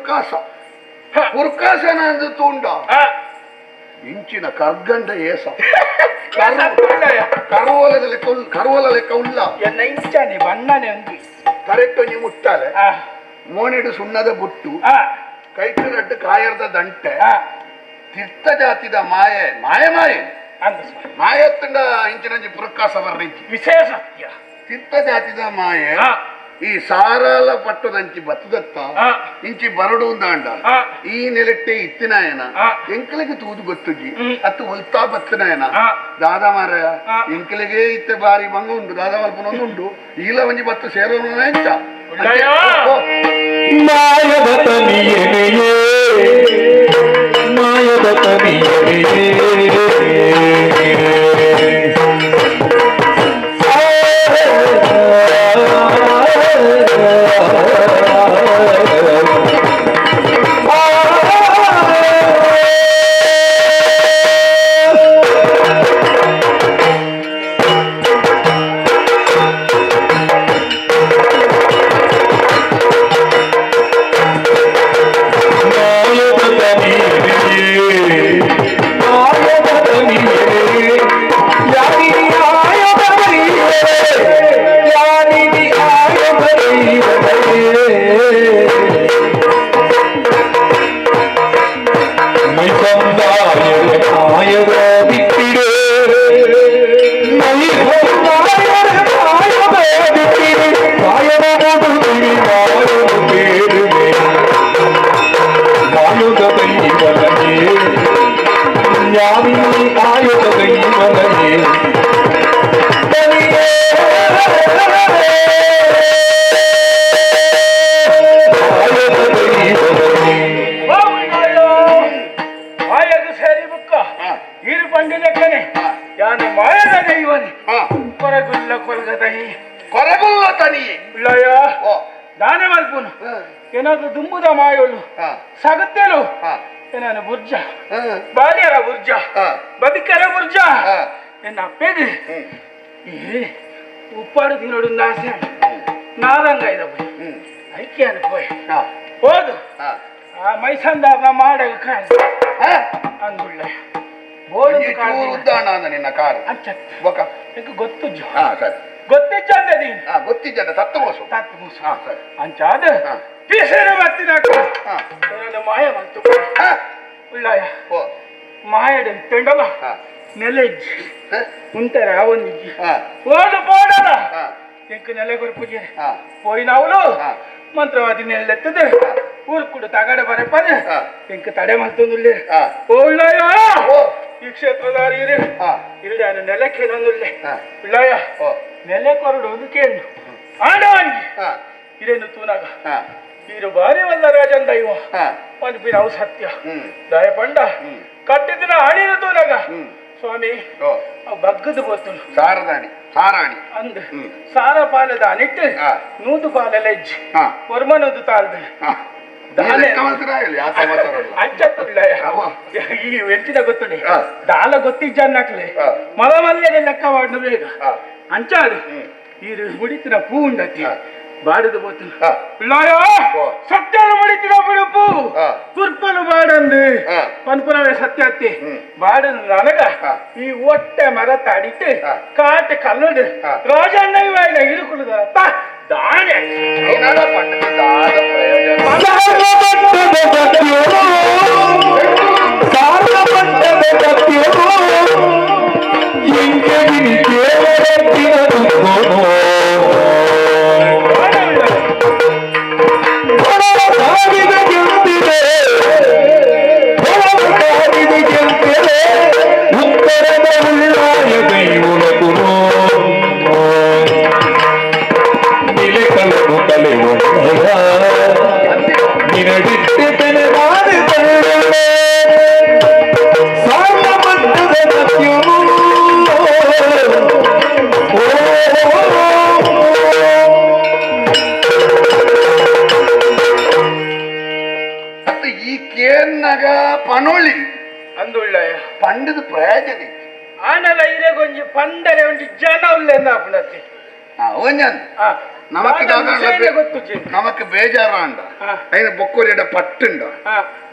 ಪುರ್ಕಾಸ ಪುರ್ಕಾಸನ ಅಂದು ತೂಂಡ ಇಂಚಿನ ಕರ್ಗಂಡ ಏಸ ಕರುವಲ ಕರುವಲ ಲೆಕ್ಕ ಉಲ್ಲ ಎನ್ನ ಇಂಚಾನೆ ಬಣ್ಣನೆ ಅಂಗಿ ಕರೆಕ್ಟ್ ಒಂಜಿ ಮುಟ್ಟಾಲೆ ಮೋನೆಡು ಸುಣ್ಣದ ಬುಟ್ಟು ಕೈಟು ರಡ್ಡು ಕಾಯರ್ದ ದಂಟೆ ತಿರ್ತ ಜಾತಿದ ಮಾಯೆ ಮಾಯೆ ಮಾಯೆ ಮಾಯತ್ತಂಡ ಇಂಚಿನಂಜಿ ಪುರ್ಕಾಸ ಬರ್ರಿಂಚಿ ವಿಶೇಷ ತಿರ್ತ ಜಾತಿದ ಮಾಯೆ ಈ ಸಾರಾಲ ಪಟ್ಟದಂಚಿ ಬತ್ತದತ್ತ ಇಂಚಿ ಬರಡು ಉಂದಾಂಡ ಈ ನೆಲೆಟ್ಟೆ ಇತ್ತಿನಾಯನ ಎಂಕಲಿಗೆ ತೂದು ಗೊತ್ತುಜಿ ಅತ್ತು ಒಲ್ತಾ ಬತ್ತನಾಯನ ದಾದಾ ಮಾರಾಯ ಎಂಕಲಿಗೆ ಇತ್ತೆ ಬಾರಿ ಮಂಗ ಉಂಟು ದಾದಾ ಮಲ್ಪನೊಂದು ಉಂಟು ಈಲ ಒಂಜಿ ಬತ್ತು ಸೇರೋನು ಎಂಚ ಮಾಯದ ತನಿಯೆಯೇ ಮಾಯದ ತನಿಯೆಯೇ ಏನಾದ್ರೂ ದುಂಬುದ ಮಾಯೋಳು ಸಾಗುತ್ತೇಳು ಏನಾನು ಬುರ್ಜ ಬಾಲ್ಯರ ಬುರ್ಜ ಬದುಕರ ಬುರ್ಜ ಎನ್ನ ಅಪ್ಪೇದು ಏ ಉಪ್ಪಾಡು ತಿನ್ನೋಡು ಆಸೆ ನಾರಂಗ ಇದ ಐಕ್ಯ ಪೋಯ್ ಹೋದು ಆ ಮೈಸಂದಾರ್ನ ಮಾಡಗ ಕಾಣ ಅಂದುಳ್ಳ ನಿನ್ನ ಕಾರು ಗೊತ್ತಿಜ್ಜ ಗೊತ್ತಿಜ್ಜಂದೆ ಗೊತ್ತಿಜ್ಜಂದ ತತ್ತು ಮೋಸ ತತ್ತು ಮೋಸ ಅಂಚಾದ ಪಿಸರು ಬತ್ತಿನಾಕ ಮಾಯ ಬಂತು ಉಳ್ಳಾಯ ಮಾಯಡ ಇತ್ತಂಡಲ್ಲ ನೆಲೆಜ್ಜಿ ಉಂಟಾರ ಒಂದಿಜ್ಜಿ ಓಡು ಪೋಡಲ್ಲ ಎಂಕ್ ನೆಲೆ ಕೊರ್ಪುಜಿ ಪೋಯಿನವಳು ಮಂತ್ರವಾದಿ ನೆಲ್ಲೆತ್ತದ ಊರ್ಕುಡು ತಗಡೆ ಬರಪದ ಇಂಕ ತಡೆ ಮಲ್ತೊಂದುಲ್ಲೆ ಓಳ್ಳಾಯ ಈ ಕ್ಷೇತ್ರದಾರಿ ಇರು ಇಲ್ಲಾನು ನೆಲಕ್ಕೆ ನೊಂದುಲ್ಲೆ ಇಲ್ಲಾಯ ನೆಲೆ ಕೊರಡು ಒಂದು ಕೇಳು ಆಡವಂಗಿ ಇರೇನು ತೂನಾಗ ಇರು ಬಾರಿ ವಲ್ಲ ರಾಜಂದ ಇವ ಒಂದು ಅವು ಸತ್ಯ ದಾಯ ಪಂಡ ಕಟ್ಟಿದಿನ ಅಣಿನ ತೂನಾಗ ಸ್ವಾಮಿ ಬಗ್ಗದ ಬೋತು ಸಾರದಾಣಿ ಸಾರಾಣಿ ಅಂದ್ ಸಾರ ಪಾಲದ ಅನಿಟ್ಟು ನೂದು ಪಾಲ ಲೆಜ್ಜಿ ಒರ್ಮನೊಂದು ತಾಳ್ದ ಈ ಎಂಚಿನ ಗೊತ್ತುಂಡಿ ದಾಲ ಗೊತ್ತಿಜ್ಜಾಕ್ಲೆ ಮಲ ಮಲ್ಲೆಗೆ ಲೆಕ್ಕ ಮಾಡ್ನು ಬೇಗ ಅಂಚಾದು ಈ ಮುಡಿತಿನ ಪೂ ಉಂಡತಿ ಬಾಡದು ಬೋತು ಪಿಳ್ಳಾಯೋ ಸತ್ಯನು ಮುಡಿತಿನ ಬಿಡು ಪೂ ಕುರ್ಪನು ಬಾಡಂದು ಪನ್ಪುನವೇ ಸತ್ಯ ಅತ್ತಿ ಬಾಡದು ನನಗ ಈ ಒಟ್ಟೆ ಮರ ತಾಡಿಟ್ಟು ಕಾಟ ಕಲ್ಲಡು ರಾಜಣ್ಣ ಇವಾಗ ಇರುಕುಳುದ ದಾನೆ ಪನೋಳಿ ಅಂದುಳ್ಳಾಯ ಪಂಡದ ಪ್ರಯೋಜನ ಆನಲ ಇರೆಗೊಂಜಿ ಪಂಡರೆ ಒಂಜಿ ಜನ ಉಲ್ಲೆಂದ ಆಪುನತಿ ಒಂಜನ್ ನಮಕ್ ನಮಕ್ ಬೇಜಾರ ಅಂಡ ಐನ ಬೊಕ್ಕೋರಿಡ ಪಟ್ಟುಂಡ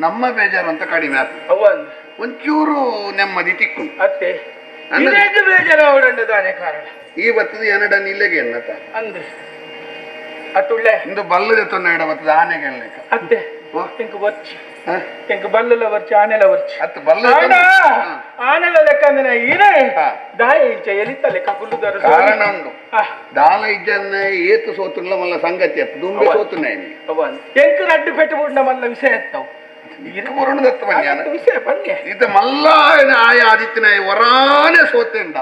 ನಮ್ಮ ಬೇಜಾರು ಅಂತ ಕಡಿಮೆ ಆತು ಒಂಚೂರು ನೆಮ್ಮದಿ ತಿಕ್ಕು ಅತ್ತೆ ಬೇಜಾರ ಅವಡಂಡ ಕಾರಣ ಈ ಬತ್ತದ ಎನ್ನಡ ನಿಲ್ಲೆಗೆ ಎನ್ನತ ಅಂದ್ ಅತ್ತುಳ್ಳೆ ಇಂದು ಬಲ್ಲದ ತೊನ್ನ ಇಡ ಬತ್ತದ ಆನೆಗೆ ಎನ್ನಕ ಅತ್ತೆ ಇಂಕ್ ಬಚ್ಚಿ ಇಂಕ್ ಬಲ್ಲಲ ವರ್ಚಿ ಆನೆಲ ವರ್ಚಿ ಅತ್ತು ಬಲ್ಲ ಆನೆಲ ಲೆಕ್ಕ ಅಂದ್ರೆ ಇರೇ ದಾಯ ಇಂಚ ಎಲಿತ ಲೆಕ್ಕ ಕುಲ್ಲುದಾರ ಕಾರಣ ಉಂಡು ದಾಲ ಇಜ್ಜನ್ನ ಏತು ಸೋತುಲ್ಲ ಮಲ್ಲ ಸಂಗತಿ ಅತ್ತು ದುಂಬೆ ಸೋತುನ ಎಂಕ್ ರಡ್ಡು ಪೆಟ್ಟು ಬುಡ್ನ ಮಲ್ಲ ವಿಷಯ ಎತ್ತವು ವಿಷಯ ಬನ್ನಿ ಇತ ಮಲ್ಲ ಆಯ ಆದಿತ್ಯನ ವರಾನೆ ಸೋತೆಂಡ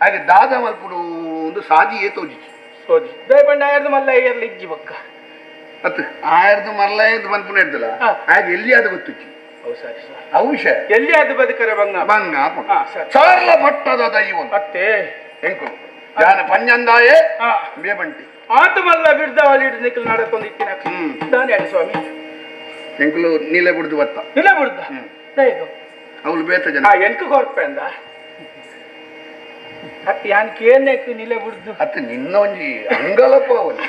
ಹಾಗೆ ದಾದ ಮಲ್ಪುಡು ಒಂದು ಸಾದಿ ಏತೋಜಿ ಸೋಜಿ ದಯಪಂಡ ಆಯರ್ದು ಮಲ್ಲ ಏರ್ಲಿ ಇಜ್ಜಿ ಬಕ್ಕ ಅತ್ತು ಆಯರ್ದು ಮಲ್ಲ ಎಂದು ಮನ್ಪುನ ಇಡ್ದಲ್ಲ ಹಾಗೆ ಎಲ್ಲಿ ಅದು ಗೊತ್ತುಚ್ಚಿ ಅವು ವಿಷಯ ಎಲ್ಲಿ ಅದು ಬದುಕರೆ ಬಂಗ ಬಂಗ ಸಾರ್ಲ ಭಟ್ಟದ ದೈವ ಅತ್ತೆ ಎಂಕು ಜಾನ ಪಂಜಂದಾಯೇ ಬೇಬಂಟಿ ಆತ ಮಲ್ಲ ಬಿಡ್ದವಲ್ಲಿ ಹಿಡಿದು ನಿಕ್ಕಲು ನಾಡತ್ತೊಂದು ಇತ್ತಿನ ದಾನೆ ಅಡಿ ಸ್ವಾಮಿ ಎಂಕುಲು ನೀಲೆ ಬಿಡ್ದು ಬತ್ತ ನೀಲೆ ಬಿಡ್ದ ದಯದು ಅವಳು ಬೇತ ಜನ ಎಂಕು ಕೊರ್ಪೆ ಅಂದ ಅತ್ತೆ ಯಾನ್ ಕೇನೆಕ್ ನಿಲೆ ಬಿಡ್ದು ಅತ್ತೆ ನಿನ್ನ ಒಂಜಿ ಅಂಗಲಪ್ಪ ಅವನು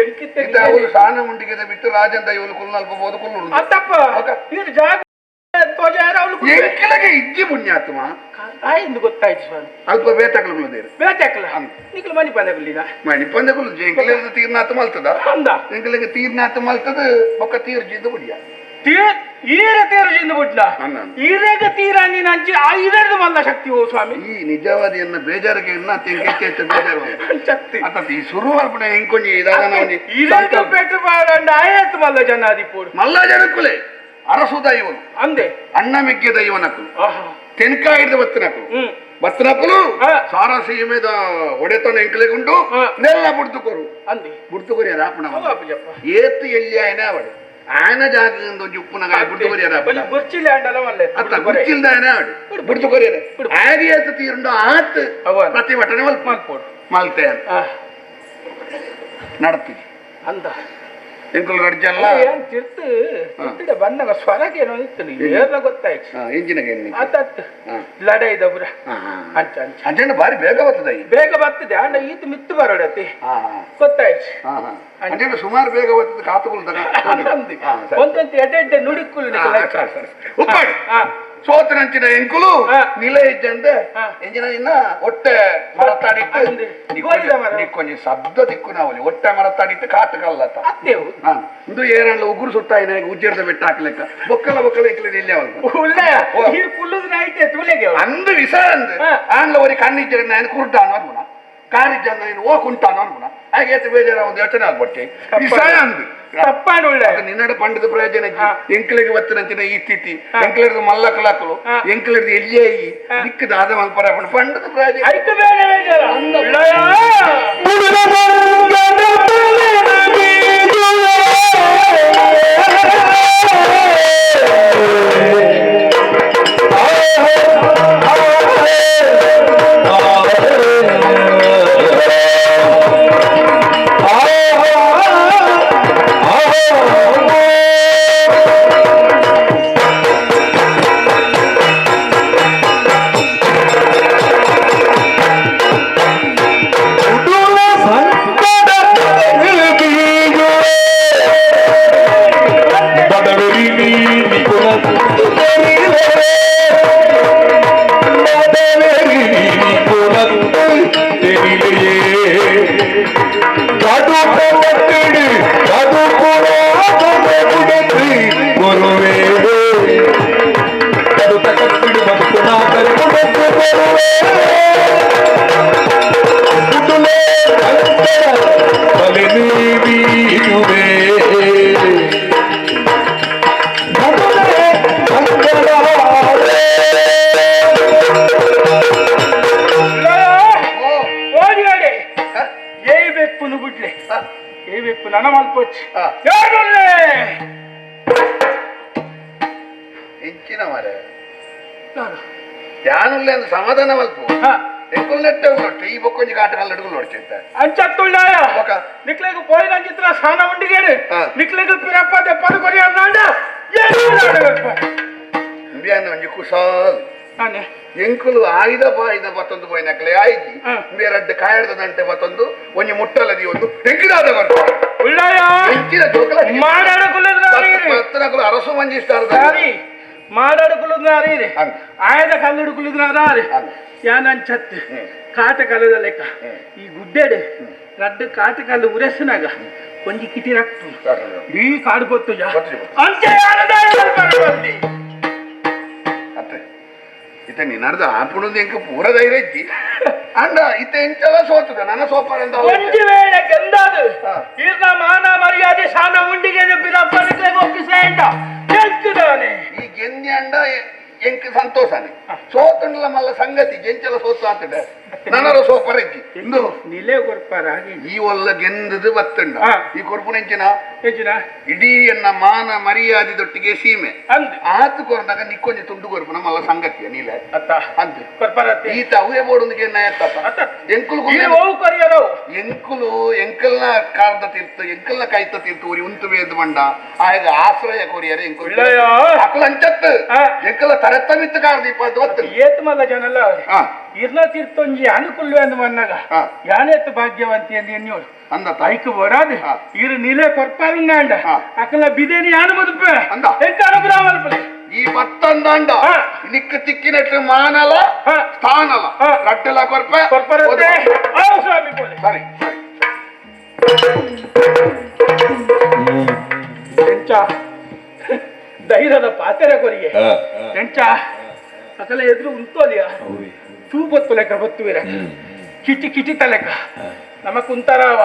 ಎಂಕಿತ್ತೆ ಅವಳು ಸಾನ ಮುಂಡಿಗೆ ಬಿಟ್ಟು ರಾಜಂದ ಇವಳು ಕುಲ್ನಲ್ಪ ಬೋದು ಕುಲ್ಲು ಅತ್ತಪ್ಪ ಇದು ಜಾಗ ತೋಜಾರ ಅವಳು ಎಂಕಿಲಗೆ ಇಜ್ಜಿ ಪುಣ್ಯಾತ್ಮ ಆಯ್ತು ಗೊತ್ತಾಯ್ತು ಸ್ವಾಮಿ ಅಲ್ಪ ಬೇತಕಲು ಕುಲ್ಲದೇರು ಬೇತಕಲ ನಿಕ್ಲು ಮಣಿ ಪಂದೆ ಕುಲ್ಲಿನ ಮಣಿ ಪಂದೆ ಕುಲ್ಲು ಎಂಕಿಲ ತೀರ್ನಾಥ ಮಲ್ತದ ಅಂದ ಎಂಕಿಲಗೆ ತೀರ್ನಾಥ ಮಲ್ತದ ಬೊಕ್ಕ ತೀರ್ಜಿದ್ದು ಬುಡಿಯ ಈರ ತೀರಜಿಂದ ಬುಡ್ಲ ಈರೇಗ ತೀರ ನೀನು ಅಂಚಿ ಆ ಈರೇರ್ದು ಮಲ್ಲ ಶಕ್ತಿ ಓ ಸ್ವಾಮಿ ಈ ನಿಜವಾದಿಯನ್ನ ಬೇಜಾರಿಗೆ ಬೇಜಾರು ಶಕ್ತಿ ಅತ್ತ ಈ ಸುರು ಅಲ್ಪನೆ ಎಂಕೊಂಜಿ ಇದಾದ ಈರೇಗ ಪೆಟ್ಟು ಪಾಡಂಡ ಆಯತ್ ಮಲ್ಲ ಜನ ಅದಿಪೋಡು ಮಲ್ಲ ಜನಕ್ಕುಲೆ ಅರಸು ದೈವನು ಅಂದೆ ಅಣ್ಣ ಮೆಗ್ಗೆ ದೈವನಕು ತೆನ್ಕಾಯಿ ಹಿಡಿದು ಬತ್ತಿನಕು ಬತ್ತಿನಕುಲು ಸಾರ ಸೀಮೆದ ಹೊಡೆತನ ಎಂಕಲೆಗುಂಡು ನೆಲ್ಲ ಬುಡ್ದುಕೊರು ಅಂದೆ ಬುಡ್ದುಕೊರಿ ರಾಪಣ ಏತು ಎಲ್ಲಿ ಆಯನ ಅವಡು ಆಯನ ಜಾಗದಿಂದ ಒಂಜಿ ಉಪ್ಪುನಗ ಬುಡ್ದು ಕೊರಿಯರ ಗುರ್ಚಿಲ್ಲ ಅಂಡಲ ಮಲ್ಲೆ ಅತ್ತ ಗುರ್ಚಿಲ್ದ ಆಯನ ಆಡು ಬುಡ್ದು ಕೊರಿಯರ ಆಗಿ ಏತು ತೀರುಂಡು ಆತ್ ಪ್ರತಿಭಟನೆ ಮಲ್ಪೋಡು ಮಲ್ತೆ ನಡತಿ ಅಂದ ಎಂಕುಲು ರಡ್ಜಲ್ಲ ಏನ್ ತಿರ್ತು ತಿರ್ತಿಡ ಬಂದಾಗ ಸ್ವರಕ್ಕೆ ಏನೋ ಇತ್ತು ಏರ್ಲ ಗೊತ್ತಾಯ್ತು ಇಂಜಿನಗೆ ಆತತ್ತು ಲಡೈದ ಪುರ ಅಂಚ ಅಂಚ ಅಂಚಂಡ ಬಾರಿ ಬೇಗ ಬರ್ತದೆ ಬೇಗ ಬರ್ತದೆ ಅಂಡ ಈತ ಮಿತ್ತು ಬರೋಡತಿ ಗೊತ್ತಾಯ್ತು ಅಂಚಂಡ ಸುಮಾರು ಬೇಗ ಬರ್ತದೆ ಕಾತುಕುಲು ಒಂದೊಂದು ಎಡ್ಡೆ ನುಡಿಕುಲು ಉಪ್ಪಾಡು ಸೋತನಂಚಿನ ಎಂಕುಲು ನಿಲೆ ಇಜ್ಜಂದೆ ಎಂಜಿನ ಇನ್ನ ಒಟ್ಟೆ ಮರತಾಡಿಟ್ಟು ನಿಕ್ಕೊಂಜಿ ಶಬ್ದ ದಿಕ್ಕು ನಾವಲ್ಲಿ ಒಟ್ಟೆ ಮರತಾಡಿಟ್ಟು ಕಾಟಕಲ್ಲತ್ತ ಇಂದು ಏರಲ್ಲ ಉಗುರು ಸುಟ್ಟಾಯಿನ ಉಜ್ಜೆರ್ದ ಬೆಟ್ಟ ಹಾಕ್ಲೆಕ್ಕ ಬೊಕ್ಕಲ ಬೊಕ್ಕಲ ಇಕ್ಲೆ ಎಲ್ಲಿ ಅವಳು ಅಂದು ವಿಷ ಅಂದು ಆಂಗ್ಲ ಒರಿ ಕಣ್ಣಿಜ್ಜೆ ನಾನು ಕುರುಟ ಅನ್ವರ್ಮನ ಕಾರಿ ಜನ ಓ ಕುಂಟಾನ ಅನ್ಗುಣ ಹಾಗೆ ಬೇಜಾರ ಒಂದು ಯೋಚನೆ ಆಗ್ಬಟ್ಟೆ ವಿಷಯ ಅಂದು ತಪ್ಪಾಡು ಉಳ್ಳೆ ನಿನ್ನಡ ಪಂಡದ ಪ್ರಯೋಜನ ಎಂಕ್ಲೆಗೆ ಬತ್ತಿನಂಚಿನ ಈ ಸ್ಥಿತಿ ಎಂಕ್ಲೆಡ್ದು ಮಲ್ಲಕಲಾಕಲು ಎಂಕ್ಲೆಡ್ದು ಎಲ್ಲಿಯೇ ಈ ದಿಕ್ಕದ ಆದ ಮಲ್ಪರ ಪಂಡದ ಪ್ರಯೋಜನ ಐತು ಬೇರೆ ಬೇಜಾರ ಇಂಚಿನ ಮರ ಯಾನುಲ್ಲ ಸಮಾಧಾನ ಮಲ್ಪ ಎಂಕುಲ್ ನೆಟ್ಟ ಈ ಬೊಕ್ಕೊಂಜಿ ಕಾಟಕಲ್ ನಡುಗುಲ್ ನೋಡ್ಚಿತ್ತ ಅಂಚತ್ತುಳ್ಳಾಯ ನಿಕ್ಲೆಗ್ ಪೋಯಿನ ಚಿತ್ರ ಸಾನ ಉಂಡಿಗೇಡು ನಿಕ್ಲೆಗ್ ಪಿರಪ್ಪ ದೆಪ್ಪದು ಕೊರಿ ಅನ್ನಾಂಡ ಇಂಬಿಯಾನ ಒಂಜಿ ಕುಶಾಲ್ ಎಂಕುಲು ಆಯ್ದ ಬಾಯ್ದ ಬತ್ತೊಂದು ಪೋಯಿನಕ್ಲೆ ಆಯ್ಜಿ ಇಂಬಿಯ ರಡ್ಡ್ ಕಾಯಡ್ದಂಟೆ ಬತ್ತೊಂದು ಒಂಜಿ ಮುಟ್ಟಲದಿ ಒಂದು ಎಂಕಿದಾದ ಉಳ್ಳಾಯ ಎಂಚಿನ ಜೋಕಲ ಮಾಡಾಡಕುಲು ಅರಸು ಮಂಜಿಸ್ತಾರ ಸರಿ ಮಾಡಾಡಕುಲು ಆಯದ ಕಲ್ಲುಡುಕುಲು ಯಾನಂಚತ್ತು ಕಾಟ ಕಲ್ಲದ ಲೆಕ್ಕ ಈ ಗುಡ್ಡೆಡು ರಡ್ಡು ಕಾಟ ಕಲ್ಲು ಉರೆಸಿನಾಗ ಒಂಜಿ ಕಿಟಿ ರಕ್ತು ಈ ಕಾಡು ಗೊತ್ತು ಅಂಚೆ ಇತ್ತೆ ನಿನ್ನರ್ದ ಆಪುಣದು ಎಂಕ ಪೂರ ಧೈರ್ಯ ಇಜ್ಜಿ ಅಂಡ ಇತ್ತೆ ಎಂಚಲ ಸೋತದ ನನ್ನ ಸೋಪಾರ ಅಂತ ಒಂಜಿ ವೇಳೆ ಗೆಂದಾದು ಈರ್ನ ಮಾನ ಮರ್ಯಾದೆ ಸಾನ ಉಂಡಿಗೆ ಬಿರಪ್ಪನಿಗೆ ಒಪ್ಪಿಸೇಂಡ ಗೆಲ್ತಿದಾನೆ ಈ ಗೆಂದಿ ಅಂಡ ಎಂಕ್ ಸಂತೋಷನೆ ಸೋತುಂಡಲ ಮಲ್ಲ ಸಂಗತಿ ಗೆಂಚಲ ಸೋತು ಆತಡ ನನರ ಸೋಪರ ಇಜ್ಜಿ ಇಂದು ನಿಲೆ ಕೊರ್ಪಾರ ಈ ಒಲ್ಲ ಗೆಂದದು ಬತ್ತುಂಡ ಈ ಕೊರ್ಪುನೆಂಚಿನ ಎಂಚಿನ ಇಡೀ ಎನ್ನ ಮಾನ ಮರ್ಯಾದೆ ದೊಟ್ಟಿಗೆ ಸೀಮೆ ಆತು ಕೊರ್ನಾಗ ನಿಕ್ಕೊಂಜಿ ತುಂಡು ಕೊರ್ಪುನ ಮಲ್ಲ ಸಂಗತಿಯ ನೀಲೆ ಅತ್ತ ಅಂತ ಈತ ಅವೇ ಬೋಡುಂದಿಗೆ ಎತ್ತ ಎಂಕುಲು ಎಂಕುಲು ಎಂಕಲ್ನ ಕಾರದ ತೀರ್ಥ ಎಂಕಲ್ನ ಕಾಯ್ತ ತೀರ್ಥ ಊರಿ ಉಂತು ಬೇದು ಬಂಡ ಆಗ ಆಶ್ರಯ ಕೊರಿಯರೆ ಎಂಕುಲು ಅಕುಲು ಅಂಚತ್ತು ಎಂಕಲ ತರತ್ತ ಮಿತ್ತ ಕಾರದೀಪ ಅದು ಬತ್ತು ಏತ್ ಮಲ್ಲ ಜನಲ್ಲ ಇರ್ನ ತೀರ್ಥೊಂಜಿ ಅನುಕೂಲ ಅಂದ್ ಮನ್ನಾಗ ಯಾನೇತ್ ಭಾಗ್ಯವಂತಿ ಅಂದ್ ಎನ್ಯೋಳು ಅಂದ ಐಕ್ ಬರಾದು ಇರು ನಿಲೆ ಕೊರ್ಪಾರುಂಡ ಅಕಲ ಬಿದೇನಿ ಯಾನು ಮದುಪೆ ಅಂದ ಎಂತ ಅನುಗ್ರಹ ಮಲ್ಪಲೆ ಈ ಬತ್ತಂದಾಂಡ ನಿಕ್ಕ ತಿಕ್ಕಿನಟ್ಟು ಮಾನಲ ಸ್ಥಾನಲ ರಡ್ಡಲ ಕೊರ್ಪೆ ಕೊರ್ಪರತ್ತೆ ಸ್ವಾಮಿ ಪೋಲೆ ಸರಿ ಸರಿ ಎಂಚ ಧೈರ್ಯದ ಪಾತೆರ ಕೊರಿಗೆ ಎಂಚ ಅಕಲ ಎದುರು ಉಂತೋಲಿಯ ತೂ ಬತ್ತು ಲೆಕ್ಕ ಬತ್ತುವಿರ ಕಿಟಿ ಕಿಟಿ ತಲೆಕ್ಕ ನಮ್ಮ ಕುಂತಾರವ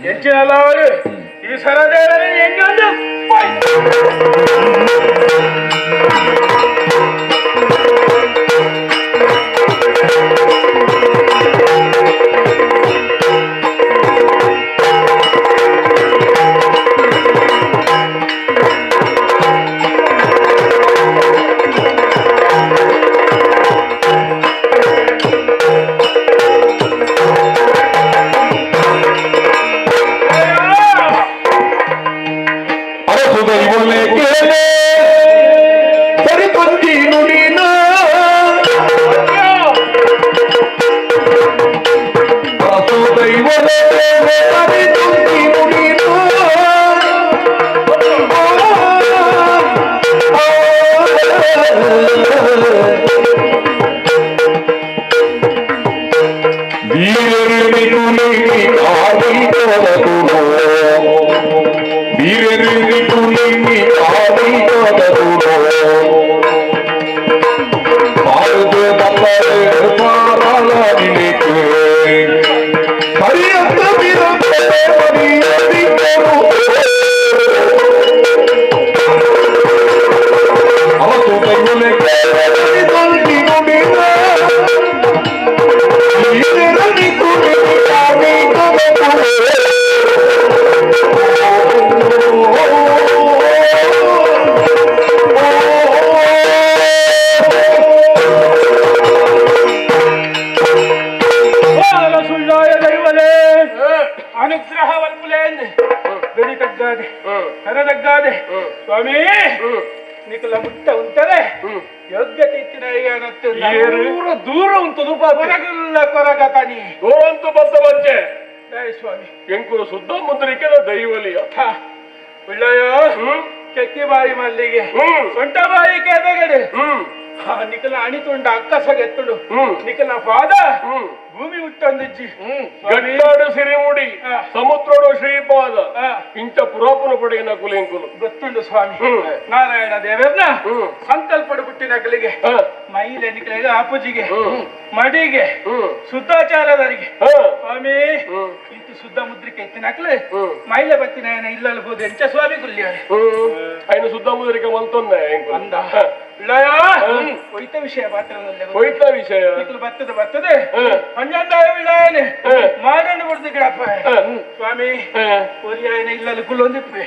ಎಂಚಿನಲ್ಲ ಅವರು ಈ ಸರದೇವರೇ ಹೆಂಗೊಂದು Thank you. ತರದಗ್ಗಾದೆ ಸ್ವಾಮಿ ನಿಕಲ ಮುಟ್ಟ ಉಂಟರೆ ಯೋಗ್ಯತೆ ಇತ್ತಿನ ದೂರ ದೂರ ಉಂಟು ಕೊರಗುಲ್ಲ ಕೊರಗ ತನಿ ದೂರಂತು ಬತ್ತ ಬಚ್ಚೆ ಸ್ವಾಮಿ ಎಂಕುರು ಸುದ್ದ ಮುದ್ರಿಕೆದ ದೈವಲಿಯ ಒಳ್ಳೆಯ ಕೆಕ್ಕಿ ಬಾಯಿ ಮಲ್ಲಿಗೆ ಸೊಂಟ ಬಾಯಿ ಕೇದಗಡೆ ನಿಕಲ ಅಣಿತುಂಡ ಅಕ್ಕಸಗೆತ್ತುಂಡು ನಿಕಲ ಪಾದ ಭೂಮಿ ಹುಟ್ಟೊಂದಿಜ್ಜಿ ಗಟ್ಟಾಡು ಸಿರಿಮುಡಿ ಸಮುದ್ರೋಡು ಶ್ರೀಪಾದ ಇಂಚ ಪುರಾಪುನ ಪಡೆಯಿನ ಕುಲಿಂಕುಲು ಗೊತ್ತುಂಡು ಸ್ವಾಮಿ ನಾರಾಯಣ ದೇವರ್ನ ಸಂಕಲ್ಪಡು ಹುಟ್ಟಿನ ಕಲಿಗೆ ಮೈಲೆ ನಿಕಲಿಗೆ ಆಪುಜಿಗೆ ಮಡಿಗೆ ಶುದ್ಧಾಚಾರದರಿಗೆ ಸ್ವಾಮಿ ಇಂತು ಶುದ್ಧ ಮುದ್ರಿಕೆ ಎತ್ತಿನಕ್ಲೆ ಮೈಲೆ ಬತ್ತಿನ ಇಲ್ಲಲ್ಲಿ ಹೋದ ಎಂಚ ಸ್ವಾಮಿ ಕುಲ್ಯಾರೆ ಐನು ಶುದ್ಧ ಮುದ್ರಿಕೆ ಮಲ್ತೊಂದೆ ಅಂದ ಲಯ ಕೊಯ್ತ ವಿಷಯ ಪಾತ್ರದಲ್ಲಿ ಕೊಯ್ತ ವಿಷಯ ನಿಕಲು ಬರ್ತದೆ ಬರ್ತದೆ ಪಂಜಂದಾಯ ವಿಳಾಯನೆ ಮಾಡಣ್ಣ ಬಿಡ್ದು ಗಿಡಪ್ಪ ಸ್ವಾಮಿ ಒರಿಯಾಯನ ಇಲ್ಲಲ್ಲಿ ಕುಲ್ಲೊಂದಿಪ್ಪೆ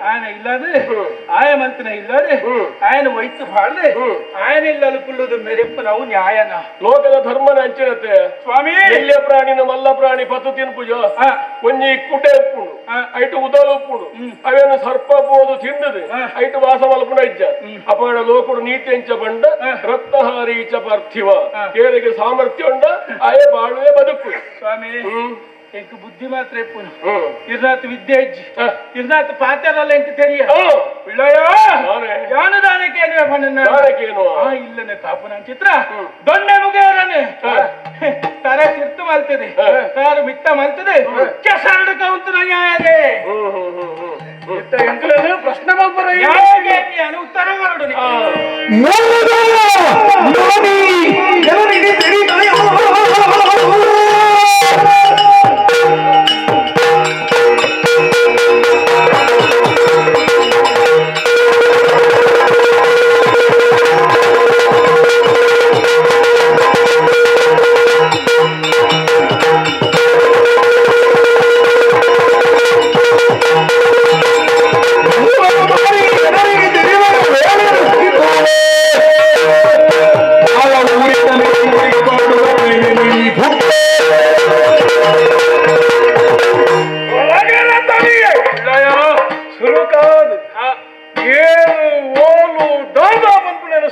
ಆಯನ ಇಲ್ಲದೆ ಆಯ ಮಂತನ ಇಲ್ಲದೆ ಆಯನ ಒಯ್ತು ಬಾಳ್ದೆ ಆಯನ ಇಲ್ಲಲ್ಲಿ ಕುಲ್ಲುದು ಮೆರೆಪ್ಪು ನಾವು ನ್ಯಾಯನ ಲೋಕದ ಧರ್ಮನ ಅಂಚಿನತೆ ಸ್ವಾಮಿ ಎಲ್ಲಿಯ ಪ್ರಾಣಿನ ಮಲ್ಲ ಪ್ರಾಣಿ ಪತ್ತು ತಿನ್ಪುಜ ಒಂಜಿ ಕುಟೆ ಉಪ್ಪುಂಡು ಐಟು ಉದಲು ಉಪ್ಪುಂಡು ಅವೇನು ಸರ್ಪ ಬೋದು ತಿಂದದೆ ಐಟು ವಾಸ ಮಲ್ಪುಣ ಇಜ್ಜ ಅಪಗಣ ಲೋಕುಡು ನೀತಿ ಅಂಚ ಬಂಡ ರಕ್ತಹಾರೀಚ ಪಾರ್ಥಿವ ಏರಿಗೆ ಸಾಮರ್ಥ್ಯ ಉಂಡ ಆಯೆ ಬಾಳುವೆ ಬದುಕು ಸ್ವಾಮಿ ಎಂಕ್ ಬುದ್ಧಿ ಮಾತ್ರ ಇಪ್ಪುನು ಇರ್ನಾತ್ ವಿದ್ಯೆ ಇಜ್ಜಿ ಇರ್ನಾತ್ ಪಾತೆರಲ್ಲ ಎಂಕ್ ತೆರಿಯ ಪಿಳ್ಳಯ್ಯ ಯಾನು ದಾನಕ್ಕೇನು ದಾನಕ್ಕೇನು? ಇಲ್ಲನೆ ಕಾಪುನ ಚಿತ್ರ ದೊಣ್ಣೆ ಮುಗಿಯರನೆ ತರ ತಿರ್ತು ಮಲ್ತದೆ ತಾರು ಮಿತ್ತ ಮಲ್ತದೆ ಕೆಸರಡು ಕೌಂತನ ನ್ಯಾಯದೇ ಪ್ರಶ್ನೆ ಮಲ್ಪರ ಉತ್ತರ ಕೊರಡು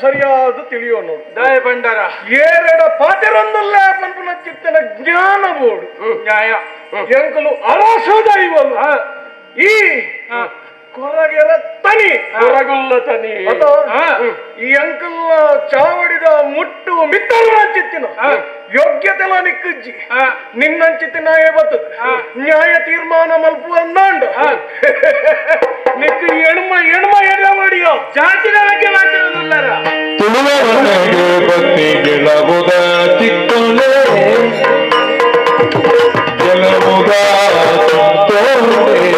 ಸರಿಯಾದ ತಿಳಿಯೋ ನೋಡು ದಯ ಬಂಡಾರ ಏರೆಡ ಪಾತೆರೊಂದಲ್ಲ ಪನ್ಪುನ ಚಿತ್ತನ ಜ್ಞಾನ ಬೋಡು ನ್ಯಾಯ ಎಂಕಲು ಅರಸದ ಇವನು ಈ ಕೊರಗೆರ ತನಿ ಕೊರಗುಲ್ಲ ತನಿ ಈ ಅಂಕಲ್ನ ಚಾವಡಿದ ಮುಟ್ಟು ಮಿತ್ತಲ್ಲ ಚಿತ್ತಿನ ಯೋಗ್ಯತೆಲ ನಿಕ್ಕಜ್ಜಿ ನಿನ್ನಂಚಿತ್ತಿನ ಬರ್ತದೆ ನ್ಯಾಯ ತೀರ್ಮಾನ ಮಲ್ಪು ಅಂದಾಂಡ ನಿಕ್ಕ ಎಣ್ಮ ಎಣ್ಮ ಎಡ ಮಾಡಿಯೋ ಜಾತಿನ ಬಗ್ಗೆ ಮಾತಾಡೋದಿಲ್ಲರ ತುಳುವವನಿಗೆ ಬತ್ತಿ ಗೆಲವುದ ಚಿಕ್ಕಲೆ ಗೆಲವುದ ತೋಡೆ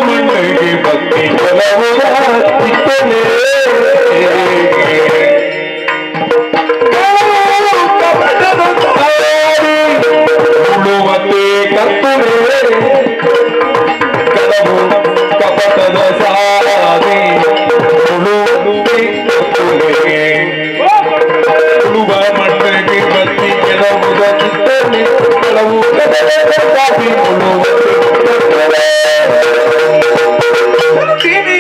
ತುಳುವ ಭಕ್ತಿ ಗೆಲವುದ ಚಿಕ್ಕಲೆ ಉಳುವತೆ ಕತ್ತಲೆ ಕಲವು ಕಪಟದ ಸಾರಿ ಉಳುವತೆ ಕತ್ತಲೆ ಉಳುವ ಮಟ್ಟಿಗೆ ಬತ್ತಿ ಕೆಲವುದ ಚಿತ್ತನೆ ಕೆಲವು ಕಪಟದ ಸಾರಿ ಉಳುವತೆ ಕತ್ತಲೆ ತಿನಿ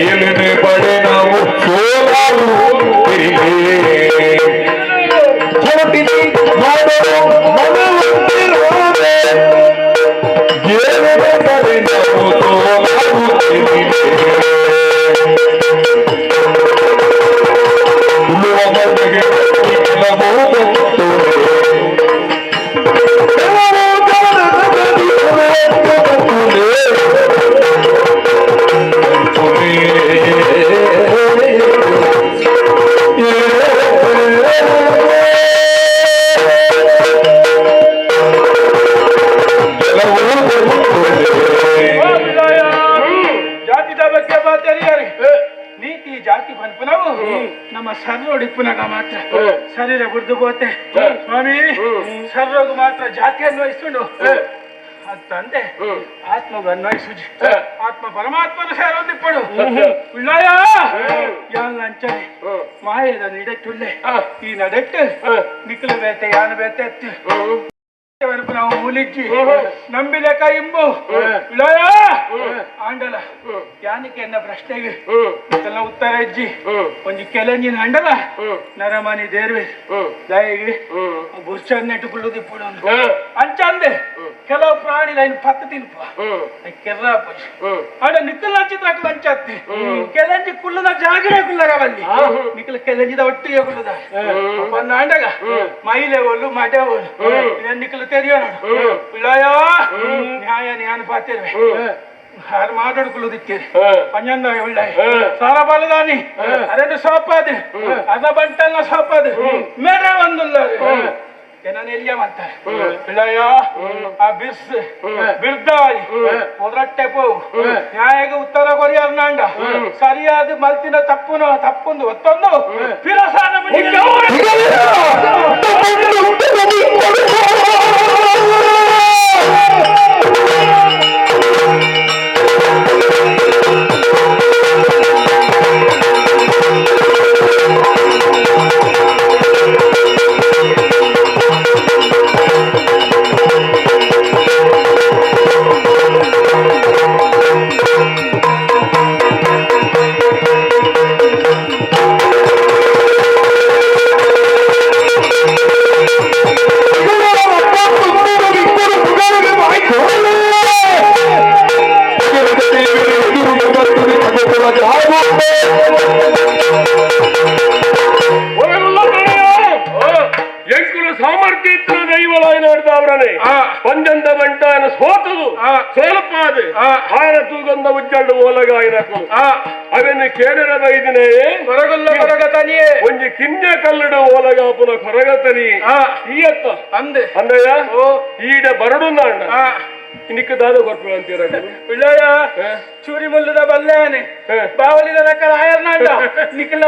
ಏಳನೆ ಪಡೆ ನಾವು ಸೋಲಾರು ಏಳನೆ ಪಡೆ ನಾವು ಸೋಲಾರು ಬಗ್ಗೆ ಮಾತಾಡಿಯಾರೆ ನೀತಿ ಜಾತಿ ಪನ್ಪುನವು ನಮ್ಮ ಸರ್ರೋಡಿಪ್ಪುನಾಗ ಮಾತ್ರ ಶರೀರ ಬುಡ್ದು ಬೋತೆ ಸ್ವಾಮಿ ಸರ್ರೋಗು ಮಾತ್ರ ಜಾತಿ ಅನ್ವಯಿಸುಂಡು ಅಂತಂದೆ ಆತ್ಮಗೂ ಅನ್ವಯಿಸುಜಿ ಆತ್ಮ ಪರಮಾತ್ಮನ ಸೇರೊಂದಿಪ್ಪಡು ಉಳ್ಳಾಯ ಯಾನ್ ಅಂಚನೆ ಮಾಯದ ನಿಡೆಟ್ಟುಳ್ಳೆ ಈ ನಡೆಟ್ಟು ನಿಕ್ಕಲು ಬೇತೆ ಯಾನು ಬೇತೆ ಅತ್ತು ನಾವು ಮೂಲಿಜ್ಜಿ ನಂಬಿಲೆಕ ಇಂಬು ಉಳ್ಳಾಯ ಆಂಡಲ ಯಾನಿಕೆ ಎನ್ನ ಪ್ರಶ್ನೆಗೆ ಇದೆಲ್ಲ ಉತ್ತರ ಇಜ್ಜಿ ಒಂಜಿ ಕೆಲೆಂಜಿನ ಅಂಡಲ ನರಮನಿ ದೇರ್ವೆ ದಯಗೆ ಬುರ್ಚನ್ನೆಟ್ಟು ಕುಳ್ಳುದಿಪ್ಪುಡು ಅಂಚಂದೆ ಕೆಲವು ಪ್ರಾಣಿ ಲೈನ್ ಪತ್ತು ತಿನ್ಪ ಕೆರ್ರ ಪೂಜೆ ಆಡ ನಿಕ್ಕಲ್ ಹಂಚಿದ್ರ ಅಂಚತ್ತಿ ಕೆಲಂಜಿ ಕುಲ್ಲದ ಜಾಗರೇ ಕುಲ್ಲರವಲ್ಲಿ ನಿಕ್ಕಲ ಕೆಲಂಜಿದ ಒಟ್ಟಿಗೆ ಕುಲ್ಲದ ಅಂಡಗ ಮೈಲೆ ಒಲ್ಲು ಮಡೆ ಒಲ್ಲು ನಿಕ್ಕಲು ತೆರಿಯೋ ಉಳ್ಳಾಯ ನ್ಯಾಯ ನ್ಯಾಯ ಪಾತಿರ್ವೆ ಯಾರು ಮಾತಾಡ್ಕೊಳ್ಳೋದಿಕ್ಕೇರಿ ಪಂಜಂದ ಉಳ್ಳಾಯ ಸಾರ ಬಾಲದಾನಿ ಅರೆಂಡು ಸೋಪಾದು ಅದ ಬಂಟಲ್ನ ಸೋಪಾದು ಮೇರೆ ಒಂದುಲ್ಲ ಏನನ್ನ ಎಲ್ಲಿಯ ಮಾಡ್ತಾರೆ ಉಳ್ಳಾಯ ಆ ಬಿರ್ಸ್ ಬಿರ್ದಾಯಿ ಒದರಟ್ಟೆ ಪೋವು ನ್ಯಾಯಗ ಉತ್ತರ ಕೊರಿಯರ್ನಾಂಡ ಸರಿಯಾದ ಮಲ್ತಿನ ತಪ್ಪುನ ತಪ್ಪೊಂದು ಒತ್ತೊಂದು ಫಿರಸಾನ ಪಂಜಂದ ಬಂಟಾನ ಸೋತದು ಸೋಲಪಾದ ಆಯನ ತೂಗಂದ ಉಜ್ಜಂಡು ಓಲಗಾಯನಕು ಅವೆನ್ನು ಕೇರಳ ಬೈದಿನೇ ಕೊರಗಲ್ಲ ಕೊರಗತನಿಯೇ ಒಂಜಿ ಕಿನ್ಯ ಕಲ್ಲಡು ಓಲಗಾಪುನ ಕೊರಗತನಿ ಈಯತ್ತ ಅಂದೆ ಅಂದಯ್ಯ ಈಡ ಬರಡು ನಾಂಡ ಇನ್ನಿಕ್ಕ ದಾದ ಕೊರ್ಪು ಅಂತೀರ ಉಳ್ಳಾಯ ಚೂರಿ ಮುಲ್ಲದ ಬಲ್ಲೇನೆ ಬಾವಲಿದ ನಕ್ಕಲ ಆಯರ್ನಾಂಡ ನಿಕ್ಕಲ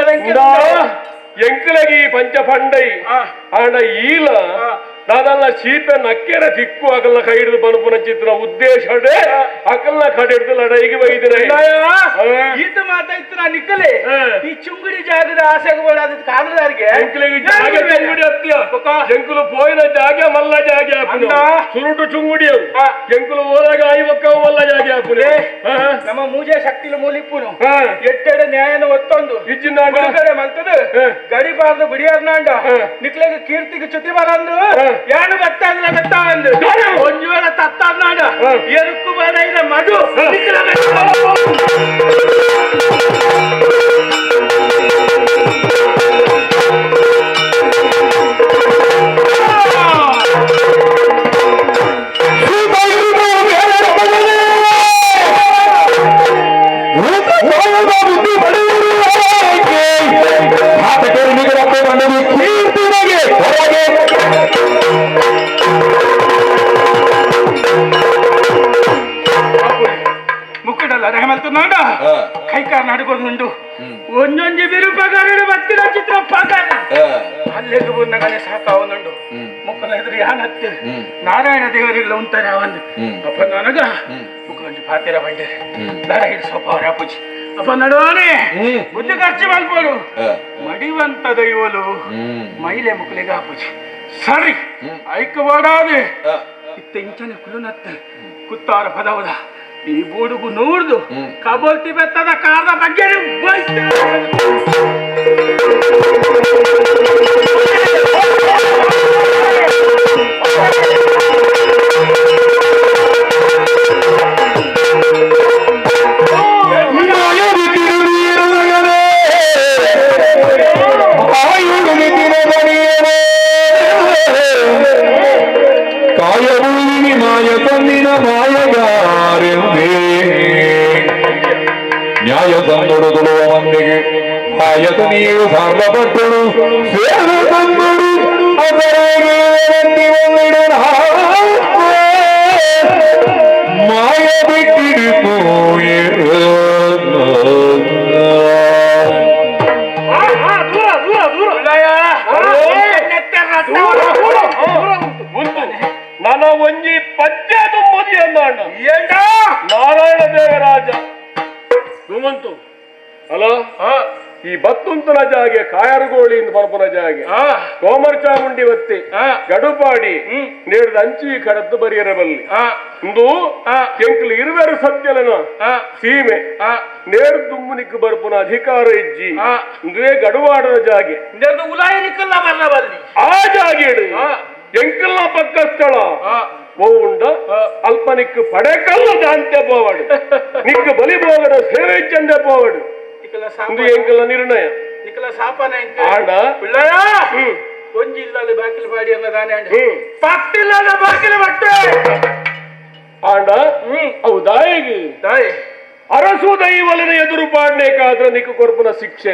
ಎಂಕಲಗಿ ಪಂಚಪಂಡೈ ಆಂಡ ಈಲ ದಾದಲ್ಲ ಶೀತ ನಕ್ಕೆರ ತಿಕ್ಕು ಅಕಲ್ನ ಕೈ ಹಿಡಿದು ಬನುಪುನ ಚಿತ್ರ ಉದ್ದೇಶ ಅಕಲ್ನ ಕಡೆ ಹಿಡಿದು ಲಡೈಗೆ ಬೈದಿರ ಈತ ಮಾತಾಯ್ತು ನಾ ನಿಕ್ಕಲೆ ಈ ಚುಂಗುಡಿ ಜಾಗದ ಆಸೆಗೆ ಬೇಡ ಕಾದ್ರದಾರಿಗೆ ಎಂಕಲಿಗೆ ಜಾಗ ಚುಂಗುಡಿ ಅತ್ಯ ಎಂಕುಲು ಪೋಯಿನ ಜಾಗ ಮಲ್ಲ ಜಾಗ ಆಪುನು ಸುರುಟು ಚುಂಗುಡಿ ಅವು ಎಂಕುಲು ಹೋದಾಗ ಐವಕ್ಕ ಮಲ್ಲ ಜಾಗ ಆಪುನೆ ನಮ್ಮ ಮೂಜೆ ಶಕ್ತಿಲು ಮೂಲಿಪ್ಪುನು ಎಟ್ಟೆಡೆ ನ್ಯಾಯನ ಒತ್ತೊಂದು ಬಿಡುಗಡೆ ಮಲ್ತದ ಗಡಿಬಾರ್ದು ಬಿಡಿಯಾರ್ನಾಂಡ ನಿಕ್ಲೆಗೆ ಕೀರ್ತಿಗೆ ಚ್ಯುತಿ ಬರಂದು ಯಾನು ಬತ್ತಾದ್ರೆ ಬತ್ತ ಅಂದು ಒಂದು ವೇಳೆ ತತ್ತಾದ್ನಾಂಡ ಎರುಕು ಬರ ಇದೆ ಮಧು ಕೈಕಾರ ನಡ್ಕೊಂಡು ಒಂದೊಂದು ಬಿರುಪಗಾರಡು ಬತ್ತಿನ ಚಿತ್ರ ಪಗಾರ ಅಲ್ಲೆಗೆ ಬಂದಾಗಲೇ ಸಾಕಾವನುಂಡು ಮುಕ್ಕಲ ಎದುರು ಯಾನತ್ತೆ ನಾರಾಯಣ ದೇವರಿಲ್ಲ ಉಂತಾರೆ ಒಂದು ಅಪ್ಪ ನನಗ ಮುಕ್ಕಲೊಂಜಿ ಪಾತಿರ ಬಂಡೆ ದಡ ಹಿಡಿಸೋಪ ಅವರ ಅಪ್ಪುಜಿ ಅಪ್ಪ ನಡುವನೆ ಬುದ್ಧಿ ಖರ್ಚು ಮಲ್ಪಡು ಮಡಿವಂತ ದೈವಲು ಮೈಲೆ ಮುಕ್ಕಲಿಗೆ ಅಪ್ಪುಜಿ ಸರಿ ಐಕಬಾಡಾದೆ ಇತ್ತ ಇಂಚನೆ ಕುಲುನತ್ತೆ ಕುತ್ತಾರ ಪದವದ ಈ ಬೂಡುಗು ನೂರ್ದು ಕಬೋಲ್ತಿ ಬೆತ್ತದ ಕಾರದ ಬಗ್ಗೆ ಮಾಯ ಬಿಟ್ಟಿಡು ಸುಮಂತು ಅಲ್ಲ ಈ ಬತ್ತುಂತನ ಜಾಗೆ ಕಾಯರುಗೋಳಿಯಿಂದ ಬರ್ಪುನ ಜಾಗೆ ಕೋಮರ್ ಚಾಮುಂಡಿ ಒತ್ತಿ ಗಡುಪಾಡಿ ನೇಡ್ದ ಅಂಚಿ ಕಡದ್ದು ಬರಿಯರ ಬಲ್ಲಿ ಇಂದು ಎಂಕಲು ಇರುವೆರು ಸತ್ಯಲನ ಸೀಮೆ ನೇರು ದುಮ್ಮುನಿಕ್ ಬರ್ಪುನ ಅಧಿಕಾರ ಇಜ್ಜಿ ಇಂದುವೇ ಗಡುವಾಡದ ಜಾಗೆ ಉಲಾಯನಿಕ್ಕಲ್ಲ ಬರ್ನ ಬಲ್ಲಿ ಆ ಜಾಗೆಡು ಎಂಕಲ್ನ ಪಕ್ಕ ಸ್ಥಳ ಓ ಉಂಡ ಅಲ್ಪ ನಿಕ್ಕು ಪಡೆಕಲ್ಲ ದಾಂತೆ ಪೋವಡು ನಿಕ್ಕು ಬಲಿ ಬೋಗಡ ಸೇವೆ ಚಂದೆ ಪೋವಡು ಇಂದು ಎಂಕಲ್ನ ನಿರ್ಣಯ ನಿಕ್ಕಲ ಸಾಪನ ಆಂಡ ಪಿಳ್ಳಯ ಒಂಜಿ ಇಲ್ಲಲ್ಲಿ ಬಾಕಿಲು ಪಾಡಿ ಅಲ್ಲ ದಾನೆ ಅಂಡ ಪಟ್ಟಿಲ್ಲದ ಬಾಕಿಲು ಬಟ್ಟೆ ಆಂಡ ಅವು ದಾಯಿಗೆ ದಾಯಿ ಅರಸು ದೈವಲನ ಎದುರು ಪಾಡ್ನೇಕಾದ್ರೆ ನಿಕ್ಕು ಕೊರ್ಪುನ ಶಿಕ್ಷೆ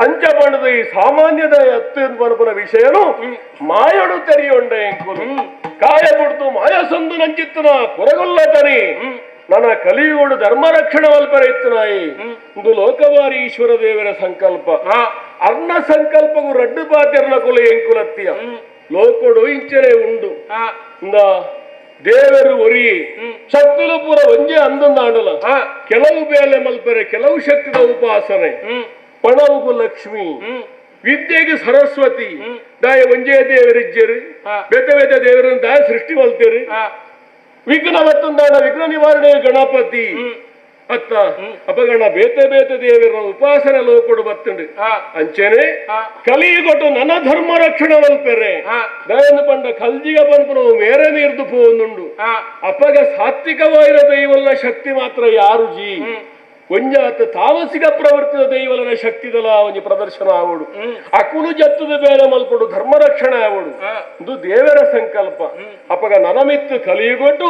ಅಂಚ ಬಣ್ಣದ ಈ ಸಾಮಾನ್ಯದ ಎತ್ತು ಬರಪುನ ವಿಷಯನು ಮಾಯಡು ತೆರಿಯೊಂಡ ಎಂಕುಲು ಕಾಯ ಬುಡ್ದು ಮಾಯ ಸಂದು ನಂಚಿತ್ತನ ಕೊರಗೊಲ್ಲ ತರಿ ನನ್ನ ಕಲಿಯುವಡು ಧರ್ಮ ರಕ್ಷಣೆ ಮಲ್ಪರ ಇತ್ತನಾಯಿ ಇಂದು ಲೋಕವಾರಿ ಈಶ್ವರ ದೇವರ ಸಂಕಲ್ಪ ಅರ್ಣ ಸಂಕಲ್ಪಗೂ ರಡ್ಡು ಪಾತೆರ್ನ ಕುಲ ಎಂಕುಲತ್ತಿಯ ಲೋಕೊಡು ಇಂಚನೆ ಉಂಡು ಇಂದ ದೇವರು ಒರಿ ಶಕ್ತಿಲು ಪೂರ ಒಂಜೆ ಅಂದಂದಾಂಡಲ ಕೆಲವು ಬೇಲೆ ಮಲ್ಪರೆ ಕೆಲವು ಶಕ್ತಿದ ಉಪಾಸನೆ ಪಣವುಗು ಲಕ್ಷ್ಮಿ ವಿದ್ಯೆಗೆ ಸರಸ್ವತಿ ದಾಯ ಒಂಜೇ ದೇವರಿಜ್ಜರು ಬೇತೆ ಬೇತೆ ದೇವರನ್ನು ದಾಯ ಸೃಷ್ಟಿ ಮಲ್ತೇರು ವಿಘ್ನ ಮತ್ತೊಂದಾಣ ವಿಘ್ನ ನಿವಾರಣೆ ಗಣಪತಿ ಅತ್ತ ಅಪಗಣ ಬೇತೆ ಬೇತೆ ದೇವರ ಉಪಾಸನೆ ಲೋಕೊಡು ಬತ್ತುಂಡು ಅಂಚೆನೆ ಕಲಿಗೊಟ್ಟು ನನ್ನ ಧರ್ಮ ರಕ್ಷಣೆ ಮಲ್ಪೆರೆ ದಯನ ಪಂಡ ಕಲ್ಜಿಗ ಪನ್ಪುನ ಮೇರೆ ನೀರ್ದು ಪೋಂದುಂಡು ಅಪಗ ಸಾತ್ವಿಕವಾಯಿರ ದೈವಲ್ಲ ಶಕ್ತಿ ಮಾತ್ರ ಯಾರು ಜಿ ಒಂಜಾತ ತಾಮಸಿಕ ಪ್ರವೃತ್ತಿದ ದೈವಲನ ಶಕ್ತಿದಲ ಒಂಜಿ ಪ್ರದರ್ಶನ ಆವಡು ಅಕುಲು ಜತ್ತದ ಬೇರೆ ಮಲ್ಪಡು ಧರ್ಮ ರಕ್ಷಣೆ ಆವಡು ಇದು ದೇವರ ಸಂಕಲ್ಪ ಅಪಗ ನನಮಿತ್ತು ಕಲಿಯುಗೊಟ್ಟು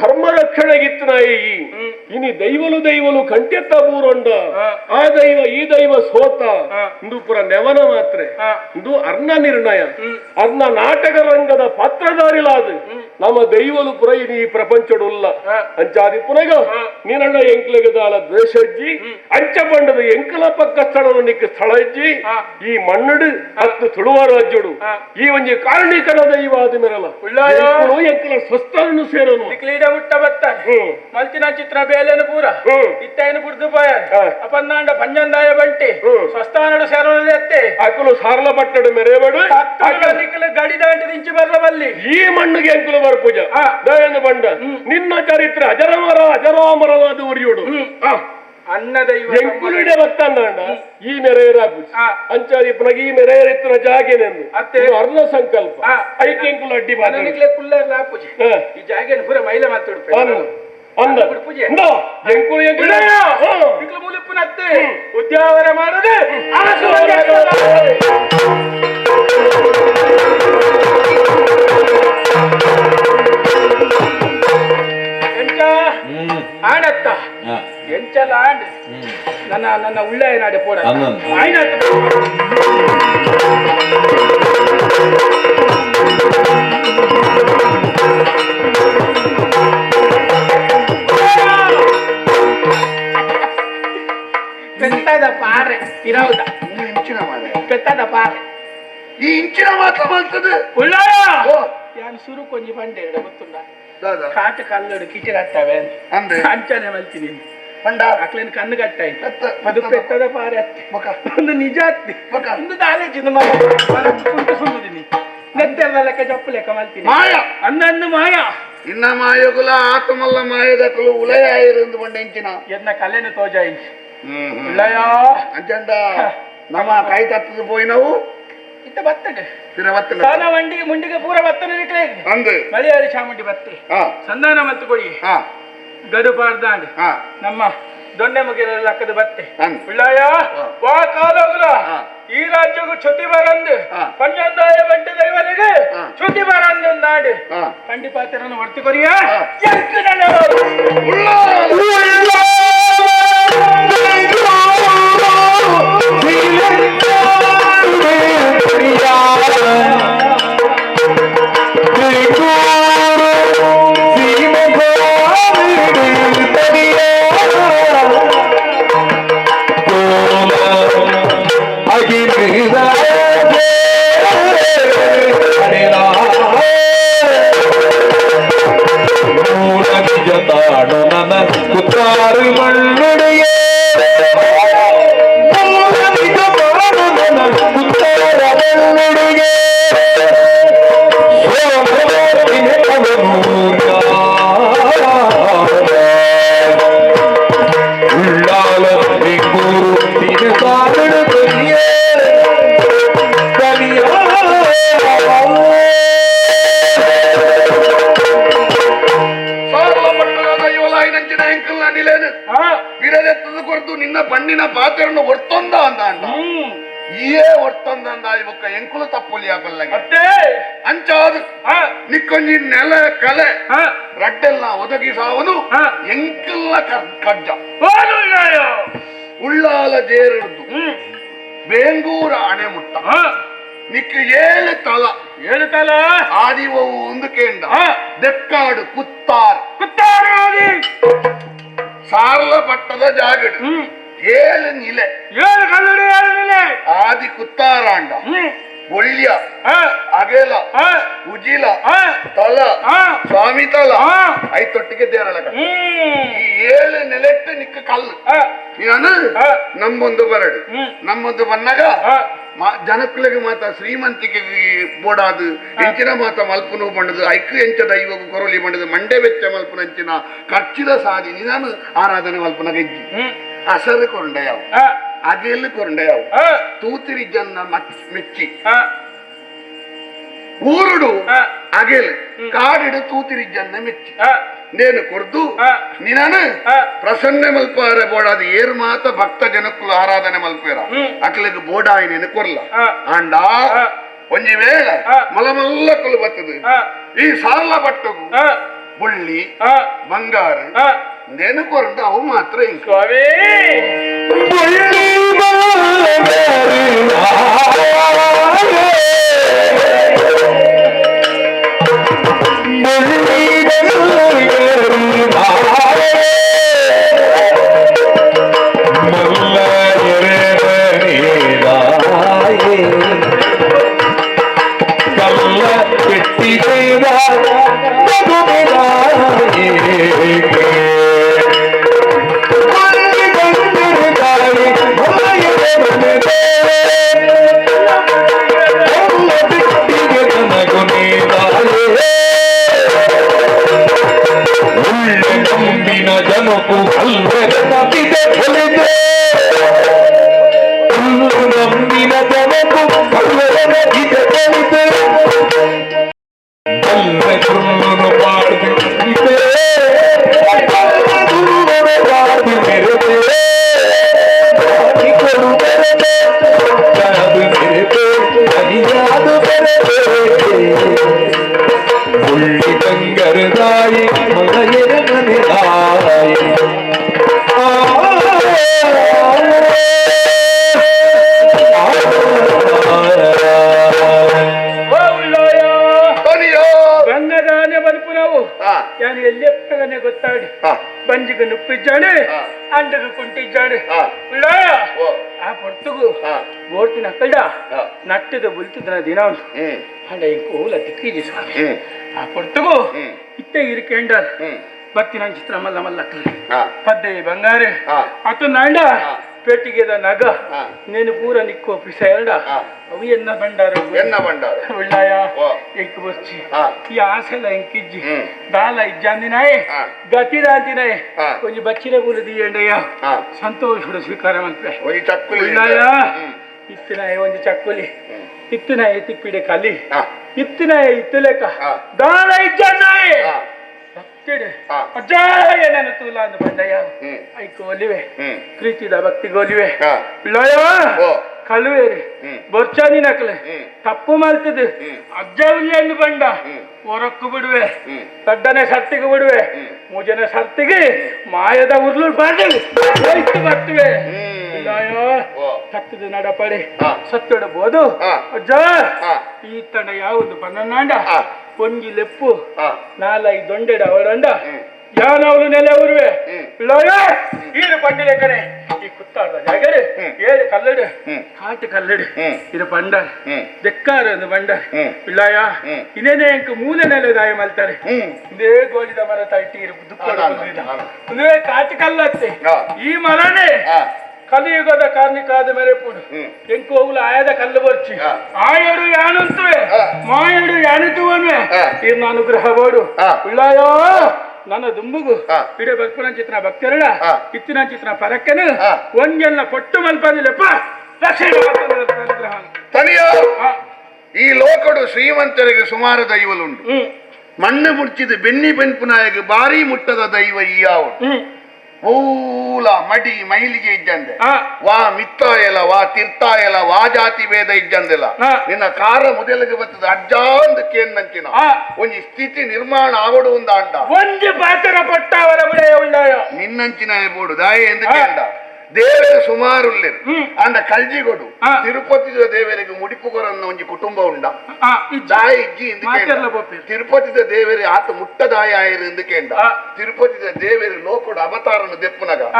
ಧರ್ಮ ರಕ್ಷಣೆಗಿತ್ತನಾಯಿ ಇನಿ ದೈವಲು ದೈವಲು ಕಂಟೆತ್ತ ಬೂರೊಂಡ ಆ ದೈವ ಈ ದೈವ ಸೋತ ಇಂದು ಪುರ ನೆವನ ಮಾತ್ರೆ ಇಂದು ಅರ್ಣ ನಿರ್ಣಯ ಅರ್ಣ ನಾಟಕ ರಂಗದ ಪಾತ್ರಧಾರಿಲಾದ ನಮ್ಮ ದೈವಲು ಪುರ ಇನಿ ಈ ಪ್ರಪಂಚಡುಲ್ಲ ಅಂಚಾದಿ ಪುನಗ ನೀನಣ್ಣ ಎಂಕ್ಲೆಗದಾಲ ದ್ವೇಷ ಅಂಚ ಬಂಡದ ಎಂಕಲ ಪಕ್ಕ ಸ್ಥಳ ನಿಕ್ಕ ಸ್ಥಳ ಇಜ್ಜಿ ಈ ಮಣ್ಣಡು ಹತ್ತು ತುಳುವ ರಾಜ್ಯಡು ಈ ಒಂಜಿ ಕಾರಣಿಕನ ದೈವ ಆದ ಮೇರಲ್ಲ ಎಂಕಲ ಸ್ವಸ್ಥರನ್ನು ಸೇರನು ಕ್ಲೀಡ ಮುಟ್ಟ ಬತ್ತಾನೆ ಮಲ್ಚಿನ ಚಿತ್ರ ಬೇಲೆನು ಪೂರ ಇತ್ತೈನು ಬುಡ್ದು ಪೋಯ ಅಪನ್ನಾಂಡ ಪಂಜಂದಾಯ ಬಂಟಿ ಸ್ವಸ್ಥಾನಡು ಸೇರೋನು ಎತ್ತೆ ಅಕುಲು ಸಾರ್ಲ ಪಟ್ಟಡು ಮೆರೆಬಡು ಗಡಿ ದಾಂಟಿ ದಿಂಚಿ ಬರ್ಲ ಬಲ್ಲಿ ಈ ಮಣ್ಣಿಗೆ ಎಂಕುಲು ಬರ್ಪೂಜ ದಯನು ಬಂಡ ನಿನ್ನ ಚರಿತ್ರೆ ಅಜರಮರ ಅಜರಾಮರವಾದ ಉರಿಯೋಡು ಅನ್ನ ದೈವ ಎಂಕುಲಿಡೆ ಬತ್ತಾಂಡ ಈ ಮೆರೆಯರಾಪು ಅಂಚಾದಿ ಪುನಗ ಈ ಮೆರೆಯರಿತ್ತಿನ ಜಾಗೆನೆಂದು ಅರ್ಣ ಸಂಕಲ್ಪ ಐಕೆ ಎಂಕುಲು ಅಡ್ಡಿ ಬಾರ ಕುಲ್ಲರ್ ಆಪುಜಿ ಈ ಜಾಗೆನ ಪೂರ ಮೈಲ ಮಾತಾಡ್ಪೆ ಅಂದ ಎಂಕುಲು ಎಂಕುಲು ಮುಲಿಪ್ಪುನತ್ತೆ ಉದ್ಯಾವರ ಮಾಡದೆ ಎಂಚ ಆಣತ್ತ ಎಂಚಲ ಆಂಡ್ ನನ್ನ ನನ್ನ ಉಳ್ಳಾಯ ನಾಡೆ ಪೋಡ ಆಯ್ನಾತ ಪೆತ್ತದ ಪಾರೆ ಇರೌದ ಇಂಚಿನ ಮಾರೆ ಪೆತ್ತದ ಪಾರೆ ಈ ಇಂಚಿನ ಮಾತ್ರ ಮಾಡ್ತದೆ ಉಳ್ಳಾಯ ಯಾನ್ ಸುರು ಕೊಂಜಿ ಬಂಡೆ ಗೊತ್ತುಂಡ ಕಾಟ ಕಲ್ಲಡು ಕಿಚಿರತ್ತವೆ ಅಂಚನೆ ಮಲ್ತೀನಿ ಪಂಡ ಅಕ್ಲೇನು ಕಣ್ಣು ಕಟ್ಟಾಯಿ ಅದು ಪೆತ್ತದ ಪಾರೆ ಅತ್ತೆ ಒಂದು ನಿಜ ಅತ್ತೆ ಒಂದು ದಾಲೇಜಿಂದ ಕುಂಟು ಸುಂದುದಿನಿ ನೆತ್ತೆಲ್ಲ ಲೆಕ್ಕ ಜಪ್ಪು ಲೆಕ್ಕ ಮಲ್ತೀನಿ ಮಾಯ ಅನ್ನನ್ನು ಮಾಯ ಇನ್ನ ಮಾಯಗುಲ ಆತಮಲ್ಲ ಮಾಯದಕಲು ಉಲಯ ಆಯಿರಂದು ಬಂಡ ಇಂಚಿನ ಎನ್ನ ಕಲೆನು ತೋಜಾಯಿ ಉಳ್ಳಯ ಅಂಚಂಡ ನಮ್ಮ ಕೈ ತತ್ತದ ಪೋಯಿನವು ಇತ್ತ ಬತ್ತಡೆ ಸಾನ ವಂಡಿಗೆ ಮುಂಡಿಗೆ ಪೂರ ಬತ್ತನೆ ಅಂದು ಮಲಯಾಳಿ ಚಾಮುಂಡಿ ಬತ್ತೆ ಸಂಧಾನ ಮತ್ತು ಕೊಡಿ ಗಡುಪಾರ್ದಾಂಡ್ ನಮ್ಮ ದೊಣ್ಣೆ ಮುಗಿರ ಲಕ್ಕದ ಬತ್ತೆ ಉಳ್ಳಾಯ ವಾ ಕಾಲೋಗ್ಲ ಈ ರಾಜ್ಯಗೂ ಚ್ಯುತಿ ಬರಂದು ಪಂಜಂದಾಯ ಬಂಟಿ ದೈವನಿಗೆ ಚ್ಯುತಿ ಬರಂದು ನಾಡು ಪಂಡಿ ಪಾತ್ರನ ಹೊರ್ತಿ ಕೊರಿಯ ಕುತ್ತಾರು ನಿನ್ನ ಪಣ್ಣಿನ ಪಾತ್ರನ್ನು ಒರ್ತೊಂದ ಅಂತ ಅಂಡ ಈಯೇ ಒರ್ತೊಂದ ಅಂದ ಇವಕ್ಕ ಎಂಕುಲು ತಪ್ಪುಲಿ ಯಾಕಲ್ಲಗೆ ಅಂಚಾದು ನಿಕ್ಕೊಂಜಿ ನೆಲ ಕಲೆ ರಡ್ಡೆಲ್ಲ ಒದಗಿಸಾವನು ಎಂಕುಲ್ಲ ಕಜ್ಜ ಉಳ್ಳಾಲ ಜೇರದು ಬೇಂಗೂರ ಅಣೆ ಮುಟ್ಟ ನಿಕ್ಕ ಏಳು ತಲ ಏಳು ತಲ ಆದಿವವು ಒಂದು ಕೇಂದ್ರ ದೆಕ್ಕಾಡು ಕುತ್ತಾರ್ ಕುತ್ತಾರು ಆದಿ ಸಾರ್ಲ ಪಟ್ಟದ ಜಾಗಡು ಏಳು ನಿಲೆ ಏಳು ಕಲ್ಲುಡಿ ಏಳು ನಿಲೆ ಆದಿ ಕುತ್ತಾರಾಂಡ ಒಳ್ಯ ಅಗೆಲ ಉಜಿಲ ತಲ ಸ್ವಾಮಿ ತಲ ಐತೊಟ್ಟಿಗೆ ದೇರಳ ಈ ಏಳು ನೆಲೆಟ್ಟು ನಿಕ್ಕ ಕಲ್ಲು ನೀನು ನಮ್ಮೊಂದು ಬರಡು ನಮ್ಮೊಂದು ಬನ್ನಾಗ ಜನಕ್ಕುಲೆಗೆ ಮಾತ ಶ್ರೀಮಂತಿಕೆ ಬೋಡಾದು ಎಂಚಿನ ಮಾತ ಮಲ್ಪನು ಬಂಡದು ಐಕು ಎಂಚ ದೈವಗು ಕೊರಲಿ ಬಂಡದು ಮಂಡೆ ವೆಚ್ಚ ಮಲ್ಪನ ಎಂಚಿನ ಖರ್ಚಿದ ಸಾದಿ ನೀನು ಆರಾಧನೆ ಮಲ್ಪನ ಗೆಜ್ಜಿ ಅಸರು ಕೊಂಡೆಯಾವು ಅಗೆಲು ಕೊಂಡೆಯಾವು ತೂತಿರಿ ಜನ ಮೆಚ್ಚಿ ಊರುಡು ಅಗೆಲು ಕಾಡಿಡು ತೂತಿರಿ ಜನ ಮೆಚ್ಚಿ ನೇನು ಕೊರ್ದು ನೀನು ಪ್ರಸನ್ನ ಮಲ್ಪಾರೆ ಬೋಡಾದ ಏರು ಮಾತ ಭಕ್ತ ಜನಕ್ಕುಲು ಆರಾಧನೆ ಮಲ್ಪೇರ ಅಕ್ಲಿಗೆ ಬೋಡಾಯಿನೇನು ಕೊರ್ಲ ಆಂಡ ಒಂಜಿ ವೇಳೆ ಮಲಮಲ್ಲ ಕುಲು ಬರ್ತದೆ ಈ ಸಾಲ ಬಟ್ಟಗು ಬುಳ್ಳಿ ಬಂಗಾರ ನೇನು ಕೊರಂಡು ಅವು ಮಾತ್ರ ಇಂಕ ಬುಳ್ಳಿ ಗೊತ್ತಾಡಿ ಬಂಜಿಗೆ ನುಪ್ಪಿದ್ದಾನೆ ಅಂಡಗ ಕುಂಟಿದ್ದಾನೆ ಆ ಪೊರ್ತುಗು ಬೋರ್ತಿನ ಕಳ್ಳ ನಟ್ಟದ ಬುಲ್ತದ ದಿನ ಉಂಟು ಅಂಡ ಇಂಕ ತಿಕ್ಕಿಜಿ ಸ್ವಾಮಿ ಆ ಪೊರ್ತುಗು ಇತ್ತೆ ಇರಿಕೆಂಡ ಬತ್ತಿನ ಚಿತ್ರ ಮಲ್ಲ ಮಲ್ಲ ಪದ್ದೆ ಬಂಗಾರೆ ಅತು ನಾಂಡ ಪೇಟಿಗೆದ ನಗ ನೇನು ಪೂರ ನಿಕ್ಕೋ ಪಿಸ ಎರಡ ಅವು ಎನ್ನ ಬಂಡಾರ ಎನ್ನ ಬಂಡಾರ ಉಳ್ಳಾಯ ಎಂಕ್ ಬೊರ್ಚಿ ಈ ಆಸೆಲ ಎಂಕಿಜ್ಜಿ ದಾಲ ಇಜ್ಜಾಂದಿನಾಯೆ ಗತಿದಾಂತಿನಾಯೆ ಒಂಜಿ ಬಚ್ಚಿನ ಪೂಲ ದೀಯಂಡಯ್ಯ ಸಂತೋಷ ಸ್ವೀಕಾರ ಮಲ್ಪೆ ಒಂಜಿ ಚಕ್ಕುಲಿ ಉಳ್ಳಾಯ ಇತ್ತಿನಾಯ ಒಂಜಿ ಚಕ್ಕುಲಿ ಇತ್ತಿನಾಯ ತಿಪ್ಪಿಡೆ ಕಲಿ ಇತ್ತಿನಾಯ ಇತ್ತಲೇಕ ದಾಲ ಇಜ್ಜಾಂದಾಯೆ ಅಜ್ಜಾಯ ತೂಲ ಅಂದ ಬಂಡಯ್ಯ ಐಕು ಒಲಿವೆ ಪ್ರೀತಿದ ಭಕ್ತಿಗೋಲಿವೆ ಲಯ ಕಳುವೇರಿ ಬೊರ್ಚಾನಿ ನಕಲೆ ತಪ್ಪು ಮಾಡ್ತದೆ ಅಜ್ಜ ಉಲ್ಲೆಂದು ಬಂಡ ಹೊರಕ್ಕು ಬಿಡುವೆ ದಡ್ಡನೆ ಸರ್ತಿಗೆ ಬಿಡುವೆ ಮೂಜನೆ ಸರ್ತಿಗೆ ಮಾಯದ ಉರ್ಲು ಬಾರ್ದು ಬರ್ತುವೆ ತತ್ತದ ನಡಪಡೆ ಸತ್ತೊಡಬಹುದು ಅಜ್ಜ ಈ ತಣ ಯಾವುದು ಬಂದನಾಂಡ ಒಂಜಿ ಲೆಪ್ಪು ನಾಲೈ ದೊಂಡೆಡ ಅವಡಂಡ ಯಾನವಳು ನೆಲೆ ಉರುವೆ ಲಯ ಈರು ಪಂಡಿಲೆ ಕಣೆ ಈ ಕುತ್ತಾಡ ಜಾಗಡೆ ಏಳು ಕಲ್ಲಡು ಕಾಟು ಕಲ್ಲಡು ಇದು ಬಂಡಾರ ದೆಕ್ಕಾರ ಒಂದು ಬಂಡಾರ ಇಲ್ಲಾಯ ಇನ್ನೇನೆ ಎಂಕ ಮೂಲೆ ನೆಲೆ ದಾಯ ಮಲ್ತಾರೆ ಇದೇ ಗೋಳಿದ ಮರ ತಟ್ಟಿ ದುಃಖ ಒಂದೇ ಕಾಟು ಕಲ್ಲತ್ತೆ ಈ ಮರನೇ ಕಲಿಯುಗದ ಕಾರ್ಣಿಕಾದ ಮೇಲೆ ಪುಡು ಎಂಕು ಹೋಗ್ಲು ಆಯದ ಕಲ್ಲು ಬರ್ಚಿ ಆಯಡು ಯಾನಂತುವೆ ಮಾಯಡು ಯಾನಂತುವನ್ವೆ ಇರ್ನ ಅನುಗ್ರಹ ಬೋಡು ಉಳ್ಳಾಯೋ ನನ್ನ ದುಂಬುಗು ಇಡೇ ಬರ್ಪುನ ಚಿತ್ರ ಭಕ್ತರಳ ಇತ್ತಿನ ಚಿತ್ರ ಪರಕ್ಕನು ಒಂಜೆಲ್ಲ ಪೊಟ್ಟು ಮಲ್ಪಂದಿಲ್ಲಪ್ಪ ತನಿಯ ಈ ಲೋಕಡು ಶ್ರೀಮಂತರಿಗೆ ಸುಮಾರು ದೈವಲುಂಡು ಮಣ್ಣು ಮುಡ್ಚಿದ ಬೆನ್ನಿ ಬೆನ್ಪುನಾಯಗ ಭಾರಿ ಮುಟ್ಟದ ದೈವ ಈ ಯಾವು ಮೂಲ ಮಡಿ ಮೈಲಿಗೆ ಇಜ್ಜಂದೆ ವಾ ಮಿತ್ತಾಯಲ ವಾ ತಿರ್ತಾಯಲ ವಾ ಜಾತಿ ಭೇದ ಇಜ್ಜಂದೆಲ್ಲ ನಿನ್ನ ಕಾರ ಮೊದಲಿಗೆ ಬರ್ತದೆ ಅಜ್ಜಾಂದ ಕೇನ್ನಂಚಿನ ಒಂಜಿ ಸ್ಥಿತಿ ನಿರ್ಮಾಣ ಆವಡು ಒಂದ ಅಂಡ ಒಂಜಿ ಪಾತ್ರ ಪಟ್ಟಾವರ ಬಿಡೆಯ ಉಳ್ಳಾಯ ನಿನ್ನಂಚಿನ ಬೋಡು ದಾಯ ಎಂದು ಕೇಂಡ ದೇವರು ಸುಮಾರು ಉಲ್ಲೇರು ಅಂಡ ಕಲ್ಜಿಗೊಡು ತಿರುಪತಿ ದೇವರಿಗೆ ಮುಡಿಪುಗೊರನ್ನ ಒಂಜಿ ಕುಟುಂಬ ಉಂಡ ದಾಯ ಇಜ್ಜಿ ಎಂದು ಕೇಂಡ ತಿರುಪತಿದ ದೇವರೇ ಆತ ಮುಟ್ಟದಾಯ ಆಯರು ಎಂದು ಕೇಂಡ ತಿರುಪತಿದ ದೇವರು ಲೋಕಡು ಅವತಾರನು ದೆಪ್ಪುನಗ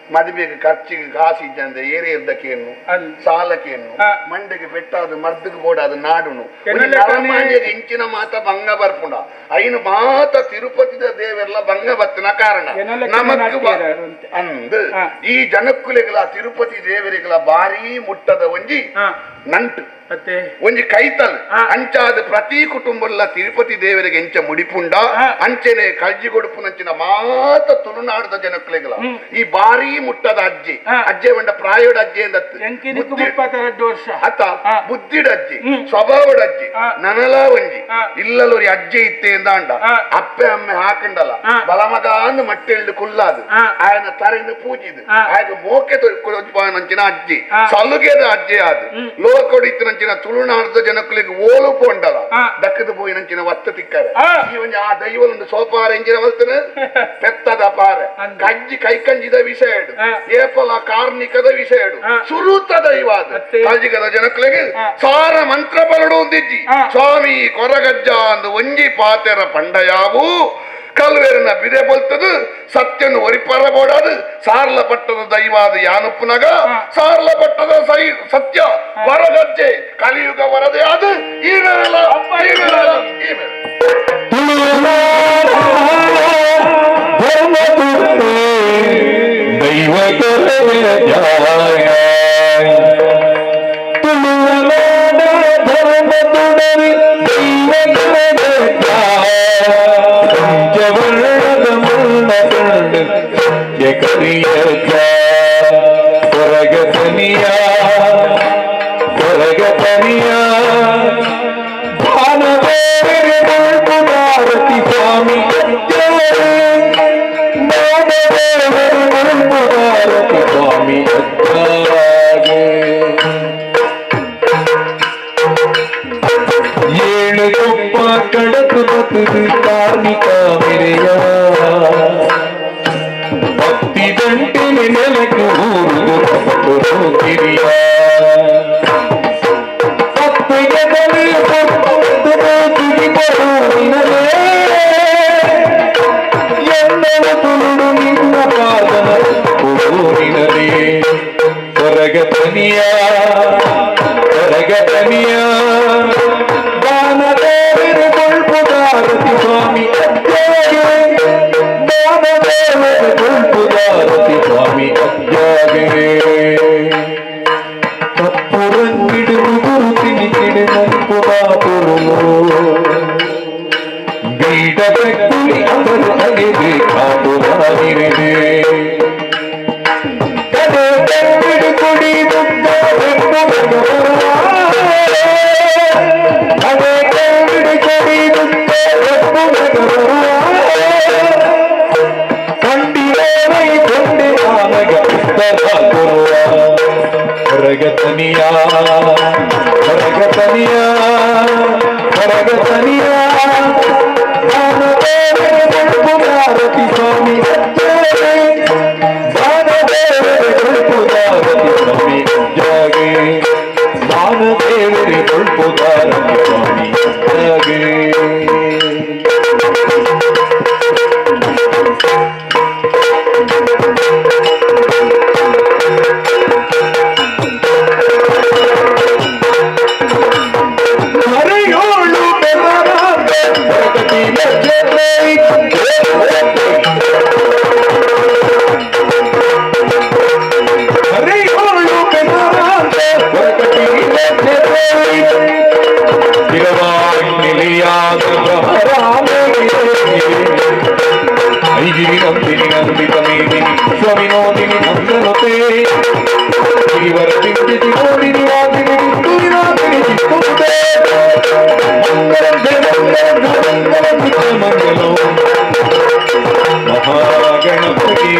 ಮದುವೆಗೆ ಖರ್ಚಿಗೆ ಕಾಸು ಇದ್ದಂದೆ ಏರೇ ಇದ್ದಕ್ಕೇನು ಸಾಲಕ್ಕೇನು ಮಂಡೆಗೆ ಪೆಟ್ಟಾದ ಮರ್ದಿಗೆ ಬೋಡಾದ ನಾಡುನು ನರಮಾನ್ಯಗೆ ಇಂಚಿನ ಮಾತ ಭಂಗ ಬರ್ಪುಂಡ ಐನು ಮಾತ ತಿರುಪತಿದ ದೇವರೆಲ್ಲ ಭಂಗ ಬತ್ತಿನ ಕಾರಣ ನಮಕ್ ಅಂದ್ ಈ ಜನಕ್ಕುಲೆಗಳ ತಿರುಪತಿ ದೇವರಿಗಳ ಭಾರೀ ಮುಟ್ಟದ ಒಂಜಿ ನಂಟು ಒಂಜಿ ಕೈತಲ್ ಅಂಚಾದ ಪ್ರತಿ ಕುಟುಂಬಲ್ಲ ತಿರುಪತಿ ದೇವರಿಗೆ ಎಂಚ ಮುಡಿಪುಂಡ ಅಂಚೆನೆ ಕಲ್ಜಿ ಕೊಡುಪುನಂಚಿನ ಮಾತ ತುಳುನಾಡದ ಜನಕ್ಕುಲೆಗಳ ಈ ಭಾರೀ ಮುಟ್ಟದ ಅಜ್ಜಿ ಅಜ್ಜೆ ಬಂಡ ಪ್ರಾಯೋಡ ಅಜ್ಜಿ ಎಂದತ್ತು ಅತ್ತ ಬುದ್ಧಿಡ ಅಜ್ಜಿ ಸ್ವಭಾವಡ ಅಜ್ಜಿ ನನಲ ಒಂಜಿ ಇಲ್ಲಲೊರಿ ಅಜ್ಜಿ ಇತ್ತೆ ಎಂದಾಂಡ ಅಪ್ಪೆ ಅಮ್ಮೆ ಹಾಕಂಡಲ ಬಲಮಗ ಅಂದ್ ಮಟ್ಟೆಳ್ಳು ಕುಲ್ಲಾದು ಆಯನ ತರೆನು ಪೂಜಿದು ಆಯನ ಮೋಕೆ ನಂಚಿನ ಅಜ್ಜಿ ಸಲುಗೆದ ಅಜ್ಜಿ ಅದು ಲೋಕೊಡಿತ್ತು ತುಳುನಾಡದ ಜನಕ್ಕುಲಿಗೆ ಓಲು ಪೋಂಡಲ ದಕ್ಕದ ಪೋಯಿ ನಂಚಿನ ವತ್ತ ತಿಕ್ಕರೆ ಈ ಒಂಜಿ ಆ ದೈವಲೊಂದು ಸೋಪಾರ ಎಂಚಿನ ವಲ್ತನ ಪೆತ್ತದ ಪಾರೆ ಕಂಜಿ ಕೈಕಂಜಿದ ವಿಷಯ ಏಪಲ ಕಾರ್ಣಿಕದ ವಿಷಯ ಸುರೂತ ದೈವ ಅದು ಕಲ್ಜಿಗದ ಜನಕ್ಕುಲಿಗೆ ಸಾರ ಮಂತ್ರ ಬರಡು ಒಂದಿಜ್ಜಿ ಸ್ವಾಮಿ ಕೊರಗಜ್ಜ ಅಂದು ಒಂಜಿ ಪಾತೆರ ಪಂಡಯಾವು ಕಲ್ವೇರನ ಬಿದೆ ಬಲ್ತದು ಸತ್ಯನು ಒರಿಪರ ಬೋಡಾದು ಸಾರ್ಲ ಪಟ್ಟದ ದೈವಾದ ಯಾನುಪ್ಪುನಗ ಸಾರ್ಲ ಪಟ್ಟದ ಸೈ ಸತ್ಯ ವರಗಜ್ಜೆ ಕಲಿಯುಗ ವರದೆ ಅದು ಈ ಮೇಲ ಈ ಮೇಲ ಈ ಮೇಲ ದೈವ ಿ. ವಂದಿನಿ ನಂದನುತೆ ಗಿರಿವರ ವಿಂಧ್ಯ ಶಿರೋಡಿನಿ ವಾಸಿನಿ ಬಿಂದು ವಿನಾಶಿನಿ ಚಿತ್ತುತೆ ಮಂಗಲಂ ಜಯ ಮಂಗಲಂ ಮಂಗಲಂ ನಿತ್ಯ ಮಂಗಲಂ ಮಹಾಗಣಪತಿ.